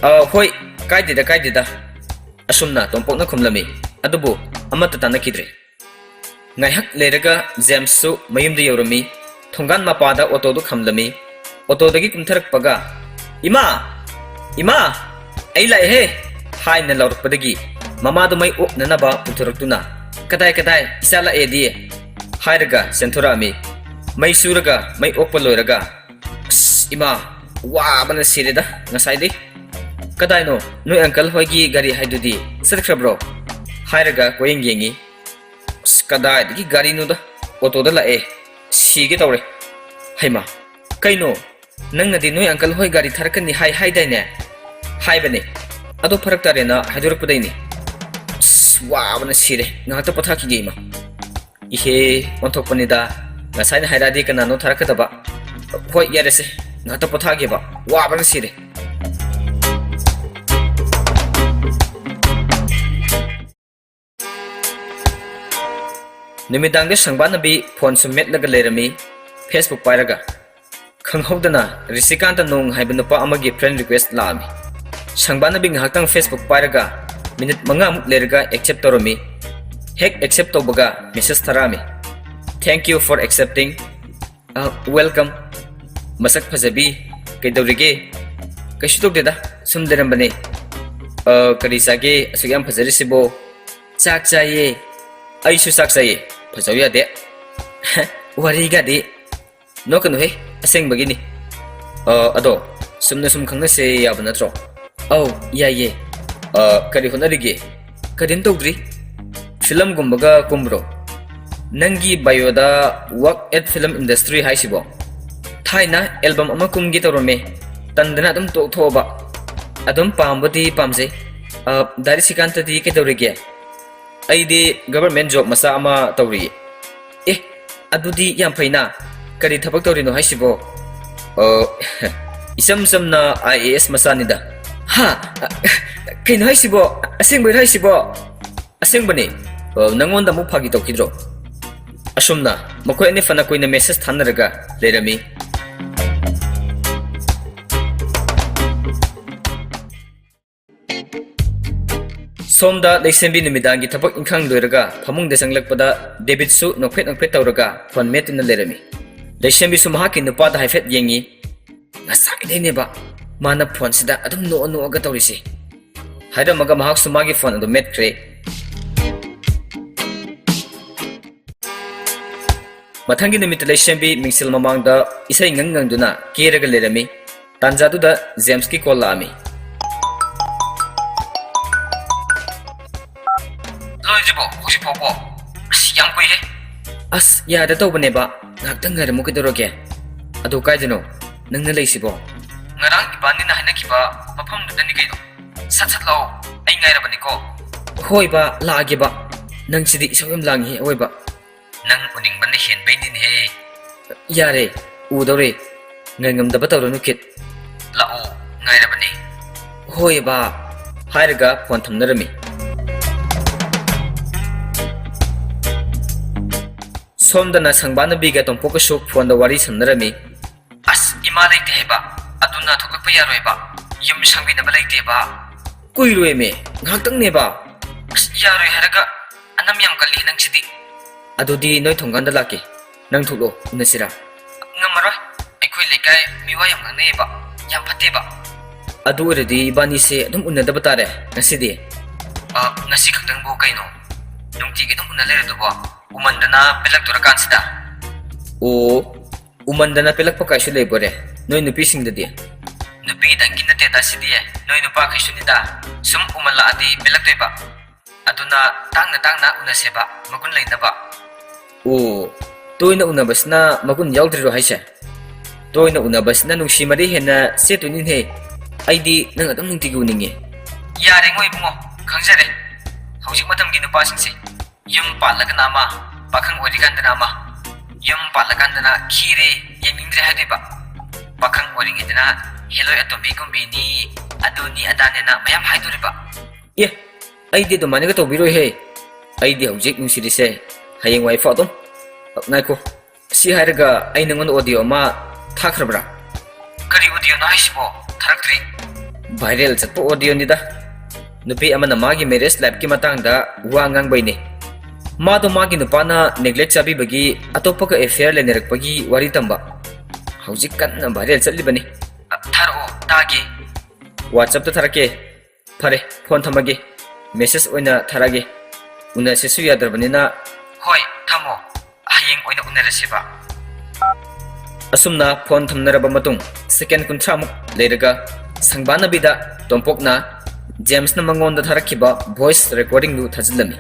"ꯑ, ꯍꯣꯏ, ꯀꯥꯏꯗꯦꯗ, ꯀꯥꯏꯗꯦꯗ", ꯑꯁꯨꯝꯅ ꯇꯣꯝꯄꯣꯛꯅ ꯈꯨꯝꯂꯝꯃꯤ꯫ ꯑꯗꯨꯕꯨ ꯑꯃꯠꯇ ꯇꯥꯟꯅꯈꯤꯗ꯭ꯔꯦ꯫ ꯉꯥꯏꯍꯥꯛ ꯂꯩꯔꯒ ꯖꯦꯝꯁꯁꯨ ꯃꯌꯨꯝꯗ ꯌꯧꯔꯝꯃꯤ꯫ ꯊꯣꯡꯒꯥꯟ ꯃꯄꯥꯗ ꯑꯣꯇꯣꯗꯨ ꯈꯝꯂꯝꯃꯤ꯫ ꯑꯣꯇꯣꯗꯒꯤ ꯀꯨꯝꯊꯔꯛꯄꯒ, "ꯏꯃꯥ! ꯏꯃꯥ! ꯑꯩ ꯂꯥꯛꯑꯦꯍꯦ!" ꯍꯥꯏꯅ ꯂꯥꯎꯔꯛꯄꯗꯒꯤ ꯃꯃꯥꯗꯨ ꯃꯩ ꯑꯣꯛꯅꯅꯕ ꯄꯨꯊꯣꯔꯛꯇꯨꯅ, "ꯀꯗꯥꯏ, ꯀꯗꯥꯏ? ꯏꯆꯥ ꯂꯥꯛꯑꯦꯗꯤ!" ꯍꯥꯏꯔꯒ ꯆꯦꯟꯊꯣꯔꯛꯑꯝꯃꯤ꯫ ꯃꯩ ꯆꯨꯔꯒ ꯃꯩ ꯑꯣꯛꯄ ꯂꯣꯏꯔꯒ, "ꯑꯁ, ꯏꯃꯥ, ꯋꯥꯕꯅ ꯁꯤꯔꯦꯗ ꯉꯁꯥꯏꯗꯩ꯫ ꯀꯗꯥꯏꯅꯣ ꯅꯣꯏ uncle ꯍꯣꯏꯒꯤ ꯒꯥꯔꯤ ꯍꯥꯏꯗꯨꯗꯤ, ꯆꯠꯈ꯭ꯔꯕ꯭ꯔꯣ?" ꯍꯥꯏꯔꯒ ꯀꯣꯏꯌꯦꯡ ꯌꯦꯡꯉꯤ꯫ "ꯑꯁ, ꯀꯗꯥꯏꯗꯒꯤ ꯒꯥꯔꯤꯅꯣꯗ? ꯑꯣꯇꯣꯗ ꯂꯥꯛꯑꯦ꯫ ꯁꯤꯒꯦ ꯇꯧꯔꯦ꯫ ꯍꯩꯃꯥ, ꯀꯩꯅꯣ? ꯅꯪꯅꯗꯤ ꯅꯣꯏ uncle ꯍꯣꯏ ꯒꯥꯔꯤ ꯊꯥꯔꯛꯀꯅꯤ ꯍꯥꯏ ꯍꯥꯏꯗꯥꯏꯅꯦ?" ꯍꯥꯏꯕꯅꯦ꯫ ꯑꯗꯣ ꯐꯔꯛ ꯇꯥꯔꯦꯅ ꯍꯥꯏꯗꯣꯔꯛꯄꯗꯩꯅꯦ꯫ ꯑꯁ, ꯋꯥꯕꯅ ꯁꯤꯔꯦ꯫ ꯉꯥꯏꯍꯥꯛꯇ ꯄꯣꯊꯥꯈꯤꯒꯦ, ꯏꯃꯥ꯫ ꯏꯍꯦ, ꯑꯣꯟꯊꯣꯛꯄꯅꯤꯗ꯫ ꯉꯁꯥꯏꯅ ꯍꯥꯏꯔꯛꯑꯗꯤ ꯀꯅꯥꯅꯣ ꯊꯥꯔꯛꯀꯗꯕ? ꯍꯣꯏ, ꯌꯥꯔꯦꯁꯦ꯫ ꯉꯥꯏꯍꯥꯛꯇ ꯄꯣꯊꯥꯒꯦꯕ꯫ ꯋꯥꯕꯅ ꯁꯤꯔꯦ꯫ ꯅꯨꯃꯤꯗꯥꯡꯗ ꯁꯪꯕꯥꯅꯕꯤ ꯐꯣꯟ ꯁꯨꯝ ꯃꯦꯠꯂꯒ ꯂꯩꯔꯝꯃꯤ, Facebook ꯄꯥꯏꯔꯒ꯫ ꯈꯪꯍꯧꯗꯅ ꯔꯤꯁꯤꯀꯥꯟꯇ ꯅꯣꯡ ꯍꯥꯏꯕ ꯅꯨꯄꯥ ꯑꯃꯒꯤ friend request ꯂꯥꯛꯑꯝꯃꯤ꯫ ꯁꯪꯕꯥꯅꯕꯤ ꯉꯥꯏꯍꯥꯛꯇꯪ Facebook ꯄꯥꯏꯔꯒ ꯃꯤꯅꯤꯠ ꯃꯉꯥꯃꯨꯛ ꯂꯩꯔꯒ accept ꯇꯧꯔꯝꯃꯤ꯫ ꯍꯦꯛ accept ꯇꯧꯕꯒ message ꯊꯥꯔꯛꯑꯝꯃꯤ, "Thank you for accepting." "ꯑ, welcome꯫ ꯃꯁꯛ ꯐꯖꯕꯤ, ꯀꯩꯗꯧꯔꯤꯒꯦ?" "ꯀꯩꯁꯨ ꯇꯧꯗꯦꯗ, ꯁꯨꯝ ꯂꯩꯔꯝꯕꯅꯦ꯫" "ꯑ, ꯀꯔꯤ ꯆꯥꯒꯦ ꯑꯁꯨꯛ ꯌꯥꯝ ꯐꯖꯔꯤꯁꯤꯕꯣ?" "ꯆꯥꯛ ꯆꯥꯏꯌꯦ꯫" "ꯑꯩꯁꯨ ꯆꯥꯛ ꯆꯥꯏꯌꯦ꯫" "ꯐꯖꯧ ꯌꯥꯗꯦ꯫" "ꯋꯥꯔꯤꯒꯗꯤ꯫" "ꯅꯣꯛꯀꯅꯨꯍꯦ, ꯑꯁꯦꯡꯕꯒꯤꯅꯤ꯫" "ꯑ, ꯑꯗꯣ ꯁꯨꯝꯅ ꯁꯨꯝ ꯈꯪꯅꯁꯦ ꯌꯥꯕ ꯅꯠꯇ꯭ꯔꯣ?" "ꯑꯧ, ꯌꯥꯏꯌꯦ꯫" ꯑ, ꯀꯔꯤ ꯍꯣꯠꯅꯔꯤꯒꯦ? ꯀꯔꯤꯝ ꯇꯧꯗ꯭ꯔꯤ꯫ ꯐꯤꯂꯝꯒꯨꯝꯕꯒ ꯀꯨꯝꯕ꯭ꯔꯣ? ꯅꯪꯒꯤ bio the "Work at film industry" ꯍꯥꯏꯁꯤꯕꯣ? ꯊꯥꯏꯅ album ꯑꯃ ꯀꯨꯝꯒꯦ ꯇꯧꯔꯝꯃꯦ, ꯇꯟꯗꯅ ꯑꯗꯨꯝ ꯇꯣꯛꯊꯣꯛꯑꯕ꯫ ꯑꯗꯨꯝ ꯄꯥꯝꯕꯗꯤ ꯄꯥꯝꯖꯩ꯫ ꯑ, ꯗꯥ ꯔꯤꯁꯤꯀꯥꯟꯇꯗꯤ ꯀꯩꯗꯧꯔꯤꯒꯦ? ꯑꯩꯗꯤ government job ꯃꯆꯥ ꯑꯃ ꯇꯧꯔꯤꯌꯦ꯫ ꯑꯦ, ꯑꯗꯨꯗꯤ ꯌꯥꯝ ꯐꯩꯅ꯫ ꯀꯔꯤ ꯊꯕꯛ ꯇꯧꯔꯤꯅꯣ ꯍꯥꯏꯁꯤꯕꯣ? ꯑ, ꯏꯆꯝ ꯆꯝꯅ IAS ꯃꯆꯥꯅꯤꯗ꯫ ꯍꯥ? ꯀꯩꯅꯣ ꯍꯥꯏꯁꯤꯕꯣ? ꯑꯁꯦꯡꯕꯩꯔꯣ ꯍꯥꯏꯁꯤꯕꯣ? ꯑꯁꯦꯡꯕꯅꯦ꯫ ꯑ, ꯅꯪꯉꯣꯟꯗ ꯑꯃꯨꯛ ꯐꯥꯒꯤ ꯇꯧꯈꯤꯗ꯭ꯔꯣ? ꯑꯁꯨꯝꯅ ꯃꯈꯣꯏ ꯑꯅꯤ ꯐꯅ ꯀꯨꯏꯅ message ꯊꯥꯅꯔꯒ ꯂꯩꯔꯝꯃꯤ꯫ ꯁꯣꯝꯗ ꯂꯩꯁꯦꯝꯕꯤ ꯅꯨꯃꯤꯗꯥꯡꯒꯤ ꯊꯕꯛ ꯏꯪꯈꯥꯡ ꯂꯣꯏꯔꯒ ꯐꯃꯨꯡꯗ ꯆꯪꯂꯛꯄꯗ ꯗꯦꯕꯤꯠꯁꯨ ꯅꯣꯛꯐꯦꯠ ꯅꯣꯛꯐꯦꯠ ꯇꯧꯔꯒ phone ꯃꯦꯠꯇꯨꯅ ꯂꯩꯔꯝꯃꯤ꯫ ꯂꯩꯁꯦꯝꯕꯤꯁꯨ ꯃꯍꯥꯛꯀꯤ ꯅꯨꯄꯥꯗ ꯍꯥꯏꯐꯦꯠ ꯌꯦꯡꯉꯤ꯫ ꯉꯁꯥꯏꯗꯩꯅꯦꯕ ꯃꯥꯅ phoneꯁꯤꯗ ꯑꯗꯨꯝ ꯅꯣꯛꯑ ꯅꯣꯛꯑꯒ ꯇꯧꯔꯤꯁꯦ꯫ ꯍꯥꯏꯔꯝꯃꯒ ꯃꯍꯥꯛꯁꯨ ꯃꯥꯒꯤ phone ꯑꯗꯨ ꯃꯦꯠꯈ꯭ꯔꯦ꯫ ꯃꯊꯪꯒꯤ ꯅꯨꯃꯤꯠꯇ ꯂꯩꯁꯦꯝꯕꯤ ꯃꯤꯡꯁꯦꯜ ꯃꯃꯥꯡꯗ ꯏꯁꯩ ꯉꯪ ꯉꯪꯗꯨꯅ ꯀꯦꯔꯒ ꯂꯩꯔꯝꯃꯤ꯫ ꯇꯥꯟꯖꯥꯗꯨꯗ ꯖꯦꯝꯁꯀꯤ call ꯂꯥꯛꯑꯝꯃꯤ꯫ ꯂꯣꯏꯗ꯭ꯔꯤꯕꯣ ꯍꯧꯖꯤꯛ ꯐꯥꯎꯕꯣ? ꯑꯁ, ꯌꯥꯝ ꯀꯨꯏꯍꯦ꯫ ꯑꯁ, ꯌꯥꯗ ꯇꯧꯕꯅꯦꯕ, ꯉꯥꯏꯍꯥꯛꯇꯪ ꯉꯥꯏꯔꯝꯃꯨ꯫ ꯀꯩꯗꯧꯔꯒꯦ? ꯑꯗꯣ ꯀꯥꯏꯗꯅꯣ ꯅꯪꯅ ꯂꯩꯁꯤꯕꯣ? ꯉꯔꯥꯡ ꯏꯕꯥꯅꯤꯅ ꯍꯥꯏꯅꯈꯤꯕ ꯃꯐꯝꯗꯨꯗꯅꯤ ꯀꯩꯅꯣ꯫ ꯁꯠ ꯁꯠ ꯂꯥꯛꯑꯣ, ꯑꯩ ꯉꯥꯏꯔꯕꯅꯤꯀꯣ꯫ ꯍꯣꯏ ꯕꯥ, ꯂꯥꯛꯑꯒꯦ ꯕꯥ꯫ ꯅꯪꯁꯤꯗꯤ ꯏꯁꯧ ꯌꯥꯝ ꯂꯥꯡꯉꯤꯍꯦ ꯑꯋꯣꯏꯕ꯫ ꯅꯪ ꯎꯅꯤꯡꯕꯅ ꯍꯦꯟꯕꯩꯅꯤꯅꯦꯍꯦ꯫ ꯌꯥꯔꯦ, ꯎꯗꯧꯔꯦ꯫ ꯉꯥꯏꯉꯝꯗꯕ ꯇꯧꯔꯅꯨ ꯀꯤꯠ꯫ ꯂꯥꯛꯑꯣ, ꯉꯥꯏꯔꯕꯅꯦ꯫ ꯍꯣꯏ ꯕꯥ꯫ ꯍꯥꯏꯔꯒ phone ꯊꯝꯅꯔꯝꯃꯤ꯫ ꯁꯣꯝꯗꯅ ꯁꯪꯕꯥꯅꯕꯤꯒ ꯇꯣꯝꯄꯣꯛꯀꯁꯨ phoneꯗ ꯋꯥꯔꯤ ꯁꯥꯟꯅꯔꯝꯃꯤ꯫ ꯑꯁ, ꯏꯃꯥ ꯂꯩꯇꯦ ꯍꯥꯏꯕ, ꯑꯗꯨꯅ ꯊꯣꯛꯂꯛꯄ ꯌꯥꯔꯣꯏꯕ, ꯌꯨꯝ ꯁꯪꯕꯤꯅꯕ ꯂꯩꯇꯦꯕ꯫ ꯀꯨꯏꯔꯣꯏꯃꯦ, ꯉꯥꯏꯍꯥꯛꯇꯪꯅꯦꯕ꯫ ꯑꯁ, ꯌꯥꯔꯣꯏ ꯍꯥꯏꯔꯒ ꯑꯅꯝ ꯌꯥꯝ ꯀꯜꯂꯤ ꯅꯪꯁꯤꯗꯤ꯫ ꯑꯗꯨꯗꯤ ꯅꯣꯏ ꯊꯣꯡꯒꯥꯟꯗ ꯂꯥꯛꯀꯦ, ꯅꯪ ꯊꯣꯛꯂꯛꯑꯣ, ꯎꯅꯁꯤꯔꯥ? ꯉꯝꯃꯔꯣꯏ, ꯑꯩꯈꯣꯏ ꯂꯩꯀꯥꯏ ꯃꯤꯋꯥ ꯌꯥꯝ ꯉꯥꯡꯅꯩꯌꯦꯕ, ꯌꯥꯝ ꯐꯠꯇꯦꯕ꯫ ꯑꯗꯨ ꯑꯣꯏꯔꯗꯤ ꯏꯕꯥꯅꯤꯁꯦ ꯑꯗꯨꯝ ꯎꯅꯗꯕ ꯇꯥꯔꯦ ꯉꯁꯤꯗꯤ꯫ ꯑ, ꯉꯁꯤ ꯈꯛꯇꯪꯕꯨ ꯀꯩꯅꯣ? ꯅꯨꯡꯇꯤꯒꯤ ꯑꯗꯨꯝ ꯎꯅ ꯂꯩꯔꯗꯨꯕꯣ? ꯎꯃꯟꯗꯅ ꯄꯦꯜꯂꯛꯇꯣꯔꯀꯥꯟꯁꯤꯗ꯫ ꯑꯣ, ꯎꯃꯟꯗꯅ ꯄꯦꯜꯂꯛꯄ ꯀꯥꯏꯁꯨ ꯂꯩꯕꯣꯔꯦ ꯅꯣꯏ ꯅꯨꯄꯤꯁꯤꯡꯗꯗꯤ? ꯅꯨꯄꯤꯗꯪꯒꯤ ꯅꯠꯇꯦꯗ ꯁꯤꯗꯤ, ꯅꯣꯏ ꯅꯨꯄꯥꯈꯩꯁꯨꯅꯤꯗ꯫ ꯁꯨꯝ ꯎꯃꯜꯂꯛꯑꯗꯤ ꯄꯦꯜꯂꯛꯇꯣꯏꯕ꯫ ꯑꯗꯨꯅ ꯇꯥꯡꯅ ꯇꯥꯡꯅ ꯎꯅꯁꯦꯕ, ꯃꯒꯨꯟ ꯂꯩꯅꯕ꯫ ꯑꯣ, ꯇꯣꯏꯅ ꯎꯅꯕꯁꯤꯅ ꯃꯒꯨꯟ ꯌꯥꯎꯗ꯭ꯔꯤꯔꯣ ꯍꯥꯏꯁꯦ? ꯇꯣꯏꯅ ꯎꯅꯕꯁꯤꯅ ꯅꯨꯡꯁꯤ ꯃꯔꯤ ꯍꯦꯟꯅ ꯆꯦꯠꯇꯣꯏꯅꯤꯅꯦ꯫ ꯑꯩꯗꯤ ꯅꯪ ꯑꯗꯨꯝ ꯅꯨꯡꯇꯤꯒꯤ ꯎꯅꯤꯡꯉꯦ꯫ ꯌꯥꯔꯦꯉꯣ ꯏꯕꯨꯡꯉꯣ, ꯈꯪꯖꯔꯦ꯫ ꯍꯧꯖꯤꯛ ꯃꯇꯝꯒꯤ ꯅꯨꯄꯥꯁꯤꯡꯁꯦ ꯌꯨꯝ ꯄꯥꯜꯂꯒꯅ ꯑꯃ, ꯄꯥꯈꯪ ꯑꯣꯏꯔꯤꯀꯥꯟꯗꯅ ꯑꯃ꯫ ꯌꯨꯝ ꯄꯥꯜꯂꯀꯥꯟꯗꯅ ꯈꯤꯔꯦ, ꯌꯦꯡꯅꯤꯡꯗ꯭ꯔꯦ ꯍꯥꯏꯗꯣꯏꯕ꯫ ꯄꯥꯈꯪ ꯑꯣꯏꯔꯤꯉꯩꯗꯅ ꯍꯦꯂꯣꯏ ꯑꯇꯣꯝꯕꯤꯒꯨꯝꯕꯤꯅꯤ, ꯑꯗꯨꯅꯤ ꯑꯗꯥꯅꯦꯅ ꯃꯌꯥꯝ ꯍꯥꯏꯗꯣꯔꯤꯕ꯫ ꯑꯦ, ꯑꯩꯗꯤ ꯑꯗꯨꯃꯥꯏꯅꯒ ꯇꯧꯕꯤꯔꯣꯏꯍꯦ꯫ ꯑꯩꯗꯤ ꯍꯧꯖꯤꯛ ꯅꯨꯡꯁꯤꯔꯤꯁꯦ ꯍꯌꯦꯡꯋꯥꯏꯐꯥꯎ ꯑꯗꯨꯝ꯫ ꯉꯥꯏꯈꯣ, ꯁꯤ ꯍꯥꯏꯔꯒ ꯑꯩ ꯅꯪꯉꯣꯟꯗ audio ꯑꯃ ꯊꯥꯈ꯭ꯔꯕ꯭ꯔꯥ? ꯀꯔꯤ audioꯅꯣ ꯍꯥꯏꯁꯤꯕꯣ? ꯊꯥꯔꯛꯇ꯭ꯔꯤ꯫ Viral ꯆꯠꯄ audioꯅꯤꯗ꯫ ꯅꯨꯄꯤ ꯑꯃꯅ ꯃꯥꯒꯤ marriage lifeꯀꯤ ꯃꯇꯥꯡꯗ ꯋꯥ ꯉꯥꯡꯕꯩꯅꯦ꯫ ꯃꯥꯗꯣ ꯃꯥꯒꯤ ꯅꯨꯄꯥꯅ neglect ꯆꯥꯕꯤꯕꯒꯤ ꯑꯇꯣꯞꯄꯒ affair ꯂꯩꯅꯔꯛꯄꯒꯤ ꯋꯥꯔꯤ ꯇꯝꯕ꯫ ꯍꯧꯖꯤꯛ ꯀꯟꯅ viral ꯆꯠꯂꯤꯕꯅꯤ꯫ ꯑ, ꯊꯥꯔꯛꯑꯣ, ꯇꯥꯒꯦ꯫ WhatsAppꯇ ꯊꯥꯔꯛꯀꯦ꯫ ꯐꯔꯦ, phone ꯊꯝꯃꯒꯦ꯫ Message ꯑꯣꯏꯅ ꯊꯥꯔꯛꯑꯒꯦ꯫ ꯎꯅꯁꯦꯁꯨ ꯌꯥꯗ꯭ꯔꯕꯅꯤꯅ꯫ ꯍꯣꯏ, ꯊꯝꯃꯣ꯫ ꯍꯌꯦꯡ ꯑꯣꯏꯅ ꯎꯅꯔꯁꯦꯕ꯫ ꯑꯁꯨꯝꯅ phone ꯊꯝꯅꯔꯕ ꯃꯇꯨꯡ second ꯀꯨꯟꯊ꯭ꯔꯥꯃꯨꯛ ꯂꯩꯔꯒ ꯁꯪꯕꯥꯅꯕꯤꯗ ꯇꯣꯝꯄꯣꯛꯅ ꯖꯦꯝꯁꯅ ꯃꯉꯣꯟꯗ ꯊꯥꯔꯛꯈꯤꯕ voice recordingꯗꯨ ꯊꯥꯖꯤꯜꯂꯝꯃꯤ꯫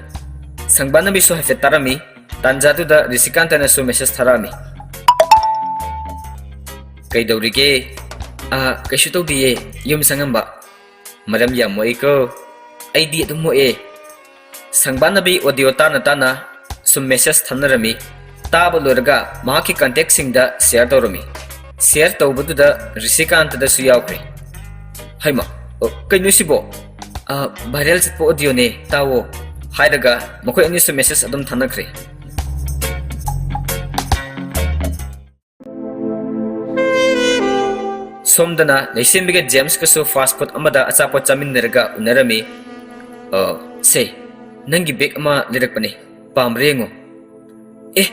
ꯁꯪꯕꯥꯅꯕꯤꯁꯨ ꯍꯥꯏꯐꯦꯠ ꯇꯥꯔꯝꯃꯤ꯫ ꯇꯥꯟꯖꯥꯗꯨꯗ ꯔꯤꯁꯤꯀꯥꯟꯇꯅꯁꯨ message ꯊꯥꯔꯛꯑꯝꯃꯤ꯫ "ꯀꯩꯗꯧꯔꯤꯒꯦ?" "ꯑ, ꯀꯩꯁꯨ ꯇꯧꯗꯤꯌꯦ, ꯌꯨꯝ ꯆꯪꯉꯝꯕ꯫" "ꯃꯔꯝ ꯌꯥꯝ ꯃꯣꯛꯏꯀꯣ꯫" "ꯑꯩꯗꯤ ꯑꯗꯨꯝ ꯃꯣꯛꯑꯦ꯫" ꯁꯪꯕꯥꯅꯕꯤ audio ꯇꯥꯅ ꯇꯥꯅ ꯁꯨꯝ message ꯊꯝꯅꯔꯝꯃꯤ꯫ ꯇꯥꯕ ꯂꯣꯏꯔꯒ ꯃꯍꯥꯛꯀꯤ contactꯁꯤꯡꯗ share ꯇꯧꯔꯝꯃꯤ꯫ Share ꯇꯧꯕꯗꯨꯗ ꯔꯤꯁꯤꯀꯥꯟꯇꯗꯁꯨ ꯌꯥꯎꯈ꯭ꯔꯦ꯫ "ꯍꯩꯃ, ꯑ, ꯀꯩꯅꯣ ꯁꯤꯕꯣ?" "ꯑ, viral ꯆꯠꯄ audioꯅꯦ, ꯇꯥꯎꯑꯣ꯫" ꯍꯥꯏꯔꯒ ꯃꯈꯣꯏ ꯑꯅꯤꯁꯨ message ꯑꯗꯨꯝ ꯊꯥꯅꯈ꯭ꯔꯦ꯫ ꯁꯣꯝꯗꯅ ꯂꯩꯁꯦꯝꯕꯤꯒ ꯖꯦꯝꯁꯀꯁꯨ fast food ꯑꯃꯗ ꯑꯆꯥꯄꯣꯠ ꯆꯥꯃꯤꯟꯅꯔꯒ ꯎꯅꯔꯝꯃꯤ꯫ "ꯑ, ꯁꯦ, ꯅꯪꯒꯤ bag ꯑꯃ ꯂꯩꯔꯛꯄꯅꯦ, ꯄꯥꯝꯕ꯭ꯔꯥ ꯌꯦꯡꯉꯣ꯫" "ꯑꯦ,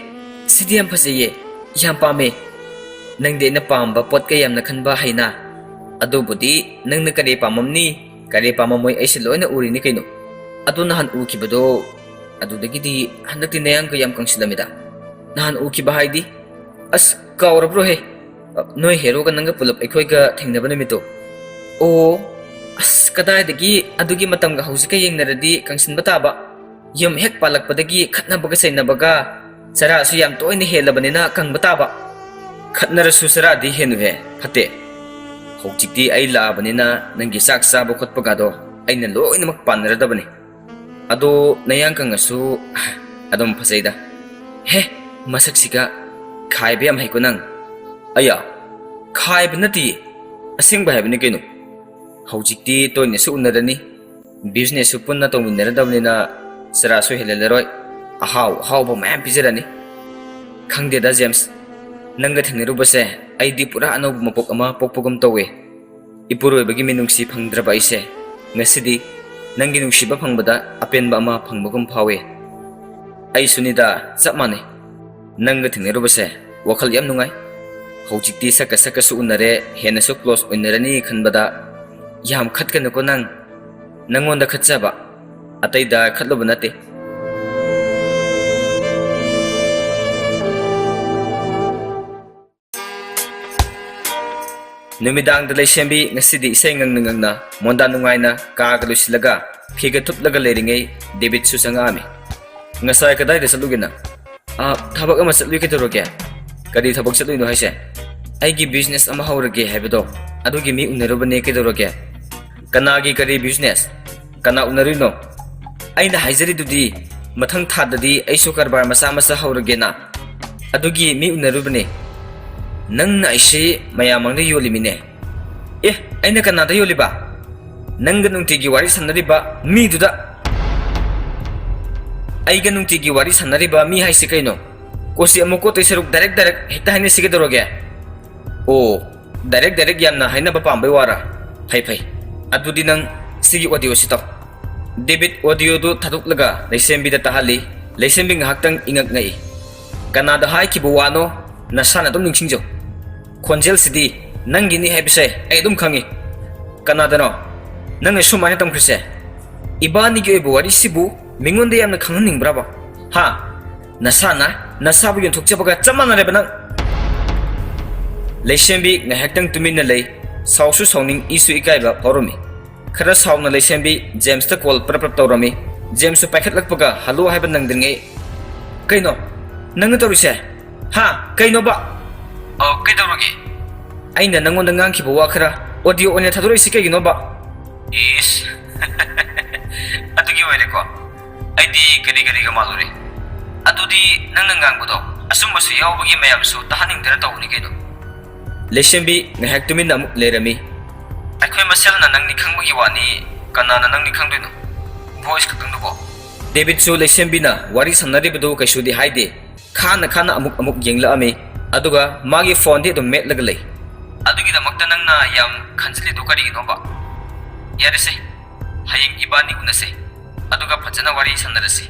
ꯁꯤꯗꯤ ꯌꯥꯝ ꯐꯖꯩꯌꯦ, ꯌꯥꯝ ꯄꯥꯝꯃꯦ꯫ ꯅꯪꯗꯤ ꯑꯩꯅ ꯄꯥꯝꯕ ꯄꯣꯠꯀ ꯌꯥꯝꯅ ꯈꯟꯕ ꯍꯩꯅ꯫ ꯑꯗꯨꯕꯨꯗꯤ ꯅꯪꯅ ꯀꯔꯤ ꯄꯥꯝꯃꯝꯅꯤ, ꯀꯔꯤ ꯄꯥꯝꯃꯝꯃꯣꯏ ꯑꯩꯁꯦ ꯂꯣꯏꯅ ꯎꯔꯤꯅꯤ ꯀꯩꯅꯣ꯫ ꯑꯗꯣ ꯅꯍꯥꯟ ꯎꯈꯤꯕꯗꯣ, ꯑꯗꯨꯗꯒꯤꯗꯤ ꯍꯟꯗꯛꯇꯤ ꯅꯌꯥꯡꯒ ꯌꯥꯝ ꯀꯪꯁꯤꯜꯂꯝꯃꯤꯗ꯫ ꯅꯍꯥꯟ ꯎꯈꯤꯕ ꯍꯥꯏꯗꯤ?" "ꯑꯁ, ꯀꯥꯎꯔꯕ꯭ꯔꯣꯍꯦ? ꯅꯣꯏ ꯍꯦꯔꯣꯒ ꯅꯪꯒ ꯄꯨꯂꯞ ꯑꯩꯈꯣꯏꯒ ꯊꯦꯡꯅꯕ ꯅꯨꯃꯤꯠꯇꯣ꯫ ꯑꯣ, ꯑꯁ, ꯀꯗꯥꯏꯗꯒꯤ ꯑꯗꯨꯒꯤ ꯃꯇꯝꯒ ꯍꯧꯖꯤꯛꯀ ꯌꯦꯡꯅꯔꯗꯤ ꯀꯪꯁꯤꯟꯕ ꯇꯥꯕ꯫ ꯌꯨꯝ ꯍꯦꯛ ꯄꯥꯜꯂꯛꯄꯗꯒꯤ ꯈꯠꯅꯕꯒ ꯆꯩꯅꯕꯒ, ꯆꯔꯥꯁꯨ ꯌꯥꯝ ꯇꯣꯏꯅ ꯍꯦꯜꯂꯕꯅꯤꯅ ꯀꯪꯕ ꯇꯥꯕ꯫ ꯈꯠꯅꯔꯁꯨ ꯆꯔꯥꯗꯤ ꯍꯦꯟꯅꯨꯍꯦ, ꯐꯠꯇꯦ꯫ ꯍꯧꯖꯤꯛꯇꯤ ꯑꯩ ꯂꯥꯛꯑꯕꯅꯤꯅ ꯅꯪꯒꯤ ꯆꯥꯛ ꯆꯥꯕ ꯈꯣꯠꯄꯒꯗꯣ ꯑꯩꯅ ꯂꯣꯏꯅꯃꯛ ꯄꯥꯟꯅꯔꯗꯕꯅꯤ꯫ ꯑꯗꯣ ꯅꯌꯥꯡ ꯀꯪꯉꯁꯨ ꯑꯗꯨꯝ ꯐꯖꯩꯗ꯫ ꯍꯦ, ꯃꯁꯛꯁꯤꯒ ꯈꯥꯏꯕ ꯌꯥꯝ ꯍꯩꯀꯣ ꯅꯪ꯫ ꯑꯌꯥ, ꯈꯥꯏꯕ ꯅꯠꯇꯤꯌꯦ, ꯑꯁꯦꯡꯕ ꯍꯥꯏꯕꯅꯤ ꯀꯩꯅꯣ꯫ ꯍꯧꯖꯤꯛꯇꯤ ꯇꯣꯏꯅꯁꯨ ꯎꯅꯔꯅꯤ, businessꯁꯨ ꯄꯨꯟꯅ ꯇꯧꯃꯤꯟꯅꯔꯗꯕꯅꯤꯅ ꯆꯔꯥꯁꯨ ꯍꯦꯜꯍꯜꯂꯔꯣꯏ, ꯑꯍꯥꯎ ꯑꯍꯥꯎꯕ ꯃꯌꯥꯝ ꯄꯤꯖꯔꯅꯤ꯫ ꯈꯪꯗꯦꯗ ꯖꯦꯝꯁ, ꯅꯪꯒ ꯊꯦꯡꯅꯔꯨꯕꯁꯦ ꯑꯩꯗꯤ ꯄꯨꯔꯥ ꯑꯅꯧꯕ ꯃꯄꯣꯛ ꯑꯃ ꯄꯣꯛꯄꯒꯨꯝ ꯇꯧꯋꯦ꯫ ꯏꯄꯨꯔꯣꯏꯕꯒꯤ ꯃꯤꯅꯨꯡꯁꯤ ꯐꯪꯗ꯭ꯔꯕ ꯑꯩꯁꯦ ꯉꯁꯤꯗꯤ ꯅꯪꯒꯤ ꯅꯨꯡꯁꯤꯕ ꯐꯪꯕꯗ ꯑꯄꯦꯟꯕ ꯑꯃ ꯐꯪꯕꯒꯨꯝ ꯐꯥꯎꯏ꯫ ꯑꯩꯁꯨꯅꯤꯗ, ꯆꯞ ꯃꯥꯟꯅꯩ꯫ ꯅꯪꯒ ꯊꯦꯡꯅꯔꯨꯕꯁꯦ ꯋꯥꯈꯜ ꯌꯥꯝ ꯅꯨꯡꯉꯥꯏ꯫ ꯍꯧꯖꯤꯛꯇꯤ ꯁꯛꯀ ꯁꯛꯀꯁꯨ ꯎꯅꯔꯦ, ꯍꯦꯟꯅꯁꯨ close ꯑꯣꯏꯅꯔꯅꯤ ꯈꯟꯕꯗ ꯌꯥꯝ ꯈꯠꯀꯅꯨꯀꯣ ꯅꯪ꯫ ꯅꯪꯉꯣꯟꯗ ꯈꯠꯆꯕ, ꯑꯇꯩꯗ ꯈꯠꯂꯨꯕ ꯅꯠꯇꯦ꯫ ꯅꯨꯃꯤꯗꯥꯡꯗ ꯂꯩꯁꯦꯝꯕꯤ ꯉꯁꯤꯗꯤ ꯏꯁꯩ ꯉꯪꯅ ꯉꯪꯅ ꯃꯣꯟꯗꯥ ꯅꯨꯡꯉꯥꯏꯅ ꯀꯥꯒ ꯂꯣꯏꯁꯤꯜꯂꯒ ꯐꯤꯒ ꯊꯨꯞꯂꯒ ꯂꯩꯔꯤꯉꯩ ꯗꯦꯕꯤꯠꯁꯨ ꯆꯪꯉꯛꯑꯝꯃꯤ꯫ "ꯉꯁꯥꯏ ꯀꯗꯥꯏꯗ ꯆꯠꯂꯨꯒꯦ ꯅꯪ?" "ꯑ, ꯊꯕꯛ ꯑꯃ ꯆꯠꯂꯨꯏ, ꯀꯩꯗꯧꯔꯒꯦ?" "ꯀꯔꯤ ꯊꯕꯛ ꯆꯠꯂꯨꯏꯅꯣ ꯍꯥꯏꯁꯦ?" "ꯑꯩꯒꯤ business ꯑꯃ ꯍꯧꯔꯒꯦ ꯍꯥꯏꯕꯗꯣ, ꯑꯗꯨꯒꯤ ꯃꯤ ꯎꯅꯔꯨꯕꯅꯦ, ꯀꯩꯗꯧꯔꯒꯦ?" "ꯀꯅꯥꯒꯤ ꯀꯔꯤ business? ꯀꯅꯥ ꯎꯅꯔꯨꯏꯅꯣ?" "ꯑꯩꯅ ꯍꯥꯏꯖꯔꯤꯗꯨꯗꯤ, ꯃꯊꯪ ꯊꯥꯗꯗꯤ ꯑꯩꯁꯨ ꯀꯔꯕꯥꯔ ꯃꯆꯥ ꯃꯆꯥ ꯍꯧꯔꯒꯦꯅ꯫ ꯑꯗꯨꯒꯤ ꯃꯤ ꯎꯅꯔꯨꯕꯅꯦ꯫" "ꯅꯪꯅ ꯑꯩꯁꯤ ꯃꯌꯥꯝ ꯃꯥꯡꯗ ꯌꯣꯜꯂꯤꯃꯤꯅꯦ?" "ꯑꯦ, ꯑꯩꯅ ꯀꯅꯥꯗ ꯌꯣꯜꯂꯤꯕ? ꯅꯪꯒ ꯅꯨꯡꯇꯤꯒꯤ ꯋꯥꯔꯤ ꯁꯥꯟꯅꯔꯤꯕ ꯃꯤꯗꯨꯗ꯫" "ꯑꯩꯒ ꯅꯨꯡꯇꯤꯒꯤ ꯋꯥꯔꯤ ꯁꯥꯟꯅꯔꯤꯕ ꯃꯤ ꯍꯥꯏꯁꯤ ꯀꯩꯅꯣ? ꯀꯣꯆꯤ ꯑꯃꯨꯛ ꯀꯣꯠꯇꯣꯏ ꯁꯔꯨꯛ direct direct ꯍꯦꯛꯇ ꯍꯥꯏꯅꯁꯤ, ꯀꯩꯗꯧꯔꯒꯦ?" "ꯑꯣ, direct direct ꯌꯥꯝꯅ ꯍꯥꯏꯅꯕ ꯄꯥꯝꯕꯩ ꯋꯥꯔꯥ? ꯐꯩ ꯐꯩ꯫ ꯑꯗꯨꯗꯤ ꯅꯪ ꯁꯤꯒꯤ audioꯁꯤ ꯇꯧ꯫" ꯗꯦꯕꯤꯠ audioꯗꯨ ꯊꯥꯗꯣꯛꯂꯒ ꯂꯩꯁꯦꯝꯕꯤꯗ ꯇꯥꯍꯜꯂꯤ꯫ ꯂꯩꯁꯦꯝꯕꯤ ꯉꯥꯏꯍꯥꯛꯇꯪ ꯏꯉꯛ ꯉꯛꯏ꯫ "ꯀꯅꯥꯗ ꯍꯥꯏꯈꯤꯕ ꯋꯥꯅꯣ? ꯅꯁꯥꯅ ꯑꯗꯨꯝ ꯅꯤꯡꯁꯤꯡꯖꯧ꯫ ꯈꯣꯟꯖꯦꯜꯁꯤꯗꯤ ꯅꯪꯒꯤꯅꯤ ꯍꯥꯏꯕꯁꯦ ꯑꯩ ꯑꯗꯨꯝ ꯈꯪꯉꯤ꯫" "ꯀꯅꯥꯗꯅꯣ? ꯅꯪꯅ ꯁꯨꯃꯥꯏꯅ ꯇꯝꯈ꯭ꯔꯤꯁꯦ? ꯏꯕꯥꯅꯤꯒꯤ ꯑꯣꯏꯕ ꯋꯥꯔꯤꯁꯤꯕꯨ ꯃꯤꯉꯣꯟꯗ ꯌꯥꯝꯅ ꯈꯪꯍꯟꯅꯤꯡꯕ꯭ꯔꯕ? ꯍꯥ? ꯅꯁꯥꯅ ꯅꯁꯥꯕꯨ ꯌꯣꯟꯊꯣꯛꯆꯕꯒ ꯆꯞ ꯃꯥꯟꯅꯔꯦꯕ ꯅꯪ꯫" ꯂꯩꯁꯦꯝꯕꯤ ꯉꯥꯏꯍꯥꯛꯇꯪ ꯇꯨꯃꯤꯟꯅ ꯂꯩ꯫ ꯁꯥꯎꯁꯨ ꯁꯥꯎꯅꯤꯡ, ꯏꯁꯨ ꯏꯀꯥꯏꯕ ꯐꯥꯎꯔꯝꯃꯤ꯫ ꯈꯔ ꯁꯥꯎꯅ ꯂꯩꯁꯦꯝꯕꯤ ꯖꯦꯝꯁꯇ ꯀꯣꯜ ꯄ꯭ꯔꯞ ꯄ꯭ꯔꯞ ꯇꯧꯔꯝꯃꯤ꯫ ꯖꯦꯝꯁꯁꯨ ꯄꯥꯏꯈꯠꯂꯛꯄꯒ ꯍꯜꯂꯣ ꯍꯥꯏꯕ ꯅꯪꯗ꯭ꯔꯤꯉꯩ, "ꯀꯩꯅꯣ ꯅꯪꯅ ꯇꯧꯔꯤꯁꯦ? ꯍꯥ? ꯀꯩꯅꯣꯕ?" "ꯑꯣ, ꯀꯩꯗꯧꯔꯒꯦ?" "ꯑꯩꯅ ꯅꯪꯉꯣꯟꯗ ꯉꯥꯡꯈꯤꯕ ꯋꯥ ꯈꯔ ꯑꯣꯗꯤꯑꯣ ꯑꯣꯏꯅ ꯊꯥꯗꯣꯔꯛꯏꯁꯤ ꯀꯩꯒꯤꯅꯣꯕ?" "ꯏꯁ, ꯑꯗꯨꯒꯤ ꯑꯣꯏꯔꯦꯀꯣ? ꯑꯩꯗꯤ ꯀꯔꯤ ꯀꯔꯤꯒ ꯃꯥꯜꯂꯨꯔꯦ꯫ ꯑꯗꯨꯗꯤ ꯅꯪꯅ ꯉꯥꯡꯕꯗꯣ ꯑꯆꯨꯝꯕꯁꯨ ꯌꯥꯎꯕꯒꯤ ꯃꯌꯥꯝꯁꯨ ꯇꯥꯍꯟꯅꯤꯡꯗꯅ ꯇꯧꯕꯅꯤ ꯀꯩꯅꯣ꯫" ꯂꯩꯁꯦꯝꯕꯤ ꯉꯥꯏꯍꯥꯛ ꯇꯨꯃꯤꯟꯅ ꯑꯃꯨꯛ ꯂꯩꯔꯝꯃꯤ꯫ "ꯑꯩꯈꯣꯏ ꯃꯁꯦꯜꯅ ꯅꯪꯗꯤ ꯈꯪꯕꯒꯤ ꯋꯥꯅꯤ, ꯀꯅꯥꯅ ꯅꯪꯗꯤ ꯈꯪꯗꯣꯏꯅꯣ? ꯚꯣꯏꯁ ꯈꯛꯇꯪꯗꯨꯕꯣ?" ꯗꯦꯕꯤꯠꯁꯨ ꯂꯩꯁꯦꯝꯕꯤꯅ ꯋꯥꯔꯤ ꯁꯥꯟꯅꯔꯤꯕꯗꯨ ꯀꯩꯁꯨꯗꯤ ꯍꯥꯏꯗꯦ꯫ ꯈꯥꯅ ꯈꯥꯅ ꯑꯃꯨꯛ ꯑꯃꯨꯛ ꯌꯦꯡꯂꯛꯑꯝꯃꯤ꯫ ꯑꯗꯨꯒ ꯃꯥꯒꯤ ꯐꯣꯟꯗꯤ ꯑꯗꯨꯝ ꯃꯦꯠꯂꯒ ꯂꯩ꯫ "ꯑꯗꯨꯒꯤꯗꯃꯛꯇ ꯅꯪꯅ ꯌꯥꯝ ꯈꯟꯖꯤꯜꯂꯤꯗꯨ ꯀꯔꯤꯒꯤꯅꯣꯕ? ꯌꯥꯔꯦꯁꯦ, ꯍꯌꯦꯡ ꯏꯕꯥꯅꯤ ꯎꯅꯁꯦ꯫ ꯑꯗꯨꯒ ꯐꯖꯅ ꯋꯥꯔꯤ ꯁꯥꯟꯅꯔꯁꯤ,"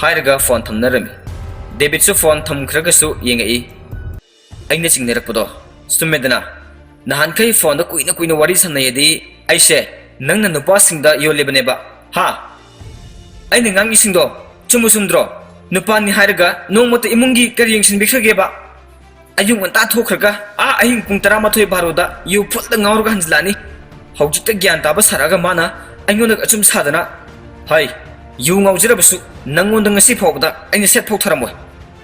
ꯍꯥꯏꯔꯒ ꯐꯣꯟ ꯊꯝꯅꯔꯝꯃꯤ꯫ ꯗꯦꯕꯤꯠꯁꯨ ꯐꯣꯟ ꯊꯝꯈ꯭ꯔꯒꯁꯨ ꯌꯦꯡꯉꯛꯏ꯫ "ꯑꯩꯅ ꯆꯤꯡꯅꯔꯛꯄꯗꯣ ꯆꯨꯝꯃꯦꯗꯅ꯫ ꯅꯍꯥꯟꯈꯩ ꯐꯣꯟꯗ ꯀꯨꯏꯅ ꯀꯨꯏꯅ ꯋꯥꯔꯤ ꯁꯥꯟꯅꯩꯌꯦꯗꯤ ꯑꯩꯁꯦ ꯅꯪꯅ ꯅꯨꯄꯥꯁꯤꯡꯗ ꯌꯣꯜꯂꯤꯕꯅꯦꯕ, ꯍꯥ? ꯑꯩꯅ ꯉꯥꯡꯉꯤꯁꯤꯡꯗꯣ ꯆꯨꯝꯕ ꯆꯨꯝꯗ꯭ꯔꯣ? ꯅꯨꯄꯥꯅꯤ ꯍꯥꯏꯔꯒ ꯅꯣꯡꯃꯇ ꯏꯃꯨꯡꯒꯤ ꯀꯔꯤ ꯌꯦꯡꯁꯤꯟꯕꯤꯈ꯭ꯔꯒꯦꯕ? ꯑꯌꯨꯛ ꯉꯟꯇꯥ ꯊꯣꯛꯈ꯭ꯔꯒ ꯑꯥ ꯑꯍꯤꯡ ꯄꯨꯡ ꯇꯔꯥꯃꯥꯊꯣꯏ ꯕꯥꯔꯣꯗ ꯌꯨ ꯐꯨꯠꯇ ꯉꯥꯎꯔꯒ ꯍꯟꯖꯤꯜꯂꯛꯑꯅꯤ꯫ ꯍꯧꯖꯤꯛꯇ ꯒ꯭ꯌꯥꯟ ꯇꯥꯕ ꯁꯥꯔꯛꯑꯒ ꯃꯥꯅ ꯑꯩꯉꯣꯟꯗ ꯑꯆꯨꯝ ꯁꯥꯗꯅ, ꯍꯩ, ꯌꯨ ꯉꯥꯎꯖꯔꯕꯁꯨ ꯅꯪꯉꯣꯟꯗ ꯉꯁꯤ ꯐꯥꯎꯕꯗ ꯑꯩꯅ ꯁꯦꯠ ꯐꯥꯎ ꯊꯔꯝꯃꯣꯏ꯫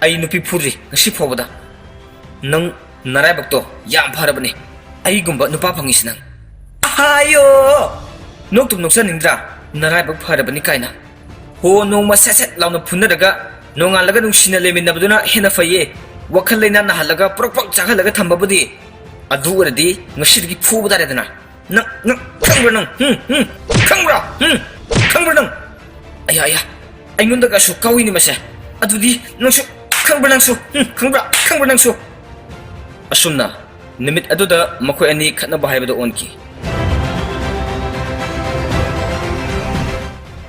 ꯑꯩ ꯅꯨꯄꯤ ꯐꯨꯗ꯭ꯔꯤ ꯉꯁꯤ ꯐꯥꯎꯕꯗ꯫ ꯅꯪ ꯅꯔꯥꯏꯕꯛꯇꯣ ꯌꯥꯝ ꯐꯔꯕꯅꯦ, ꯑꯩꯒꯨꯝꯕ ꯅꯨꯄꯥ ꯐꯪꯉꯤꯁꯤ ꯅꯪ꯫" ꯑꯍꯥꯌꯣ! ꯅꯣꯛꯇꯨꯝ ꯅꯣꯛꯆꯅꯤꯡꯗ꯭ꯔꯥ? ꯅꯔꯥꯏꯕꯛ ꯐꯔꯕꯅꯤ ꯀꯥꯏꯅ꯫ ꯍꯣ, ꯅꯣꯡꯃ ꯁꯦꯠ ꯁꯦꯠ ꯂꯥꯎꯅ ꯐꯨꯅꯔꯒ ꯅꯣꯡꯉꯥꯜꯂꯒ ꯅꯨꯡꯁꯤꯅ ꯂꯩꯃꯤꯟꯅꯕꯗꯨꯅ ꯍꯦꯟꯅ ꯐꯩꯌꯦ꯫ ꯋꯥꯈꯜ ꯂꯩꯅꯥ ꯅꯥꯍꯜꯂꯒ ꯄ꯭ꯔꯣꯛ ꯄ꯭ꯔꯣꯛ ꯆꯥꯍꯜꯂꯒ ꯊꯝꯕꯕꯨꯗꯤ꯫ ꯑꯗꯨ ꯑꯣꯏꯔꯗꯤ ꯉꯁꯤꯗꯒꯤ ꯐꯨꯕ ꯇꯥꯔꯦꯗꯅ꯫ ꯅꯪ, ꯅꯪ ꯈꯪꯕ꯭ꯔꯥ ꯅꯪ? ꯍꯨꯝ, ꯍꯨꯝ, ꯈꯪꯕ꯭ꯔꯥ? ꯍꯨꯝ, ꯈꯪꯕ꯭ꯔꯥ ꯅꯪ? ꯑꯌꯥ, ꯑꯌꯥ, ꯑꯩꯉꯣꯟꯗꯒꯁꯨ ꯀꯥꯎꯏꯅꯦ ꯃꯁꯦ꯫ ꯑꯗꯨꯗꯤ ꯅꯪꯁꯨ ꯈꯪꯕ꯭ꯔꯥ ꯅꯪꯁꯨ? ꯍꯨꯝ, ꯈꯪꯕ꯭ꯔꯥ? ꯈꯪꯕ꯭ꯔꯥ ꯅꯪꯁꯨ? ꯑꯁꯨꯝꯅ ꯅꯨꯃꯤꯠ ꯑꯗꯨꯗ ꯃꯈꯣꯏ ꯑꯅꯤ ꯈꯠꯅꯕ ꯍꯥꯏꯕꯗꯨ ꯑꯣꯟꯈꯤ꯫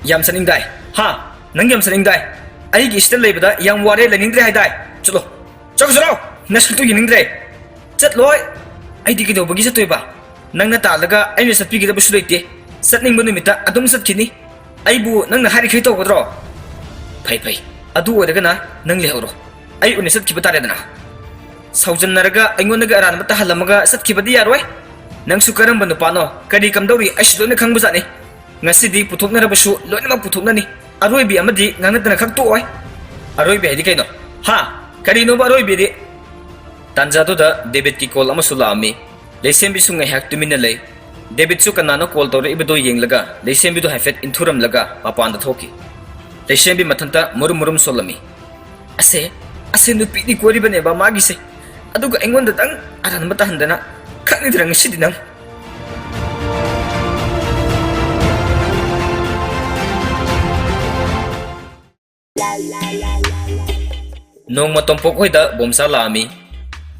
"ꯌꯥꯝ ꯆꯠꯅꯤꯡꯗꯥꯏ? ꯍꯥ? ꯅꯪ ꯌꯥꯝ ꯆꯠꯅꯤꯡꯗꯥꯏ? ꯑꯩꯒꯤ ꯁꯤꯗ ꯂꯩꯕꯗ ꯌꯥꯝ ꯋꯥꯔꯦ, ꯂꯩꯅꯤꯡꯗ꯭ꯔꯦ ꯍꯥꯏꯗꯥꯏ? ꯆꯠꯂꯣ, ꯆꯠꯈ꯭ꯔꯣ, ꯆꯠꯂꯣ! ꯅꯁꯛꯇꯨ ꯌꯦꯡꯅꯤꯡꯗ꯭ꯔꯦ꯫" "ꯆꯠꯂꯣꯏ꯫ ꯑꯩꯗꯤ ꯀꯩꯗꯧꯕꯒꯤ ꯆꯠꯇꯣꯏꯕ? ꯅꯪꯅ ꯇꯥꯜꯂꯒ ꯑꯩꯅ ꯆꯠꯄꯤꯒꯗꯕꯁꯨ ꯂꯩꯇꯦ꯫ ꯆꯠꯅꯤꯡꯕ ꯅꯨꯃꯤꯠꯇ ꯑꯗꯨꯝ ꯆꯠꯈꯤꯅꯤ꯫ ꯑꯩꯕꯨ ꯅꯪꯅ ꯍꯥꯏꯔꯤꯈꯩ ꯇꯧꯒꯗ꯭ꯔꯣ?" "ꯐꯩ, ꯐꯩ꯫ ꯑꯗꯨ ꯑꯣꯏꯔꯒꯅ ꯅꯪ ꯂꯩꯍꯧꯔꯣ꯫ ꯑꯩ ꯑꯣꯏꯅ ꯆꯠꯈꯤꯕ ꯇꯥꯔꯦꯗꯅ꯫" ꯁꯥꯎꯖꯟꯅꯔꯒ ꯑꯩꯉꯣꯟꯗꯒ ꯑꯔꯥꯟꯕ ꯇꯥꯍꯜꯂꯝꯃꯒ ꯆꯠꯈꯤꯕꯗꯤ ꯌꯥꯔꯣꯏ꯫ ꯅꯪꯁꯨ ꯀꯔꯝꯕ ꯅꯨꯄꯥꯅꯣ, ꯀꯔꯤ ꯀꯝꯗꯧꯔꯤ, ꯑꯩꯁꯨ ꯂꯣꯏꯅ ꯈꯪꯕꯖꯥꯠꯅꯤ꯫ ꯉꯁꯤꯗꯤ ꯄꯨꯊꯣꯛꯅꯔꯕꯁꯨ ꯂꯣꯏꯅꯃꯛ ꯄꯨꯊꯣꯛꯅꯅꯤ꯫ ꯑꯔꯣꯏꯕꯤ ꯑꯃꯗꯤ ꯉꯥꯡꯅꯗꯅ ꯈꯛ ꯇꯣꯛꯑꯣꯏ꯫ ꯑꯔꯣꯏꯕꯤ ꯍꯥꯏꯗꯤ ꯀꯩꯅꯣ? ꯍꯥ? ꯀꯔꯤꯅꯣꯕ ꯑꯔꯣꯏꯕꯤꯗꯤ? ꯇꯥꯟꯖꯥꯗꯨꯗ ꯗꯦꯕꯤꯠꯀꯤ ꯀꯣꯜ ꯑꯃꯁꯨ ꯂꯥꯛꯑꯝꯃꯤ꯫ ꯂꯩꯁꯦꯝꯕꯤꯁꯨ ꯉꯥꯏꯍꯥꯛ ꯇꯨꯃꯤꯟꯅ ꯂꯩ꯫ ꯗꯦꯕꯤꯠꯁꯨ ꯀꯅꯥꯅꯣ ꯀꯣꯜ ꯇꯧꯔꯛꯏꯕꯗꯣ ꯌꯦꯡꯂꯒ ꯂꯩꯁꯦꯝꯕꯤꯗꯣ ꯍꯥꯏꯐꯦꯠ ꯏꯟꯊꯨꯔꯝꯂꯒ ꯃꯄꯥꯟꯗ ꯊꯣꯛꯈꯤ꯫ ꯂꯩꯁꯦꯝꯕꯤ ꯃꯊꯟꯇ ꯃꯨꯔꯨꯝ ꯃꯨꯔꯨꯝ ꯁꯣꯜꯂꯝꯃꯤ꯫ "ꯑꯁꯦ, ꯑꯁꯦ ꯅꯨꯄꯤꯗꯤ ꯀꯣꯏꯔꯤꯕꯅꯦꯕ ꯃꯥꯒꯤꯁꯦ꯫ ꯑꯗꯨꯒ ꯑꯩꯉꯣꯟꯗꯇꯪ ꯑꯔꯥꯟꯕ ꯇꯥꯍꯟꯗꯅ꯫ ꯈꯪꯉꯤꯗꯅ ꯉꯁꯤꯗꯤ ꯅꯪ"꯫ ꯅꯣꯡꯃ ꯇꯣꯝꯄꯣꯛ ꯍꯣꯏꯗ ꯕꯣꯝꯆꯥ ꯂꯥꯛꯑꯝꯃꯤ꯫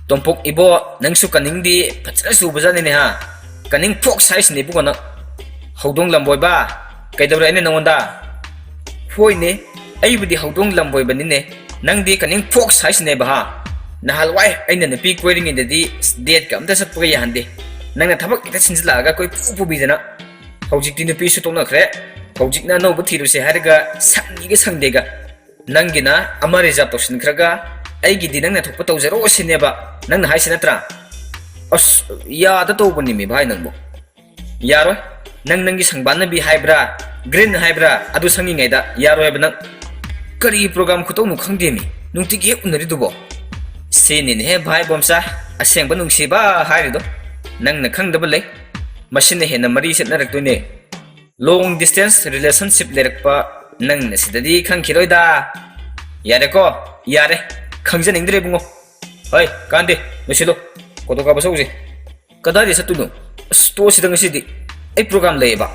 "ꯇꯣꯝꯄꯣꯛ ꯏꯕꯣ, ꯅꯪꯁꯨ ꯀꯅꯤꯡꯗꯤ ꯐꯖꯅ ꯆꯨꯕꯖꯥꯠꯅꯤꯅꯦ ꯍꯥ? ꯀꯅꯤꯡ ꯐꯣꯛꯁ ꯍꯥꯏꯁꯤꯅꯦ ꯏꯕꯨꯡꯉꯣ ꯅꯪ꯫ ꯍꯧꯗꯣꯡ ꯂꯝꯕꯣꯏꯕ, ꯀꯩꯗꯧꯔꯦ ꯑꯩꯅ ꯅꯉꯣꯟꯗ?" "ꯍꯣꯏꯅꯦ, ꯑꯩꯕꯨꯗꯤ ꯍꯧꯗꯣꯡ ꯂꯝꯕꯣꯏꯕꯅꯤꯅꯦ꯫ ꯅꯪꯗꯤ ꯀꯅꯤꯡ ꯐꯣꯛꯁ ꯍꯥꯏꯁꯤꯅꯦꯕ ꯍꯥ? ꯅꯍꯥꯟꯋꯥꯏ ꯑꯩꯅ ꯅꯨꯄꯤ ꯀꯣꯏꯔꯤꯉꯩꯗꯗꯤ ꯗꯦꯠꯀ ꯑꯝꯇ ꯆꯠꯄꯒ ꯌꯥꯍꯟꯗꯦ꯫ ꯅꯪꯅ ꯊꯕꯛ ꯍꯦꯛꯇ ꯁꯤꯟꯖꯤꯜꯂꯛꯑꯒ ꯀꯣꯏꯄꯨ ꯄꯨꯕꯤꯗꯅ꯫ ꯍꯧꯖꯤꯛꯇꯤ ꯅꯨꯄꯤꯁꯨ ꯇꯣꯛꯅꯈ꯭ꯔꯦ꯫ ꯍꯧꯖꯤꯛꯅ ꯑꯅꯧꯕ ꯊꯤꯔꯨꯁꯦ ꯍꯥꯏꯔꯒ ꯁꯪꯉꯤꯒ ꯁꯪꯗꯦꯒ꯫ ꯅꯪꯒꯤꯅ ꯑꯃ ꯔꯤꯖꯥꯕ ꯇꯧꯁꯤꯟꯈ꯭ꯔꯒ ꯑꯩꯒꯤꯗꯤ ꯅꯪꯅ ꯊꯣꯛꯄ ꯇꯧꯖꯔꯣ ꯁꯤꯅꯦꯕ ꯅꯪꯅ ꯍꯥꯏꯁꯤ ꯅꯠꯇ꯭ꯔꯥ?" "ꯑꯁ, ꯌꯥꯗ ꯇꯧꯕꯅꯤꯃꯤ ꯚꯥꯏ ꯅꯪꯕꯨ"꯫ "ꯌꯥꯔꯣꯏ꯫ ꯅꯪ ꯅꯪꯒꯤ ꯁꯪꯕꯥꯟꯅꯕꯤ ꯍꯥꯏꯕ꯭ꯔꯥ, ꯒ꯭ꯔꯤꯟ ꯍꯥꯏꯕ꯭ꯔꯥ, ꯑꯗꯨ ꯁꯪꯉꯤꯉꯩꯗ ꯌꯥꯔꯣꯏ ꯍꯥꯏꯕ ꯅꯪ꯫ ꯀꯔꯤ ꯄ꯭ꯔꯣꯒ꯭ꯔꯥꯝ ꯈꯨꯇꯧꯅꯣ ꯈꯪꯗꯦꯃꯤ, ꯅꯨꯡꯇꯤꯒꯤ ꯍꯦꯛ ꯎꯅꯔꯤꯗꯨꯕꯣ?" "ꯁꯤꯅꯤꯅꯦꯍꯦ ꯚꯥꯏ ꯕꯣꯝꯆꯥ, ꯑꯁꯦꯡꯕ ꯅꯨꯡꯁꯤꯕ ꯍꯥꯏꯔꯤꯗꯣ꯫ ꯅꯪꯅ ꯈꯪꯗꯕ ꯂꯩ꯫ ꯃꯁꯤꯅ ꯍꯦꯟꯅ ꯃꯔꯤ ꯆꯠꯅꯔꯛꯇꯣꯏꯅꯦ꯫ Long distance relationship ꯂꯩꯔꯛꯄ ꯅꯪꯅ ꯁꯤꯗꯗꯤ ꯈꯪꯈꯤꯔꯣꯏꯗ"꯫ "ꯌꯥꯔꯦꯀꯣ, ꯌꯥꯔꯦ꯫ ꯈꯪꯖꯅꯤꯡꯗ꯭ꯔꯦ ꯏꯕꯨꯡꯉꯣ꯫ ꯍꯣꯏ, ꯀꯥꯟꯗꯦ, ꯂꯣꯏꯁꯤꯜꯂꯣ꯫ ꯐꯣꯇꯣ ꯀꯥꯞꯄ ꯆꯧꯁꯦ"꯫ "ꯀꯗꯥꯏꯗ ꯆꯠꯇꯣꯏꯅꯣ? ꯑꯁ, ꯇꯣꯛꯑꯁꯤꯗ ꯉꯁꯤꯗꯤ꯫ ꯑꯩ ꯄ꯭ꯔꯣꯒ꯭ꯔꯥꯝ ꯂꯩꯌꯦꯕ"꯫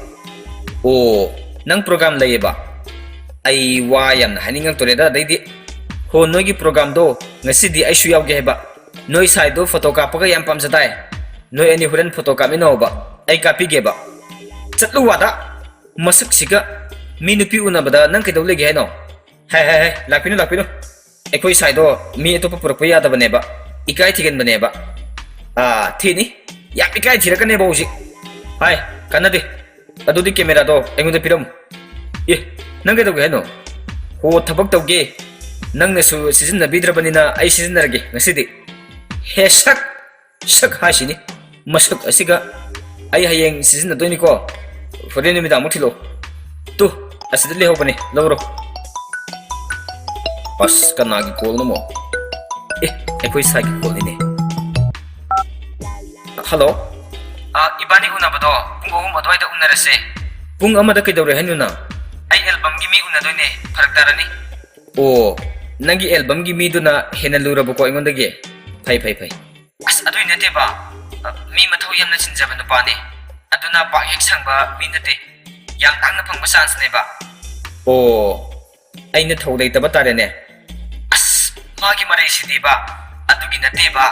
"ꯑꯣ, ꯅꯪ ꯄ꯭ꯔꯣꯒ꯭ꯔꯥꯝ ꯂꯩꯌꯦꯕ? ꯑꯩ ꯋꯥ ꯌꯥꯝꯅ ꯍꯥꯏꯅꯤꯡꯉꯛꯇꯣꯔꯦꯗ ꯑꯗꯩꯗꯤ꯫ ꯍꯣ, ꯅꯣꯏꯒꯤ ꯄ꯭ꯔꯣꯒ꯭ꯔꯥꯝꯗꯣ ꯉꯁꯤꯗꯤ ꯑꯩꯁꯨ ꯌꯥꯎꯒꯦ ꯍꯥꯏꯕ꯫ ꯅꯣꯏ ꯁꯥꯏꯗꯣ ꯐꯣꯇꯣ ꯀꯥꯞꯄꯒ ꯌꯥꯝ ꯄꯥꯝꯖꯗꯥꯏ꯫ ꯅꯣꯏ ꯑꯅꯤ ꯍꯣꯔꯦꯟ ꯐꯣꯇꯣ ꯀꯥꯞꯃꯤꯟꯅꯧꯕ꯫ ꯑꯩ ꯀꯥꯞꯄꯤꯒꯦꯕ"꯫ "ꯆꯠꯂꯨ ꯑꯥꯗ꯫ ꯃꯁꯛꯁꯤꯒ꯫ ꯃꯤ ꯅꯨꯄꯤ ꯎꯅꯕꯗ ꯅꯪ ꯀꯩꯗꯧ ꯂꯩꯒꯦ ꯍꯥꯏꯅꯣ?" "ꯍꯥꯏ, ꯍꯥꯏ, ꯍꯥꯏ, ꯂꯥꯛꯄꯤꯅꯨ, ꯂꯥꯛꯄꯤꯅꯨ꯫ ꯑꯩꯈꯣꯏ ꯁꯥꯏꯗꯣ ꯃꯤ ꯑꯇꯣꯞꯄ ꯄꯨꯔꯛꯄ ꯌꯥꯗꯕꯅꯦꯕ꯫ ꯏꯀꯥꯏ ꯊꯤꯒꯟꯕꯅꯦꯕ"꯫ "ꯑꯥ, ꯊꯤꯅꯤ꯫ ꯌꯥꯝ ꯏꯀꯥꯏ ꯊꯤꯔꯛꯀꯅꯦꯕ ꯍꯧꯖꯤꯛ"꯫ "ꯍꯥꯏ, ꯀꯥꯟꯅꯗꯦ꯫ ꯑꯗꯨꯗꯤ ꯀꯦꯃꯦꯔꯥꯗꯣ ꯑꯩꯉꯣꯟꯗ ꯄꯤꯔꯝꯃꯨ"꯫ "ꯑꯦ, ꯅꯪ ꯀꯩꯗꯧꯒꯦ ꯍꯥꯏꯅꯣ?" "ꯍꯣ, ꯊꯕꯛ ꯇꯧꯒꯦ꯫ ꯅꯪꯅꯁꯨ ꯁꯤꯖꯤꯟꯅꯕꯤꯗ꯭ꯔꯕꯅꯤꯅ ꯑꯩ ꯁꯤꯖꯤꯟꯅꯔꯒꯦ ꯉꯁꯤꯗꯤ"꯫ ꯍꯦ ꯁꯛ! ꯁꯛ ꯍꯥꯏꯁꯤꯅꯤ꯫ ꯃꯁꯛ ꯑꯁꯤꯒ꯫ ꯑꯩ ꯍꯌꯦꯡ ꯁꯤꯖꯤꯟꯅꯗꯣꯏꯅꯤꯀꯣ꯫ ꯍꯣꯔꯦꯟ ꯅꯨꯃꯤꯗꯥꯡꯃꯨꯛ ꯊꯤꯜꯂꯛꯑꯣ꯫ ꯇꯨ, ꯑꯁꯤꯗ ꯂꯩꯍꯧꯕꯅꯦ, ꯂꯧꯔꯣ꯫ ꯑꯁ, ꯀꯅꯥꯒꯤ ꯀꯣꯜꯅꯣꯃꯣ? ꯑꯦ, ꯑꯩꯈꯣꯏ ꯁꯥꯏꯒꯤ ꯀꯣꯜꯅꯤꯅꯦ꯫ ꯍꯜꯂꯣ꯫ ꯑ, ꯏꯕꯥꯅꯤ ꯎꯅꯕꯗꯣ ꯄꯨꯡ ꯑꯍꯨꯝ ꯑꯗꯨꯋꯥꯏꯗ ꯎꯅꯔꯁꯦ꯫ ꯄꯨꯡ ꯑꯃꯗ ꯀꯩꯗꯧꯔꯦ ꯍꯥꯏꯅꯣ ꯅꯪ? ꯑꯩ ꯑꯦꯜꯕꯝꯒꯤ ꯃꯤ ꯎꯅꯗꯣꯏꯅꯦ, ꯐꯔꯛ ꯇꯥꯔꯅꯤ꯫ ꯑꯣ, ꯅꯪꯒꯤ ꯑꯦꯜꯕꯝꯒꯤ ꯃꯤꯗꯨꯅ ꯍꯦꯟꯅ ꯂꯨꯔꯕꯀꯣ ꯑꯩꯉꯣꯟꯗꯒꯤ? ꯐꯩ, ꯐꯩ, ꯐꯩ꯫ ꯑꯁ, ꯑꯗꯨꯏ ꯅꯠꯇꯦꯕ꯫ ꯑ, ꯃꯤ ꯃꯊꯧ ꯌꯥꯝꯅ ꯆꯤꯟꯖꯕ ꯅꯨꯄꯥꯅꯦ꯫ ꯑꯗꯨꯅ ꯄꯥꯛ ꯍꯦꯛ ꯁꯪꯕ ꯃꯤ ꯅꯠꯇꯦ꯫ ꯌꯥꯝ ꯇꯥꯡꯅ ꯐꯪꯕ ꯆꯥꯟꯁꯅꯦꯕ꯫ ꯑꯣ, ꯑꯩꯅ ꯊꯧ ꯂꯩꯇꯕ ꯇꯥꯔꯦꯅꯦ꯫ ꯑꯁ, ꯃꯥꯒꯤ ꯃꯔꯩꯁꯤꯗꯤꯕ꯫ ꯑꯗꯨꯒꯤ ꯅꯠꯇꯦꯕ꯫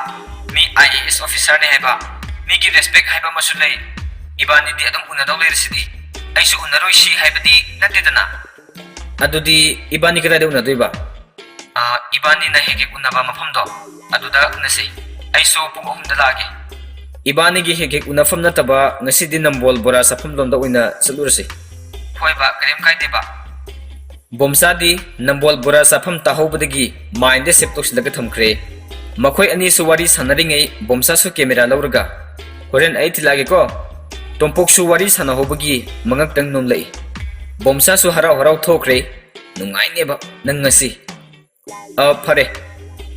ꯃꯤ ꯑꯥꯏ ꯑꯦ ꯑꯦꯁ ꯑꯣꯐꯤꯁꯥꯔꯅꯦ ꯍꯥꯏꯕ꯫ ꯃꯤꯒꯤ ꯔꯦꯁꯄꯦꯛ ꯍꯥꯏꯕ ꯑꯃꯁꯨ ꯂꯩ꯫ ꯏꯕꯥꯅꯤꯗꯤ ꯑꯗꯨꯝ ꯎꯅꯗꯧ ꯂꯩꯔꯁꯤꯗꯤ꯫ ꯑꯩꯁꯨ ꯎꯅꯔꯣꯏꯁꯤ ꯍꯥꯏꯕꯗꯤ ꯅꯠꯇꯦꯗꯅ꯫ ꯑꯗꯨꯗꯤ ꯏꯕꯥꯅꯤ ꯀꯗꯥꯏꯗ ꯎꯅꯗꯣꯏꯕ? ꯑ, ꯏꯕꯥꯅꯤꯅ ꯍꯦꯛ ꯍꯦꯛ ꯎꯅꯕ ꯃꯐꯝꯗꯣ, ꯑꯗꯨꯗ ꯎꯅꯁꯤ꯫ ꯑꯩꯁꯨ ꯄꯨꯡ ꯑꯍꯨꯝꯗ ꯂꯥꯛꯑꯒꯦ꯫ ꯏꯕꯥꯅꯤꯒꯤ ꯍꯦꯛ ꯍꯦꯛ ꯎꯅꯐꯝ ꯅꯠꯇꯕ, ꯉꯁꯤꯗꯤ ꯅꯝꯕꯣꯜ ꯕꯣꯔꯥ ꯆꯥꯐꯝ ꯂꯣꯝꯗ ꯑꯣꯏꯅ ꯆꯠꯂꯨꯔꯁꯤ꯫ ꯍꯣꯏꯕ, ꯀꯔꯤꯝ ꯀꯥꯏꯗꯦꯕ꯫ ꯕꯣꯝꯆꯥꯗꯤ ꯅꯝꯕꯣꯜ ꯕꯣꯔꯥ ꯆꯥꯐꯝ ꯇꯥꯍꯧꯕꯗꯒꯤ ꯃꯥꯏꯟꯗ ꯁꯦꯞ ꯇꯧꯁꯤꯜꯂꯒ ꯊꯝꯈ꯭ꯔꯦ꯫ ꯃꯈꯣꯏ ꯑꯅꯤꯁꯨ ꯋꯥꯔꯤ ꯁꯥꯟꯅꯔꯤꯉꯩ ꯕꯣꯝꯆꯥꯁꯨ ꯀꯦꯃꯦꯔꯥ ꯂꯧꯔꯒ, "ꯍꯣꯔꯦꯟ ꯑꯩ ꯊꯤꯜꯂꯛꯑꯒꯦꯀꯣ꯫ ꯇꯣꯝꯄꯣꯛꯁꯨ ꯋꯥꯔꯤ ꯁꯥꯟꯅꯍꯧꯕꯒꯤ ꯃꯉꯛꯇꯪ ꯅꯣꯝꯂꯛꯏ꯫ ꯕꯣꯝꯆꯥꯁꯨ ꯍꯔꯥꯎ ꯍꯔꯥꯎ ꯊꯣꯛꯈ꯭ꯔꯦ꯫ ꯅꯨꯡꯉꯥꯏꯅꯦꯕ ꯅꯪ ꯉꯁꯤ꯫ ꯑ, ꯐꯔꯦ꯫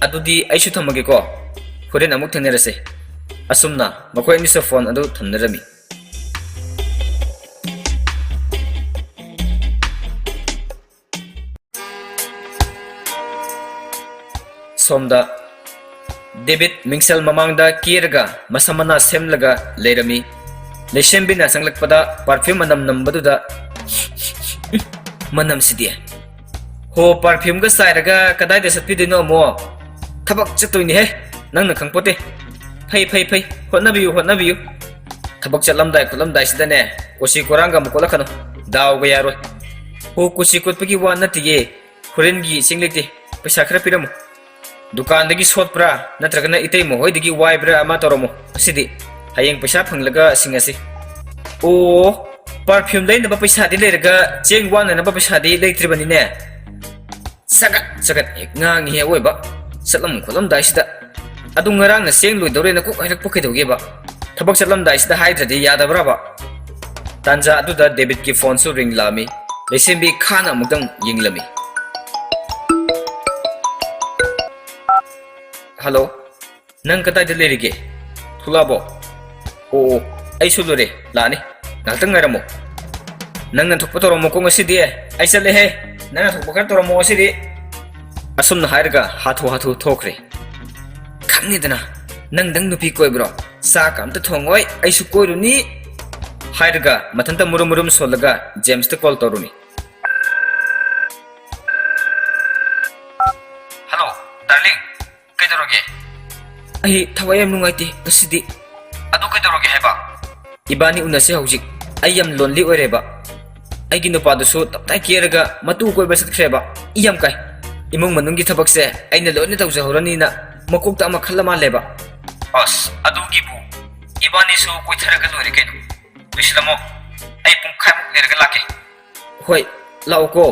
ꯑꯗꯨꯗꯤ ꯑꯩꯁꯨ ꯊꯝꯃꯒꯦꯀꯣ꯫ ꯍꯣꯔꯦꯟ ꯑꯃꯨꯛ ꯊꯦꯡꯅꯔꯁꯦ꯫" ꯑꯁꯨꯝꯅ ꯃꯈꯣꯏ ꯑꯅꯤꯁꯨ ꯐꯣꯟ ꯑꯗꯨ ꯊꯝꯅꯔꯝꯃꯤ꯫ ꯁꯣꯝꯗ ꯗꯦꯕꯤꯠ ꯃꯤꯡꯁꯦꯜ ꯃꯃꯥꯡꯗ ꯀꯦꯔꯒ ꯃꯁꯝ ꯃꯅꯥ ꯁꯦꯝꯂꯒ ꯂꯩꯔꯝꯃꯤ꯫ ꯂꯩꯁꯦꯝꯕꯤꯅ ꯆꯪꯂꯛꯄꯗ ꯄꯥꯔꯐ꯭ꯌꯨꯝ ꯃꯅꯝ ꯅꯝꯕꯗꯨꯗ, "ꯃꯅꯝꯁꯤꯗꯤ꯫ ꯍꯣ, ꯄꯥꯔꯐ꯭ꯌꯨꯝꯒ ꯆꯥꯏꯔꯒ ꯀꯗꯥꯏꯗ ꯆꯠꯄꯤꯗꯣꯏꯅꯣ ꯑꯃꯨꯛ? ꯊꯕꯛ ꯆꯠꯇꯣꯏꯅꯤꯍꯦ, ꯅꯪꯅ ꯈꯪꯄꯣꯠꯇꯦ꯫ ꯐꯩ, ꯐꯩ, ꯐꯩ, ꯍꯣꯠꯅꯕꯤꯌꯨ, ꯍꯣꯠꯅꯕꯤꯌꯨ꯫ ꯊꯕꯛ ꯆꯠꯂꯝꯗꯥꯏ ꯈꯣꯠꯂꯝꯗꯥꯏꯁꯤꯗꯅꯦ, ꯀꯣꯆꯤ ꯀꯣꯔꯥꯡꯒ ꯑꯃꯨꯛ ꯀꯣꯠꯂꯛꯀꯅꯨ, ꯗꯥꯎꯒ ꯌꯥꯔꯣꯏ꯫" "ꯍꯣ, ꯀꯣꯆꯤ ꯀꯣꯠꯄꯒꯤ ꯋꯥ ꯅꯠꯇꯤꯌꯦ, ꯍꯣꯔꯦꯟꯒꯤ ꯆꯦꯡ ꯂꯩꯇꯦ, ꯄꯩꯁꯥ ꯈꯔ ꯄꯤꯔꯝꯃꯨ꯫ ꯗꯨꯀꯥꯟꯗꯒꯤ ꯁꯣꯠꯄ꯭ꯔꯥ ꯅꯠꯇ꯭ꯔꯒꯅ ꯏꯇꯩꯃ ꯍꯣꯏꯗꯒꯤ ꯋꯥꯏꯕ꯭ꯔꯥ ꯑꯃ ꯇꯧꯔꯝꯃꯨ, ꯉꯁꯤꯗꯤ꯫ ꯍꯌꯦꯡ ꯄꯩꯁꯥ ꯐꯪꯂꯒ ꯁꯤꯡꯉꯁꯤ꯫" "ꯑꯣ, ꯄꯥꯔꯐ꯭ꯌꯨꯝ ꯂꯩꯅꯕ ꯄꯩꯁꯥꯗꯤ ꯂꯩꯔꯒ ꯆꯦꯡ ꯋꯥꯟꯅꯅꯕ ꯄꯩꯁꯥꯗꯤ ꯂꯩꯇ꯭ꯔꯤꯕꯅꯤꯅꯦ꯫" ꯆꯒꯠ ꯆꯒꯠ ꯍꯦꯛ ꯉꯥꯡꯉꯤꯍꯦ ꯑꯋꯣꯏꯕ꯫ ꯆꯠꯂꯝ ꯈꯣꯠꯂꯝꯗꯥꯏꯁꯤꯗ꯫ ꯑꯗꯨ ꯉꯔꯥꯡꯅ ꯆꯦꯡ ꯂꯣꯏꯗꯧꯔꯦꯅ ꯀꯣꯛ ꯍꯥꯏꯔꯛꯄ ꯀꯩꯗꯧꯒꯦꯕ? ꯊꯕꯛ ꯆꯠꯂꯝꯗꯥꯏꯁꯤꯗ ꯍꯥꯏꯗ꯭ꯔꯗꯤ ꯌꯥꯗꯕ꯭ꯔꯕ? ꯇꯥꯟꯖꯥ ꯑꯗꯨꯗ ꯗꯦꯕꯤꯠꯀꯤ ꯐꯣꯟꯁꯨ ꯔꯤꯡ ꯂꯥꯛꯑꯝꯃꯤ꯫ ꯂꯩꯁꯦꯝꯕꯤ ꯈꯥꯅ ꯑꯃꯨꯛꯇꯪ ꯌꯦꯡꯂꯝꯃꯤ꯫ "ꯍꯜꯂꯣ, ꯅꯪ ꯀꯗꯥꯏꯗ ꯂꯩꯔꯤꯒꯦ? ꯊꯣꯛꯂꯛꯑꯕꯣ? ꯑꯣ, ꯑꯣ, ꯑꯩꯁꯨ ꯂꯣꯏꯔꯦ, ꯂꯥꯛꯑꯅꯤ꯫ ꯉꯥꯏꯍꯥꯛꯇꯪ ꯉꯥꯏꯔꯝꯃꯣ꯫ ꯅꯪꯅ ꯊꯣꯛꯄ ꯇꯧꯔꯝꯃꯣꯀꯣ ꯉꯁꯤꯗꯤ꯫ ꯑꯩ ꯆꯠꯂꯦꯍꯦ꯫ ꯅꯪꯅ ꯊꯣꯛꯄ ꯈꯔ ꯇꯧꯔꯝꯃꯣ ꯉꯁꯤꯗꯤ"꯫ ꯑꯁꯨꯝꯅ ꯍꯥꯏꯔꯒ ꯍꯥꯊꯨ ꯍꯥꯊꯨ ꯊꯣꯛꯈ꯭ꯔꯦ꯫ "ꯈꯪꯉꯦꯗꯅ, ꯅꯪꯗꯪ ꯅꯨꯄꯤ ꯀꯣꯏꯕ꯭ꯔꯣ? ꯆꯥꯛꯀ ꯑꯝꯇ ꯊꯣꯡꯉꯣꯏ, ꯑꯩꯁꯨ ꯀꯣꯏꯔꯨꯅꯤ"꯫ ꯍꯥꯏꯔꯒ ꯃꯊꯟꯇ ꯃꯨꯔꯨꯝ ꯃꯨꯔꯨꯝ ꯁꯣꯜꯂꯒ ꯖꯦꯝꯁꯇ ꯀꯣꯜ ꯇꯧꯔꯨꯅꯤ꯫ "ꯍꯜꯂꯣ, ꯗꯥꯔꯂꯤꯡ, ꯀꯩꯗꯧꯔꯒꯦ?" "ꯑꯩ ꯊꯋꯥꯏ ꯌꯥꯝ ꯅꯨꯡꯉꯥꯏꯇꯦ ꯉꯁꯤꯗꯤ"꯫ "ꯑꯗꯨ ꯀꯩꯗꯧꯔꯒꯦ ꯍꯥꯏꯕ?" "ꯏꯕꯥꯅꯤ ꯎꯅꯁꯦ ꯍꯧꯖꯤꯛ꯫ ꯑꯩ ꯌꯥꯝ ꯂꯣꯟꯂꯤ ꯑꯣꯏꯔꯦꯕ꯫ ꯑꯩꯒꯤ ꯅꯨꯄꯥꯗꯨꯁꯨ ꯇꯞꯇꯥꯏ ꯀꯦꯔꯒ ꯃꯇꯨ ꯀꯣꯏꯕ ꯆꯠꯈ꯭ꯔꯦꯕ꯫ ꯏ ꯌꯥꯝ ꯀꯥꯏ꯫ ꯏꯃꯨꯡ ꯃꯅꯨꯡꯒꯤ ꯊꯕꯛꯁꯦ ꯑꯩꯅ ꯂꯣꯏꯅ ꯇꯧꯖꯍꯧꯔꯅꯤꯅ ꯃꯀꯣꯛꯇ ꯑꯃ ꯈꯜꯂ ꯃꯥꯜꯂꯦꯕ"꯫ "ꯑꯁ, ꯑꯗꯨꯒꯤꯕꯨ ꯏꯕꯥꯅꯤꯁꯨ ꯀꯣꯏꯊꯔꯒ ꯂꯣꯏꯔꯦ ꯀꯩꯅꯣ꯫ ꯂꯣꯏꯁꯤꯜꯂꯝꯃꯣ, ꯑꯩ ꯄꯨꯡꯈꯥꯏꯃꯨꯛ ꯂꯩꯔꯒ ꯂꯥꯛꯀꯦ"꯫ "ꯍꯣꯏ, ꯂꯥꯛꯑꯣꯀꯣ"꯫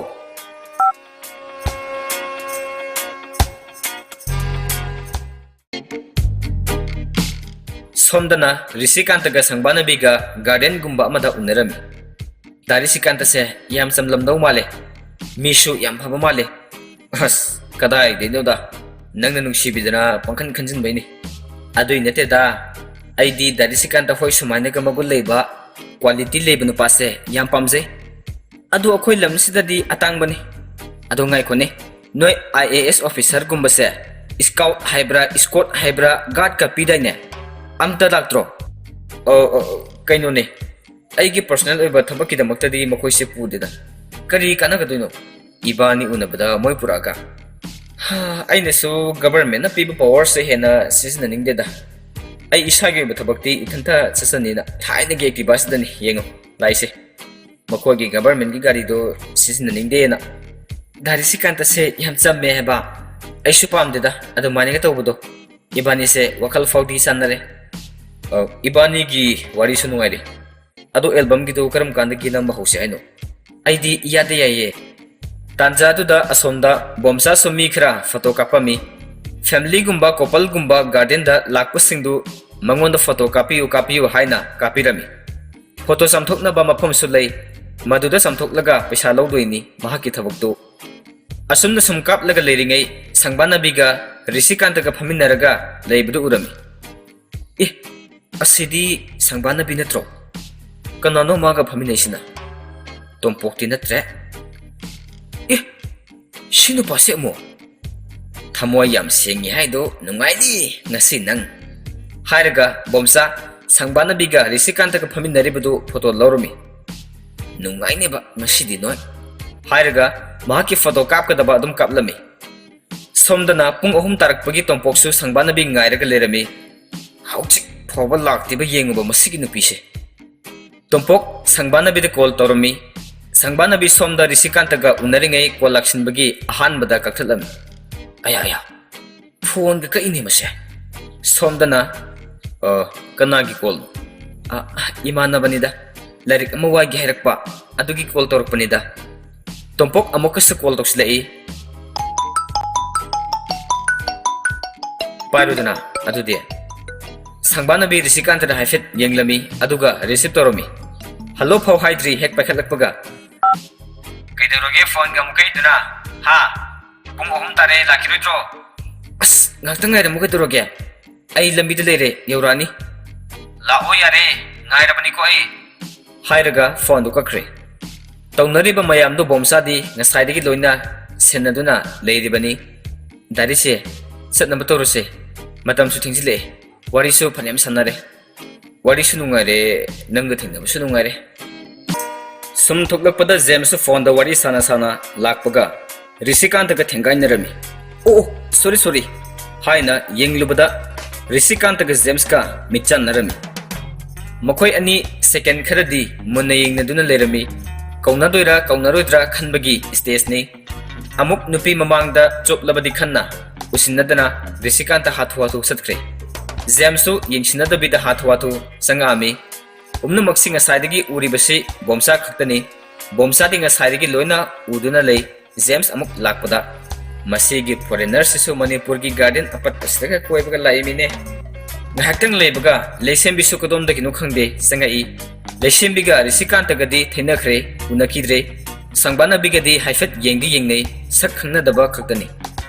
ꯁꯣꯝꯗꯅ ꯔꯤꯁꯤꯀꯥꯟꯇꯒ ꯁꯪꯕꯥꯅꯕꯤꯒ ꯒꯥꯔꯗꯦꯟꯒꯨꯝꯕ ꯑꯃꯗ ꯎꯅꯔꯝꯃꯤ꯫ ꯗꯥ ꯔꯤꯁꯤꯀꯥꯟꯇꯁꯦ ꯌꯥꯝ ꯆꯝꯂꯝꯗꯧ ꯃꯥꯜꯂꯦ꯫ ꯃꯤꯁꯨ ꯌꯥꯝ ꯐꯕ ꯃꯥꯜꯂꯦ꯫ ꯑꯁ, ꯀꯗꯥꯏꯗꯩꯅꯣꯗ, ꯅꯪꯅ ꯅꯨꯡꯁꯤꯕꯤꯗꯅ ꯄꯪꯈꯟ ꯈꯟꯖꯤꯟꯕꯩꯅꯤ꯫ ꯑꯗꯨꯏ ꯅꯠꯇꯦꯗ, ꯑꯩꯗꯤ ꯗꯥ ꯔꯤꯁꯤꯀꯥꯟꯇ ꯍꯣꯏ ꯁꯨꯃꯥꯏꯅꯒ ꯃꯒꯨꯟ ꯂꯩꯕ, ꯀ꯭ꯋꯥꯂꯤꯇꯤ ꯂꯩꯕ ꯅꯨꯄꯥꯁꯦ ꯌꯥꯝ ꯄꯥꯝꯖꯩ꯫ ꯑꯗꯣ ꯑꯩꯈꯣꯏ ꯂꯝꯁꯤꯗꯗꯤ ꯑꯇꯥꯡꯕꯅꯤ꯫ ꯑꯗꯣ ꯉꯥꯏꯈꯣꯅꯦ, ꯅꯣꯏ ꯑꯥꯏ ꯑꯦ ꯑꯦꯁ ꯑꯣꯐꯤꯁꯔꯒꯨꯝꯕꯁꯦ ꯁ꯭ꯀꯥꯎꯠ ꯍꯥꯏꯕ꯭ꯔꯥ, ꯁ꯭ꯀꯣꯠ ꯍꯥꯏꯕ꯭ꯔꯥ, ꯒꯥꯔꯗꯀ ꯄꯤꯗꯥꯏꯅꯦ? ꯑꯝꯇ ꯂꯥꯛꯇ꯭ꯔꯣ? ꯑ, ꯑ, ꯀꯩꯅꯣꯅꯦ, ꯑꯩꯒꯤ ꯄꯔꯁꯣꯅꯦꯜ ꯑꯣꯏꯕ ꯊꯕꯛꯀꯤꯗꯃꯛꯇꯗꯤ ꯃꯈꯣꯏꯁꯦ ꯄꯨꯗꯦꯗ꯫ ꯀꯔꯤ ꯀꯥꯟꯅꯒꯗꯣꯏꯅꯣ ꯏꯕꯥꯅꯤ ꯎꯅꯕꯗ ꯃꯣꯏ ꯄꯨꯔꯛꯑꯒ? ꯍꯥ, ꯑꯩꯅꯁꯨ ꯒꯕꯔꯃꯦꯟꯅ ꯄꯤꯕ ꯄꯋꯥꯔꯁꯦ ꯍꯦꯟꯅ ꯁꯤꯖꯤꯟꯅꯅꯤꯡꯗꯦꯗ꯫ ꯑꯩ ꯏꯁꯥꯒꯤ ꯑꯣꯏꯕ ꯊꯕꯛꯇꯤ ꯏꯊꯟꯇ ꯆꯠꯆꯅꯤꯅ ꯊꯥꯏꯅꯒꯤ ꯑꯦꯛꯇꯤꯚꯥꯁꯤꯗꯅꯤ, ꯌꯦꯡꯉꯣ, ꯂꯥꯛꯏꯁꯦ꯫ ꯃꯈꯣꯏꯒꯤ ꯒꯕꯔꯃꯦꯟꯒꯤ ꯒꯥꯔꯤꯗꯣ ꯁꯤꯖꯤꯟꯅꯅꯤꯡꯗꯦꯅ꯫ ꯗꯥ ꯔꯤꯁꯤꯀꯥꯟꯇꯁꯦ ꯌꯥꯝ ꯆꯝꯃꯦ ꯍꯥꯏꯕ꯫ ꯑꯩꯁꯨ ꯄꯥꯝꯗꯦꯗ ꯑꯗꯨꯃꯥꯏꯅꯒ ꯇꯧꯕꯗꯣ꯫ ꯏꯕꯥꯅꯤꯁꯦ ꯋꯥꯈꯜ ꯐꯥꯎꯗꯤ ꯆꯥꯟꯅꯔꯦ꯫ ꯑ, ꯏꯕꯥꯅꯤꯒꯤ ꯋꯥꯔꯤꯁꯨ ꯅꯨꯡꯉꯥꯏꯔꯤ꯫ ꯑꯗꯣ ꯑꯦꯜꯕꯝꯒꯤꯗꯣ ꯀꯔꯝ ꯀꯥꯟꯗꯒꯤ ꯅꯝꯕ ꯍꯧꯁꯦ ꯍꯥꯏꯅꯣ? ꯑꯩꯗꯤ ꯏꯌꯥꯗ ꯌꯥꯏꯌꯦ꯫ ꯇꯥꯟꯖꯥꯗꯨꯗ ꯑꯁꯣꯝꯗ ꯕꯣꯝꯆꯥꯁꯨ ꯃꯤ ꯈꯔ ꯐꯣꯇꯣ ꯀꯥꯞꯄꯝꯃꯤ꯫ ꯐꯦꯃꯤꯂꯤꯒꯨꯝꯕ, ꯀꯣꯄꯜꯒꯨꯝꯕ ꯒꯥꯔꯗꯦꯟꯗ ꯂꯥꯛꯄꯁꯤꯡꯗꯨ ꯃꯉꯣꯟꯗ ꯐꯣꯇꯣ ꯀꯥꯞꯄꯤꯌꯨ, ꯀꯥꯞꯄꯤꯌꯨ ꯍꯥꯏꯅ ꯀꯥꯞꯄꯤꯔꯝꯃꯤ꯫ ꯐꯣꯇꯣ ꯆꯥꯝꯊꯣꯛꯅꯕ ꯃꯐꯝꯁꯨ ꯂꯩ, ꯃꯗꯨꯗ ꯆꯥꯝꯊꯣꯛꯂꯒ ꯄꯩꯁꯥ ꯂꯧꯗꯣꯏꯅꯤ ꯃꯍꯥꯛꯀꯤ ꯊꯕꯛꯇꯨ꯫ ꯑꯁꯨꯝꯅ ꯁꯨꯝ ꯀꯥꯞꯂꯒ ꯂꯩꯔꯤꯉꯩ ꯁꯪꯕꯥꯅꯕꯤꯒ ꯔꯤꯁꯤꯀꯥꯟꯇꯒ ꯐꯝꯃꯤꯟꯅꯔꯒ ꯂꯩꯕꯗꯨ ꯎꯔꯝꯃꯤ꯫ "ꯑꯦ, ꯑꯁꯤꯗꯤ ꯁꯪꯕꯥꯅꯕꯤ ꯅꯠꯇ꯭ꯔꯣ? ꯀꯅꯥꯅꯣ ꯃꯥꯒ ꯐꯝꯃꯤꯟꯅꯩꯁꯤꯅ? ꯇꯣꯝꯄꯣꯛꯇꯤ ꯅꯠꯇ꯭ꯔꯦ꯫ ꯑꯦ, ꯁꯤ ꯅꯨꯄꯥꯁꯦ ꯑꯃꯨꯛ ꯊꯃꯣꯏ ꯌꯥꯝ ꯁꯦꯡꯉꯤ ꯍꯥꯏꯗꯣ ꯅꯨꯡꯉꯥꯏꯅꯤ ꯉꯁꯤ ꯅꯪ" ꯍꯥꯏꯔꯒ ꯕꯣꯝꯆꯥ ꯁꯪꯕꯥꯅꯕꯤꯒ ꯔꯤꯁꯤꯀꯥꯟꯇꯒ ꯐꯝꯃꯤꯟꯅꯔꯤꯕꯗꯨ ꯐꯣꯇꯣ ꯂꯧꯔꯝꯃꯤ꯫ "ꯅꯨꯡꯉꯥꯏꯅꯦꯕ ꯉꯁꯤꯗꯤ ꯅꯣꯏ" ꯍꯥꯏꯔꯒ ꯃꯍꯥꯛꯀꯤ ꯐꯣꯇꯣ ꯀꯥꯞꯀꯗꯕ ꯑꯗꯨꯝ ꯀꯥꯞꯂꯝꯃꯤ꯫ ꯁꯣꯝꯗꯅ ꯄꯨꯡ ꯑꯍꯨꯝ ꯇꯥꯔꯛꯄꯒꯤ ꯇꯣꯝꯄꯣꯛꯁꯨ ꯁꯪꯕꯥꯅꯕꯤ ꯉꯥꯏꯔꯒ ꯂꯩꯔꯝꯃꯤ꯫ "ꯍꯧꯖꯤꯛ ꯐꯥꯎꯕ ꯂꯥꯛꯇ꯭ꯔꯤꯕ ꯌꯦꯡꯉꯨꯕ ꯃꯁꯤꯒꯤ ꯅꯨꯄꯤꯁꯦ"꯫ ꯇꯣꯝꯄꯣꯛ ꯁꯪꯕꯥꯅꯕꯤꯗ ꯀꯣꯜ ꯇꯧꯔꯝꯃꯤ꯫ ꯁꯪꯕꯥꯅꯕꯤ ꯁꯣꯝꯗ ꯔꯤꯁꯤꯀꯥꯟꯇꯒ ꯎꯅꯔꯤꯉꯩ ꯀꯣꯜ ꯂꯥꯛꯁꯤꯟꯕꯒꯤ ꯑꯍꯥꯟꯕꯗ ꯀꯛꯊꯠꯂꯝꯃꯤ꯫ "ꯑꯌꯥ, ꯑꯌꯥ, ꯐꯣꯟꯒ ꯀꯛꯏꯅꯦ ꯃꯁꯦ"꯫ ꯁꯣꯝꯗꯅ, "ꯑ, ꯀꯅꯥꯒꯤ ꯀꯣꯜꯅꯣ?" "ꯑ, ꯏꯃꯥꯟꯅꯕꯅꯤꯗ, ꯂꯥꯏꯔꯤꯛ ꯑꯃ ꯋꯥꯏꯒꯦ ꯍꯥꯏꯔꯛꯄ, ꯑꯗꯨꯒꯤ ꯀꯣꯜ ꯇꯧꯔꯛꯄꯅꯤꯗ"꯫ ꯇꯣꯝꯄꯣꯛ ꯑꯃꯨꯛꯀꯁꯨ ꯀꯣꯜ ꯇꯧꯁꯤꯜꯂꯛꯏ꯫ "ꯄꯥꯏꯔꯨꯗꯅ ꯑꯗꯨꯗꯤ"꯫ ꯁꯪꯕꯥꯅꯕꯤ ꯔꯤꯁꯤꯀꯥꯟꯇꯗ ꯍꯥꯏꯐꯦꯠ ꯌꯦꯡꯂꯝꯃꯤ, ꯑꯗꯨꯒ ꯔꯤꯁꯤꯞ ꯇꯧꯔꯝꯃꯤ꯫ "ꯍꯜꯂꯣ" ꯐꯥꯎ ꯍꯥꯏꯗ꯭ꯔꯤ ꯍꯦꯛ ꯄꯥꯏꯈꯠꯂꯛꯄꯒ, "ꯀꯩꯗꯧꯔꯒꯦ ꯐꯣꯟꯒ ꯑꯃꯨꯛ ꯀꯛꯏꯗꯨꯅ? ꯍꯥ? ꯄꯨꯡ ꯑꯍꯨꯝ ꯇꯥꯔꯦ, ꯂꯥꯛꯈꯤꯔꯣꯏꯗ꯭ꯔꯣ?" "ꯑꯁ, ꯉꯥꯛꯇꯪ ꯉꯥꯏꯔꯝꯃꯨ, ꯀꯩꯗꯧꯔꯒꯦ? ꯑꯩ ꯂꯝꯕꯤꯗ ꯂꯩꯔꯦ, ꯌꯧꯔꯛꯑꯅꯤ"꯫ "ꯂꯥꯛꯑꯣ ꯌꯥꯔꯦ, ꯉꯥꯏꯔꯕꯅꯤꯀꯣ ꯑꯩ"꯫ ꯍꯥꯏꯔꯒ ꯐꯣꯟꯗꯨ ꯀꯛꯈ꯭ꯔꯦ꯫ ꯇꯧꯅꯔꯤꯕ ꯃꯌꯥꯝꯗꯨ ꯕꯣꯝꯆꯥꯗꯤ ꯉꯁꯥꯏꯗꯒꯤ ꯂꯣꯏꯅ ꯁꯦꯟꯅꯗꯨꯅ ꯂꯩꯔꯤꯕꯅꯤ꯫ "ꯗꯥꯔꯤꯁꯦ, ꯆꯠꯅꯕ ꯇꯧꯔꯁꯦ, ꯃꯇꯝꯁꯨ ꯊꯦꯡꯖꯤꯜꯂꯛꯑꯦ, ꯋꯥꯔꯤꯁꯨ ꯐꯅꯌꯥꯝ ꯁꯥꯟꯅꯔꯦ"꯫ "ꯋꯥꯔꯤꯁꯨ ꯅꯨꯡꯉꯥꯏꯔꯦ, ꯅꯪꯒ ꯊꯦꯡꯅꯕꯁꯨ ꯅꯨꯡꯉꯥꯏꯔꯦ"꯫ ꯁꯨꯝ ꯊꯣꯛꯂꯛꯄꯗ ꯖꯦꯝꯁꯁꯨ ꯐꯣꯟꯗ ꯋꯥꯔꯤ ꯁꯥꯟꯅ ꯁꯥꯟꯅ ꯂꯥꯛꯄꯒ ꯔꯤꯁꯤꯀꯥꯟꯇꯒ ꯊꯦꯡꯒꯥꯏꯅꯔꯝꯃꯤ꯫ "ꯑꯣ, ꯑꯣ, ꯁꯣꯔꯤ, ꯁꯣꯔꯤ" ꯍꯥꯏꯅ ꯌꯦꯡꯂꯨꯕꯗ ꯔꯤꯁꯤꯀꯥꯟꯇꯒ ꯖꯦꯝꯁꯀ ꯃꯤꯠꯆꯥꯟꯅꯔꯝꯃꯤ꯫ ꯃꯈꯣꯏ ꯑꯅꯤ ꯁꯦꯀꯦꯟ ꯈꯔꯗꯤ ꯃꯨꯟꯅ ꯌꯦꯡꯅꯗꯨꯅ ꯂꯩꯔꯝꯃꯤ꯫ ꯀꯧꯅꯗꯣꯏꯔꯥ ꯀꯧꯅꯔꯣꯏꯗ꯭ꯔꯥ ꯈꯟꯕꯒꯤ ꯁ꯭ꯇꯦꯖꯅꯤ꯫ ꯑꯃꯨꯛ ꯅꯨꯄꯤ ꯃꯃꯥꯡꯗ ꯆꯣꯞꯂꯕꯗꯤ ꯈꯟꯅ ꯎꯁꯤꯟꯅꯗꯅ ꯔꯤꯁꯤꯀꯥꯟꯇ ꯍꯥꯊꯨ ꯍꯥꯊꯨ ꯆꯠꯈ꯭ꯔꯦ꯫ ꯖꯦꯝꯁꯁꯨ ꯌꯦꯡꯁꯤꯟꯅꯗꯕꯤꯗ ꯍꯥꯊꯨ ꯍꯥꯊꯨ ꯆꯪꯉꯛꯑꯝꯃꯤ꯫ ꯄꯨꯝꯅꯃꯛꯁꯤ ꯉꯁꯥꯏꯗꯒꯤ ꯎꯔꯤꯕꯁꯤ ꯕꯣꯝꯆꯥ ꯈꯛꯇꯅꯤ꯫ ꯕꯣꯝꯆꯥꯗꯤ ꯉꯁꯥꯏꯗꯒꯤ ꯂꯣꯏꯅ ꯎꯗꯨꯅ ꯂꯩ꯫ ꯖꯦꯝꯁ ꯑꯃꯨꯛ ꯂꯥꯛꯄꯗ, ꯃꯁꯤꯒꯤ ꯐꯣꯔꯦꯅꯔꯁꯤꯁꯨ ꯃꯅꯤꯄꯨꯔꯒꯤ ꯒꯥꯔꯗꯦꯟ ꯑꯄꯠꯄꯁꯤꯗꯒ ꯀꯣꯏꯕꯒ ꯂꯥꯛꯏꯃꯤꯅꯦ꯫ ꯉꯥꯏꯍꯥꯛꯇꯪ ꯂꯩꯕꯒ ꯂꯩꯁꯦꯝꯕꯤꯁꯨ ꯀꯗꯣꯝꯗꯒꯤꯅꯣ ꯈꯪꯗꯦ ꯆꯪꯉꯛꯏ꯫ ꯂꯩꯁꯦꯝꯕꯤꯒ ꯔꯤꯁꯤꯀꯥꯟꯇꯒꯗꯤ ꯊꯦꯡꯅꯈ꯭ꯔꯦ, ꯎꯅꯈꯤꯗ꯭ꯔꯦ꯫ ꯁꯪꯕꯥꯅꯕꯤꯒꯗꯤ ꯍꯥꯏꯐꯦꯠ ꯌꯦꯡꯗꯤ ꯌꯦꯡꯅꯩ, ꯁꯛ ꯈꯪꯅꯗꯕ ꯈꯛꯇꯅꯤ꯫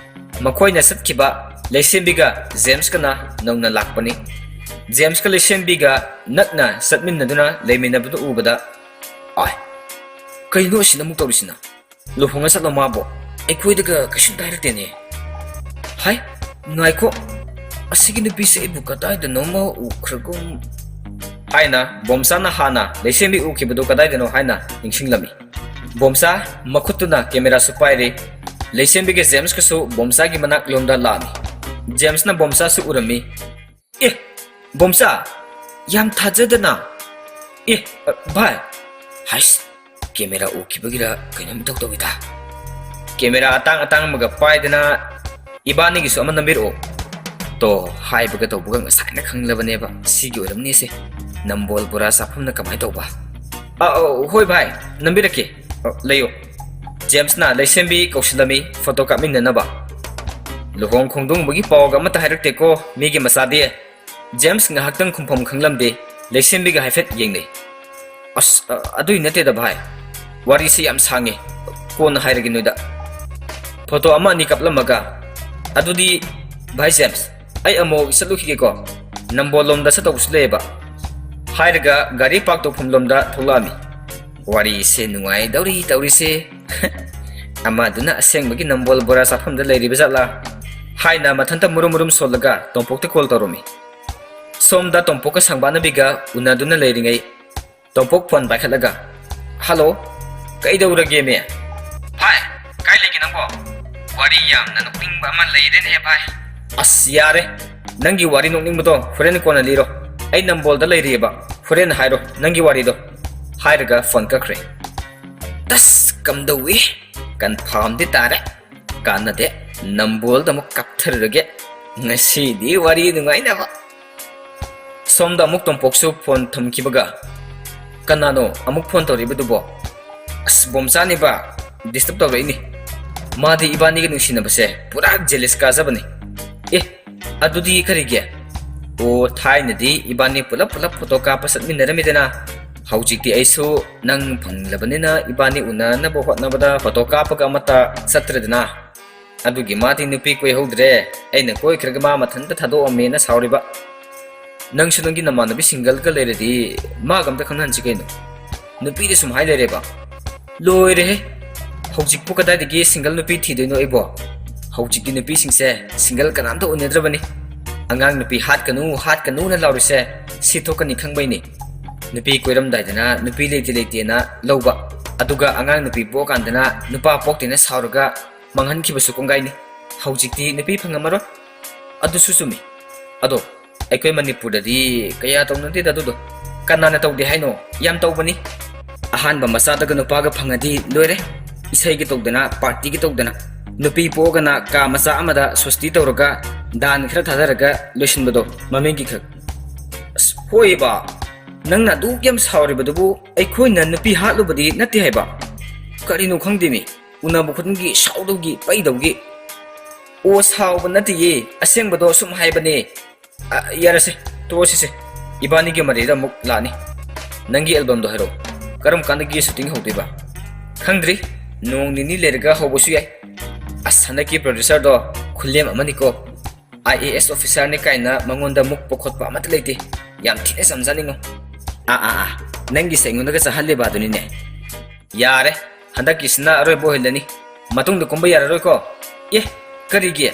ꯃꯈꯣꯏꯅ ꯆꯠꯈꯤꯕ ꯂꯩꯁꯦꯝꯕꯤꯒ ꯖꯦꯝꯁꯀꯅ ꯅꯧꯅ ꯂꯥꯛꯄꯅꯤ꯫ ꯖꯦꯝꯁꯀ ꯂꯩꯁꯦꯝꯕꯤꯒ ꯅꯛꯅ ꯆꯠꯃꯤꯟꯅꯗꯨꯅ ꯂꯩꯃꯤꯟꯅꯕꯗꯨ ꯎꯕꯗ, "ꯑꯥꯏ, ꯀꯩꯅꯣ ꯑꯁꯤꯅ ꯑꯃꯨꯛ ꯇꯧꯔꯤꯁꯤꯅ? ꯂꯨꯍꯣꯡꯉ ꯆꯠꯂꯣ ꯃꯥꯕꯨ, ꯑꯩꯈꯣꯏꯗꯒ ꯀꯩꯁꯨꯝꯇ ꯍꯥꯏꯔꯛꯇꯦꯅꯦ꯫ ꯍꯥꯏ, ꯉꯥꯏꯈꯣ, ꯑꯁꯤꯒꯤ ꯅꯨꯄꯤꯁꯦ ꯑꯩꯕꯨ ꯀꯗꯥꯏꯗꯅꯣꯃ ꯎꯈ꯭ꯔꯒꯨꯝ" ꯍꯥꯏꯅ ꯕꯣꯝꯆꯥꯅ ꯍꯥꯟꯅ ꯂꯩꯁꯦꯝꯕꯤ ꯎꯈꯤꯕꯗꯨ ꯀꯗꯥꯏꯗꯅꯣ ꯍꯥꯏꯅ ꯅꯤꯡꯁꯤꯡꯂꯝꯃꯤ꯫ ꯕꯣꯝꯆꯥ ꯃꯈꯨꯠꯇꯨꯅ ꯀꯦꯃꯦꯔꯥꯁꯨ ꯄꯥꯏꯔꯤ꯫ ꯂꯩꯁꯦꯝꯕꯤꯒ ꯖꯦꯝꯁꯀꯁꯨ ꯕꯣꯝꯆꯥꯒꯤ ꯃꯅꯥꯛ ꯂꯣꯝꯗ ꯂꯥꯛꯑꯝꯃꯤ꯫ ꯖꯦꯝꯁꯅ ꯕꯣꯝꯆꯥꯁꯨ ꯎꯔꯝꯃꯤ꯫ "ꯑꯦ, ꯕꯣꯝꯆꯥ, ꯌꯥꯝ ꯊꯥꯖꯗꯅ꯫ ꯑꯦ, ꯑ, ꯚꯥꯏ, ꯍꯥꯏꯁ, ꯀꯦꯃꯦꯔꯥ ꯎꯈꯤꯕꯒꯤꯔ ꯀꯩꯅꯣꯝ ꯏꯇꯧ ꯇꯧꯏꯗ꯫ ꯀꯦꯃꯦꯔꯥ ꯑꯇꯥꯡ ꯑꯇꯥꯡꯕꯒ ꯄꯥꯏꯗꯅ ꯏꯕꯥꯅꯤꯒꯤꯁꯨ ꯑꯃ ꯅꯝꯕꯤꯔꯛꯑꯣ" ꯇꯣ ꯍꯥꯏꯕꯒ ꯇꯧꯕꯒ ꯉꯁꯥꯏꯅ ꯈꯪꯂꯕꯅꯦꯕ꯫ ꯁꯤꯒꯤ ꯑꯣꯏꯔꯝꯅꯤꯁꯦ꯫ ꯅꯝꯕꯣꯜ ꯕꯣꯔꯥ ꯆꯥꯐꯝꯅ ꯀꯃꯥꯏꯅ ꯇꯧꯕ? "ꯑ, ꯑ, ꯍꯣꯏ ꯚꯥꯏ, ꯅꯝꯕꯤꯔꯛꯀꯦ꯫ ꯑ, ꯂꯩꯌꯣ꯫" ꯖꯦꯝꯁꯅ ꯂꯩꯁꯦꯝꯕꯤ ꯀꯧꯁꯤꯜꯂꯝꯃꯤ ꯐꯣꯇꯣ ꯀꯥꯞꯃꯤꯟꯅꯅꯕ꯫ "ꯂꯨꯍꯣꯡ ꯈꯣꯡꯗꯣꯡꯕꯒꯤ ꯄꯥꯎꯒ ꯑꯃꯠꯇ ꯍꯥꯏꯔꯛꯇꯦꯀꯣ ꯃꯤꯒꯤ ꯃꯆꯥꯗꯤ?" ꯖꯦꯝꯁ ꯉꯥꯏꯍꯥꯛꯇꯪ ꯈꯨꯝꯐꯝ ꯈꯪꯂꯝꯗꯦ꯫ ꯂꯩꯁꯦꯝꯕꯤꯒ ꯍꯥꯏꯐꯦꯠ ꯌꯦꯡꯅꯩ꯫ "ꯑꯁ, ꯑ, ꯑꯗꯨꯏ ꯅꯠꯇꯦꯗ ꯚꯥꯏ, ꯋꯥꯔꯤꯁꯦ ꯌꯥꯝ ꯁꯥꯡꯉꯦ, ꯀꯣꯟꯅ ꯍꯥꯏꯔꯒꯦ ꯅꯣꯏꯗ꯫ ꯐꯣꯇꯣ ꯑꯃ ꯑꯅꯤ ꯀꯥꯞꯂꯝꯃꯒ, ꯑꯗꯨꯗꯤ ꯚꯥꯏ ꯖꯦꯝꯁ, ꯑꯩ ꯑꯃꯨꯛ ꯆꯠꯂꯨꯈꯤꯒꯦꯀꯣ, ꯅꯝꯕꯣꯜ ꯂꯣꯝꯗ ꯆꯠꯇꯧꯕꯁꯨ ꯂꯩꯌꯦꯕ" ꯍꯥꯏꯔꯒ ꯒꯥꯔꯤ ꯄꯥꯔꯛ ꯇꯧꯐꯝ ꯂꯣꯝꯗ ꯊꯣꯛꯂꯛꯑꯝꯃꯤ꯫ "ꯋꯥꯔꯤꯁꯦ ꯅꯨꯡꯉꯥꯏꯗꯧꯔꯤ ꯇꯧꯔꯤꯁꯦ꯫ ꯑꯃꯗꯨꯅ ꯑꯁꯦꯡꯕꯒꯤ ꯅꯝꯕꯣꯜ ꯕꯣꯔꯥ ꯆꯥꯐꯝꯗ ꯂꯩꯔꯤꯕ ꯖꯥꯠꯂꯥ?" ꯍꯥꯏꯅ ꯃꯊꯟꯇ ꯃꯨꯔꯨꯝ ꯃꯨꯔꯨꯝ ꯁꯣꯜꯂꯒ ꯇꯣꯝꯄꯣꯛꯇ ꯀꯣꯜ ꯇꯧꯔꯝꯃꯤ꯫ ꯁꯣꯝꯗ ꯇꯣꯝꯄꯣꯛꯀ ꯁꯪꯕꯥꯅꯕꯤꯒ ꯎꯅꯗꯨꯅ ꯂꯩꯔꯤꯉꯩ, ꯇꯣꯝꯄꯣꯛ ꯐꯣꯟ ꯄꯥꯏꯈꯠꯂꯒ, "ꯍꯜꯂꯣ, ꯀꯩꯗꯧꯔꯒꯦꯃꯤ?" "ꯚꯥꯏ, ꯀꯥꯏ ꯂꯩꯒꯦ ꯅꯪꯕꯣ? ꯋꯥꯔꯤ ꯌꯥꯝꯅ ꯅꯣꯛꯅꯤꯡꯕ ꯑꯃ ꯂꯩꯔꯦꯅꯦ ꯚꯥꯏ꯫" "ꯑꯁ, ꯌꯥꯔꯦ, ꯅꯪꯒꯤ ꯋꯥꯔꯤ ꯅꯣꯛꯅꯤꯡꯕꯗꯣ ꯍꯣꯔꯦꯟ ꯀꯣꯟꯅ ꯂꯤꯔꯣ꯫ ꯑꯩ ꯅꯝꯕꯣꯜꯗ ꯂꯩꯔꯤꯑꯕ, ꯍꯣꯔꯦꯟ ꯍꯥꯏꯔꯣ ꯅꯪꯒꯤ ꯋꯥꯔꯤꯗꯣ" ꯍꯥꯏꯔꯒ ꯐꯣꯟ ꯀꯛꯈ꯭ꯔꯦ꯫ ꯇꯁ, ꯀꯝꯗꯧꯏ? ꯀꯟꯐꯥꯔꯝꯗꯤ ꯇꯥꯔꯦ꯫ ꯀꯥꯟꯅꯗꯦ, ꯅꯝꯕꯣꯜꯗ ꯑꯃꯨꯛ ꯀꯥꯞꯊꯔꯨꯔꯒꯦ꯫ ꯉꯁꯤꯗꯤ ꯋꯥꯔꯤ ꯅꯨꯡꯉꯥꯏꯅꯕ꯫ ꯁꯣꯝꯗ ꯑꯃꯨꯛ ꯇꯣꯝꯄꯣꯛꯁꯨ ꯐꯣꯟ ꯊꯝꯈꯤꯕꯒ, "ꯀꯅꯥꯅꯣ ꯑꯃꯨꯛ ꯐꯣꯟ ꯇꯧꯔꯛꯏꯕꯗꯨꯕꯣ?" "ꯑꯁ, ꯕꯣꯝꯆꯥꯅꯤꯕ, ꯗꯤꯁꯇꯔꯕ ꯇꯧꯔꯛꯏꯅꯤ꯫" ꯃꯥꯗꯤ ꯏꯕꯥꯅꯤꯒ ꯅꯨꯡꯁꯤꯅꯕꯁꯦ ꯄꯨꯔꯥ jealous ꯀꯥꯖꯕꯅꯤ꯫ ꯑꯦ, ꯑꯗꯨꯗꯤ ꯀꯔꯤꯒꯤ? ꯑꯣ, ꯊꯥꯏꯅꯗꯤ ꯏꯕꯥꯅꯤ ꯄꯨꯂꯞ ꯄꯨꯂꯞ ꯐꯣꯇꯣ ꯀꯥꯞꯄ ꯆꯠꯃꯤꯟꯅꯔꯝꯃꯤꯗꯅ꯫ ꯍꯧꯖꯤꯛꯇꯤ ꯑꯩꯁꯨ ꯅꯪ ꯐꯪꯂꯕꯅꯤꯅ ꯏꯕꯥꯅꯤ ꯎꯅꯅꯕ ꯍꯣꯠꯅꯕꯗ ꯐꯣꯇꯣ ꯀꯥꯞꯄꯒ ꯑꯃꯠꯇ ꯆꯠꯇ꯭ꯔꯦꯗꯅ꯫ ꯑꯗꯨꯒꯤ ꯃꯥꯗꯤ ꯅꯨꯄꯤ ꯀꯣꯏꯍꯧꯗ꯭ꯔꯦ꯫ ꯑꯩꯅ ꯀꯣꯏꯈ꯭ꯔꯒ ꯃꯥ ꯃꯊꯟꯇ ꯊꯥꯗꯣꯛꯑꯝꯃꯦꯅ ꯁꯥꯎꯔꯤꯕ꯫ ꯅꯪꯁꯨ ꯅꯪꯒꯤ ꯅꯃꯥꯟꯅꯕꯤ single ꯒ ꯂꯩꯔꯗꯤ ꯃꯥꯒ ꯑꯝꯇ ꯈꯪꯅꯍꯟꯁꯤ ꯀꯩꯅꯣ꯫ ꯅꯨꯄꯤꯗ ꯁꯨꯝ ꯍꯥꯏ ꯂꯩꯔꯦꯕ꯫ ꯂꯣꯏꯔꯦꯍꯦ꯫ ꯍꯧꯖꯤꯛꯄꯨ ꯀꯗꯥꯏꯗꯒꯤ single ꯅꯨꯄꯤ ꯊꯤꯗꯣꯏꯅꯣ ꯑꯩꯕꯣ? ꯍꯧꯖꯤꯛꯀꯤ ꯅꯨꯄꯤꯁꯤꯡꯁꯦ single ꯀꯅꯥꯝꯇ ꯎꯅꯗ꯭ꯔꯕꯅꯤ꯫ ꯑꯉꯥꯡ ꯅꯨꯄꯤ ꯍꯥꯠꯀꯅꯨ, ꯍꯥꯠꯀꯅꯨꯅ ꯂꯥꯎꯔꯤꯁꯦ ꯁꯤ ꯊꯣꯛꯀꯅꯤ ꯈꯪꯕꯩꯅꯤ꯫ ꯅꯨꯄꯤ ꯀꯣꯏꯔꯝꯗꯥꯏꯗꯅ ꯅꯨꯄꯤ ꯂꯩꯇꯦ ꯂꯩꯇꯦꯅ ꯂꯧꯕ, ꯑꯗꯨꯒ ꯑꯉꯥꯡ ꯅꯨꯄꯤ ꯄꯣꯛꯑꯀꯥꯟꯗꯅ ꯅꯨꯄꯥ ꯄꯣꯛꯇꯦꯅ ꯁꯥꯎꯔꯒ ꯃꯥꯡꯍꯟꯈꯤꯕꯁꯨ ꯀꯣꯡꯒꯥꯏꯅꯤ꯫ ꯍꯧꯖꯤꯛꯇꯤ ꯅꯨꯄꯤ ꯐꯪꯉꯝꯃꯔꯣꯏ꯫ ꯑꯗꯨꯁꯨ ꯆꯨꯝꯃꯤ꯫ ꯑꯗꯣ ꯑꯩꯈꯣꯏ ꯃꯅꯤꯄꯨꯔꯗꯗꯤ ꯀꯌꯥ ꯇꯧꯅꯗꯦꯗ ꯑꯗꯨꯗꯣ꯫ ꯀꯅꯥꯅ ꯇꯧꯗꯦ ꯍꯥꯏꯅꯣ? ꯌꯥꯝ ꯇꯧꯕꯅꯤ꯫ ꯑꯍꯥꯟꯕ ꯃꯆꯥꯗꯒ ꯅꯨꯄꯥꯒ ꯐꯪꯉꯗꯤ ꯂꯣꯏꯔꯦ꯫ ꯏꯁꯩꯒꯤ ꯇꯧꯗꯅ, party ꯒꯤ ꯇꯧꯗꯅ, ꯅꯨꯄꯤ ꯄꯣꯛꯑꯒꯅ ꯀꯥ ꯃꯆꯥ ꯑꯃꯗ ꯁꯣꯁꯇꯤ ꯇꯧꯔꯒ ꯗꯥꯟ ꯈꯔ ꯊꯥꯗꯔꯒ ꯂꯣꯏꯁꯤꯟꯕꯗꯣ ꯃꯃꯤꯡꯒꯤ ꯈꯛ꯫ ꯑꯁ, ꯍꯣꯏꯕ, ꯅꯪꯅ ꯑꯗꯨꯛ ꯌꯥꯝ ꯁꯥꯎꯔꯤꯕꯗꯨꯕꯨ ꯑꯩꯈꯣꯏꯅ ꯅꯨꯄꯤ ꯍꯥꯠꯂꯨꯕꯗꯤ ꯅꯠꯇꯦ ꯍꯥꯏꯕ꯫ ꯀꯔꯤꯅꯣ ꯈꯪꯗꯦꯃꯤ, ꯎꯅꯕ ꯈꯨꯗꯤꯡꯒꯤ ꯁꯥꯎꯗꯧꯒꯤ ꯄꯩꯗꯧꯒꯤ꯫ ꯑꯣ, ꯁꯥꯎꯕ ꯅꯠꯇꯦꯌꯦ, ꯑꯁꯦꯡꯕꯗꯣ ꯁꯨꯝ ꯍꯥꯏꯕꯅꯦ꯫ ꯑ, ꯌꯥꯔꯦꯁꯦ, ꯇꯣꯛꯑꯁꯤꯁꯦ꯫ ꯏꯕꯥꯅꯤꯒꯤ ꯃꯔꯩꯗ ꯑꯃꯨꯛ ꯂꯥꯛꯑꯅꯤ꯫ ꯅꯪꯒꯤ album ꯗꯣ ꯍꯥꯏꯔꯛꯑꯣ꯫ ꯀꯔꯝ ꯀꯥꯟꯗꯒꯤ shooting ꯍꯧꯗꯣꯏꯕ? ꯈꯪꯗ꯭ꯔꯤ꯫ ꯅꯣꯡ ꯅꯤꯅꯤ ꯂꯩꯔꯒ ꯍꯧꯕꯁꯨ ꯌꯥꯏ꯫ ꯑꯁ, ꯍꯟꯗꯛꯀꯤ producer ꯗꯣ ꯈꯨꯂꯦꯝ ꯑꯃꯅꯤꯀꯣ꯫ IAS officer ꯅꯤ ꯀꯥꯏꯅ ꯃꯉꯣꯟꯗ ꯃꯨꯛꯄ ꯈꯣꯠꯄ ꯑꯃꯠꯇ ꯂꯩꯇꯦ꯫ ꯌꯥꯝ ꯊꯤꯅ ꯆꯝꯖꯥꯠꯅꯤꯉꯣ꯫ ꯑꯥ, ꯑꯥ, ꯑꯥ꯫ ꯅꯪꯒꯤꯁꯦ ꯑꯩꯉꯣꯟꯗꯒ ꯆꯥꯍꯜꯂꯤꯕ ꯑꯗꯨꯅꯤꯅꯦ꯫ ꯌꯥꯔꯦ, ꯍꯟꯗꯛꯀꯤꯁꯤꯅ ꯑꯔꯣꯏꯕ ꯑꯣꯏꯍꯜꯂꯅꯤ꯫ ꯃꯇꯨꯡꯗ ꯀꯨꯝꯕ ꯌꯥꯔꯔꯣꯏꯀꯣ? ꯑꯦ, ꯀꯔꯤꯒꯤ?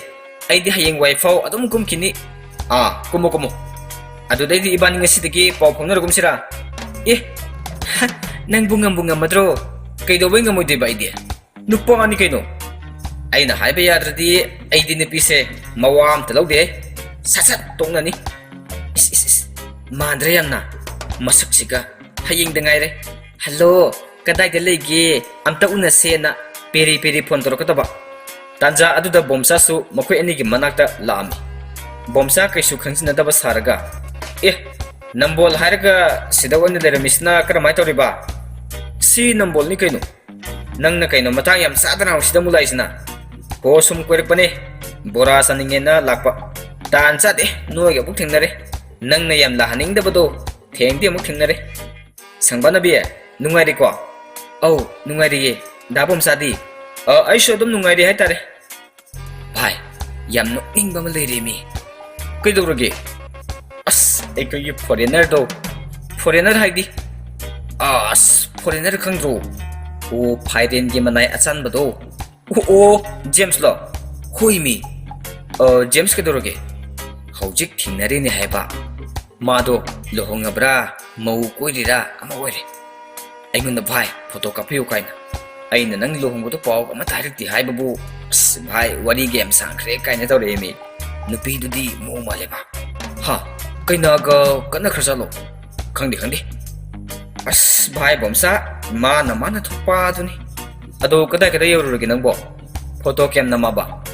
ꯑꯩꯗꯤ ꯍꯌꯦꯡ ꯋꯥꯏꯐꯥꯎ ꯑꯗꯨꯝ ꯀꯨꯝꯈꯤꯅꯤ꯫ ꯑꯥ, ꯀꯨꯝꯃꯣ, ꯀꯨꯝꯃꯣ꯫ ꯑꯗꯨꯗꯩꯗꯤ ꯏꯕꯥꯅꯤ ꯉꯁꯤꯗꯒꯤ ꯄꯥꯎ ꯐꯥꯎꯅꯔꯒꯨꯝꯁꯤꯔꯥ? ꯑꯦ, ꯅꯪꯕꯨ ꯉꯝꯕꯨ ꯉꯝꯃꯗ꯭ꯔꯣ? ꯀꯩꯗꯧꯕꯩ ꯉꯝꯃꯣꯏꯗꯣꯏꯕ ꯑꯩꯗꯤ? ꯅꯨꯄꯥꯅꯤ ꯀꯩꯅꯣ꯫ ꯑꯩꯅ ꯍꯥꯏꯕ ꯌꯥꯗ꯭ꯔꯗꯤ ꯑꯩꯗꯤ ꯅꯨꯄꯤꯁꯦ ꯃꯋꯥ ꯑꯝꯇ ꯂꯧꯗꯦ꯫ ꯁꯠ ꯁꯠ ꯇꯣꯛꯅꯅꯤ꯫ ꯏꯁ, ꯏꯁ, ꯏꯁ, ꯃꯥꯟꯗ꯭ꯔꯦ ꯌꯥꯝꯅ꯫ ꯃꯁꯛꯁꯤꯒ ꯍꯌꯦꯡꯗ ꯉꯥꯏꯔꯦ꯫ "ꯍꯜꯂꯣ, ꯀꯗꯥꯏꯗ ꯂꯩꯒꯦ? ꯑꯝꯇ ꯎꯅꯁꯦꯅ" ꯄꯦꯔꯤ ꯄꯦꯔꯤ phone ꯇꯧꯔꯛꯀꯗꯕ꯫ ꯇꯥꯟꯖꯥ ꯑꯗꯨꯗ ꯕꯣꯝꯆꯥꯁꯨ ꯃꯈꯣꯏ ꯑꯅꯤꯒꯤ ꯃꯅꯥꯛꯇ ꯂꯥꯛꯑꯝꯃꯤ꯫ ꯕꯣꯝꯆꯥ ꯀꯩꯁꯨ ꯈꯪꯖꯤꯟꯅꯗꯕ ꯁꯥꯔꯒ, "ꯑꯦ, ꯅꯝꯕꯣꯜ ꯍꯥꯏꯔꯒ ꯁꯤꯗ ꯑꯣꯏꯅ ꯂꯩꯔꯝꯃꯤꯁꯤꯅ ꯀꯔꯝꯍꯥꯏꯅ ꯇꯧꯔꯤꯕ?" "ꯁꯤ ꯅꯝꯕꯣꯜꯅꯤ ꯀꯩꯅꯣ꯫ ꯅꯪꯅ ꯀꯩꯅꯣ ꯃꯇꯥꯡ ꯌꯥꯝ ꯆꯥꯗꯅ ꯍꯧꯖꯤꯛꯇ ꯑꯃꯨꯛ ꯂꯥꯛꯏꯁꯤꯅ? ꯍꯣ, ꯁꯨꯝ ꯀꯣꯏꯔꯛꯄꯅꯦ, ꯕꯣꯔꯥ ꯆꯥꯅꯤꯡꯉꯦꯅ ꯂꯥꯛꯄ꯫ ꯇꯥꯟ ꯆꯥꯗꯦ, ꯅꯣꯏꯒ ꯑꯃꯨꯛ ꯊꯦꯡꯅꯔꯦ꯫ ꯅꯪꯅ ꯌꯥꯝ ꯂꯥꯛꯍꯟꯅꯤꯡꯗꯕꯗꯣ ꯊꯦꯡꯗꯤ ꯑꯃꯨꯛ ꯊꯦꯡꯅꯔꯦ꯫ ꯁꯪꯕꯥꯅꯕꯤ, ꯅꯨꯡꯉꯥꯏꯔꯤꯀꯣ? ꯑꯧ, ꯅꯨꯡꯉꯥꯏꯔꯤꯌꯦ꯫ ꯗꯥ ꯕꯣꯝꯆꯥꯗꯤ? ꯑ, ꯑꯩꯁꯨ ꯑꯗꯨꯝ ꯅꯨꯡꯉꯥꯏꯔꯤ ꯍꯥꯏꯇꯥꯔꯦ꯫ ꯚꯥꯏ, ꯌꯥꯝ ꯅꯣꯛꯅꯤꯡꯕ ꯑꯃ ꯂꯩꯔꯦꯃꯤ꯫ ꯀꯩꯗꯧꯔꯒꯦ? ꯑꯁ, ꯑꯩꯈꯣꯏꯒꯤ ꯐꯣꯔꯦꯅꯔꯗꯣ꯫ ꯐꯣꯔꯦꯅꯔ ꯍꯥꯏꯗꯤ? ꯑꯁ, ꯐꯣꯔꯦꯅꯔ ꯈꯪꯗ꯭ꯔꯣ? ꯑꯣ, ꯐꯥꯏꯔꯦꯟꯒꯤ ꯃꯅꯥꯏ ꯑꯆꯥꯟꯕꯗꯣ꯫ ꯑꯣ, ꯑꯣ, ꯖꯦꯝꯁꯂꯣ? ꯍꯣꯏꯃꯤ꯫ ꯑ, ꯖꯦꯝꯁ ꯀꯩꯗꯧꯔꯒꯦ? ꯍꯧꯖꯤꯛ ꯊꯦꯡꯅꯔꯤꯅꯦ ꯍꯥꯏꯕ꯫ ꯃꯥꯗꯣ ꯂꯨꯍꯣꯡꯉꯕ꯭ꯔꯥ, ꯃꯧ ꯀꯣꯏꯔꯤꯔꯥ ꯑꯃ ꯑꯣꯏꯔꯦ꯫ ꯑꯩꯉꯣꯟꯗ, "ꯚꯥꯏ, ꯐꯣꯇꯣ ꯀꯥꯞꯄꯤꯌꯨ" ꯀꯥꯏꯅ꯫ ꯑꯩꯅ, "ꯅꯪ ꯂꯨꯍꯣꯡꯕꯗꯣ ꯄꯥꯎ ꯑꯃꯠꯇ ꯍꯥꯏꯔꯛꯇꯦ" ꯍꯥꯏꯕꯕꯨ, "ꯑꯁ ꯚꯥꯏ, ꯋꯥꯔꯤꯒ ꯌꯥꯝ ꯁꯥꯡꯈ꯭ꯔꯦ" ꯀꯥꯏꯅ ꯇꯧꯔꯛꯑꯦꯃꯤ꯫ ꯅꯨꯄꯤꯗꯨꯗꯤ ꯃꯑꯣꯡ ꯃꯥꯜꯂꯦꯕ꯫ ꯍꯥ? ꯀꯩꯅꯥꯒ ꯀꯠꯅꯈ꯭ꯔꯖꯥꯠꯂꯣ? ꯈꯪꯗꯦ, ꯈꯪꯗꯦ꯫ ꯑꯁ ꯚꯥꯏ ꯕꯣꯝꯆꯥ, ꯃꯥꯅ ꯃꯥꯅ ꯊꯣꯛꯄ ꯑꯗꯨꯅꯤ꯫ ꯑꯗꯣ ꯀꯗꯥꯏ ꯀꯗꯥꯏ ꯌꯧꯔꯨꯔꯒꯦ ꯅꯪꯕꯣ? ꯐꯣꯇꯣ ꯀꯌꯥꯝ ꯅꯝꯃꯕ?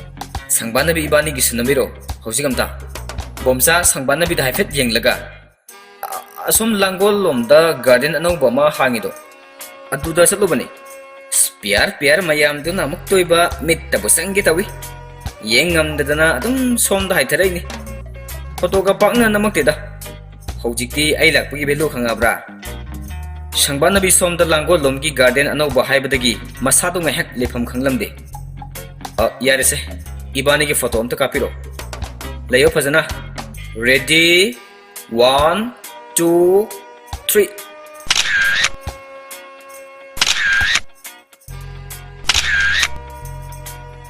ꯁꯪꯕꯥꯅꯕꯤ ꯏꯕꯥꯅꯤꯒꯤꯁꯨ ꯅꯝꯕꯤꯔꯣ ꯍꯧꯖꯤꯛ ꯑꯝꯇ꯫ ꯕꯣꯝꯆꯥ ꯁꯪꯕꯥꯅꯕꯤꯗ ꯍꯥꯏꯐꯦꯠ ꯌꯦꯡꯂꯒ, "ꯑ-, ꯑꯁꯣꯝ ꯂꯥꯡꯒꯣꯜ ꯂꯣꯝꯗ ꯒꯥꯔꯗꯦꯟ ꯑꯅꯧꯕ ꯑꯃ ꯍꯥꯡꯉꯤꯗꯣ, ꯑꯗꯨꯗ ꯆꯠꯂꯨꯕꯅꯤ꯫ ꯑꯁ, ꯄꯤꯌꯥꯔ ꯄꯤꯌꯥꯔ ꯃꯌꯥꯝꯗꯨꯅ ꯑꯃꯨꯛꯇꯣꯏꯕ ꯃꯤꯠꯇꯕꯨ ꯆꯪꯒꯦ ꯇꯧꯏ꯫ ꯌꯦꯡ ꯉꯝꯗꯗꯅ ꯑꯗꯨꯝ ꯁꯣꯝꯗ ꯍꯥꯏꯊꯔꯛꯏꯅꯤ꯫ ꯐꯣꯇꯣꯒ ꯄꯥꯛꯅ ꯅꯝꯃꯛꯇꯦꯗ꯫ ꯍꯧꯖꯤꯛꯇꯤ ꯑꯩ ꯂꯥꯛꯄꯒꯤ value ꯈꯪꯉꯕ꯭ꯔꯥ? ꯁꯪꯕꯥꯅꯕꯤ ꯁꯣꯝꯗ ꯂꯥꯡꯒꯣꯜꯂꯣꯝꯒꯤ ꯒꯥꯔꯗꯦꯟ ꯑꯅꯧꯕ ꯍꯥꯏꯕꯗꯒꯤ ꯃꯁꯥꯗꯣ ꯉꯥꯏꯍꯥꯛ ꯂꯦꯞꯐꯝ ꯈꯪꯂꯝꯗꯦ꯫ ꯑ, ꯌꯥꯔꯦꯁꯦ, ꯏꯕꯥꯅꯤꯒꯤ ꯐꯣꯇꯣ ꯑꯝꯇ ꯀꯥꯞꯄꯤꯔꯣ꯫ ꯂꯩꯌꯣ ꯐꯖꯅ꯫ Ready, one, two, three꯫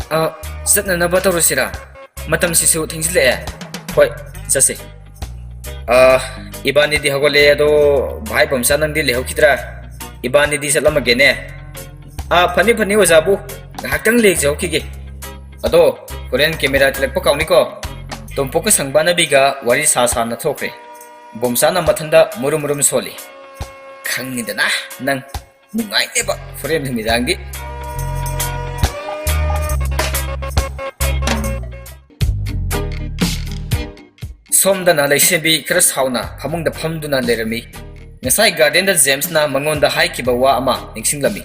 ꯑ, ꯆꯠꯅꯅꯕ ꯇꯧꯔꯁꯤꯔꯥ? ꯃꯇꯝꯁꯤꯁꯨ ꯊꯦꯡꯖꯤꯜꯂꯛꯑꯦ꯫ ꯍꯣꯏ, ꯆꯠꯁꯤ꯫ ꯑ, ꯏꯕꯥꯅꯤꯗꯤ ꯍꯧꯒꯠꯂꯦ, ꯑꯗꯣ ꯚꯥꯏ ꯕꯝꯆꯥ, ꯅꯪꯗꯤ ꯂꯩꯍꯧꯈꯤꯗ꯭ꯔꯥ? ꯏꯕꯥꯅꯤꯗꯤ ꯆꯠꯂꯝꯃꯒꯦꯅꯦ꯫ ꯑ, ꯐꯅꯤ, ꯐꯅꯤ, ꯑꯣꯖꯥꯕꯨ ꯉꯥꯏꯍꯥꯛꯇꯪ ꯂꯦꯛꯆꯍꯧꯈꯤꯒꯦ꯫ ꯑꯗꯣ ꯍꯣꯔꯦꯟ camera ꯊꯤꯜꯂꯛꯄ ꯀꯥꯎꯅꯤꯀꯣ꯫ ꯇꯣꯝꯄꯣꯛꯀ ꯁꯪꯕꯥꯅꯕꯤꯒ ꯋꯥꯔꯤ ꯁꯥ ꯁꯥꯅ ꯊꯣꯛꯈ꯭ꯔꯦ꯫ ꯕꯣꯝꯆꯥꯅ ꯃꯊꯟꯗ ꯃꯨꯔꯨꯝ ꯃꯨꯔꯨꯝ ꯁꯣꯜꯂꯤ꯫ ꯈꯪꯉꯤꯗꯅ ꯅꯪ꯫ ꯅꯨꯡꯉꯥꯏꯅꯦꯕ ꯍꯣꯔꯦꯟ ꯅꯨꯃꯤꯗꯥꯡꯗꯤ꯫ ꯁꯣꯝꯗꯅ ꯂꯩꯁꯦꯝꯕꯤ ꯈꯔ ꯁꯥꯎꯅ ꯐꯃꯨꯡꯗ ꯐꯝꯗꯨꯅ ꯂꯩꯔꯝꯃꯤ꯫ ꯉꯁꯥꯏ ꯒꯥꯔꯗꯦꯟꯗ ꯖꯦꯝꯁꯅ ꯃꯉꯣꯟꯗ ꯍꯥꯏꯈꯤꯕ ꯋꯥ ꯑꯃ ꯅꯤꯡꯁꯤꯡꯂꯝꯃꯤ꯫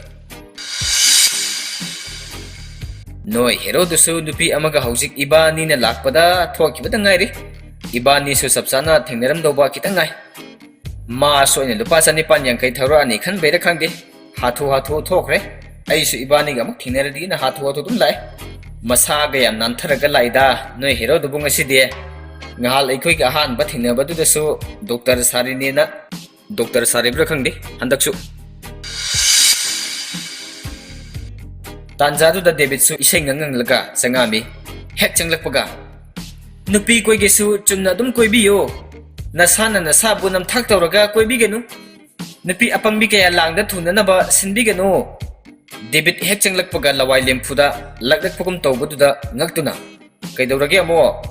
ꯅꯣꯏ ꯍꯦꯔꯣꯗꯨꯁꯨ ꯅꯨꯄꯤ ꯑꯃꯒ ꯍꯧꯖꯤꯛ ꯏꯕꯥꯅꯤꯅ ꯂꯥꯛꯄꯗ ꯊꯣꯛꯈꯤꯕꯗ ꯉꯥꯏꯔꯤ꯫ ꯏꯕꯥꯅꯤꯁꯨ ꯆꯞ ꯆꯥꯅ ꯊꯦꯡꯅꯔꯝꯗꯧꯕ ꯈꯤꯇꯪ ꯉꯥꯏ꯫ ꯃꯥꯁꯨ ꯑꯩꯅ ꯂꯨꯄꯥ ꯆꯅꯤꯄꯥꯟ ꯌꯥꯡꯈꯩ ꯊꯧꯔꯛꯑꯅꯤ ꯈꯟꯕꯩꯔ ꯈꯪꯗꯦ, ꯍꯥꯊꯨ ꯍꯥꯊꯨ ꯊꯣꯛꯈ꯭ꯔꯦ꯫ ꯑꯩꯁꯨ ꯏꯕꯥꯅꯤꯒ ꯑꯃꯨꯛ ꯊꯦꯡꯅꯔꯗꯤꯅ ꯍꯥꯊꯨ ꯍꯥꯊꯨ ꯑꯗꯨꯝ ꯂꯥꯛꯑꯦ꯫ ꯃꯁꯥꯒ ꯌꯥꯝ ꯅꯥꯟꯊꯔꯒ ꯂꯥꯛꯏꯗ ꯅꯣꯏ ꯍꯦꯔꯣꯗꯨꯕꯨ ꯉꯁꯤꯗꯤ꯫ ꯉꯍꯥꯟ ꯑꯩꯈꯣꯏꯒ ꯑꯍꯥꯟꯕ ꯊꯦꯡꯅꯕꯗꯨꯗꯁꯨ ꯗꯣꯛꯇꯔ ꯁꯥꯔꯤꯅꯦꯅ, ꯗꯣꯛꯇꯔ ꯁꯥꯔꯤꯕ꯭ꯔꯥ ꯈꯪꯗꯦ ꯍꯟꯗꯛꯁꯨ꯫ ꯇꯥꯟꯖꯥꯗꯨꯗ ꯗꯦꯕꯤꯠꯁꯨ ꯏꯁꯩ ꯉꯪ ꯉꯪꯂꯒ ꯆꯪꯉꯛꯑꯝꯃꯤ꯫ ꯍꯦꯛ ꯆꯪꯂꯛꯄꯒ, "ꯅꯨꯄꯤ ꯀꯣꯏꯒꯦꯁꯨ ꯆꯨꯝꯅ ꯑꯗꯨꯝ ꯀꯣꯏꯕꯤꯌꯣ, ꯅꯁꯥꯅ ꯅꯁꯥꯕꯨ ꯅꯝꯊꯥꯛ ꯇꯧꯔꯒ ꯀꯣꯏꯕꯤꯒꯅꯨ꯫ ꯅꯨꯄꯤ ꯑꯄꯪꯕꯤ ꯀꯌꯥ ꯂꯥꯡꯗ ꯊꯨꯅꯅꯕ ꯁꯤꯟꯕꯤꯒꯅꯨ"꯫ ꯗꯦꯕꯤꯠ ꯍꯦꯛ ꯆꯪꯂꯛꯄꯒ ꯂꯋꯥꯏ ꯂꯦꯝꯐꯨꯗ ꯂꯛꯂꯛꯄꯒꯨꯝ ꯇꯧꯕꯗꯨꯗ ꯉꯛꯇꯨꯅ, "ꯀꯩꯗꯧꯔꯒꯦ ꯑꯃꯨꯛ?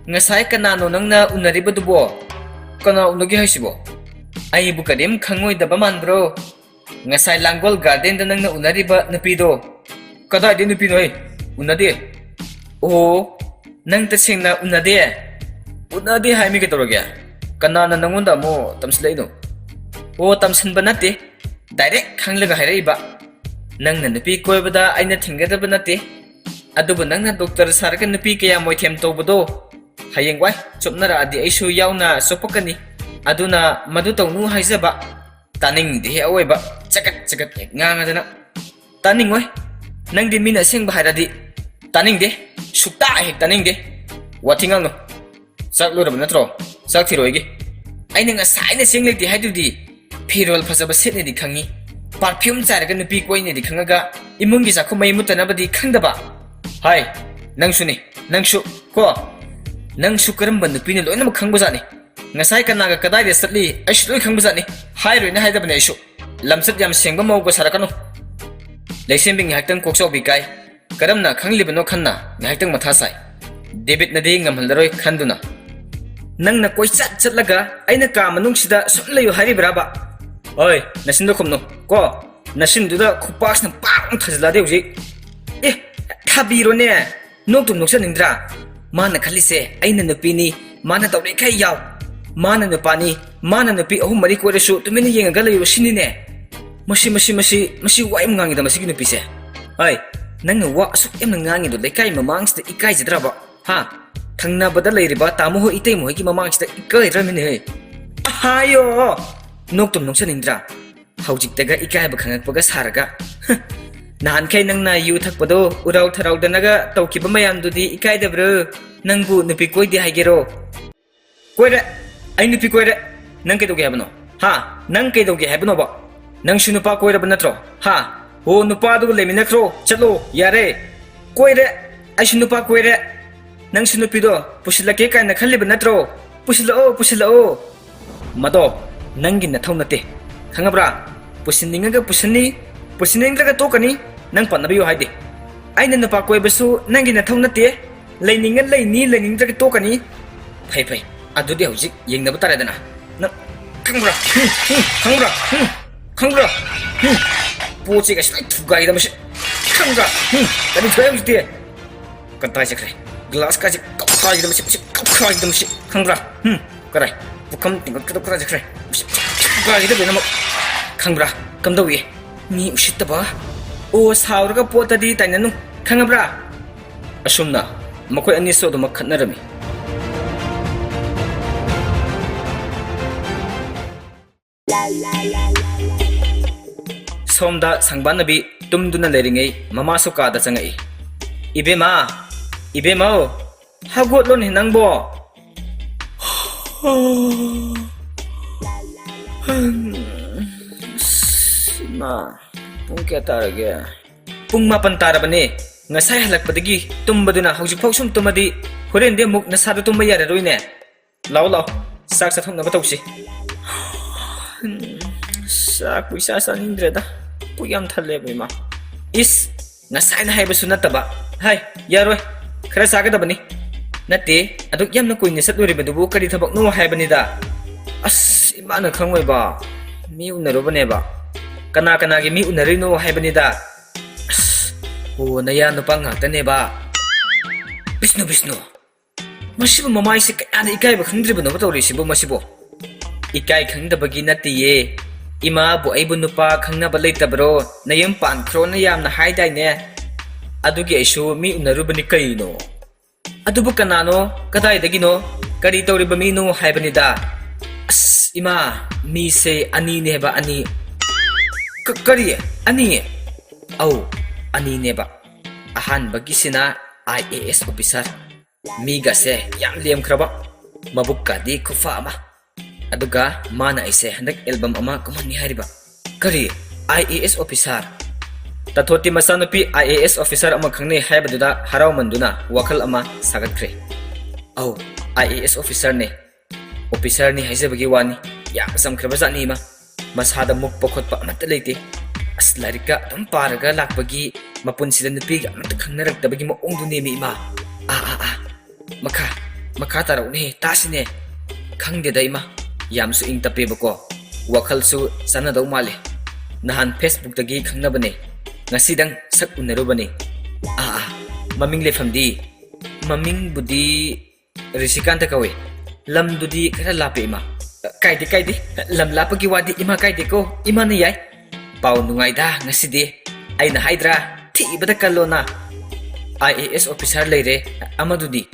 ꯉꯁꯥꯏ ꯀꯅꯥꯅꯣ ꯅꯪꯅ ꯎꯅꯔꯤꯕꯗꯨꯕꯣ?" "ꯀꯅꯥ ꯎꯅꯒꯦ ꯍꯥꯏꯁꯤꯕꯣ? ꯑꯩꯕꯨ ꯀꯔꯤꯝ ꯈꯪꯉꯣꯏꯗꯕ ꯃꯥꯟꯕ꯭ꯔꯣ? ꯉꯁꯥꯏ ꯂꯥꯡꯒꯣꯜ ꯒꯥꯔꯗꯦꯟꯗ ꯅꯪꯅ ꯎꯅꯔꯤꯕ ꯅꯨꯄꯤꯗꯣ?" "ꯀꯗꯥꯏꯗꯩ ꯅꯨꯄꯤꯅꯣꯍꯦ? ꯎꯅꯗꯦ꯫" "ꯑꯣ, ꯅꯪ ꯇꯁꯦꯡꯅ ꯎꯅꯗꯦ?" "ꯎꯅꯗꯦ ꯍꯥꯏꯃꯤ, ꯀꯩꯗꯧꯔꯒꯦ? ꯀꯅꯥꯅ ꯅꯪꯉꯣꯟꯗ ꯑꯃꯨꯛ ꯇꯝꯁꯤꯜꯂꯛꯏꯅꯣ?" "ꯑꯣ, ꯇꯝꯁꯤꯟꯕ ꯅꯠꯇꯦ, ꯗꯥꯏꯔꯦꯛ ꯈꯪꯂꯒ ꯍꯥꯏꯔꯛꯏꯕ꯫ ꯅꯪꯅ ꯅꯨꯄꯤ ꯀꯣꯏꯕꯗ ꯑꯩꯅ ꯊꯤꯡꯒꯗꯕ ꯅꯠꯇꯦ, ꯑꯗꯨꯕꯨ ꯅꯪꯅ ꯗꯣꯛꯇꯔ ꯁꯥꯔꯒ ꯅꯨꯄꯤ ꯀꯌꯥ ꯃꯣꯏꯊꯦꯝ ꯇꯧꯕꯗꯣ, ꯍꯌꯦꯡꯋꯥꯏ ꯆꯨꯞꯅꯔꯛꯑꯗꯤ ꯑꯩꯁꯨ ꯌꯥꯎꯅ ꯆꯨꯞꯄꯛꯀꯅꯤ꯫ ꯑꯗꯨꯅ ꯃꯗꯨ ꯇꯧꯅꯨ ꯍꯥꯏꯖꯕ꯫" "ꯇꯥꯅꯤꯡꯗꯦꯍꯦ ꯑꯑꯣꯏꯕ, ꯆꯒꯠ ꯆꯒꯠ ꯍꯦꯛ ꯉꯥꯡꯉꯗꯅ꯫" "ꯇꯥꯅꯤꯡꯉꯣꯏ, ꯅꯪꯗꯤ ꯃꯤꯅ ꯑꯁꯦꯡꯕ ꯍꯥꯏꯔꯗꯤ ꯇꯥꯅꯤꯡꯗꯦ, ꯁꯨꯛꯇꯥ ꯍꯦꯛ ꯇꯥꯅꯤꯡꯗꯦ꯫ ꯋꯥꯊꯤ ꯉꯥꯡꯅꯨ꯫ ꯆꯥꯛ ꯂꯣꯏꯔꯕ ꯅꯠꯇ꯭ꯔꯣ? ꯆꯥꯛ ꯊꯤꯔꯣ ꯑꯩꯒꯤ꯫ ꯑꯩꯅ ꯉꯁꯥꯏꯅ ꯆꯦꯡ ꯂꯩꯇꯦ ꯍꯥꯏꯗꯨꯗꯤ꯫ ꯐꯤꯔꯣꯜ ꯐꯖꯕ ꯁꯦꯠꯅꯦꯗꯤ ꯈꯪꯉꯤ, ꯄꯥꯔꯐ꯭ꯌꯨꯝ ꯆꯥꯏꯔꯒ ꯅꯨꯄꯤ ꯀꯣꯏꯅꯦꯗꯤ ꯈꯪꯉꯒ ꯏꯃꯨꯡꯒꯤ ꯆꯥꯛꯈꯨꯝ ꯃꯩ ꯃꯨꯠꯇꯅꯕꯗꯤ ꯈꯪꯗꯕ꯫ ꯍꯥꯏ, ꯅꯪꯁꯨꯅꯦ, ꯅꯪꯁꯨ ꯀꯣ, ꯅꯪꯁꯨ ꯀꯔꯝꯕ ꯅꯨꯄꯤꯅ ꯂꯣꯏꯅꯃꯛ ꯈꯪꯕꯖꯥꯠꯅꯤ꯫ ꯉꯁꯥꯏ ꯀꯅꯥꯒ ꯀꯗꯥꯏꯗ ꯆꯠꯂꯤ ꯑꯩꯁꯨ ꯂꯣꯏ ꯈꯪꯕꯖꯥꯠꯅꯤ꯫ ꯍꯥꯏꯔꯣꯏꯅ ꯍꯥꯏꯗꯕꯅꯦ ꯑꯩꯁꯨ꯫ ꯂꯝꯆꯠ ꯌꯥꯝ ꯁꯦꯡꯕ ꯃꯧꯒ ꯁꯥꯔꯛꯀꯅꯨ꯫" ꯂꯩꯁꯦꯝꯕꯤ ꯉꯥꯏꯍꯥꯛꯇꯪ ꯀꯣꯛꯆꯥꯎꯕꯤ ꯀꯥꯏ꯫ ꯀꯔꯝꯅ ꯈꯪꯂꯤꯕꯅꯣ ꯈꯟꯅ ꯉꯥꯏꯍꯥꯛꯇꯪ ꯃꯊꯥ ꯁꯥꯏ꯫ ꯗꯦꯕꯤꯠꯅꯗꯤ ꯉꯝꯍꯜꯂꯔꯣꯏ ꯈꯟꯗꯨꯅ, "ꯅꯪꯅ ꯀꯣꯏꯆꯠ ꯆꯠꯂꯒ ꯑꯩꯅ ꯀꯥ ꯃꯅꯨꯡꯁꯤꯗ ꯁꯨꯝ ꯂꯩꯌꯨ ꯍꯥꯏꯔꯤꯕ꯭ꯔꯥꯕ? ꯑꯣꯏ, ꯅꯆꯤꯟꯗꯣ ꯈꯨꯝꯅꯨ ꯀꯣ꯫ ꯅꯆꯤꯟꯗꯨꯗ ꯈꯨꯄꯥꯛꯁꯤꯅ ꯄꯥꯛ ꯑꯃ ꯊꯥꯖꯤꯜꯂꯛꯑꯗꯤ ꯍꯧꯖꯤꯛ꯫ ꯑꯦ, ꯊꯥꯕꯤꯔꯣꯅꯦ꯫ ꯅꯣꯛꯇꯨꯝ ꯅꯣꯛꯆꯅꯤꯡꯗ꯭ꯔꯥ? ꯃꯥꯅ ꯈꯜꯂꯤꯁꯦ ꯑꯩꯅ ꯅꯨꯄꯤꯅꯤ, ꯃꯥꯅ ꯇꯧꯔꯤꯈꯩ ꯌꯥꯎ꯫ ꯃꯥꯅ ꯅꯨꯄꯥꯅꯤ, ꯃꯥꯅ ꯅꯨꯄꯤ ꯑꯍꯨꯝ ꯃꯔꯤ ꯀꯣꯏꯔꯁꯨ ꯇꯨꯃꯤꯟꯅ ꯌꯦꯡꯉꯒ ꯂꯩꯌꯨ ꯁꯤꯅꯤꯅꯦ꯫ ꯃꯁꯤ, ꯃꯁꯤ, ꯃꯁꯤ, ꯃꯁꯤ ꯋꯥ ꯌꯥꯝ ꯉꯥꯡꯉꯤꯗ ꯃꯁꯤꯒꯤ ꯅꯨꯄꯤꯁꯦ꯫ ꯍꯩ, ꯅꯪꯅ ꯋꯥ ꯑꯁꯨꯛ ꯌꯥꯝꯅ ꯉꯥꯡꯉꯤꯗꯣ ꯂꯩꯀꯥꯏ ꯃꯃꯥꯡꯁꯤꯗ ꯏꯀꯥꯏꯖꯗ꯭ꯔꯕ? ꯍꯥ? ꯊꯪꯅꯕꯗ ꯂꯩꯔꯤꯕ ꯇꯥꯃꯣ ꯍꯣꯏ ꯏꯇꯩꯃ ꯍꯣꯏꯒꯤ ꯃꯃꯥꯡꯁꯤꯗ ꯏꯀꯥꯏꯗ꯭ꯔꯃꯤꯅꯦꯍꯦ꯫ ꯑꯍꯥꯌꯣ! ꯅꯣꯛꯇꯨꯝ ꯅꯣꯛꯆꯅꯤꯡꯗ꯭ꯔꯥ? ꯍꯧꯖꯤꯛꯇꯒ ꯏꯀꯥꯏꯕ ꯈꯪꯉꯛꯄꯒ ꯁꯥꯔꯒ꯫ ꯍ! ꯅꯍꯥꯟꯈꯩ ꯅꯪꯅ ꯌꯨ ꯊꯛꯄꯗꯣ ꯎꯔꯥꯎ ꯊꯔꯥꯎꯗꯅꯒ ꯇꯧꯈꯤꯕ ꯃꯌꯥꯝꯗꯨꯗꯤ ꯏꯀꯥꯏꯗꯕ꯭ꯔꯣ? ꯅꯪꯕꯨ ꯅꯨꯄꯤ ꯀꯣꯏꯗꯦ ꯍꯥꯏꯒꯦꯔꯣ? ꯀꯣꯏꯔꯦ꯫ ꯑꯩ ꯅꯨꯄꯤ ꯀꯣꯏꯔꯦ꯫ ꯅꯪ ꯀꯩꯗꯧꯒꯦ ꯍꯥꯏꯕꯅꯣ? ꯍꯥ? ꯅꯪ ꯀꯩꯗꯧꯒꯦ ꯍꯥꯏꯕꯅꯣꯕ? ꯅꯪꯁꯨ ꯅꯨꯄꯥ ꯀꯣꯏꯔꯕ ꯅꯠꯇ꯭ꯔꯣ? ꯍꯥ? ꯍꯣ, ꯅꯨꯄꯥꯗꯨꯒ ꯂꯩꯃꯤꯟꯅꯈ꯭ꯔꯣ꯫ ꯆꯠꯂꯣ꯫ ꯌꯥꯔꯦ꯫ ꯀꯣꯏꯔꯦ꯫ ꯑꯩꯁꯨ ꯅꯨꯄꯥ ꯀꯣꯏꯔꯦ꯫ ꯅꯪꯁꯨ ꯅꯨꯄꯤꯗꯣ ꯄꯨꯁꯤꯜꯂꯛꯀꯦ ꯀꯥꯏꯅ ꯈꯜꯂꯤꯕ ꯅꯠꯇ꯭ꯔꯣ? ꯄꯨꯁꯤꯜꯂꯛꯑꯣ, ꯄꯨꯁꯤꯜꯂꯛꯑꯣ꯫ ꯃꯗꯣ ꯅꯪꯒꯤ ꯅꯊꯧ ꯅꯠꯇꯦ꯫ ꯈꯪꯉꯕ꯭ꯔꯥ? ꯄꯨꯁꯤꯟꯅꯤꯡꯉꯒ ꯄꯨꯁꯤꯟꯅꯤ, ꯄꯨꯁꯤꯟꯅꯤꯡꯗ꯭ꯔꯒ ꯇꯣꯛꯀꯅꯤ꯫ ꯅꯪ ꯄꯟꯅꯕꯤꯌꯨ ꯍꯥꯏꯗꯦ꯫ ꯑꯩꯅ ꯅꯨꯄꯥ ꯀꯣꯏꯕꯁꯨ ꯅꯪꯒꯤ ꯅꯊꯧ ꯅꯠꯇꯦ꯫ ꯂꯩꯅꯤꯡꯉ ꯂꯩꯅꯤ, ꯂꯩꯅꯤꯡꯗ꯭ꯔꯒ ꯇꯣꯛꯀꯅꯤ꯫ ꯐꯩ, ꯐꯩ꯫ ꯑꯗꯨꯗꯤ ꯍꯧꯖꯤꯛ ꯌꯦꯡꯅꯕ ꯇꯥꯔꯦꯗꯅ꯫ ꯅꯪ ꯈꯪꯕ꯭ꯔꯥ? ꯍꯨꯝ, ꯍꯨꯝ, ꯈꯪꯕ꯭ꯔꯥ? ꯍꯨꯝ, ꯈꯪꯕ꯭ꯔꯥ? ꯍꯨꯝ꯫ ꯄꯣꯠꯁꯦ ꯀꯩꯁꯨ ꯂꯣꯏ ꯊꯨꯒꯥꯏꯗ ꯃꯁꯤ꯫ ꯈꯪꯕ꯭ꯔꯥ? ꯍꯨꯝ꯫ ꯀꯔꯤ ꯊꯣꯛꯑꯦ ꯍꯧꯖꯤꯛꯇꯤ? ꯀꯗꯥꯏ ꯆꯠꯈ꯭ꯔꯦ? ꯒ꯭ꯂꯥꯁ ꯀꯥꯁꯦ ꯀꯞꯈꯥꯏꯒꯗꯕ ꯁꯤ, ꯁꯤ ꯀꯞꯈꯥꯏꯒꯗꯕ ꯁꯤ꯫ ꯈꯪꯕ꯭ꯔꯥ? ꯍꯨꯝ꯫ ꯀꯗꯥꯏ? ꯄꯨꯈꯝ ꯇꯤꯡꯈꯠꯀꯗꯕ ꯀꯗꯥꯏ ꯆꯠꯈ꯭ꯔꯦ? ꯁꯤ ꯀꯞꯈꯥꯏꯒꯗꯕ ꯂꯣꯏꯅꯃꯛ꯫ ꯈꯪꯕ꯭ꯔꯥ? ꯀꯝꯗꯧꯏ? ꯃꯤ ꯎꯁꯤꯠꯇꯕ꯫ ꯑꯣ, ꯁꯥꯎꯔꯒ ꯄꯣꯠꯇꯗꯤ ꯇꯥꯏꯅꯅꯨ꯫ ꯈꯪꯉꯕ꯭ꯔꯥ? ꯑꯁꯨꯝꯅ ꯃꯈꯣꯏ ꯑꯅꯤꯁꯨ ꯑꯗꯨꯃꯛ ꯈꯠꯅꯔꯝꯃꯤ꯫ ꯁꯣꯝꯗ ꯁꯪꯕꯥꯟꯅꯕꯤ ꯇꯨꯝꯗꯨꯅ ꯂꯩꯔꯤꯉꯩ ꯃꯃꯥꯁꯨ ꯀꯥꯗ ꯆꯪꯉꯛꯏ꯫ "ꯏꯕꯦꯝꯃ, ꯏꯕꯦꯝꯃꯧ, ꯍꯧꯒꯠꯂꯣꯅꯦ ꯅꯪꯕꯣ!" "ꯏꯃꯥ, ꯄꯨꯡ ꯀꯌꯥ ꯇꯥꯔꯒꯦ?" "ꯄꯨꯡ ꯃꯥꯄꯟ ꯇꯥꯔꯕꯅꯦ꯫ ꯉꯁꯥꯏ ꯍꯜꯂꯛꯄꯗꯒꯤ ꯇꯨꯝꯕꯗꯨꯅ ꯍꯧꯖꯤꯛꯐꯥꯎ ꯁꯨꯝ ꯇꯨꯝꯃꯗꯤ ꯍꯣꯔꯦꯟꯗꯤ ꯑꯃꯨꯛ ꯅꯁꯥꯗꯣ ꯇꯨꯝꯕ ꯌꯥꯔꯔꯣꯏꯅꯦ꯫ ꯂꯥꯛꯑꯣ, ꯂꯥꯛꯑꯣ, ꯆꯥꯛ ꯆꯥꯊꯣꯛꯅꯕ ꯇꯧꯁꯤ꯫" "ꯆꯥꯛꯄꯨ ꯏꯆꯥ ꯆꯥꯅꯤꯡꯗ꯭ꯔꯦꯗ, ꯄꯨꯛ ꯌꯥꯝ ꯊꯜꯂꯦꯕ, ꯏꯃꯥ꯫" "ꯏꯁ, ꯉꯁꯥꯏꯅ ꯍꯥꯏꯕꯁꯨ ꯅꯠꯇꯕ꯫ ꯍꯥꯏ, ꯌꯥꯔꯣꯏ, ꯈꯔ ꯆꯥꯒꯗꯕꯅꯤ꯫" "ꯅꯠꯇꯦ, ꯑꯗꯨꯛ ꯌꯥꯝꯅ ꯀꯨꯏꯅ ꯆꯠꯂꯨꯔꯤꯕꯗꯨꯕꯨ ꯀꯔꯤ ꯊꯕꯛꯅꯣ ꯍꯥꯏꯕꯅꯤꯗ꯫" "ꯑꯁ, ꯏꯃꯥꯅ ꯈꯪꯉꯣꯏꯕ, ꯃꯤ ꯎꯅꯔꯨꯕꯅꯦꯕ꯫" "ꯀꯅꯥ ꯀꯅꯥꯒꯤ ꯃꯤ ꯎꯅꯔꯨꯏꯅꯣ ꯍꯥꯏꯕꯅꯤꯗ꯫" "ꯑꯁ, ꯑꯣ, ꯅꯌꯥ ꯅꯨꯄꯥ ꯉꯥꯛꯇꯅꯦꯕ꯫" "ꯕꯤꯁꯅꯨ, ꯕꯤꯁꯅꯨ, ꯃꯁꯤꯕꯨ ꯃꯃꯥꯏꯁꯤ ꯀꯌꯥꯗ ꯏꯀꯥꯏꯕ ꯈꯪꯗ꯭ꯔꯤꯕꯅꯣꯕ ꯇꯧꯔꯤꯁꯤꯕꯨ ꯃꯁꯤꯕꯨ?" "ꯏꯀꯥꯏ ꯈꯪꯗꯕꯒꯤ ꯅꯠꯇꯤꯌꯦ꯫ ꯏꯃꯥꯕꯨ ꯑꯩꯕꯨ ꯅꯨꯄꯥ ꯈꯪꯅꯕ ꯂꯩꯇꯕ꯭ꯔꯣ? ꯅꯌꯨꯝ ꯄꯥꯟꯈ꯭ꯔꯣꯅ ꯌꯥꯝꯅ ꯍꯥꯏꯗꯥꯏꯅꯦ?" ꯑꯗꯨꯒꯤ ꯑꯩꯁꯨ ꯃꯤ ꯎꯅꯔꯨꯕꯅꯤ ꯀꯩꯅꯣ꯫ ꯑꯗꯨꯕꯨ ꯀꯅꯥꯅꯣ? ꯀꯗꯥꯏꯗꯒꯤꯅꯣ? ꯀꯔꯤ ꯇꯧꯔꯤꯕ ꯃꯤꯅꯣ ꯍꯥꯏꯕꯅꯤꯗ꯫ ꯑꯁ, ꯏꯃꯥ, ꯃꯤꯁꯦ ꯑꯅꯤꯅꯦ ꯍꯥꯏꯕ, ꯑꯅꯤ꯫ ꯀ-, ꯀꯔꯤ? ꯑꯅꯤ? ꯑꯧ, ꯑꯅꯤꯅꯦꯕ꯫ ꯑꯍꯥꯟꯕꯒꯤꯁꯤꯅ I A S officer꯫ ꯃꯤꯒꯁꯦ ꯌꯥꯝ ꯂꯦꯝꯈ꯭ꯔꯕ, ꯃꯕꯨꯛꯀꯗꯤ ꯈꯨꯐ ꯑꯃ꯫ ꯑꯗꯨꯒ ꯃꯥꯅ ꯑꯩꯁꯦ ꯍꯟꯗꯛ album ꯑꯃ ꯀꯨꯝꯍꯟꯅꯤ ꯍꯥꯏꯔꯤꯕ꯫ ꯀꯔꯤ? I A S officer? ꯇꯥꯊꯣꯠꯇꯤ ꯃꯆꯥꯅꯨꯄꯤ I A S officer ꯑꯃ ꯈꯪꯅꯩ ꯍꯥꯏꯕꯗꯨꯗ ꯍꯔꯥꯎꯃꯟꯗꯨꯅ ꯋꯥꯈꯜ ꯑꯃ ꯁꯥꯒꯠꯈ꯭ꯔꯦ꯫ ꯑꯧ, I A S officerꯅꯦ꯫ Officerꯅꯤ ꯍꯥꯏꯖꯕꯒꯤ ꯋꯥꯅꯤ, ꯌꯥꯝ ꯆꯝꯈ꯭ꯔꯕ ꯖꯥꯠꯅꯤ ꯏꯃꯥ꯫ ꯃꯁꯥꯗ ꯃꯨꯛꯄ ꯈꯣꯠꯄ ꯑꯃꯠꯇ ꯂꯩꯇꯦ꯫ ꯑꯁ, ꯂꯥꯏꯔꯤꯛꯀ ꯑꯗꯨꯝ ꯄꯥꯔꯒ ꯂꯥꯛꯄꯒꯤ, ꯃꯄꯨꯟꯁꯤꯗ ꯅꯨꯄꯤꯒ ꯑꯃꯠꯇ ꯈꯪꯅꯔꯛꯇꯕꯒꯤ ꯃꯑꯣꯡꯗꯨꯅꯦꯃꯤ ꯏꯃꯥ꯫ ꯑꯥ, ꯑꯥ, ꯑꯥ꯫ ꯃꯈꯥ, ꯃꯈꯥ ꯇꯥꯔꯛꯎꯅꯦ, ꯇꯥꯁꯤꯅꯦ꯫ ꯈꯪꯗꯦꯗ ꯏꯃꯥ, ꯌꯥꯝꯁꯨ ꯏꯪ ꯇꯞꯄꯦꯕꯀꯣ꯫ ꯋꯥꯈꯜꯁꯨ ꯆꯥꯟꯅꯗꯧ ꯃꯥꯜꯂꯦ꯫ ꯅꯍꯥꯟ Facebookꯇꯒꯤ ꯈꯪꯅꯕꯅꯦ, ꯉꯁꯤꯗꯪ ꯁꯛ ꯎꯅꯔꯨꯕꯅꯦ꯫ ꯑꯥ, ꯑꯥ, ꯃꯃꯤꯡ ꯂꯩꯐꯝꯗꯤ? ꯃꯃꯤꯡꯕꯨꯗꯤ ꯔꯤꯁꯤꯀꯥꯟꯇ ꯀꯧꯏ꯫ ꯂꯝꯗꯨꯗꯤ ꯈꯔ ꯂꯥꯞꯄꯦ ꯏꯃꯥ꯫ ꯀꯥꯏꯗꯦ, ꯀꯥꯏꯗꯦ, ꯂꯝ ꯂꯥꯞꯄꯒꯤ ꯋꯥꯗꯤ ꯏꯃꯥ ꯀꯥꯏꯗꯦꯀꯣ, ꯏꯃꯥꯅ ꯌꯥꯏ꯫ ꯄꯥꯎ ꯅꯨꯡꯉꯥꯏꯗ ꯉꯁꯤꯗꯤ꯫ ꯑꯩꯅ ꯍꯥꯏꯗ꯭ꯔꯥ, ꯊꯤꯕꯗ ꯀꯜꯂꯣꯅ꯫ I A S officer ꯂꯩꯔꯦ, ꯑꯃꯗꯨꯗꯤ?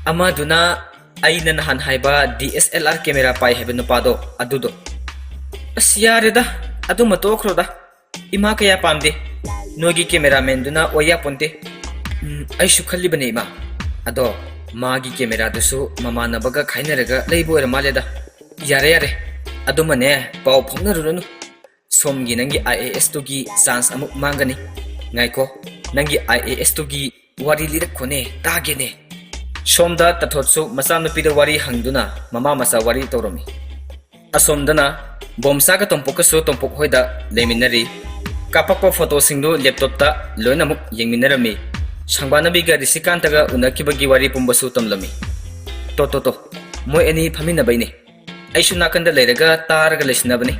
ꯑꯃꯗꯨꯅ ꯑꯩꯅ ꯅꯍꯥꯟ ꯍꯥꯏꯕ D S L R camera ꯄꯥꯏ ꯍꯥꯏꯕ ꯅꯨꯄꯥꯗꯣ, ꯑꯗꯨꯗꯣ꯫ ꯑꯁ, ꯌꯥꯔꯦꯗ, ꯑꯗꯨꯃ ꯇꯣꯛꯈ꯭ꯔꯣꯗ꯫ ꯏꯃꯥ ꯀꯌꯥ ꯄꯥꯝꯗꯦ꯫ ꯅꯣꯏꯒꯤ cameramanꯗꯨꯅ ꯑꯣꯏ ꯌꯥꯄꯣꯟꯇꯦ꯫ ꯎꯝ, ꯑꯩꯁꯨ ꯈꯜꯂꯤꯕꯅꯦ ꯏꯃꯥ꯫ ꯑꯗꯣ ꯃꯥꯒꯤ cameraꯗꯨꯁꯨ ꯃꯃꯥꯟꯅꯕꯒ ꯈꯥꯏꯅꯔꯒ ꯂꯩꯕ ꯑꯣꯏꯔ ꯃꯥꯜꯂꯦꯗ꯫ ꯌꯥꯔꯦ, ꯌꯥꯔꯦ, ꯑꯗꯨꯃꯅꯦ, ꯄꯥꯎ ꯐꯥꯎꯅꯔꯨꯔꯅꯨ꯫ ꯁꯣꯝꯒꯤ ꯅꯪꯒꯤ I A Sꯇꯨꯒꯤ chance ꯑꯃꯨꯛ ꯃꯥꯡꯒꯅꯤ꯫ ꯉꯥꯏꯈꯣ, ꯅꯪꯒꯤ I A Sꯇꯨꯒꯤ ꯋꯥꯔꯤ ꯂꯤꯔꯛꯈꯣꯅꯦ, ꯇꯥꯒꯦꯅꯦ꯫ ꯁꯣꯝꯗ ꯇꯥꯊꯣꯠꯁꯨ ꯃꯆꯥꯅꯨꯄꯤꯗ ꯋꯥꯔꯤ ꯍꯪꯗꯨꯅ ꯃꯃꯥ ꯃꯆꯥ ꯋꯥꯔꯤ ꯇꯧꯔꯝꯃꯤ꯫ ꯑꯁꯣꯝꯗꯅ ꯕꯣꯝꯁꯥꯒ ꯇꯣꯝꯄꯣꯛꯀꯁꯨ ꯇꯣꯝꯄꯣꯛ ꯍꯣꯏꯗ ꯂꯩꯃꯤꯟꯅꯔꯤ꯫ ꯀꯥꯞꯄꯛꯄ photoꯁꯤꯡꯗꯨ laptopꯇ ꯂꯣꯏꯅꯃꯛ ꯌꯦꯡꯃꯤꯟꯅꯔꯝꯃꯤ꯫ ꯁꯪꯕꯥꯅꯕꯤꯒ ꯔꯤꯁꯤꯀꯥꯟꯇꯒ ꯎꯅꯈꯤꯕꯒꯤ ꯋꯥꯔꯤ ꯄꯨꯝꯕꯁꯨ ꯇꯝꯂꯝꯃꯤ꯫ ꯇꯣ, ꯇꯣ, ꯇꯣ, ꯃꯣꯏ ꯑꯅꯤ ꯐꯝꯃꯤꯟꯅꯕꯩꯅꯦ꯫ ꯑꯩꯁꯨ ꯅꯥꯀꯟꯗ ꯂꯩꯔꯒ ꯇꯥꯔꯒ ꯂꯩꯁꯤꯟꯅꯕꯅꯤ꯫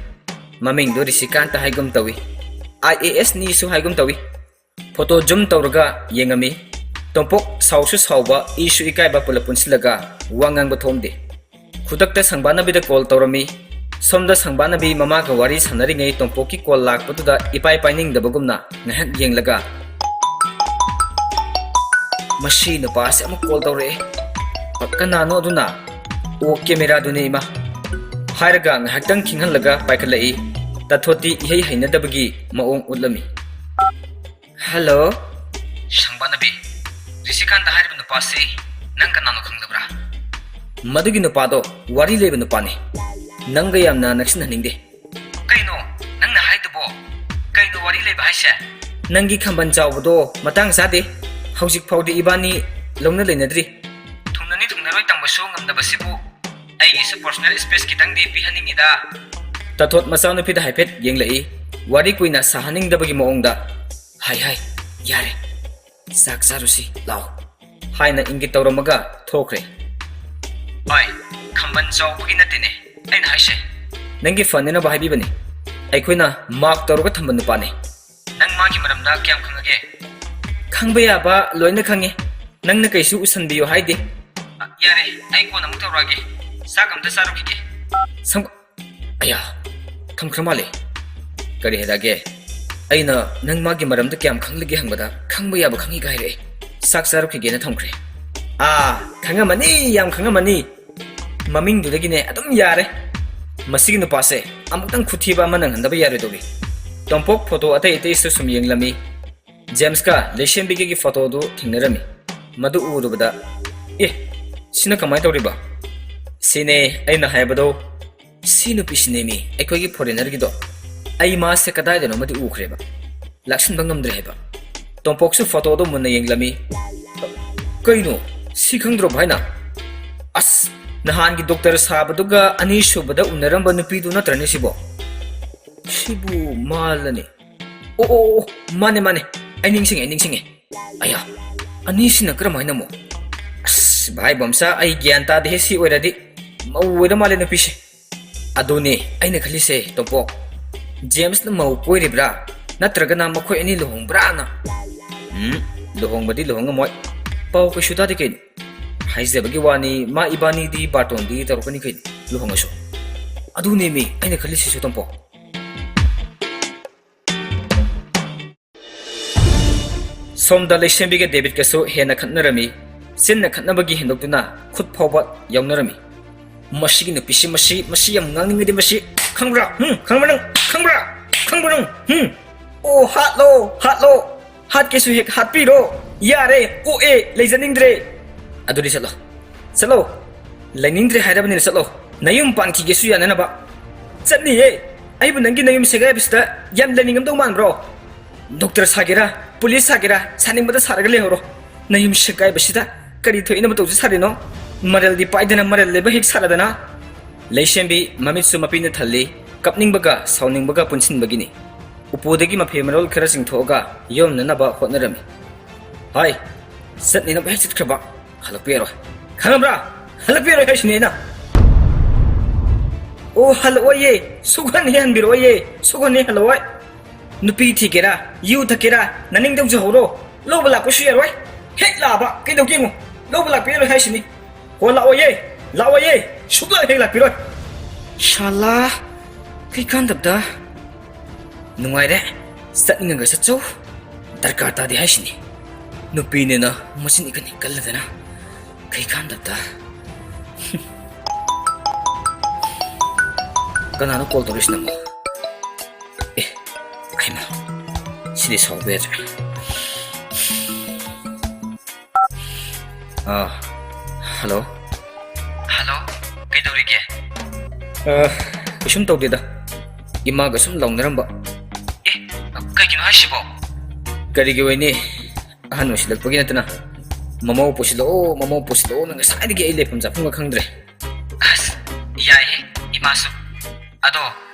ꯃꯃꯤꯡꯗꯨ ꯔꯤꯁꯤꯀꯥꯟꯇ ꯍꯥꯏꯒꯨꯝ ꯇꯧꯏ꯫ I A Sꯅꯤꯁꯨ ꯍꯥꯏꯒꯨꯝ ꯇꯧꯏ꯫ Photo zoom ꯇꯧꯔꯒ ꯌꯦꯡꯉꯝꯃꯤ꯫ ꯇꯣꯝꯄꯣꯛ ꯁꯥꯎꯁꯨ ꯁꯥꯎꯕ, ꯏꯁꯨ ꯏꯀꯥꯏꯕ ꯄꯨꯂꯞ ꯄꯨꯟꯁꯤꯜꯂꯒ ꯋꯥ ꯉꯥꯡꯕ ꯊꯣꯛꯑꯝꯗꯦ꯫ ꯈꯨꯗꯛꯇ ꯁꯪꯕꯥꯅꯕꯤꯗ call ꯇꯧꯔꯝꯃꯤ꯫ ꯁꯣꯝꯗ ꯁꯪꯕꯥꯅꯕꯤ ꯃꯃꯥꯒ ꯋꯥꯔꯤ ꯁꯥꯟꯅꯔꯤꯉꯩ ꯇꯣꯝꯄꯣꯛꯀꯤ call ꯂꯥꯛꯄꯗꯨꯗ ꯏꯄꯥꯏ ꯄꯥꯏꯅꯤꯡꯗꯕꯒꯨꯝꯅ ꯉꯥꯏꯍꯥꯛ ꯌꯦꯡꯂꯒ, ꯃꯁꯤ ꯅꯨꯄꯥꯁꯦ ꯑꯃꯨꯛ ꯀꯣꯜ ꯇꯧꯔꯛꯑꯦ꯫ "ꯀꯅꯥꯅꯣ ꯑꯗꯨꯅ?" "ꯑꯣ, ꯀꯦꯃꯦꯔꯥꯗꯨꯅꯦ, ꯏꯃꯥ," ꯍꯥꯏꯔꯒ ꯉꯥꯏꯍꯥꯛꯇꯪ ꯈꯤꯡꯍꯜꯂꯒ ꯄꯥꯏꯈꯠꯂꯛꯏ꯫ ꯇꯥꯊꯣꯠꯇꯤ ꯏꯍꯩ ꯍꯩꯅꯗꯕꯒꯤ ꯃꯑꯣꯡ ꯎꯠꯂꯝꯃꯤ꯫ "ꯍꯜꯂꯣ, ꯁꯪꯕꯥꯅꯕꯤ, ꯔꯤꯁꯤꯀꯥꯟꯇ ꯍꯥꯏꯔꯤꯕ ꯅꯨꯄꯥꯁꯤ ꯅꯪ ꯀꯅꯥꯅꯣ ꯈꯪꯗꯕ꯭ꯔꯥ?" "ꯃꯗꯨꯒꯤ ꯅꯨꯄꯥꯗꯣ ꯋꯥꯔꯤ ꯂꯩꯕ ꯅꯨꯄꯥꯅꯤ꯫ ꯅꯪꯒ ꯌꯥꯝꯅ ꯅꯛꯁꯤꯟꯅꯅꯤꯡꯗꯦ꯫" "ꯀꯩꯅꯣ ꯅꯪꯅ ꯍꯥꯏꯗꯨꯕꯣ? ꯀꯩꯅꯣ ꯋꯥꯔꯤ ꯂꯩꯕ ꯍꯥꯏꯁꯦ?" "ꯅꯪꯒꯤ ꯈꯝꯕꯟ ꯆꯥꯎꯕꯗꯣ ꯃꯇꯥꯡ ꯆꯥꯗꯦ꯫ ꯍꯧꯖꯤꯛ ꯐꯥꯎꯗꯤ ꯏꯕꯥꯅꯤ ꯂꯧꯅ ꯂꯩꯅꯗ꯭ꯔꯤ꯫ ꯊꯨꯡꯅꯅꯤ ꯊꯨꯡꯅꯔꯣꯏ ꯇꯝꯕꯁꯨ ꯉꯝꯗꯕꯁꯤꯕꯨ ꯑꯩꯒꯤꯁꯨ personal space ꯈꯤꯇꯪꯗꯤ ꯄꯤꯍꯟꯅꯤꯡꯉꯤꯗ꯫" ꯇꯥꯊꯣꯠ ꯃꯆꯥꯅꯨꯄꯤꯗ ꯍꯥꯏꯐꯦꯠ ꯌꯦꯡꯂꯛꯏ꯫ ꯋꯥꯔꯤ ꯀꯨꯏꯅ ꯁꯥꯍꯟꯅꯤꯡꯗꯕꯒꯤ ꯃꯑꯣꯡꯗ, "ꯍꯥꯏ ꯍꯥꯏ, ꯌꯥꯔꯦ, ꯆꯥꯛ ꯆꯥꯔꯨꯁꯤ ꯂꯥꯛꯑꯣ," ꯍꯥꯏꯅ ꯏꯪꯒꯤꯠ ꯇꯧꯔꯝꯃꯒ ꯊꯣꯛꯈ꯭ꯔꯦ꯫ "ꯍꯣꯏ, ꯈꯝꯕꯟ ꯆꯥꯎꯕꯒꯤ ꯅꯠꯇꯦꯅꯦ ꯑꯩꯅ ꯍꯥꯏꯁꯦ꯫ ꯅꯪꯒꯤ ꯐꯅꯅꯕ ꯍꯥꯏꯕꯤꯕꯅꯤ꯫ ꯑꯩꯈꯣꯏꯅ mark ꯇꯧꯔꯒ ꯊꯝꯕ ꯅꯨꯄꯥꯅꯤ꯫" "ꯅꯪ ꯃꯥꯒꯤ ꯃꯔꯝꯗ ꯀꯌꯥꯝ ꯈꯪꯉꯒꯦ?" "ꯈꯪꯕ ꯌꯥꯕ ꯂꯣꯏꯅ ꯈꯪꯉꯦ꯫ ꯅꯪꯅ ꯀꯩꯁꯨ ꯎꯁꯟꯕꯤꯌꯨ ꯍꯥꯏꯗꯦ꯫" "ꯑ, ꯌꯥꯔꯦ, ꯑꯩ ꯀꯣꯟꯅ ꯑꯃꯨꯛ ꯇꯧꯔꯛꯑꯒꯦ꯫ ꯆꯥꯛ ꯑꯝꯇ ꯆꯥꯔꯨꯈꯤꯒꯦ꯫" ꯁꯝ-, ꯑꯌꯥ, ꯊꯝꯈ꯭ꯔ ꯃꯥꯜꯂꯦ꯫ ꯀꯔꯤ ꯍꯥꯏꯔꯛꯑꯒꯦ? ꯑꯩꯅ "ꯅꯪ ꯃꯥꯒꯤ ꯃꯔꯝꯗ ꯀꯌꯥꯝ ꯈꯪꯂꯒꯦ?" ꯍꯪꯕꯗ, "ꯈꯪꯕ ꯌꯥꯕ ꯈꯪꯉꯤꯒ" ꯍꯥꯏꯔꯛꯑꯦ꯫ "ꯆꯥꯛ ꯆꯥꯔꯨꯈꯤꯒꯦꯅ" ꯊꯝꯈ꯭ꯔꯦ꯫ "ꯑꯥ, ꯈꯪꯉꯝꯃꯅꯤ, ꯌꯥꯝ ꯈꯪꯉꯝꯃꯅꯤ꯫ ꯃꯃꯤꯡꯗꯨꯗꯒꯤꯅꯦ ꯑꯗꯨꯝ ꯌꯥꯔꯦ꯫ ꯃꯁꯤꯒꯤ ꯅꯨꯄꯥꯁꯦ ꯑꯃꯨꯛꯇꯪ ꯈꯨꯊꯤꯕ ꯑꯃ ꯅꯪꯍꯟꯗꯕ ꯌꯥꯔꯣꯏꯗꯧꯔꯤ꯫" ꯇꯣꯝꯄꯣꯛ ꯐꯣꯇꯣ ꯑꯇꯩ ꯑꯇꯩꯁꯨ ꯁꯨꯝ ꯌꯦꯡꯂꯝꯃꯤ꯫ ꯖꯦꯝꯁꯀ ꯂꯩꯁꯦꯝꯕꯤꯒꯒꯤ ꯐꯣꯇꯣꯗꯨ ꯊꯦꯡꯅꯔꯝꯃꯤ꯫ ꯃꯗꯨ ꯎꯔꯨꯕꯗ, "ꯑꯦ, ꯁꯤꯅ ꯀꯃꯥꯏꯅ ꯇꯧꯔꯤꯕ?" "ꯁꯤꯅꯦ ꯑꯩꯅ ꯍꯥꯏꯕꯗꯣ, ꯁꯤ ꯅꯨꯄꯤꯁꯤꯅꯦꯃꯤ, ꯑꯩꯈꯣꯏꯒꯤ foreignerꯒꯤꯗꯣ꯫ ꯑꯩ ꯃꯥꯁꯦ ꯀꯗꯥꯏꯗꯅꯣꯃꯗꯤ ꯎꯈ꯭ꯔꯦꯕ, ꯂꯥꯛꯁꯤꯟꯕ ꯉꯝꯗ꯭ꯔꯦ ꯍꯥꯏꯕ꯫" ꯇꯣꯝꯄꯣꯛꯁꯨ ꯐꯣꯇꯣꯗꯣ ꯃꯨꯟꯅ ꯌꯦꯡꯂꯝꯃꯤ꯫ "ꯀꯩꯅꯣ, ꯁꯤ ꯈꯪꯗ꯭ꯔꯣ ꯚꯥꯏꯅ? ꯑꯁ, ꯅꯍꯥꯟꯒꯤ ꯗꯣꯛꯇꯔ ꯁꯥꯕꯗꯨꯒ ꯑꯅꯤꯁꯨꯕꯗ ꯎꯅꯔꯝꯕ ꯅꯨꯄꯤꯗꯨ ꯅꯠꯇ꯭ꯔꯅꯦ ꯁꯤꯕꯣ? ꯁꯤꯕꯨ ꯃꯥꯜꯂꯅꯤ꯫ ꯑꯣ, ꯑꯣ, ꯑꯣ, ꯃꯥꯅꯦ, ꯃꯥꯅꯦ, ꯑꯩ ꯅꯤꯡꯁꯤꯡꯉꯦ, ꯑꯩ ꯅꯤꯡꯁꯤꯡꯉꯦ꯫ ꯑꯌꯥ, ꯑꯅꯤꯁꯤꯅ ꯀꯔꯝꯍꯥꯏꯅ ꯑꯃꯨꯛ? ꯑꯁ, ꯚꯥꯏ ꯕꯝꯁꯥ, ꯑꯩ ꯒ꯭ꯌꯥꯟ ꯇꯥꯗꯦꯍꯦ, ꯁꯤ ꯑꯣꯏꯔꯗꯤ ꯃꯧ ꯑꯣꯏꯔ ꯃꯥꯜꯂꯦ ꯅꯨꯄꯤꯁꯦ꯫" "ꯑꯗꯨꯅꯦ ꯑꯩꯅ ꯈꯜꯂꯤꯁꯦ, ꯇꯣꯝꯄꯣꯛ꯫ ꯖꯦꯝꯁꯅ ꯃꯧ ꯀꯣꯏꯔꯤꯕ꯭ꯔꯥ, ꯅꯠꯇ꯭ꯔꯒꯅ ꯃꯈꯣꯏ ꯑꯅꯤ ꯂꯨꯍꯣꯡꯕ꯭ꯔꯥꯅ?" "ꯎꯝ, ꯂꯨꯍꯣꯡꯕꯗꯤ ꯂꯨꯍꯣꯡꯉꯝꯃꯣꯏ꯫ ꯄꯥꯎ ꯀꯩꯁꯨ ꯇꯥꯗꯦ ꯀꯩꯅꯣ꯫ ꯍꯥꯏꯖꯕꯒꯤ ꯋꯥꯅꯤ, ꯃꯥ ꯏꯕꯥꯅꯤꯗꯤ ꯕꯥꯔꯇꯣꯟꯗꯤ ꯇꯧꯔꯛꯀꯅꯤ ꯀꯩꯅꯣ, ꯂꯨꯍꯣꯡꯉꯁꯨ꯫" "ꯑꯗꯨꯅꯦꯃꯤ ꯑꯩꯅ ꯈꯜꯂꯤꯁꯤꯁꯨ, ꯇꯣꯝꯄꯣꯛ꯫" ꯁꯣꯝꯗ ꯂꯩꯁꯦꯝꯕꯤꯒ ꯗꯦꯕꯤꯠꯀꯁꯨ ꯍꯦꯟꯅ ꯈꯠꯅꯔꯝꯃꯤ꯫ ꯆꯤꯟꯅ ꯈꯠꯅꯕꯒꯤ ꯍꯦꯟꯗꯣꯛꯇꯨꯅ ꯈꯨꯠ ꯐꯥꯎꯕ ꯌꯥꯎꯅꯔꯝꯃꯤ꯫ "ꯃꯁꯤꯒꯤ ꯅꯨꯄꯤꯁꯤ, ꯃꯁꯤ, ꯃꯁꯤ ꯌꯥꯝ ꯉꯥꯡꯅꯤꯡꯉꯗꯤ ꯃꯁꯤ, ꯈꯪꯕ꯭ꯔꯥ? ꯍꯨꯝ, ꯈꯪꯕ꯭ꯔꯥ ꯅꯪ? ꯈꯪꯕ꯭ꯔꯥ? ꯈꯪꯕ꯭ꯔꯥ ꯅꯪ? ꯍꯨꯝ?" "ꯑꯣ, ꯍꯥꯠꯂꯣ, ꯍꯥꯠꯂꯣ꯫ ꯍꯥꯠꯀꯦꯁꯨ ꯍꯦꯛ ꯍꯥꯠꯄꯤꯔꯣ꯫ ꯌꯥꯔꯦ, ꯑꯣꯛꯑꯦ, ꯂꯩꯖꯅꯤꯡꯗ꯭ꯔꯦ꯫" "ꯑꯗꯨꯗꯤ ꯆꯠꯂꯣ, ꯆꯠꯂꯣ꯫ ꯂꯩꯅꯤꯡꯗ꯭ꯔꯦ ꯍꯥꯏꯔꯕꯅꯤꯅ ꯆꯠꯂꯣ꯫ ꯅꯌꯨꯝ ꯄꯥꯟꯈꯤꯒꯦꯁꯨ ꯌꯥꯅꯅꯕ꯫" "ꯆꯠꯅꯤꯌꯦ꯫ ꯑꯩꯕꯨ ꯅꯪꯒꯤ ꯅꯌꯨꯝ ꯁꯦꯒꯥꯏꯕꯁꯤꯗ ꯌꯥꯝ ꯂꯩꯅꯤꯡꯉꯝꯗꯧ ꯃꯥꯟꯕ꯭ꯔꯣ? ꯗꯣꯛꯇꯔ ꯁꯥꯒꯦꯔꯥ, ꯄꯨꯂꯤꯁ ꯁꯥꯒꯦꯔꯥ, ꯁꯥꯅꯤꯡꯕꯗ ꯁꯥꯔꯒ ꯂꯩꯍꯧꯔꯣ꯫ ꯅꯌꯨꯝ ꯁꯦꯒꯥꯏꯕꯁꯤꯗ ꯀꯔꯤ ꯊꯣꯛꯏꯅꯕ ꯇꯧꯖ ꯁꯥꯔꯤꯅꯣ? ꯃꯔꯜꯗꯤ ꯄꯥꯏꯗꯅ ꯃꯔꯜ ꯂꯩꯕ ꯍꯦꯛ ꯁꯥꯔꯗꯅ꯫" ꯂꯩꯁꯦꯝꯕꯤ ꯃꯃꯤꯠꯁꯨ ꯃꯄꯤꯅ ꯊꯜꯂꯤ꯫ ꯀꯞꯅꯤꯡꯕꯒ ꯁꯥꯎꯅꯤꯡꯕꯒ ꯄꯨꯟꯁꯤꯟꯕꯒꯤꯅꯤ꯫ ꯎꯄꯨꯗꯒꯤ ꯃꯐꯤ ꯃꯔꯣꯜ ꯈꯔ ꯆꯤꯡꯊꯣꯛꯑꯒ ꯌꯣꯝꯅꯅꯕ ꯍꯣꯠꯅꯔꯝꯃꯤ꯫ "ꯍꯥꯏ, ꯆꯠꯅꯤꯅꯕ ꯍꯦꯛ ꯆꯠꯈ꯭ꯔꯕ ꯍꯜꯂꯛꯄ ꯌꯥꯔꯣꯏ꯫ ꯈꯪꯉꯕ꯭ꯔꯥ? ꯍꯜꯂꯛꯄ ꯌꯥꯔꯣꯏ ꯍꯥꯏꯁꯤꯅꯤ ꯑꯩꯅ꯫" "ꯑꯣ, ꯍꯜꯂꯛꯑꯣꯏꯌꯦ꯫ ꯁꯨꯛꯍꯟ ꯍꯦꯛ ꯍꯟꯕꯤꯔꯛꯑꯣꯏꯌꯦ꯫ ꯁꯨꯛꯍꯟ ꯍꯦꯛ ꯍꯜꯂꯛꯑꯣꯏ꯫ ꯅꯨꯄꯤ ꯊꯤꯒꯦꯔꯥ, ꯌꯨ ꯊꯛꯀꯦꯔꯥ, ꯅꯅꯤꯡ ꯇꯧꯖꯍꯧꯔꯣ꯫ ꯂꯧꯕ ꯂꯥꯛꯄꯁꯨ ꯌꯥꯔꯣꯏ꯫ ꯍꯦꯛ ꯂꯥꯛꯑꯕ ꯀꯩꯗꯧꯒꯦ ꯌꯦꯡꯉꯨ꯫ ꯂꯧꯕ ꯂꯥꯛꯄ ꯌꯥꯔꯣꯏ ꯍꯥꯏꯁꯤꯅꯤ꯫ ꯑꯣ, ꯂꯥꯛꯑꯣꯏꯌꯦ, ꯂꯥꯛꯑꯣꯏꯌꯦ, ꯁꯨꯛꯂꯥꯛ ꯍꯦꯛ ꯂꯥꯛꯄꯤꯔꯣꯏ꯫" "ꯁꯥꯂꯥ, ꯀꯩ ꯀꯥꯟꯗꯕꯗ꯫" "ꯅꯨꯡꯉꯥꯏꯔꯦ, ꯆꯠꯅꯤꯡꯉꯒ ꯆꯠꯆꯧ, ꯗꯔꯀꯥꯔ ꯇꯥꯗꯦ ꯍꯥꯏꯁꯤꯅꯤ꯫ ꯅꯨꯄꯤꯅꯦꯅ ꯃꯆꯤꯟ ꯏꯀꯟ ꯍꯦꯛ ꯀꯜꯂꯗꯅ, ꯀꯩ ꯀꯥꯟꯗꯕꯗ꯫" "ꯀꯅꯥꯅꯣ ꯀꯣꯜ ꯇꯧꯔꯛꯏꯁꯤꯅ ꯑꯃꯨꯛ? ꯑꯦ, ꯍꯩꯃꯥ, ꯁꯤꯗꯤ ꯁꯥꯎꯕ ꯌꯥꯗ꯭ꯔꯦ꯫" ꯑꯥ, ꯍꯜꯂꯣ꯫ ꯍꯜꯂꯣ, ꯀꯩꯗꯧꯔꯤꯒꯦ? ꯑ, ꯀꯩꯁꯨꯝ ꯇꯧꯗꯦꯗ꯫ ꯏꯃꯥꯒ ꯁꯨꯝ ꯂꯥꯎꯅꯔꯝꯕ꯫ ꯑꯦ, ꯀꯩꯒꯤꯅꯣ ꯍꯥꯏꯁꯤꯕꯣ? ꯀꯔꯤꯒꯤ ꯑꯣꯏꯅꯤ? ꯑꯍꯟ ꯑꯣꯏꯁꯤꯜꯂꯛꯄꯒꯤ ꯅꯠꯇꯅ꯫ ꯃꯃꯧ ꯄꯨꯁꯤꯜꯂꯛꯑꯣ, ꯃꯃꯧ ꯄꯨꯁꯤꯜꯂꯛꯑꯣꯅ ꯉꯁꯥꯏꯗꯒꯤ ꯑꯩ ꯂꯩꯐꯝ ꯆꯥꯐꯝꯒ ꯈꯪꯗ꯭ꯔꯦ꯫ ꯑꯁ, ꯌꯥꯏꯍꯦ, ꯏꯃꯥꯁꯨ꯫ ꯑꯗꯣ,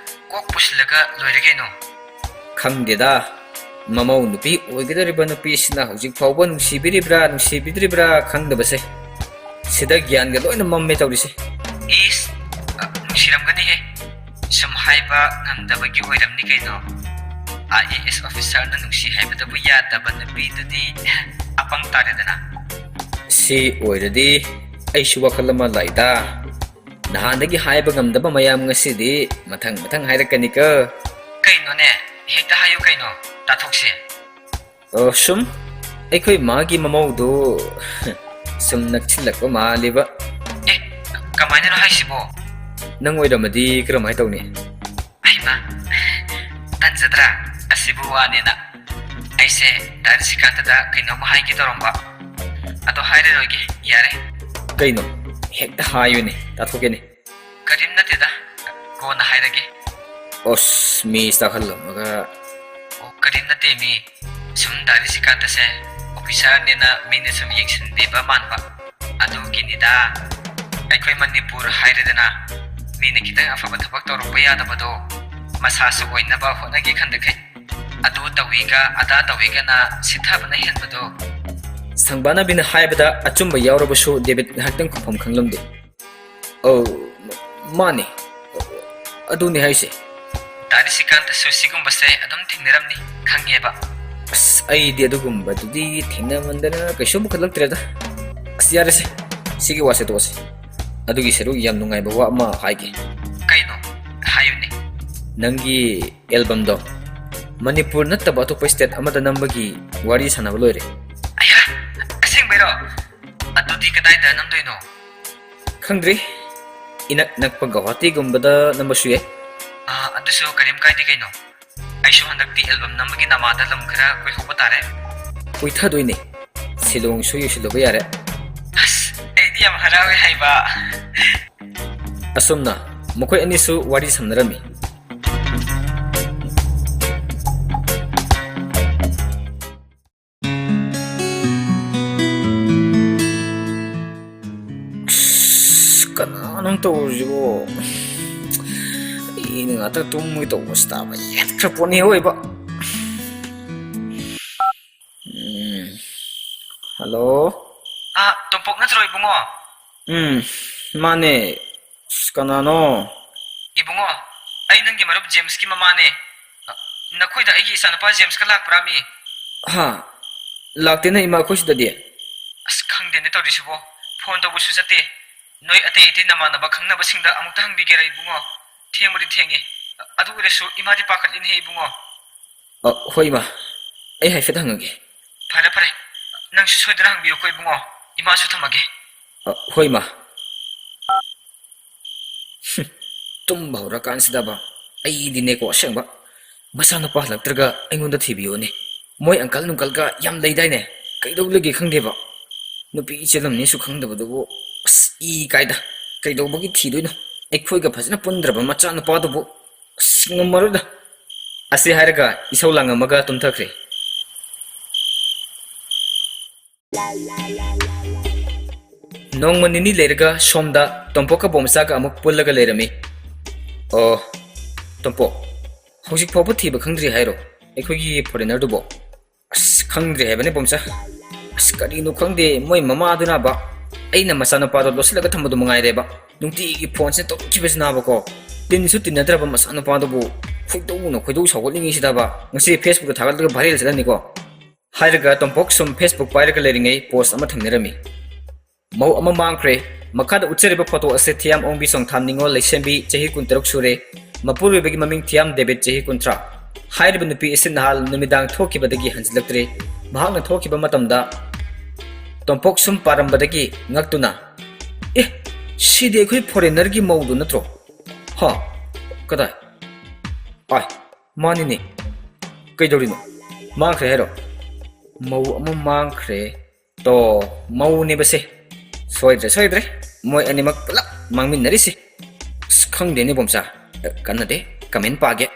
ꯀꯣꯛ ꯄꯨꯁꯤꯜꯂꯒ ꯂꯣꯏꯔꯦ ꯀꯩꯅꯣ꯫ ꯈꯪꯗꯦꯗ, ꯃꯃꯧ ꯅꯨꯄꯤ ꯑꯣꯏꯒꯗꯧꯔꯤꯕ ꯅꯨꯄꯤꯁꯤꯅ ꯍꯧꯖꯤꯛ ꯐꯥꯎꯕ ꯅꯨꯡꯁꯤꯕꯤꯔꯤꯕ꯭ꯔꯥ, ꯅꯨꯡꯁꯤꯕꯤꯗ꯭ꯔꯤꯕ꯭ꯔꯥ ꯈꯪꯗꯕꯁꯦ꯫ ꯁꯤꯗ ꯒ꯭ꯌꯥꯟꯒ ꯂꯣꯏꯅ ꯃꯝꯃꯦ ꯇꯧꯔꯤꯁꯦ꯫ ꯏꯁ, ꯑ, ꯅꯨꯡꯁꯤꯔꯝꯒꯅꯤꯍꯦ꯫ ꯁꯨꯝ ꯍꯥꯏꯕ ꯉꯝꯗꯕꯒꯤ ꯑꯣꯏꯔꯝꯅꯤ ꯀꯩꯅꯣ꯫ IAS officerꯅ ꯅꯨꯡꯁꯤ ꯍꯥꯏꯕꯗꯕꯨ ꯌꯥꯗꯕ ꯅꯨꯄꯤꯗꯨꯗꯤ ꯑꯄꯪ ꯇꯥꯔꯦꯗꯅ꯫ ꯁꯤ ꯑꯣꯏꯔꯗꯤ ꯑꯩꯁꯨ ꯋꯥꯈꯜ ꯑꯃ ꯂꯥꯛꯏꯗ꯫ ꯅꯍꯥꯟꯗꯒꯤ ꯍꯥꯏꯕ ꯉꯝꯗꯕ ꯃꯌꯥꯝ ꯉꯁꯤꯗꯤ ꯃꯊꯪ ꯃꯊꯪ ꯍꯥꯏꯔꯛꯀꯅꯤꯀꯣ꯫ ꯀꯩꯅꯣꯅꯦ? ꯍꯦꯛꯇ ꯍꯥꯏꯌꯨ ꯀꯩꯅꯣ, ꯇꯥꯊꯣꯛꯁꯦ꯫ ꯑꯣ, ꯁꯨꯝ ꯑꯩꯈꯣꯏ ꯃꯥꯒꯤ ꯃꯃꯧꯗꯨ ꯁꯨꯝ ꯅꯛꯁꯤꯜꯂꯛꯄ ꯃꯥꯜꯂꯤꯕ꯫ ꯑꯦ, ꯀꯃꯥꯏꯅꯅꯣ ꯍꯥꯏꯁꯤꯕꯣ? ꯅꯪ ꯑꯣꯏꯔꯝꯃꯗꯤ ꯀꯔꯝꯍꯥꯏꯅ ꯇꯧꯅꯤ? ꯑꯩꯃ, ꯇꯟꯖꯗ꯭ꯔꯥ? ꯑꯁꯤꯕꯨ ꯋꯥꯅꯦꯅ꯫ ꯑꯩꯁꯦ ꯗꯥ ꯔꯤꯁꯤꯀꯥꯟꯇꯗ ꯀꯩꯅꯣꯝꯃ ꯍꯥꯏꯒꯦ ꯇꯧꯔꯝꯕ꯫ ꯑꯗꯣ ꯍꯥꯏꯔꯔꯣꯏꯒꯦ, ꯌꯥꯔꯦ꯫ ꯀꯩꯅꯣ? ꯍꯦꯛꯇ ꯍꯥꯏꯌꯨꯅꯦ, ꯇꯥꯊꯣꯛꯀꯦꯅꯦ꯫ ꯀꯔꯤꯝ ꯅꯠꯇꯦꯗ, ꯀꯣꯟꯅ ꯍꯥꯏꯔꯒꯦ꯫ ꯑꯁ, ꯃꯤ ꯇꯥꯍꯜꯂꯝꯃꯒ꯫ ꯑꯣ, ꯀꯔꯤꯝ ꯅꯠꯇꯦ ꯃꯤ꯫ ꯁꯨꯝ ꯗꯥ ꯔꯤꯁꯤꯀꯥꯟꯇꯁꯦ ꯑꯣꯐꯤꯁꯥꯔꯅꯦꯅ ꯃꯤꯅ ꯁꯨꯝ ꯌꯦꯡꯁꯤꯟꯕꯤꯕ ꯃꯥꯟꯕ꯫ ꯑꯗꯨꯒꯤꯅꯤꯗ꯫ ꯑꯩꯈꯣꯏ ꯃꯅꯤꯄꯨꯔ ꯍꯥꯏꯔꯦꯗꯅ, ꯃꯤꯅ ꯈꯤꯇꯪ ꯑꯐꯕ ꯊꯕꯛ ꯇꯧꯔꯛꯄ ꯌꯥꯗꯕꯗꯣ, ꯃꯁꯥꯁꯨ ꯑꯣꯏꯅꯕ ꯍꯣꯠꯅꯒꯦ ꯈꯟꯗꯈꯩ꯫ ꯑꯗꯨ ꯇꯧꯏꯒ ꯑꯗꯥ ꯇꯧꯏꯒꯅ ꯁꯤꯊꯕꯅ ꯍꯦꯟꯕꯗꯣ꯫ ꯁꯪꯕꯥꯅꯕꯤꯅ ꯍꯥꯏꯕꯗ ꯑꯆꯨꯝꯕ ꯌꯥꯎꯔꯕꯁꯨ ꯗꯦꯕꯤꯠ ꯉꯥꯏꯍꯥꯛꯇꯪ ꯈꯨꯝꯐꯝ ꯈꯪꯂꯝꯗꯦ꯫ ꯑꯧ, ꯃꯥꯅꯦ꯫ ꯑꯗꯨꯅꯦ ꯍꯥꯏꯁꯦ꯫ ꯗꯥ ꯔꯤꯁꯤꯀꯥꯟꯇꯁꯨ ꯁꯤꯒꯨꯝꯕꯁꯦ ꯑꯗꯨꯝ ꯊꯦꯡꯅꯔꯝꯅꯤ, ꯈꯪꯉꯦꯕ꯫ ꯑꯁ, ꯑꯩꯗꯤ ꯑꯗꯨꯒꯨꯝꯕꯗꯨꯗꯤ ꯊꯦꯡꯅꯃꯟꯗꯅ ꯀꯩꯁꯨ ꯑꯃꯨꯛ ꯈꯜꯂꯛꯇ꯭ꯔꯦꯗ꯫ ꯑꯁ, ꯌꯥꯔꯦꯁꯦ, ꯁꯤꯒꯤ ꯋꯥꯁꯦ ꯇꯣꯛꯑꯁꯦ꯫ ꯑꯗꯨꯒꯤ ꯁꯔꯨꯛ ꯌꯥꯝ ꯅꯨꯡꯉꯥꯏꯕ ꯋꯥ ꯑꯃ ꯍꯥꯏꯒꯦ꯫ ꯀꯩꯅꯣ? ꯍꯥꯏꯌꯨꯅꯦ꯫ ꯅꯪꯒꯤ ꯑꯦꯜꯕꯝꯗꯣ ꯃꯅꯤꯄꯨꯔ ꯅꯠꯇꯕ ꯑꯇꯣꯞꯄ ꯁ꯭ꯇꯦꯠ ꯑꯃꯗ ꯅꯝꯕꯒꯤ ꯋꯥꯔꯤ ꯁꯥꯟꯅꯕ ꯂꯣꯏꯔꯦ꯫ ꯑꯌꯥ, ꯑꯁꯦꯡꯕꯩꯔꯣ? ꯑꯗꯨꯗꯤ ꯀꯗꯥꯏꯗ ꯅꯝꯗꯣꯏꯅꯣ? ꯈꯪꯗ꯭ꯔꯤ꯫ ꯏꯅꯛ ꯅꯛꯄ ꯒꯧꯍꯥꯇꯤꯒꯨꯝꯕꯗ ꯅꯝꯕꯁꯨ ꯌꯥꯏ꯫ ꯑꯥ, ꯑꯗꯨꯁꯨ ꯀꯔꯤꯝ ꯀꯥꯏꯗꯦ ꯀꯩꯅꯣ꯫ ꯑꯩꯁꯨ ꯍꯟꯗꯛꯇꯤ ꯑꯦꯜꯕꯝ ꯅꯝꯕꯒꯤ ꯅꯃꯥꯗ ꯂꯝ ꯈꯔ ꯀꯣꯏꯊꯣꯛꯄ ꯇꯥꯔꯦ꯫ ꯀꯣꯏꯊꯗꯣꯏꯅꯦ꯫ ꯁꯤꯂꯣꯡꯁꯨ ꯌꯧꯁꯤꯜꯂꯨꯕ ꯌꯥꯔꯦ꯫ ꯑꯁ, ꯑꯩꯗꯤ ꯌꯥꯝ ꯍꯔꯥꯎꯋꯦ ꯍꯥꯏꯕ꯫ ꯑꯁꯨꯝꯅ ꯃꯈꯣꯏ ꯑꯅꯤꯁꯨ ꯋꯥꯔꯤ ꯁꯥꯟꯅꯔꯝꯃꯤ꯫ ꯑꯁ, ꯀꯅꯥꯅꯣ ꯇꯧꯔꯤꯁꯤꯕꯣ? ꯑꯩꯅ ꯉꯥꯛꯇ ꯇꯨꯝꯃꯒꯦ ꯇꯧꯕꯁꯤꯗ ꯃꯩ ꯍꯦꯟꯈ꯭ꯔ ꯄꯣꯠꯅꯤ ꯑꯣꯏꯕ꯫ ꯎꯝ꯫ ꯍꯜꯂꯣ? ꯑꯥ, ꯇꯣꯝꯄꯣꯛ ꯅꯠꯇ꯭ꯔꯣ, ꯏꯕꯨꯡꯉꯣ? ꯎꯝ, ꯃꯥꯅꯦ꯫ ꯑꯁ, ꯀꯅꯥꯅꯣ? ꯏꯕꯨꯡꯉꯣ, ꯑꯩ ꯅꯪꯒꯤ ꯃꯔꯨꯞ ꯖꯦꯝꯁꯀꯤ ꯃꯃꯥꯅꯦ꯫ ꯑ, ꯅꯈꯣꯏꯗ ꯑꯩꯒꯤ ꯏꯆꯥꯅꯨꯄꯥ ꯖꯦꯝꯁꯀ ꯂꯥꯛꯄ꯭ꯔꯥꯃꯤ? ꯍꯥ? ꯂꯥꯛꯇꯦꯅ, ꯏꯃꯥ, ꯑꯩꯈꯣꯏ ꯁꯤꯗꯗꯤ꯫ ꯑꯁ, ꯈꯪꯗꯦꯅꯦ ꯇꯧꯔꯤꯁꯤꯕꯣ꯫ ꯐꯣꯟ ꯇꯧꯕꯁꯨ ꯆꯠꯇꯦ꯫ ꯅꯣꯏ ꯑꯇꯩ ꯑꯇꯩ ꯅꯃꯥꯟꯅꯕ ꯈꯪꯅꯕꯁꯤꯡꯗ ꯑꯃꯨꯛꯇ ꯍꯪꯕꯤꯒꯦꯔꯥ, ꯏꯕꯨꯡꯉꯣ? ꯊꯦꯡꯕꯨꯗꯤ ꯊꯦꯡꯉꯦ꯫ ꯑꯗꯨ ꯑꯣꯏꯔꯁꯨ ꯏꯃꯥꯗꯤ ꯄꯥꯈꯠꯂꯤꯅꯦꯍꯦ, ꯏꯕꯨꯡꯉꯣ꯫ ꯑ, ꯍꯣꯏ, ꯏꯃꯥ꯫ ꯑꯩ ꯍꯥꯏꯐꯦꯠ ꯍꯪꯉꯒꯦ꯫ ꯐꯔꯦ, ꯐꯔꯦ꯫ ꯅꯪꯁꯨ ꯁꯣꯏꯗꯅ ꯍꯪꯕꯤꯌꯨꯀꯣ, ꯏꯕꯨꯡꯉꯣ꯫ ꯏꯃꯥꯁꯨ ꯊꯝꯃꯒꯦ꯫ ꯑ, ꯍꯣꯏ, ꯏꯃꯥ꯫ ꯍꯨꯝ, ꯇꯨꯝꯕ ꯍꯧꯔꯀꯥꯟꯁꯤꯗꯕ ꯑꯩꯗꯤꯅꯦꯀꯣ, ꯑꯁꯦꯡꯕ꯫ ꯃꯆꯥꯅꯨꯄꯥ ꯍꯜꯂꯛꯇ꯭ꯔꯒ ꯑꯩꯉꯣꯟꯗ ꯊꯤꯕꯤꯌꯣꯅꯦ꯫ ꯃꯣꯏ ꯑꯪꯀꯜ ꯅꯨꯡꯀꯜꯒ ꯌꯥꯝ ꯂꯩꯗꯥꯏꯅꯦ? ꯀꯩꯗꯧ ꯂꯩꯒꯦ ꯈꯪꯗꯦꯕ꯫ ꯅꯨꯄꯤ ꯆꯦꯜꯂꯝꯅꯤꯁꯨ ꯈꯪꯗꯕꯗꯨꯕꯨ, ꯑꯁ, ꯏ ꯀꯥꯏꯗ꯫ ꯀꯩꯗꯧꯕꯒꯤ ꯊꯤꯗꯣꯏꯅꯣ? ꯑꯩꯈꯣꯏꯒ ꯐꯖꯅ ꯄꯨꯟꯗ꯭ꯔꯕ ꯃꯆꯥꯅꯨꯄꯥꯗꯨꯕꯨ꯫ ꯑꯁ, ꯉꯝꯃꯔꯣꯏꯗ꯫ ꯑꯁꯤ ꯍꯥꯏꯔꯒ ꯏꯁꯧ ꯂꯥꯡꯉꯝꯃꯒ ꯇꯨꯝꯊꯈ꯭ꯔꯦ꯫ ꯅꯣꯡꯃ ꯅꯤꯅꯤ ꯂꯩꯔꯒ ꯁꯣꯝꯗ ꯇꯣꯝꯄꯣꯛꯀ ꯕꯣꯝꯆꯥꯒ ꯑꯃꯨꯛ ꯄꯨꯜꯂꯒ ꯂꯩꯔꯝꯃꯤ꯫ ꯑꯣ, ꯇꯣꯝꯄꯣꯛ, ꯍꯧꯖꯤꯛ ꯐꯥꯎꯕ ꯊꯤꯕ ꯈꯪꯗ꯭ꯔꯤ ꯍꯥꯏꯔꯣ ꯑꯩꯈꯣꯏꯒꯤ ꯐꯣꯔꯦꯅꯔꯗꯨꯕꯣ? ꯑꯁ, ꯈꯪꯗ꯭ꯔꯦ ꯍꯥꯏꯕꯅꯤ ꯕꯣꯝꯆꯥ꯫ ꯑꯁ, ꯀꯔꯤꯅꯣ ꯈꯪꯗꯦ, ꯃꯣꯏ ꯃꯃꯥꯗꯨꯅꯕ ꯑꯩꯅ ꯃꯆꯥꯅꯨꯄꯥꯗꯣ ꯂꯣꯠꯁꯤꯜꯂꯒ ꯊꯝꯕꯗꯣ ꯃꯉꯥꯏꯔꯦꯕ꯫ ꯅꯨꯡꯇꯤꯒꯤ ꯐꯣꯟꯁꯦ ꯇꯧꯔꯛꯈꯤꯕꯁꯤꯅꯕꯀꯣ꯫ ꯇꯤꯟꯁꯨ ꯇꯤꯟꯅꯗ꯭ꯔꯕ ꯃꯆꯥꯅꯨꯄꯥꯗꯨꯕꯨ ꯈꯣꯏꯗꯧꯅ ꯈꯣꯏꯗꯧ ꯁꯥꯎꯒꯠꯂꯤꯉꯩꯁꯤꯗꯕ ꯉꯁꯤ ꯐꯦꯁꯕꯨꯛꯇ ꯊꯥꯒꯠꯂꯒ ꯚꯥꯏꯔꯦꯜ ꯆꯠꯂꯅꯤꯀꯣ꯫ ꯍꯥꯏꯔꯒ ꯇꯣꯝꯄꯣꯛ ꯁꯨꯝ ꯐꯦꯁꯕꯨꯛ ꯄꯥꯏꯔꯒ ꯂꯩꯔꯤꯉꯩ ꯄꯣꯁ ꯑꯃ ꯊꯦꯡꯅꯔꯝꯃꯤ꯫ ꯃꯧ ꯑꯃ ꯃꯥꯡꯈ꯭ꯔꯦ꯫ ꯃꯈꯥꯗ ꯎꯠꯆꯔꯤꯕ ꯐꯣꯇꯣ ꯑꯁꯤ ꯊꯤꯌꯥꯝ ꯑꯣꯡꯕꯤ ꯆꯣꯡꯊꯥꯝ ꯅꯤꯉꯣꯜ ꯂꯩꯁꯦꯝꯕꯤ, ꯆꯍꯤ ꯀꯨꯟꯇꯔꯨꯛ ꯁꯨꯔꯦ꯫ ꯃꯄꯨꯔꯣꯏꯕꯒꯤ ꯃꯃꯤꯡ ꯊꯤꯌꯥꯝ ꯗꯦꯕꯤꯠ, ꯆꯍꯤ ꯀꯨꯟꯊ꯭ꯔꯥ꯫ ꯍꯥꯏꯔꯤꯕ ꯅꯨꯄꯤ ꯑꯁꯤ ꯅꯍꯥꯟ ꯅꯨꯃꯤꯗꯥꯡ ꯊꯣꯛꯈꯤꯕꯗꯒꯤ ꯍꯟꯖꯤꯜꯂꯛꯇ꯭ꯔꯦ꯫ ꯃꯍꯥꯛꯅ ꯊꯣꯛꯈꯤꯕ ꯃꯇꯝꯗ ꯇꯣꯝꯄꯣꯛ ꯁꯨꯝ ꯄꯥꯔꯝꯕꯗꯒꯤ ꯉꯛꯇꯨꯅ, "ꯑꯦ, ꯁꯤꯗꯤ ꯑꯩꯈꯣꯏ ꯐꯣꯔꯦꯅꯔꯒꯤ ꯃꯧꯗꯨ ꯅꯠꯇ꯭ꯔꯣ? ꯍꯥ? ꯀꯗꯥꯏ? ꯑꯥꯏ, ꯃꯥꯅꯤꯅꯦ꯫ ꯀꯩꯗꯧꯔꯤꯅꯣ? ꯃꯥꯡꯈ꯭ꯔꯦ ꯍꯥꯏꯔꯣ?" ꯃꯧ ꯑꯃ ꯃꯥꯡꯈ꯭ꯔꯦ꯫ ꯇꯣ, ꯃꯧꯅꯦꯕꯁꯦ꯫ ꯁꯣꯏꯗ꯭ꯔꯦ, ꯁꯣꯏꯗ꯭ꯔꯦ꯫ ꯃꯣꯏ ꯑꯅꯤꯃꯛ ꯄꯨꯂꯞ ꯃꯥꯡꯃꯤꯟꯅꯔꯤꯁꯦ꯫ ꯑꯁ, ꯈꯪꯗꯦꯅꯦ ꯕꯣꯝꯆꯥ꯫ ꯀꯟꯅꯗꯦ, ꯀꯃꯦꯟ ꯄꯥꯒꯦ꯫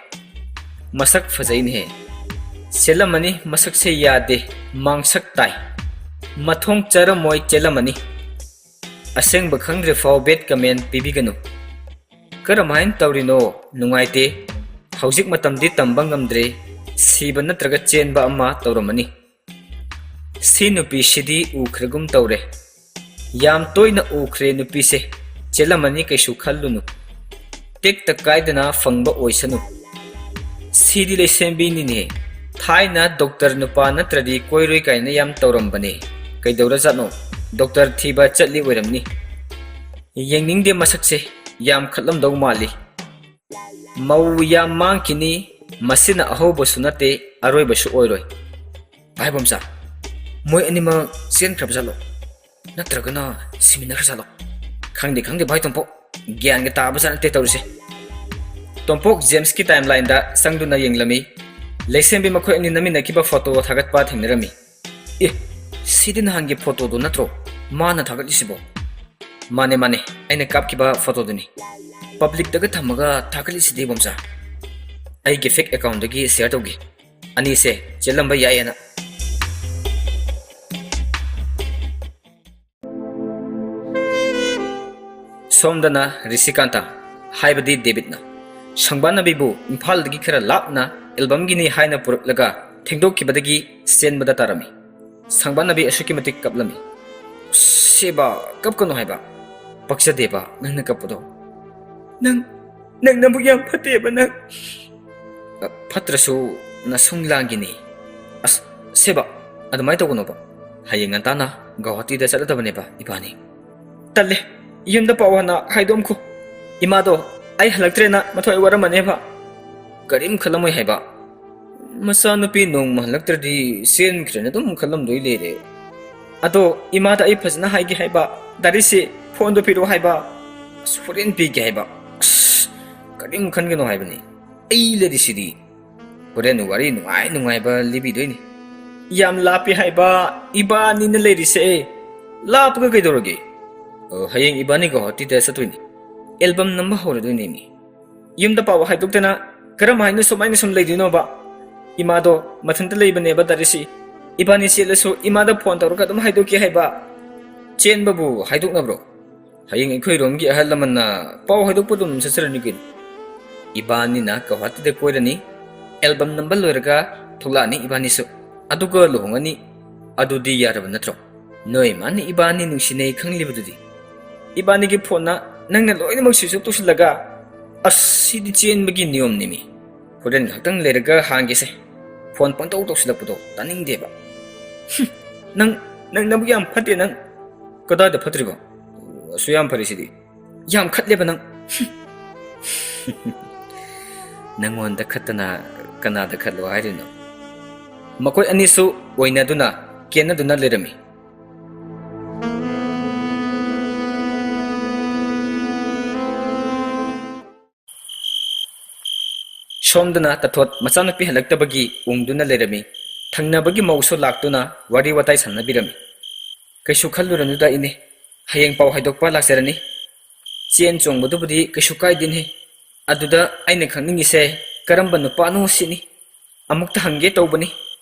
ꯃꯁꯛ ꯐꯖꯩꯅꯦꯍꯦ꯫ ꯆꯦꯜꯂꯝꯃꯅꯤ, ꯃꯁꯛꯁꯦ ꯌꯥꯗꯦ꯫ ꯃꯥꯡꯁꯛ ꯇꯥꯏ꯫ ꯃꯊꯣꯡ ꯆꯥꯔꯝꯃꯣꯏ, ꯆꯦꯜꯂꯝꯃꯅꯤ꯫ ꯑꯁꯦꯡꯕ ꯈꯪꯗ꯭ꯔꯤꯐꯥꯎ ꯕꯦꯠ ꯀꯃꯦꯟ ꯄꯤꯕꯤꯒꯅꯨ꯫ ꯀꯔꯝꯍꯥꯏꯅ ꯇꯧꯔꯤꯅꯣ? ꯅꯨꯡꯉꯥꯏꯇꯦ꯫ ꯍꯧꯖꯤꯛ ꯃꯇꯝꯗꯤ ꯇꯝꯕ ꯉꯝꯗ꯭ꯔꯦ꯫ ꯁꯤꯕ ꯅꯠꯇ꯭ꯔꯒ ꯆꯦꯟꯕ ꯑꯃ ꯇꯧꯔꯝꯃꯅꯤ꯫ ꯁꯤ ꯅꯨꯄꯤꯁꯤꯗꯤ ꯎꯈ꯭ꯔꯒꯨꯝ ꯇꯧꯔꯦ꯫ ꯌꯥꯝ ꯇꯣꯏꯅ ꯎꯈ꯭ꯔꯦ ꯅꯨꯄꯤꯁꯦ꯫ ꯆꯦꯜꯂꯝꯃꯅꯤ, ꯀꯩꯁꯨ ꯈꯜꯂꯨꯅꯨ꯫ ꯇꯦꯛꯇ ꯀꯥꯏꯗꯅ ꯐꯪꯕ ꯑꯣꯏꯁꯅꯨ꯫ ꯁꯤꯗꯤ ꯂꯩꯁꯦꯝꯕꯤꯅꯤꯅꯦ꯫ ꯊꯥꯏꯅ ꯗꯣꯛꯇꯔ ꯅꯨꯄꯥ ꯅꯠꯇ꯭ꯔꯗꯤ ꯀꯣꯏꯔꯣꯏ ꯀꯥꯏꯅ ꯌꯥꯝ ꯇꯧꯔꯝꯕꯅꯦ꯫ ꯀꯩꯗꯧꯔꯖꯥꯠꯅꯣ? ꯗꯣꯛꯇꯔ ꯊꯤꯕ ꯆꯠꯂꯤ ꯑꯣꯏꯔꯝꯅꯤ꯫ ꯌꯦꯡꯅꯤꯡꯗꯦ ꯃꯁꯛꯁꯦ, ꯌꯥꯝ ꯈꯠꯂꯝꯗꯧ ꯃꯥꯜꯂꯤ꯫ ꯃꯧ ꯌꯥꯝ ꯃꯥꯡꯈꯤꯅꯤ꯫ ꯃꯁꯤꯅ ꯑꯍꯧꯕꯁꯨ ꯅꯠꯇꯦ, ꯑꯔꯣꯏꯕꯁꯨ ꯑꯣꯏꯔꯣꯏ꯫ ꯚꯥꯏ ꯕꯣꯝꯆꯥ, ꯃꯣꯏ ꯑꯅꯤꯃꯛ ꯆꯦꯟꯈ꯭ꯔꯕ ꯖꯥꯠꯂꯣ? ꯅꯠꯇ꯭ꯔꯒꯅ ꯁꯤꯃꯤꯟꯅꯈ꯭ꯔ ꯖꯥꯠꯂꯣ? ꯈꯪꯗꯦ, ꯈꯪꯗꯦ ꯚꯥꯏ ꯇꯣꯝꯄꯣꯛ, ꯒ꯭ꯌꯥꯟꯒ ꯇꯥꯕ ꯖꯥꯠ ꯅꯠꯇꯦ ꯇꯧꯔꯤꯁꯦ꯫ ꯇꯣꯝꯄꯣꯛ, ꯖꯦꯝꯁꯀꯤ timeline ꯗ ꯆꯪꯗꯨꯅ ꯌꯦꯡꯂꯝꯃꯤ꯫ ꯂꯩꯁꯦꯝꯕꯤ ꯃꯈꯣꯏ ꯑꯅꯤ ꯅꯝꯃꯤꯟꯅꯈꯤꯕ ꯐꯣꯇꯣ ꯊꯥꯒꯠꯄ ꯊꯦꯡꯅꯔꯝꯃꯤ꯫ ꯑꯦ, ꯁꯤꯗꯤ ꯅꯍꯥꯟꯒꯤ ꯐꯣꯇꯣꯗꯣ ꯅꯠꯇ꯭ꯔꯣ ꯃꯥꯅ ꯊꯥꯒꯠꯂꯤꯁꯤꯕꯣ? ꯃꯥꯅꯦ, ꯃꯥꯅꯦ, ꯑꯩꯅ ꯀꯥꯞꯈꯤꯕ ꯐꯣꯇꯣꯗꯨꯅꯤ꯫ ꯄꯕ꯭ꯂꯤꯛꯇꯒ ꯊꯝꯃꯒ ꯊꯥꯒꯠꯂꯤꯁꯤꯗꯤ ꯏꯕꯣꯝꯆꯥ꯫ ꯑꯩꯒꯤ fake account ꯗꯒꯤ share ꯇꯧꯒꯦ꯫ ꯑꯅꯤꯁꯦ ꯆꯦꯜꯂꯝꯕ ꯌꯥꯏꯌꯦꯅ꯫ ꯁꯣꯝꯗꯅ ꯔꯤꯁꯤꯀꯥꯟꯇ, ꯍꯥꯏꯕꯗꯤ ꯗꯦꯕꯤꯠꯅ ꯁꯪꯕꯥꯅꯕꯤꯕꯨ ꯏꯝꯐꯥꯜꯗꯒꯤ ꯈꯔ ꯂꯥꯞꯅ ꯑꯦꯜꯕꯝꯒꯤꯅꯤ ꯍꯥꯏꯅ ꯄꯨꯔꯛꯂꯒ ꯊꯦꯡꯗꯣꯛꯈꯤꯕꯗꯒꯤ ꯆꯦꯟꯕꯗ ꯇꯥꯔꯝꯃꯤ꯫ ꯁꯪꯕꯥꯅꯕꯤ ꯑꯁꯨꯛꯀꯤ ꯃꯇꯤꯛ ꯀꯞꯂꯝꯃꯤ꯫ "ꯁꯦꯕꯥ, ꯀꯞꯀꯅꯨ ꯍꯥꯏꯕ꯫ ꯄꯛꯆꯗꯦꯕ ꯅꯪꯅ ꯀꯞꯄꯗꯣ꯫ ꯅꯪ, ꯅꯪ ꯅꯕꯨꯛ ꯌꯥꯝ ꯐꯠꯇꯦꯕ ꯅꯪ꯫" "ꯐꯠꯇ꯭ꯔꯁꯨ ꯅꯁꯨꯡ ꯂꯥꯡꯒꯤꯅꯤ꯫" "ꯑꯁ, ꯁꯦꯕꯥ, ꯑꯗꯨꯃꯥꯏꯅ ꯇꯧꯒꯅꯣꯕ꯫ ꯍꯌꯦꯡ ꯉꯟꯇꯥꯅ ꯒꯧꯍꯥꯇꯤꯗ ꯆꯠꯂꯗꯕꯅꯦꯕ ꯏꯕꯥꯅꯤ꯫" "ꯇꯜꯂꯦ, ꯌꯨꯝꯗ ꯄꯥꯎ ꯍꯥꯟꯅ ꯍꯥꯏꯗꯣꯛꯑꯝꯈꯣ꯫ ꯏꯃꯥꯗꯣ ꯑꯩ ꯍꯜꯂꯛꯇ꯭ꯔꯦꯅ ꯃꯊ꯭ꯋꯥꯏ ꯋꯥꯔꯝꯃꯅꯦꯕ꯫ ꯀꯔꯤꯝ ꯈꯜꯂꯝꯃꯣꯏ ꯍꯥꯏꯕ꯫ ꯃꯆꯥꯅꯨꯄꯤ ꯅꯣꯡꯃ ꯍꯜꯂꯛꯇ꯭ꯔꯗꯤ ꯆꯦꯟꯈ꯭ꯔꯦꯅ ꯑꯗꯨꯝ ꯈꯜꯂꯝꯗꯣꯏ ꯂꯩꯔꯦ꯫ ꯑꯗꯣ ꯏꯃꯥꯗ ꯑꯩ ꯐꯖꯅ ꯍꯥꯏꯒꯦ ꯍꯥꯏꯕ, ꯗꯥꯔꯤꯁꯤ ꯐꯣꯟꯗꯣ ꯄꯤꯔꯛꯑꯣ ꯍꯥꯏꯕ꯫ ꯑꯁ, ꯍꯣꯔꯦꯟ ꯄꯤꯒꯦ ꯍꯥꯏꯕ꯫ ꯑꯁ, ꯀꯔꯤꯝ ꯈꯟꯒꯅꯨ ꯍꯥꯏꯕꯅꯤ꯫ ꯑꯩ ꯂꯩꯔꯤꯁꯤꯗꯤ꯫ ꯍꯣꯔꯦꯟ ꯋꯥꯔꯤ ꯅꯨꯡꯉꯥꯏ ꯅꯨꯡꯉꯥꯏꯕ ꯂꯤꯕꯤꯗꯣꯏꯅꯤ꯫ ꯌꯥꯝ ꯂꯥꯞꯄꯤ ꯍꯥꯏꯕ ꯏꯕꯥꯅꯤꯅ ꯂꯩꯔꯤꯁꯦ꯫ ꯂꯥꯞꯄꯒ ꯀꯩꯗꯧꯔꯒꯦ? ꯑ, ꯍꯌꯦꯡ ꯏꯕꯥꯅꯤ ꯒꯧꯍꯥꯇꯤꯗ ꯆꯠꯇꯣꯏꯅꯤ꯫ ꯑꯦꯜꯕꯝ ꯅꯝꯕ ꯍꯧꯔꯗꯣꯏꯅꯤꯅꯦ꯫ ꯌꯨꯝꯗ ꯄꯥꯎ ꯍꯥꯏꯗꯣꯛꯇꯅ ꯀꯔꯝ ꯍꯥꯏꯅ ꯁꯨꯃꯥꯏꯅ ꯁꯨꯝ ꯂꯩꯗꯣꯏꯅꯣꯕ? ꯏꯃꯥꯗꯣ ꯃꯊꯟꯇ ꯂꯩꯕꯅꯦꯕ ꯗꯥꯔꯤꯁꯤ꯫ ꯏꯕꯥꯅꯤ ꯆꯦꯜꯂꯁꯨ ꯏꯃꯥꯗ ꯐꯣꯟ ꯇꯧꯔꯒ ꯑꯗꯨꯝ ꯍꯥꯏꯗꯣꯛꯀꯦ ꯍꯥꯏꯕ꯫ ꯆꯦꯟꯕꯕꯨ ꯍꯥꯏꯗꯣꯛꯅꯕ꯭ꯔꯣ? ꯍꯌꯦꯡ ꯑꯩꯈꯣꯏ ꯔꯣꯝꯒꯤ ꯑꯍꯜ ꯂꯃꯟꯅ ꯄꯥꯎ ꯍꯥꯏꯗꯣꯛꯄ ꯑꯗꯨꯝ ꯆꯠꯆꯔꯅꯤ ꯀꯩꯅꯣ꯫ ꯏꯕꯥꯅꯤꯅ ꯒꯧꯍꯥꯇꯤꯗ ꯀꯣꯏꯔꯅꯤ, ꯑꯦꯜꯕꯝ ꯅꯝꯕ ꯂꯣꯏꯔꯒ ꯊꯣꯛꯂꯛꯑꯅꯤ ꯏꯕꯥꯅꯤꯁꯨ, ꯑꯗꯨꯒ ꯂꯨꯍꯣꯡꯉꯅꯤ꯫ ꯑꯗꯨꯗꯤ ꯌꯥꯔꯕ ꯅꯠꯇ꯭ꯔꯣ? ꯅꯣꯏ ꯃꯥꯅ ꯏꯕꯥꯅꯤ ꯅꯨꯡꯁꯤꯅꯩ ꯈꯪꯂꯤꯕꯗꯨꯗꯤ꯫ ꯏꯕꯥꯅꯤꯒꯤ ꯐꯣꯟꯅ ꯅꯪꯅ ꯂꯣꯏꯅꯃꯛ switch off ꯇꯧꯁꯤꯜꯂꯒ꯫ ꯑꯁ, ꯁꯤꯗꯤ ꯆꯦꯟꯕꯒꯤ ꯅꯤꯌꯣꯝꯅꯤꯃꯤ꯫ ꯍꯣꯔꯦꯟ ꯉꯥꯛꯇꯪ ꯂꯩꯔꯒ ꯍꯥꯡꯒꯦꯁꯦ꯫ ꯐꯣꯟ ꯄꯪꯇꯧ ꯇꯧꯁꯤꯜꯂꯛꯄꯗꯣ ꯇꯥꯅꯤꯡꯗꯦꯕ꯫ ꯍꯨꯝ, ꯅꯪ, ꯅꯪ ꯅꯕꯨꯛ ꯌꯥꯝ ꯐꯠꯇꯦ ꯅꯪ꯫ ꯀꯗꯥꯏꯗ ꯐꯠꯇ꯭ꯔꯤꯕ? ꯑꯁꯨꯛ ꯌꯥꯝ ꯐꯔꯤꯁꯤꯗꯤ꯫ ꯌꯥꯝ ꯈꯠꯂꯦꯕ ꯅꯪ꯫ ꯅꯪꯉꯣꯟꯗ ꯈꯠꯇꯅ ꯀꯅꯥꯗ ꯈꯠꯂꯣ ꯍꯥꯏꯔꯤꯅꯣ? ꯃꯈꯣꯏ ꯑꯅꯤꯁꯨ ꯑꯣꯏꯅꯗꯨꯅ ꯀꯦꯟꯅꯗꯨꯅ ꯂꯩꯔꯝꯃꯤ꯫ ꯁꯣꯝꯗꯅ ꯇꯥꯊꯣꯠ ꯃꯆꯥꯅꯨꯄꯤ ꯍꯜꯂꯛꯇꯕꯒꯤ ꯎꯪꯗꯨꯅ ꯂꯩꯔꯝꯃꯤ꯫ ꯊꯪꯅꯕꯒꯤ ꯃꯧꯁꯨ ꯂꯥꯛꯇꯨꯅ ꯋꯥꯔꯤ ꯋꯥꯇꯥꯏ ꯁꯥꯟꯅꯕꯤꯔꯝꯃꯤ꯫ "ꯀꯩꯁꯨ ꯈꯜꯂꯨꯔꯅꯨꯗ ꯏꯅꯦ, ꯍꯌꯦꯡ ꯄꯥꯎ ꯍꯥꯏꯗꯣꯛꯄ ꯂꯥꯛꯆꯔꯅꯤ꯫ ꯆꯦꯟ ꯆꯣꯡꯕꯗꯨꯕꯨꯗꯤ ꯀꯩꯁꯨ ꯀꯥꯏꯗꯦꯅꯦ꯫ ꯑꯗꯨꯗ ꯑꯩꯅ ꯈꯪꯅꯤꯡꯉꯤꯁꯦ ꯀꯔꯝꯕ ꯅꯨꯄꯥꯅꯣ ꯁꯤꯅꯤ꯫ ꯑꯃꯨꯛꯇ ꯍꯪꯒꯦ ꯇꯧꯕꯅꯤ꯫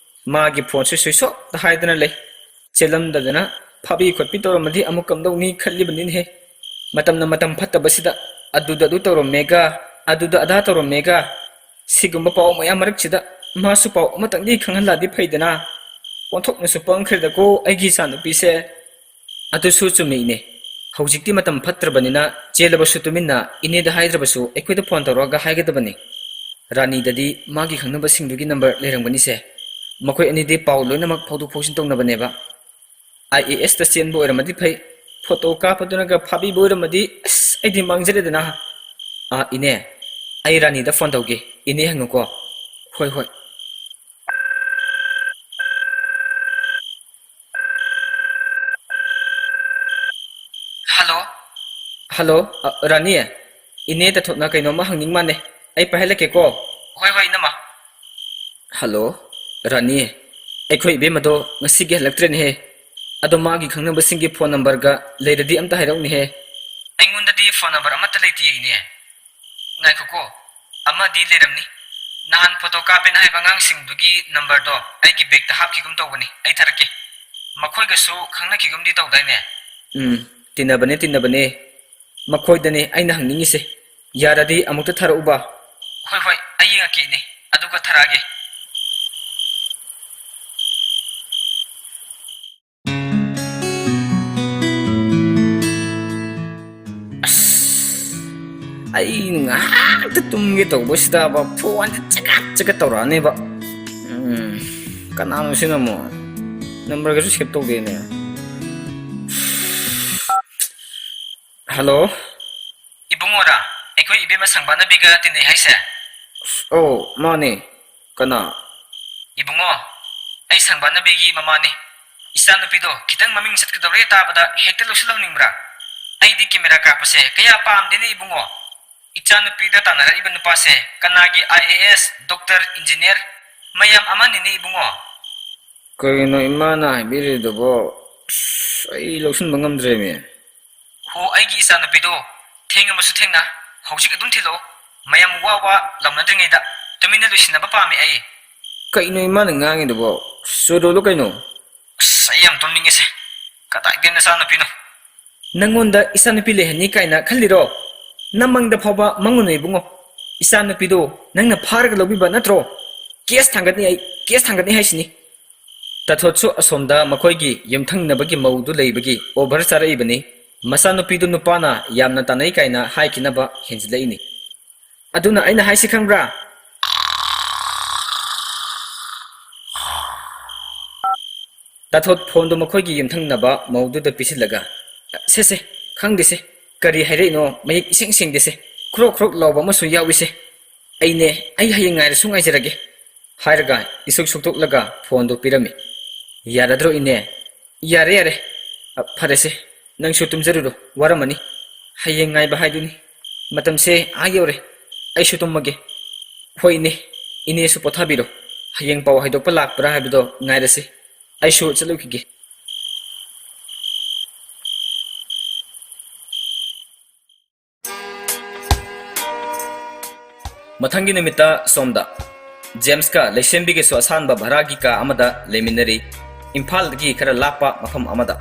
ꯃꯥꯒꯤ ꯐꯣꯟꯁꯨ switch off ꯇ ꯍꯥꯏꯗꯅ ꯂꯩ꯫ ꯆꯦꯜꯂꯝꯗꯗꯅ ꯐꯥꯕꯤ ꯈꯣꯠꯄꯤ ꯇꯧꯔꯝꯃꯗꯤ ꯑꯃꯨꯛ ꯀꯝꯗꯧꯅꯤ ꯈꯜꯂꯤꯕꯅꯤꯅꯦꯍꯦ꯫ ꯃꯇꯝꯅ ꯃꯇꯝ ꯐꯠꯇꯕꯁꯤꯗ ꯑꯗꯨꯗ ꯑꯗꯨ ꯇꯧꯔꯝꯃꯦꯒ, ꯑꯗꯨꯗ ꯑꯗꯥ ꯇꯧꯔꯝꯃꯦꯒ, ꯁꯤꯒꯨꯝꯕ ꯄꯥꯎ ꯃꯌꯥꯝ ꯃꯔꯛꯁꯤꯗ ꯃꯥꯁꯨ ꯄꯥꯎ ꯑꯃꯇꯪꯗꯤ ꯈꯪꯍꯜꯂꯛꯑꯗꯤ ꯐꯩꯗꯅ꯫ ꯑꯣꯟꯊꯣꯛꯅꯁꯨ ꯄꯪꯈ꯭ꯔꯦꯗꯀꯣ ꯑꯩꯒꯤ ꯏꯆꯥꯅꯨꯄꯤꯁꯦ꯫ ꯑꯗꯨꯁꯨ ꯆꯨꯝꯃꯤꯅꯦ꯫ ꯍꯧꯖꯤꯛꯇꯤ ꯃꯇꯝ ꯐꯠꯇ꯭ꯔꯕꯅꯤꯅ ꯆꯦꯜꯂꯕꯁꯨ ꯇꯨꯃꯤꯟꯅ ꯏꯅꯦꯗ ꯍꯥꯏꯗ꯭ꯔꯕꯁꯨ ꯑꯩꯈꯣꯏꯗ ꯐꯣꯟ ꯇꯧꯔꯛꯑꯒ ꯍꯥꯏꯒꯗꯕꯅꯤ꯫ ꯔꯥꯅꯤꯗꯗꯤ ꯃꯥꯒꯤ ꯈꯪꯅꯕꯁꯤꯡꯗꯨꯒꯤ ꯅꯝꯕꯔ ꯂꯩꯔꯝꯒꯅꯤꯁꯦ꯫ ꯃꯈꯣꯏ ꯑꯅꯤꯗꯤ ꯄꯥꯎ ꯂꯣꯏꯅꯃꯛ ꯐꯥꯎꯗꯣꯛ ꯐꯥꯎꯖꯤꯟ ꯇꯧꯅꯕꯅꯦꯕ꯫ ꯑꯥꯏ ꯑꯦ ꯑꯦꯁꯇ ꯆꯦꯟꯕ ꯑꯣꯏꯔꯝꯃꯗꯤ ꯐꯩ꯫ ꯐꯣꯇꯣ ꯀꯥꯞꯄꯗꯨꯅꯒ ꯐꯥꯕꯤꯕ ꯑꯣꯏꯔꯝꯃꯗꯤ ꯑꯁ ꯑꯩꯗꯤ ꯃꯥꯡꯖꯔꯦꯗꯅ꯫ ꯑꯥ, ꯏꯅꯦ, ꯑꯩ ꯔꯥꯅꯤꯗ ꯐꯣꯟ ꯇꯧꯒꯦ꯫ ꯏꯅꯦ ꯍꯪꯉꯨꯀꯣ꯫ ꯍꯣꯏ, ꯍꯣꯏ꯫ ꯍꯜꯂꯣ꯫ ꯍꯜꯂꯣ, ꯑ, ꯔꯥꯅꯤ꯫ ꯏꯅꯦ ꯇꯥꯊꯣꯠꯅ ꯀꯩꯅꯣꯝꯃ ꯍꯪꯅꯤꯡ ꯃꯥꯅꯦ꯫ ꯑꯩ ꯄꯥꯏꯍꯜꯂꯛꯀꯦꯀꯣ꯫ ꯍꯣꯏ, ꯍꯣꯏ, ꯏꯅꯝꯃ꯫ ꯍꯜꯂꯣ, ꯔꯥꯅꯤ꯫ ꯑꯩꯈꯣꯏ ꯏꯕꯦꯝꯃꯗꯣ ꯉꯁꯤꯒꯤ ꯍꯜꯂꯛꯇ꯭ꯔꯦꯅꯦꯍꯦ꯫ ꯑꯗꯣ ꯃꯥꯒꯤ ꯈꯪꯅꯕꯁꯤꯡꯒꯤ ꯐꯣꯟ ꯅꯝꯕꯔꯒ ꯂꯩꯔꯗꯤ ꯑꯝꯇ ꯍꯥꯏꯔꯛꯎꯅꯦꯍꯦ꯫ ꯑꯩꯉꯣꯟꯗꯗꯤ ꯐꯣꯟ ꯅꯝꯕꯔ ꯑꯃꯠꯇ ꯂꯩꯇꯦ, ꯏꯅꯦ꯫ ꯉꯥꯏꯈꯣꯀꯣ, ꯑꯃꯗꯤ ꯂꯩꯔꯝꯅꯤ꯫ ꯅꯍꯥꯟ ꯐꯣꯇꯣ ꯀꯥꯞꯄꯦꯅ ꯍꯥꯏꯕ ꯑꯉꯥꯡꯁꯤꯡꯗꯨꯒꯤ ꯅꯝꯕꯔꯗꯣ ꯑꯩꯒꯤ ꯕꯦꯒꯇ ꯍꯥꯞꯈꯤꯒꯨꯝ ꯇꯧꯕꯅꯤ, ꯑꯩ ꯊꯥꯔꯛꯀꯦ꯫ ꯃꯈꯣꯏꯒꯁꯨ ꯈꯪꯅꯈꯤꯒꯨꯝꯗꯤ ꯇꯧꯗꯥꯏꯅꯦ? ꯎꯝ, ꯇꯤꯟꯅꯕꯅꯦ, ꯇꯤꯟꯅꯕꯅꯦ꯫ ꯃꯈꯣꯏꯗꯅꯦ ꯑꯩꯅ ꯍꯪꯅꯤꯡꯉꯤꯁꯦ꯫ ꯌꯥꯔꯗꯤ ꯑꯃꯨꯛꯇ ꯊꯥꯔꯛꯎꯕ꯫ ꯍꯣꯏ, ꯍꯣꯏ, ꯑꯩ ꯌꯦꯡꯉꯛꯀꯦ, ꯏꯅꯦ, ꯑꯗꯨꯒ ꯊꯥꯔꯛꯑꯒꯦ꯫ ꯑꯁ, ꯑꯩ ꯉꯥꯏꯍꯥꯛꯇ ꯇꯨꯝꯒꯦ ꯇꯧꯕꯁꯤꯗꯕ ꯐꯣꯟꯁꯦ ꯆꯀꯠ ꯆꯀꯠ ꯇꯧꯔꯛꯑꯅꯦꯕ꯫ ꯎꯝ, ꯀꯅꯥꯅꯣ ꯁꯤꯅ ꯑꯃꯨꯛ? ꯅꯝꯕꯔꯒꯁꯨ ꯁꯦꯚ ꯇꯧꯗꯦꯅꯦ꯫ ꯍꯜꯂꯣ꯫ ꯏꯕꯨꯡꯉꯣꯔꯥ? ꯑꯩꯈꯣꯏ ꯏꯕꯦꯝꯃ ꯁꯪꯕꯥꯅꯕꯤꯒ ꯇꯤꯟꯅꯩ ꯍꯥꯏꯁꯦ? ꯑꯧ, ꯃꯥꯅꯦ꯫ ꯀꯅꯥ? ꯏꯕꯨꯡꯉꯣ, ꯑꯩ ꯁꯪꯕꯥꯅꯕꯤꯒꯤ ꯃꯃꯥꯅꯦ꯫ ꯏꯆꯥꯅꯨꯄꯤꯗꯣ ꯈꯤꯇꯪ ꯃꯃꯤꯡ ꯆꯠꯀꯗꯧꯔꯦ ꯇꯥꯕꯗ ꯍꯦꯛꯇ ꯂꯧꯁꯤꯜꯍꯧꯅꯤꯡꯕ꯭ꯔꯥ? ꯑꯩꯗꯤ ꯀꯦꯃꯦꯔꯥ ꯀꯥꯞꯄꯁꯦ ꯀꯌꯥ ꯄꯥꯝꯗꯦꯅꯦ ꯏꯕꯨꯡꯉꯣ꯫ ꯏꯆꯥꯅꯨꯄꯤꯗ ꯇꯥꯟꯅꯔꯛꯏꯕ ꯅꯨꯄꯥꯁꯦ ꯀꯅꯥꯒꯤ I A S, doctor, engineer ꯃꯌꯥꯝ ꯑꯃꯅꯤꯅꯦ ꯏꯕꯨꯡꯉꯣ꯫ ꯀꯩꯅꯣ ꯏꯃꯥꯅ ꯍꯥꯏꯕꯤꯔꯤꯗꯨꯕꯣ? ꯑꯁ, ꯑꯩ ꯂꯧꯁꯤꯟꯕ ꯉꯝꯗ꯭ꯔꯦꯃꯤ꯫ ꯍꯣ, ꯑꯩꯒꯤ ꯏꯆꯥꯅꯨꯄꯤꯗꯣ ꯊꯦꯡꯉꯕꯁꯨ ꯊꯦꯡꯅ ꯍꯧꯖꯤꯛ ꯑꯗꯨꯝ ꯊꯤꯜꯂꯛꯑꯣ꯫ ꯃꯌꯥꯝ ꯋꯥ ꯋꯥ ꯂꯥꯎꯅꯗ꯭ꯔꯤꯉꯩꯗ ꯇꯨꯃꯤꯟꯅ ꯂꯣꯏꯁꯤꯟꯅꯕ ꯄꯥꯝꯃꯦ ꯑꯩ꯫ ꯀꯩꯅꯣ ꯏꯃꯥꯅ ꯉꯥꯡꯉꯤꯗꯨꯕꯣ? ꯆꯣꯏꯔꯣꯜꯂꯣ ꯀꯩꯅꯣ? ꯑꯁ, ꯑꯩ ꯌꯥꯝ ꯇꯨꯝꯅꯤꯡꯉꯦꯁꯦ꯫ ꯀꯗꯥꯏꯗꯩ ꯅꯆꯥꯅꯨꯄꯤꯅꯣ? ꯅꯪꯉꯣꯟꯗ ꯏꯆꯥꯅꯨꯄꯤ ꯂꯩꯍꯟꯅꯤ ꯀꯥꯏꯅ ꯈꯜꯂꯤꯔꯣ? ꯅꯃꯪꯗ ꯐꯥꯎꯕ ꯃꯪꯉꯨꯅꯨ ꯏꯕꯨꯡꯉꯣ꯫ ꯏꯆꯥꯅꯨꯄꯤꯗꯣ ꯅꯪꯅ ꯐꯥꯔꯒ ꯂꯧꯕꯤꯕ ꯅꯠꯇ꯭ꯔꯣ? ꯀꯦꯁ ꯊꯥꯡꯒꯠꯅꯤ ꯑꯩ, ꯀꯦꯁ ꯊꯥꯡꯒꯠꯅꯤ ꯍꯥꯏꯁꯤꯅꯤ꯫ ꯇꯥꯊꯣꯠꯁꯨ ꯑꯁꯣꯝꯗ ꯃꯈꯣꯏꯒꯤ ꯌꯨꯝꯊꯪꯅꯕꯒꯤ ꯃꯧꯗꯨ ꯂꯩꯕꯒꯤ ꯑꯣꯚꯔ ꯆꯥꯔꯛꯏꯕꯅꯤ꯫ ꯃꯆꯥꯅꯨꯄꯤꯗꯨ ꯅꯨꯄꯥꯅ ꯌꯥꯝꯅ ꯇꯥꯟꯅꯩ ꯀꯥꯏꯅ ꯍꯥꯏꯈꯤꯅꯕ ꯍꯦꯟꯖꯤꯜꯂꯛꯏꯅꯤ꯫ ꯑꯗꯨꯅ ꯑꯩꯅ ꯍꯥꯏꯁꯤ ꯈꯪꯕ꯭ꯔꯥ? ꯇꯥꯊꯣꯠ ꯐꯣꯟꯗꯨ ꯃꯈꯣꯏꯒꯤ ꯌꯨꯝꯊꯪꯅꯕ ꯃꯧꯗꯨꯗ ꯄꯤꯁꯤꯜꯂꯒ, "ꯁꯦ, ꯁꯦ, ꯈꯪꯗꯦꯁꯦ, ꯀꯔꯤ ꯍꯥꯏꯔꯛꯏꯅꯣ, ꯃꯌꯦꯛ ꯏꯁꯦꯡ ꯁꯦꯡꯗꯦꯁꯦ, ꯈ꯭ꯔꯣꯛ ꯈ꯭ꯔꯣꯛ ꯂꯥꯎꯕ ꯑꯃꯁꯨ ꯌꯥꯎꯏꯁꯦ꯫ ꯑꯩꯅꯦ, ꯑꯩ ꯍꯌꯦꯡ ꯉꯥꯏꯔꯁꯨ ꯉꯥꯏꯖꯔꯒꯦ," ꯍꯥꯏꯔꯒ ꯏꯁꯨꯛ ꯁꯨꯛꯇꯣꯛꯂꯒ ꯐꯣꯟꯗꯨ ꯄꯤꯔꯝꯃꯤ꯫ "ꯌꯥꯔꯗ꯭ꯔꯣ ꯏꯅꯦ?" "ꯌꯥꯔꯦ, ꯌꯥꯔꯦ꯫ ꯑ, ꯐꯔꯦꯁꯦ, ꯅꯪꯁꯨ ꯇꯨꯝꯖꯔꯨꯔꯣ, ꯋꯥꯔꯝꯃꯅꯤ꯫ ꯍꯌꯦꯡ ꯉꯥꯏꯕ ꯍꯥꯏꯗꯨꯅꯤ꯫ ꯃꯇꯝꯁꯦ ꯑꯥ ꯌꯧꯔꯦ꯫ ꯑꯩꯁꯨ ꯇꯨꯝꯃꯒꯦ꯫" "ꯍꯣꯏ ꯏꯅꯦ, ꯏꯅꯦꯁꯨ ꯄꯣꯊꯥꯕꯤꯔꯣ꯫ ꯍꯌꯦꯡ ꯄꯥꯎ ꯍꯥꯏꯗꯣꯛꯄ ꯂꯥꯛꯄ꯭ꯔꯥ ꯍꯥꯏꯕꯗꯣ ꯉꯥꯏꯔꯁꯤ꯫ ꯑꯩꯁꯨ ꯆꯠꯂꯨꯈꯤꯒꯦ꯫" ꯃꯊꯪꯒꯤ ꯅꯨꯃꯤꯠꯇ ꯁꯣꯝꯗ ꯖꯦꯝꯁꯀ ꯂꯩꯁꯦꯝꯕꯤꯒꯁꯨ ꯑꯁꯥꯟꯕ ꯚꯔꯥꯒꯤ ꯀꯥ ꯑꯃꯗ ꯂꯩꯃꯤꯟꯅꯔꯤ, ꯏꯝꯐꯥꯜꯗꯒꯤ ꯈꯔ ꯂꯥꯞꯄ ꯃꯐꯝ ꯑꯃꯗ꯫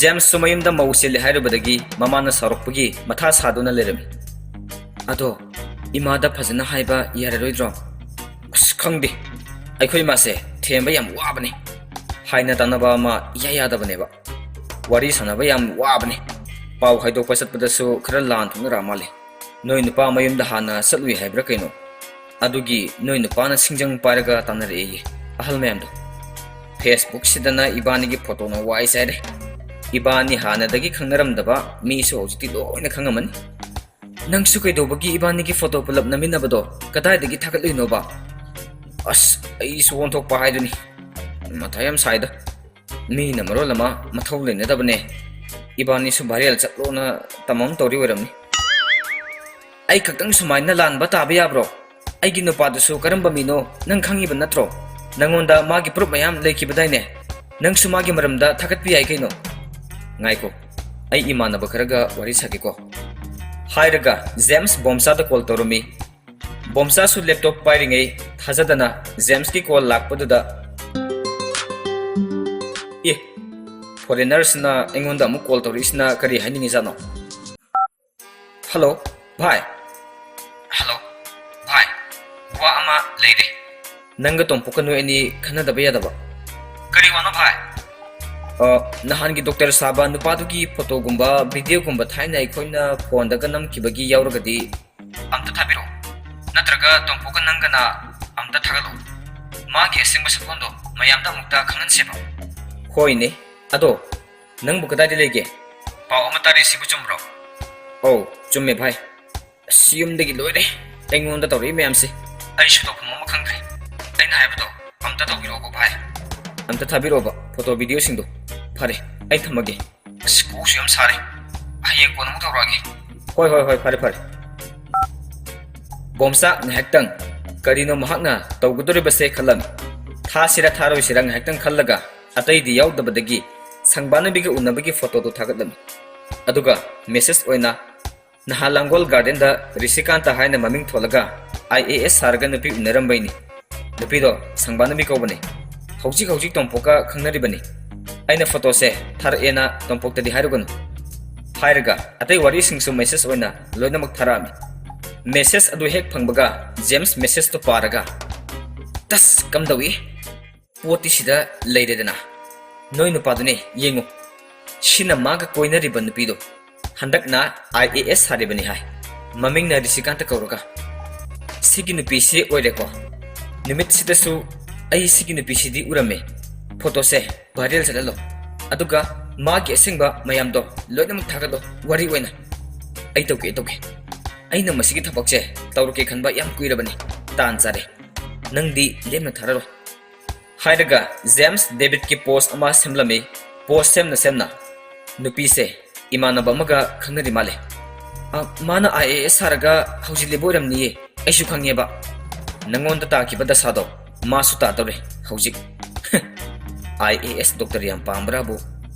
ꯖꯦꯝꯁꯁꯨ ꯃꯌꯨꯝꯗ ꯃꯧ ꯆꯦꯜꯂꯤ ꯍꯥꯏꯔꯨꯕꯗꯒꯤ ꯃꯃꯥꯅ ꯁꯥꯎꯔꯛꯄꯒꯤ ꯃꯊꯥ ꯁꯥꯗꯨꯅ ꯂꯩꯔꯝꯃꯤ꯫ "ꯑꯗꯣ ꯏꯃꯥꯗ ꯐꯖꯅ ꯍꯥꯏꯕ ꯌꯥꯔꯔꯣꯏꯗ꯭ꯔꯣ?" "ꯑꯁ, ꯈꯪꯗꯦ꯫ ꯑꯩꯈꯣꯏ ꯏꯃꯥꯁꯦ ꯊꯦꯝꯕ ꯌꯥꯝ ꯋꯥꯕꯅꯤ꯫ ꯍꯥꯏꯅ ꯇꯥꯅꯕ ꯑꯃ ꯏꯌꯥ ꯌꯥꯗꯕꯅꯦꯕ꯫ ꯋꯥꯔꯤ ꯁꯥꯟꯅꯕ ꯌꯥꯝ ꯋꯥꯕꯅꯤ꯫ ꯄꯥꯎ ꯍꯥꯏꯗꯣꯛꯄ ꯆꯠꯄꯗꯁꯨ ꯈꯔ ꯂꯥꯟ ꯊꯣꯛꯅꯔꯛꯑ ꯃꯥꯜꯂꯦ꯫ ꯅꯣꯏ ꯅꯨꯄꯥ ꯃꯌꯨꯝꯗ ꯍꯥꯟꯅ ꯆꯠꯂꯨꯏ ꯍꯥꯏꯕ꯭ꯔꯥ ꯀꯩꯅꯣ? ꯑꯗꯨꯒꯤ ꯅꯣꯏ ꯅꯨꯄꯥꯅ ꯁꯤꯡꯖꯪ ꯄꯥꯏꯔꯒ ꯇꯥꯟꯅꯔꯛꯑꯦꯌꯦ ꯑꯍꯜ ꯃꯌꯥꯝꯗꯣ꯫ ꯐꯦꯁꯕꯨꯛꯁꯤꯗꯅ ꯏꯕꯥꯅꯤꯒꯤ ꯐꯣꯇꯣꯅ ꯋꯥꯏ ꯆꯥꯏꯔꯦ꯫ ꯏꯕꯥꯅꯤ ꯍꯥꯟꯅꯗꯒꯤ ꯈꯪꯅꯔꯝꯗꯕ ꯃꯤꯁꯨ ꯍꯧꯖꯤꯛꯇꯤ ꯂꯣꯏꯅ ꯈꯪꯉꯝꯃꯅꯤ꯫ ꯅꯪꯁꯨ ꯀꯩꯗꯧꯕꯒꯤ ꯏꯕꯥꯅꯤꯒꯤ ꯐꯣꯇꯣ ꯄꯨꯂꯞ ꯅꯝꯃꯤꯟꯅꯕꯗꯣ ꯀꯗꯥꯏꯗꯒꯤ ꯊꯥꯒꯠꯂꯨꯏꯅꯣꯕ?" "ꯑꯁ, ꯑꯩꯁꯨ ꯑꯣꯟꯊꯣꯛꯄ ꯍꯥꯏꯗꯨꯅꯤ꯫ ꯃꯊꯥ ꯌꯥꯝ ꯁꯥꯏꯗ꯫ ꯃꯤꯅ ꯃꯔꯣꯜ ꯑꯃ ꯃꯊꯧ ꯂꯩꯅꯗꯕꯅꯦ꯫ ꯏꯕꯥꯅꯤꯁꯨ viral ꯆꯠꯂꯣꯅ ꯇꯝꯃꯝ ꯇꯧꯔꯤ ꯑꯣꯏꯔꯝꯅꯤ꯫ ꯑꯩ ꯈꯛꯇꯪ ꯁꯨꯃꯥꯏꯅ ꯂꯥꯟꯕ ꯇꯥꯕ ꯌꯥꯕ꯭ꯔꯣ? ꯑꯩꯒꯤ ꯅꯨꯄꯥꯗꯨꯁꯨ ꯀꯔꯝꯕ ꯃꯤꯅꯣ ꯅꯪ ꯈꯪꯉꯤꯕ ꯅꯠꯇ꯭ꯔꯣ? ꯅꯪꯉꯣꯟꯗ ꯃꯥꯒꯤ proof ꯃꯌꯥꯝ ꯂꯩꯈꯤꯕꯗꯥꯏꯅꯦ? ꯅꯪꯁꯨ ꯃꯥꯒꯤ ꯃꯔꯝꯗ ꯊꯥꯒꯠꯄ ꯌꯥꯏ ꯀꯩꯅꯣ꯫ ꯉꯥꯏꯈꯣ, ꯑꯩ ꯏꯃꯥꯟꯅꯕ ꯈꯔꯒ ꯋꯥꯔꯤ ꯁꯥꯒꯦꯀꯣ꯫ ꯍꯥꯏꯔꯒ ꯖꯦꯝꯁ ꯕꯣꯝꯆꯥꯗ call ꯇꯧꯔꯝꯃꯤ꯫ ꯕꯣꯝꯆꯥꯁꯨ laptop ꯄꯥꯏꯔꯤꯉꯩ ꯊꯥꯖꯗꯅ ꯖꯦꯝꯁꯀꯤ call ꯂꯥꯛꯄꯗꯨꯗ, "ꯑꯦ, foreignerꯁꯤꯅ ꯑꯩꯉꯣꯟꯗ ꯑꯃꯨꯛ call ꯇꯧꯔꯛꯏꯁꯤꯅ ꯀꯔꯤ ꯍꯥꯏꯅꯤꯡꯉꯤꯖꯥꯠꯅꯣ?" "ꯍꯜꯂꯣ, ꯚꯥꯏ꯫" "ꯍꯜꯂꯣ, ꯚꯥꯏ꯫ ꯋꯥ ꯑꯃ ꯂꯩꯔꯦ꯫ ꯅꯪꯒ ꯇꯣꯝꯄꯣꯛꯀ ꯅꯣꯏ ꯑꯅꯤ ꯈꯟꯅꯗꯕ ꯌꯥꯗꯕ꯫" "ꯀꯔꯤ ꯋꯥꯅꯣ, ꯚꯥꯏ?" "ꯑ, ꯅꯍꯥꯟꯒꯤ doctor ꯁꯥꯕ ꯅꯨꯄꯥꯗꯨꯒꯤ photoꯒꯨꯝꯕ, videoꯒꯨꯝꯕ ꯊꯥꯏꯅ ꯑꯩꯈꯣꯏꯅ phoneꯗꯒ ꯅꯝꯈꯤꯕꯒꯤ ꯌꯥꯎꯔꯒꯗꯤ ꯑꯝꯇ ꯊꯥꯕꯤꯔꯛꯑꯣ꯫ ꯅꯠꯇ꯭ꯔꯒ ꯇꯣꯝꯄꯣꯛꯀ ꯅꯪꯒꯅ ꯑꯝꯇ ꯊꯥꯒꯠꯂꯛꯑꯣ꯫ ꯃꯥꯒꯤ ꯑꯁꯦꯡꯕ ꯁꯛꯂꯣꯟꯗꯣ ꯃꯌꯥꯝꯗ ꯑꯃꯨꯛꯇ ꯈꯪꯍꯟꯁꯦꯕ꯫" "ꯍꯣꯏꯅꯦ꯫ ꯑꯗꯣ ꯅꯪꯕꯨ ꯀꯗꯥꯏꯗ ꯂꯩꯒꯦ? ꯄꯥꯎ ꯑꯃ ꯇꯥꯔꯤ, ꯁꯤꯕꯨ ꯆꯨꯝꯕ꯭ꯔꯣ?" "ꯑꯧ, ꯆꯨꯝꯃꯦ ꯚꯥꯏ꯫ ꯑꯁ, ꯌꯨꯝꯗꯒꯤ ꯂꯣꯏꯔꯦ ꯑꯩꯉꯣꯟꯗ ꯇꯧꯔꯛꯏ ꯃꯌꯥꯝꯁꯦ꯫ ꯑꯩꯁꯨ ꯇꯧꯐꯝ ꯑꯃ ꯈꯪꯗ꯭ꯔꯦ꯫ ꯑꯩꯅ ꯍꯥꯏꯕꯗꯣ ꯑꯝꯇ ꯇꯧꯕꯤꯔꯛꯑꯣꯀꯣ ꯚꯥꯏ꯫ ꯑꯝꯇ ꯊꯥꯕꯤꯔꯛꯑꯣꯕ photo videoꯁꯤꯡꯗꯣ꯫ ꯐꯔꯦ, ꯑꯩ ꯊꯝꯃꯒꯦ꯫ ꯑꯁ, ꯀꯣꯛꯁꯨ ꯌꯥꯝ ꯁꯥꯔꯦ꯫ ꯍꯌꯦꯡ ꯀꯣꯟꯅ ꯑꯃꯨꯛ ꯇꯧꯔꯛꯑꯒꯦ꯫" "ꯍꯣꯏ, ꯍꯣꯏ, ꯍꯣꯏ, ꯐꯔꯦ, ꯐꯔꯦ꯫" ꯕꯣꯝꯆꯥ ꯉꯥꯏꯍꯥꯛꯇꯪ ꯀꯔꯤꯅꯣ ꯃꯍꯥꯛꯅ ꯇꯧꯒꯗꯧꯔꯤꯕꯁꯦ ꯈꯜꯂꯝꯃꯤ꯫ ꯊꯥꯁꯤꯔ ꯊꯥꯔꯣꯏꯁꯤꯔ ꯉꯥꯏꯍꯥꯛꯇꯪ ꯈꯜꯂꯒ ꯑꯇꯩꯗꯤ ꯌꯥꯎꯗꯕꯗꯒꯤ ꯁꯪꯕꯥꯅꯕꯤꯒ ꯎꯅꯕꯒꯤ photoꯗꯨ ꯊꯥꯒꯠꯂꯝꯃꯤ꯫ ꯑꯗꯨꯒ message ꯑꯣꯏꯅ, "ꯅꯍꯥꯟ ꯂꯥꯡꯒꯣꯜ gardenꯗ ꯔꯤꯁꯤꯀꯥꯟꯇ ꯍꯥꯏꯅ ꯃꯃꯤꯡ ꯊꯣꯜꯂꯒ IAS ꯁꯥꯔꯒ ꯅꯨꯄꯤ ꯎꯅꯔꯝꯕꯩꯅꯤ꯫ ꯅꯨꯄꯤꯗꯣ ꯁꯪꯕꯥꯅꯕꯤ ꯀꯧꯕꯅꯤ꯫ ꯍꯧꯖꯤꯛ ꯍꯧꯖꯤꯛ ꯇꯣꯝꯄꯣꯛꯀ ꯈꯪꯅꯔꯤꯕꯅꯤ꯫ ꯑꯩꯅ photoꯁꯦ ꯊꯥꯔꯛꯑꯦꯅ ꯇꯣꯝꯄꯣꯛꯇꯗꯤ ꯍꯥꯏꯔꯨꯒꯅꯨ꯫" ꯍꯥꯏꯔꯒ ꯑꯇꯩ ꯋꯥꯔꯤꯁꯤꯡꯁꯨ message ꯑꯣꯏꯅ ꯂꯣꯏꯅꯃꯛ ꯊꯥꯔꯛꯑꯝꯃꯤ꯫ Message ꯑꯗꯨ ꯍꯦꯛ ꯐꯪꯕꯒ ꯖꯦꯝꯁ messageꯇꯨ ꯄꯥꯔꯒ, "ꯇꯁ, ꯀꯝꯗꯧꯏ? ꯄꯣꯠꯇꯤ ꯁꯤꯗ ꯂꯩꯔꯦꯗꯅ꯫ ꯅꯣꯏ ꯅꯨꯄꯥꯗꯨꯅꯦ, ꯌꯦꯡꯉꯨ꯫ ꯁꯤꯅ ꯃꯥꯒ ꯀꯣꯏꯅꯔꯤꯕ ꯅꯨꯄꯤꯗꯣ꯫ ꯍꯟꯗꯛꯅ IAS ꯁꯥꯔꯤꯕꯅꯤ ꯍꯥꯏ꯫ ꯃꯃꯤꯡꯅ ꯔꯤꯁꯤꯀꯥꯟꯇ ꯀꯧꯔꯒ꯫ ꯁꯤꯒꯤ ꯅꯨꯄꯤꯁꯤ ꯑꯣꯏꯔꯦꯀꯣ꯫ ꯅꯨꯃꯤꯠꯁꯤꯗꯁꯨ ꯑꯩ ꯁꯤꯒꯤ ꯅꯨꯄꯤꯁꯤꯗꯤ ꯎꯔꯝꯃꯦ꯫ Photoꯁꯦ viral ꯆꯠꯍꯜꯂꯣ꯫ ꯑꯗꯨꯒ ꯃꯥꯒꯤ ꯑꯁꯦꯡꯕ ꯃꯌꯥꯝꯗꯣ ꯂꯣꯏꯅꯃꯛ ꯊꯥꯒꯠꯂꯣ, ꯋꯥꯔꯤ ꯑꯣꯏꯅ꯫ ꯑꯩ ꯇꯧꯒꯦ, ꯑꯩ ꯇꯧꯒꯦ꯫ ꯑꯩꯅ ꯃꯁꯤꯒꯤ ꯊꯕꯛꯁꯦ ꯇꯧꯔꯛꯀꯦ ꯈꯟꯕ ꯌꯥꯝ ꯀꯨꯏꯔꯕꯅꯤ꯫ ꯇꯥꯟ ꯆꯥꯔꯦ꯫ ꯅꯪꯗꯤ ꯂꯦꯝꯅ ꯊꯥꯔꯔꯣꯏ꯫" ꯍꯥꯏꯔꯒ ꯖꯦꯝꯁ ꯗꯦꯕꯤꯠꯀꯤ ꯄꯣꯁ ꯑꯃ ꯁꯦꯝꯂꯝꯃꯤ꯫ ꯄꯣꯁ ꯁꯦꯝꯅ ꯁꯦꯝꯅ, "ꯅꯨꯄꯤꯁꯦ ꯏꯃꯥꯟꯅꯕ ꯑꯃꯒ ꯈꯪꯅꯔꯤ ꯃꯥꯜꯂꯦ꯫ ꯑ, ꯃꯥꯅ ꯑꯥꯏ ꯑꯦ ꯑꯦꯁ ꯁꯥꯔꯒ ꯍꯧꯖꯤꯛ ꯂꯤꯕ ꯑꯣꯏꯔꯝꯅꯤꯌꯦ꯫ ꯑꯩꯁꯨ ꯈꯪꯉꯦꯕ꯫ ꯅꯪꯉꯣꯟꯗ ꯇꯥꯈꯤꯕ ꯗꯁꯥꯗꯣ ꯃꯥꯁꯨ ꯇꯥꯗꯧꯔꯦ ꯍꯧꯖꯤꯛ꯫" ꯑꯥꯏ ꯑꯦ ꯑꯦꯁ ꯗꯣꯛꯇꯔ ꯌꯥꯝ ꯄꯥꯝꯕ꯭ꯔꯥꯕꯨ?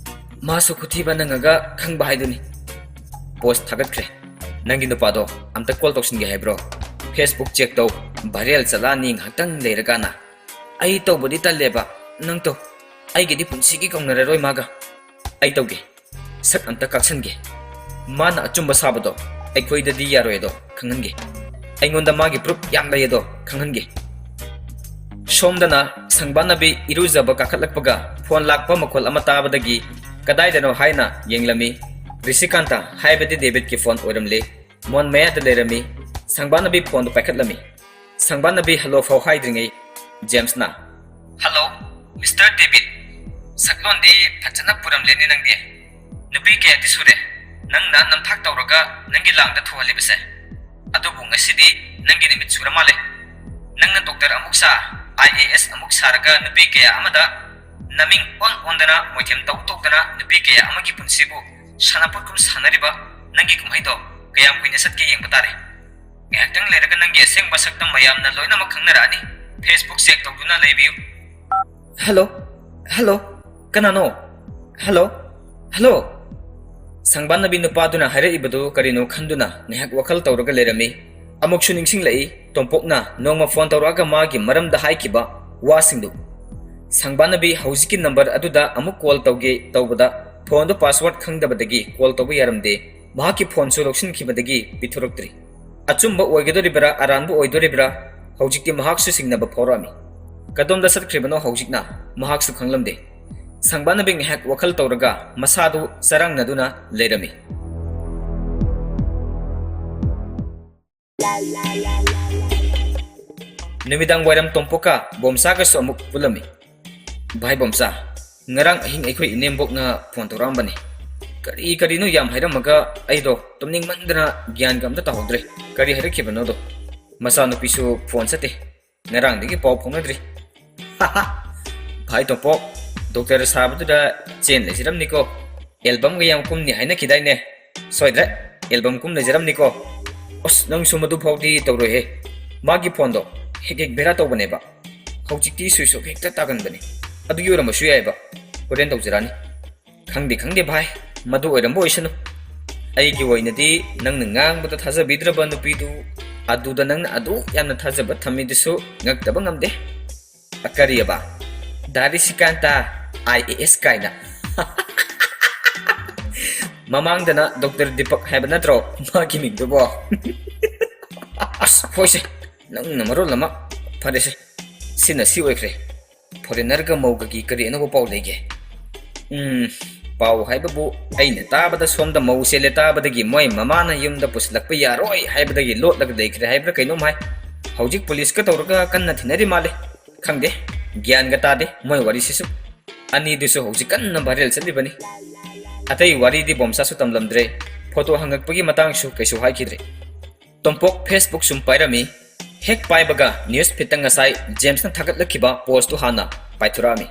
ꯃꯥꯁꯨ ꯈꯨꯊꯤꯕ ꯅꯪꯉꯒ ꯈꯪꯕ ꯍꯥꯏꯗꯨꯅꯤ꯫ ꯄꯣꯁ ꯊꯥꯒꯠꯈ꯭ꯔꯦ꯫ "ꯅꯪꯒꯤ ꯅꯨꯄꯥꯗꯣ ꯑꯝꯇ ꯀꯣꯜ ꯇꯧꯁꯤꯟꯒꯦ ꯍꯥꯏꯕ꯭ꯔꯣ? ꯐꯦꯁꯕꯨꯛ ꯆꯦꯛ ꯇꯧ, ꯚꯥꯏꯔꯦꯜ ꯆꯠꯂꯛꯑꯅꯤ ꯉꯥꯏꯍꯥꯛꯇꯪ ꯂꯩꯔꯀꯥꯟꯗ꯫" "ꯑꯩ ꯇꯧꯕꯗꯤ ꯇꯜꯂꯦꯕ, ꯅꯪ ꯇꯧ꯫ ꯑꯩꯒꯤꯗꯤ ꯄꯨꯟꯁꯤꯒꯤ ꯀꯧꯅꯔꯔꯣꯏ ꯃꯥꯒ꯫ ꯑꯩ ꯇꯧꯒꯦ꯫ ꯁꯛ ꯑꯝꯇ ꯀꯥꯛꯁꯟꯒꯦ꯫ ꯃꯥꯅ ꯑꯆꯨꯝꯕ ꯁꯥꯕꯗꯣ ꯑꯩꯈꯣꯏꯗꯗꯤ ꯌꯥꯔꯣꯏ ꯑꯗꯣ ꯈꯪꯍꯟꯒꯦ꯫ ꯑꯩꯉꯣꯟꯗ ꯃꯥꯒꯤ ꯄ꯭ꯔꯨꯞ ꯌꯥꯝ ꯂꯩ ꯑꯗꯣ ꯈꯪꯍꯟꯒꯦ꯫" ꯁꯣꯝꯗꯅ ꯁꯪꯕꯥꯅꯕꯤ ꯏꯔꯨꯖꯕ ꯀꯥꯈꯠꯂꯛꯄꯒ ꯐꯣꯟ ꯂꯥꯛꯄ ꯃꯈꯣꯜ ꯑꯃ ꯇꯥꯕꯗꯒꯤ ꯀꯗꯥꯏꯗꯅꯣ ꯍꯥꯏꯅ ꯌꯦꯡꯂꯝꯃꯤ꯫ ꯔꯤꯁꯤꯀꯥꯟꯇ, ꯍꯥꯏꯕꯗꯤ ꯗꯦꯕꯤꯠꯀꯤ ꯐꯣꯟ ꯑꯣꯏꯔꯝꯂꯦ꯫ ꯃꯣꯟ ꯃꯌꯥꯗ ꯂꯩꯔꯝꯃꯤ꯫ ꯁꯪꯕꯥꯅꯕꯤ ꯐꯣꯟꯗꯨ ꯄꯥꯏꯈꯠꯂꯝꯃꯤ꯫ ꯁꯪꯕꯥꯅꯕꯤ ꯍꯜꯂꯣ ꯐꯥꯎ ꯍꯥꯏꯗ꯭ꯔꯤꯉꯩ ꯖꯦꯝꯁꯅ, "ꯍꯜꯂꯣ, ꯃꯤꯁꯇꯔ ꯗꯦꯕꯤꯠ꯫ ꯁꯛꯂꯣꯟꯗꯤ ꯐꯖꯅ ꯄꯨꯔꯝꯂꯦꯅꯦ ꯅꯪꯗꯤ꯫ ꯅꯨꯄꯤ ꯀꯌꯥꯗꯤ ꯁꯨꯔꯦ ꯅꯪꯅ ꯅꯝꯊꯥꯛ ꯇꯧꯔꯒ ꯅꯪꯒꯤ ꯂꯥꯡꯗ ꯊꯨꯍꯜꯂꯤꯕꯁꯦ? ꯑꯗꯨꯕꯨ ꯉꯁꯤꯗꯤ ꯅꯪꯒꯤ ꯅꯨꯃꯤꯠ ꯁꯨꯔ ꯃꯥꯜꯂꯦ꯫ ꯅꯪꯅ ꯗꯣꯛꯇꯔ ꯑꯃꯨꯛ ꯁꯥ, ꯑꯥꯏ ꯑꯦ ꯑꯦꯁ ꯑꯃꯨꯛ ꯁꯥꯔꯒ ꯅꯨꯄꯤ ꯀꯌꯥ ꯑꯃꯗ ꯅꯃꯤꯡ ꯑꯣꯟ ꯑꯣꯟꯗꯅ ꯃꯣꯏꯊꯦꯝ ꯇꯧ ꯇꯧꯗꯅ ꯅꯨꯄꯤ ꯀꯌꯥ ꯑꯃꯒꯤ ꯄꯨꯟꯁꯤꯕꯨ ꯁꯥꯟꯅꯄꯣꯠꯀꯨꯝ ꯁꯥꯟꯅꯔꯤꯕ ꯅꯪꯒꯤ ꯀꯨꯝꯍꯩꯗꯣ ꯀꯌꯥꯝ ꯀꯨꯏꯅ ꯆꯠꯀꯦ ꯌꯦꯡꯕ ꯇꯥꯔꯦ꯫ ꯉꯥꯏꯍꯥꯛꯇꯪ ꯂꯩꯔꯒ ꯅꯪꯒꯤ ꯑꯁꯦꯡꯕ ꯁꯛꯇꯝ ꯃꯌꯥꯝꯅ ꯂꯣꯏꯅꯃꯛ ꯈꯪꯅꯔꯛꯑꯅꯤ꯫ ꯐꯦꯁꯕꯨꯛ ꯆꯦꯛ ꯇꯧꯗꯨꯅ ꯂꯩꯕꯤꯌꯨ꯫" "ꯍꯜꯂꯣ, ꯍꯜꯂꯣ, ꯀꯅꯥꯅꯣ? Hello, hello." ꯁꯪꯕꯥꯅꯕꯤ ꯅꯨꯄꯥꯗꯨꯅ ꯍꯥꯏꯔꯛꯏꯕꯗꯨ ꯀꯔꯤꯅꯣ ꯈꯟꯗꯨꯅ ꯉꯥꯏꯍꯥꯛ ꯋꯥꯈꯜ ꯇꯧꯔꯒ ꯂꯩꯔꯝꯃꯤ꯫ ꯑꯃꯨꯛꯁꯨ ꯅꯤꯡꯁꯤꯡꯂꯛꯏ ꯇꯣꯝꯄꯣꯛꯅ ꯅꯣꯡꯃ ꯐꯣꯟ ꯇꯧꯔꯛꯑꯒ ꯃꯥꯒꯤ ꯃꯔꯝꯗ ꯍꯥꯏꯈꯤꯕ ꯋꯥꯁꯤꯡꯗꯨ꯫ ꯁꯪꯕꯥꯅꯕꯤ ꯍꯧꯖꯤꯛꯀꯤ ꯅꯝꯕꯔ ꯑꯗꯨꯗ ꯑꯃꯨꯛ ꯀꯣꯜ ꯇꯧꯒꯦ ꯇꯧꯕꯗ ꯐꯣꯟꯗꯨ ꯄꯥꯁꯋꯥꯔꯗ ꯈꯪꯗꯕꯗꯒꯤ ꯀꯣꯜ ꯇꯧꯕ ꯌꯥꯔꯝꯗꯦ꯫ ꯃꯍꯥꯛꯀꯤ ꯐꯣꯟꯁꯨ ꯂꯧꯁꯤꯟꯈꯤꯕꯗꯒꯤ ꯄꯤꯊꯣꯔꯛꯇ꯭ꯔꯤ꯫ ꯑꯆꯨꯝꯕ ꯑꯣꯏꯒꯗꯧꯔꯤꯕ꯭ꯔꯥ ꯑꯔꯥꯟꯕ ꯑꯣꯏꯗꯣꯔꯤꯕ꯭ꯔꯥ? ꯍꯧꯖꯤꯛꯇꯤ ꯃꯍꯥꯛꯁꯨ ꯆꯤꯡꯅꯕ ꯐꯥꯎꯔꯛꯑꯝꯃꯤ꯫ ꯀꯗꯣꯝꯗ ꯆꯠꯈ꯭ꯔꯤꯕꯅꯣ ꯍꯧꯖꯤꯛꯅ ꯃꯍꯥꯛꯁꯨ ꯈꯪꯂꯝꯗꯦ꯫ ꯁꯪꯕꯥꯅꯕꯤ ꯉꯥꯏꯍꯥꯛ ꯋꯥꯈꯜ ꯇꯧꯔꯒ ꯃꯁꯥꯗꯨ ꯆꯔꯥꯡꯅꯗꯨꯅ ꯂꯩꯔꯝꯃꯤ꯫ ꯅꯨꯃꯤꯗꯥꯡ ꯋꯥꯏꯔꯝ ꯇꯣꯝꯄꯣꯛꯀ ꯕꯣꯝꯆꯥꯒꯁꯨ ꯑꯃꯨꯛ ꯄꯨꯜꯂꯝꯃꯤ꯫ "ꯚꯥꯏ ꯕꯣꯝꯆꯥ, ꯉꯔꯥꯡ ꯑꯍꯤꯡ ꯑꯩꯈꯣꯏ ꯏꯅꯦꯝꯕꯣꯛꯅ ꯐꯣꯟ ꯇꯧꯔꯛꯑꯝꯕꯅꯤ꯫ ꯀꯔꯤ ꯀꯔꯤꯅꯣ ꯌꯥꯝ ꯍꯥꯏꯔꯝꯃꯒ ꯑꯩꯗꯣ ꯇꯨꯝꯅꯤꯡꯃꯟꯗꯅ ꯒ꯭ꯌꯥꯟꯒ ꯑꯝꯇ ꯇꯥꯍꯧꯗ꯭ꯔꯦ꯫ ꯀꯔꯤ ꯍꯥꯏꯔꯛꯈꯤꯕꯅꯣꯗꯣ? ꯃꯆꯥꯅꯨꯄꯤꯁꯨ ꯐꯣꯟ ꯆꯠꯇꯦ꯫ ꯉꯔꯥꯡꯗꯒꯤ ꯄꯥꯎ ꯐꯥꯎꯅꯗ꯭ꯔꯤ꯫" "ꯍꯥꯍꯥ, ꯚꯥꯏ ꯇꯣꯝꯄꯣꯛ, ꯗꯣꯛꯇꯔ ꯁꯥꯕꯗꯨꯗ ꯆꯦꯟ ꯂꯩꯖꯔꯝꯅꯤꯀꯣ꯫ ꯑꯦꯜꯕꯝꯒ ꯌꯥꯝ ꯀꯨꯝꯅꯤ ꯍꯥꯏꯅꯈꯤꯗꯥꯏꯅꯦ? ꯁꯣꯏꯗ꯭ꯔꯦ, ꯑꯦꯜꯕꯝ ꯀꯨꯝ ꯂꯩꯖꯔꯝꯅꯤꯀꯣ꯫ ꯑꯁ, ꯅꯪꯁꯨ ꯃꯗꯨ ꯐꯥꯎꯗꯤ ꯇꯧꯔꯣꯏꯍꯦ꯫ ꯃꯥꯒꯤ ꯐꯣꯟꯗꯣ ꯍꯦꯛ ꯍꯦꯛ ꯕꯦꯔꯥ ꯇꯧꯕꯅꯦꯕ꯫ ꯍꯧꯖꯤꯛꯇꯤ ꯁ꯭ꯋꯤꯆ ꯑꯣꯐ ꯍꯦꯛꯇ ꯇꯥꯒꯟꯕꯅꯤ꯫ ꯑꯗꯨꯒꯤ ꯑꯣꯏꯔꯝꯕꯁꯨ ꯌꯥꯏꯑꯕ꯫ ꯍꯣꯔꯦꯟ ꯇꯧꯖꯔꯛꯑꯅꯤ꯫ ꯈꯪꯗꯦ, ꯈꯪꯗꯦ ꯚꯥꯏ, ꯃꯗꯨ ꯑꯣꯏꯔꯝꯕ ꯑꯣꯏꯁꯅꯨ꯫ ꯑꯩꯒꯤ ꯑꯣꯏꯅꯗꯤ ꯅꯪꯅ ꯉꯥꯡꯕꯗ ꯊꯥꯖꯕꯤꯗ꯭ꯔꯕ ꯅꯨꯄꯤꯗꯨ, ꯑꯗꯨꯗ ꯅꯪꯅ ꯑꯗꯨ ꯌꯥꯝꯅ ꯊꯥꯖꯕ ꯊꯝꯃꯤꯗꯨꯁꯨ ꯉꯛꯇꯕ ꯉꯝꯗꯦ꯫ ꯑ, ꯀꯔꯤꯑꯕ? ꯗꯥ ꯔꯤꯁꯤꯀꯥꯟꯇ, ꯑꯥꯏ ꯑꯦ ꯑꯦꯁ ꯀꯥꯏꯅ꯫ ꯃꯃꯥꯡꯗꯅ ꯗꯣꯛꯇꯔ ꯗꯤꯄꯛ ꯍꯥꯏꯕ ꯅꯠꯇ꯭ꯔꯣ ꯃꯥꯒꯤ ꯃꯤꯡꯗꯨꯕꯣ? ꯑꯁ, ꯍꯣꯏꯁꯦ, ꯅꯪꯅ ꯃꯔꯣꯜ ꯑꯃ꯫ ꯐꯔꯦꯁꯦ, ꯁꯤꯅ ꯁꯤ ꯑꯣꯏꯈ꯭ꯔꯦ꯫ ꯐꯣꯔꯦꯅꯔꯒ ꯃꯧꯒꯒꯤ ꯀꯔꯤ ꯑꯅꯧꯕ ꯄꯥꯎ ꯂꯩꯒꯦ? ꯎꯝ, ꯄꯥꯎ ꯍꯥꯏꯕꯕꯨ ꯑꯩꯅ ꯇꯥꯕꯗ ꯁꯣꯝꯗ ꯃꯧ ꯆꯦꯜꯂꯦ ꯇꯥꯕꯗꯒꯤ ꯃꯣꯏ ꯃꯃꯥꯅ ꯌꯨꯝꯗ ꯄꯨꯁꯤꯜꯂꯛꯄ ꯌꯥꯔꯣꯏ ꯍꯥꯏꯕꯗꯒꯤ ꯂꯣꯠꯂꯒ ꯂꯩꯈ꯭ꯔꯦ ꯍꯥꯏꯕ꯭ꯔꯥ ꯀꯩꯅꯣꯝ ꯍꯥꯏ꯫ ꯍꯧꯖꯤꯛ ꯄꯨꯂꯤꯁꯀ ꯇꯧꯔꯒ ꯀꯟꯅ ꯊꯤꯅꯔꯤ ꯃꯥꯜꯂꯦ꯫ ꯈꯪꯗꯦ, ꯒ꯭ꯌꯥꯟꯒ ꯇꯥꯗꯦ ꯃꯣꯏ ꯋꯥꯔꯤꯁꯤꯁꯨ꯫ ꯑꯅꯤꯗꯨꯁꯨ ꯍꯧꯖꯤꯛ ꯀꯟꯅ ꯚꯥꯏꯔꯦꯜ ꯆꯠꯂꯤꯕꯅꯤ꯫ ꯑꯇꯩ ꯋꯥꯔꯤꯗꯤ ꯕꯣꯝꯁꯥꯁꯨ ꯇꯝꯂꯝꯗ꯭ꯔꯦ꯫ ꯐꯣꯇꯣ ꯍꯪꯉꯛꯄꯒꯤ ꯃꯇꯥꯡꯁꯨ ꯀꯩꯁꯨ ꯍꯥꯏꯈꯤꯗ꯭ꯔꯦ꯫ ꯇꯣꯝꯄꯣꯛ Facebook ꯁꯨꯝ ꯄꯥꯏꯔꯝꯃꯤ꯫ ꯍꯦꯛ ꯄꯥꯏꯕꯒ news feedꯇ ꯉꯁꯥꯏ ꯖꯦꯝꯁꯅ ꯊꯥꯒꯠꯂꯛꯈꯤꯕ postꯇꯨ ꯍꯥꯟꯅ ꯄꯥꯏꯊꯣꯔꯛꯑꯝꯃꯤ꯫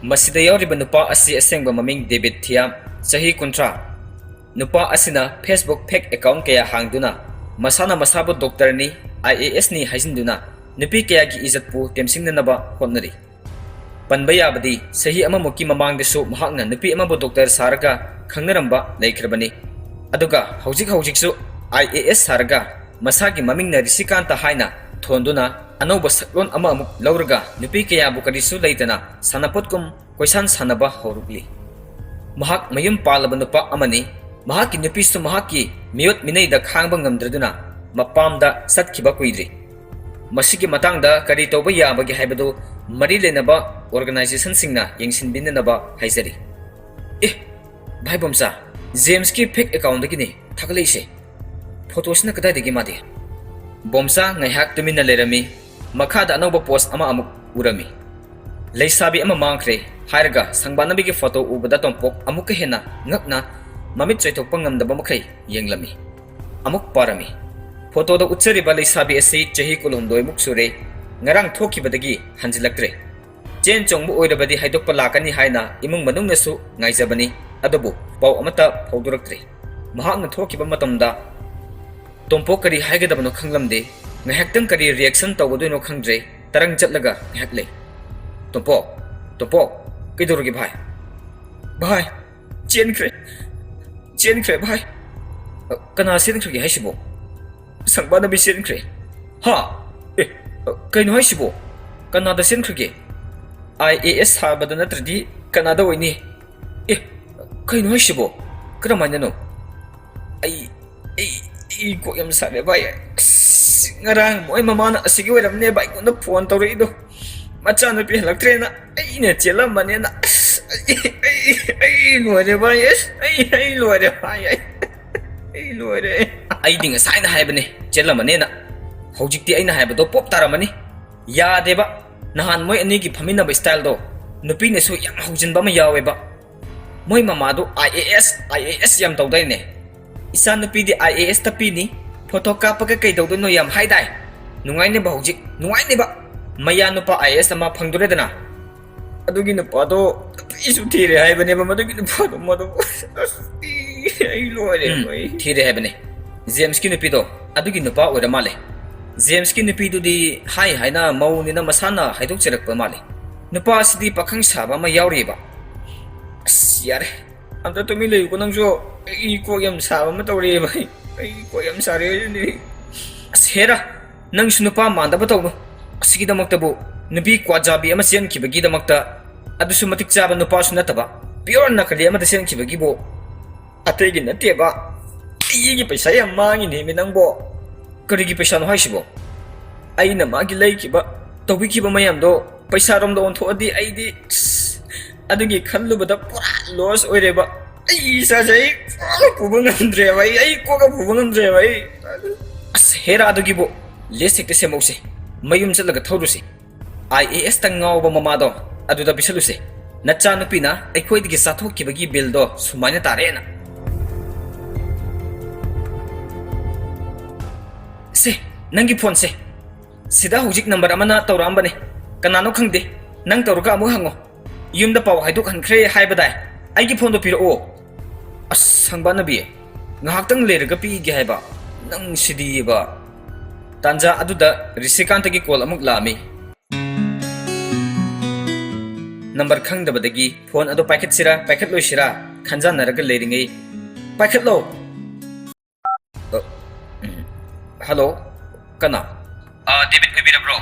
ꯃꯁꯤꯗ ꯌꯥꯎꯔꯤꯕ ꯅꯨꯄꯥ ꯑꯁꯤ ꯑꯁꯦꯡꯕ ꯃꯃꯤꯡ ꯗꯦꯕꯤꯠ ꯊꯤꯌꯥꯝ, ꯆꯍꯤ ꯀꯨꯟꯊ꯭ꯔꯥ꯫ ꯅꯨꯄꯥ ꯑꯁꯤꯅ Facebook fake account ꯀꯌꯥ ꯍꯥꯡꯗꯨꯅ ꯃꯁꯥꯅ ꯃꯁꯥꯕꯨ ꯗꯣꯛꯇꯔꯅꯤ, ꯑꯥꯏ ꯑꯦ ꯑꯦꯁꯅꯤ ꯍꯥꯏꯖꯤꯟꯗꯨꯅ ꯅꯨꯄꯤ ꯀꯌꯥꯒꯤ ꯏꯖꯠꯄꯨ ꯇꯦꯝꯁꯤꯡꯅꯅꯕ ꯍꯣꯠꯅꯔꯤ꯫ ꯄꯟꯕ ꯌꯥꯕꯗꯤ, ꯆꯍꯤ ꯑꯃꯃꯨꯛꯀꯤ ꯃꯃꯥꯡꯗꯁꯨ ꯃꯍꯥꯛꯅ ꯅꯨꯄꯤ ꯑꯃꯕꯨ ꯗꯣꯛꯇꯔ ꯁꯥꯔꯒ ꯈꯪꯅꯔꯝꯕ ꯂꯩꯈ꯭ꯔꯕꯅꯤ꯫ ꯑꯗꯨꯒ ꯍꯧꯖꯤꯛ ꯍꯧꯖꯤꯛꯁꯨ ꯑꯥꯏ ꯑꯦ ꯑꯦꯁ ꯁꯥꯔꯒ ꯃꯁꯥꯒꯤ ꯃꯃꯤꯡꯅ ꯔꯤꯁꯤꯀꯥꯟꯇ ꯍꯥꯏꯅ ꯊꯣꯟꯗꯨꯅ ꯑꯅꯧꯕ ꯁꯛꯂꯣꯟ ꯑꯃ ꯑꯃꯨꯛ ꯂꯧꯔꯒ ꯅꯨꯄꯤ ꯀꯌꯥꯕꯨ ꯀꯔꯤꯁꯨ ꯂꯩꯇꯅ ꯁꯥꯟꯅꯄꯣꯠꯀꯨꯝ ꯀꯣꯏꯁꯥꯟ ꯁꯥꯟꯅꯕ ꯍꯧꯔꯛꯂꯤ꯫ ꯃꯍꯥꯛ ꯃꯌꯨꯝ ꯄꯥꯜꯂꯕ ꯅꯨꯄꯥ ꯑꯃꯅꯤ꯫ ꯃꯍꯥꯛꯀꯤ ꯅꯨꯄꯤꯁꯨ ꯃꯍꯥꯛꯀꯤ ꯃꯤꯑꯣꯠ ꯃꯤꯅꯩꯗ ꯈꯥꯡꯕ ꯉꯝꯗ꯭ꯔꯗꯨꯅ ꯃꯄꯥꯝꯗ ꯆꯠꯈꯤꯕ ꯀꯨꯏꯗ꯭ꯔꯤ꯫ ꯃꯁꯤꯒꯤ ꯃꯇꯥꯡꯗ ꯀꯔꯤ ꯇꯧꯕ ꯌꯥꯕꯒꯦ ꯍꯥꯏꯕꯗꯨ ꯃꯔꯤ ꯂꯩꯅꯕ organizationꯁꯤꯡꯅ ꯌꯦꯡꯁꯤꯟꯕꯤꯅꯅꯕ ꯍꯥꯏꯖꯔꯤ꯫ ꯑꯦ, ꯚꯥꯏ ꯕꯣꯝꯆꯥ, ꯖꯦꯝꯁꯀꯤ fake accountꯗꯒꯤꯅꯤ ꯊꯥꯒꯠꯂꯛꯏꯁꯦ꯫ ꯐꯣꯇꯣꯁꯤꯅ ꯀꯗꯥꯏꯗꯒꯤ ꯃꯥꯗꯤ? ꯕꯣꯝꯆꯥ ꯉꯥꯏꯍꯥꯛ ꯇꯨꯃꯤꯟꯅ ꯂꯩꯔꯝꯃꯤ꯫ ꯃꯈꯥꯗ ꯑꯅꯧꯕ post ꯑꯃ ꯑꯃꯨꯛ ꯎꯔꯝꯃꯤ꯫ "ꯂꯩꯁꯥꯕꯤ ꯑꯃ ꯃꯥꯡꯈ꯭ꯔꯦ" ꯍꯥꯏꯔꯒ ꯁꯪꯕꯥꯅꯕꯤꯒꯤ ꯐꯣꯇꯣ ꯎꯕꯗ ꯇꯣꯝꯄꯣꯛ ꯑꯃꯨꯛꯀ ꯍꯦꯟꯅ ꯉꯛꯅ ꯃꯃꯤꯠ ꯆꯣꯏꯊꯣꯛꯄ ꯉꯝꯗꯕ ꯃꯈꯩ ꯌꯦꯡꯂꯝꯃꯤ꯫ ꯑꯃꯨꯛ ꯄꯥꯔꯝꯃꯤ꯫ ꯐꯣꯇꯣꯗ ꯎꯠꯆꯔꯤꯕ ꯂꯩꯁꯥꯕꯤ ꯑꯁꯤ ꯆꯍꯤ ꯀꯨꯟꯍꯨꯝꯗꯣꯏꯃꯨꯛ ꯁꯨꯔꯦ꯫ ꯉꯔꯥꯡ ꯊꯣꯛꯈꯤꯕꯗꯒꯤ ꯍꯟꯖꯤꯜꯂꯛꯇ꯭ꯔꯦ꯫ ꯆꯦꯟ ꯆꯣꯡꯕ ꯑꯣꯏꯔꯕꯗꯤ ꯍꯥꯏꯗꯣꯛꯄ ꯂꯥꯛꯀꯅꯤ ꯍꯥꯏꯅ ꯏꯃꯨꯡ ꯃꯅꯨꯡꯅꯁꯨ ꯉꯥꯏꯖꯕꯅꯤ, ꯑꯗꯨꯕꯨ ꯄꯥꯎ ꯑꯃꯠꯇ ꯐꯥꯎꯗꯣꯔꯛꯇ꯭ꯔꯤ꯫ ꯃꯍꯥꯛꯅ ꯊꯣꯛꯈꯤꯕ ꯃꯇꯝꯗ ꯇꯣꯝꯄꯣꯛ ꯀꯔꯤ ꯍꯥꯏꯒꯗꯕꯅꯣ ꯈꯪꯂꯝꯗꯦ꯫ ꯉꯥꯏꯍꯥꯛꯇꯪ ꯀꯔꯤ reaction ꯇꯧꯒꯗꯣꯏꯅꯣ ꯈꯪꯗ꯭ꯔꯦ꯫ ꯇꯔꯪ ꯆꯠꯂꯒ ꯉꯥꯏꯍꯥꯛ ꯂꯩ꯫ "ꯇꯣꯝꯄꯣꯛ, ꯇꯣꯝꯄꯣꯛ, ꯀꯩꯗꯧꯔꯒꯦ ꯚꯥꯏ?" "ꯚꯥꯏ, ꯆꯦꯟꯈ꯭ꯔꯦ, ꯆꯦꯟꯈ꯭ꯔꯦ ꯚꯥꯏ꯫" "ꯀꯅꯥ ꯆꯦꯟꯈ꯭ꯔꯒꯦ ꯍꯥꯏꯁꯤꯕꯣ?" "ꯁꯪꯕꯥꯅꯕꯤ ꯆꯦꯟꯈ꯭ꯔꯦ꯫" "ꯍꯥ? ꯑꯦ, ꯀꯩꯅꯣ ꯍꯥꯏꯁꯤꯕꯣ? ꯀꯅꯥꯗ ꯆꯦꯟꯈ꯭ꯔꯒꯦ? ꯑꯥꯏ ꯑꯦ ꯑꯦꯁ ꯁꯥꯕꯗ ꯅꯠꯇ꯭ꯔꯗꯤ ꯀꯅꯥꯗ ꯑꯣꯏꯅꯤ? ꯑꯦ, ꯀꯩꯅꯣ ꯍꯥꯏꯁꯤꯕꯣ? ꯀꯔꯝꯍꯥꯏꯅꯅꯣ?" "ꯑꯩ, ꯑꯩ, ꯑꯩ ꯀꯣꯛ ꯌꯥꯝ ꯁꯥꯔꯦ ꯚꯥꯏ꯫ ꯑꯁ, ꯉꯔꯥꯡ ꯃꯣꯏ ꯃꯃꯥꯅ ꯑꯁꯤꯒꯤ ꯑꯣꯏꯔꯝꯅꯦꯕ ꯑꯩꯉꯣꯟꯗ ꯐꯣꯟ ꯇꯧꯔꯛꯏꯗꯣ꯫ ꯃꯆꯥꯅꯨꯄꯤ ꯍꯜꯂꯛꯇ꯭ꯔꯦꯅ ꯑꯩꯅ ꯆꯦꯜꯂꯝꯕꯅꯦꯅ꯫ ꯑꯁ, ꯑꯩ, ꯑꯩ, ꯑꯩ ꯂꯣꯏꯔꯦ ꯚꯥꯏ꯫ ꯑꯁ, ꯑꯩ, ꯑꯩ ꯂꯣꯏꯔꯦ ꯚꯥꯏ꯫ ꯑꯩ, ꯑꯩ ꯂꯣꯏꯔꯦ꯫ ꯑꯩꯗꯤ ꯉꯁꯥꯏꯅ ꯍꯥꯏꯕꯅꯦ ꯆꯦꯜꯂꯝꯃꯅꯦꯅ꯫ ꯍꯧꯖꯤꯛꯇꯤ ꯑꯩꯅ ꯍꯥꯏꯕꯗꯣ ꯄꯣꯞ ꯇꯥꯔꯝꯃꯅꯤ꯫ ꯌꯥꯗꯦꯕ꯫ ꯅꯍꯥꯟ ꯃꯣꯏ ꯑꯅꯤꯒꯤ ꯐꯝꯃꯤꯟꯅꯕ styleꯗꯣ ꯅꯨꯄꯤꯅꯁꯨ ꯌꯥꯝ ꯍꯧꯖꯤꯟꯕ ꯑꯃ ꯌꯥꯎꯋꯦꯕ꯫ ꯃꯣꯏ ꯃꯃꯥꯗꯣ I A S, I A S ꯌꯥꯝ ꯇꯧꯗꯥꯏꯅꯦ? ꯏꯆꯥꯅꯨꯄꯤꯗꯤ ꯑꯥꯏ ꯑꯦ ꯑꯦꯁꯇ ꯄꯤꯅꯤ, ꯐꯣꯇꯣ ꯀꯥꯞꯄꯒ ꯀꯩꯗꯧꯗꯣꯏꯅꯣ ꯌꯥꯝ ꯍꯥꯏꯗꯥꯏ? ꯅꯨꯡꯉꯥꯏꯅꯦꯕ ꯍꯧꯖꯤꯛ, ꯅꯨꯡꯉꯥꯏꯅꯦꯕ꯫ ꯃꯌꯥ ꯅꯨꯄꯥ ꯑꯥꯏ ꯑꯦ ꯑꯦꯁ ꯑꯃ ꯐꯪꯗꯣꯔꯦꯗꯅ꯫ ꯑꯗꯨꯒꯤ ꯅꯨꯄꯥꯗꯣ ꯅꯨꯄꯤꯁꯨ ꯊꯤꯔꯦ ꯍꯥꯏꯕꯅꯦꯕ, ꯃꯗꯨꯒꯤ ꯅꯨꯄꯥꯗꯣ, ꯃꯗꯣ꯫ ꯑꯁ, ꯑꯩ ꯂꯣꯏꯔꯦ, ꯎꯝ, ꯑꯩ꯫ ꯊꯤꯔꯦ ꯍꯥꯏꯕꯅꯦ꯫ ꯖꯦꯝꯁꯀꯤ ꯅꯨꯄꯤꯗꯣ, ꯑꯗꯨꯒꯤ ꯅꯨꯄꯥ ꯑꯣꯏꯔ ꯃꯥꯜꯂꯦ꯫ ꯖꯦꯝꯁꯀꯤ ꯅꯨꯄꯤꯗꯨꯗꯤ ꯍꯥꯏ ꯍꯥꯏꯅ ꯃꯧꯅꯤꯅ ꯃꯁꯥꯅ ꯍꯥꯏꯗꯣꯛꯆꯔꯛꯄ ꯃꯥꯜꯂꯦ꯫ ꯅꯨꯄꯥꯁꯤꯗꯤ ꯄꯥꯈꯪ ꯁꯥꯕ ꯑꯃ ꯌꯥꯎꯔꯤꯑꯕ꯫ ꯑꯁ, ꯌꯥꯔꯦ꯫ ꯑꯝꯇ ꯇꯨꯃꯤꯟ ꯂꯩꯌꯨꯀꯣ ꯅꯪꯁꯨ꯫ ꯑꯩ ꯀꯣꯛ ꯌꯥꯝ ꯁꯥꯕ ꯑꯃ ꯇꯧꯔꯦ ꯚꯥꯏ꯫ ꯑꯩ ꯀꯣꯛ ꯌꯥꯝ ꯁꯥꯔꯦ ꯑꯗꯨꯗꯤ꯫ ꯑꯁ, ꯍꯦꯔꯥ, ꯅꯪꯁꯨ ꯅꯨꯄꯥ ꯃꯥꯟꯗꯕ ꯇꯧꯅꯨ꯫ ꯑꯁꯤꯒꯤꯗꯃꯛꯇꯕꯨ ꯅꯨꯄꯤ ꯀ꯭ꯋꯥꯖꯥꯕꯤ ꯑꯃ ꯆꯦꯟꯈꯤꯕꯒꯤꯗꯃꯛꯇ, ꯑꯗꯨꯁꯨ ꯃꯇꯤꯛ ꯆꯥꯕ ꯅꯨꯄꯥꯁꯨ ꯅꯠꯇꯕ, pure ꯅꯀꯂꯤ ꯑꯃꯗ ꯆꯦꯟꯈꯤꯕꯒꯤꯕꯨ ꯑꯇꯩꯒꯤ ꯅꯠꯇꯦꯕ꯫ ꯑꯩꯒꯤ ꯄꯩꯁꯥ ꯌꯥꯝ ꯃꯥꯡꯉꯤꯅꯦꯃꯤ ꯅꯪꯕꯣ꯫ ꯀꯔꯤꯒꯤ ꯄꯩꯁꯥꯅꯣ ꯍꯥꯏꯁꯤꯕꯣ? ꯑꯩꯅ ꯃꯥꯒꯤ ꯂꯩꯈꯤꯕ, ꯇꯧꯕꯤꯈꯤꯕ ꯃꯌꯥꯝꯗꯣ ꯄꯩꯁꯥꯔꯣꯝꯗ ꯑꯣꯟꯊꯣꯛꯑꯗꯤ ꯑꯩꯗꯤ, ꯑꯁ, ꯑꯗꯨꯒꯤ ꯈꯜꯂꯨꯕꯗ ꯄꯨꯔꯥ loss ꯑꯣꯏꯔꯦꯕ꯫ ꯑꯩ ꯏꯁꯥꯁꯦ ꯑꯩ ꯄꯨꯔꯥ ꯄꯨꯕ ꯉꯝꯗ꯭ꯔꯦꯕ꯫ ꯑꯩ, ꯑꯩ ꯀꯣꯛꯀ ꯄꯨꯕ ꯉꯝꯗ꯭ꯔꯦꯕ꯫ ꯑꯩ, ꯑꯁ, ꯍꯦꯔꯥ, ꯑꯗꯨꯒꯤꯕꯨ list ꯍꯦꯛꯇ ꯁꯦꯝꯍꯧꯁꯦ꯫ ꯃꯌꯨꯝ ꯆꯠꯂꯒ ꯊꯧꯔꯨꯁꯦ꯫ ꯑꯥꯏ ꯑꯦ ꯑꯦꯁꯇ ꯉꯥꯎꯕ ꯃꯃꯥꯗꯣ ꯑꯗꯨꯗ ꯄꯤꯁꯜꯂꯨꯁꯦ꯫ "ꯅꯆꯥꯅꯨꯄꯤꯅ ꯑꯩꯈꯣꯏꯗꯒꯤ ꯆꯥꯊꯣꯛꯈꯤꯕꯒꯤ billꯗꯣ ꯁꯨꯃꯥꯏꯅ ꯇꯥꯔꯦꯅ꯫" ꯁꯦ, ꯅꯪꯒꯤ phoneꯁꯦ꯫ ꯁꯤꯗ ꯍꯧꯖꯤꯛ number ꯑꯃꯅ ꯇꯧꯔꯛꯑꯝꯕꯅꯦ꯫ ꯀꯅꯥꯅꯣ ꯈꯪꯗꯦ꯫ ꯅꯪ ꯇꯧꯔꯒ ꯑꯃꯨꯛ ꯍꯪꯉꯣ꯫ ꯌꯨꯝꯗ ꯄꯥꯎ ꯍꯥꯏꯗꯣꯛꯍꯟꯈ꯭ꯔꯦ ꯍꯥꯏꯕꯗꯥꯏ? ꯑꯩꯒꯤ ꯐꯣꯟꯗꯣ ꯄꯤꯔꯛꯑꯣ꯫ ꯑꯁ, ꯁꯪꯕꯥꯅꯕꯤ, ꯉꯥꯏꯍꯥꯛꯇꯪ ꯂꯩꯔꯒ ꯄꯤꯒꯦ ꯍꯥꯏꯕ꯫ ꯅꯪꯁꯤꯗꯤꯕ꯫ ꯇꯥꯟꯖꯥ ꯑꯗꯨꯗ ꯔꯤꯁꯤꯀꯥꯟꯇꯒꯤ ꯀꯣꯜ ꯑꯃꯨꯛ ꯂꯥꯛꯑꯝꯃꯤ꯫ ꯅꯝꯕꯔ ꯈꯪꯗꯕꯗꯒꯤ ꯐꯣꯟ ꯑꯗꯨ ꯄꯥꯏꯈꯠꯁꯤꯔꯥ ꯄꯥꯏꯈꯠꯂꯣꯏꯁꯤꯔꯥ ꯈꯟꯖꯥꯟꯅꯔꯒ ꯂꯩꯔꯤꯉꯩ, ꯄꯥꯏꯈꯠꯂꯣ꯫ ꯑ, ꯎꯝ, ꯍꯜꯂꯣ, ꯀꯅꯥ? ꯑ, ꯗꯦꯕꯤꯠ ꯑꯣꯏꯕꯤꯔꯕ꯭ꯔꯣ?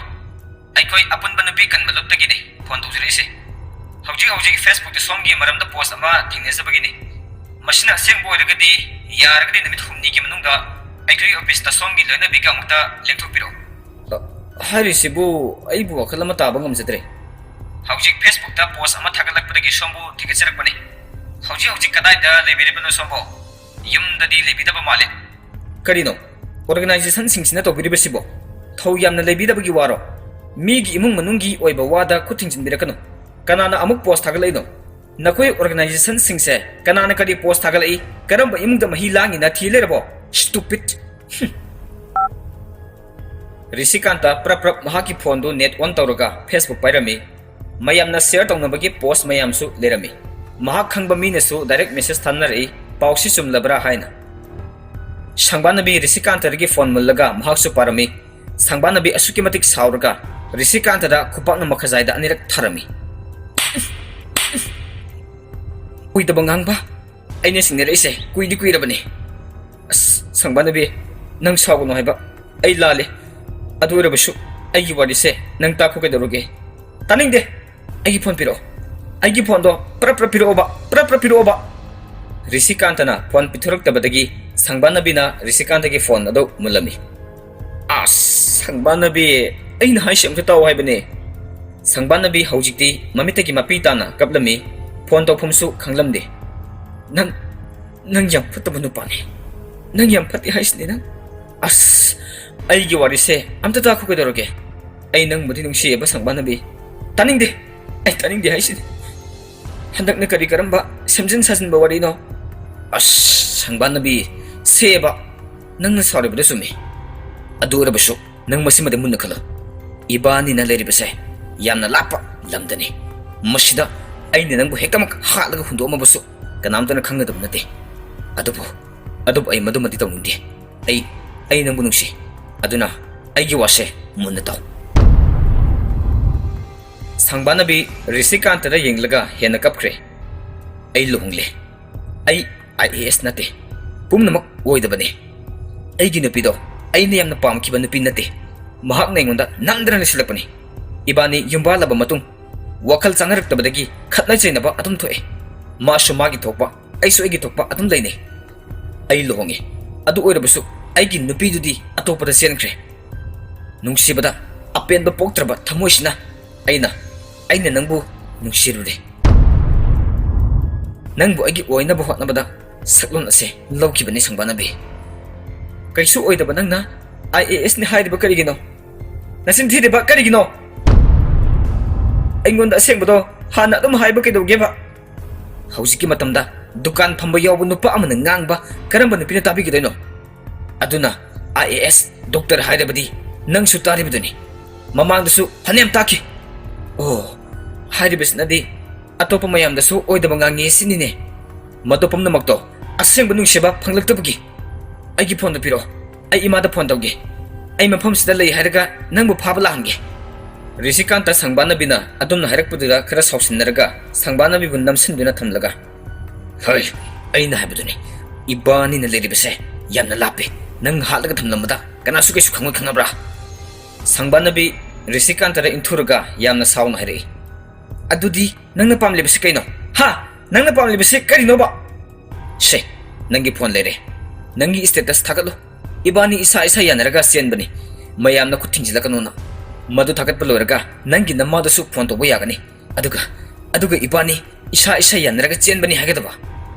ꯑꯩꯈꯣꯏ ꯑꯄꯨꯟꯕ ꯅꯨꯄꯤ ꯀꯟꯕ ꯂꯨꯞꯇꯒꯤꯅꯤ ꯐꯣꯟ ꯇꯧꯖꯔꯛꯏꯁꯦ꯫ ꯍꯧꯖꯤꯛ ꯍꯧꯖꯤꯛ Facebook ꯇ ꯁꯣꯝꯒꯤ ꯃꯔꯝꯗ ꯄꯣꯁ ꯑꯃ ꯊꯦꯡꯅꯖꯕꯒꯤꯅꯤ꯫ ꯃꯁꯤꯅ ꯑꯁꯦꯡꯕ ꯑꯣꯏꯔꯒꯗꯤ, ꯌꯥꯔꯒꯗꯤ ꯅꯨꯃꯤꯠ ꯍꯨꯝꯅꯤꯒꯤ ꯃꯅꯨꯡꯗ ꯑꯩꯈꯣꯏꯒꯤ ꯑꯣꯐꯤꯁꯇ ꯁꯣꯝꯒꯤ ꯂꯣꯏꯅꯕꯤꯒ ꯑꯃꯨꯛꯇ ꯂꯦꯡꯊꯣꯛꯄꯤꯔꯛꯎ꯫ ꯑ, ꯍꯥꯏꯔꯤꯁꯤꯕꯨ ꯑꯩꯕꯨ ꯋꯥꯈꯜ ꯑꯃ ꯇꯥꯕ ꯉꯝꯖꯗ꯭ꯔꯦ꯫ ꯍꯧꯖꯤꯛ Facebook ꯇ ꯄꯣꯁ ꯑꯃ ꯊꯥꯒꯠꯂꯛꯄꯗꯒꯤ ꯁꯣꯝꯕꯨ ꯊꯤꯒꯠꯆꯔꯛꯄꯅꯤ꯫ ꯍꯧꯖꯤꯛ ꯍꯧꯖꯤꯛ ꯀꯗꯥꯏꯗ ꯂꯩꯕꯤꯔꯤꯕꯅꯣ ꯁꯣꯝꯕꯨ? ꯌꯨꯝꯗꯗꯤ ꯂꯩꯕꯤꯗꯕ ꯃꯥꯜꯂꯦ꯫ ꯀꯔꯤꯅꯣ? ꯑꯣꯔꯒꯅꯥꯏꯖꯦꯁꯟꯁꯤꯡꯁꯤꯅ ꯇꯧꯕꯤꯔꯤꯕꯁꯤꯕꯣ? ꯊꯧ ꯌꯥꯝꯅ ꯂꯩꯕꯤꯗꯕꯒꯤ ꯋꯥꯔꯣ? ꯃꯤꯒꯤ ꯏꯃꯨꯡ ꯃꯅꯨꯡꯒꯤ ꯑꯣꯏꯕ ꯋꯥꯗ ꯈꯨꯠ ꯊꯤꯡꯖꯤꯟꯕꯤꯔꯛꯀꯅꯨ꯫ ꯀꯅꯥꯅ ꯑꯃꯨꯛ ꯄꯣꯁ ꯊꯥꯒꯠꯂꯛꯏꯅꯣ? ꯅꯈꯣꯏ ꯑꯣꯔꯒꯅꯥꯏꯖꯦꯁꯟꯁꯤꯡꯁꯦ ꯀꯅꯥꯅ ꯀꯔꯤ ꯄꯣꯁ ꯊꯥꯒꯠꯂꯛꯏ? ꯀꯔꯝꯕ ꯏꯃꯨꯡꯗ ꯃꯍꯤ ꯂꯥꯡꯉꯤꯅ ꯊꯤ ꯂꯩꯔꯕꯣ? Stupid! ꯍꯨꯝ꯫ ꯔꯤꯁꯤꯀꯥꯟꯇ ꯄ꯭ꯔꯞ ꯄ꯭ꯔꯞ ꯃꯍꯥꯛꯀꯤ ꯐꯣꯟꯗꯨ net on ꯇꯧꯔꯒ Facebook ꯄꯥꯏꯔꯝꯃꯤ꯫ ꯃꯌꯥꯝꯅ share ꯇꯧꯅꯕꯒꯤ ꯄꯣꯁ ꯃꯌꯥꯝꯁꯨ ꯂꯩꯔꯝꯃꯤ꯫ ꯃꯍꯥꯛ ꯈꯪꯕ ꯃꯤꯅꯁꯨ direct message ꯊꯥꯅꯔꯛꯏ, ꯄꯥꯎꯁꯤ ꯆꯨꯝꯂꯕ꯭ꯔꯥ ꯍꯥꯏꯅ꯫ ꯁꯪꯕꯥꯅꯕꯤ ꯔꯤꯁꯤꯀꯥꯟꯇꯗꯒꯤ ꯐꯣꯟ ꯃꯨꯜꯂꯒ ꯃꯍꯥꯛꯁꯨ ꯄꯥꯔꯝꯃꯤ꯫ ꯁꯪꯕꯥꯅꯕꯤ ꯑꯁꯨꯛꯀꯤ ꯃꯇꯤꯛ ꯁꯥꯎꯔꯒ ꯔꯤꯁꯤꯀꯥꯟꯇꯗ ꯈꯨꯄꯥꯛꯅ ꯃꯈꯥꯖꯥꯏꯗ ꯑꯅꯤꯔꯛ ꯊꯥꯔꯝꯃꯤ꯫ ꯀꯨꯏꯗꯕ ꯉꯥꯡꯕ, ꯑꯩꯅ ꯁꯤꯡꯅꯔꯛꯏꯁꯦ ꯀꯨꯏꯗꯤ ꯀꯨꯏꯔꯕꯅꯤ꯫ ꯑꯁ, ꯁꯪꯕꯥꯅꯕꯤ, ꯅꯪ ꯁꯥꯎꯒꯅꯨ ꯍꯥꯏꯕ ꯑꯩ ꯂꯥꯜꯂꯦ꯫ ꯑꯗꯨ ꯑꯣꯏꯔꯕꯁꯨ ꯑꯩꯒꯤ ꯋꯥꯔꯤꯁꯦ ꯅꯪ ꯇꯥꯈꯣ ꯀꯩꯗꯧꯔꯒꯦ? ꯇꯥꯅꯤꯡꯗꯦ꯫ ꯑꯩꯒꯤ ꯐꯣꯟ ꯄꯤꯔꯛꯑꯣ꯫ ꯑꯩꯒꯤ ꯐꯣꯟꯗꯣ ꯄ꯭ꯔꯞ ꯄ꯭ꯔꯞ ꯄꯤꯔꯛꯑꯣꯕ, ꯄ꯭ꯔꯞ ꯄ꯭ꯔꯞ ꯄꯤꯔꯛꯑꯣꯕ꯫ ꯔꯤꯁꯤꯀꯥꯟꯇꯅ ꯐꯣꯟ ꯄꯤꯊꯣꯔꯛꯇꯕꯗꯒꯤ ꯁꯪꯕꯥꯅꯕꯤꯅ ꯔꯤꯁꯤꯀꯥꯟꯇꯒꯤ ꯐꯣꯟ ꯑꯗꯨ ꯃꯨꯜꯂꯝꯃꯤ꯫ ꯑꯁ, ꯁꯪꯕꯥꯅꯕꯤ, ꯑꯩꯅ ꯍꯥꯏꯁꯦ ꯑꯝꯇ ꯇꯥꯎ ꯍꯥꯏꯕꯅꯦ꯫ ꯁꯪꯕꯥꯅꯕꯤ ꯍꯧꯖꯤꯛꯇꯤ ꯃꯃꯤꯠꯇꯒꯤ ꯃꯄꯤ ꯇꯥꯅ ꯀꯞꯂꯝꯃꯤ꯫ ꯐꯣꯟ ꯇꯧꯐꯝꯁꯨ ꯈꯪꯂꯝꯗꯦ꯫ ꯅꯪ, ꯅꯪ ꯌꯥꯝ ꯐꯠꯇꯕ ꯅꯨꯄꯥꯅꯤ꯫ ꯅꯪ ꯌꯥꯝ ꯐꯠꯇꯦ ꯍꯥꯏꯁꯤꯅꯦ ꯅꯪ꯫ ꯑꯁ, ꯑꯩꯒꯤ ꯋꯥꯔꯤꯁꯦ ꯑꯝꯇ ꯇꯥꯈꯣ ꯀꯩꯗꯧꯔꯒꯦ? ꯑꯩ ꯅꯪꯕꯨꯗꯤ ꯅꯨꯡꯁꯤꯌꯦꯕ ꯁꯪꯕꯥꯅꯕꯤ꯫ ꯇꯥꯅꯤꯡꯗꯦ꯫ ꯑꯩ ꯇꯥꯅꯤꯡꯗꯦ ꯍꯥꯏꯁꯤꯅꯤ꯫ ꯍꯟꯗꯛꯅ ꯀꯔꯤ ꯀꯔꯝꯕ ꯁꯦꯝꯖꯤꯟ ꯁꯥꯖꯤꯟꯕ ꯋꯥꯔꯤꯅꯣ? ꯑꯁ, ꯁꯪꯕꯥꯅꯕꯤ, ꯁꯦꯕ, ꯅꯪꯅ ꯁꯥꯎꯔꯤꯕꯗꯨ ꯆꯨꯝꯃꯤ꯫ ꯑꯗꯨ ꯑꯣꯏꯔꯕꯁꯨ ꯅꯪ ꯃꯁꯤꯃꯗꯤ ꯃꯨꯟꯅ ꯈꯜꯂꯨ꯫ ꯏꯕꯥꯅꯤꯅ ꯂꯩꯔꯤꯕꯁꯦ ꯌꯥꯝꯅ ꯂꯥꯞꯄ, ꯂꯝꯗꯅꯤ꯫ ꯃꯁꯤꯗ ꯑꯩꯅ ꯅꯪꯕꯨ ꯍꯦꯛꯇꯃꯛ ꯍꯥꯠꯂꯒ ꯍꯨꯟꯗꯣꯛꯑꯝꯃꯕꯁꯨ ꯀꯅꯥꯝꯇꯅ ꯈꯪꯒꯗꯕ ꯅꯠꯇꯦ꯫ ꯑꯗꯨꯕꯨ, ꯑꯗꯨꯕꯨ ꯑꯩ ꯃꯗꯨꯃꯗꯤ ꯇꯧꯅꯤꯡꯗꯦ꯫ ꯑꯩ, ꯑꯩ ꯅꯪꯕꯨ ꯅꯨꯡꯁꯤ꯫ ꯑꯗꯨꯅ ꯑꯩꯒꯤ ꯋꯥꯁꯦ ꯃꯨꯟꯅ ꯇꯥꯎ꯫ ꯁꯪꯕꯥꯅꯕꯤ ꯔꯤꯁꯤꯀꯥꯟꯇꯗ ꯌꯦꯡꯂꯒ ꯍꯦꯟꯅ ꯀꯞꯈ꯭ꯔꯦ꯫ "ꯑꯩ ꯂꯨꯍꯣꯡꯂꯦ꯫ ꯑꯩ ꯑꯥꯏ ꯑꯦ ꯑꯦꯁ ꯅꯠꯇꯦ꯫ ꯄꯨꯝꯅꯃꯛ ꯑꯣꯏꯗꯕꯅꯦ꯫ ꯑꯩꯒꯤ ꯅꯨꯄꯤꯗꯣ ꯑꯩꯅ ꯌꯥꯝꯅ ꯄꯥꯝꯈꯤꯕ ꯅꯨꯄꯤ ꯅꯠꯇꯦ꯫ ꯃꯍꯥꯛꯅ ꯑꯩꯉꯣꯟꯗ ꯅꯝꯗꯅ ꯂꯩꯁꯤꯜꯂꯛꯄꯅꯤ꯫ ꯏꯕꯥꯅꯤ ꯌꯨꯝꯕꯥꯜꯂꯕ ꯃꯇꯨꯡ ꯋꯥꯈꯜ ꯆꯥꯅꯔꯛꯇꯕꯗꯒꯤ ꯈꯠꯅ ꯆꯩꯅꯕ ꯑꯗꯨꯝ ꯊꯣꯛꯑꯦ꯫ ꯃꯥꯁꯨ ꯃꯥꯒꯤ ꯊꯣꯛꯄ, ꯑꯩꯁꯨ ꯑꯩꯒꯤ ꯊꯣꯛꯄ ꯑꯗꯨꯝ ꯂꯩꯅꯩ꯫ ꯑꯩ ꯂꯨꯍꯣꯡꯉꯦ꯫ ꯑꯗꯨ ꯑꯣꯏꯔꯕꯁꯨ ꯑꯩꯒꯤ ꯅꯨꯄꯤꯗꯨꯗꯤ ꯑꯇꯣꯞꯄꯗ ꯆꯦꯟꯈ꯭ꯔꯦ꯫ ꯅꯨꯡꯁꯤꯕꯗ ꯑꯄꯦꯟꯕ ꯄꯣꯛꯇ꯭ꯔꯕ ꯊꯃꯣꯏꯁꯤꯅ ꯑꯩꯅ, ꯑꯩꯅ ꯅꯪꯕꯨ ꯅꯨꯡꯁꯤꯔꯨꯔꯦ꯫ ꯅꯪꯕꯨ ꯑꯩꯒꯤ ꯑꯣꯏꯅꯕ ꯍꯣꯠꯅꯕꯗ ꯁꯛꯂꯣꯟ ꯑꯁꯦ ꯂꯧꯈꯤꯕꯅꯤ ꯁꯪꯕꯥꯅꯕꯤ꯫ ꯀꯩꯁꯨ ꯑꯣꯏꯗꯕ ꯅꯪꯅ ꯑꯥꯏ ꯑꯦ ꯑꯦꯁꯅꯤ ꯍꯥꯏꯔꯤꯕ ꯀꯔꯤꯒꯤꯅꯣ? ꯅꯆꯤꯟ ꯊꯤꯔꯤꯕ ꯀꯔꯤꯒꯤꯅꯣ? ꯑꯩꯉꯣꯟꯗ ꯑꯁꯦꯡꯕꯗꯣ ꯍꯥꯟꯅ ꯑꯗꯨꯝ ꯍꯥꯏꯕ ꯀꯩꯗꯧꯒꯦꯕ? ꯍꯧꯖꯤꯛꯀꯤ ꯃꯇꯝꯗ ꯗꯨꯀꯥꯟ ꯐꯝꯕ ꯌꯥꯎꯕ ꯅꯨꯄꯥ ꯑꯃꯅ ꯉꯥꯡꯕ ꯀꯔꯝꯕ ꯅꯨꯄꯤꯅ ꯇꯥꯕꯤꯒꯗꯣꯏꯅꯣ? ꯑꯗꯨꯅ ꯑꯥꯏ ꯑꯦ ꯑꯦꯁ ꯗꯣꯛꯇꯔ ꯍꯥꯏꯔꯕꯗꯤ ꯅꯪꯁꯨ ꯇꯥꯔꯤꯕꯗꯨꯅꯤ꯫ ꯃꯃꯥꯡꯗꯁꯨ ꯐꯅꯌꯥꯝ ꯇꯥꯈꯤ꯫ ꯑꯣ, ꯍꯥꯏꯔꯤꯕꯁꯤꯅꯗꯤ ꯑꯇꯣꯞꯄ ꯃꯌꯥꯝꯗꯁꯨ ꯑꯣꯏꯗꯕ ꯉꯥꯡꯉꯤ ꯁꯤꯅꯤꯅꯦ꯫ ꯃꯗꯨ ꯄꯨꯝꯅꯃꯛꯇꯣ ꯑꯁꯦꯡꯕ ꯅꯨꯡꯁꯤꯕ ꯐꯪꯂꯛꯇꯕꯒꯤ꯫ ꯑꯩꯒꯤ ꯐꯣꯟꯗꯣ ꯄꯤꯔꯛꯑꯣ꯫ ꯑꯩ ꯏꯃꯥꯗ ꯐꯣꯟ ꯇꯧꯒꯦ꯫ ꯑꯩ ꯃꯐꯝꯁꯤꯗ ꯂꯩ ꯍꯥꯏꯔꯒ ꯅꯪꯕꯨ ꯐꯥꯕ ꯂꯥꯛꯍꯟꯒꯦ꯫ ꯔꯤꯁꯤꯀꯥꯟꯇ ꯁꯪꯕꯥꯅꯕꯤꯅ ꯑꯗꯨꯝꯅ ꯍꯥꯏꯔꯛꯄꯗꯨꯗ ꯈꯔ ꯁꯥꯎꯁꯤꯟꯅꯔꯒ ꯁꯪꯕꯥꯅꯕꯤꯕꯨ ꯅꯝꯁꯤꯟꯗꯨꯅ ꯊꯝꯂꯒ, "ꯍꯣꯏ, ꯑꯩꯅ ꯍꯥꯏꯕꯗꯨꯅꯤ꯫ ꯏꯕꯥꯅꯤꯅ ꯂꯩꯔꯤꯕꯁꯦ ꯌꯥꯝꯅ ꯂꯥꯞꯄꯦ꯫ ꯅꯪ ꯍꯥꯠꯂꯒ ꯊꯝꯂꯝꯕꯗ ꯀꯅꯥꯁꯨ ꯀꯩꯁꯨ ꯈꯪꯉꯣꯏ, ꯈꯪꯉꯕ꯭ꯔꯥ?" ꯁꯪꯕꯥꯅꯕꯤ ꯔꯤꯁꯤꯀꯥꯟꯇꯗ ꯏꯟꯊꯨꯔꯒ ꯌꯥꯝꯅ ꯁꯥꯎꯅ ꯍꯥꯏꯔꯛꯏ, "ꯑꯗꯨꯗꯤ ꯅꯪꯅ ꯄꯥꯝꯂꯤꯕꯁꯤ ꯀꯩꯅꯣ? ꯍꯥ? ꯅꯪꯅ ꯄꯥꯝꯂꯤꯕꯁꯤ ꯀꯔꯤꯅꯣꯕ?" "ꯁꯦ, ꯅꯪꯒꯤ ꯐꯣꯟ ꯂꯩꯔꯦ꯫ ꯅꯪꯒꯤ status ꯊꯥꯒꯠꯂꯨ꯫ ꯏꯕꯥꯅꯤ ꯏꯁꯥ ꯏꯁꯥ ꯌꯥꯅꯔꯒ ꯆꯦꯟꯕꯅꯤ꯫ ꯃꯌꯥꯝꯅ ꯈꯨꯠ ꯊꯤꯡꯖꯤꯜꯂꯛꯀꯅꯣꯅ꯫ ꯃꯗꯨ ꯊꯥꯒꯠꯄ ꯂꯣꯏꯔꯒ ꯅꯪꯒꯤ ꯅꯃꯥꯗꯁꯨ ꯐꯣꯟ ꯇꯧꯕ ꯌꯥꯒꯅꯤ꯫ ꯑꯗꯨꯒ, ꯑꯗꯨꯒ ꯏꯕꯥꯅꯤ ꯏꯁꯥ ꯏꯁꯥ ꯌꯥꯅꯔꯒ ꯆꯦꯟꯕꯅꯤ ꯍꯥꯏꯒꯗꯕ꯫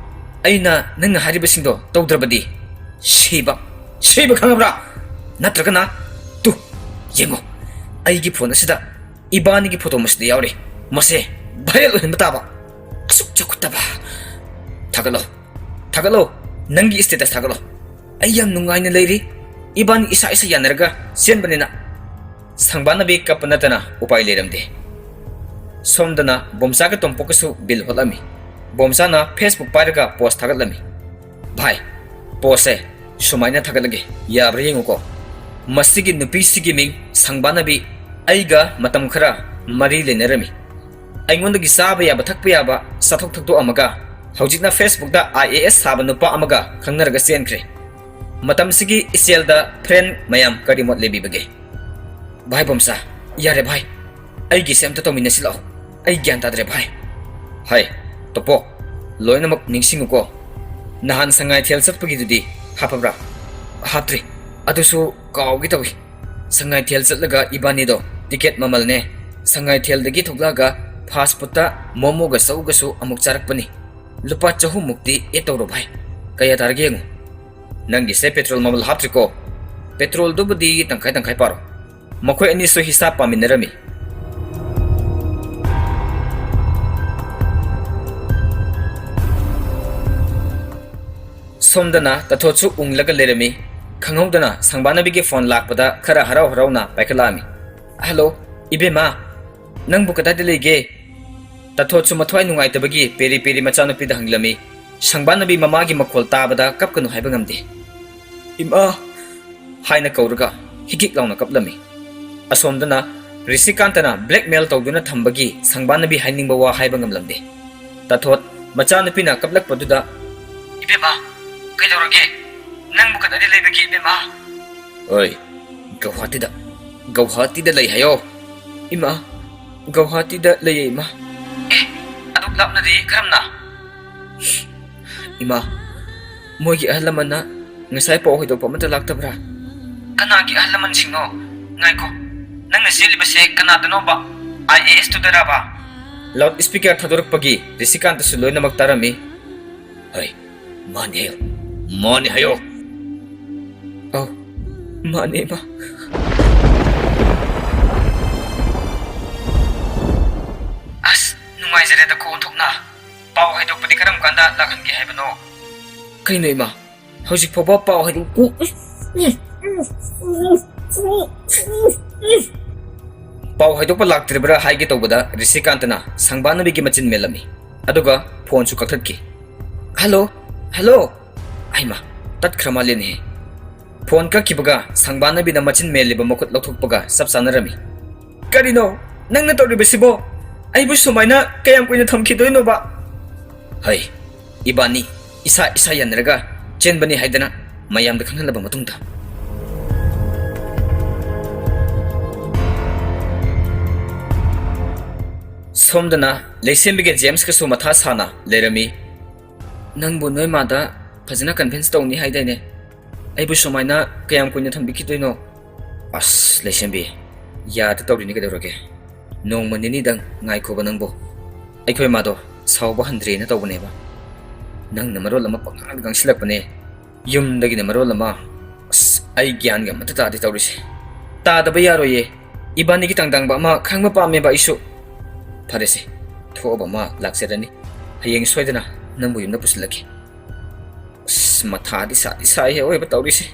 ꯑꯩꯅ ꯅꯪꯅ ꯍꯥꯏꯔꯤꯕꯁꯤꯡꯗꯣ ꯇꯧꯗ꯭ꯔꯕꯗꯤ ꯁꯤꯕ, ꯁꯤꯕ ꯈꯪꯉꯕ꯭ꯔꯥ? ꯅꯠꯇ꯭ꯔꯒꯅ, ꯇꯨ, ꯌꯦꯡꯉꯣ, ꯑꯩꯒꯤ ꯐꯣꯟ ꯑꯁꯤꯗ ꯏꯕꯥꯅꯤꯒꯤ ꯐꯣꯇꯣ ꯃꯁꯤꯗ ꯌꯥꯎꯔꯤ꯫ ꯃꯁꯦ viral ꯑꯣꯏꯍꯟꯕ ꯇꯥꯕ꯫ ꯑꯁꯨꯛ ꯆꯥꯎꯈꯠꯇꯕ꯫ ꯊꯥꯒꯠꯂꯣ, ꯊꯥꯒꯠꯂꯣ, ꯅꯪꯒꯤ status ꯊꯥꯒꯠꯂꯣ꯫ ꯑꯩ ꯌꯥꯝ ꯅꯨꯡꯉꯥꯏꯅ ꯂꯩꯔꯤ꯫ ꯏꯕꯥꯅꯤ ꯏꯁꯥ ꯏꯁꯥ ꯌꯥꯅꯔꯒ ꯆꯦꯟꯕꯅꯤꯅ꯫" ꯁꯪꯕꯥꯅꯕꯤ ꯀꯞꯄ ꯅꯠꯇꯅ ꯎꯄꯥꯏ ꯂꯩꯔꯝꯗꯦ꯫ ꯁꯣꯝꯗꯅ ꯕꯣꯝꯆꯥꯒ ꯇꯣꯝꯄꯣꯛꯀꯁꯨ ꯕꯤꯜ ꯍꯣꯠꯂꯝꯃꯤ꯫ ꯕꯣꯝꯆꯥꯅ Facebook ꯄꯥꯏꯔꯒ ꯄꯣꯁ ꯊꯥꯒꯠꯂꯝꯃꯤ꯫ "ꯚꯥꯏ, ꯄꯣꯁꯁꯦ ꯁꯨꯃꯥꯏꯅ ꯊꯥꯒꯠꯂꯒꯦ, ꯌꯥꯕ꯭ꯔꯥ ꯌꯦꯡꯉꯨꯀꯣ꯫ ꯃꯁꯤꯒꯤ ꯅꯨꯄꯤꯁꯤꯒꯤ ꯃꯤꯡ ꯁꯪꯕꯥꯅꯕꯤ, ꯑꯩꯒ ꯃꯇꯝ ꯈꯔ ꯃꯔꯤ ꯂꯩꯅꯔꯝꯃꯤ꯫ ꯑꯩꯉꯣꯟꯗꯒꯤ ꯆꯥꯕ ꯌꯥꯕ ꯊꯛꯄ ꯌꯥꯕ ꯆꯥꯊꯣꯛ ꯊꯛꯇꯣꯛꯑꯝꯃꯒ ꯍꯧꯖꯤꯛꯅ Facebookꯇ IAS ꯁꯥꯕ ꯅꯨꯄꯥ ꯑꯃꯒ ꯈꯪꯅꯔꯒ ꯆꯦꯟꯈ꯭ꯔꯦ꯫ ꯃꯇꯝꯁꯤꯒꯤ ꯏꯆꯦꯜꯗ ꯐ꯭ꯔꯦꯟ ꯃꯌꯥꯝ ꯀꯔꯤ ꯃꯣꯠ ꯂꯩꯕꯤꯕꯒꯦ?" "ꯚꯥꯏ ꯕꯣꯝꯆꯥ, ꯌꯥꯔꯦ ꯚꯥꯏ, ꯑꯩꯒꯤꯁꯦ ꯑꯝꯇ ꯇꯧꯃꯤꯟꯅꯁꯤ ꯂꯥꯛꯑꯣ, ꯑꯩ ꯒ꯭ꯌꯥꯟ ꯇꯥꯗ꯭ꯔꯦ ꯚꯥꯏ꯫" "ꯍꯥꯏ, ꯇꯣꯄꯣ, ꯂꯣꯏꯅꯃꯛ ꯅꯤꯡꯁꯤꯡꯉꯨꯀꯣ꯫ ꯅꯍꯥꯟ ꯁꯉꯥꯏꯊꯦꯜ ꯆꯠꯄꯒꯤꯗꯨꯗꯤ ꯍꯥꯞꯄꯕ꯭ꯔꯥ?" "ꯍꯥꯞꯇ꯭ꯔꯤ, ꯑꯗꯨꯁꯨ ꯀꯥꯎꯒꯦ ꯇꯧꯏ꯫ ꯁꯉꯥꯏꯊꯦꯜ ꯆꯠꯂꯒ ꯏꯕꯥꯅꯤꯗꯣ ꯇꯤꯀꯦꯠ ꯃꯃꯜꯅꯦ, ꯁꯉꯥꯏꯊꯦꯜꯗꯒꯤ ꯊꯣꯛꯂꯛꯑꯒ ꯐꯥꯁ ꯐꯨꯗꯇ ꯃꯣꯃꯣꯒ ꯆꯧꯒꯁꯨ ꯑꯃꯨꯛ ꯆꯥꯔꯛꯄꯅꯤ꯫ ꯂꯨꯄꯥ ꯆꯍꯨꯝꯃꯨꯛꯇꯤ ꯑꯦꯗ ꯇꯧꯔꯣ ꯚꯥꯏ꯫ ꯀꯌꯥ ꯇꯥꯔꯒꯦ ꯌꯦꯡꯉꯨ꯫" "ꯅꯪꯒꯤꯁꯦ ꯄꯦꯇ꯭ꯔꯣꯜ ꯃꯃꯜ ꯍꯥꯞꯇ꯭ꯔꯤꯀꯣ꯫ ꯄꯦꯇ꯭ꯔꯣꯜꯗꯨꯕꯨꯗꯤ ꯇꯪꯈꯥꯏ ꯇꯪꯈꯥꯏ ꯄꯥꯔꯣ꯫" ꯃꯈꯣꯏ ꯑꯅꯤꯁꯨ ꯍꯤꯁꯥꯕ ꯄꯥꯃꯤꯟꯅꯔꯝꯃꯤ꯫ ꯁꯣꯝꯗꯅ ꯇꯊꯣꯠꯁꯨ ꯎꯪꯂꯒ ꯂꯩꯔꯝꯃꯤ꯫ ꯈꯪꯍꯧꯗꯅ ꯁꯪꯕꯥꯅꯕꯤꯒꯤ ꯐꯣꯟ ꯂꯥꯛꯄꯗ ꯈꯔ ꯍꯔꯥꯎ ꯍꯔꯥꯎꯅ ꯄꯥꯏꯈꯠꯂꯛꯑꯝꯃꯤ꯫ "ꯍꯜꯂꯣ, ꯏꯕꯦꯝꯃ, ꯅꯪꯕꯨ ꯀꯗꯥꯏꯗ ꯂꯩꯒꯦ?" ꯇꯊꯣꯠꯁꯨ ꯃꯊ꯭ꯋꯥꯏ ꯅꯨꯡꯉꯥꯏꯇꯕꯒꯤ ꯄꯦꯔꯤ ꯄꯦꯔꯤ ꯃꯆꯥꯅꯨꯄꯤꯗ ꯍꯪꯂꯝꯃꯤ꯫ ꯁꯪꯕꯥꯅꯕꯤ ꯃꯃꯥꯒꯤ ꯃꯈꯣꯜ ꯇꯥꯕꯗ ꯀꯞꯀꯅꯨ ꯍꯥꯏꯕ ꯉꯝꯗꯦ꯫ "ꯏꯃꯥ!" ꯍꯥꯏꯅ ꯀꯧꯔꯒ ꯍꯤꯛ ꯍꯤꯛ ꯂꯥꯎꯅ ꯀꯞꯂꯝꯃꯤ꯫ ꯑꯁꯣꯝꯗꯅ ꯔꯤꯁꯤꯀꯥꯟꯇꯅ ꯕ꯭ꯂꯦꯛꯃꯦꯜ ꯇꯧꯗꯨꯅ ꯊꯝꯕꯒꯤ ꯁꯪꯕꯥꯅꯕꯤ ꯍꯥꯏꯅꯤꯡꯕ ꯋꯥ ꯍꯥꯏꯕ ꯉꯝꯂꯝꯗꯦ꯫ ꯇꯥꯊꯣꯠ ꯃꯆꯥꯅꯨꯄꯤꯅ ꯀꯞꯂꯛꯄꯗꯨꯗ, "ꯏꯕꯦꯝꯃ, ꯀꯩꯗꯧꯔꯒꯦ? ꯅꯪꯕꯨ ꯀꯗꯥꯏꯗ ꯂꯩꯕꯒꯦ, ꯏꯕꯦꯝꯃ?" "ꯑꯣꯏ, ꯒꯧꯍꯥꯇꯤꯗ, ꯒꯧꯍꯥꯇꯤꯗ ꯂꯩ ꯍꯥꯏꯌꯣ꯫" "ꯏꯃꯥ, ꯒꯧꯍꯥꯇꯤꯗ ꯂꯩꯌꯦ, ꯏꯃꯥ꯫" "ꯑꯦ, ꯑꯗꯨꯛ ꯂꯥꯞꯅꯗꯤ ꯀꯔꯝꯅ?" "ꯏꯃꯥ, ꯃꯣꯏꯒꯤ ꯑꯍꯜ ꯂꯃꯟꯅ ꯉꯁꯥꯏ ꯄꯥꯎ ꯍꯣꯏꯗꯣꯛꯄ ꯑꯃꯠꯇ ꯂꯥꯛꯇꯕ꯭ꯔꯥ?" "ꯀꯅꯥꯒꯤ ꯑꯍꯜ ꯂꯃꯟꯁꯤꯡꯅꯣ? ꯉꯥꯏꯈꯣ, ꯅꯪꯅ ꯆꯦꯜꯂꯤꯕꯁꯦ ꯀꯅꯥꯗꯅꯣꯕ? IAS ꯇꯨꯗꯔꯕ?" ꯂꯥꯎꯗ ꯁ꯭ꯄꯤꯀꯔ ꯊꯥꯗꯣꯔꯛꯄꯒꯤ ꯔꯤꯁꯤꯀꯥꯟꯇꯁꯨ ꯂꯣꯏꯅꯃꯛ ꯇꯥꯔꯝꯃꯤ꯫ "ꯍꯣꯏ, ꯃꯥꯅꯦ ꯍꯥꯏꯌꯣ, ꯃꯥꯅꯦ ꯍꯥꯏꯌꯣ꯫" "ꯑꯧ, ꯃꯥꯅꯦ, ꯏꯃꯥ꯫" "ꯑꯁ, ꯅꯨꯡꯉꯥꯏꯖꯔꯦꯗꯀꯣ, ꯑꯣꯟꯊꯣꯛꯅ꯫ ꯄꯥꯎ ꯍꯥꯏꯗꯣꯛꯄꯗꯤ ꯀꯔꯝ ꯀꯥꯟꯗ ꯂꯥꯛꯍꯟꯒꯦ ꯍꯥꯏꯕꯅꯣ?" "ꯀꯩꯅꯣ, ꯏꯃꯥ? ꯍꯧꯖꯤꯛ ꯐꯥꯎꯕ ꯄꯥꯎ ꯍꯥꯏꯗꯣꯛ-, ꯄꯥꯎ ꯍꯥꯏꯗꯣꯛꯄ ꯂꯥꯛꯇ꯭ꯔꯤꯕ꯭ꯔꯥ ꯍꯥꯏꯒꯦ ꯇꯧꯕꯗ ꯔꯤꯁꯤꯀꯥꯟꯇꯅ ꯁꯪꯕꯥꯅꯕꯤꯒꯤ ꯃꯆꯤꯟ ꯃꯦꯜꯂꯝꯃꯤ꯫ ꯑꯗꯨꯒ ꯐꯣꯟꯁꯨ ꯀꯛꯊꯠꯈꯤ꯫ "Hello, hello!" ꯍꯩꯃꯥ, ꯇꯠꯈ꯭ꯔ ꯃꯥꯜꯂꯦꯅꯦꯍꯦ꯫ ꯐꯣꯟ ꯀꯛꯈꯤꯕꯒ ꯁꯪꯕꯥꯅꯕꯤꯅ ꯃꯆꯤꯟ ꯃꯦꯜꯂꯤꯕ ꯃꯈꯨꯠ ꯂꯧꯊꯣꯛꯄꯒ ꯆꯞ ꯆꯥꯅꯔꯝꯃꯤ꯫ "ꯀꯔꯤꯅꯣ ꯅꯪꯅ ꯇꯧꯔꯤꯕꯁꯤꯕꯣ? ꯑꯩꯕꯨ ꯁꯨꯃꯥꯏꯅ ꯀꯌꯥꯝ ꯀꯨꯏꯅ ꯊꯝꯈꯤꯗꯣꯏꯅꯣꯕ?" "ꯍꯩ, ꯏꯕꯥꯅꯤ ꯏꯁꯥ ꯏꯁꯥ ꯌꯥꯅꯔꯒ ꯆꯦꯟꯕꯅꯤ ꯍꯥꯏꯗꯅ ꯃꯌꯥꯝꯗ ꯈꯪꯍꯜꯂꯕ ꯃꯇꯨꯡꯗ?" ꯁꯣꯝꯗꯅ ꯂꯩꯁꯦꯝꯕꯤꯒ ꯖꯦꯝꯁꯀꯁꯨ ꯃꯊꯥ ꯁꯥꯅ ꯂꯩꯔꯝꯃꯤ꯫ "ꯅꯪꯕꯨ ꯅꯣꯏ ꯃꯥꯗ ꯐꯖꯅ ꯀꯟꯚꯤꯟꯁ ꯇꯧꯅꯤ ꯍꯥꯏꯗꯥꯏꯅꯦ? ꯑꯩꯕꯨ ꯁꯨꯃꯥꯏꯅ ꯀꯌꯥꯝ ꯀꯨꯏꯅ ꯊꯝꯕꯤꯈꯤꯗꯣꯏꯅꯣ?" "ꯑꯁ, ꯂꯩꯁꯦꯝꯕꯤ, ꯌꯥꯗ ꯇꯧꯔꯤꯅꯤ ꯀꯩꯗꯧꯔꯒꯦ? ꯅꯣꯡꯃ ꯅꯤꯅꯤꯗꯪ ꯉꯥꯏꯈꯣꯕ ꯅꯪꯕꯨ꯫ ꯑꯩꯈꯣꯏ ꯃꯥꯗꯣ ꯁꯥꯎꯕ ꯍꯟꯗ꯭ꯔꯦꯅ ꯇꯧꯕꯅꯦꯕ꯫ ꯅꯪꯅ ꯃꯔꯣꯜ ꯑꯃ ꯄꯪꯉꯥꯡꯗ ꯉꯥꯡꯁꯤꯜꯂꯛꯄꯅꯦ꯫ ꯌꯨꯝꯗꯒꯤꯅ ꯃꯔꯣꯜ ꯑꯃ꯫ ꯑꯁ, ꯑꯩ ꯒ꯭ꯌꯥꯟꯒ ꯑꯃꯠꯇ ꯇꯥꯗꯦ ꯇꯧꯔꯤꯁꯦ꯫ ꯇꯥꯗꯕ ꯌꯥꯔꯣꯏꯌꯦ꯫ ꯏꯕꯥꯅꯤꯒꯤ ꯇꯥꯡꯗꯥꯡꯕ ꯑꯃ ꯈꯪꯕ ꯄꯥꯝꯃꯦꯕ ꯑꯩꯁꯨ꯫" "ꯐꯔꯦꯁꯦ, ꯊꯣꯛꯑꯕ ꯑꯃ ꯂꯥꯛꯆꯔꯅꯤ꯫ ꯍꯌꯦꯡ ꯁꯣꯏꯗꯅ ꯅꯪꯕꯨ ꯌꯨꯝꯗ ꯄꯨꯁꯤꯜꯂꯛꯀꯦ꯫" ꯑꯁ, ꯃꯊꯥꯗꯤ ꯁꯥꯗꯤ ꯁꯥꯏꯍꯦ ꯑꯑꯣꯏꯕ ꯇꯧꯔꯤꯁꯦ꯫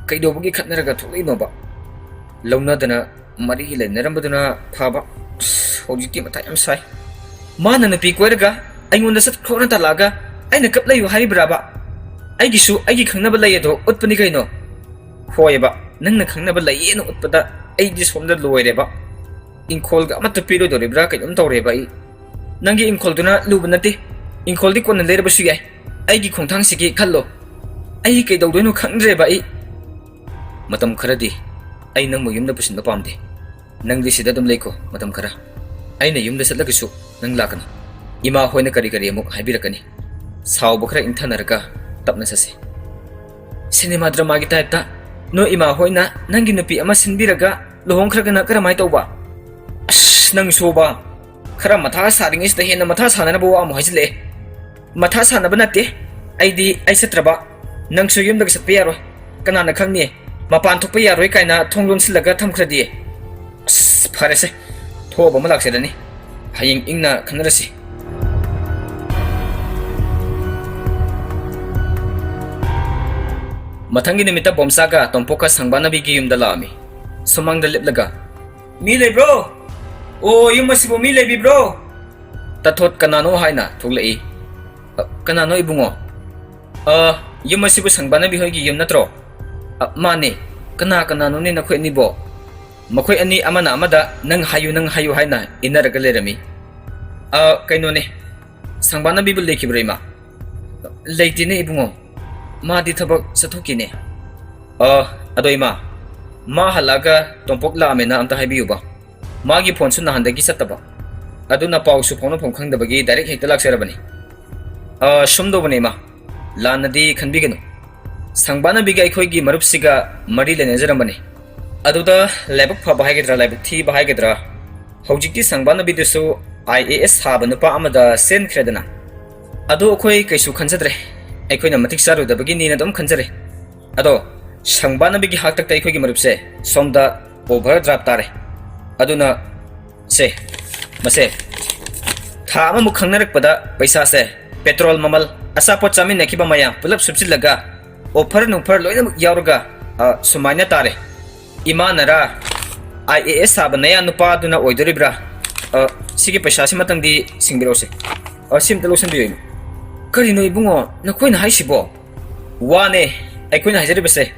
ꯀꯩꯗꯧꯕꯒꯤ ꯈꯠꯅꯔꯒ ꯊꯣꯛꯂꯛꯏꯅꯣꯕ? ꯂꯧꯅꯗꯅ ꯃꯔꯤ ꯂꯩꯅꯔꯝꯕꯗꯨꯅ ꯐꯕ꯫ ꯑꯁ, ꯍꯧꯖꯤꯛꯇꯤ ꯃꯊꯥ ꯌꯥꯝ ꯁꯥꯏ꯫ ꯃꯥꯅ ꯅꯨꯄꯤ ꯀꯣꯏꯔꯒ ꯑꯩꯉꯣꯟꯗ ꯆꯠꯈ꯭ꯔꯣꯅ ꯇꯥꯜꯂꯛꯑꯒ ꯑꯩꯅ ꯀꯞ ꯂꯩꯌꯨ ꯍꯥꯏꯔꯤꯕ꯭ꯔꯥꯕ? ꯑꯩꯒꯤꯁꯨ ꯑꯩꯒꯤ ꯈꯪꯅꯕ ꯂꯩ ꯑꯗꯣ ꯎꯠꯄꯅꯤ ꯀꯩꯅꯣ꯫ ꯍꯣꯏꯑꯕ, ꯅꯪꯅ ꯈꯪꯅꯕ ꯂꯩꯌꯦꯅ ꯎꯠꯄꯗ ꯑꯩꯗꯤ ꯁꯣꯝꯗ ꯂꯣꯏꯔꯦꯕ꯫ ꯏꯪꯈꯣꯜꯒ ꯑꯃꯠꯇ ꯄꯤꯔꯣꯏꯗꯧꯔꯤꯕ꯭ꯔꯥ ꯀꯩꯅꯣꯝ ꯇꯧꯔꯦꯕ ꯑꯩ꯫ ꯅꯪꯒꯤ ꯏꯪꯈꯣꯜꯗꯨꯅ ꯂꯨꯕ ꯅꯠꯇꯦ꯫ ꯏꯪꯈꯣꯜꯗꯤ ꯀꯣꯟꯅ ꯂꯩꯔꯕꯁꯨ ꯌꯥꯏ꯫ ꯑꯩꯒꯤ ꯈꯣꯡꯊꯥꯡꯁꯤꯒꯤ ꯈꯜꯂꯣ꯫ ꯑꯩ ꯀꯩꯗꯧꯗꯣꯏꯅꯣ ꯈꯪꯗ꯭ꯔꯦꯕ ꯑꯩ꯫ ꯃꯇꯝ ꯈꯔꯗꯤ ꯑꯩ ꯅꯪꯕꯨ ꯌꯨꯝꯗ ꯄꯨꯁꯤꯟꯕ ꯄꯥꯝꯗꯦ꯫ ꯅꯪꯗꯤ ꯁꯤꯗ ꯑꯗꯨꯝ ꯂꯩꯈꯣ ꯃꯇꯝ ꯈꯔ꯫ ꯑꯩꯅ ꯌꯨꯝꯗ ꯆꯠꯂꯒꯁꯨ ꯅꯪ ꯂꯥꯛꯀꯅꯨ꯫ ꯏꯃꯥ ꯍꯣꯏꯅ ꯀꯔꯤ ꯀꯔꯤ ꯑꯃꯨꯛ ꯍꯥꯏꯕꯤꯔꯛꯀꯅꯤ꯫ ꯁꯥꯎꯕ ꯈꯔ ꯏꯪꯊꯅꯔꯒ ꯇꯞꯅ ꯆꯠꯁꯤ꯫ ꯁꯤꯅꯦꯃꯥ ꯗ꯭ꯔꯃꯥꯒꯤ ꯇꯥꯏꯞꯇ ꯅꯣꯏ ꯏꯃꯥ ꯍꯣꯏꯅ ꯅꯪꯒꯤ ꯅꯨꯄꯤ ꯑꯃ ꯁꯤꯟꯕꯤꯔꯒ ꯂꯨꯍꯣꯡꯈ꯭ꯔꯒꯅ ꯀꯔꯝꯍꯥꯏꯅ ꯇꯧꯕ? ꯑꯁ, ꯅꯪꯁꯨꯕ꯫ ꯈꯔ ꯃꯊꯥ ꯁꯥꯔꯤꯉꯩꯁꯤꯗ ꯍꯦꯟꯅ ꯃꯊꯥ ꯁꯥꯅꯅꯕ ꯋꯥ ꯑꯃꯨꯛ ꯍꯥꯏꯖꯤꯜꯂꯛꯑꯦ꯫ ꯃꯊꯥ ꯁꯥꯅꯕ ꯅꯠꯇꯦ꯫ ꯑꯩꯗꯤ ꯑꯩ ꯆꯠꯇ꯭ꯔꯕ ꯅꯪꯁꯨ ꯌꯨꯝꯗꯒꯤ ꯆꯠꯄ ꯌꯥꯔꯣꯏ꯫ ꯀꯅꯥꯅ ꯈꯪꯅꯤ? ꯃꯄꯥꯟ ꯊꯣꯛꯄ ꯌꯥꯔꯣꯏ ꯀꯥꯏꯅ ꯊꯣꯡ ꯂꯣꯟꯁꯤꯜꯂꯒ ꯊꯝꯈ꯭ꯔꯗꯤ꯫ ꯑꯁ, ꯐꯔꯦꯁꯦ꯫ ꯊꯣꯛꯑꯕ ꯑꯃ ꯂꯥꯛꯆꯔꯅꯤ꯫ ꯍꯌꯦꯡ ꯏꯪꯅ ꯈꯟꯅꯔꯁꯤ꯫ ꯃꯊꯪꯒꯤ ꯅꯨꯃꯤꯠꯇ ꯕꯣꯝꯆꯥꯒ ꯇꯣꯝꯄꯣꯛꯀ ꯁꯪꯕꯥꯅꯕꯤꯒꯤ ꯌꯨꯝꯗ ꯂꯥꯛꯑꯝꯃꯤ꯫ ꯁꯨꯃꯥꯡꯗ ꯂꯦꯞꯂꯒ, ꯃꯤ ꯂꯩꯕ꯭ꯔꯣ? ꯑꯣ, ꯌꯨꯝ ꯑꯁꯤꯕꯨ ꯃꯤ ꯂꯩꯕꯤꯕ꯭ꯔꯣ? ꯇꯥꯊꯣꯠ ꯀꯅꯥꯅꯣ ꯍꯥꯏꯅ ꯊꯣꯛꯂꯛꯏ꯫ "ꯑ, ꯀꯅꯥꯅꯣ ꯏꯕꯨꯡꯉꯣ?" "ꯑ, ꯌꯨꯝ ꯑꯁꯤꯕꯨ ꯁꯪꯕꯥꯅꯕꯤ ꯍꯣꯏꯒꯤ ꯌꯨꯝ ꯅꯠꯇ꯭ꯔꯣ?" "ꯑ, ꯃꯥꯅꯦ꯫ ꯀꯅꯥ ꯀꯅꯥꯅꯣꯅꯦ ꯅꯈꯣꯏ ꯑꯅꯤꯕꯣ?" ꯃꯈꯣꯏ ꯑꯅꯤ ꯑꯃꯅ ꯑꯃꯗ "ꯅꯪ ꯍꯥꯏꯌꯨ, ꯅꯪ ꯍꯥꯏꯌꯨ" ꯍꯥꯏꯅ ꯏꯟꯅꯔꯒ ꯂꯩꯔꯝꯃꯤ꯫ "ꯑ, ꯀꯩꯅꯣꯅꯦ, ꯁꯪꯕꯥꯅꯕꯤꯕꯨ ꯂꯩꯈꯤꯕ꯭ꯔꯣ ꯏꯃꯥ?" "ꯂꯩꯇꯦꯅꯦ ꯏꯕꯨꯡꯉꯣ, ꯃꯥꯗꯤ ꯊꯕꯛ ꯆꯠꯊꯣꯛꯈꯤꯅꯦ꯫" "ꯑ, ꯑꯗꯣ ꯏꯃꯥ, ꯃꯥ ꯍꯜꯂꯛꯑꯒ ꯇꯣꯝꯄꯣꯛ ꯂꯥꯛꯑꯝꯃꯦꯅ ꯑꯝꯇ ꯍꯥꯏꯕꯤꯌꯨꯕ꯫ ꯃꯥꯒꯤ ꯐꯣꯟꯁꯨ ꯅꯍꯥꯟꯗꯒꯤ ꯆꯠꯇꯕ꯫ ꯑꯗꯨꯅ ꯄꯥꯎꯁꯨ ꯐꯥꯎꯅꯐꯝ ꯈꯪꯗꯕꯒꯤ ꯗꯥꯏꯔꯦꯛ ꯍꯦꯛꯇ ꯂꯥꯛꯆꯔꯕꯅꯤ꯫" "ꯑ, ꯁꯨꯝ ꯇꯧꯕꯅꯦ ꯏꯃꯥ, ꯂꯥꯟꯅꯗꯤ ꯈꯟꯕꯤꯒꯅꯨ꯫ ꯁꯪꯕꯥꯅꯕꯤꯒ ꯑꯩꯈꯣꯏꯒꯤ ꯃꯔꯨꯞꯁꯤꯒ ꯃꯔꯤ ꯂꯩꯅꯖꯔꯝꯕꯅꯤ꯫ ꯑꯗꯨꯗ ꯂꯥꯏꯕꯛ ꯐꯕ ꯍꯥꯏꯒꯗ꯭ꯔꯥ, ꯂꯥꯏꯕꯛ ꯊꯤꯕ ꯍꯥꯏꯒꯗ꯭ꯔꯥ, ꯍꯧꯖꯤꯛꯇꯤ ꯁꯪꯕꯥꯅꯕꯤꯗꯨꯁꯨ ꯑꯥꯏ ꯑꯦ ꯑꯦꯁ ꯁꯥꯕ ꯅꯨꯄꯥ ꯑꯃꯗ ꯆꯦꯟꯈ꯭ꯔꯦꯗꯅ꯫ ꯑꯗꯨ ꯑꯩꯈꯣꯏ ꯀꯩꯁꯨ ꯈꯟꯖꯗ꯭ꯔꯦ꯫ ꯑꯩꯈꯣꯏꯅ ꯃꯇꯤꯛ ꯆꯥꯔꯨꯗꯕꯒꯤꯅꯤꯅ ꯑꯗꯨꯝ ꯈꯟꯖꯔꯦ꯫ ꯑꯗꯣ ꯁꯪꯕꯥꯅꯕꯤꯒꯤ ꯍꯥꯛꯇꯛꯇ ꯑꯩꯈꯣꯏꯒꯤ ꯃꯔꯨꯞꯁꯦ ꯁꯣꯝꯗ ꯑꯣꯚꯔ ꯗ꯭ꯔꯥꯐ ꯇꯥꯔꯦ꯫ ꯑꯗꯨꯅ ꯁꯦ, ꯃꯁꯦ, ꯊꯥ ꯑꯃꯃꯨꯛ ꯈꯪꯅꯔꯛꯄꯗ ꯄꯩꯁꯥꯁꯦ ꯄꯦꯇ꯭ꯔꯣꯜ ꯃꯃꯜ, ꯑꯆꯥꯄꯣꯠ ꯆꯥꯃꯤꯟꯅꯈꯤꯕ ꯃꯌꯥꯝ ꯄꯨꯂꯞ ꯁꯨꯞꯆꯤꯜꯂꯒ ꯑꯣꯐꯔ ꯅꯨꯡꯐꯔ ꯂꯣꯏꯅꯃꯛ ꯌꯥꯎꯔꯒ, ꯑ, ꯁꯨꯃꯥꯏꯅ ꯇꯥꯔꯦ꯫ ꯏꯃꯥꯅꯔꯥ, ꯑꯥꯏ ꯑꯦ ꯑꯦꯁ ꯁꯥꯕ ꯅꯌꯥ ꯅꯨꯄꯥꯗꯨꯅ ꯑꯣꯏꯗꯣꯔꯤꯕ꯭ꯔꯥ? ꯑ, ꯁꯤꯒꯤ ꯄꯩꯁꯥꯁꯤꯃꯇꯪꯗꯤ ꯁꯤꯡꯕꯤꯔꯛꯎꯁꯦ꯫ ꯑ, ꯁꯤ ꯑꯝꯇ ꯂꯧꯁꯟꯕꯤꯌꯨ ꯏꯃꯥ꯫ ꯀꯔꯤꯅꯣ ꯏꯕꯨꯡꯉꯣ, ꯅꯈꯣꯏꯅ ꯍꯥꯏꯁꯤꯕꯣ? ꯋꯥꯅꯦ ꯑꯩꯈꯣꯏꯅ ꯍꯥꯏꯖꯔꯤꯕꯁꯦ,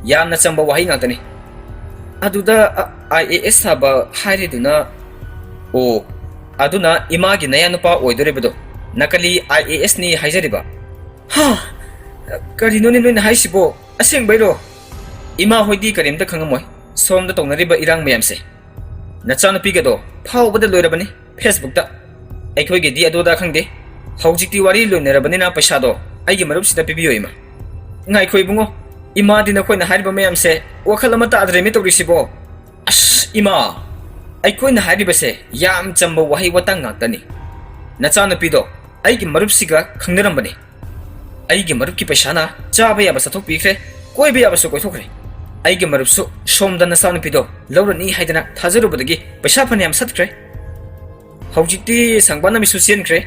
ꯌꯥꯝꯅ ꯆꯝꯕ ꯋꯥꯍꯩ ꯉꯥꯛꯇꯅꯤ꯫ ꯑꯗꯨꯗ, ꯑ, ꯑꯥꯏ ꯑꯦ ꯑꯦꯁ ꯁꯥꯕ ꯍꯥꯏꯔꯤꯗꯨꯅ? ꯑꯣ, ꯑꯗꯨꯅ ꯏꯃꯥꯒꯤ ꯅꯌꯥ ꯅꯨꯄꯥ ꯑꯣꯏꯗꯣꯔꯤꯕꯗꯣ ꯅꯀꯂꯤ ꯑꯥꯏ ꯑꯦ ꯑꯦꯁꯅꯤ ꯍꯥꯏꯖꯔꯤꯕ? ꯍꯥ? ꯀꯔꯤꯅꯣꯅꯦ ꯅꯣꯏꯅ ꯍꯥꯏꯁꯤꯕꯣ? ꯑꯁꯦꯡꯕꯩꯔꯣ? ꯏꯃꯥ ꯍꯣꯏꯗꯤ ꯀꯔꯤꯝꯇ ꯈꯪꯉꯝꯃꯣꯏ ꯁꯣꯝꯗ ꯇꯧꯅꯔꯤꯕ ꯏꯔꯥꯡ ꯃꯌꯥꯝꯁꯦ꯫ ꯅꯆꯥꯅꯨꯄꯤꯒꯗꯣ ꯐꯥꯎꯕꯗ ꯂꯣꯏꯔꯕꯅꯤ ꯐꯦꯁꯕꯨꯛꯇ꯫ ꯑꯩꯈꯣꯏꯒꯤꯗꯤ ꯑꯗꯨ ꯑꯗꯥ ꯈꯪꯗꯦ꯫ ꯍꯧꯖꯤꯛꯇꯤ ꯋꯥꯔꯤ ꯂꯣꯏꯅꯔꯕꯅꯤꯅ ꯄꯩꯁꯥꯗꯣ ꯑꯩꯒꯤ ꯃꯔꯨꯞꯁꯤꯗ ꯄꯤꯕꯤꯌꯣ ꯏꯃꯥ꯫ ꯉꯥꯏꯈꯣ ꯏꯕꯨꯡꯉꯣ, ꯏꯃꯥꯗꯤ ꯅꯈꯣꯏꯅ ꯍꯥꯏꯔꯤꯕ ꯃꯌꯥꯝꯁꯦ ꯋꯥꯈꯜ ꯑꯃ ꯇꯥꯗ꯭ꯔꯦꯃꯤ ꯇꯧꯔꯤꯁꯤꯕꯣ꯫ ꯑꯁ ꯏꯃꯥ, ꯑꯩꯈꯣꯏꯅ ꯍꯥꯏꯔꯤꯕꯁꯦ ꯌꯥꯝ ꯆꯝꯕ ꯋꯥꯍꯩ ꯋꯥꯇꯥ ꯉꯥꯛꯇꯅꯤ꯫ ꯅꯆꯥꯅꯨꯄꯤꯗꯣ ꯑꯩꯒꯤ ꯃꯔꯨꯞꯁꯤꯒ ꯈꯪꯅꯔꯝꯕꯅꯤ꯫ ꯑꯩꯒꯤ ꯃꯔꯨꯞꯀꯤ ꯄꯩꯁꯥꯅ ꯆꯥꯕ ꯌꯥꯕ ꯆꯥꯊꯣꯛꯄꯤꯈ꯭ꯔꯦ, ꯀꯣꯏꯕ ꯌꯥꯕꯁꯨ ꯀꯣꯏꯊꯣꯛꯈ꯭ꯔꯦ꯫ ꯑꯩꯒꯤ ꯃꯔꯨꯞꯁꯨ ꯁꯣꯝꯗ ꯅꯆꯥꯅꯨꯄꯤꯗꯣ ꯂꯧꯔꯅꯤ ꯍꯥꯏꯗꯅ ꯊꯥꯖꯔꯨꯕꯗꯒꯤ ꯄꯩꯁꯥ ꯐꯅꯌꯥꯝ ꯁꯠꯈ꯭ꯔꯦ꯫ ꯍꯧꯖꯤꯛꯇꯤ ꯁꯪꯕꯥꯅꯕꯤꯁꯨ ꯆꯦꯟꯈ꯭ꯔꯦ꯫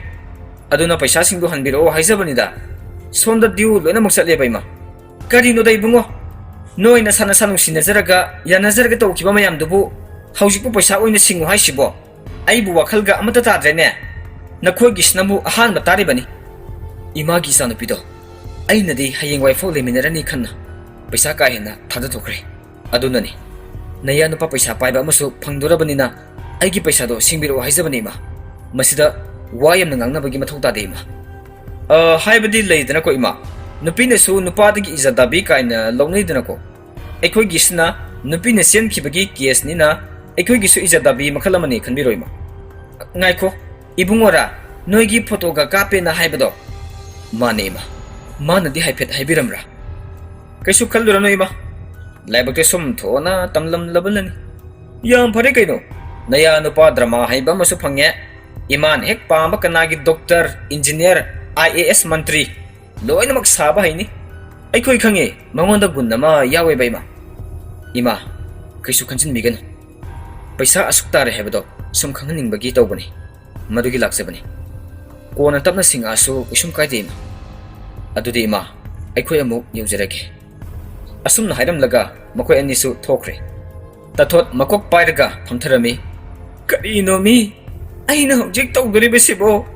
ꯑꯗꯨꯅ ꯄꯩꯁꯥꯁꯤꯡꯗꯣ ꯍꯟꯕꯤꯔꯛꯑꯣ ꯍꯥꯏꯖꯕꯅꯤꯗ꯫ ꯁꯣꯝꯗ ꯗ꯭ꯌꯨ ꯂꯣꯏꯅꯃꯛ ꯆꯠꯂꯦꯕ ꯏꯃꯥ꯫ ꯀꯔꯤꯅꯣꯗ ꯏꯕꯨꯡꯉꯣ? ꯅꯣꯏ ꯅꯁꯥ ꯅꯁꯥ ꯅꯨꯡꯁꯤꯅꯖꯔꯒ ꯌꯥꯅꯖꯔꯒ ꯇꯧꯈꯤꯕ ꯃꯌꯥꯝꯗꯨꯕꯨ ꯍꯧꯖꯤꯛꯄꯨ ꯄꯩꯁꯥ ꯑꯣꯏꯅ ꯁꯤꯡꯉꯨ ꯍꯥꯏꯁꯤꯕꯣ? ꯑꯩꯕꯨ ꯋꯥꯈꯜꯒ ꯑꯃꯠꯇ ꯇꯥꯗ꯭ꯔꯦꯅꯦ꯫ ꯅꯈꯣꯏꯒꯤꯁꯤꯅꯕꯨ ꯑꯍꯥꯟꯕ ꯇꯥꯔꯤꯕꯅꯤ꯫ ꯏꯃꯥꯒꯤ ꯏꯆꯥꯅꯨꯄꯤꯗꯣ ꯑꯩꯅꯗꯤ ꯍꯌꯦꯡꯋꯥꯏꯐꯥꯎ ꯂꯩꯃꯤꯟꯅꯔꯅꯤ ꯈꯟꯅ ꯄꯩꯁꯥ ꯀꯥ ꯍꯦꯟꯅ ꯊꯥꯗꯊꯣꯛꯈ꯭ꯔꯦ꯫ ꯑꯗꯨꯅꯅꯤ ꯅꯌꯥ ꯅꯨꯄꯥ ꯄꯩꯁꯥ ꯄꯥꯏꯕ ꯑꯃꯁꯨ ꯐꯪꯗꯣꯔꯕꯅꯤꯅ ꯑꯩꯒꯤ ꯄꯩꯁꯥꯗꯣ ꯁꯤꯡꯕꯤꯔꯛꯑꯣ ꯍꯥꯏꯖꯕꯅꯤ, ꯏꯃꯥ꯫ ꯃꯁꯤꯗ ꯋꯥ ꯌꯥꯝꯅ ꯉꯥꯡꯅꯕꯒꯤ ꯃꯊꯧ ꯇꯥꯗꯦ, ꯏꯃꯥ꯫ ꯑ, ꯍꯥꯏꯕꯗꯤ ꯂꯩꯗꯅꯀꯣ, ꯏꯃꯥ꯫ ꯅꯨꯄꯤꯅꯁꯨ ꯅꯨꯄꯥꯗꯒꯤ ꯏꯖꯠ ꯗꯥꯕꯤ ꯀꯥꯏꯅ ꯂꯧꯅꯩꯗꯅꯀꯣ꯫ ꯑꯩꯈꯣꯏꯒꯤꯁꯤꯅ ꯅꯨꯄꯤꯅ ꯆꯦꯟꯈꯤꯕꯒꯤ ꯀꯦꯁꯅꯤꯅ ꯑꯩꯈꯣꯏꯒꯤꯁꯨ ꯏꯖꯠ ꯗꯥꯕꯤ ꯃꯈꯜ ꯑꯃꯅꯤ ꯈꯟꯕꯤꯔꯣ, ꯏꯃꯥ꯫ ꯉꯥꯏꯈꯣ, ꯏꯕꯨꯡꯉꯣꯔꯥ, ꯅꯣꯏꯒꯤ ꯐꯣꯇꯣꯒ ꯀꯥꯞꯄꯦꯅ ꯍꯥꯏꯕꯗꯣ? ꯃꯥꯅꯦ, ꯏꯃꯥ꯫ ꯃꯥꯅꯗꯤ ꯍꯥꯏꯐꯦꯠ ꯍꯥꯏꯕꯤꯔꯝꯕ꯭ꯔꯥ? ꯀꯩꯁꯨ ꯈꯜꯂꯨꯔꯅꯨ, ꯏꯃꯥ꯫ ꯂꯥꯏꯕꯛꯇ ꯁꯨꯝ ꯊꯣꯛꯑꯅ ꯇꯝꯂꯝꯂꯕꯅꯅꯤ꯫ ꯌꯥꯝ ꯐꯔꯦ ꯀꯩꯅꯣ, ꯅꯌꯥ ꯅꯨꯄꯥ ꯗ꯭ꯔꯃꯥ ꯍꯩꯕ ꯑꯃꯁꯨ ꯐꯪꯉꯦ꯫ ꯏꯃꯥꯅ ꯍꯦꯛ ꯄꯥꯝꯕ ꯀꯅꯥꯒꯤ doctor, engineer, I A S ꯃꯟꯇ꯭ꯔꯤ ꯂꯣꯏꯅꯃꯛ ꯁꯥꯕ ꯍꯩꯅꯤ꯫ ꯑꯩꯈꯣꯏ ꯈꯪꯉꯦ, ꯃꯉꯣꯟꯗ ꯒꯨꯟ ꯑꯃ ꯌꯥꯎꯋꯦꯕ, ꯏꯃꯥ꯫ ꯏꯃꯥ, ꯀꯩꯁꯨ ꯈꯟꯖꯤꯟꯕꯤꯒꯅꯨ꯫ ꯄꯩꯁꯥ ꯑꯁꯨꯛ ꯇꯥꯔꯦ ꯍꯥꯏꯕꯗꯣ ꯁꯨꯝ ꯈꯪꯍꯟꯅꯤꯡꯕꯒꯤ ꯇꯧꯕꯅꯤ꯫ ꯃꯗꯨꯒꯤ ꯂꯥꯛꯆꯕꯅꯤ꯫ ꯀꯣꯟꯅ ꯇꯞꯅ ꯁꯤꯡꯉꯛꯑꯁꯨ ꯀꯩꯁꯨꯝ ꯀꯥꯏꯗꯦ, ꯏꯃꯥ꯫ ꯑꯗꯨꯗꯤ, ꯏꯃꯥ, ꯑꯩꯈꯣꯏ ꯑꯃꯨꯛ ꯌꯧꯖꯔꯒꯦ꯫ ꯑꯁꯨꯝꯅ ꯍꯥꯏꯔꯝꯂꯒ ꯃꯈꯣꯏ ꯑꯅꯤꯁꯨ ꯊꯣꯛꯈ꯭ꯔꯦ꯫ ꯇꯥꯊꯣꯠ ꯃꯀꯣꯛ ꯄꯥꯏꯔꯒ ꯐꯝꯊꯔꯝꯃꯤ꯫ ꯀꯔꯤꯅꯣ ꯃꯤ? ꯑꯩꯅ ꯍꯧꯖꯤꯛ ꯇꯧꯗꯣꯔꯤꯕꯁꯤꯕꯣ?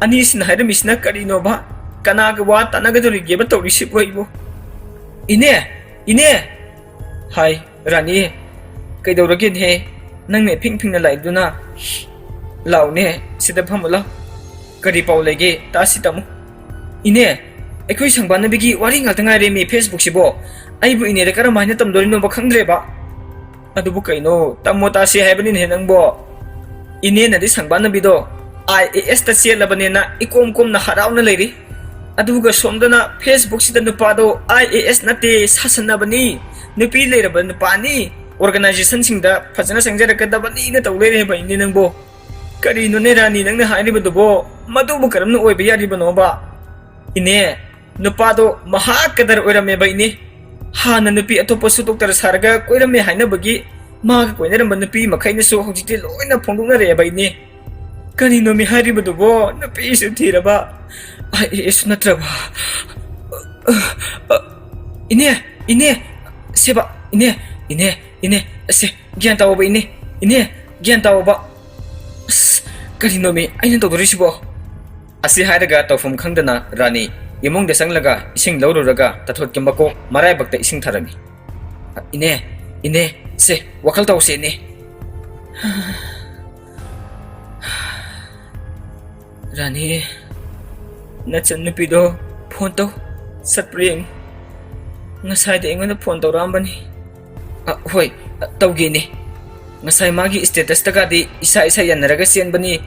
ꯑꯅꯤꯁꯤꯅ ꯍꯥꯏꯔꯝꯃꯤꯁꯤꯅ ꯀꯔꯤꯅꯣꯕ? ꯀꯅꯥꯒ ꯋꯥ ꯇꯥꯟꯅꯒꯗꯧꯔꯤꯒꯦꯕ ꯇꯧꯔꯤꯁꯤꯕꯣ ꯑꯩꯕꯣ? ꯏꯅꯦ! ꯏꯅꯦ! ꯍꯥꯏ, ꯔꯥꯅꯤ, ꯀꯩꯗꯧꯔꯒꯦꯅꯦꯍꯦ? ꯅꯪꯅ ꯏꯐꯤꯡ ꯐꯤꯡꯅ ꯂꯥꯛꯏꯗꯨꯅ? ꯂꯥꯎꯅꯦ, ꯁꯤꯗ ꯐꯝꯃꯨ ꯂꯥꯎ꯫ ꯀꯔꯤ ꯄꯥꯎ ꯂꯩꯒꯦ? ꯇꯥꯁꯤ ꯇꯥꯃꯣ꯫ ꯏꯅꯦ, ꯑꯩꯈꯣꯏ ꯁꯪꯕꯥꯟꯅꯕꯤꯒꯤ ꯋꯥꯔꯤ ꯉꯥꯛꯇ ꯉꯥꯏꯔꯦ ꯃꯤ Facebookꯁꯤꯕꯣ꯫ ꯑꯩꯕꯨ ꯏꯅꯦꯗ ꯀꯔꯝ ꯍꯥꯏꯅ ꯇꯝꯗꯣꯔꯤꯅꯣꯕ ꯈꯪꯗ꯭ꯔꯦꯕ꯫ ꯑꯗꯨꯕꯨ ꯀꯩꯅꯣ, ꯇꯝꯃꯣ ꯇꯥꯁꯤ ꯍꯥꯏꯕꯅꯤꯅꯦ ꯅꯪꯕꯣ꯫ ꯏꯅꯦꯅꯗꯤ ꯁꯪꯕꯥꯟꯅꯕꯤꯗꯣ ꯑꯥꯏ ꯑꯦ ꯑꯦꯁꯇ ꯆꯦꯜꯂꯕꯅꯦꯅ ꯏꯀꯣꯝ ꯀꯣꯝꯅ ꯍꯔꯥꯎꯅ ꯂꯩꯔꯤ꯫ ꯑꯗꯨꯒ ꯁꯣꯝꯗꯅ Facebookꯁꯤꯗ ꯅꯨꯄꯥꯗꯣ ꯑꯥꯏ ꯑꯦ ꯑꯦꯁ ꯅꯠꯇꯦ, ꯁꯥꯁꯟꯅꯕꯅꯤ, ꯅꯨꯄꯤ ꯂꯩꯔꯕ ꯅꯨꯄꯥꯅꯤ, organizationꯁꯤꯡꯗ ꯐꯖꯅ ꯆꯪꯖꯔꯛꯀꯗꯕꯅꯤꯅ ꯇꯧ ꯂꯩꯔꯦꯕ ꯏꯅꯦ ꯅꯪꯕꯣ꯫ ꯀꯔꯤꯅꯣꯅꯦ ꯔꯥꯅꯤ ꯅꯪꯅ ꯍꯥꯏꯔꯤꯕꯗꯨꯕꯣ? ꯃꯗꯨꯕꯨ ꯀꯔꯝꯅ ꯑꯣꯏꯕ ꯌꯥꯔꯤꯕꯅꯣꯕ? ꯏꯅꯦ, ꯅꯨꯄꯥꯗꯣ ꯃꯍꯥ ꯀꯗꯔ ꯑꯣꯏꯔꯝꯃꯦꯕ ꯏꯅꯦ꯫ ꯍꯥꯟꯅ ꯅꯨꯄꯤ ꯑꯇꯣꯞꯄꯁꯨ ꯗꯣꯛꯇꯔ ꯁꯥꯔꯒ ꯀꯣꯏꯔꯝꯃꯦ ꯍꯥꯏꯅꯕꯒꯤ ꯃꯥꯒ ꯀꯣꯏꯅꯔꯝꯕ ꯅꯨꯄꯤ ꯃꯈꯩꯅꯁꯨ ꯍꯧꯖꯤꯛꯇꯤ ꯂꯣꯏꯅ ꯐꯣꯡꯗꯣꯛꯅꯔꯛꯑꯦꯕ ꯏꯅꯦ꯫ ꯀꯔꯤꯅꯣꯃꯤ ꯍꯥꯏꯔꯤꯕꯗꯨꯕꯣ? ꯅꯨꯄꯤꯁꯨ ꯊꯤꯔꯕ, ꯑꯥꯏ ꯑꯦ ꯑꯦꯁꯁꯨ ꯅꯠꯇ꯭ꯔꯕ꯫ ꯏꯅꯦ, ꯏꯅꯦ, ꯁꯦꯕꯥ, ꯏꯅꯦ, ꯏꯅꯦ, ꯏꯅꯦ, ꯑꯁꯦ, ꯒ꯭ꯌꯥꯟ ꯇꯥꯎꯕ ꯏꯅꯦ, ꯏꯅꯦ, ꯒ꯭ꯌꯥꯟ ꯇꯥꯎꯕ꯫ ꯑꯁ, ꯀꯔꯤꯅꯣꯃꯤ ꯑꯩꯅ ꯇꯧꯗꯣꯔꯤꯁꯤꯕꯣ? ꯑꯁꯤ ꯍꯥꯏꯔꯒ ꯇꯧꯐꯝ ꯈꯪꯗꯅ ꯔꯥꯅꯤ ꯏꯃꯨꯡꯗ ꯆꯪꯂꯒ ꯏꯁꯤꯡ ꯂꯧꯔꯨꯔꯒ ꯇꯥꯊꯣꯠꯀꯤ ꯃꯀꯣꯛ ꯃꯔꯥꯏꯕꯛꯇ ꯏꯁꯤꯡ ꯊꯥꯔꯝꯃꯤ꯫ "ꯏꯅꯦ, ꯏꯅꯦ, ꯁꯦ, ꯋꯥꯈꯜ ꯇꯧꯁꯦ, ꯏꯅꯦ꯫" "ꯔꯥꯅꯤ, ꯅꯆꯟꯅꯨꯄꯤꯗꯣ ꯐꯣꯟ ꯇꯧ, ꯆꯠꯄ꯭ꯔꯥ ꯌꯦꯡꯉꯨ꯫ ꯉꯁꯥꯏꯗꯤ ꯑꯩꯉꯣꯟꯗ ꯐꯣꯟ ꯇꯧꯔꯛꯑꯝꯕꯅꯤ꯫" "ꯑ, ꯍꯣꯏ, ꯑ, ꯇꯧꯒꯦꯅꯦ꯫ ꯉꯁꯥꯏ ꯃꯥꯒꯤ status ꯇꯒꯗꯤ ꯏꯁꯥ ꯏꯁꯥ ꯌꯥꯅꯔꯒ ꯆꯦꯟꯕꯅꯤ,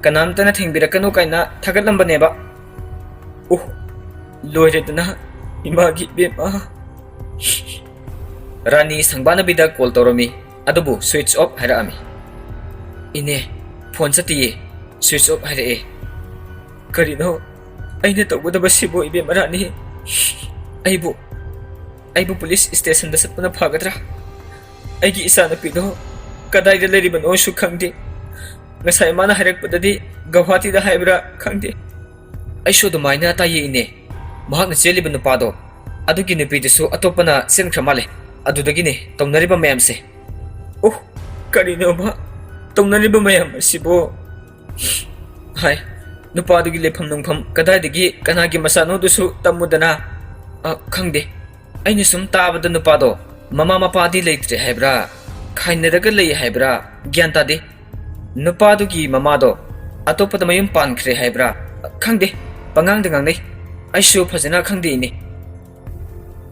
ꯀꯅꯥꯝꯇꯅ ꯊꯦꯡꯕꯤꯔꯛꯀꯅꯨ ꯀꯥꯏꯅ ꯊꯥꯒꯠꯂꯝꯕꯅꯦꯕ꯫ ꯑꯣ, ꯂꯣꯏꯔꯦꯗꯅ, ꯏꯃꯥꯒꯤ ꯏꯕꯦꯝꯃ꯫" ꯔꯥꯅꯤ ꯁꯪꯕꯥꯅꯕꯤꯗ call ꯇꯧꯔꯝꯃꯤ, ꯑꯗꯨꯕꯨ switch off ꯍꯥꯏꯔꯛꯑꯝꯃꯤ꯫ "ꯏꯅꯦ, ꯐꯣꯟ ꯆꯠꯇꯤꯌꯦ, switch off ꯍꯥꯏꯔꯛꯑꯦ꯫" "ꯀꯔꯤꯅꯣ ꯑꯩꯅ ꯇꯧꯒꯗꯕꯁꯤꯕꯨ, ꯏꯕꯦꯝꯃ ꯔꯥꯅꯤ? ꯑꯩꯕꯨ, ꯑꯩꯕꯨ police station ꯗ ꯆꯠꯄꯅ ꯐꯒꯗ꯭ꯔꯥ? ꯑꯩꯒꯤ ꯏꯆꯥꯅꯨꯄꯤꯗꯣ ꯀꯗꯥꯏꯗ ꯂꯩꯔꯤꯕꯅꯣꯁꯨ ꯈꯪꯗꯦ꯫ ꯉꯁꯥꯏ ꯃꯥꯅ ꯍꯥꯏꯔꯛꯄꯗꯗꯤ ꯒꯧꯍꯥꯇꯤꯗ ꯍꯥꯏꯕ꯭ꯔꯥ ꯈꯪꯗꯦ꯫" "ꯑꯩꯁꯨ ꯑꯗꯨꯃꯥꯏꯅ ꯇꯥꯏꯌꯦ, ꯏꯅꯦ꯫ ꯃꯍꯥꯛꯅ ꯆꯦꯜꯂꯤꯕ ꯅꯨꯄꯥꯗꯣ, ꯑꯗꯨꯒꯤ ꯅꯨꯄꯤꯗꯨꯁꯨ ꯑꯇꯣꯞꯄꯅ ꯆꯦꯟꯈ꯭ꯔ ꯃꯥꯜꯂꯦ꯫ ꯑꯗꯨꯗꯒꯤꯅꯦ ꯇꯧꯅꯔꯤꯕ ꯃꯌꯥꯝꯁꯦ꯫" "ꯑꯣ, ꯀꯔꯤꯅꯣꯕ ꯇꯧꯅꯔꯤꯕ ꯃꯌꯥꯝ ꯑꯁꯤꯕꯣ?" "ꯍꯥꯏ, ꯅꯨꯄꯥꯗꯨꯒꯤ ꯂꯩꯐꯝ ꯅꯨꯡꯐꯝ ꯀꯗꯥꯏꯗꯒꯤ ꯀꯅꯥꯒꯤ ꯃꯆꯥꯅꯣꯗꯨꯁꯨ ꯇꯝꯃꯨꯗꯅ꯫" "ꯑ, ꯈꯪꯗꯦ꯫ ꯑꯩꯅ ꯁꯨꯝ ꯇꯥꯕꯗ ꯅꯨꯄꯥꯗꯣ ꯃꯃꯥ ꯃꯄꯥꯗꯤ ꯂꯩꯇ꯭ꯔꯦ ꯍꯥꯏꯕ꯭ꯔꯥ, ꯈꯥꯏꯅꯔꯒ ꯂꯩ ꯍꯥꯏꯕ꯭ꯔꯥ, ꯒ꯭ꯌꯥꯟ ꯇꯥꯗꯦ꯫ ꯅꯨꯄꯥꯗꯨꯒꯤ ꯃꯃꯥꯗꯣ ꯑꯇꯣꯞꯄꯗ ꯃꯌꯨꯝ ꯄꯥꯟꯈ꯭ꯔꯦ ꯍꯥꯏꯕ꯭ꯔꯥ, ꯈꯪꯗꯦ꯫ ꯄꯉꯥꯡꯗ ꯉꯥꯡꯅꯩ꯫ ꯑꯩꯁꯨ ꯐꯖꯅ ꯈꯪꯗꯦ, ꯏꯅꯦ꯫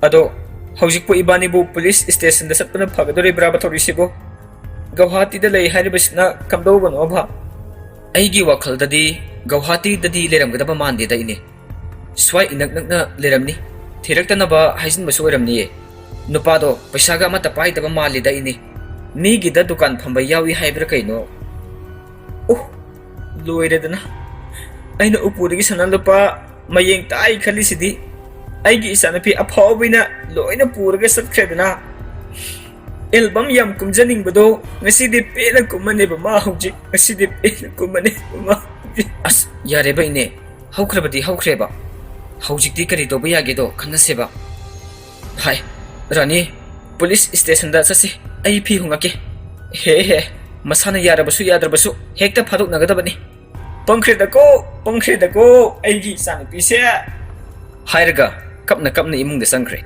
ꯑꯗꯣ ꯍꯧꯖꯤꯛꯄꯨ ꯏꯕꯥꯅꯤꯕꯨ police station ꯗ ꯆꯠꯄꯅ ꯐꯒꯗꯣꯔꯤꯕ꯭ꯔꯥꯕ ꯇꯧꯔꯤꯁꯤꯕꯨ? ꯒꯧꯍꯥꯇꯤꯗ ꯂꯩ ꯍꯥꯏꯔꯤꯕꯁꯤꯅ ꯀꯝꯗꯧꯕꯅꯣꯕ?" "ꯑꯩꯒꯤ ꯋꯥꯈꯜꯗꯗꯤ ꯒꯧꯍꯥꯇꯤꯗꯗꯤ ꯂꯩꯔꯝꯒꯗꯕ ꯃꯥꯟꯗꯦꯗ, ꯏꯅꯦ꯫ ꯁ꯭ꯋꯥꯏ ꯏꯅꯛ ꯅꯛꯅ ꯂꯩꯔꯝꯅꯤ꯫ ꯊꯤꯔꯛꯇꯅꯕ ꯍꯥꯏꯖꯤꯟꯕꯁꯨ ꯑꯣꯏꯔꯝꯅꯤꯌꯦ꯫ ꯅꯨꯄꯥꯗꯣ ꯄꯩꯁꯥꯒ ꯑꯃꯠꯇ ꯄꯥꯏꯗꯕ ꯃꯥꯜꯂꯤꯗ, ꯏꯅꯦ꯫ ꯃꯤꯒꯤꯗ ꯗꯨꯀꯥꯟ ꯐꯝꯕ ꯌꯥꯎꯏ ꯍꯥꯏꯕ꯭ꯔꯥ ꯀꯩꯅꯣ?" ꯑꯣ, ꯂꯣꯏꯔꯦꯗꯅ꯫ ꯑꯩꯅ ꯎꯄꯨꯗꯒꯤ ꯁꯅꯥ ꯂꯨꯄꯥ ꯃꯌꯦꯡ ꯇꯥꯏ ꯈꯜꯂꯤꯁꯤꯗꯤ ꯑꯩꯒꯤ ꯏꯆꯥꯅꯨꯄꯤ ꯑꯐꯥꯎꯕꯤꯅ ꯂꯣꯏꯅ ꯄꯨꯔꯒ ꯆꯠꯈ꯭ꯔꯦꯗꯅ꯫ Album ꯌꯥꯝ ꯀꯨꯝꯖꯅꯤꯡꯕꯗꯣ ꯉꯁꯤꯗꯤ ꯄꯦꯟꯅ ꯀꯨꯝꯃꯅꯦꯕ ꯃꯥ ꯍꯧꯖꯤꯛ꯫ ꯉꯁꯤꯗꯤ ꯄꯦꯟꯅ ꯀꯨꯝꯃꯅꯦ ꯃꯥ ꯍꯧꯖꯤꯛ꯫ ꯑꯁ, ꯌꯥꯔꯦꯕ ꯏꯅꯦ, ꯍꯧꯈ꯭ꯔꯕꯗꯤ ꯍꯧꯈ꯭ꯔꯦꯕ꯫ ꯍꯧꯖꯤꯛꯇꯤ ꯀꯔꯤ ꯇꯧꯕ ꯌꯥꯒꯦꯗꯣ ꯈꯟꯅꯁꯦꯕ꯫ ꯍꯥꯏ, ꯔꯥꯅꯤ, ꯄꯨꯂꯤꯁ ꯁ꯭ꯇꯦꯁꯟꯗ ꯆꯠꯁꯤ꯫ ꯑꯩ ꯐꯤ ꯍꯣꯡꯉꯛꯀꯦ꯫ ꯍꯦ ꯍꯦ, ꯃꯁꯥꯅ ꯌꯥꯔꯕꯁꯨ ꯌꯥꯗ꯭ꯔꯕꯁꯨ ꯍꯦꯛꯇ ꯐꯥꯗꯣꯛꯅꯒꯗꯕꯅꯤ꯫ ꯄꯪꯈ꯭ꯔꯦꯗꯀꯣ, ꯄꯪꯈ꯭ꯔꯦꯗꯀꯣ, ꯑꯩꯒꯤ ꯏꯆꯥꯅꯨꯄꯤꯁꯦ꯫ ꯍꯥꯏꯔꯒ ꯀꯞꯅ ꯀꯞꯅ ꯏꯃꯨꯡꯗ ꯆꯪꯈ꯭ꯔꯦ꯫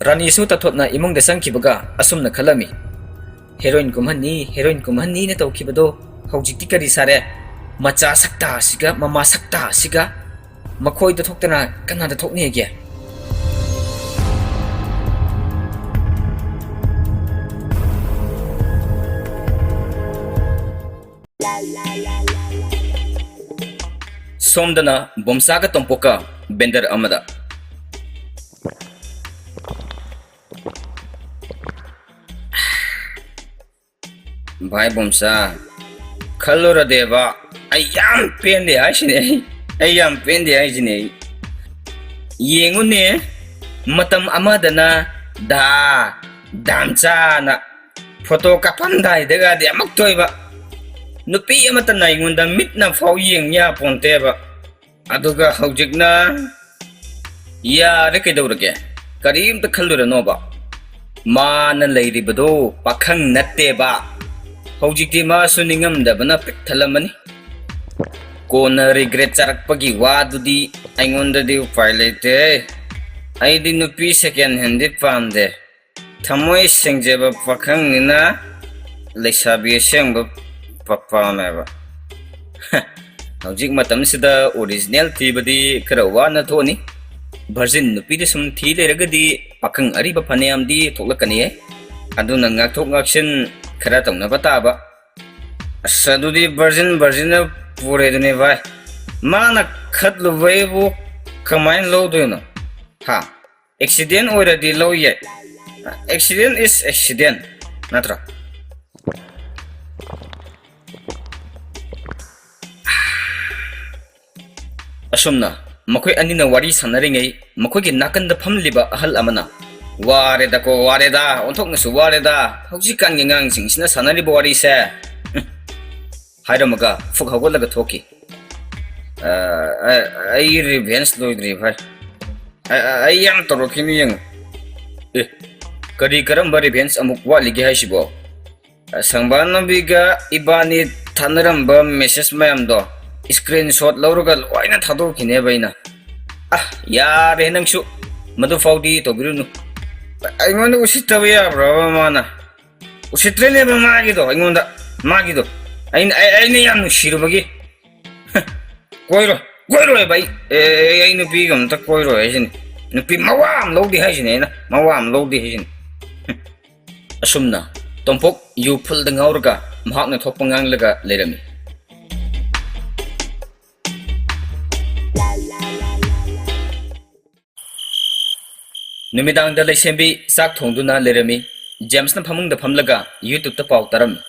ꯔꯥꯅꯤꯁꯨ ꯇꯥꯊꯣꯠꯅ ꯏꯃꯨꯡꯗ ꯆꯪꯈꯤꯕꯒ ꯑꯁꯨꯝꯅ ꯈꯜꯂꯝꯃꯤ, "ꯍꯦꯔꯣꯏꯟ ꯀꯨꯝꯍꯟꯅꯤ, ꯍꯦꯔꯣꯏꯟ ꯀꯨꯝꯍꯟꯅꯤꯅ ꯇꯧꯈꯤꯕꯗꯣ ꯍꯧꯖꯤꯛꯇꯤ ꯀꯔꯤ ꯁꯥꯔꯦ? ꯃꯆꯥ ꯁꯛꯇꯥꯁꯤꯒ ꯃꯃꯥ ꯁꯛꯇꯥꯁꯤꯒ ꯃꯈꯣꯏꯗ ꯊꯣꯛꯇꯅ ꯀꯅꯥꯗ ꯊꯣꯛꯅꯤꯒꯦ?" ꯁꯣꯝꯗꯅ ꯕꯣꯝꯆꯥꯒ ꯇꯣꯝꯄꯣꯛꯀ ꯕꯦꯟꯗꯔ ꯑꯃꯗ꯫ ꯚꯥꯏ ꯕꯣꯝꯆꯥ, ꯈꯜꯂꯨꯔꯗꯦꯕ, ꯑꯩ ꯌꯥꯝ ꯄꯦꯟꯗꯦ ꯍꯥꯏꯁꯤꯅꯦ꯫ ꯑꯩ, ꯑꯩ ꯌꯥꯝ ꯄꯦꯟꯗꯦ ꯍꯥꯏꯁꯤꯅꯦ꯫ ꯑꯩ ꯌꯦꯡꯉꯨꯅꯦ, ꯃꯇꯝ ꯑꯃꯗꯅ ꯗꯥ ꯗꯥꯝꯆꯥꯅ ꯐꯣꯇꯣ ꯀꯥꯞꯄꯝꯗꯥꯏꯗꯒꯗꯤ ꯑꯃꯨꯛꯇꯣꯏꯕ ꯅꯨꯄꯤ ꯑꯃꯠꯇꯅ ꯑꯩꯉꯣꯟꯗ ꯃꯤꯠꯅ ꯐꯥꯎ ꯌꯦꯡ ꯌꯥꯄꯣꯟꯇꯦꯕ꯫ ꯑꯗꯨꯒ ꯍꯧꯖꯤꯛꯅ ꯌꯥꯔꯦ, ꯀꯩꯗꯧꯔꯒꯦ? ꯀꯔꯤꯝꯇ ꯈꯜꯂꯨꯔꯅꯣꯕ꯫ ꯃꯥꯅ ꯂꯩꯔꯤꯕꯗꯣ ꯄꯥꯈꯪ ꯅꯠꯇꯦꯕ꯫ ꯍꯧꯖꯤꯛꯇꯤ ꯃꯥꯁꯨ ꯅꯤꯡꯉꯝꯗꯕꯅ ꯄꯤꯛ ꯊꯜꯂꯝꯃꯅꯤ꯫ ꯀꯣꯟꯅ ꯔꯤꯒ꯭ꯔꯦꯠ ꯆꯥꯔꯛꯄꯒꯤ ꯋꯥꯗꯨꯗꯤ ꯑꯩꯉꯣꯟꯗꯗꯤ ꯎꯄꯥꯏ ꯂꯩꯇꯦ꯫ ꯑꯩꯗꯤ ꯅꯨꯄꯤ ꯁꯦꯀꯦꯟ ꯍꯦꯟꯗꯤ ꯄꯥꯝꯗꯦ꯫ ꯊꯃꯣꯏ ꯁꯦꯡꯖꯕ ꯄꯥꯈꯪꯅꯤꯅ ꯂꯩꯁꯥꯕꯤ ꯑꯁꯦꯡꯕ ꯄꯥꯝꯃꯦꯕ꯫ ꯍꯧꯖꯤꯛ ꯃꯇꯝꯁꯤꯗ ꯑꯣꯔꯤꯖꯤꯅꯦꯜ ꯊꯤꯕꯗꯤ ꯈꯔ ꯋꯥꯅ ꯊꯣꯛꯑꯅꯤ꯫ ꯚꯔꯖꯤꯟ ꯅꯨꯄꯤꯗ ꯁꯨꯝ ꯊꯤ ꯂꯩꯔꯒꯗꯤ ꯄꯥꯈꯪ ꯑꯔꯤꯕ ꯐꯅꯌꯥꯝꯗꯤ ꯊꯣꯛꯂꯛꯀꯅꯤꯍꯦ꯫ ꯑꯗꯨꯅ ꯉꯥꯛꯊꯣꯛ ꯉꯥꯛꯁꯤꯟ ꯈꯔ ꯇꯧꯅꯕ ꯇꯥꯕ꯫ ꯑꯁ, ꯑꯗꯨꯗꯤ ꯚꯔꯖꯤꯟ ꯚꯔꯖꯤꯟꯅ ꯄꯨꯔꯦꯗꯨꯅꯦ ꯚꯥꯏ꯫ ꯃꯥꯅ ꯈꯠꯂꯨꯕꯩꯕꯨ ꯀꯃꯥꯏꯅ ꯂꯧꯗꯣꯏꯅꯣ? ꯍꯥ? ꯑꯦꯛꯁꯤꯗꯦꯟ ꯑꯣꯏꯔꯗꯤ ꯂꯧ ꯌꯥꯏ꯫ Accident is accident, ꯅꯠꯇ꯭ꯔꯣ? ꯑꯁꯨꯝꯅ ꯃꯈꯣꯏ ꯑꯅꯤꯅ ꯋꯥꯔꯤ ꯁꯥꯟꯅꯔꯤꯉꯩ, ꯃꯈꯣꯏꯒꯤ ꯅꯥꯀꯟꯗ ꯐꯝꯂꯤꯕ ꯑꯍꯜ ꯑꯃꯅ, "ꯋꯥꯔꯦꯗꯀꯣ, ꯋꯥꯔꯦꯗ, ꯑꯣꯟꯊꯣꯛꯅꯁꯨ ꯋꯥꯔꯦꯗ, ꯍꯧꯖꯤꯛꯀꯥꯟꯒꯤ ꯑꯉꯥꯡꯁꯤꯡꯁꯤꯅ ꯁꯥꯟꯅꯔꯤꯕ ꯋꯥꯔꯤꯁꯦ"꯫ ꯎꯝ꯫ ꯍꯥꯏꯔꯝꯃꯒ ꯐꯨꯛ ꯍꯧꯒꯠꯂꯒ ꯊꯣꯛꯈꯤ꯫ "ꯑ, ꯑ, ꯑꯩ ꯔꯤꯚꯦꯟꯁ ꯂꯣꯏꯗ꯭ꯔꯤ ꯚꯥꯏ꯫ ꯑ, ꯑ, ꯑꯩ ꯌꯥꯝ ꯇꯧꯔꯛꯈꯤꯅꯤ, ꯌꯦꯡꯉꯨ"꯫ ꯑꯦ, ꯀꯔꯤ, ꯀꯔꯝꯕ revenge ꯑꯃꯨꯛ ꯋꯥꯠꯂꯤꯒꯦ ꯍꯥꯏꯁꯤꯕꯣ? ꯁꯪꯕꯥꯟꯅꯕꯤꯒ ꯏꯕꯥꯅꯤ ꯊꯥꯅꯔꯝꯕ message ꯃꯌꯥꯝꯗꯣ screenshot ꯂꯧꯔꯒ ꯂꯣꯏꯅ ꯊꯥꯗꯣꯛꯈꯤꯅꯦꯕ ꯑꯩꯅ꯫ ꯑ, ꯌꯥꯔꯦ ꯅꯪꯁꯨ, ꯃꯗꯨ ꯐꯥꯎꯗꯤ ꯇꯧꯕꯤꯔꯨꯅꯨ꯫ ꯑꯩꯉꯣꯟꯗ ꯎꯁꯤꯠꯇꯕ ꯌꯥꯕ꯭ꯔꯕ ꯃꯥꯅ? ꯎꯁꯤꯠꯇ꯭ꯔꯦꯅꯦꯕ ꯃꯥꯒꯤꯗꯣ ꯑꯩꯉꯣꯟꯗ, ꯃꯥꯒꯤꯗꯣ꯫ ꯑꯩꯅ, ꯑꯩ-, ꯑꯩꯅ ꯌꯥꯝ ꯅꯨꯡꯁꯤꯔꯨꯕꯒꯤ꯫ ꯀꯣꯏꯔꯣꯏ, ꯀꯣꯏꯔꯣꯏꯕ ꯑꯩ꯫ ꯑꯦ, ꯑꯩ ꯅꯨꯄꯤꯒ ꯑꯝꯇ ꯀꯣꯏꯔꯣꯏ ꯍꯥꯏꯁꯤꯅꯤ꯫ ꯅꯨꯄꯤ ꯃꯋꯥ ꯑꯃ ꯂꯧꯗꯦ ꯍꯥꯏꯁꯤꯅꯤ ꯑꯩꯅ, ꯃꯋꯥ ꯑꯃ ꯂꯧꯗꯦ ꯍꯥꯏꯁꯤꯅꯤ꯫ ꯑꯁꯨꯝꯅ ꯇꯣꯝꯄꯣꯛ ꯌꯨ fullꯗ ꯉꯥꯎꯔꯒ ꯃꯍꯥꯛꯅ ꯊꯣꯛꯄ ꯉꯥꯡꯂꯒ ꯂꯩꯔꯝꯃꯤ꯫ ꯅꯨꯃꯤꯗꯥꯡꯗ ꯂꯩꯁꯦꯝꯕꯤ ꯆꯥꯛ ꯊꯣꯡꯗꯨꯅ ꯂꯩꯔꯝꯃꯤ꯫ ꯖꯦꯝꯁꯅ ꯐꯃꯨꯡꯗ ꯐꯝꯂꯒ YouTubeꯇ ꯄꯥꯎ ꯇꯥꯔꯝꯃꯤ꯫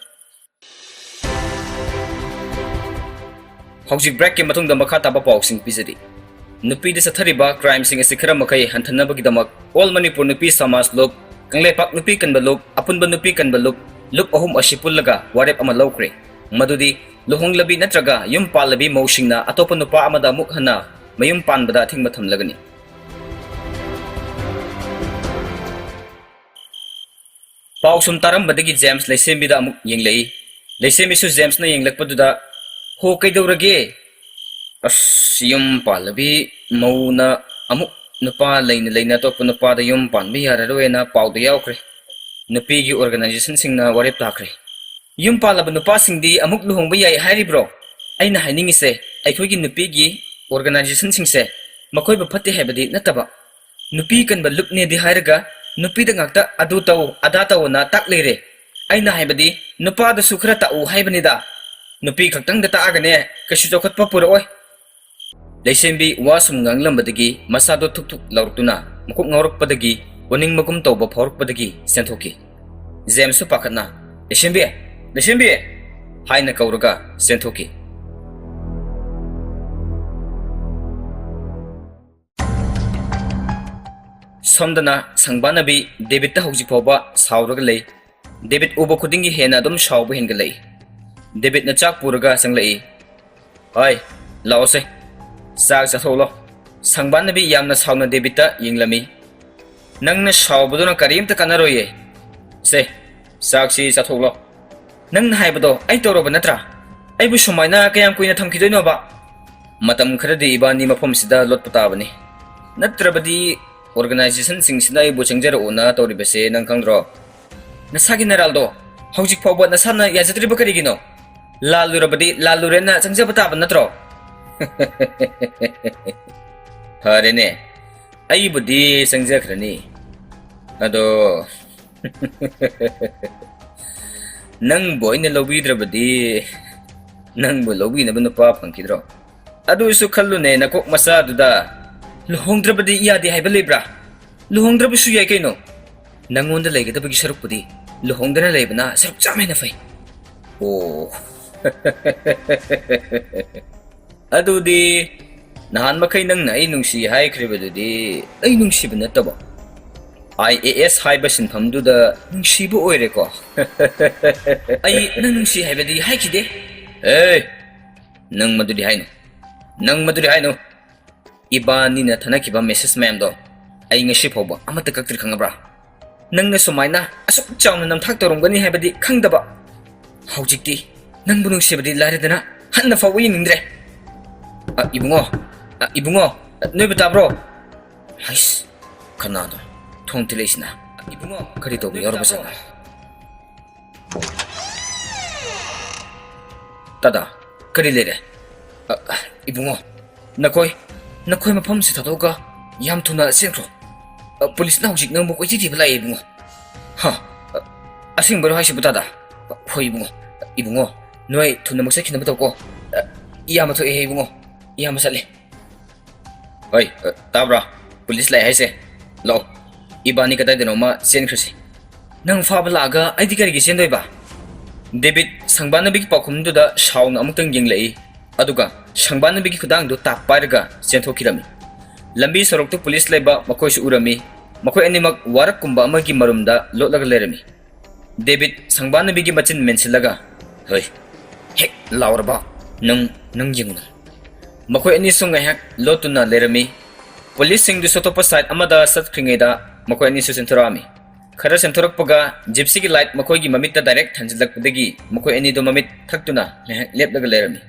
ꯍꯧꯖꯤꯛ breakꯀꯤ ꯃꯇꯨꯡꯗ ꯃꯈꯥ ꯇꯥꯕ ꯄꯥꯎꯁꯤꯡ ꯄꯤꯖꯔꯤ꯫ ꯅꯨꯄꯤꯗ ꯆꯠꯊꯔꯤꯕ crimeꯁꯤꯡ ꯑꯁꯤ ꯈꯔ ꯃꯈꯩ ꯍꯟꯊꯅꯕꯒꯤꯗꯃꯛ All Manipur Nupi Samaj Loop, Kangleipak ꯅꯨꯄꯤ ꯀꯟꯕ ꯂꯨꯞ, ꯑꯄꯨꯟꯕ ꯅꯨꯄꯤ ꯀꯟꯕ ꯂꯨꯞ, ꯂꯨꯞ ꯑꯍꯨꯝ ꯑꯁꯤ ꯄꯨꯜꯂꯒ ꯋꯥꯔꯦꯞ ꯑꯃ ꯂꯧꯈ꯭ꯔꯦ꯫ ꯃꯗꯨꯗꯤ ꯂꯨꯍꯣꯡꯂꯕꯤ ꯅꯠꯇ꯭ꯔꯒ ꯌꯨꯝ ꯄꯥꯜꯂꯕꯤ ꯃꯧꯁꯤꯡꯅ ꯑꯇꯣꯞꯄ ꯅꯨꯄꯥ ꯑꯃꯗ ꯑꯃꯨꯛ ꯍꯟꯅ ꯃꯌꯨꯝ ꯄꯥꯟꯕꯗ ꯑꯊꯤꯡꯕ ꯊꯝꯂꯒꯅꯤ꯫ ꯄꯥꯎ ꯁꯨꯝ ꯇꯥꯔꯝꯕꯗꯒꯤ ꯖꯦꯝꯁ ꯂꯩꯁꯦꯝꯕꯤꯗ ꯑꯃꯨꯛ ꯌꯦꯡꯂꯛꯏ꯫ ꯂꯩꯁꯦꯝꯕꯤꯁꯨ ꯖꯦꯝꯁꯅ ꯌꯦꯡꯂꯛꯄꯗꯨꯗ, "ꯍꯣ, ꯀꯩꯗꯧꯔꯒꯦ?" "ꯑꯁ, ꯌꯨꯝ ꯄꯥꯜꯂꯕꯤ ꯃꯧꯅ ꯑꯃꯨꯛ ꯅꯨꯄꯥ ꯂꯩꯅ ꯂꯩꯅ ꯑꯇꯣꯞꯄ ꯅꯨꯄꯥꯗ ꯌꯨꯝ ꯄꯥꯟꯕ ꯌꯥꯔꯔꯣꯏꯅ ꯄꯥꯎꯗ ꯌꯥꯎꯈ꯭ꯔꯦ꯫ ꯅꯨꯄꯤꯒꯤ organizationꯁꯤꯡꯅ ꯋꯥꯔꯦꯞ ꯇꯥꯈ꯭ꯔꯦ꯫" "ꯌꯨꯝ ꯄꯥꯜꯂꯕ ꯅꯨꯄꯥꯁꯤꯡꯗꯤ ꯑꯃꯨꯛ ꯂꯨꯍꯣꯡꯕ ꯌꯥꯏ ꯍꯥꯏꯔꯤꯕ꯭ꯔꯣ?" "ꯑꯩꯅ ꯍꯥꯏꯅꯤꯡꯉꯤꯁꯦ, ꯑꯩꯈꯣꯏꯒꯤ ꯅꯨꯄꯤꯒꯤ organizationꯁꯤꯡꯁꯦ ꯃꯈꯣꯏꯕꯨ ꯐꯠꯇꯦ ꯍꯥꯏꯕꯗꯤ ꯅꯠꯇꯕ, ꯅꯨꯄꯤ ꯀꯟꯕ ꯂꯨꯞꯅꯦꯗꯤ ꯍꯥꯏꯔꯒ ꯅꯨꯄꯤꯗ ꯉꯥꯛꯇ ꯑꯗꯨ ꯇꯧ, ꯑꯗꯥ ꯇꯧꯑꯣꯅ ꯇꯥꯛ ꯂꯩꯔꯦ꯫ ꯑꯩꯅ ꯍꯥꯏꯕꯗꯤ ꯅꯨꯄꯥꯗꯁꯨ ꯈꯔ ꯇꯥꯛꯎ ꯍꯥꯏꯕꯅꯤꯗ꯫ ꯅꯨꯄꯤ ꯈꯛꯇꯪꯗ ꯇꯥꯛꯑꯒꯅꯦ ꯀꯩꯁꯨ ꯆꯥꯎꯈꯠꯄ ꯄꯨꯔꯛꯑꯣꯏ꯫" ꯂꯩꯁꯦꯝꯕꯤ ꯋꯥ ꯁꯨꯝ ꯉꯥꯡꯂꯝꯕꯗꯒꯤ ꯃꯁꯥꯗꯣ ꯊꯨꯛ ꯊꯨꯛ ꯂꯥꯎꯔꯛꯇꯨꯅ ꯃꯀꯣꯛ ꯉꯥꯎꯔꯛꯄꯗꯒꯤ ꯑꯣꯅꯤꯡꯕꯒꯨꯝ ꯇꯧꯕ ꯐꯥꯎꯔꯛꯄꯗꯒꯤ ꯆꯦꯟꯊꯣꯛꯈꯤ꯫ ꯖꯦꯝꯁꯁꯨ ꯄꯥꯈꯠꯅ, "ꯂꯩꯁꯦꯝꯕꯤ! ꯂꯩꯁꯦꯝꯕꯤ!" ꯍꯥꯏꯅ ꯀꯧꯔꯒ ꯆꯦꯟꯊꯣꯛꯈꯤ꯫ ꯁꯣꯝꯗꯅ ꯁꯪꯕꯥꯅꯕꯤ ꯗꯦꯕꯤꯠꯇ ꯍꯧꯖꯤꯛ ꯐꯥꯎꯕ ꯁꯥꯎꯔꯒ ꯂꯩ꯫ ꯗꯦꯕꯤꯠ ꯎꯕ ꯈꯨꯗꯤꯡꯒꯤ ꯍꯦꯟꯅ ꯑꯗꯨꯝ ꯁꯥꯎꯕ ꯍꯦꯟꯒꯠꯂꯛꯏ꯫ ꯗꯦꯕꯤꯠꯅ ꯆꯥꯛ ꯄꯨꯔꯒ ꯆꯪꯂꯛꯏ꯫ "ꯍꯣꯏ, ꯂꯥꯛꯑꯣꯁꯦ꯫ ꯆꯥꯛ ꯆꯥꯊꯣꯛꯂꯣ꯫" ꯁꯪꯕꯥꯅꯕꯤ ꯌꯥꯝꯅ ꯁꯥꯎꯅ ꯗꯦꯕꯤꯠꯇ ꯌꯦꯡꯂꯝꯃꯤ꯫ ꯅꯪꯅ ꯁꯥꯎꯕꯗꯨꯅ ꯀꯔꯤꯝꯇ ꯀꯥꯟꯅꯔꯣꯏꯌꯦ꯫ ꯁꯦ, ꯆꯥꯛꯁꯤ ꯆꯥꯊꯣꯛꯂꯣ꯫ ꯅꯪꯅ ꯍꯥꯏꯕꯗꯣ ꯑꯩ ꯇꯧꯔꯕ ꯅꯠꯇ꯭ꯔꯥ? ꯑꯩꯕꯨ ꯁꯨꯃꯥꯏꯅ ꯀꯌꯥꯝ ꯀꯨꯏꯅ ꯊꯝꯈꯤꯗꯣꯏꯅꯣꯕ? ꯃꯇꯝ ꯈꯔꯗꯤ ꯏꯕꯥꯅꯤ ꯃꯐꯝꯁꯤꯗ ꯂꯣꯠꯄ ꯇꯥꯕꯅꯤ꯫ ꯅꯠꯇ꯭ꯔꯕꯗꯤ organizationꯁꯤꯡꯁꯤꯅ ꯑꯩꯕꯨ ꯆꯪꯖꯔꯛꯎꯅ ꯇꯧꯔꯤꯕꯁꯦ ꯅꯪ ꯈꯪꯗ꯭ꯔꯣ? ꯅꯁꯥꯒꯤ ꯅꯔꯥꯜꯗꯣ ꯍꯧꯖꯤꯛ ꯐꯥꯎꯕ ꯅꯁꯥꯅ ꯌꯥꯖꯗ꯭ꯔꯤꯕ ꯀꯔꯤꯒꯤꯅꯣ? ꯂꯥꯜꯂꯨꯔꯕꯗꯤ ꯂꯥꯜꯂꯨꯔꯦꯅ ꯆꯪꯖꯕ ꯇꯥꯕ ꯅꯠꯇ꯭ꯔꯣ? ꯐꯔꯦꯅꯦ, ꯑꯩꯕꯨꯗꯤ ꯆꯪꯖꯈ꯭ꯔꯅꯤ꯫ ꯑꯗꯣ, ꯅꯪꯕꯨ ꯑꯩꯅ ꯂꯧꯕꯤꯗ꯭ꯔꯕꯗꯤ ꯅꯪꯕꯨ ꯂꯧꯕꯤꯅꯕ ꯅꯨꯄꯥ ꯐꯪꯈꯤꯗ꯭ꯔꯣ? ꯑꯗꯨꯁꯨ ꯈꯜꯂꯨꯅꯦ, ꯅꯀꯣꯛ ꯃꯆꯥꯗꯨꯗ꯫ ꯂꯨꯍꯣꯡꯗ꯭ꯔꯕꯗꯤ ꯌꯥꯗꯦ ꯍꯥꯏꯕ ꯂꯩꯕ꯭ꯔꯥ? ꯂꯨꯍꯣꯡꯗ꯭ꯔꯕꯁꯨ ꯌꯥꯏ ꯀꯩꯅꯣ꯫ ꯅꯪꯉꯣꯟꯗ ꯂꯩꯒꯗꯕꯒꯤ ꯁꯔꯨꯛꯄꯨꯗꯤ ꯂꯨꯍꯣꯡꯗꯅ ꯂꯩꯕꯅ ꯁꯔꯨꯛ ꯆꯥꯝꯃ ꯍꯦꯟꯅ ꯐꯩ꯫ ꯑꯣ꯫ ꯑꯗꯨꯗꯤ ꯅꯍꯥꯟ ꯃꯈꯩ ꯅꯪꯅ ꯑꯩ ꯅꯨꯡꯁꯤ ꯍꯥꯏꯈ꯭ꯔꯤꯕꯗꯨꯗꯤ ꯑꯩ ꯅꯨꯡꯁꯤꯕ ꯅꯠꯇꯕ, IAS ꯍꯥꯏꯕ ꯁꯤꯟꯐꯝꯗꯨꯗ ꯅꯨꯡꯁꯤꯕ ꯑꯣꯏꯔꯦꯀꯣ? ꯑꯩ ꯅꯪ ꯅꯨꯡꯁꯤ ꯍꯥꯏꯕꯗꯤ ꯍꯥꯏꯈꯤꯗꯦ꯫ ꯑꯦ, ꯅꯪ ꯃꯗꯨꯗꯤ ꯍꯥꯏꯅꯨ꯫ ꯅꯪ ꯃꯗꯨꯗꯤ ꯍꯥꯏꯅꯨ꯫ ꯏꯕꯥꯅꯤꯅ ꯊꯥꯅꯈꯤꯕ message ꯃꯌꯥꯝꯗꯣ ꯑꯩ ꯉꯁꯤ ꯐꯥꯎꯕ ꯑꯃꯠꯇ ꯀꯛꯇ꯭ꯔꯤ, ꯈꯪꯉꯕ꯭ꯔꯥ? ꯅꯪꯅ ꯁꯨꯃꯥꯏꯅ ꯑꯁꯨꯛ ꯆꯥꯎꯅ ꯅꯝꯊꯥꯛ ꯇꯧꯔꯝꯒꯅꯤ ꯍꯥꯏꯕꯗꯤ ꯈꯪꯗꯕ꯫ ꯍꯧꯖꯤꯛꯇꯤ ꯅꯪꯕꯨ ꯅꯨꯡꯁꯤꯕꯗꯤ ꯂꯥꯏꯔꯗꯅ ꯍꯟꯅ ꯐꯥꯎꯕ ꯌꯦꯡꯅꯤꯡꯗ꯭ꯔꯦ꯫ ꯑ, ꯏꯕꯨꯡꯉꯣ, ꯑ, ꯏꯕꯨꯡꯉꯣ, ꯅꯣꯏꯕꯨ ꯇꯥꯕ꯭ꯔꯣ? ꯍꯩꯁ, ꯀꯅꯥꯅꯣ ꯊꯣꯡ ꯊꯤꯜꯂꯛꯏꯁꯤꯅ? ꯏꯕꯨꯡꯉꯣ, ꯀꯔꯤ ꯇꯧꯕ ꯌꯥꯎꯔꯕꯖꯥꯠꯅꯣ? ꯇꯥꯗꯥ, ꯀꯔꯤ ꯂꯩꯔꯦ? ꯑ, ꯑ, ꯏꯕꯨꯡꯉꯣ, ꯅꯈꯣꯏ, ꯅꯈꯣꯏ ꯃꯐꯝꯁꯤ ꯊꯥꯗꯣꯛꯑꯒ ꯌꯥꯝ ꯊꯨꯅ ꯆꯦꯟꯈ꯭ꯔꯣ꯫ ꯑ, ꯄꯨꯂꯤꯁꯅ ꯍꯧꯖꯤꯛ ꯅꯪꯕꯨ ꯀꯣꯏꯊꯤ ꯊꯤꯕ ꯂꯥꯛꯑꯦ, ꯏꯕꯨꯡꯉꯣ꯫ ꯍꯥ? ꯑ, ꯑꯁꯦꯡꯕꯔꯣ ꯍꯥꯏꯁꯤꯕꯨ, ꯇꯥꯗꯥ? ꯍꯣꯏ, ꯏꯕꯨꯡꯉꯣ꯫ ꯏꯕꯨꯡꯉꯣ, ꯅꯣꯏ ꯊꯨꯅꯃꯛ ꯆꯠꯈꯤꯅꯕ ꯇꯧꯀꯣ꯫ ꯑ, ꯏꯌꯥꯝꯕ ꯊꯣꯛꯑꯦ, ꯏꯕꯨꯡꯉꯣ꯫ ꯏꯌꯥꯝꯕ ꯆꯠꯂꯦ꯫ ꯍꯣꯏ, ꯑ, ꯇꯥꯕ꯭ꯔꯥ? ꯄꯨꯂꯤꯁ ꯂꯥꯛꯑꯦ ꯍꯥꯏꯁꯦ꯫ ꯂꯥꯛꯑꯣ, ꯏꯕꯥꯅꯤ ꯀꯗꯥꯏꯗꯅꯣꯃ ꯆꯦꯟꯈ꯭ꯔꯁꯤ꯫ ꯅꯪ ꯐꯥꯕ ꯂꯥꯛꯑꯒ ꯑꯩꯗꯤ ꯀꯔꯤꯒꯤ ꯆꯦꯟꯗꯣꯏꯕ? ꯗꯦꯕꯤꯠ ꯁꯪꯕꯥꯟꯅꯕꯤꯒꯤ ꯄꯥꯎꯈꯨꯝꯗꯨꯗ ꯁꯥꯎꯅ ꯑꯃꯨꯛꯇꯪ ꯌꯦꯡꯂꯛꯏ, ꯑꯗꯨꯒ ꯁꯪꯕꯥꯟꯅꯕꯤꯒꯤ ꯈꯨꯗꯥꯡꯗꯨ ꯇꯥꯞ ꯄꯥꯏꯔꯒ ꯆꯦꯟꯊꯣꯛꯈꯤꯔꯝꯃꯤ꯫ ꯂꯝꯕꯤ ꯁꯣꯔꯣꯛꯇ ꯄꯨꯂꯤꯁ ꯂꯩꯕ ꯃꯈꯣꯏꯁꯨ ꯎꯔꯝꯃꯤ꯫ ꯃꯈꯣꯏ ꯑꯅꯤꯃꯛ ꯋꯥꯔꯛꯀꯨꯝꯕ ꯑꯃꯒꯤ ꯃꯔꯨꯝꯗ ꯂꯣꯠꯂꯒ ꯂꯩꯔꯝꯃꯤ꯫ ꯗꯦꯕꯤꯠ ꯁꯪꯕꯥꯟꯅꯕꯤꯒꯤ ꯃꯆꯤꯟ ꯃꯦꯟꯁꯤꯜꯂꯒ, "ꯍꯣꯏ, ꯍꯦꯛ ꯂꯥꯎꯔꯕ ꯅꯪ, ꯅꯪ ꯌꯦꯡꯉꯨ ꯅꯪ꯫" ꯃꯈꯣꯏ ꯑꯅꯤꯁꯨ ꯉꯥꯏꯍꯥꯛ ꯂꯣꯠꯇꯨꯅ ꯂꯩꯔꯝꯃꯤ꯫ ꯄꯨꯂꯤꯁꯁꯤꯡꯗꯨꯁꯨ ꯑꯇꯣꯞꯄ side ꯑꯃꯗ ꯆꯠꯈ꯭ꯔꯤꯉꯩꯗ ꯃꯈꯣꯏ ꯑꯅꯤꯁꯨ ꯆꯦꯟꯊꯣꯔꯛꯑꯝꯃꯤ꯫ ꯈꯔ ꯆꯦꯟꯊꯣꯔꯛꯄꯒ ꯖꯤꯞꯁꯤꯒꯤ ꯂꯥꯏꯠ ꯃꯈꯣꯏꯒꯤ ꯃꯃꯤꯠꯇ ꯗꯥꯏꯔꯦꯛ ꯊꯥꯟꯖꯤꯜꯂꯛꯄꯗꯒꯤ ꯃꯈꯣꯏ ꯑꯅꯤꯗꯨ ꯃꯃꯤꯠ ꯊꯛꯇꯨꯅ ꯉꯥꯏꯍꯥꯛ ꯂꯦꯞꯂꯒ ꯂꯩꯔꯝꯃꯤ꯫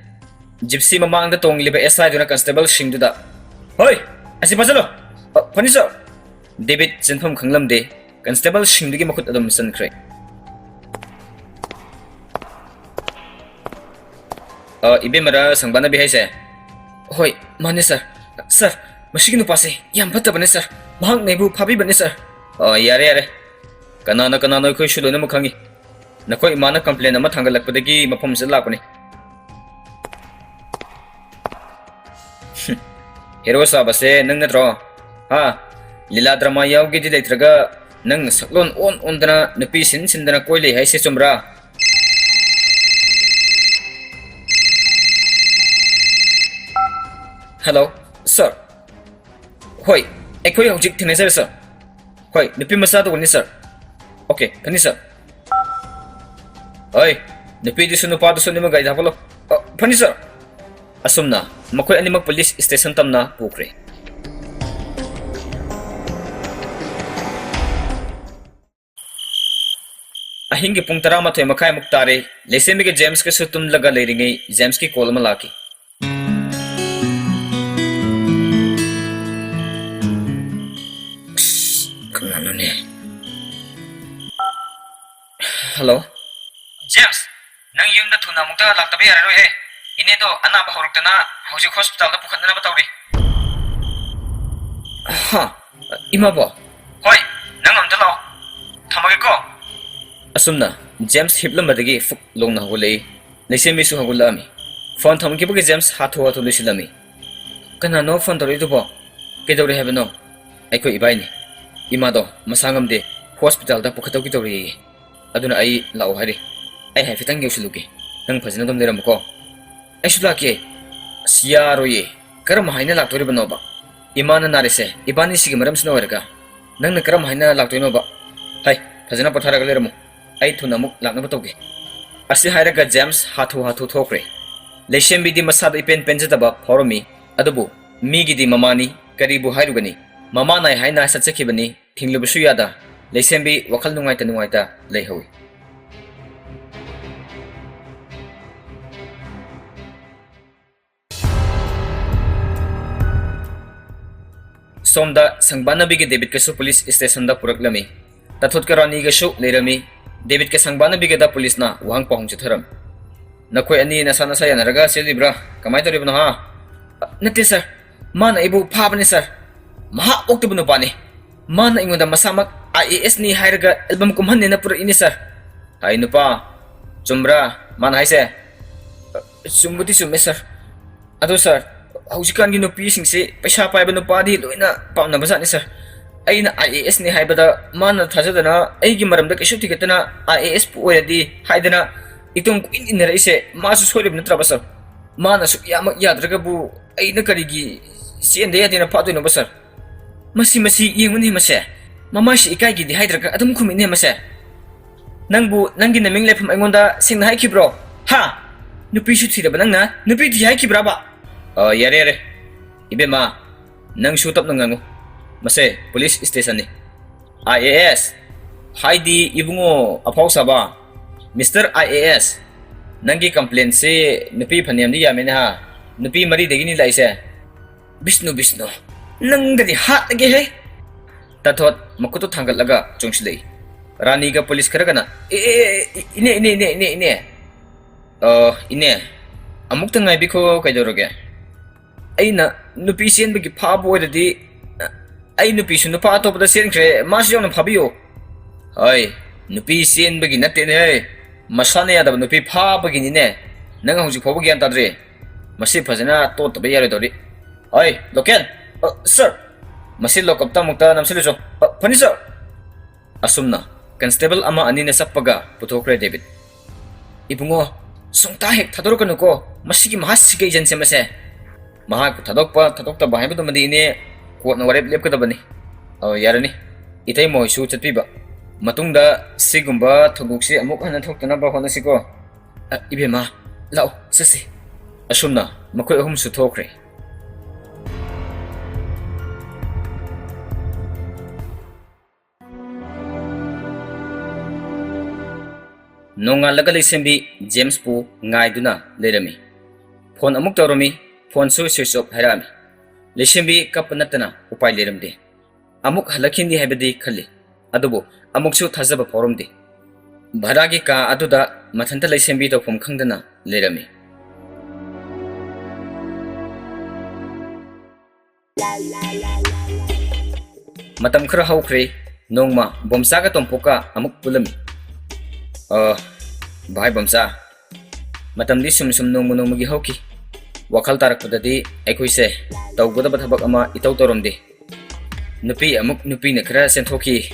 ꯖꯤꯞꯁꯤ ꯃꯃꯥꯡꯗ ꯇꯣꯡꯂꯤꯕ ꯑꯦꯁ ꯑꯥꯏꯗꯨꯅ ꯀꯟꯁꯇꯦꯕꯜꯁꯤꯡꯗꯨꯗ, "ꯍꯣꯏ, ꯑꯁꯤ ꯐꯥꯖꯤꯜꯂꯣ!" "ꯑ, ꯐꯅꯤ, ꯁꯥꯔ!" ꯗꯦꯕꯤꯠ ꯆꯦꯟꯐꯝ ꯈꯪꯂꯝꯗꯦ꯫ ꯀꯟꯁꯇꯦꯕꯜꯁꯤꯡꯗꯨꯒꯤ ꯃꯈꯨꯠ ꯑꯗꯨꯝ ꯆꯟꯈ꯭ꯔꯦ꯫ "ꯑ, ꯏꯕꯦꯝꯃꯔ ꯁꯪꯕꯥꯅꯕꯤ ꯍꯥꯏꯁꯦ?" "ꯍꯣꯏ, ꯃꯥꯅꯦ, ꯁꯥꯔ꯫ ꯁꯥꯔ, ꯃꯁꯤꯒꯤ ꯅꯨꯄꯥꯁꯦ ꯌꯥꯝ ꯐꯠꯇꯕꯅꯦ, ꯁꯥꯔ꯫ ꯃꯍꯥꯛꯅ ꯑꯩꯕꯨ ꯐꯥꯕꯤꯕꯅꯦ, ꯁꯥꯔ꯫" "ꯑ, ꯌꯥꯔꯦ, ꯌꯥꯔꯦ꯫ ꯀꯅꯥꯅ ꯀꯅꯥꯅꯣ ꯑꯩꯈꯣꯏꯁꯨ ꯂꯣꯏꯅꯃꯛ ꯈꯪꯉꯤ꯫ ꯅꯈꯣꯏ ꯏꯃꯥꯅ ꯀꯝꯄ꯭ꯂꯦꯟ ꯑꯃ ꯊꯥꯡꯒꯠꯂꯛꯄꯗꯒꯤ ꯃꯐꯝꯁꯤꯗ ꯂꯥꯛꯄꯅꯤ꯫" "ꯍꯦꯔꯣ ꯁꯥꯕꯁꯦ ꯅꯪ ꯅꯠꯇ꯭ꯔꯣ? ꯍꯥ? ꯂꯤꯂꯥ ꯗ꯭ꯔꯃꯥ ꯌꯥꯎꯒꯦꯗꯤ ꯂꯩꯇ꯭ꯔꯒ ꯅꯪꯅ ꯁꯛꯂꯣꯟ ꯑꯣꯟ ꯑꯣꯟꯗꯅ ꯅꯨꯄꯤ ꯁꯤꯟ ꯁꯤꯟꯗꯅ ꯀꯣꯏ ꯂꯩ ꯍꯥꯏꯁꯦ ꯆꯨꯝꯕ꯭ꯔꯥ?" "ꯍꯜꯂꯣ, ꯁꯥꯔ꯫ ꯍꯣꯏ, ꯑꯩꯈꯣꯏ ꯍꯧꯖꯤꯛ ꯊꯦꯡꯅꯖꯔꯦ, ꯁꯥꯔ꯫ ꯍꯣꯏ, ꯅꯨꯄꯤ ꯃꯆꯥꯗꯨꯒꯅꯤ, ꯁꯥꯔ꯫ ꯑꯣꯀꯦ, ꯐꯅꯤ, ꯁꯥꯔ꯫ ꯍꯣꯏ, ꯅꯨꯄꯤꯗꯨꯁꯨ ꯅꯨꯄꯥꯗꯨꯁꯨ ꯑꯅꯤꯃꯛ ꯒꯥꯔꯤꯗ ꯍꯥꯞꯀꯠꯂꯣ꯫ ꯑ, ꯐꯅꯤ, ꯁꯥꯔ꯫" ꯑꯁꯨꯝꯅ ꯃꯈꯣꯏ ꯑꯅꯤꯃꯛ ꯄꯨꯂꯤꯁ ꯁ꯭ꯇꯦꯁꯟ ꯇꯝꯅ ꯄꯨꯈ꯭ꯔꯦ꯫ ꯑꯍꯤꯡꯒꯤ ꯄꯨꯡ ꯇꯔꯥꯃꯥꯊꯣꯏ ꯃꯈꯥꯏꯃꯨꯛ ꯇꯥꯔꯦ꯫ ꯂꯩꯁꯦꯝꯕꯤꯒ ꯖꯦꯝꯁꯀꯁꯨ ꯇꯨꯝꯂꯒ ꯂꯩꯔꯤꯉꯩ ꯖꯦꯝꯁꯀꯤ ꯀꯣꯜ ꯑꯃ ꯂꯥꯛꯈꯤ꯫ ꯑꯁ, ꯀꯅꯥꯅꯣꯅꯦ? ꯍꯜꯂꯣ? ꯖꯦꯝꯁ, ꯅꯪ ꯌꯨꯝꯗ ꯊꯨꯅ ꯑꯃꯨꯛꯇ ꯂꯥꯛꯇꯕ ꯌꯥꯔꯔꯣꯏꯍꯦ꯫ ꯏꯅꯦꯗꯣ ꯑꯅꯥꯕ ꯍꯧꯔꯛꯇꯅ ꯍꯧꯖꯤꯛ ꯍꯣꯁꯄꯤꯇꯥꯜꯗ ꯄꯨꯈꯠꯅꯅꯕ ꯇꯧꯔꯤ꯫ ꯍꯥ? ꯏꯃꯥꯕꯣ? ꯍꯣꯏ, ꯅꯪ ꯑꯝꯇ ꯂꯥꯛꯑꯣ꯫ ꯊꯝꯃꯒꯦꯀꯣ꯫ ꯑꯁꯨꯝꯅ ꯖꯦꯝꯁ ꯍꯤꯞꯂꯝꯕꯗꯒꯤ ꯐꯨꯛ ꯂꯣꯡꯅ ꯍꯧꯒꯠꯂꯛꯏ꯫ ꯂꯩꯁꯦꯝꯕꯤꯁꯨ ꯍꯧꯒꯠꯂꯛꯑꯝꯃꯤ꯫ ꯐꯣꯟ ꯊꯝꯈꯤꯕꯒ ꯖꯦꯝꯁ ꯍꯥꯊꯨ ꯍꯥꯊꯨ ꯂꯣꯏꯁꯤꯜꯂꯝꯃꯤ꯫ "ꯀꯅꯥꯅꯣ ꯐꯣꯟ ꯇꯧꯔꯛꯏꯗꯨꯕꯣ? ꯀꯩꯗꯧꯔꯦ ꯍꯥꯏꯕꯅꯣ?" "ꯑꯩꯈꯣꯏ ꯏꯕꯥꯏꯅꯤ꯫ ꯏꯃꯥꯗꯣ ꯃꯁꯥ ꯉꯝꯗꯦ, ꯍꯣꯁꯄꯤꯇꯥꯜꯗ ꯄꯨꯈꯠꯇꯧꯒꯤ ꯇꯧꯔꯤꯌꯦ꯫ ꯑꯗꯨꯅ ꯑꯩ ꯂꯥꯛꯑꯣ ꯍꯥꯏꯔꯤ꯫ ꯑꯩ ꯍꯥꯏꯐꯦꯠꯇꯪ ꯌꯧꯁꯤꯜꯂꯨꯒꯦ꯫ ꯅꯪ ꯐꯖꯅ ꯑꯗꯨꯝ ꯂꯩꯔꯝꯃꯨꯀꯣ꯫" "ꯑꯩꯁꯨ ꯂꯥꯛꯀꯦ꯫" "ꯑꯁ, ꯌꯥꯔꯣꯏꯌꯦ꯫ ꯀꯔꯝ ꯍꯥꯏꯅ ꯂꯥꯛꯇꯣꯔꯤꯕꯅꯣꯕ? ꯏꯃꯥꯅ ꯅꯥꯔꯤꯁꯦ ꯏꯕꯥꯅꯤꯁꯤꯒꯤ ꯃꯔꯝꯁꯤꯅ ꯑꯣꯏꯔꯒ ꯅꯪꯅ ꯀꯔꯝ ꯍꯥꯏꯅ ꯂꯥꯛꯇꯣꯏꯅꯣꯕ? ꯍꯩ, ꯐꯖꯅ ꯄꯣꯊꯥꯔꯒ ꯂꯩꯔꯝꯃꯨ꯫ ꯑꯩ ꯊꯨꯅ ꯑꯃꯨꯛ ꯂꯥꯛꯅꯕ ꯇꯧꯒꯦ꯫" ꯑꯁꯤ ꯍꯥꯏꯔꯒ ꯖꯦꯝꯁ ꯍꯥꯊꯨ ꯍꯥꯊꯨ ꯊꯣꯛꯈ꯭ꯔꯦ꯫ ꯂꯩꯁꯦꯝꯕꯤꯗꯤ ꯃꯁꯥꯗ ꯏꯄꯦꯟ ꯄꯦꯟꯖꯗꯕ ꯐꯥꯎꯔꯝꯃꯤ꯫ ꯑꯗꯨꯕꯨ ꯃꯤꯒꯤꯗꯤ ꯃꯃꯥꯅꯤ, ꯀꯔꯤꯕꯨ ꯍꯥꯏꯔꯨꯒꯅꯤ? ꯃꯃꯥ ꯅꯥꯏ ꯍꯥꯏꯅ ꯆꯠꯆꯈꯤꯕꯅꯤ꯫ ꯊꯤꯡꯂꯨꯕꯁꯨ ꯌꯥꯗ, ꯂꯩꯁꯦꯝꯕꯤ ꯋꯥꯈꯜ ꯅꯨꯡꯉꯥꯏꯇ ꯅꯨꯡꯉꯥꯏꯇ ꯂꯩꯍꯧꯏ꯫ ꯁꯣꯝꯗ ꯁꯪꯕꯥꯅꯕꯤꯒꯤ ꯗꯦꯕꯤꯠꯀꯁꯨ ꯄꯨꯂꯤꯁ ꯁ꯭ꯇꯦꯁꯟꯗ ꯄꯨꯔꯛꯂꯝꯃꯤ꯫ ꯇꯥꯊꯣꯠꯀ ꯔꯥꯅꯤꯒꯁꯨ ꯂꯩꯔꯝꯃꯤ꯫ ꯗꯦꯕꯤꯠꯀ ꯁꯪꯕꯥꯅꯕꯤꯒꯗ ꯄꯨꯂꯤꯁꯅ ꯋꯥꯍꯪ ꯄꯥꯎꯍꯪ ꯆꯠꯊꯔꯝꯃꯤ꯫ "ꯅꯈꯣꯏ ꯑꯅꯤ ꯅꯁꯥ ꯅꯁꯥ ꯌꯥꯅꯔꯒ ꯆꯦꯜꯂꯤꯕ꯭ꯔꯥ? ꯀꯃꯥꯏꯅ ꯇꯧꯔꯤꯕꯅꯣ, ꯍꯥ?" "ꯅꯠꯇꯦ ꯁꯥꯔ, ꯃꯥꯅ ꯑꯩꯕꯨ ꯐꯥꯕꯅꯤ ꯁꯥꯔ꯫ ꯃꯍꯥꯛ ꯑꯣꯛꯇꯕ ꯅꯨꯄꯥꯅꯤ꯫ ꯃꯥꯅ ꯑꯩꯉꯣꯟꯗ ꯃꯁꯥꯃꯛ ꯑꯥꯏ ꯑꯦ ꯑꯦꯁꯅꯤ ꯍꯥꯏꯔꯒ ꯑꯦꯜꯕꯝ ꯀꯨꯝꯍꯟꯅꯦꯅ ꯄꯨꯔꯛꯏꯅꯤ ꯁꯥꯔ꯫" "ꯑꯩ ꯅꯨꯄꯥ, ꯆꯨꯝꯕ꯭ꯔꯥ ꯃꯥꯅ ꯍꯥꯏꯁꯦ?" "ꯆꯨꯝꯕꯨꯗꯤ ꯆꯨꯝꯃꯦ ꯁꯥꯔ꯫ ꯑꯗꯣ ꯁꯥꯔ, ꯍꯧꯖꯤꯛꯀꯥꯟꯒꯤ ꯅꯨꯄꯤꯁꯤꯡꯁꯤ ꯄꯩꯁꯥ ꯄꯥꯏꯕ ꯅꯨꯄꯥꯗꯤ ꯂꯣꯏꯅ ꯄꯥꯝꯅꯕꯖꯥꯠꯅꯤ ꯁꯥꯔ꯫ ꯑꯩꯅ ꯑꯥꯏ ꯑꯦ ꯑꯦꯁꯅꯤ ꯍꯥꯏꯕꯗ ꯃꯥꯅ ꯊꯥꯖꯗꯅ ꯑꯩꯒꯤ ꯃꯔꯝꯗ ꯀꯩꯁꯨ ꯊꯤꯒꯠꯇꯅ ꯑꯥꯏ ꯑꯦ ꯑꯦꯁꯄꯨ ꯑꯣꯏꯔꯗꯤ ꯍꯥꯏꯗꯅ ꯏꯇꯨꯡ ꯀꯨꯏꯅ ꯏꯟꯅꯔꯛꯏꯁꯦ꯫ ꯃꯥꯁꯨ ꯁꯣꯏꯔꯤꯕ ꯅꯠꯇ꯭ꯔꯕ ꯁꯥꯔ? ꯃꯥꯅ ꯁꯨꯛꯌꯥꯃꯛ ꯌꯥꯗ꯭ꯔꯒꯕꯨ ꯑꯩꯅ ꯀꯔꯤꯒꯤ ꯆꯦꯟꯗ ꯌꯥꯗꯦꯅ ꯐꯥꯗꯣꯏꯅꯣꯕ ꯁꯥꯔ? ꯃꯁꯤ, ꯃꯁꯤ ꯌꯦꯡꯉꯨꯅꯦ ꯃꯁꯦ꯫ ꯃꯃꯥꯏꯁꯤ ꯏꯀꯥꯏꯒꯦꯗꯤ ꯍꯥꯏꯗ꯭ꯔꯒ ꯑꯗꯨꯝ ꯈꯨꯝꯃꯤꯅꯦ ꯃꯁꯦ꯫ ꯅꯪꯕꯨ ꯅꯪꯒꯤ ꯅꯃꯤꯡ ꯂꯩꯐꯝ ꯑꯩꯉꯣꯟꯗ ꯁꯦꯡꯅ ꯍꯥꯏꯈꯤꯕ꯭ꯔꯣ? ꯍꯥ? ꯅꯨꯄꯤꯁꯨ ꯊꯤꯗꯕ ꯅꯪꯅ ꯅꯨꯄꯤ ꯊꯤ ꯍꯥꯏꯈꯤꯕ꯭ꯔꯕ?" "ꯑ, ꯌꯥꯔꯦ, ꯌꯥꯔꯦ꯫ ꯏꯕꯦꯝꯃ, ꯅꯪꯁꯨ ꯇꯞꯅ ꯉꯥꯡꯉꯨ꯫ ꯃꯁꯦ ꯄꯨꯂꯤꯁ ꯁ꯭ꯇꯦꯁꯟꯅꯤ꯫ ꯑꯥꯏ ꯑꯦ ꯑꯦꯁ, ꯍꯥꯏꯗꯤ ꯏꯕꯨꯡꯉꯣ ꯑꯐꯥꯎ ꯁꯥꯕ, ꯃꯤꯁꯇꯔ ꯑꯥꯏ ꯑꯦ ꯑꯦꯁ, ꯅꯪꯒꯤ ꯀꯝꯄ꯭ꯂꯦꯟꯁꯤ ꯅꯨꯄꯤ ꯐꯅꯌꯥꯝꯗꯤ ꯌꯥꯝꯃꯦꯅꯦ ꯍꯥ? ꯅꯨꯄꯤ ꯃꯔꯤꯗꯒꯤꯅꯤ ꯂꯥꯛꯏꯁꯦ꯫ ꯕꯤꯁꯅꯨ, ꯕꯤꯁꯅꯨ, ꯅꯪꯗꯗꯤ ꯍꯥꯠꯂꯒꯦꯍꯦ!" ꯇꯥꯊꯣꯠ ꯃꯈꯨꯠꯇꯨ ꯊꯥꯡꯒꯠꯂꯒ ꯆꯣꯡꯁꯤꯜꯂꯛꯏ꯫ ꯔꯥꯅꯤꯒ ꯄꯨꯂꯤꯁ ꯈꯔꯒꯅ, "ꯑꯦ, ꯑꯦ, ꯑꯦ, ꯏꯅꯦ, ꯏꯅꯦ, ꯏꯅꯦ, ꯏꯅꯦ, ꯏꯅꯦ꯫ ꯑ, ꯏꯅꯦ, ꯑꯃꯨꯛꯇ ꯉꯥꯏꯕꯤꯈꯣ, ꯀꯩꯗꯧꯔꯒꯦ? ꯑꯩꯅ ꯅꯨꯄꯤ ꯆꯦꯟꯕꯒꯤ ꯐꯥꯕ ꯑꯣꯏꯔꯗꯤ, ꯑ, ꯑꯩ ꯅꯨꯄꯤꯁꯨ ꯅꯨꯄꯥ ꯑꯇꯣꯞꯄꯗ ꯆꯦꯟꯈ꯭ꯔꯦ, ꯃꯥꯁꯨ ꯌꯥꯎꯅ ꯐꯥꯕꯤꯌꯨ꯫" "ꯍꯣꯏ, ꯅꯨꯄꯤ ꯆꯦꯟꯕꯒꯤ ꯅꯠꯇꯦꯅꯦ, ꯃꯁꯥꯅ ꯌꯥꯗꯕ ꯅꯨꯄꯤ ꯐꯥꯕꯒꯤꯅꯤꯅꯦ꯫ ꯅꯪ ꯍꯧꯖꯤꯛ ꯐꯥꯎꯕ ꯒ꯭ꯌꯥꯟ ꯇꯥꯗ꯭ꯔꯤ꯫ ꯃꯁꯤ ꯐꯖꯅ ꯇꯣꯠꯇꯕ ꯌꯥꯔꯣꯏꯗꯧꯔꯤ꯫ ꯍꯣꯏ, ꯂꯣꯀꯦꯜ꯫ ꯑ, ꯁꯥꯔ꯫ ꯃꯁꯤ ꯂꯣꯀꯞꯇ ꯑꯃꯨꯛꯇ ꯅꯝꯁꯤꯜꯂꯨꯆꯣ꯫ ꯑ, ꯐꯅꯤ, ꯁꯥꯔ꯫" ꯑꯁꯨꯝꯅ ꯀꯟꯁꯇꯦꯕꯜ ꯑꯃ ꯑꯅꯤꯅ ꯆꯞꯄꯒ ꯄꯨꯊꯣꯛꯈ꯭ꯔꯦ ꯗꯦꯕꯤꯠ꯫ "ꯏꯕꯨꯡꯉꯣ, ꯁꯨꯡꯇꯥ ꯍꯦꯛ ꯊꯥꯗꯣꯔꯛꯀꯅꯨꯀꯣ, ꯃꯁꯤꯒꯤ ꯃꯍꯥ ꯁꯤꯀꯩ ꯖꯟꯁꯦ ꯃꯁꯦ꯫" "ꯃꯍꯥꯛꯄꯨ ꯊꯥꯗꯣꯛꯄ ꯊꯥꯗꯣꯛꯇꯕ ꯍꯥꯏꯕꯗꯨꯃꯗꯤ ꯏꯅꯦ ꯀꯣꯔꯠꯅ ꯋꯥꯔꯦꯞ ꯂꯦꯞꯀꯗꯕꯅꯤ꯫ ꯑ, ꯌꯥꯔꯅꯤ, ꯏꯇꯩꯃ ꯍꯣꯏꯁꯨ ꯆꯠꯄꯤꯕ꯫ ꯃꯇꯨꯡꯗ ꯁꯤꯒꯨꯝꯕ ꯊꯧꯗꯣꯛꯁꯤ ꯑꯃꯨꯛ ꯍꯟꯅ ꯊꯣꯛꯇꯅꯕ ꯍꯣꯠꯅꯁꯤꯀꯣ꯫ ꯑ, ꯏꯕꯦꯝꯃ, ꯂꯥꯛꯑꯣ, ꯆꯠꯁꯤ꯫" ꯑꯁꯨꯝꯅ ꯃꯈꯣꯏ ꯑꯍꯨꯝꯁꯨ ꯊꯣꯛꯈ꯭ꯔꯦ꯫ ꯅꯣꯡꯉꯥꯜꯂꯒ ꯂꯩꯁꯦꯝꯕꯤ ꯖꯦꯝꯁꯄꯨ ꯉꯥꯏꯗꯨꯅ ꯂꯩꯔꯝꯃꯤ꯫ ꯐꯣꯟ ꯑꯃꯨꯛ ꯇꯧꯔꯝꯃꯤ, ꯐꯣꯟꯁꯨ switch off ꯍꯥꯏꯔꯛꯑꯝꯃꯤ꯫ ꯂꯩꯁꯦꯝꯕꯤ ꯀꯞꯄ ꯅꯠꯇꯅ ꯎꯄꯥꯏ ꯂꯩꯔꯝꯗꯦ꯫ ꯑꯃꯨꯛ ꯍꯜꯂꯛꯈꯤꯅꯤ ꯍꯥꯏꯕꯗꯤ ꯈꯜꯂꯤ, ꯑꯗꯨꯕꯨ ꯑꯃꯨꯛꯁꯨ ꯊꯥꯖꯕ ꯐꯥꯎꯔꯝꯗꯦ꯫ ꯚꯔꯥꯒꯤ ꯀꯥ ꯑꯗꯨꯗ ꯃꯊꯟꯇ ꯂꯩꯁꯦꯝꯕꯤ ꯇꯧꯐꯝ ꯈꯪꯗꯅ ꯂꯩꯔꯝꯃꯤ꯫ ꯃꯇꯝ ꯈꯔ ꯍꯧꯈ꯭ꯔꯦ꯫ ꯅꯣꯡꯃ ꯕꯣꯝꯆꯥꯒ ꯇꯣꯝꯄꯣꯛꯀ ꯑꯃꯨꯛ ꯄꯨꯜꯂꯝꯃꯤ꯫ "ꯑ, ꯚꯥꯏ ꯕꯣꯝꯆꯥ, ꯃꯇꯝꯗꯤ ꯁꯨꯝ ꯁꯨꯝ ꯅꯣꯡꯃ ꯅꯣꯡꯃꯒꯤ ꯍꯧꯈꯤ꯫ ꯋꯥꯈꯜ ꯇꯥꯔꯛꯄꯗꯗꯤ ꯑꯩꯈꯣꯏꯁꯦ ꯇꯧꯒꯗꯕ ꯊꯕꯛ ꯑꯃ ꯏꯇꯧ ꯇꯧꯔꯝꯗꯦ꯫ ꯅꯨꯄꯤ ꯑꯃꯨꯛ, ꯅꯨꯄꯤꯅ ꯈꯔ ꯆꯦꯟꯊꯣꯛꯈꯤ,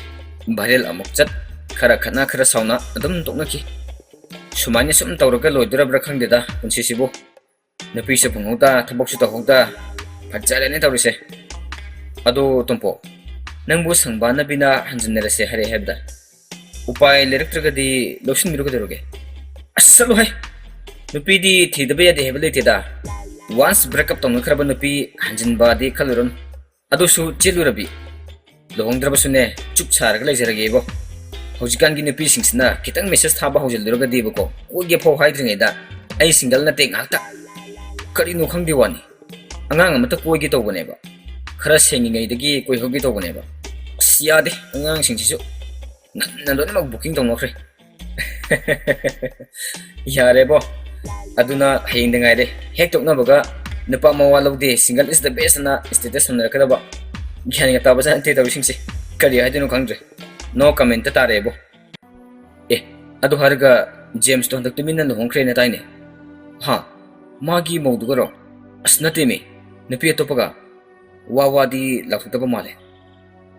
viral ꯑꯃꯨꯛ ꯆꯠ, ꯈꯔ ꯈꯠꯅ ꯈꯔ ꯁꯥꯎꯅ ꯑꯗꯨꯝ ꯇꯣꯛꯅꯈꯤ꯫ ꯁꯨꯃꯥꯏꯅ ꯁꯨꯝ ꯇꯧꯔꯒ ꯂꯣꯏꯗꯣꯔꯕ꯭ꯔꯥ ꯈꯪꯗꯦꯗ ꯄꯨꯟꯁꯤꯁꯤꯕꯨ꯫ ꯅꯨꯄꯤꯁꯨ ꯐꯪꯍꯧꯗ, ꯊꯕꯛꯁꯨ ꯇꯧꯍꯧꯗ, ꯐꯠꯖꯔꯦꯅꯦ ꯇꯧꯔꯤꯁꯦ꯫ ꯑꯗꯣ ꯇꯣꯝꯄꯣ, ꯅꯪꯕꯨ ꯁꯪꯕꯥꯅꯕꯤꯅ ꯍꯟꯖꯤꯟꯅꯔꯁꯦ ꯍꯥꯏꯔꯛꯑꯦ ꯍꯥꯏꯕꯗ, ꯎꯄꯥꯏ ꯂꯩꯔꯛꯇ꯭ꯔꯒꯗꯤ ꯂꯧꯁꯤꯟꯕꯤꯔꯣ ꯀꯩꯗꯧꯔꯒꯦ?" "ꯑꯁ, ꯆꯠꯂꯨꯍꯦ! ꯅꯨꯄꯤꯗꯤ ꯊꯤꯗꯕ ꯌꯥꯗꯦ ꯍꯥꯏꯕ ꯂꯩꯇꯦꯗ꯫ Once break up ꯇꯧꯅꯈ꯭ꯔꯕ ꯅꯨꯄꯤ ꯍꯟꯖꯤꯟꯕꯗꯤ ꯈꯜꯂꯨꯔꯅꯨ꯫ ꯑꯗꯨꯁꯨ ꯆꯦꯜꯂꯨꯔꯕꯤ꯫ ꯂꯨꯍꯣꯡꯗ꯭ꯔꯕꯁꯨꯅꯦ, ꯆꯨꯞ ꯁꯥꯔꯒ ꯂꯩꯖꯔꯒꯦꯕꯣ꯫ ꯍꯧꯖꯤꯛꯀꯥꯟꯒꯤ ꯅꯨꯄꯤꯁꯤꯡꯁꯤꯅ ꯈꯤꯇꯪ message ꯊꯥꯕ ꯍꯧꯖꯤꯜꯂꯨꯔꯒꯗꯤꯕꯀꯣ, ꯀꯣꯏꯒꯦ ꯐꯥꯎ ꯍꯥꯏꯗ꯭ꯔꯤꯉꯩꯗ ꯑꯩ single ꯅꯠꯇꯦ ꯉꯥꯏꯍꯥꯛꯇ꯫ ꯀꯔꯤꯅꯣ ꯈꯪꯗꯦ ꯋꯥꯅꯤ꯫ ꯑꯉꯥꯡ ꯑꯃꯇ ꯀꯣꯏꯒꯦ ꯇꯧꯕꯅꯦꯕ꯫ ꯈꯔ ꯁꯦꯡꯉꯤꯉꯩꯗꯒꯤ ꯀꯣꯏꯍꯧꯒꯦ ꯇꯧꯕꯅꯦꯕ꯫ ꯑꯁ, ꯌꯥꯗꯦ, ꯑꯉꯥꯡꯁꯤꯡꯁꯤꯁꯨ ꯉꯟꯅ ꯂꯣꯏꯅꯃꯛ booking ꯇꯧꯅꯈ꯭ꯔꯦ꯫" "ꯌꯥꯔꯦꯕꯣ, ꯑꯗꯨꯅ ꯍꯌꯦꯡꯗ ꯉꯥꯏꯔꯦ꯫ ꯍꯦꯛ ꯇꯣꯛꯅꯕꯒ ꯅꯨꯄꯥ ꯃꯋꯥ ꯂꯧꯗꯦ, single is the best ꯑꯅ status ꯊꯝꯅꯔꯛꯀꯗꯕ꯫ ꯒ꯭ꯌꯥꯟꯒ ꯇꯥꯕꯖꯥꯠ ꯅꯠꯇꯦ ꯇꯧꯔꯤꯁꯤꯡꯁꯦ꯫ ꯀꯔꯤ ꯍꯥꯏꯗꯣꯏꯅꯣ ꯈꯪꯗ꯭ꯔꯦ꯫ No comment ꯇꯥꯔꯦꯕꯣ꯫ ꯑꯦ, ꯑꯗꯨ ꯍꯥꯏꯔꯒ ꯖꯦꯝꯁꯇꯣ ꯍꯟꯗꯛ ꯇꯨꯃꯤꯟꯅ ꯂꯨꯍꯣꯡꯈ꯭ꯔꯦꯅ ꯇꯥꯏꯅꯦ꯫ ꯍꯥ? ꯃꯥꯒꯤ ꯃꯧꯗꯨꯒꯔꯣ? ꯑꯁ, ꯅꯠꯇꯦꯃꯤ, ꯅꯨꯄꯤ ꯑꯇꯣꯞꯄꯒ꯫ ꯋꯥ ꯋꯥꯗꯤ ꯂꯥꯎꯊꯣꯛꯇꯕ ꯃꯥꯜꯂꯦ꯫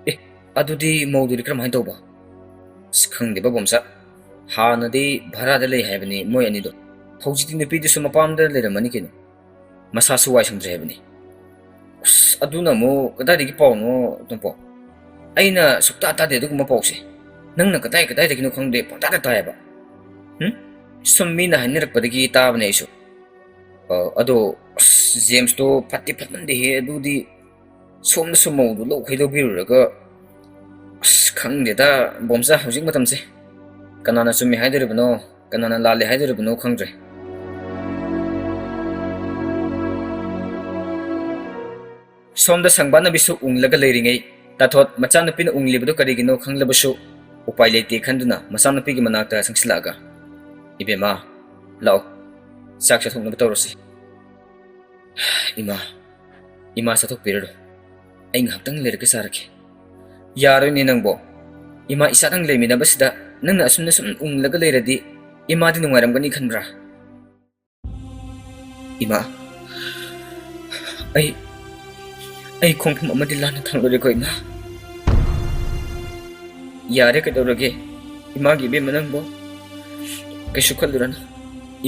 ꯑꯦ, ꯑꯗꯨꯗꯤ ꯃꯧꯗꯨꯗꯤ ꯀꯔꯝꯍꯥꯏꯅ ꯇꯧꯕ? ꯑꯁ, ꯈꯪꯗꯦꯕ ꯕꯣꯝꯆꯥ꯫ ꯍꯥꯟꯅꯗꯤ ꯚꯔꯥꯗ ꯂꯩ ꯍꯥꯏꯕꯅꯤ ꯃꯣꯏ ꯑꯅꯤꯗꯣ꯫ ꯍꯧꯖꯤꯛꯇꯤ ꯅꯨꯄꯤꯗꯨꯁꯨ ꯃꯄꯥꯝꯗ ꯂꯩꯔꯝꯃꯅꯤ ꯀꯩꯅꯣ꯫ ꯃꯁꯥꯁꯨ ꯋꯥꯏ ꯁꯪꯗ꯭ꯔꯦ ꯍꯥꯏꯕꯅꯤ꯫ ꯑꯁ, ꯑꯗꯨꯅ ꯑꯃꯨꯛ ꯀꯗꯥꯏꯗꯒꯤ ꯄꯥꯎꯅꯣ, ꯇꯣꯝꯄꯣ? ꯑꯩꯅ ꯁꯨꯛꯇꯥ ꯇꯥꯗꯦ ꯑꯗꯨꯒꯨꯝꯕ ꯄꯥꯎꯁꯦ꯫ ꯅꯪꯅ ꯀꯗꯥꯏ ꯀꯗꯥꯏꯗꯒꯤꯅꯣ ꯈꯪꯗꯦ ꯄꯪꯇꯥꯗ ꯇꯥꯏꯌꯦꯕ꯫ ꯍꯨꯝ? ꯁꯨꯝ ꯃꯤꯅ ꯍꯥꯏꯅꯔꯛꯄꯗꯒꯤ ꯇꯥꯕꯅꯦ ꯑꯩꯁꯨ꯫ ꯑ, ꯑꯗꯣ, ꯑꯁ, ꯖꯦꯝꯁꯇꯣ ꯐꯠꯇꯤ ꯐꯠꯃꯟꯗꯦꯍꯦ꯫ ꯑꯗꯨꯗꯤ ꯁꯣꯝꯗꯁꯨ ꯃꯧꯗꯨ ꯂꯧꯈꯩ ꯂꯧꯕꯤꯔꯨꯔꯒ, ꯑꯁ, ꯈꯪꯗꯦꯗ, ꯕꯣꯝꯆꯥ, ꯍꯧꯖꯤꯛ ꯃꯇꯝꯁꯦ꯫ ꯀꯅꯥꯅ ꯆꯨꯝꯃꯤ ꯍꯥꯏꯗꯣꯔꯤꯕꯅꯣ, ꯀꯅꯥꯅ ꯂꯥꯜꯂꯤ ꯍꯥꯏꯗꯣꯔꯤꯕꯅꯣ ꯈꯪꯗ꯭ꯔꯦ꯫ ꯁꯣꯝꯗ ꯁꯪꯕꯥꯅꯕꯤꯁꯨ ꯎꯪꯂꯒ ꯂꯩꯔꯤꯉꯩ, ꯇꯥꯊꯣꯠ ꯃꯆꯥꯅꯨꯄꯤꯅ ꯎꯪꯂꯤꯕꯗꯨ ꯀꯔꯤꯒꯤꯅꯣ ꯈꯪꯂꯕꯁꯨ ꯎꯄꯥꯏ ꯂꯩꯇꯦ ꯈꯟꯗꯨꯅ ꯃꯆꯥꯅꯨꯄꯤꯒꯤ ꯃꯅꯥꯛꯇ ꯆꯪꯁꯤꯜꯂꯛꯑꯒ, "ꯏꯕꯦꯝꯃ, ꯂꯥꯛꯑꯣ, ꯆꯥꯛ ꯆꯥꯊꯣꯛꯅꯕ ꯇꯧꯔꯁꯤ꯫" "ꯏꯃꯥ, ꯏꯃꯥ ꯆꯥꯊꯣꯛꯄꯤꯔꯔꯣ, ꯑꯩ ꯉꯥꯏꯍꯥꯛꯇꯪ ꯂꯩꯔꯒ ꯆꯥꯔꯒꯦ꯫" "ꯌꯥꯔꯣꯏꯅꯦ ꯅꯪꯕꯣ, ꯏꯃꯥ ꯏꯆꯥꯗꯪ ꯂꯩꯃꯤꯟꯅꯕꯁꯤꯗ ꯅꯪꯅ ꯑꯁꯨꯝꯅ ꯁꯨꯝ ꯎꯪꯂꯒ ꯂꯩꯔꯗꯤ ꯏꯃꯥꯗꯤ ꯅꯨꯡꯉꯥꯏꯔꯝꯒꯅꯤ ꯈꯟꯕ꯭ꯔꯥ?" "ꯏꯃꯥ, ꯑꯩ, ꯑꯩ ꯈꯣꯡꯐꯝ ꯑꯃꯗꯤ ꯂꯥꯟꯅ ꯊꯥꯡꯂꯨꯔꯦꯀꯣ ꯏꯃꯥ꯫" "ꯌꯥꯔꯦ, ꯀꯩꯗꯧꯔꯒꯦ ꯏꯃꯥꯒꯤ ꯏꯕꯦꯝꯃ ꯅꯪꯕꯣ? ꯀꯩꯁꯨ ꯈꯜꯂꯨꯔꯅꯨ꯫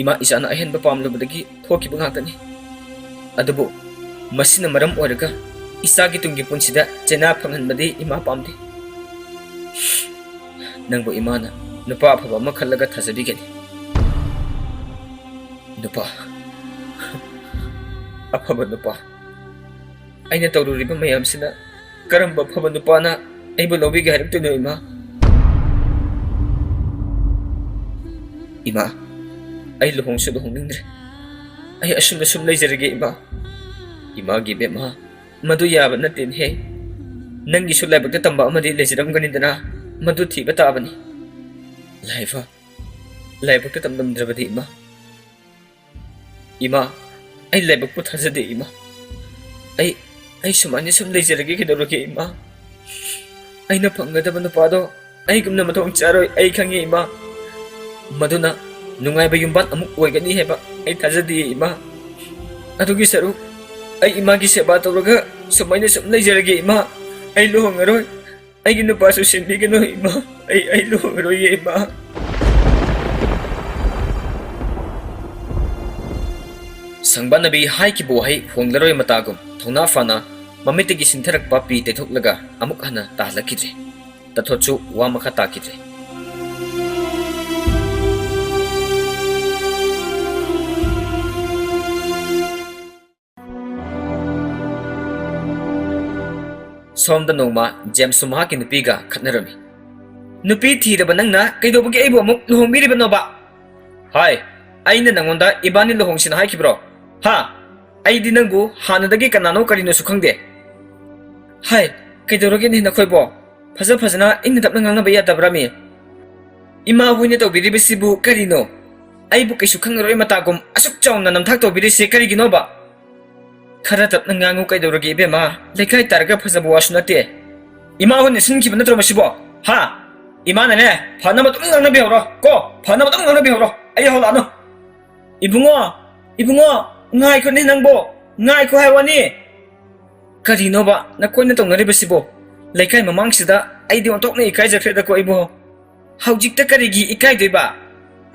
ꯏꯃꯥ ꯏꯆꯥꯅ ꯑꯍꯦꯟꯕ ꯄꯥꯝꯂꯨꯕꯗꯒꯤ ꯊꯣꯛꯈꯤꯕ ꯉꯥꯛꯇꯅꯤ꯫ ꯑꯗꯨꯕꯨ ꯃꯁꯤꯅ ꯃꯔꯝ ꯑꯣꯏꯔꯒ ꯏꯆꯥꯒꯤ ꯇꯨꯡꯒꯤ ꯄꯨꯟꯁꯤꯗ ꯆꯩꯅꯥ ꯐꯪꯍꯟꯕꯗꯤ ꯏꯃꯥ ꯄꯥꯝꯗꯦ꯫ ꯅꯪꯕꯨ ꯏꯃꯥꯅ ꯅꯨꯄꯥ ꯑꯐꯕ ꯑꯃ ꯈꯜꯂꯒ ꯊꯥꯖꯕꯤꯒꯅꯤ꯫" "ꯅꯨꯄꯥ? ꯑꯐꯕ ꯅꯨꯄꯥ? ꯑꯩꯅ ꯇꯧꯔꯨꯔꯤꯕ ꯃꯌꯥꯝꯁꯤꯅ ꯀꯔꯝꯕ ꯑꯐꯕ ꯅꯨꯄꯥꯅ ꯑꯩꯕꯨ ꯂꯧꯕꯤꯒꯦ ꯍꯥꯏꯔꯛꯇꯣꯏꯅꯣ, ꯏꯃꯥ? ꯏꯃꯥ, ꯑꯩ ꯂꯨꯍꯣꯡꯁꯨ ꯂꯨꯍꯣꯡꯅꯤꯡꯗ꯭ꯔꯦ꯫ ꯑꯩ ꯑꯁꯨꯝꯅ ꯁꯨꯝ ꯂꯩꯖꯔꯒꯦ, ꯏꯃꯥ꯫" "ꯏꯃꯥꯒꯤ ꯏꯕꯦꯝꯃ, ꯃꯗꯨ ꯌꯥꯕ ꯅꯠꯇꯦꯅꯦꯍꯦ꯫ ꯅꯪꯒꯤꯁꯨ ꯂꯥꯏꯕꯛꯇ ꯇꯝꯕ ꯑꯃꯗꯤ ꯂꯩꯖꯔꯝꯒꯅꯤꯗꯅ, ꯃꯗꯨ ꯊꯤꯕ ꯇꯥꯕꯅꯤ꯫" "ꯂꯥꯏꯕꯛ? ꯂꯥꯏꯕꯛꯇ ꯇꯝꯂꯝꯗ꯭ꯔꯕꯗꯤ, ꯏꯃꯥ?" "ꯏꯃꯥ, ꯑꯩ ꯂꯥꯏꯕꯛꯄꯨ ꯊꯥꯖꯗꯦ, ꯏꯃꯥ꯫ ꯑꯩ, ꯑꯩ ꯁꯨꯃꯥꯏꯅ ꯁꯨꯝ ꯂꯩꯖꯔꯒꯦ ꯀꯩꯗꯧꯔꯒꯦ, ꯏꯃꯥ? ꯑꯩꯅ ꯐꯪꯒꯗꯕ ꯅꯨꯄꯥꯗꯣ ꯑꯩꯒꯨꯝꯅ ꯃꯊꯣꯡ ꯆꯥꯔꯣꯏ, ꯑꯩ ꯈꯪꯉꯤ, ꯏꯃꯥ꯫ ꯃꯗꯨꯅ ꯅꯨꯡꯉꯥꯏꯕ ꯌꯨꯝꯕꯥꯟ ꯑꯃꯨꯛ ꯑꯣꯏꯒꯅꯤ ꯍꯥꯏꯕ ꯑꯩ ꯊꯥꯖꯗꯦ, ꯏꯃꯥ꯫ ꯑꯗꯨꯒꯤ ꯁꯔꯨꯛ ꯑꯩ ꯏꯃꯥꯒꯤ ꯁꯦꯕꯥ ꯇꯧꯔꯒ ꯁꯨꯃꯥꯏꯅ ꯁꯨꯝ ꯂꯩꯖꯔꯒꯦ, ꯏꯃꯥ꯫ ꯑꯩ ꯂꯨꯍꯣꯡꯉꯔꯣꯏ꯫ ꯑꯩꯒꯤ ꯅꯨꯄꯥꯁꯨ ꯁꯤꯟꯕꯤꯒꯅꯨ, ꯏꯃꯥ꯫ ꯑꯩ, ꯑꯩ ꯂꯨꯍꯣꯡꯉꯔꯣꯏꯌꯦ, ꯏꯃꯥ꯫" ꯁꯪꯕꯥꯅꯕꯤ ꯍꯥꯏꯈꯤꯕ ꯋꯥꯍꯩ ꯍꯣꯡꯂꯔꯣꯏ ꯃꯇꯥꯒꯨꯝ ꯊꯧꯅꯥ ꯐꯅ ꯃꯃꯤꯠꯇꯒꯤ ꯁꯤꯟꯊꯔꯛꯄ ꯄꯤ ꯇꯩꯊꯣꯛꯂꯒ ꯑꯃꯨꯛ ꯍꯟꯅ ꯇꯥꯍꯜꯂꯛꯈꯤꯗ꯭ꯔꯦ꯫ ꯇꯥꯊꯣꯠꯁꯨ ꯋꯥ ꯃꯈꯥ ꯇꯥꯈꯤꯗ꯭ꯔꯦ꯫ ꯁꯣꯝꯗ ꯅꯣꯡꯃ ꯖꯦꯝꯁꯁꯨ ꯃꯍꯥꯛꯀꯤ ꯅꯨꯄꯤꯒ ꯈꯠꯅꯔꯝꯃꯤ꯫ ꯅꯨꯄꯤ ꯊꯤꯔꯕ ꯅꯪꯅ ꯀꯩꯗꯧꯕꯒꯤ ꯑꯩꯕꯨ ꯑꯃꯨꯛ ꯂꯨꯍꯣꯡꯕꯤꯔꯤꯕꯅꯣꯕ? ꯍꯥꯏ, ꯑꯩꯅ ꯅꯪꯉꯣꯟꯗ ꯏꯕꯥꯅꯤ ꯂꯨꯍꯣꯡꯁꯤꯅ ꯍꯥꯏꯈꯤꯕ꯭ꯔꯣ? ꯍꯥ? ꯑꯩꯗꯤ ꯅꯪꯕꯨ ꯍꯥꯟꯅꯗꯒꯤ ꯀꯅꯥꯅꯣ ꯀꯔꯤꯅꯣꯁꯨ ꯈꯪꯗꯦ꯫ ꯍꯥꯏ, ꯀꯩꯗꯧꯔꯒꯦꯅꯦ ꯅꯈꯣꯏꯕꯣ? ꯐꯖ ꯐꯖꯅ ꯏꯪꯅ ꯇꯞꯅ ꯉꯥꯡꯅꯕ ꯌꯥꯗꯕ꯭ꯔꯥꯃꯤ? ꯏꯃꯥ ꯍꯣꯏꯅ ꯇꯧꯕꯤꯔꯤꯕꯁꯤꯕꯨ ꯀꯔꯤꯅꯣ? ꯑꯩꯕꯨ ꯀꯩꯁꯨ ꯈꯪꯉꯔꯣꯏ ꯃꯇꯥꯒꯨꯝ ꯑꯁꯨꯛ ꯆꯥꯎꯅ ꯅꯝꯊꯥꯛ ꯇꯧꯕꯤꯔꯤꯁꯦ ꯀꯔꯤꯒꯤꯅꯣꯕ? ꯈꯔ ꯇꯞꯅ ꯉꯥꯡꯉꯨ ꯀꯩꯗꯧꯔꯒꯦ ꯏꯕꯦꯝꯃ? ꯂꯩꯀꯥꯏ ꯇꯥꯔꯒ ꯐꯖꯕ ꯋꯥꯁꯨ ꯅꯠꯇꯦ꯫ ꯏꯃꯥ ꯍꯣꯏꯅ ꯁꯤꯟꯈꯤꯕ ꯅꯠꯇ꯭ꯔꯣ ꯃꯁꯤꯕꯣ? ꯍꯥ? ꯏꯃꯥꯅꯅꯦ, ꯐꯅꯕ ꯑꯗꯨꯝ ꯉꯥꯡꯅꯕꯤꯍꯧꯔꯣ ꯀꯣ, ꯐꯅꯕ ꯑꯗꯨꯝ ꯉꯥꯡꯅꯕꯤꯍꯧꯔꯣ, ꯑꯩ ꯍꯧꯂꯛꯑꯅꯨ꯫ ꯏꯕꯨꯡꯉꯣ, ꯏꯕꯨꯡꯉꯣ, ꯉꯥꯏꯈꯣꯅꯦ ꯅꯪꯕꯣ, ꯉꯥꯏꯈꯣ ꯍꯥꯏ ꯋꯥꯅꯤ꯫ ꯀꯔꯤꯅꯣꯕ ꯅꯈꯣꯏꯅ ꯇꯧꯅꯔꯤꯕꯁꯤꯕꯣ? ꯂꯩꯀꯥꯏ ꯃꯃꯥꯡꯁꯤꯗ ꯑꯩꯗꯤ ꯑꯣꯟꯊꯣꯛꯅ ꯏꯀꯥꯏꯖꯈ꯭ꯔꯦꯗꯀꯣ ꯑꯩꯕꯨ꯫ ꯍꯧꯖꯤꯛꯇ ꯀꯔꯤꯒꯤ ꯏꯀꯥꯏꯗꯣꯏꯕ?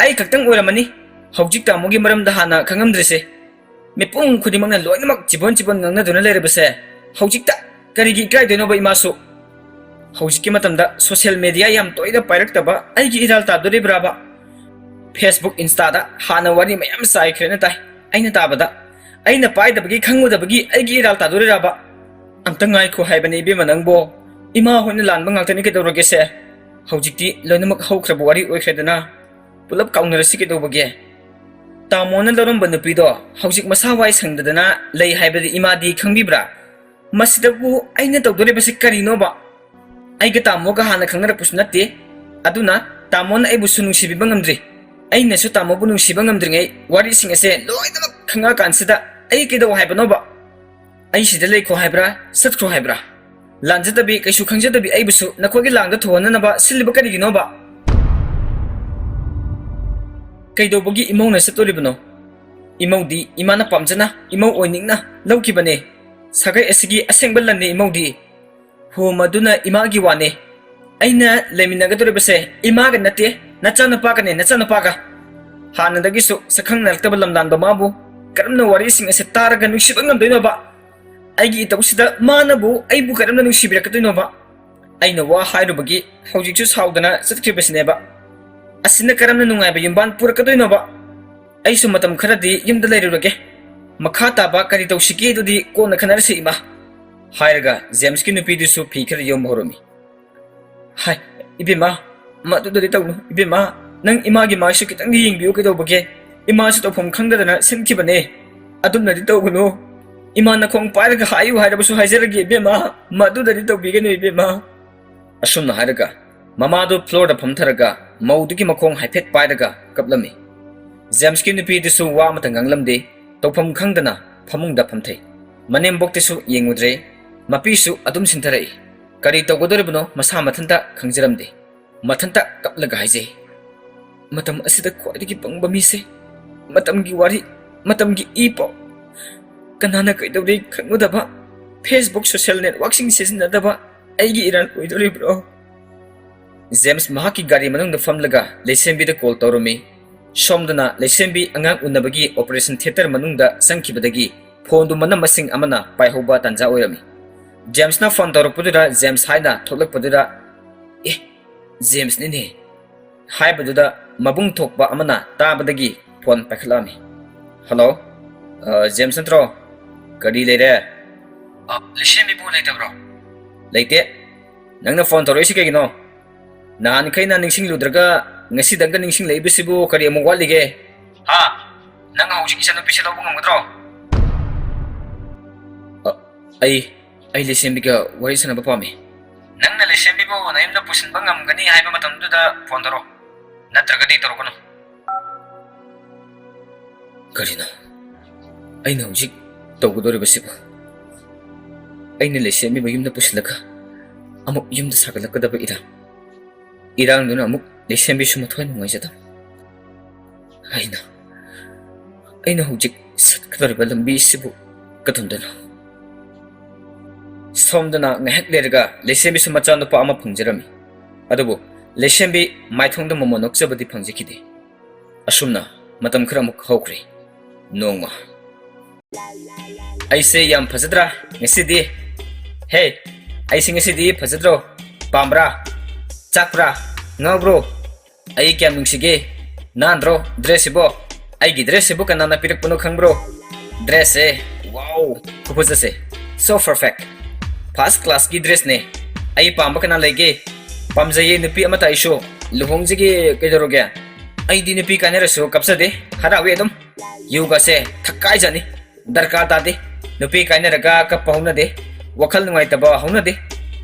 ꯑꯩ ꯈꯛꯇꯪ ꯑꯣꯏꯔꯝꯃꯅꯤ꯫ ꯍꯧꯖꯤꯛ ꯇꯥꯃꯣꯒꯤ ꯃꯔꯝꯗ ꯍꯥꯟꯅ ꯈꯪꯉꯝꯗ꯭ꯔꯤꯁꯦ꯫ ꯃꯤꯄꯨꯝ ꯈꯨꯗꯤꯡꯃꯛꯅ ꯂꯣꯏꯅꯃꯛ ꯆꯤꯕꯣꯟ ꯆꯤꯕꯣꯟ ꯉꯥꯡꯅꯗꯨꯅ ꯂꯩꯔꯕꯁꯦ꯫ ꯍꯧꯖꯤꯛꯇ ꯀꯔꯤꯒꯤ ꯏꯀꯥꯏꯗꯣꯏꯅꯣꯕ ꯏꯃꯥꯁꯨ? ꯍꯧꯖꯤꯛꯀꯤ ꯃꯇꯝꯗ social media ꯌꯥꯝ ꯇꯣꯏꯅ ꯄꯥꯏꯔꯛꯇꯕ ꯑꯩꯒꯤ ꯏꯔꯥꯜ ꯇꯥꯗꯣꯔꯤꯕ꯭ꯔꯥꯕ? Facebook, Instaꯗ ꯍꯥꯟꯅ ꯋꯥꯔꯤ ꯃꯌꯥꯝ ꯆꯥꯏꯈ꯭ꯔꯦꯅ ꯇꯥꯏ꯫ ꯑꯩꯅ ꯇꯥꯕꯗ, ꯑꯩꯅ ꯄꯥꯏꯗꯕꯒꯤ ꯈꯪꯉꯨꯗꯕꯒꯤ ꯑꯩꯒꯤ ꯏꯔꯥꯜ ꯇꯥꯗꯣꯔꯤꯔꯥꯕ? ꯑꯝꯇ ꯉꯥꯏꯈꯣ ꯍꯥꯏꯕꯅꯦ ꯏꯕꯦꯝꯃ ꯅꯪꯕꯣ꯫ ꯏꯃꯥ ꯍꯣꯏꯅ ꯂꯥꯟꯕ ꯉꯥꯛꯇꯅꯤ ꯀꯩꯗꯧꯔꯒꯦꯁꯦ? ꯍꯧꯖꯤꯛꯇꯤ ꯂꯣꯏꯅꯃꯛ ꯍꯧꯈ꯭ꯔꯕ ꯋꯥꯔꯤ ꯑꯣꯏꯈ꯭ꯔꯦꯗꯅ꯫ ꯄꯨꯂꯞ ꯀꯥꯎꯅꯔꯁꯤ ꯀꯩꯗꯧꯕꯒꯦ? ꯇꯥꯃꯣꯅ ꯂꯧꯔꯝꯕ ꯅꯨꯄꯤꯗꯣ ꯍꯧꯖꯤꯛ ꯃꯁꯥ ꯋꯥꯏ ꯁꯪꯗꯗꯅ ꯂꯩ ꯍꯥꯏꯕꯗꯤ ꯏꯃꯥꯗꯤ ꯈꯪꯕꯤꯕ꯭ꯔꯥ? ꯃꯁꯤꯗꯕꯨ ꯑꯩꯅ ꯇꯧꯗꯣꯔꯤꯕꯁꯤ ꯀꯔꯤꯅꯣꯕ? ꯑꯩꯒ ꯇꯥꯃꯣꯒ ꯍꯥꯟꯅ ꯈꯪꯅꯔꯛꯄꯁꯨ ꯅꯠꯇꯦ꯫ ꯑꯗꯨꯅ ꯇꯥꯃꯣꯅ ꯑꯩꯕꯨꯁꯨ ꯅꯨꯡꯁꯤꯕꯤꯕ ꯉꯝꯗ꯭ꯔꯤ꯫ ꯑꯩꯅꯁꯨ ꯇꯥꯃꯣꯕꯨ ꯅꯨꯡꯁꯤꯕ ꯉꯝꯗ꯭ꯔꯤꯉꯩ ꯋꯥꯔꯤꯁꯤꯡ ꯑꯁꯦ ꯂꯣꯏꯅꯃꯛ ꯈꯪꯉꯛꯑꯀꯥꯟꯁꯤꯗ ꯑꯩ ꯀꯩꯗꯧ ꯍꯥꯏꯕꯅꯣꯕ? ꯑꯩ ꯁꯤꯗ ꯂꯩꯈꯣ ꯍꯥꯏꯕ꯭ꯔꯥ, ꯆꯠꯈ꯭ꯔꯣ ꯍꯥꯏꯕ꯭ꯔꯥ? ꯂꯥꯟꯖꯗꯕꯤ, ꯀꯩꯁꯨ ꯈꯪꯖꯗꯕꯤ ꯑꯩꯕꯨꯁꯨ ꯅꯈꯣꯏꯒꯤ ꯂꯥꯡꯗ ꯊꯨꯍꯟꯅꯅꯕ ꯁꯤꯜꯂꯤꯕ ꯀꯔꯤꯒꯤꯅꯣꯕ? ꯀꯩꯗꯧꯕꯒꯤ ꯏꯃꯧꯅ ꯆꯠꯇꯣꯔꯤꯕꯅꯣ? ꯏꯃꯧꯗꯤ ꯏꯃꯥꯅ ꯄꯥꯝꯖꯅ ꯏꯃꯧ ꯑꯣꯏꯅꯤꯡꯅ ꯂꯧꯈꯤꯕꯅꯦ꯫ ꯁꯥꯒꯩ ꯑꯁꯤꯒꯤ ꯑꯁꯦꯡꯕ ꯂꯟꯅꯦ ꯏꯃꯧꯗꯤ꯫ ꯍꯣ, ꯃꯗꯨꯅ ꯏꯃꯥꯒꯤ ꯋꯥꯅꯦ꯫ ꯑꯩꯅ ꯂꯩꯃꯤꯟꯅꯒꯗꯧꯔꯤꯕꯁꯦ ꯏꯃꯥꯒ ꯅꯠꯇꯦ, ꯅꯆꯥꯅꯨꯄꯥꯒꯅꯦ, ꯅꯆꯥꯅꯨꯄꯥꯒ꯫ ꯍꯥꯟꯅꯗꯒꯤꯁꯨ ꯁꯛꯈꯪꯅꯔꯛꯇꯕ ꯂꯝꯗꯥꯟꯕ ꯃꯥꯕꯨ ꯀꯔꯝꯅ ꯋꯥꯔꯤꯁꯤꯡ ꯑꯁꯦ ꯇꯥꯔꯒ ꯅꯨꯡꯁꯤꯕ ꯉꯝꯗꯣꯏꯅꯣꯕ? ꯑꯩꯒꯤ ꯏꯇꯧꯁꯤꯗ ꯃꯥꯅꯕꯨ ꯑꯩꯕꯨ ꯀꯔꯝꯅ ꯅꯨꯡꯁꯤꯕꯤꯔꯛꯀꯗꯣꯏꯅꯣꯕ? ꯑꯩꯅ ꯋꯥ ꯍꯥꯏꯔꯨꯕꯒꯤ ꯍꯧꯖꯤꯛꯁꯨ ꯁꯥꯎꯗꯅ ꯆꯠꯈ꯭ꯔꯤꯕꯁꯤꯅꯦꯕ꯫ ꯑꯁꯤꯅ ꯀꯔꯝꯅ ꯅꯨꯡꯉꯥꯏꯕ ꯌꯨꯝꯕꯥꯟ ꯄꯨꯔꯛꯀꯗꯣꯏꯅꯣꯕ? ꯑꯩꯁꯨ ꯃꯇꯝ ꯈꯔꯗꯤ ꯌꯨꯝꯗ ꯂꯩꯔꯨꯔꯒꯦ꯫ ꯃꯈꯥ ꯇꯥꯕ ꯀꯔꯤ ꯇꯧꯁꯤꯒꯦꯗꯨꯗꯤ ꯀꯣꯟꯅ ꯈꯟꯅꯔꯁꯤ, ꯏꯃꯥ꯫ ꯍꯥꯏꯔꯒ ꯖꯦꯝꯁꯀꯤ ꯅꯨꯄꯤꯗꯨꯁꯨ ꯐꯤ ꯈꯔ ꯌꯣꯝꯕ ꯍꯧꯔꯝꯃꯤ꯫ ꯍꯥꯏ, "ꯏꯕꯦꯝꯃ, ꯃꯗꯨꯗꯗꯤ ꯇꯧꯅꯨ꯫ ꯏꯕꯦꯝꯃ, ꯅꯪ ꯏꯃꯥꯒꯤ ꯃꯥꯏꯁꯨ ꯈꯤꯇꯪꯗꯤ ꯌꯦꯡꯕꯤꯌꯨ ꯀꯩꯗꯧꯕꯒꯦ? ꯏꯃꯥꯁꯨ ꯇꯧꯐꯝ ꯈꯪꯗꯗꯅ ꯁꯤꯟꯈꯤꯕꯅꯦ꯫ ꯑꯗꯨꯝꯅꯗꯤ ꯇꯧꯒꯅꯨ꯫ ꯏꯃꯥ ꯅꯈꯣꯡ ꯄꯥꯏꯔꯒ ꯍꯥꯏꯌꯨ ꯍꯥꯏꯔꯕꯁꯨ ꯍꯥꯏꯖꯔꯒꯦ ꯏꯕꯦꯝꯃ, ꯃꯗꯨꯗꯗꯤ ꯇꯧꯕꯤꯒꯅꯨ ꯏꯕꯦꯝꯃ"꯫ ꯑꯁꯨꯝꯅ ꯍꯥꯏꯔꯒ ꯃꯃꯥꯗꯨ floorꯗ ꯐꯝꯊꯔꯒ ꯃꯧꯗꯨꯒꯤ ꯃꯈꯣꯡ ꯍꯥꯏꯐꯦꯠ ꯄꯥꯏꯔꯒ ꯀꯞꯂꯝꯃꯤ꯫ ꯖꯦꯝꯁꯀꯤ ꯅꯨꯄꯤꯗꯨꯁꯨ ꯋꯥ ꯑꯃꯇ ꯉꯥꯡꯂꯝꯗꯦ꯫ ꯇꯧꯐꯝ ꯈꯪꯗꯅ ꯐꯃꯨꯡꯗ ꯐꯝꯊꯩ꯫ ꯃꯅꯦꯝꯕꯣꯛꯇꯤꯁꯨ ꯌꯦꯡꯉꯨꯗ꯭ꯔꯦ꯫ ꯃꯄꯤꯁꯨ ꯑꯗꯨꯝ ꯁꯤꯟꯊꯔꯛꯏ꯫ ꯀꯔꯤ ꯇꯧꯒꯗꯧꯔꯤꯕꯅꯣ ꯃꯁꯥ ꯃꯊꯟꯇ ꯈꯪꯖꯔꯝꯗꯦ꯫ ꯃꯊꯟꯇ ꯀꯞꯂꯒ ꯍꯥꯏꯖꯩ, "ꯃꯇꯝ ꯑꯁꯤꯗ ꯈ꯭ꯋꯥꯏꯗꯒꯤ ꯄꯪꯕ ꯃꯤꯁꯦ, ꯃꯇꯝꯒꯤ ꯋꯥꯔꯤ, ꯃꯇꯝꯒꯤ ꯏ ꯄꯥꯎ, ꯀꯅꯥꯅ ꯀꯩꯗꯧꯔꯤ ꯈꯪꯂꯨꯗꯕ, Facebook social networkꯁꯤꯡ ꯁꯤꯖꯤꯟꯅꯗꯕ ꯑꯩꯒꯤ ꯏꯔꯥꯟ ꯑꯣꯏꯗꯣꯔꯤꯕ꯭ꯔꯣ?" ꯖꯦꯝꯁ ꯃꯍꯥꯛꯀꯤ ꯒꯥꯔꯤ ꯃꯅꯨꯡꯗ ꯐꯝꯂꯒ ꯂꯩꯁꯦꯝꯕꯤꯗ call ꯇꯧꯔꯝꯃꯤ꯫ ꯁꯣꯝꯗꯅ ꯂꯩꯁꯦꯝꯕꯤ ꯑꯉꯥꯡ ꯎꯅꯕꯒꯤ operation theatre ꯃꯅꯨꯡꯗ ꯆꯪꯈꯤꯕꯗꯒꯤ phoneꯗꯨ ꯃꯅꯝ ꯃꯁꯤꯡ ꯑꯃꯅ ꯄꯥꯏꯍꯧꯕ ꯇꯥꯟꯖꯥ ꯑꯣꯏꯔꯝꯃꯤ꯫ ꯖꯦꯝꯁꯅ phone ꯇꯧꯔꯛꯄꯗꯨꯗ ꯖꯦꯝꯁ ꯍꯥꯏꯅ ꯊꯣꯛꯂꯛꯄꯗꯨꯗ, "ꯑꯦ, ꯖꯦꯝꯁꯅꯤꯅꯦ" ꯍꯥꯏꯕꯗꯨꯗ ꯃꯕꯨꯡ ꯊꯣꯛꯄ ꯑꯃꯅ ꯇꯥꯕꯗꯒꯤ phone ꯄꯥꯏꯈꯠꯂꯛꯑꯝꯃꯤ꯫ "ꯍꯜꯂꯣ, ꯑ, ꯖꯦꯝꯁ ꯅꯠꯇ꯭ꯔꯣ? ꯀꯔꯤ ꯂꯩꯔꯦ?" "ꯑ, ꯂꯩꯁꯦꯝꯕꯤꯕꯨ ꯂꯩꯇꯕ꯭ꯔꯣ?" "ꯂꯩꯇꯦ꯫ ꯅꯪꯅ phone ꯇꯧꯔꯛꯏꯁꯤ ꯀꯩꯒꯤꯅꯣ? ꯅꯍꯥꯟꯈꯩꯅ ꯅꯤꯡꯁꯤꯡꯂꯨꯗ꯭ꯔꯒ ꯉꯁꯤꯗꯪꯒ ꯅꯤꯡꯁꯤꯡꯂꯛꯏꯕꯁꯤꯕꯨ ꯀꯔꯤ ꯑꯃꯨꯛ ꯋꯥꯠꯂꯤꯒꯦ?" "ꯍꯥ? ꯅꯪ ꯍꯧꯖꯤꯛ ꯏꯆꯥꯅꯨꯄꯤꯁꯦ ꯂꯧꯕ ꯉꯝꯒꯗ꯭ꯔꯣ?" "ꯑ, ꯑꯩ, ꯑꯩ ꯂꯩꯁꯦꯝꯕꯤꯒ ꯋꯥꯔꯤ ꯁꯥꯟꯅꯕ ꯄꯥꯝꯃꯤ꯫" "ꯅꯪꯅ ꯂꯩꯁꯦꯝꯕꯤꯕꯨ ꯅꯌꯨꯝꯗ ꯄꯨꯁꯤꯟꯕ ꯉꯝꯒꯅꯤ ꯍꯥꯏꯕ ꯃꯇꯝꯗꯨꯗ phone ꯇꯧꯔꯣ, ꯅꯠꯇ꯭ꯔꯒꯗꯤ ꯇꯧꯔꯛꯀꯅꯨ꯫" ꯀꯔꯤꯅꯣ ꯑꯩꯅ ꯍꯧꯖꯤꯛ ꯇꯧꯒꯗꯧꯔꯤꯕꯁꯤꯕꯨ? ꯑꯩꯅ ꯂꯩꯁꯦꯝꯕꯤꯕꯨ ꯌꯨꯝꯗ ꯄꯨꯁꯤꯜꯂꯒ ꯑꯃꯨꯛ ꯌꯨꯝꯗ ꯁꯥꯒꯠꯂꯛꯀꯗꯕ ꯏꯔꯥꯡ, ꯏꯔꯥꯡꯗꯨꯅ ꯑꯃꯨꯛ ꯂꯩꯁꯦꯝꯕꯤꯁꯨ ꯃꯊ꯭ꯋꯥꯏ ꯅꯨꯡꯉꯥꯏꯖꯗꯕ꯫ ꯑꯩꯅ, ꯑꯩꯅ ꯍꯧꯖꯤꯛ ꯆꯠꯀꯗꯧꯔꯤꯕ ꯂꯝꯕꯤꯁꯤꯕꯨ ꯀꯗꯣꯝꯗꯅꯣ? ꯁꯣꯝꯗꯅ ꯉꯥꯏꯍꯥꯛ ꯂꯩꯔꯒ ꯂꯩꯁꯦꯝꯕꯤꯁꯨ ꯃꯆꯥꯅꯨꯄꯥ ꯑꯃ ꯐꯪꯖꯔꯝꯃꯤ꯫ ꯑꯗꯨꯕꯨ ꯂꯩꯁꯦꯝꯕꯤ ꯃꯥꯏꯊꯣꯡꯗ ꯃꯃꯣꯟ ꯅꯣꯛꯆꯕꯗꯤ ꯐꯪꯖꯈꯤꯗꯦ꯫ ꯑꯁꯨꯝꯅ ꯃꯇꯝ ꯈꯔ ꯑꯃꯨꯛ ꯍꯧꯈ꯭ꯔꯦ꯫ ꯅꯣꯡꯃ, "ꯑꯩꯁꯦ ꯌꯥꯝ ꯐꯖꯗ꯭ꯔꯥ ꯉꯁꯤꯗꯤ? ꯍꯦ, ꯑꯩꯁꯦ ꯉꯁꯤꯗꯤ ꯐꯖꯗ꯭ꯔꯣ? ꯄꯥꯝꯕ꯭ꯔꯥ? ꯆꯥꯛꯄ꯭ꯔꯥ? ꯉꯥꯎꯕ꯭ꯔꯣ? ꯑꯩ ꯀꯌꯥꯝ ꯅꯨꯡꯁꯤꯒꯦ? ꯅꯥꯟꯗ꯭ꯔꯣ dressꯁꯤꯕꯣ? ꯑꯩꯒꯤ dressꯁꯤꯕꯨ ꯀꯅꯥꯅ ꯄꯤꯔꯛꯄꯅꯣ ꯈꯪꯕ꯭ꯔꯣ? Dressꯁꯦ, wow, ꯈꯨꯐꯖꯁꯦ, so perfect, first classꯀꯤ dressꯅꯦ꯫ ꯑꯩ ꯄꯥꯝꯕ ꯀꯅꯥ ꯂꯩꯒꯦ? ꯄꯥꯝꯖꯩꯌꯦ ꯅꯨꯄꯤ ꯑꯃꯇ ꯑꯩꯁꯨ꯫ ꯂꯨꯍꯣꯡꯖꯒꯦ ꯀꯩꯗꯧꯔꯒꯦ? ꯑꯩꯗꯤ ꯅꯨꯄꯤ ꯀꯥꯏꯅꯔꯁꯨ ꯀꯞꯆꯗꯦ, ꯍꯔꯥꯎꯏ ꯑꯗꯨꯝ꯫ ꯌꯨꯒꯁꯦ ꯊꯛꯀꯥꯏꯖꯅꯤ, ꯗꯔꯀꯥꯔ ꯇꯥꯗꯦ꯫ ꯅꯨꯄꯤ ꯀꯥꯏꯅꯔꯒ ꯀꯞꯄ ꯍꯧꯅꯗꯦ, ꯋꯥꯈꯜ ꯅꯨꯡꯉꯥꯏꯇꯕ ꯍꯧꯅꯗꯦ꯫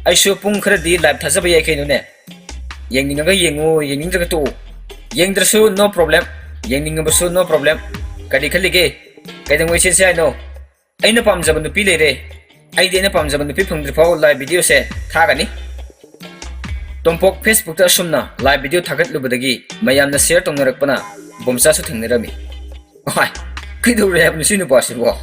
ꯑꯩꯁꯨ ꯄꯨꯡ ꯈꯔꯗꯤ live ꯊꯥꯖꯕ ꯌꯥꯏ ꯀꯩꯅꯣꯅꯦ꯫ ꯌꯦꯡꯅꯤꯡꯉꯒ ꯌꯦꯡꯉꯨ, ꯌꯦꯡꯅꯤꯡꯗ꯭ꯔꯒ ꯇꯣꯛꯎ꯫ ꯌꯦꯡꯗ꯭ꯔꯁꯨ no problem, ꯌꯦꯡꯅꯤꯡꯉꯕꯁꯨ no problem꯫ ꯀꯔꯤ ꯈꯜꯂꯤꯒꯦ? ꯀꯩꯗꯧꯉꯩ ꯆꯦꯟꯁꯦ ꯍꯥꯏꯅꯣ? ꯑꯩꯅ ꯄꯥꯝꯖꯕ ꯅꯨꯄꯤ ꯂꯩꯔꯦ꯫ ꯑꯩꯗꯤ ꯑꯩꯅ ꯄꯥꯝꯖꯕ ꯅꯨꯄꯤ ꯐꯪꯗ꯭ꯔꯤꯐꯥꯎ live videoꯁꯦ ꯊꯥꯒꯅꯤ꯫ ꯇꯣꯝꯄꯣꯛ Facebookꯇ ꯑꯁꯨꯝꯅ live video ꯊꯥꯒꯠꯂꯨꯕꯗꯒꯤ ꯃꯌꯥꯝꯅ share ꯇꯧꯅꯔꯛꯄꯅ ꯕꯣꯝꯆꯥꯁꯨ ꯊꯦꯡꯅꯔꯝꯃꯤ꯫ ꯑꯍꯥꯏ, ꯀꯩꯗꯧꯔꯦ ꯍꯥꯏꯕꯅꯣ ꯁꯤ ꯅꯨꯄꯥꯁꯤꯕꯣ?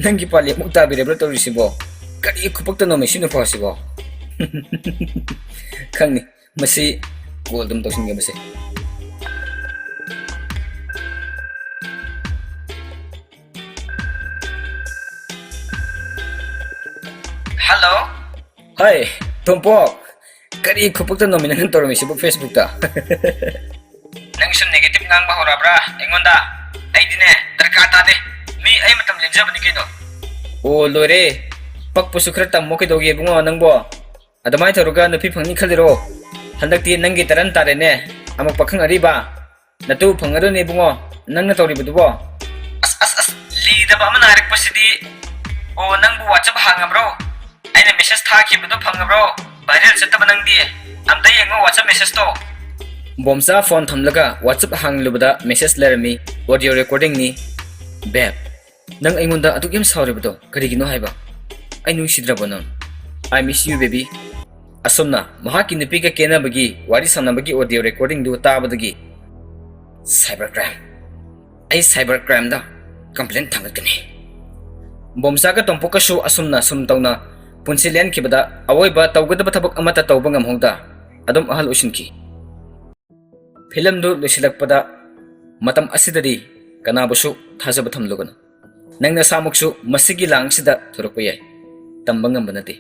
ꯅꯪꯒꯤ ꯄꯥꯜꯂꯤ ꯑꯃꯨꯛ ꯇꯥꯕꯤꯔꯕ꯭ꯔꯥ ꯇꯧꯔꯤꯁꯤꯕꯣ? ꯀꯔꯤ ꯈꯨꯄꯛꯇꯅꯣꯃꯤ ꯁꯤ ꯅꯨꯄꯥꯁꯤꯕꯣ? ꯈꯪꯅꯤ, ꯃꯁꯤ call ꯑꯗꯨꯝ ꯇꯧꯁꯤꯟꯒꯦ ꯃꯁꯤ꯫ Hello꯫ ꯍꯥꯏ, ꯇꯣꯝꯄꯣꯛ꯫ ꯀꯔꯤ ꯈꯨꯄꯛꯇꯅꯣꯃꯤ ꯅꯪ ꯇꯧꯔꯝꯃꯤꯁꯤꯕꯨ Facebookꯇ? ꯅꯪ ꯁꯨꯝ negative ꯉꯥꯡꯕ ꯍꯧꯔꯕ꯭ꯔꯥ ꯑꯩꯉꯣꯟꯗ? ꯑꯩꯗꯤꯅꯦ, ꯗꯔꯀꯥꯔ ꯇꯥꯗꯦ꯫ ꯃꯤ ꯑꯩ ꯃꯇꯝ ꯂꯦꯟꯖꯕꯅꯤ ꯀꯩꯅꯣ꯫ ꯑꯣ, ꯂꯣꯏꯔꯦ꯫ ꯄꯛꯄꯁꯨ ꯈꯔ ꯇꯝꯃꯣ ꯀꯩꯗꯧꯒꯦ ꯏꯕꯨꯡꯉꯣ ꯅꯪꯕꯣ? ꯑꯗꯨꯃꯥꯏꯅ ꯇꯧꯔꯒ ꯅꯨꯄꯤ ꯐꯪꯅꯤ ꯈꯜꯂꯤꯔꯣ? ꯍꯟꯗꯛꯇꯤ ꯅꯪꯒꯤ turn ꯇꯥꯔꯦꯅꯦ, ꯑꯃꯨꯛ ꯄꯥꯈꯪ ꯑꯔꯤꯕ꯫ ꯅꯇꯨ ꯐꯪꯉꯔꯣꯏꯅꯦ ꯏꯕꯨꯡꯉꯣ, ꯅꯪꯅ ꯇꯧꯔꯤꯕꯗꯨꯕꯣ꯫ ꯑꯁ, ꯑꯁ, ꯑꯁ, ꯂꯤꯗꯕ ꯑꯃꯅ ꯍꯥꯏꯔꯛꯄꯁꯤꯗꯤ꯫ ꯑꯣ, ꯅꯪꯕꯨ WhatsApp ꯍꯥꯡꯉꯕ꯭ꯔꯣ? ꯑꯩꯅ message ꯊꯥꯈꯤꯕꯗꯣ ꯐꯪꯉꯕ꯭ꯔꯣ? Viral ꯆꯠꯇꯕ ꯅꯪꯗꯤ꯫ ꯑꯝꯇ ꯌꯦꯡꯉꯣ WhatsApp messageꯇꯣ꯫ ꯕꯣꯝꯆꯥ phone ꯊꯝꯂꯒ WhatsApp ꯍꯥꯡꯂꯨꯕꯗ message ꯂꯩꯔꯝꯃꯤ, audio recordingꯅꯤ꯫ Babe, ꯅꯪ ꯑꯩꯉꯣꯟꯗ ꯑꯗꯨꯛ ꯌꯥꯝ ꯁꯥꯎꯔꯤꯕꯗꯣ ꯀꯔꯤꯒꯤꯅꯣ ꯍꯥꯏꯕ? ꯑꯩ ꯅꯨꯡꯁꯤꯗ꯭ꯔꯕꯣ ꯅꯪ? I miss you, baby꯫ ꯑꯁꯨꯝꯅ ꯃꯍꯥꯛꯀꯤ ꯅꯨꯄꯤꯒ ꯀꯦꯅꯕꯒꯤ ꯋꯥꯔꯤ ꯁꯥꯟꯅꯕꯒꯤ audio recordingꯗꯨ ꯇꯥꯕꯗꯒꯤ cyber crime, ꯑꯩ cyber crimeꯗ complaint ꯊꯥꯡꯒꯠꯀꯅꯤ꯫ ꯕꯣꯝꯆꯥꯒ ꯇꯣꯝꯄꯣꯛꯀꯁꯨ ꯑꯁꯨꯝꯅ ꯁꯨꯝ ꯇꯧꯅ ꯄꯨꯟꯁꯤ ꯂꯦꯟꯈꯤꯕꯗ ꯑꯋꯣꯏꯕ ꯇꯧꯒꯗꯕ ꯊꯕꯛ ꯑꯃꯠꯇ ꯇꯧꯕ ꯉꯝꯍꯧꯗ ꯑꯗꯨꯝ ꯑꯍꯜ ꯑꯣꯏꯁꯤꯟꯈꯤ꯫ Filmꯗꯨ ꯂꯣꯏꯁꯤꯜꯂꯛꯄꯗ ꯃꯇꯝ ꯑꯁꯤꯗꯗꯤ ꯀꯅꯥꯕꯨꯁꯨ ꯊꯥꯖꯕ ꯊꯝꯂꯨꯒꯅꯨ꯫ ꯅꯪ ꯅꯁꯥꯃꯛꯁꯨ ꯃꯁꯤꯒꯤ ꯂꯥꯡꯁꯤꯗ ꯊꯣꯔꯛꯄ ꯌꯥꯏ꯫ ꯇꯝꯕ ꯉꯝꯕ ꯅꯠꯇꯦ꯫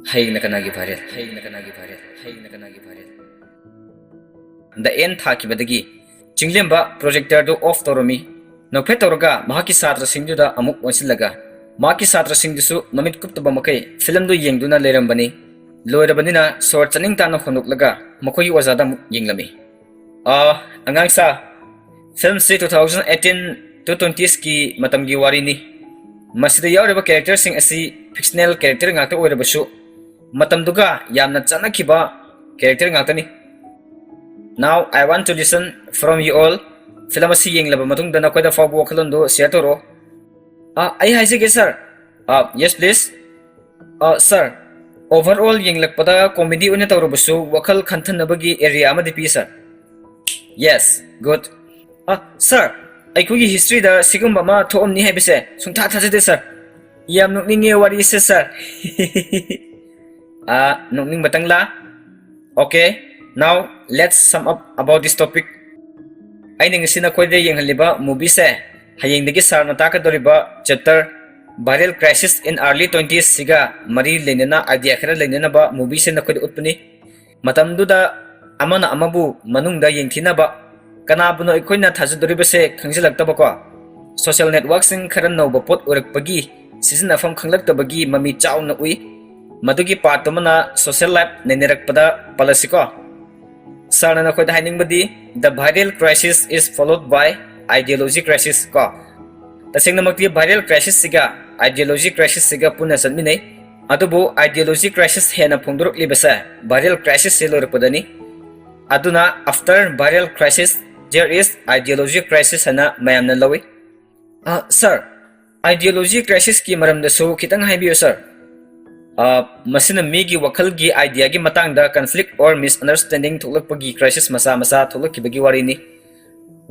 ꯍꯌꯦꯡꯅ ꯀꯅꯥꯒꯤ viral? ꯍꯌꯦꯡꯅ ꯀꯅꯥꯒꯤ viral? ꯍꯌꯦꯡꯅ ꯀꯅꯥꯒꯤ viral? The End ꯊꯥꯈꯤꯕꯗꯒꯤ ꯆꯤꯡꯂꯦꯝꯕ projectorꯗꯨ off ꯇꯧꯔꯝꯃꯤ꯫ ꯅꯣꯛꯐꯦꯠ ꯇꯧꯔꯒ ꯃꯍꯥꯛꯀꯤ ꯁꯥꯇ꯭ꯔꯁꯤꯡꯗꯨꯗ ꯑꯃꯨꯛ ꯑꯣꯟꯁꯤꯜꯂꯒ ꯃꯍꯥꯛꯀꯤ ꯁꯥꯇ꯭ꯔꯁꯤꯡꯗꯨꯁꯨ ꯃꯃꯤꯠ ꯀꯨꯞꯇꯕ ꯃꯈꯩ filmꯗꯨ ꯌꯦꯡꯗꯨꯅ ꯂꯩꯔꯝꯕꯅꯤ꯫ ꯂꯣꯏꯔꯕꯅꯤꯅ ꯁꯣꯔ ꯆꯥꯅꯤꯡ ꯇꯥꯅ ꯍꯣꯟꯗꯣꯛꯂꯒ ꯃꯈꯣꯏꯒꯤ ꯑꯣꯖꯥꯗ ꯑꯃꯨꯛ ꯌꯦꯡꯂꯝꯃꯤ꯫ "ꯑ, ꯑꯉꯥꯡ ꯁꯥ, ꯐꯤꯂꯝꯁꯤ two thousand eighteen to twenties ꯀꯤ ꯃꯇꯝꯒꯤ ꯋꯥꯔꯤꯅꯤ꯫ ꯃꯁꯤꯗ ꯌꯥꯎꯔꯤꯕ ꯀꯦꯔꯦꯛꯇꯔꯁꯤꯡ ꯑꯁꯤ ꯐꯤꯛꯁꯅꯦꯜ ꯀꯦꯔꯦꯛꯇꯔ ꯉꯥꯛꯇ ꯑꯣꯏꯔꯕꯁꯨ ꯃꯇꯝꯗꯨꯒ ꯌꯥꯝꯅ ꯆꯥꯟꯅꯈꯤꯕ ꯀꯦꯔꯦꯛꯇꯔ ꯉꯥꯛꯇꯅꯤ꯫ Now I want to listen from you all. Film ꯑꯁꯤ ꯌꯦꯡꯂꯕ ꯃꯇꯨꯡꯗ ꯅꯈꯣꯏꯗ ꯐꯥꯎꯕ ꯋꯥꯈꯜꯂꯣꯟꯗꯨ ꯁꯤꯌꯔ ꯇꯧꯔꯛꯑꯣ꯫ ꯑ, ꯑꯩ ꯍꯥꯏꯖꯒꯦ ꯁꯥꯔ꯫ ꯑ, yes please꯫ ꯑ, ꯁꯥꯔ, overall ꯌꯦꯡꯂꯛꯄꯗ ꯀꯣꯃꯦꯗꯤ ꯑꯣꯏꯅ ꯇꯧꯔꯕꯁꯨ ꯋꯥꯈꯜ ꯈꯟꯊꯅꯕꯒꯤ ꯑꯦꯔꯤꯌꯥ ꯑꯃꯗꯤ ꯄꯤ ꯁꯥꯔ꯫ Yes, good꯫ ꯑ, ꯁꯥꯔ, ꯑꯩꯈꯣꯏꯒꯤ ꯍꯤꯁꯇ꯭ꯔꯤꯗ ꯁꯤꯒꯨꯝꯕ ꯑꯃ ꯊꯣꯛꯑꯝꯅꯤ ꯍꯥꯏꯕꯁꯦ ꯁꯨꯡꯊꯥ ꯊꯥꯖꯗꯦ ꯁꯥꯔ꯫ ꯌꯥꯝ ꯅꯣꯛꯅꯤꯡꯉꯦ ꯋꯥꯔꯤꯁꯦ ꯁꯥꯔ꯫ ꯑ, ꯅꯣꯛꯅꯤꯡꯕꯇꯪꯂꯥ? Okay, now let's sum up about this topic꯫ ꯑꯩꯅ ꯉꯁꯤ ꯅꯈꯣꯏꯗ ꯌꯦꯡꯍꯜꯂꯤꯕ ꯃꯨꯚꯤꯁꯦ ꯍꯌꯦꯡꯗꯒꯤ ꯁꯥꯔꯅ ꯇꯥꯛꯀꯗꯧꯔꯤꯕ chapter viral crisis in early twenties ꯁꯤꯒ ꯃꯔꯤ ꯂꯩꯅꯅ ꯑꯥꯏꯗꯤꯌꯥ ꯈꯔ ꯂꯩꯅꯅꯕ ꯃꯨꯚꯤꯁꯦ ꯅꯈꯣꯏꯗ ꯎꯠꯄꯅꯤ꯫ ꯃꯇꯝꯗꯨꯗ ꯑꯃꯅ ꯑꯃꯕꯨ ꯃꯅꯨꯡꯗ ꯌꯦꯡꯊꯤꯅꯕ, ꯀꯅꯥꯕꯨꯅꯣ ꯑꯩꯈꯣꯏꯅ ꯊꯥꯖꯗꯣꯔꯤꯕꯁꯦ ꯈꯪꯖꯤꯜꯂꯛꯇꯕꯀꯣ, ꯁꯣꯁꯤꯌꯦꯜ ꯅꯦꯠꯋꯥꯔꯛꯁꯤꯡ ꯈꯔ ꯅꯧꯕ ꯄꯣꯠ ꯑꯣꯏꯔꯛꯄꯒꯤ ꯁꯤꯖꯤꯟꯅꯐꯝ ꯈꯪꯂꯛꯇꯕꯒꯤ ꯃꯃꯤ ꯆꯥꯎꯅ ꯎꯏ꯫ ꯃꯗꯨꯒꯤ ꯄꯥꯔꯠꯇꯨꯃꯅ ꯁꯣꯁꯤꯌꯦꯜ ꯂꯥꯏꯐ ꯅꯩꯅꯔꯛꯄꯗ ꯄꯜꯂꯁꯤꯀꯣ꯫ ꯁꯥꯔꯅ ꯅꯈꯣꯏꯗ ꯍꯥꯏꯅꯤꯡꯕꯗꯤ the viral crisis is followed by ideology crisis ꯀꯣ꯫ ꯇꯁꯦꯡꯅꯃꯛꯇꯤ viral crisis ꯁꯤꯒ ideology crisis ꯁꯤꯒ ꯄꯨꯟꯅ ꯆꯠꯃꯤꯟꯅꯩ꯫ ꯑꯗꯨꯕꯨ ideology crisis ꯍꯦꯟꯅ ꯐꯣꯡꯗꯣꯔꯛꯂꯤꯕꯁꯦ viral crisis ꯁꯤ ꯂꯣꯏꯔꯛꯄꯗꯅꯤ꯫ ꯑꯗꯨꯅ after viral crisis there is ideology crisis ꯍꯥꯏꯅ ꯃꯌꯥꯝꯅ ꯂꯧꯏ꯫ ꯑ, ꯁꯥꯔ, ideology crisis ꯀꯤ ꯃꯔꯝꯗꯁꯨ ꯈꯤꯇꯪ ꯍꯥꯏꯕꯤꯌꯨ ꯁꯥꯔ꯫ ꯑ, ꯃꯁꯤꯅ ꯃꯤꯒꯤ ꯋꯥꯈꯜꯒꯤ ꯑꯥꯏꯗꯤꯌꯥꯒꯤ ꯃꯇꯥꯡꯗ conflict or misunderstanding ꯊꯣꯛꯂꯛꯄꯒꯤ crisis ꯃꯆꯥ ꯃꯆꯥ ꯊꯣꯛꯂꯛꯈꯤꯕꯒꯤ ꯋꯥꯔꯤꯅꯤ꯫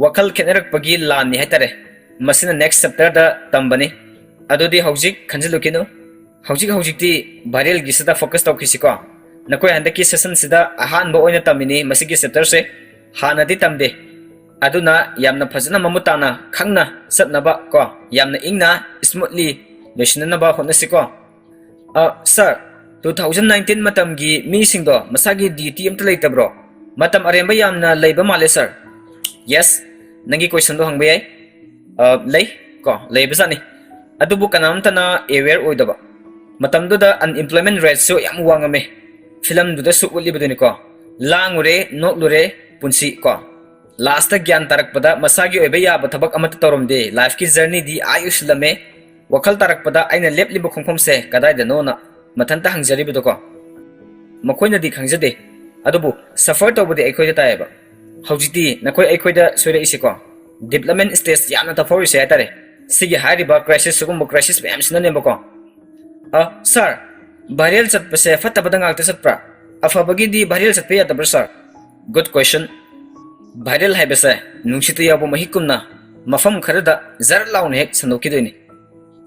ꯋꯥꯈꯜ ꯈꯦꯠꯅꯔꯛꯄꯒꯤ ꯂꯥꯟꯅꯤ ꯍꯥꯏꯇꯥꯔꯦ꯫ ꯃꯁꯤꯅ next chapter ꯗ ꯇꯝꯕꯅꯤ꯫ ꯑꯗꯨꯗꯤ ꯍꯧꯖꯤꯛ ꯈꯟꯖꯤꯜꯂꯨꯈꯤꯅꯨ꯫ ꯍꯧꯖꯤꯛ ꯍꯧꯖꯤꯛꯇꯤ viral ꯒꯤꯁꯤꯗ focus ꯇꯧꯈꯤꯁꯤꯀꯣ꯫ ꯅꯈꯣꯏ ꯍꯟꯗꯛꯀꯤ session ꯁꯤꯗ ꯑꯍꯥꯟꯕ ꯑꯣꯏꯅ ꯇꯝꯃꯤꯅꯤ ꯃꯁꯤꯒꯤ chapter ꯁꯦ꯫ ꯍꯥꯟꯅꯗꯤ ꯇꯝꯗꯦ꯫ ꯑꯗꯨꯅ ꯌꯥꯝꯅ ꯐꯖꯅ ꯃꯃꯨꯠ ꯇꯥꯅ ꯈꯪꯅ ꯆꯠꯅꯕ ꯀꯣ, ꯌꯥꯝꯅ ꯏꯪꯅ smoothly ꯂꯣꯏꯁꯤꯟꯅꯅꯕ ꯍꯣꯠꯅꯁꯤꯀꯣ꯫ ꯑ, ꯁꯥꯔ, two thousand nineteen ꯃꯇꯝꯒꯤ ꯃꯤꯁꯤꯡꯗꯣ ꯃꯁꯥꯒꯤ duty ꯑꯝꯇ ꯂꯩꯇꯕ꯭ꯔꯣ? ꯃꯇꯝ ꯑꯔꯦꯝꯕ ꯌꯥꯝꯅ ꯂꯩꯕ ꯃꯥꯜꯂꯦ ꯁꯥꯔ꯫ Yes, ꯅꯪꯒꯤ question ꯗꯣ ꯍꯪꯕ ꯌꯥꯏ꯫ ꯑ, ꯂꯩ ꯀꯣ, ꯂꯩꯕꯖꯥꯠꯅꯤ꯫ ꯑꯗꯨꯕꯨ ꯀꯅꯥꯝꯇꯅ aware ꯑꯣꯏꯗꯕ꯫ ꯃꯇꯝꯗꯨꯗ unemployment rate ꯁꯨ ꯌꯥꯝ ꯋꯥꯡꯉꯝꯃꯦ꯫ ꯐꯤꯂꯝꯗꯨꯗꯁꯨ ꯎꯠꯂꯤꯕꯗꯨꯅꯤꯀꯣ, ꯂꯥꯡꯉꯨꯔꯦ, ꯅꯣꯛꯂꯨꯔꯦ, ꯄꯨꯟꯁꯤ ꯀꯣ꯫ Last ꯒ꯭ꯌꯥꯟ ꯇꯥꯔꯛꯄꯗ ꯃꯁꯥꯒꯤ ꯑꯣꯏꯕ ꯌꯥꯕ ꯊꯕꯛ ꯑꯃꯠꯇ ꯇꯧꯔꯝꯗꯦ꯫ Life ꯀꯤ journey ꯗꯤ ꯑꯥ ꯌꯧꯁꯤꯜꯂꯝꯃꯦ꯫ ꯋꯥꯈꯜ ꯇꯥꯔꯛꯄꯗ ꯑꯩꯅ ꯂꯦꯞꯂꯤꯕ ꯈꯣꯡꯐꯝꯁꯦ ꯀꯗꯥꯏꯗꯅꯣꯅ ꯃꯊꯟꯇ ꯍꯪꯖꯔꯤꯕꯗꯣꯀꯣ꯫ ꯃꯈꯣꯏꯅꯗꯤ ꯈꯪꯖꯗꯦ, ꯑꯗꯨꯕꯨ suffer ꯇꯧꯕꯗꯤ ꯑꯩꯈꯣꯏꯗ ꯇꯥꯏꯌꯦꯕ꯫ ꯍꯧꯖꯤꯛꯇꯤ ꯅꯈꯣꯏ ꯑꯩꯈꯣꯏꯗ ꯁꯣꯏꯔꯛꯏꯁꯤꯀꯣ, development stage ꯌꯥꯝꯅ ꯇꯞꯍꯧꯔꯤꯁꯦ ꯍꯥꯏꯇꯥꯔꯦ꯫ ꯁꯤꯒꯤ ꯍꯥꯏꯔꯤꯕ crisis, ꯁꯤꯒꯨꯝꯕ crisis ꯃꯌꯥꯝꯁꯤꯅꯅꯦꯕꯀꯣ꯫ ꯑ, sir, viral ꯆꯠꯄꯁꯦ ꯐꯠꯇꯕꯗ ꯉꯥꯛꯇ ꯆꯠꯄ꯭ꯔꯥ? ꯑꯐꯕꯒꯤꯗꯤ viral ꯆꯠꯄ ꯌꯥꯗꯕ꯭ꯔꯥ, sir? Good question. Viral ꯍꯥꯏꯕꯁꯦ ꯅꯨꯡꯁꯤꯠꯇ ꯌꯥꯎꯕ ꯃꯍꯤꯛꯀꯨꯝꯅ ꯃꯐꯝ ꯈꯔꯗ ꯖꯔ ꯂꯥꯎꯅ ꯍꯦꯛ ꯁꯟꯗꯣꯛꯈꯤꯗꯣꯏꯅꯤ꯫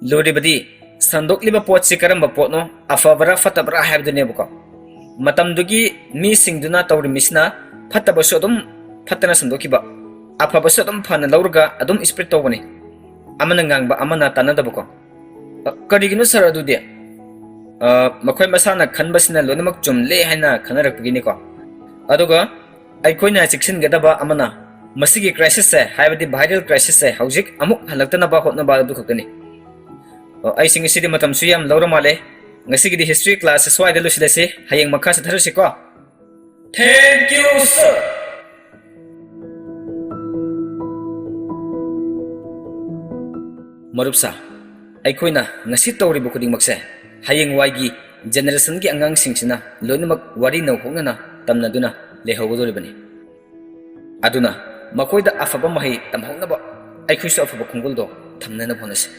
ꯂꯨꯔꯤꯕꯗꯤ ꯁꯟꯗꯣꯛꯂꯤꯕ ꯄꯣꯠꯁꯤ ꯀꯔꯝꯕ ꯄꯣꯠꯅꯣ, ꯑꯐꯕꯔꯥ ꯐꯠꯇꯕꯔꯥ ꯍꯥꯏꯕꯗꯨꯅꯦꯕꯀꯣ꯫ ꯃꯇꯝꯗꯨꯒꯤ ꯃꯤꯁꯤꯡꯗꯨꯅ ꯇꯧꯔꯤꯃꯤꯁꯤꯅ ꯐꯠꯇꯕꯁꯨ ꯑꯗꯨꯝ ꯐꯠꯇꯅ ꯁꯟꯗꯣꯛꯈꯤꯕ, ꯑꯐꯕꯁꯨ ꯑꯗꯨꯝ ꯐꯅ ꯂꯧꯔꯒ ꯑꯗꯨꯝ spread ꯇꯧꯕꯅꯤ꯫ ꯑꯃꯅ ꯉꯥꯡꯕ ꯑꯃꯅ ꯇꯥꯟꯅꯗꯕꯀꯣ꯫ ꯑ, ꯀꯔꯤꯒꯤꯅꯣ sir ꯑꯗꯨꯗꯤ? ꯑ, ꯃꯈꯣꯏ ꯃꯁꯥꯅ ꯈꯟꯕꯁꯤꯅ ꯂꯣꯏꯅꯃꯛ ꯆꯨꯝꯂꯦ ꯍꯥꯏꯅ ꯈꯟꯅꯔꯛꯄꯒꯤꯅꯤꯀꯣ꯫ ꯑꯗꯨꯒ ꯑꯩꯈꯣꯏꯅ ꯆꯦꯛꯁꯤꯟꯒꯗꯕ ꯑꯃꯅ, ꯃꯁꯤꯒꯤ crisis ꯁꯦ, ꯍꯥꯏꯕꯗꯤ viral crisis ꯁꯦ ꯍꯧꯖꯤꯛ ꯑꯃꯨꯛ ꯍꯜꯂꯛꯇꯅꯕ ꯍꯣꯠꯅꯕ ꯑꯗꯨ ꯈꯛꯇꯅꯤ꯫ ꯑ, ꯑꯩꯁꯤ ꯉꯁꯤꯗꯤ ꯃꯇꯝꯁꯨ ꯌꯥꯝ ꯂꯧꯔ ꯃꯥꯜꯂꯦ꯫ ꯉꯁꯤꯒꯤꯗꯤ history class ꯁꯦ ꯁ꯭ꯋꯥꯏꯗ ꯂꯣꯏꯁꯤꯜꯂꯁꯤ꯫ ꯍꯌꯦꯡ ꯃꯈꯥ ꯆꯠꯊꯔꯁꯤꯀꯣ꯫ Thank you, sir. ꯃꯔꯨꯞꯁꯥ, ꯑꯩꯈꯣꯏꯅ ꯉꯁꯤ ꯇꯧꯔꯤꯕ ꯈꯨꯗꯤꯡꯃꯛꯁꯦ ꯍꯌꯦꯡꯋꯥꯏꯒꯤ generation ꯒꯤ ꯑꯉꯥꯡꯁꯤꯡꯁꯤꯅ ꯂꯣꯏꯅꯃꯛ ꯋꯥꯔꯤ ꯅꯧꯍꯧꯅꯅ ꯇꯝꯅꯗꯨꯅ ꯂꯩꯍꯧꯒꯗꯧꯔꯤꯕꯅꯤ꯫ ꯑꯗꯨꯅ ꯃꯈꯣꯏꯗ ꯑꯐꯕ ꯃꯍꯩ ꯇꯝꯍꯧꯅꯕ ꯑꯩꯈꯣꯏꯁꯨ ꯑꯐꯕ ꯈꯣꯡꯒꯨꯜꯗꯣ ꯊꯝꯅꯅꯕ ꯍꯣꯠꯅꯁꯤ꯫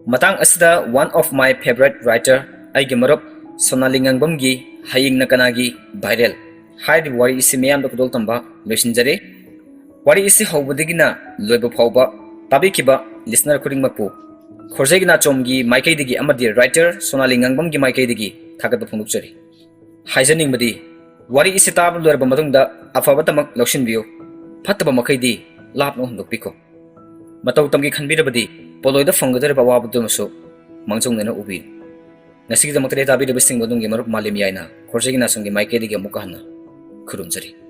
ꯃꯇꯥꯡ ꯑꯁꯤꯗ one of my favourite writer, ꯑꯩꯒꯤ ꯃꯔꯨꯞ ꯁꯣꯅꯥꯂꯤ ꯉꯥꯡꯕꯝꯒꯤ ꯍꯌꯦꯡꯅ ꯀꯅꯥꯒꯤ viral ꯍꯥꯏꯔꯤꯕ ꯋꯥꯔꯤ ꯑꯁꯤ ꯃꯤꯌꯥꯝꯗ ꯈꯨꯗꯣꯜ ꯇꯝꯕ ꯂꯣꯏꯁꯤꯟꯖꯔꯦ꯫ ꯋꯥꯔꯤ ꯑꯁꯤ ꯍꯧꯕꯗꯒꯤꯅ ꯂꯣꯏꯕ ꯐꯥꯎꯕ ꯇꯥꯕꯤꯈꯤꯕ listener ꯈꯨꯗꯤꯡꯃꯛꯄꯨ ꯈꯣꯔꯖꯩꯒꯤ ꯅꯥꯆꯣꯝꯒꯤ ꯃꯥꯏꯀꯩꯗꯒꯤ ꯑꯃꯗꯤ writer ꯁꯣꯅꯥꯂꯤ ꯉꯥꯡꯕꯝꯒꯤ ꯃꯥꯏꯀꯩꯗꯒꯤ ꯊꯥꯒꯠꯄ ꯐꯣꯡꯗꯣꯛꯆꯔꯤ꯫ ꯍꯥꯏꯖꯅꯤꯡꯕꯗꯤ, ꯋꯥꯔꯤ ꯑꯁꯤ ꯇꯥꯕ ꯂꯣꯏꯔꯕ ꯃꯇꯨꯡꯗ ꯑꯐꯕꯇꯃꯛ ꯂꯧꯁꯤꯟꯕꯤꯌꯨ, ꯐꯠꯇꯕ ꯃꯈꯩꯗꯤ ꯂꯥꯞꯅ ꯍꯨꯟꯗꯣꯛꯄꯤꯈꯣ꯫ ꯃꯇꯧ ꯇꯝꯒꯦ ꯈꯟꯕꯤꯔꯕꯗꯤ ꯄꯣꯠꯂꯣꯏꯗ ꯐꯪꯒꯗꯧꯔꯤꯕ ꯑꯋꯥꯕꯗꯨꯃꯁꯨ ꯃꯥꯡꯖꯧꯅꯅ ꯎꯕꯤꯌꯨ꯫ ꯉꯁꯤꯒꯤꯗꯃꯛꯇꯗꯤ ꯇꯥꯕꯤꯔꯤꯕꯁꯤꯡꯕꯨ ꯑꯗꯣꯝꯒꯤ ꯃꯔꯨꯞ ꯃꯥꯂꯦꯝ ꯌꯥꯏꯅ ꯈꯣꯔꯖꯩꯒꯤ ꯅꯥꯆꯣꯝꯒꯤ ꯃꯥꯏꯀꯩꯗꯒꯤ ꯑꯃꯨꯛꯀ ꯍꯟꯅ ꯈꯨꯔꯨꯝꯖꯔꯤ꯫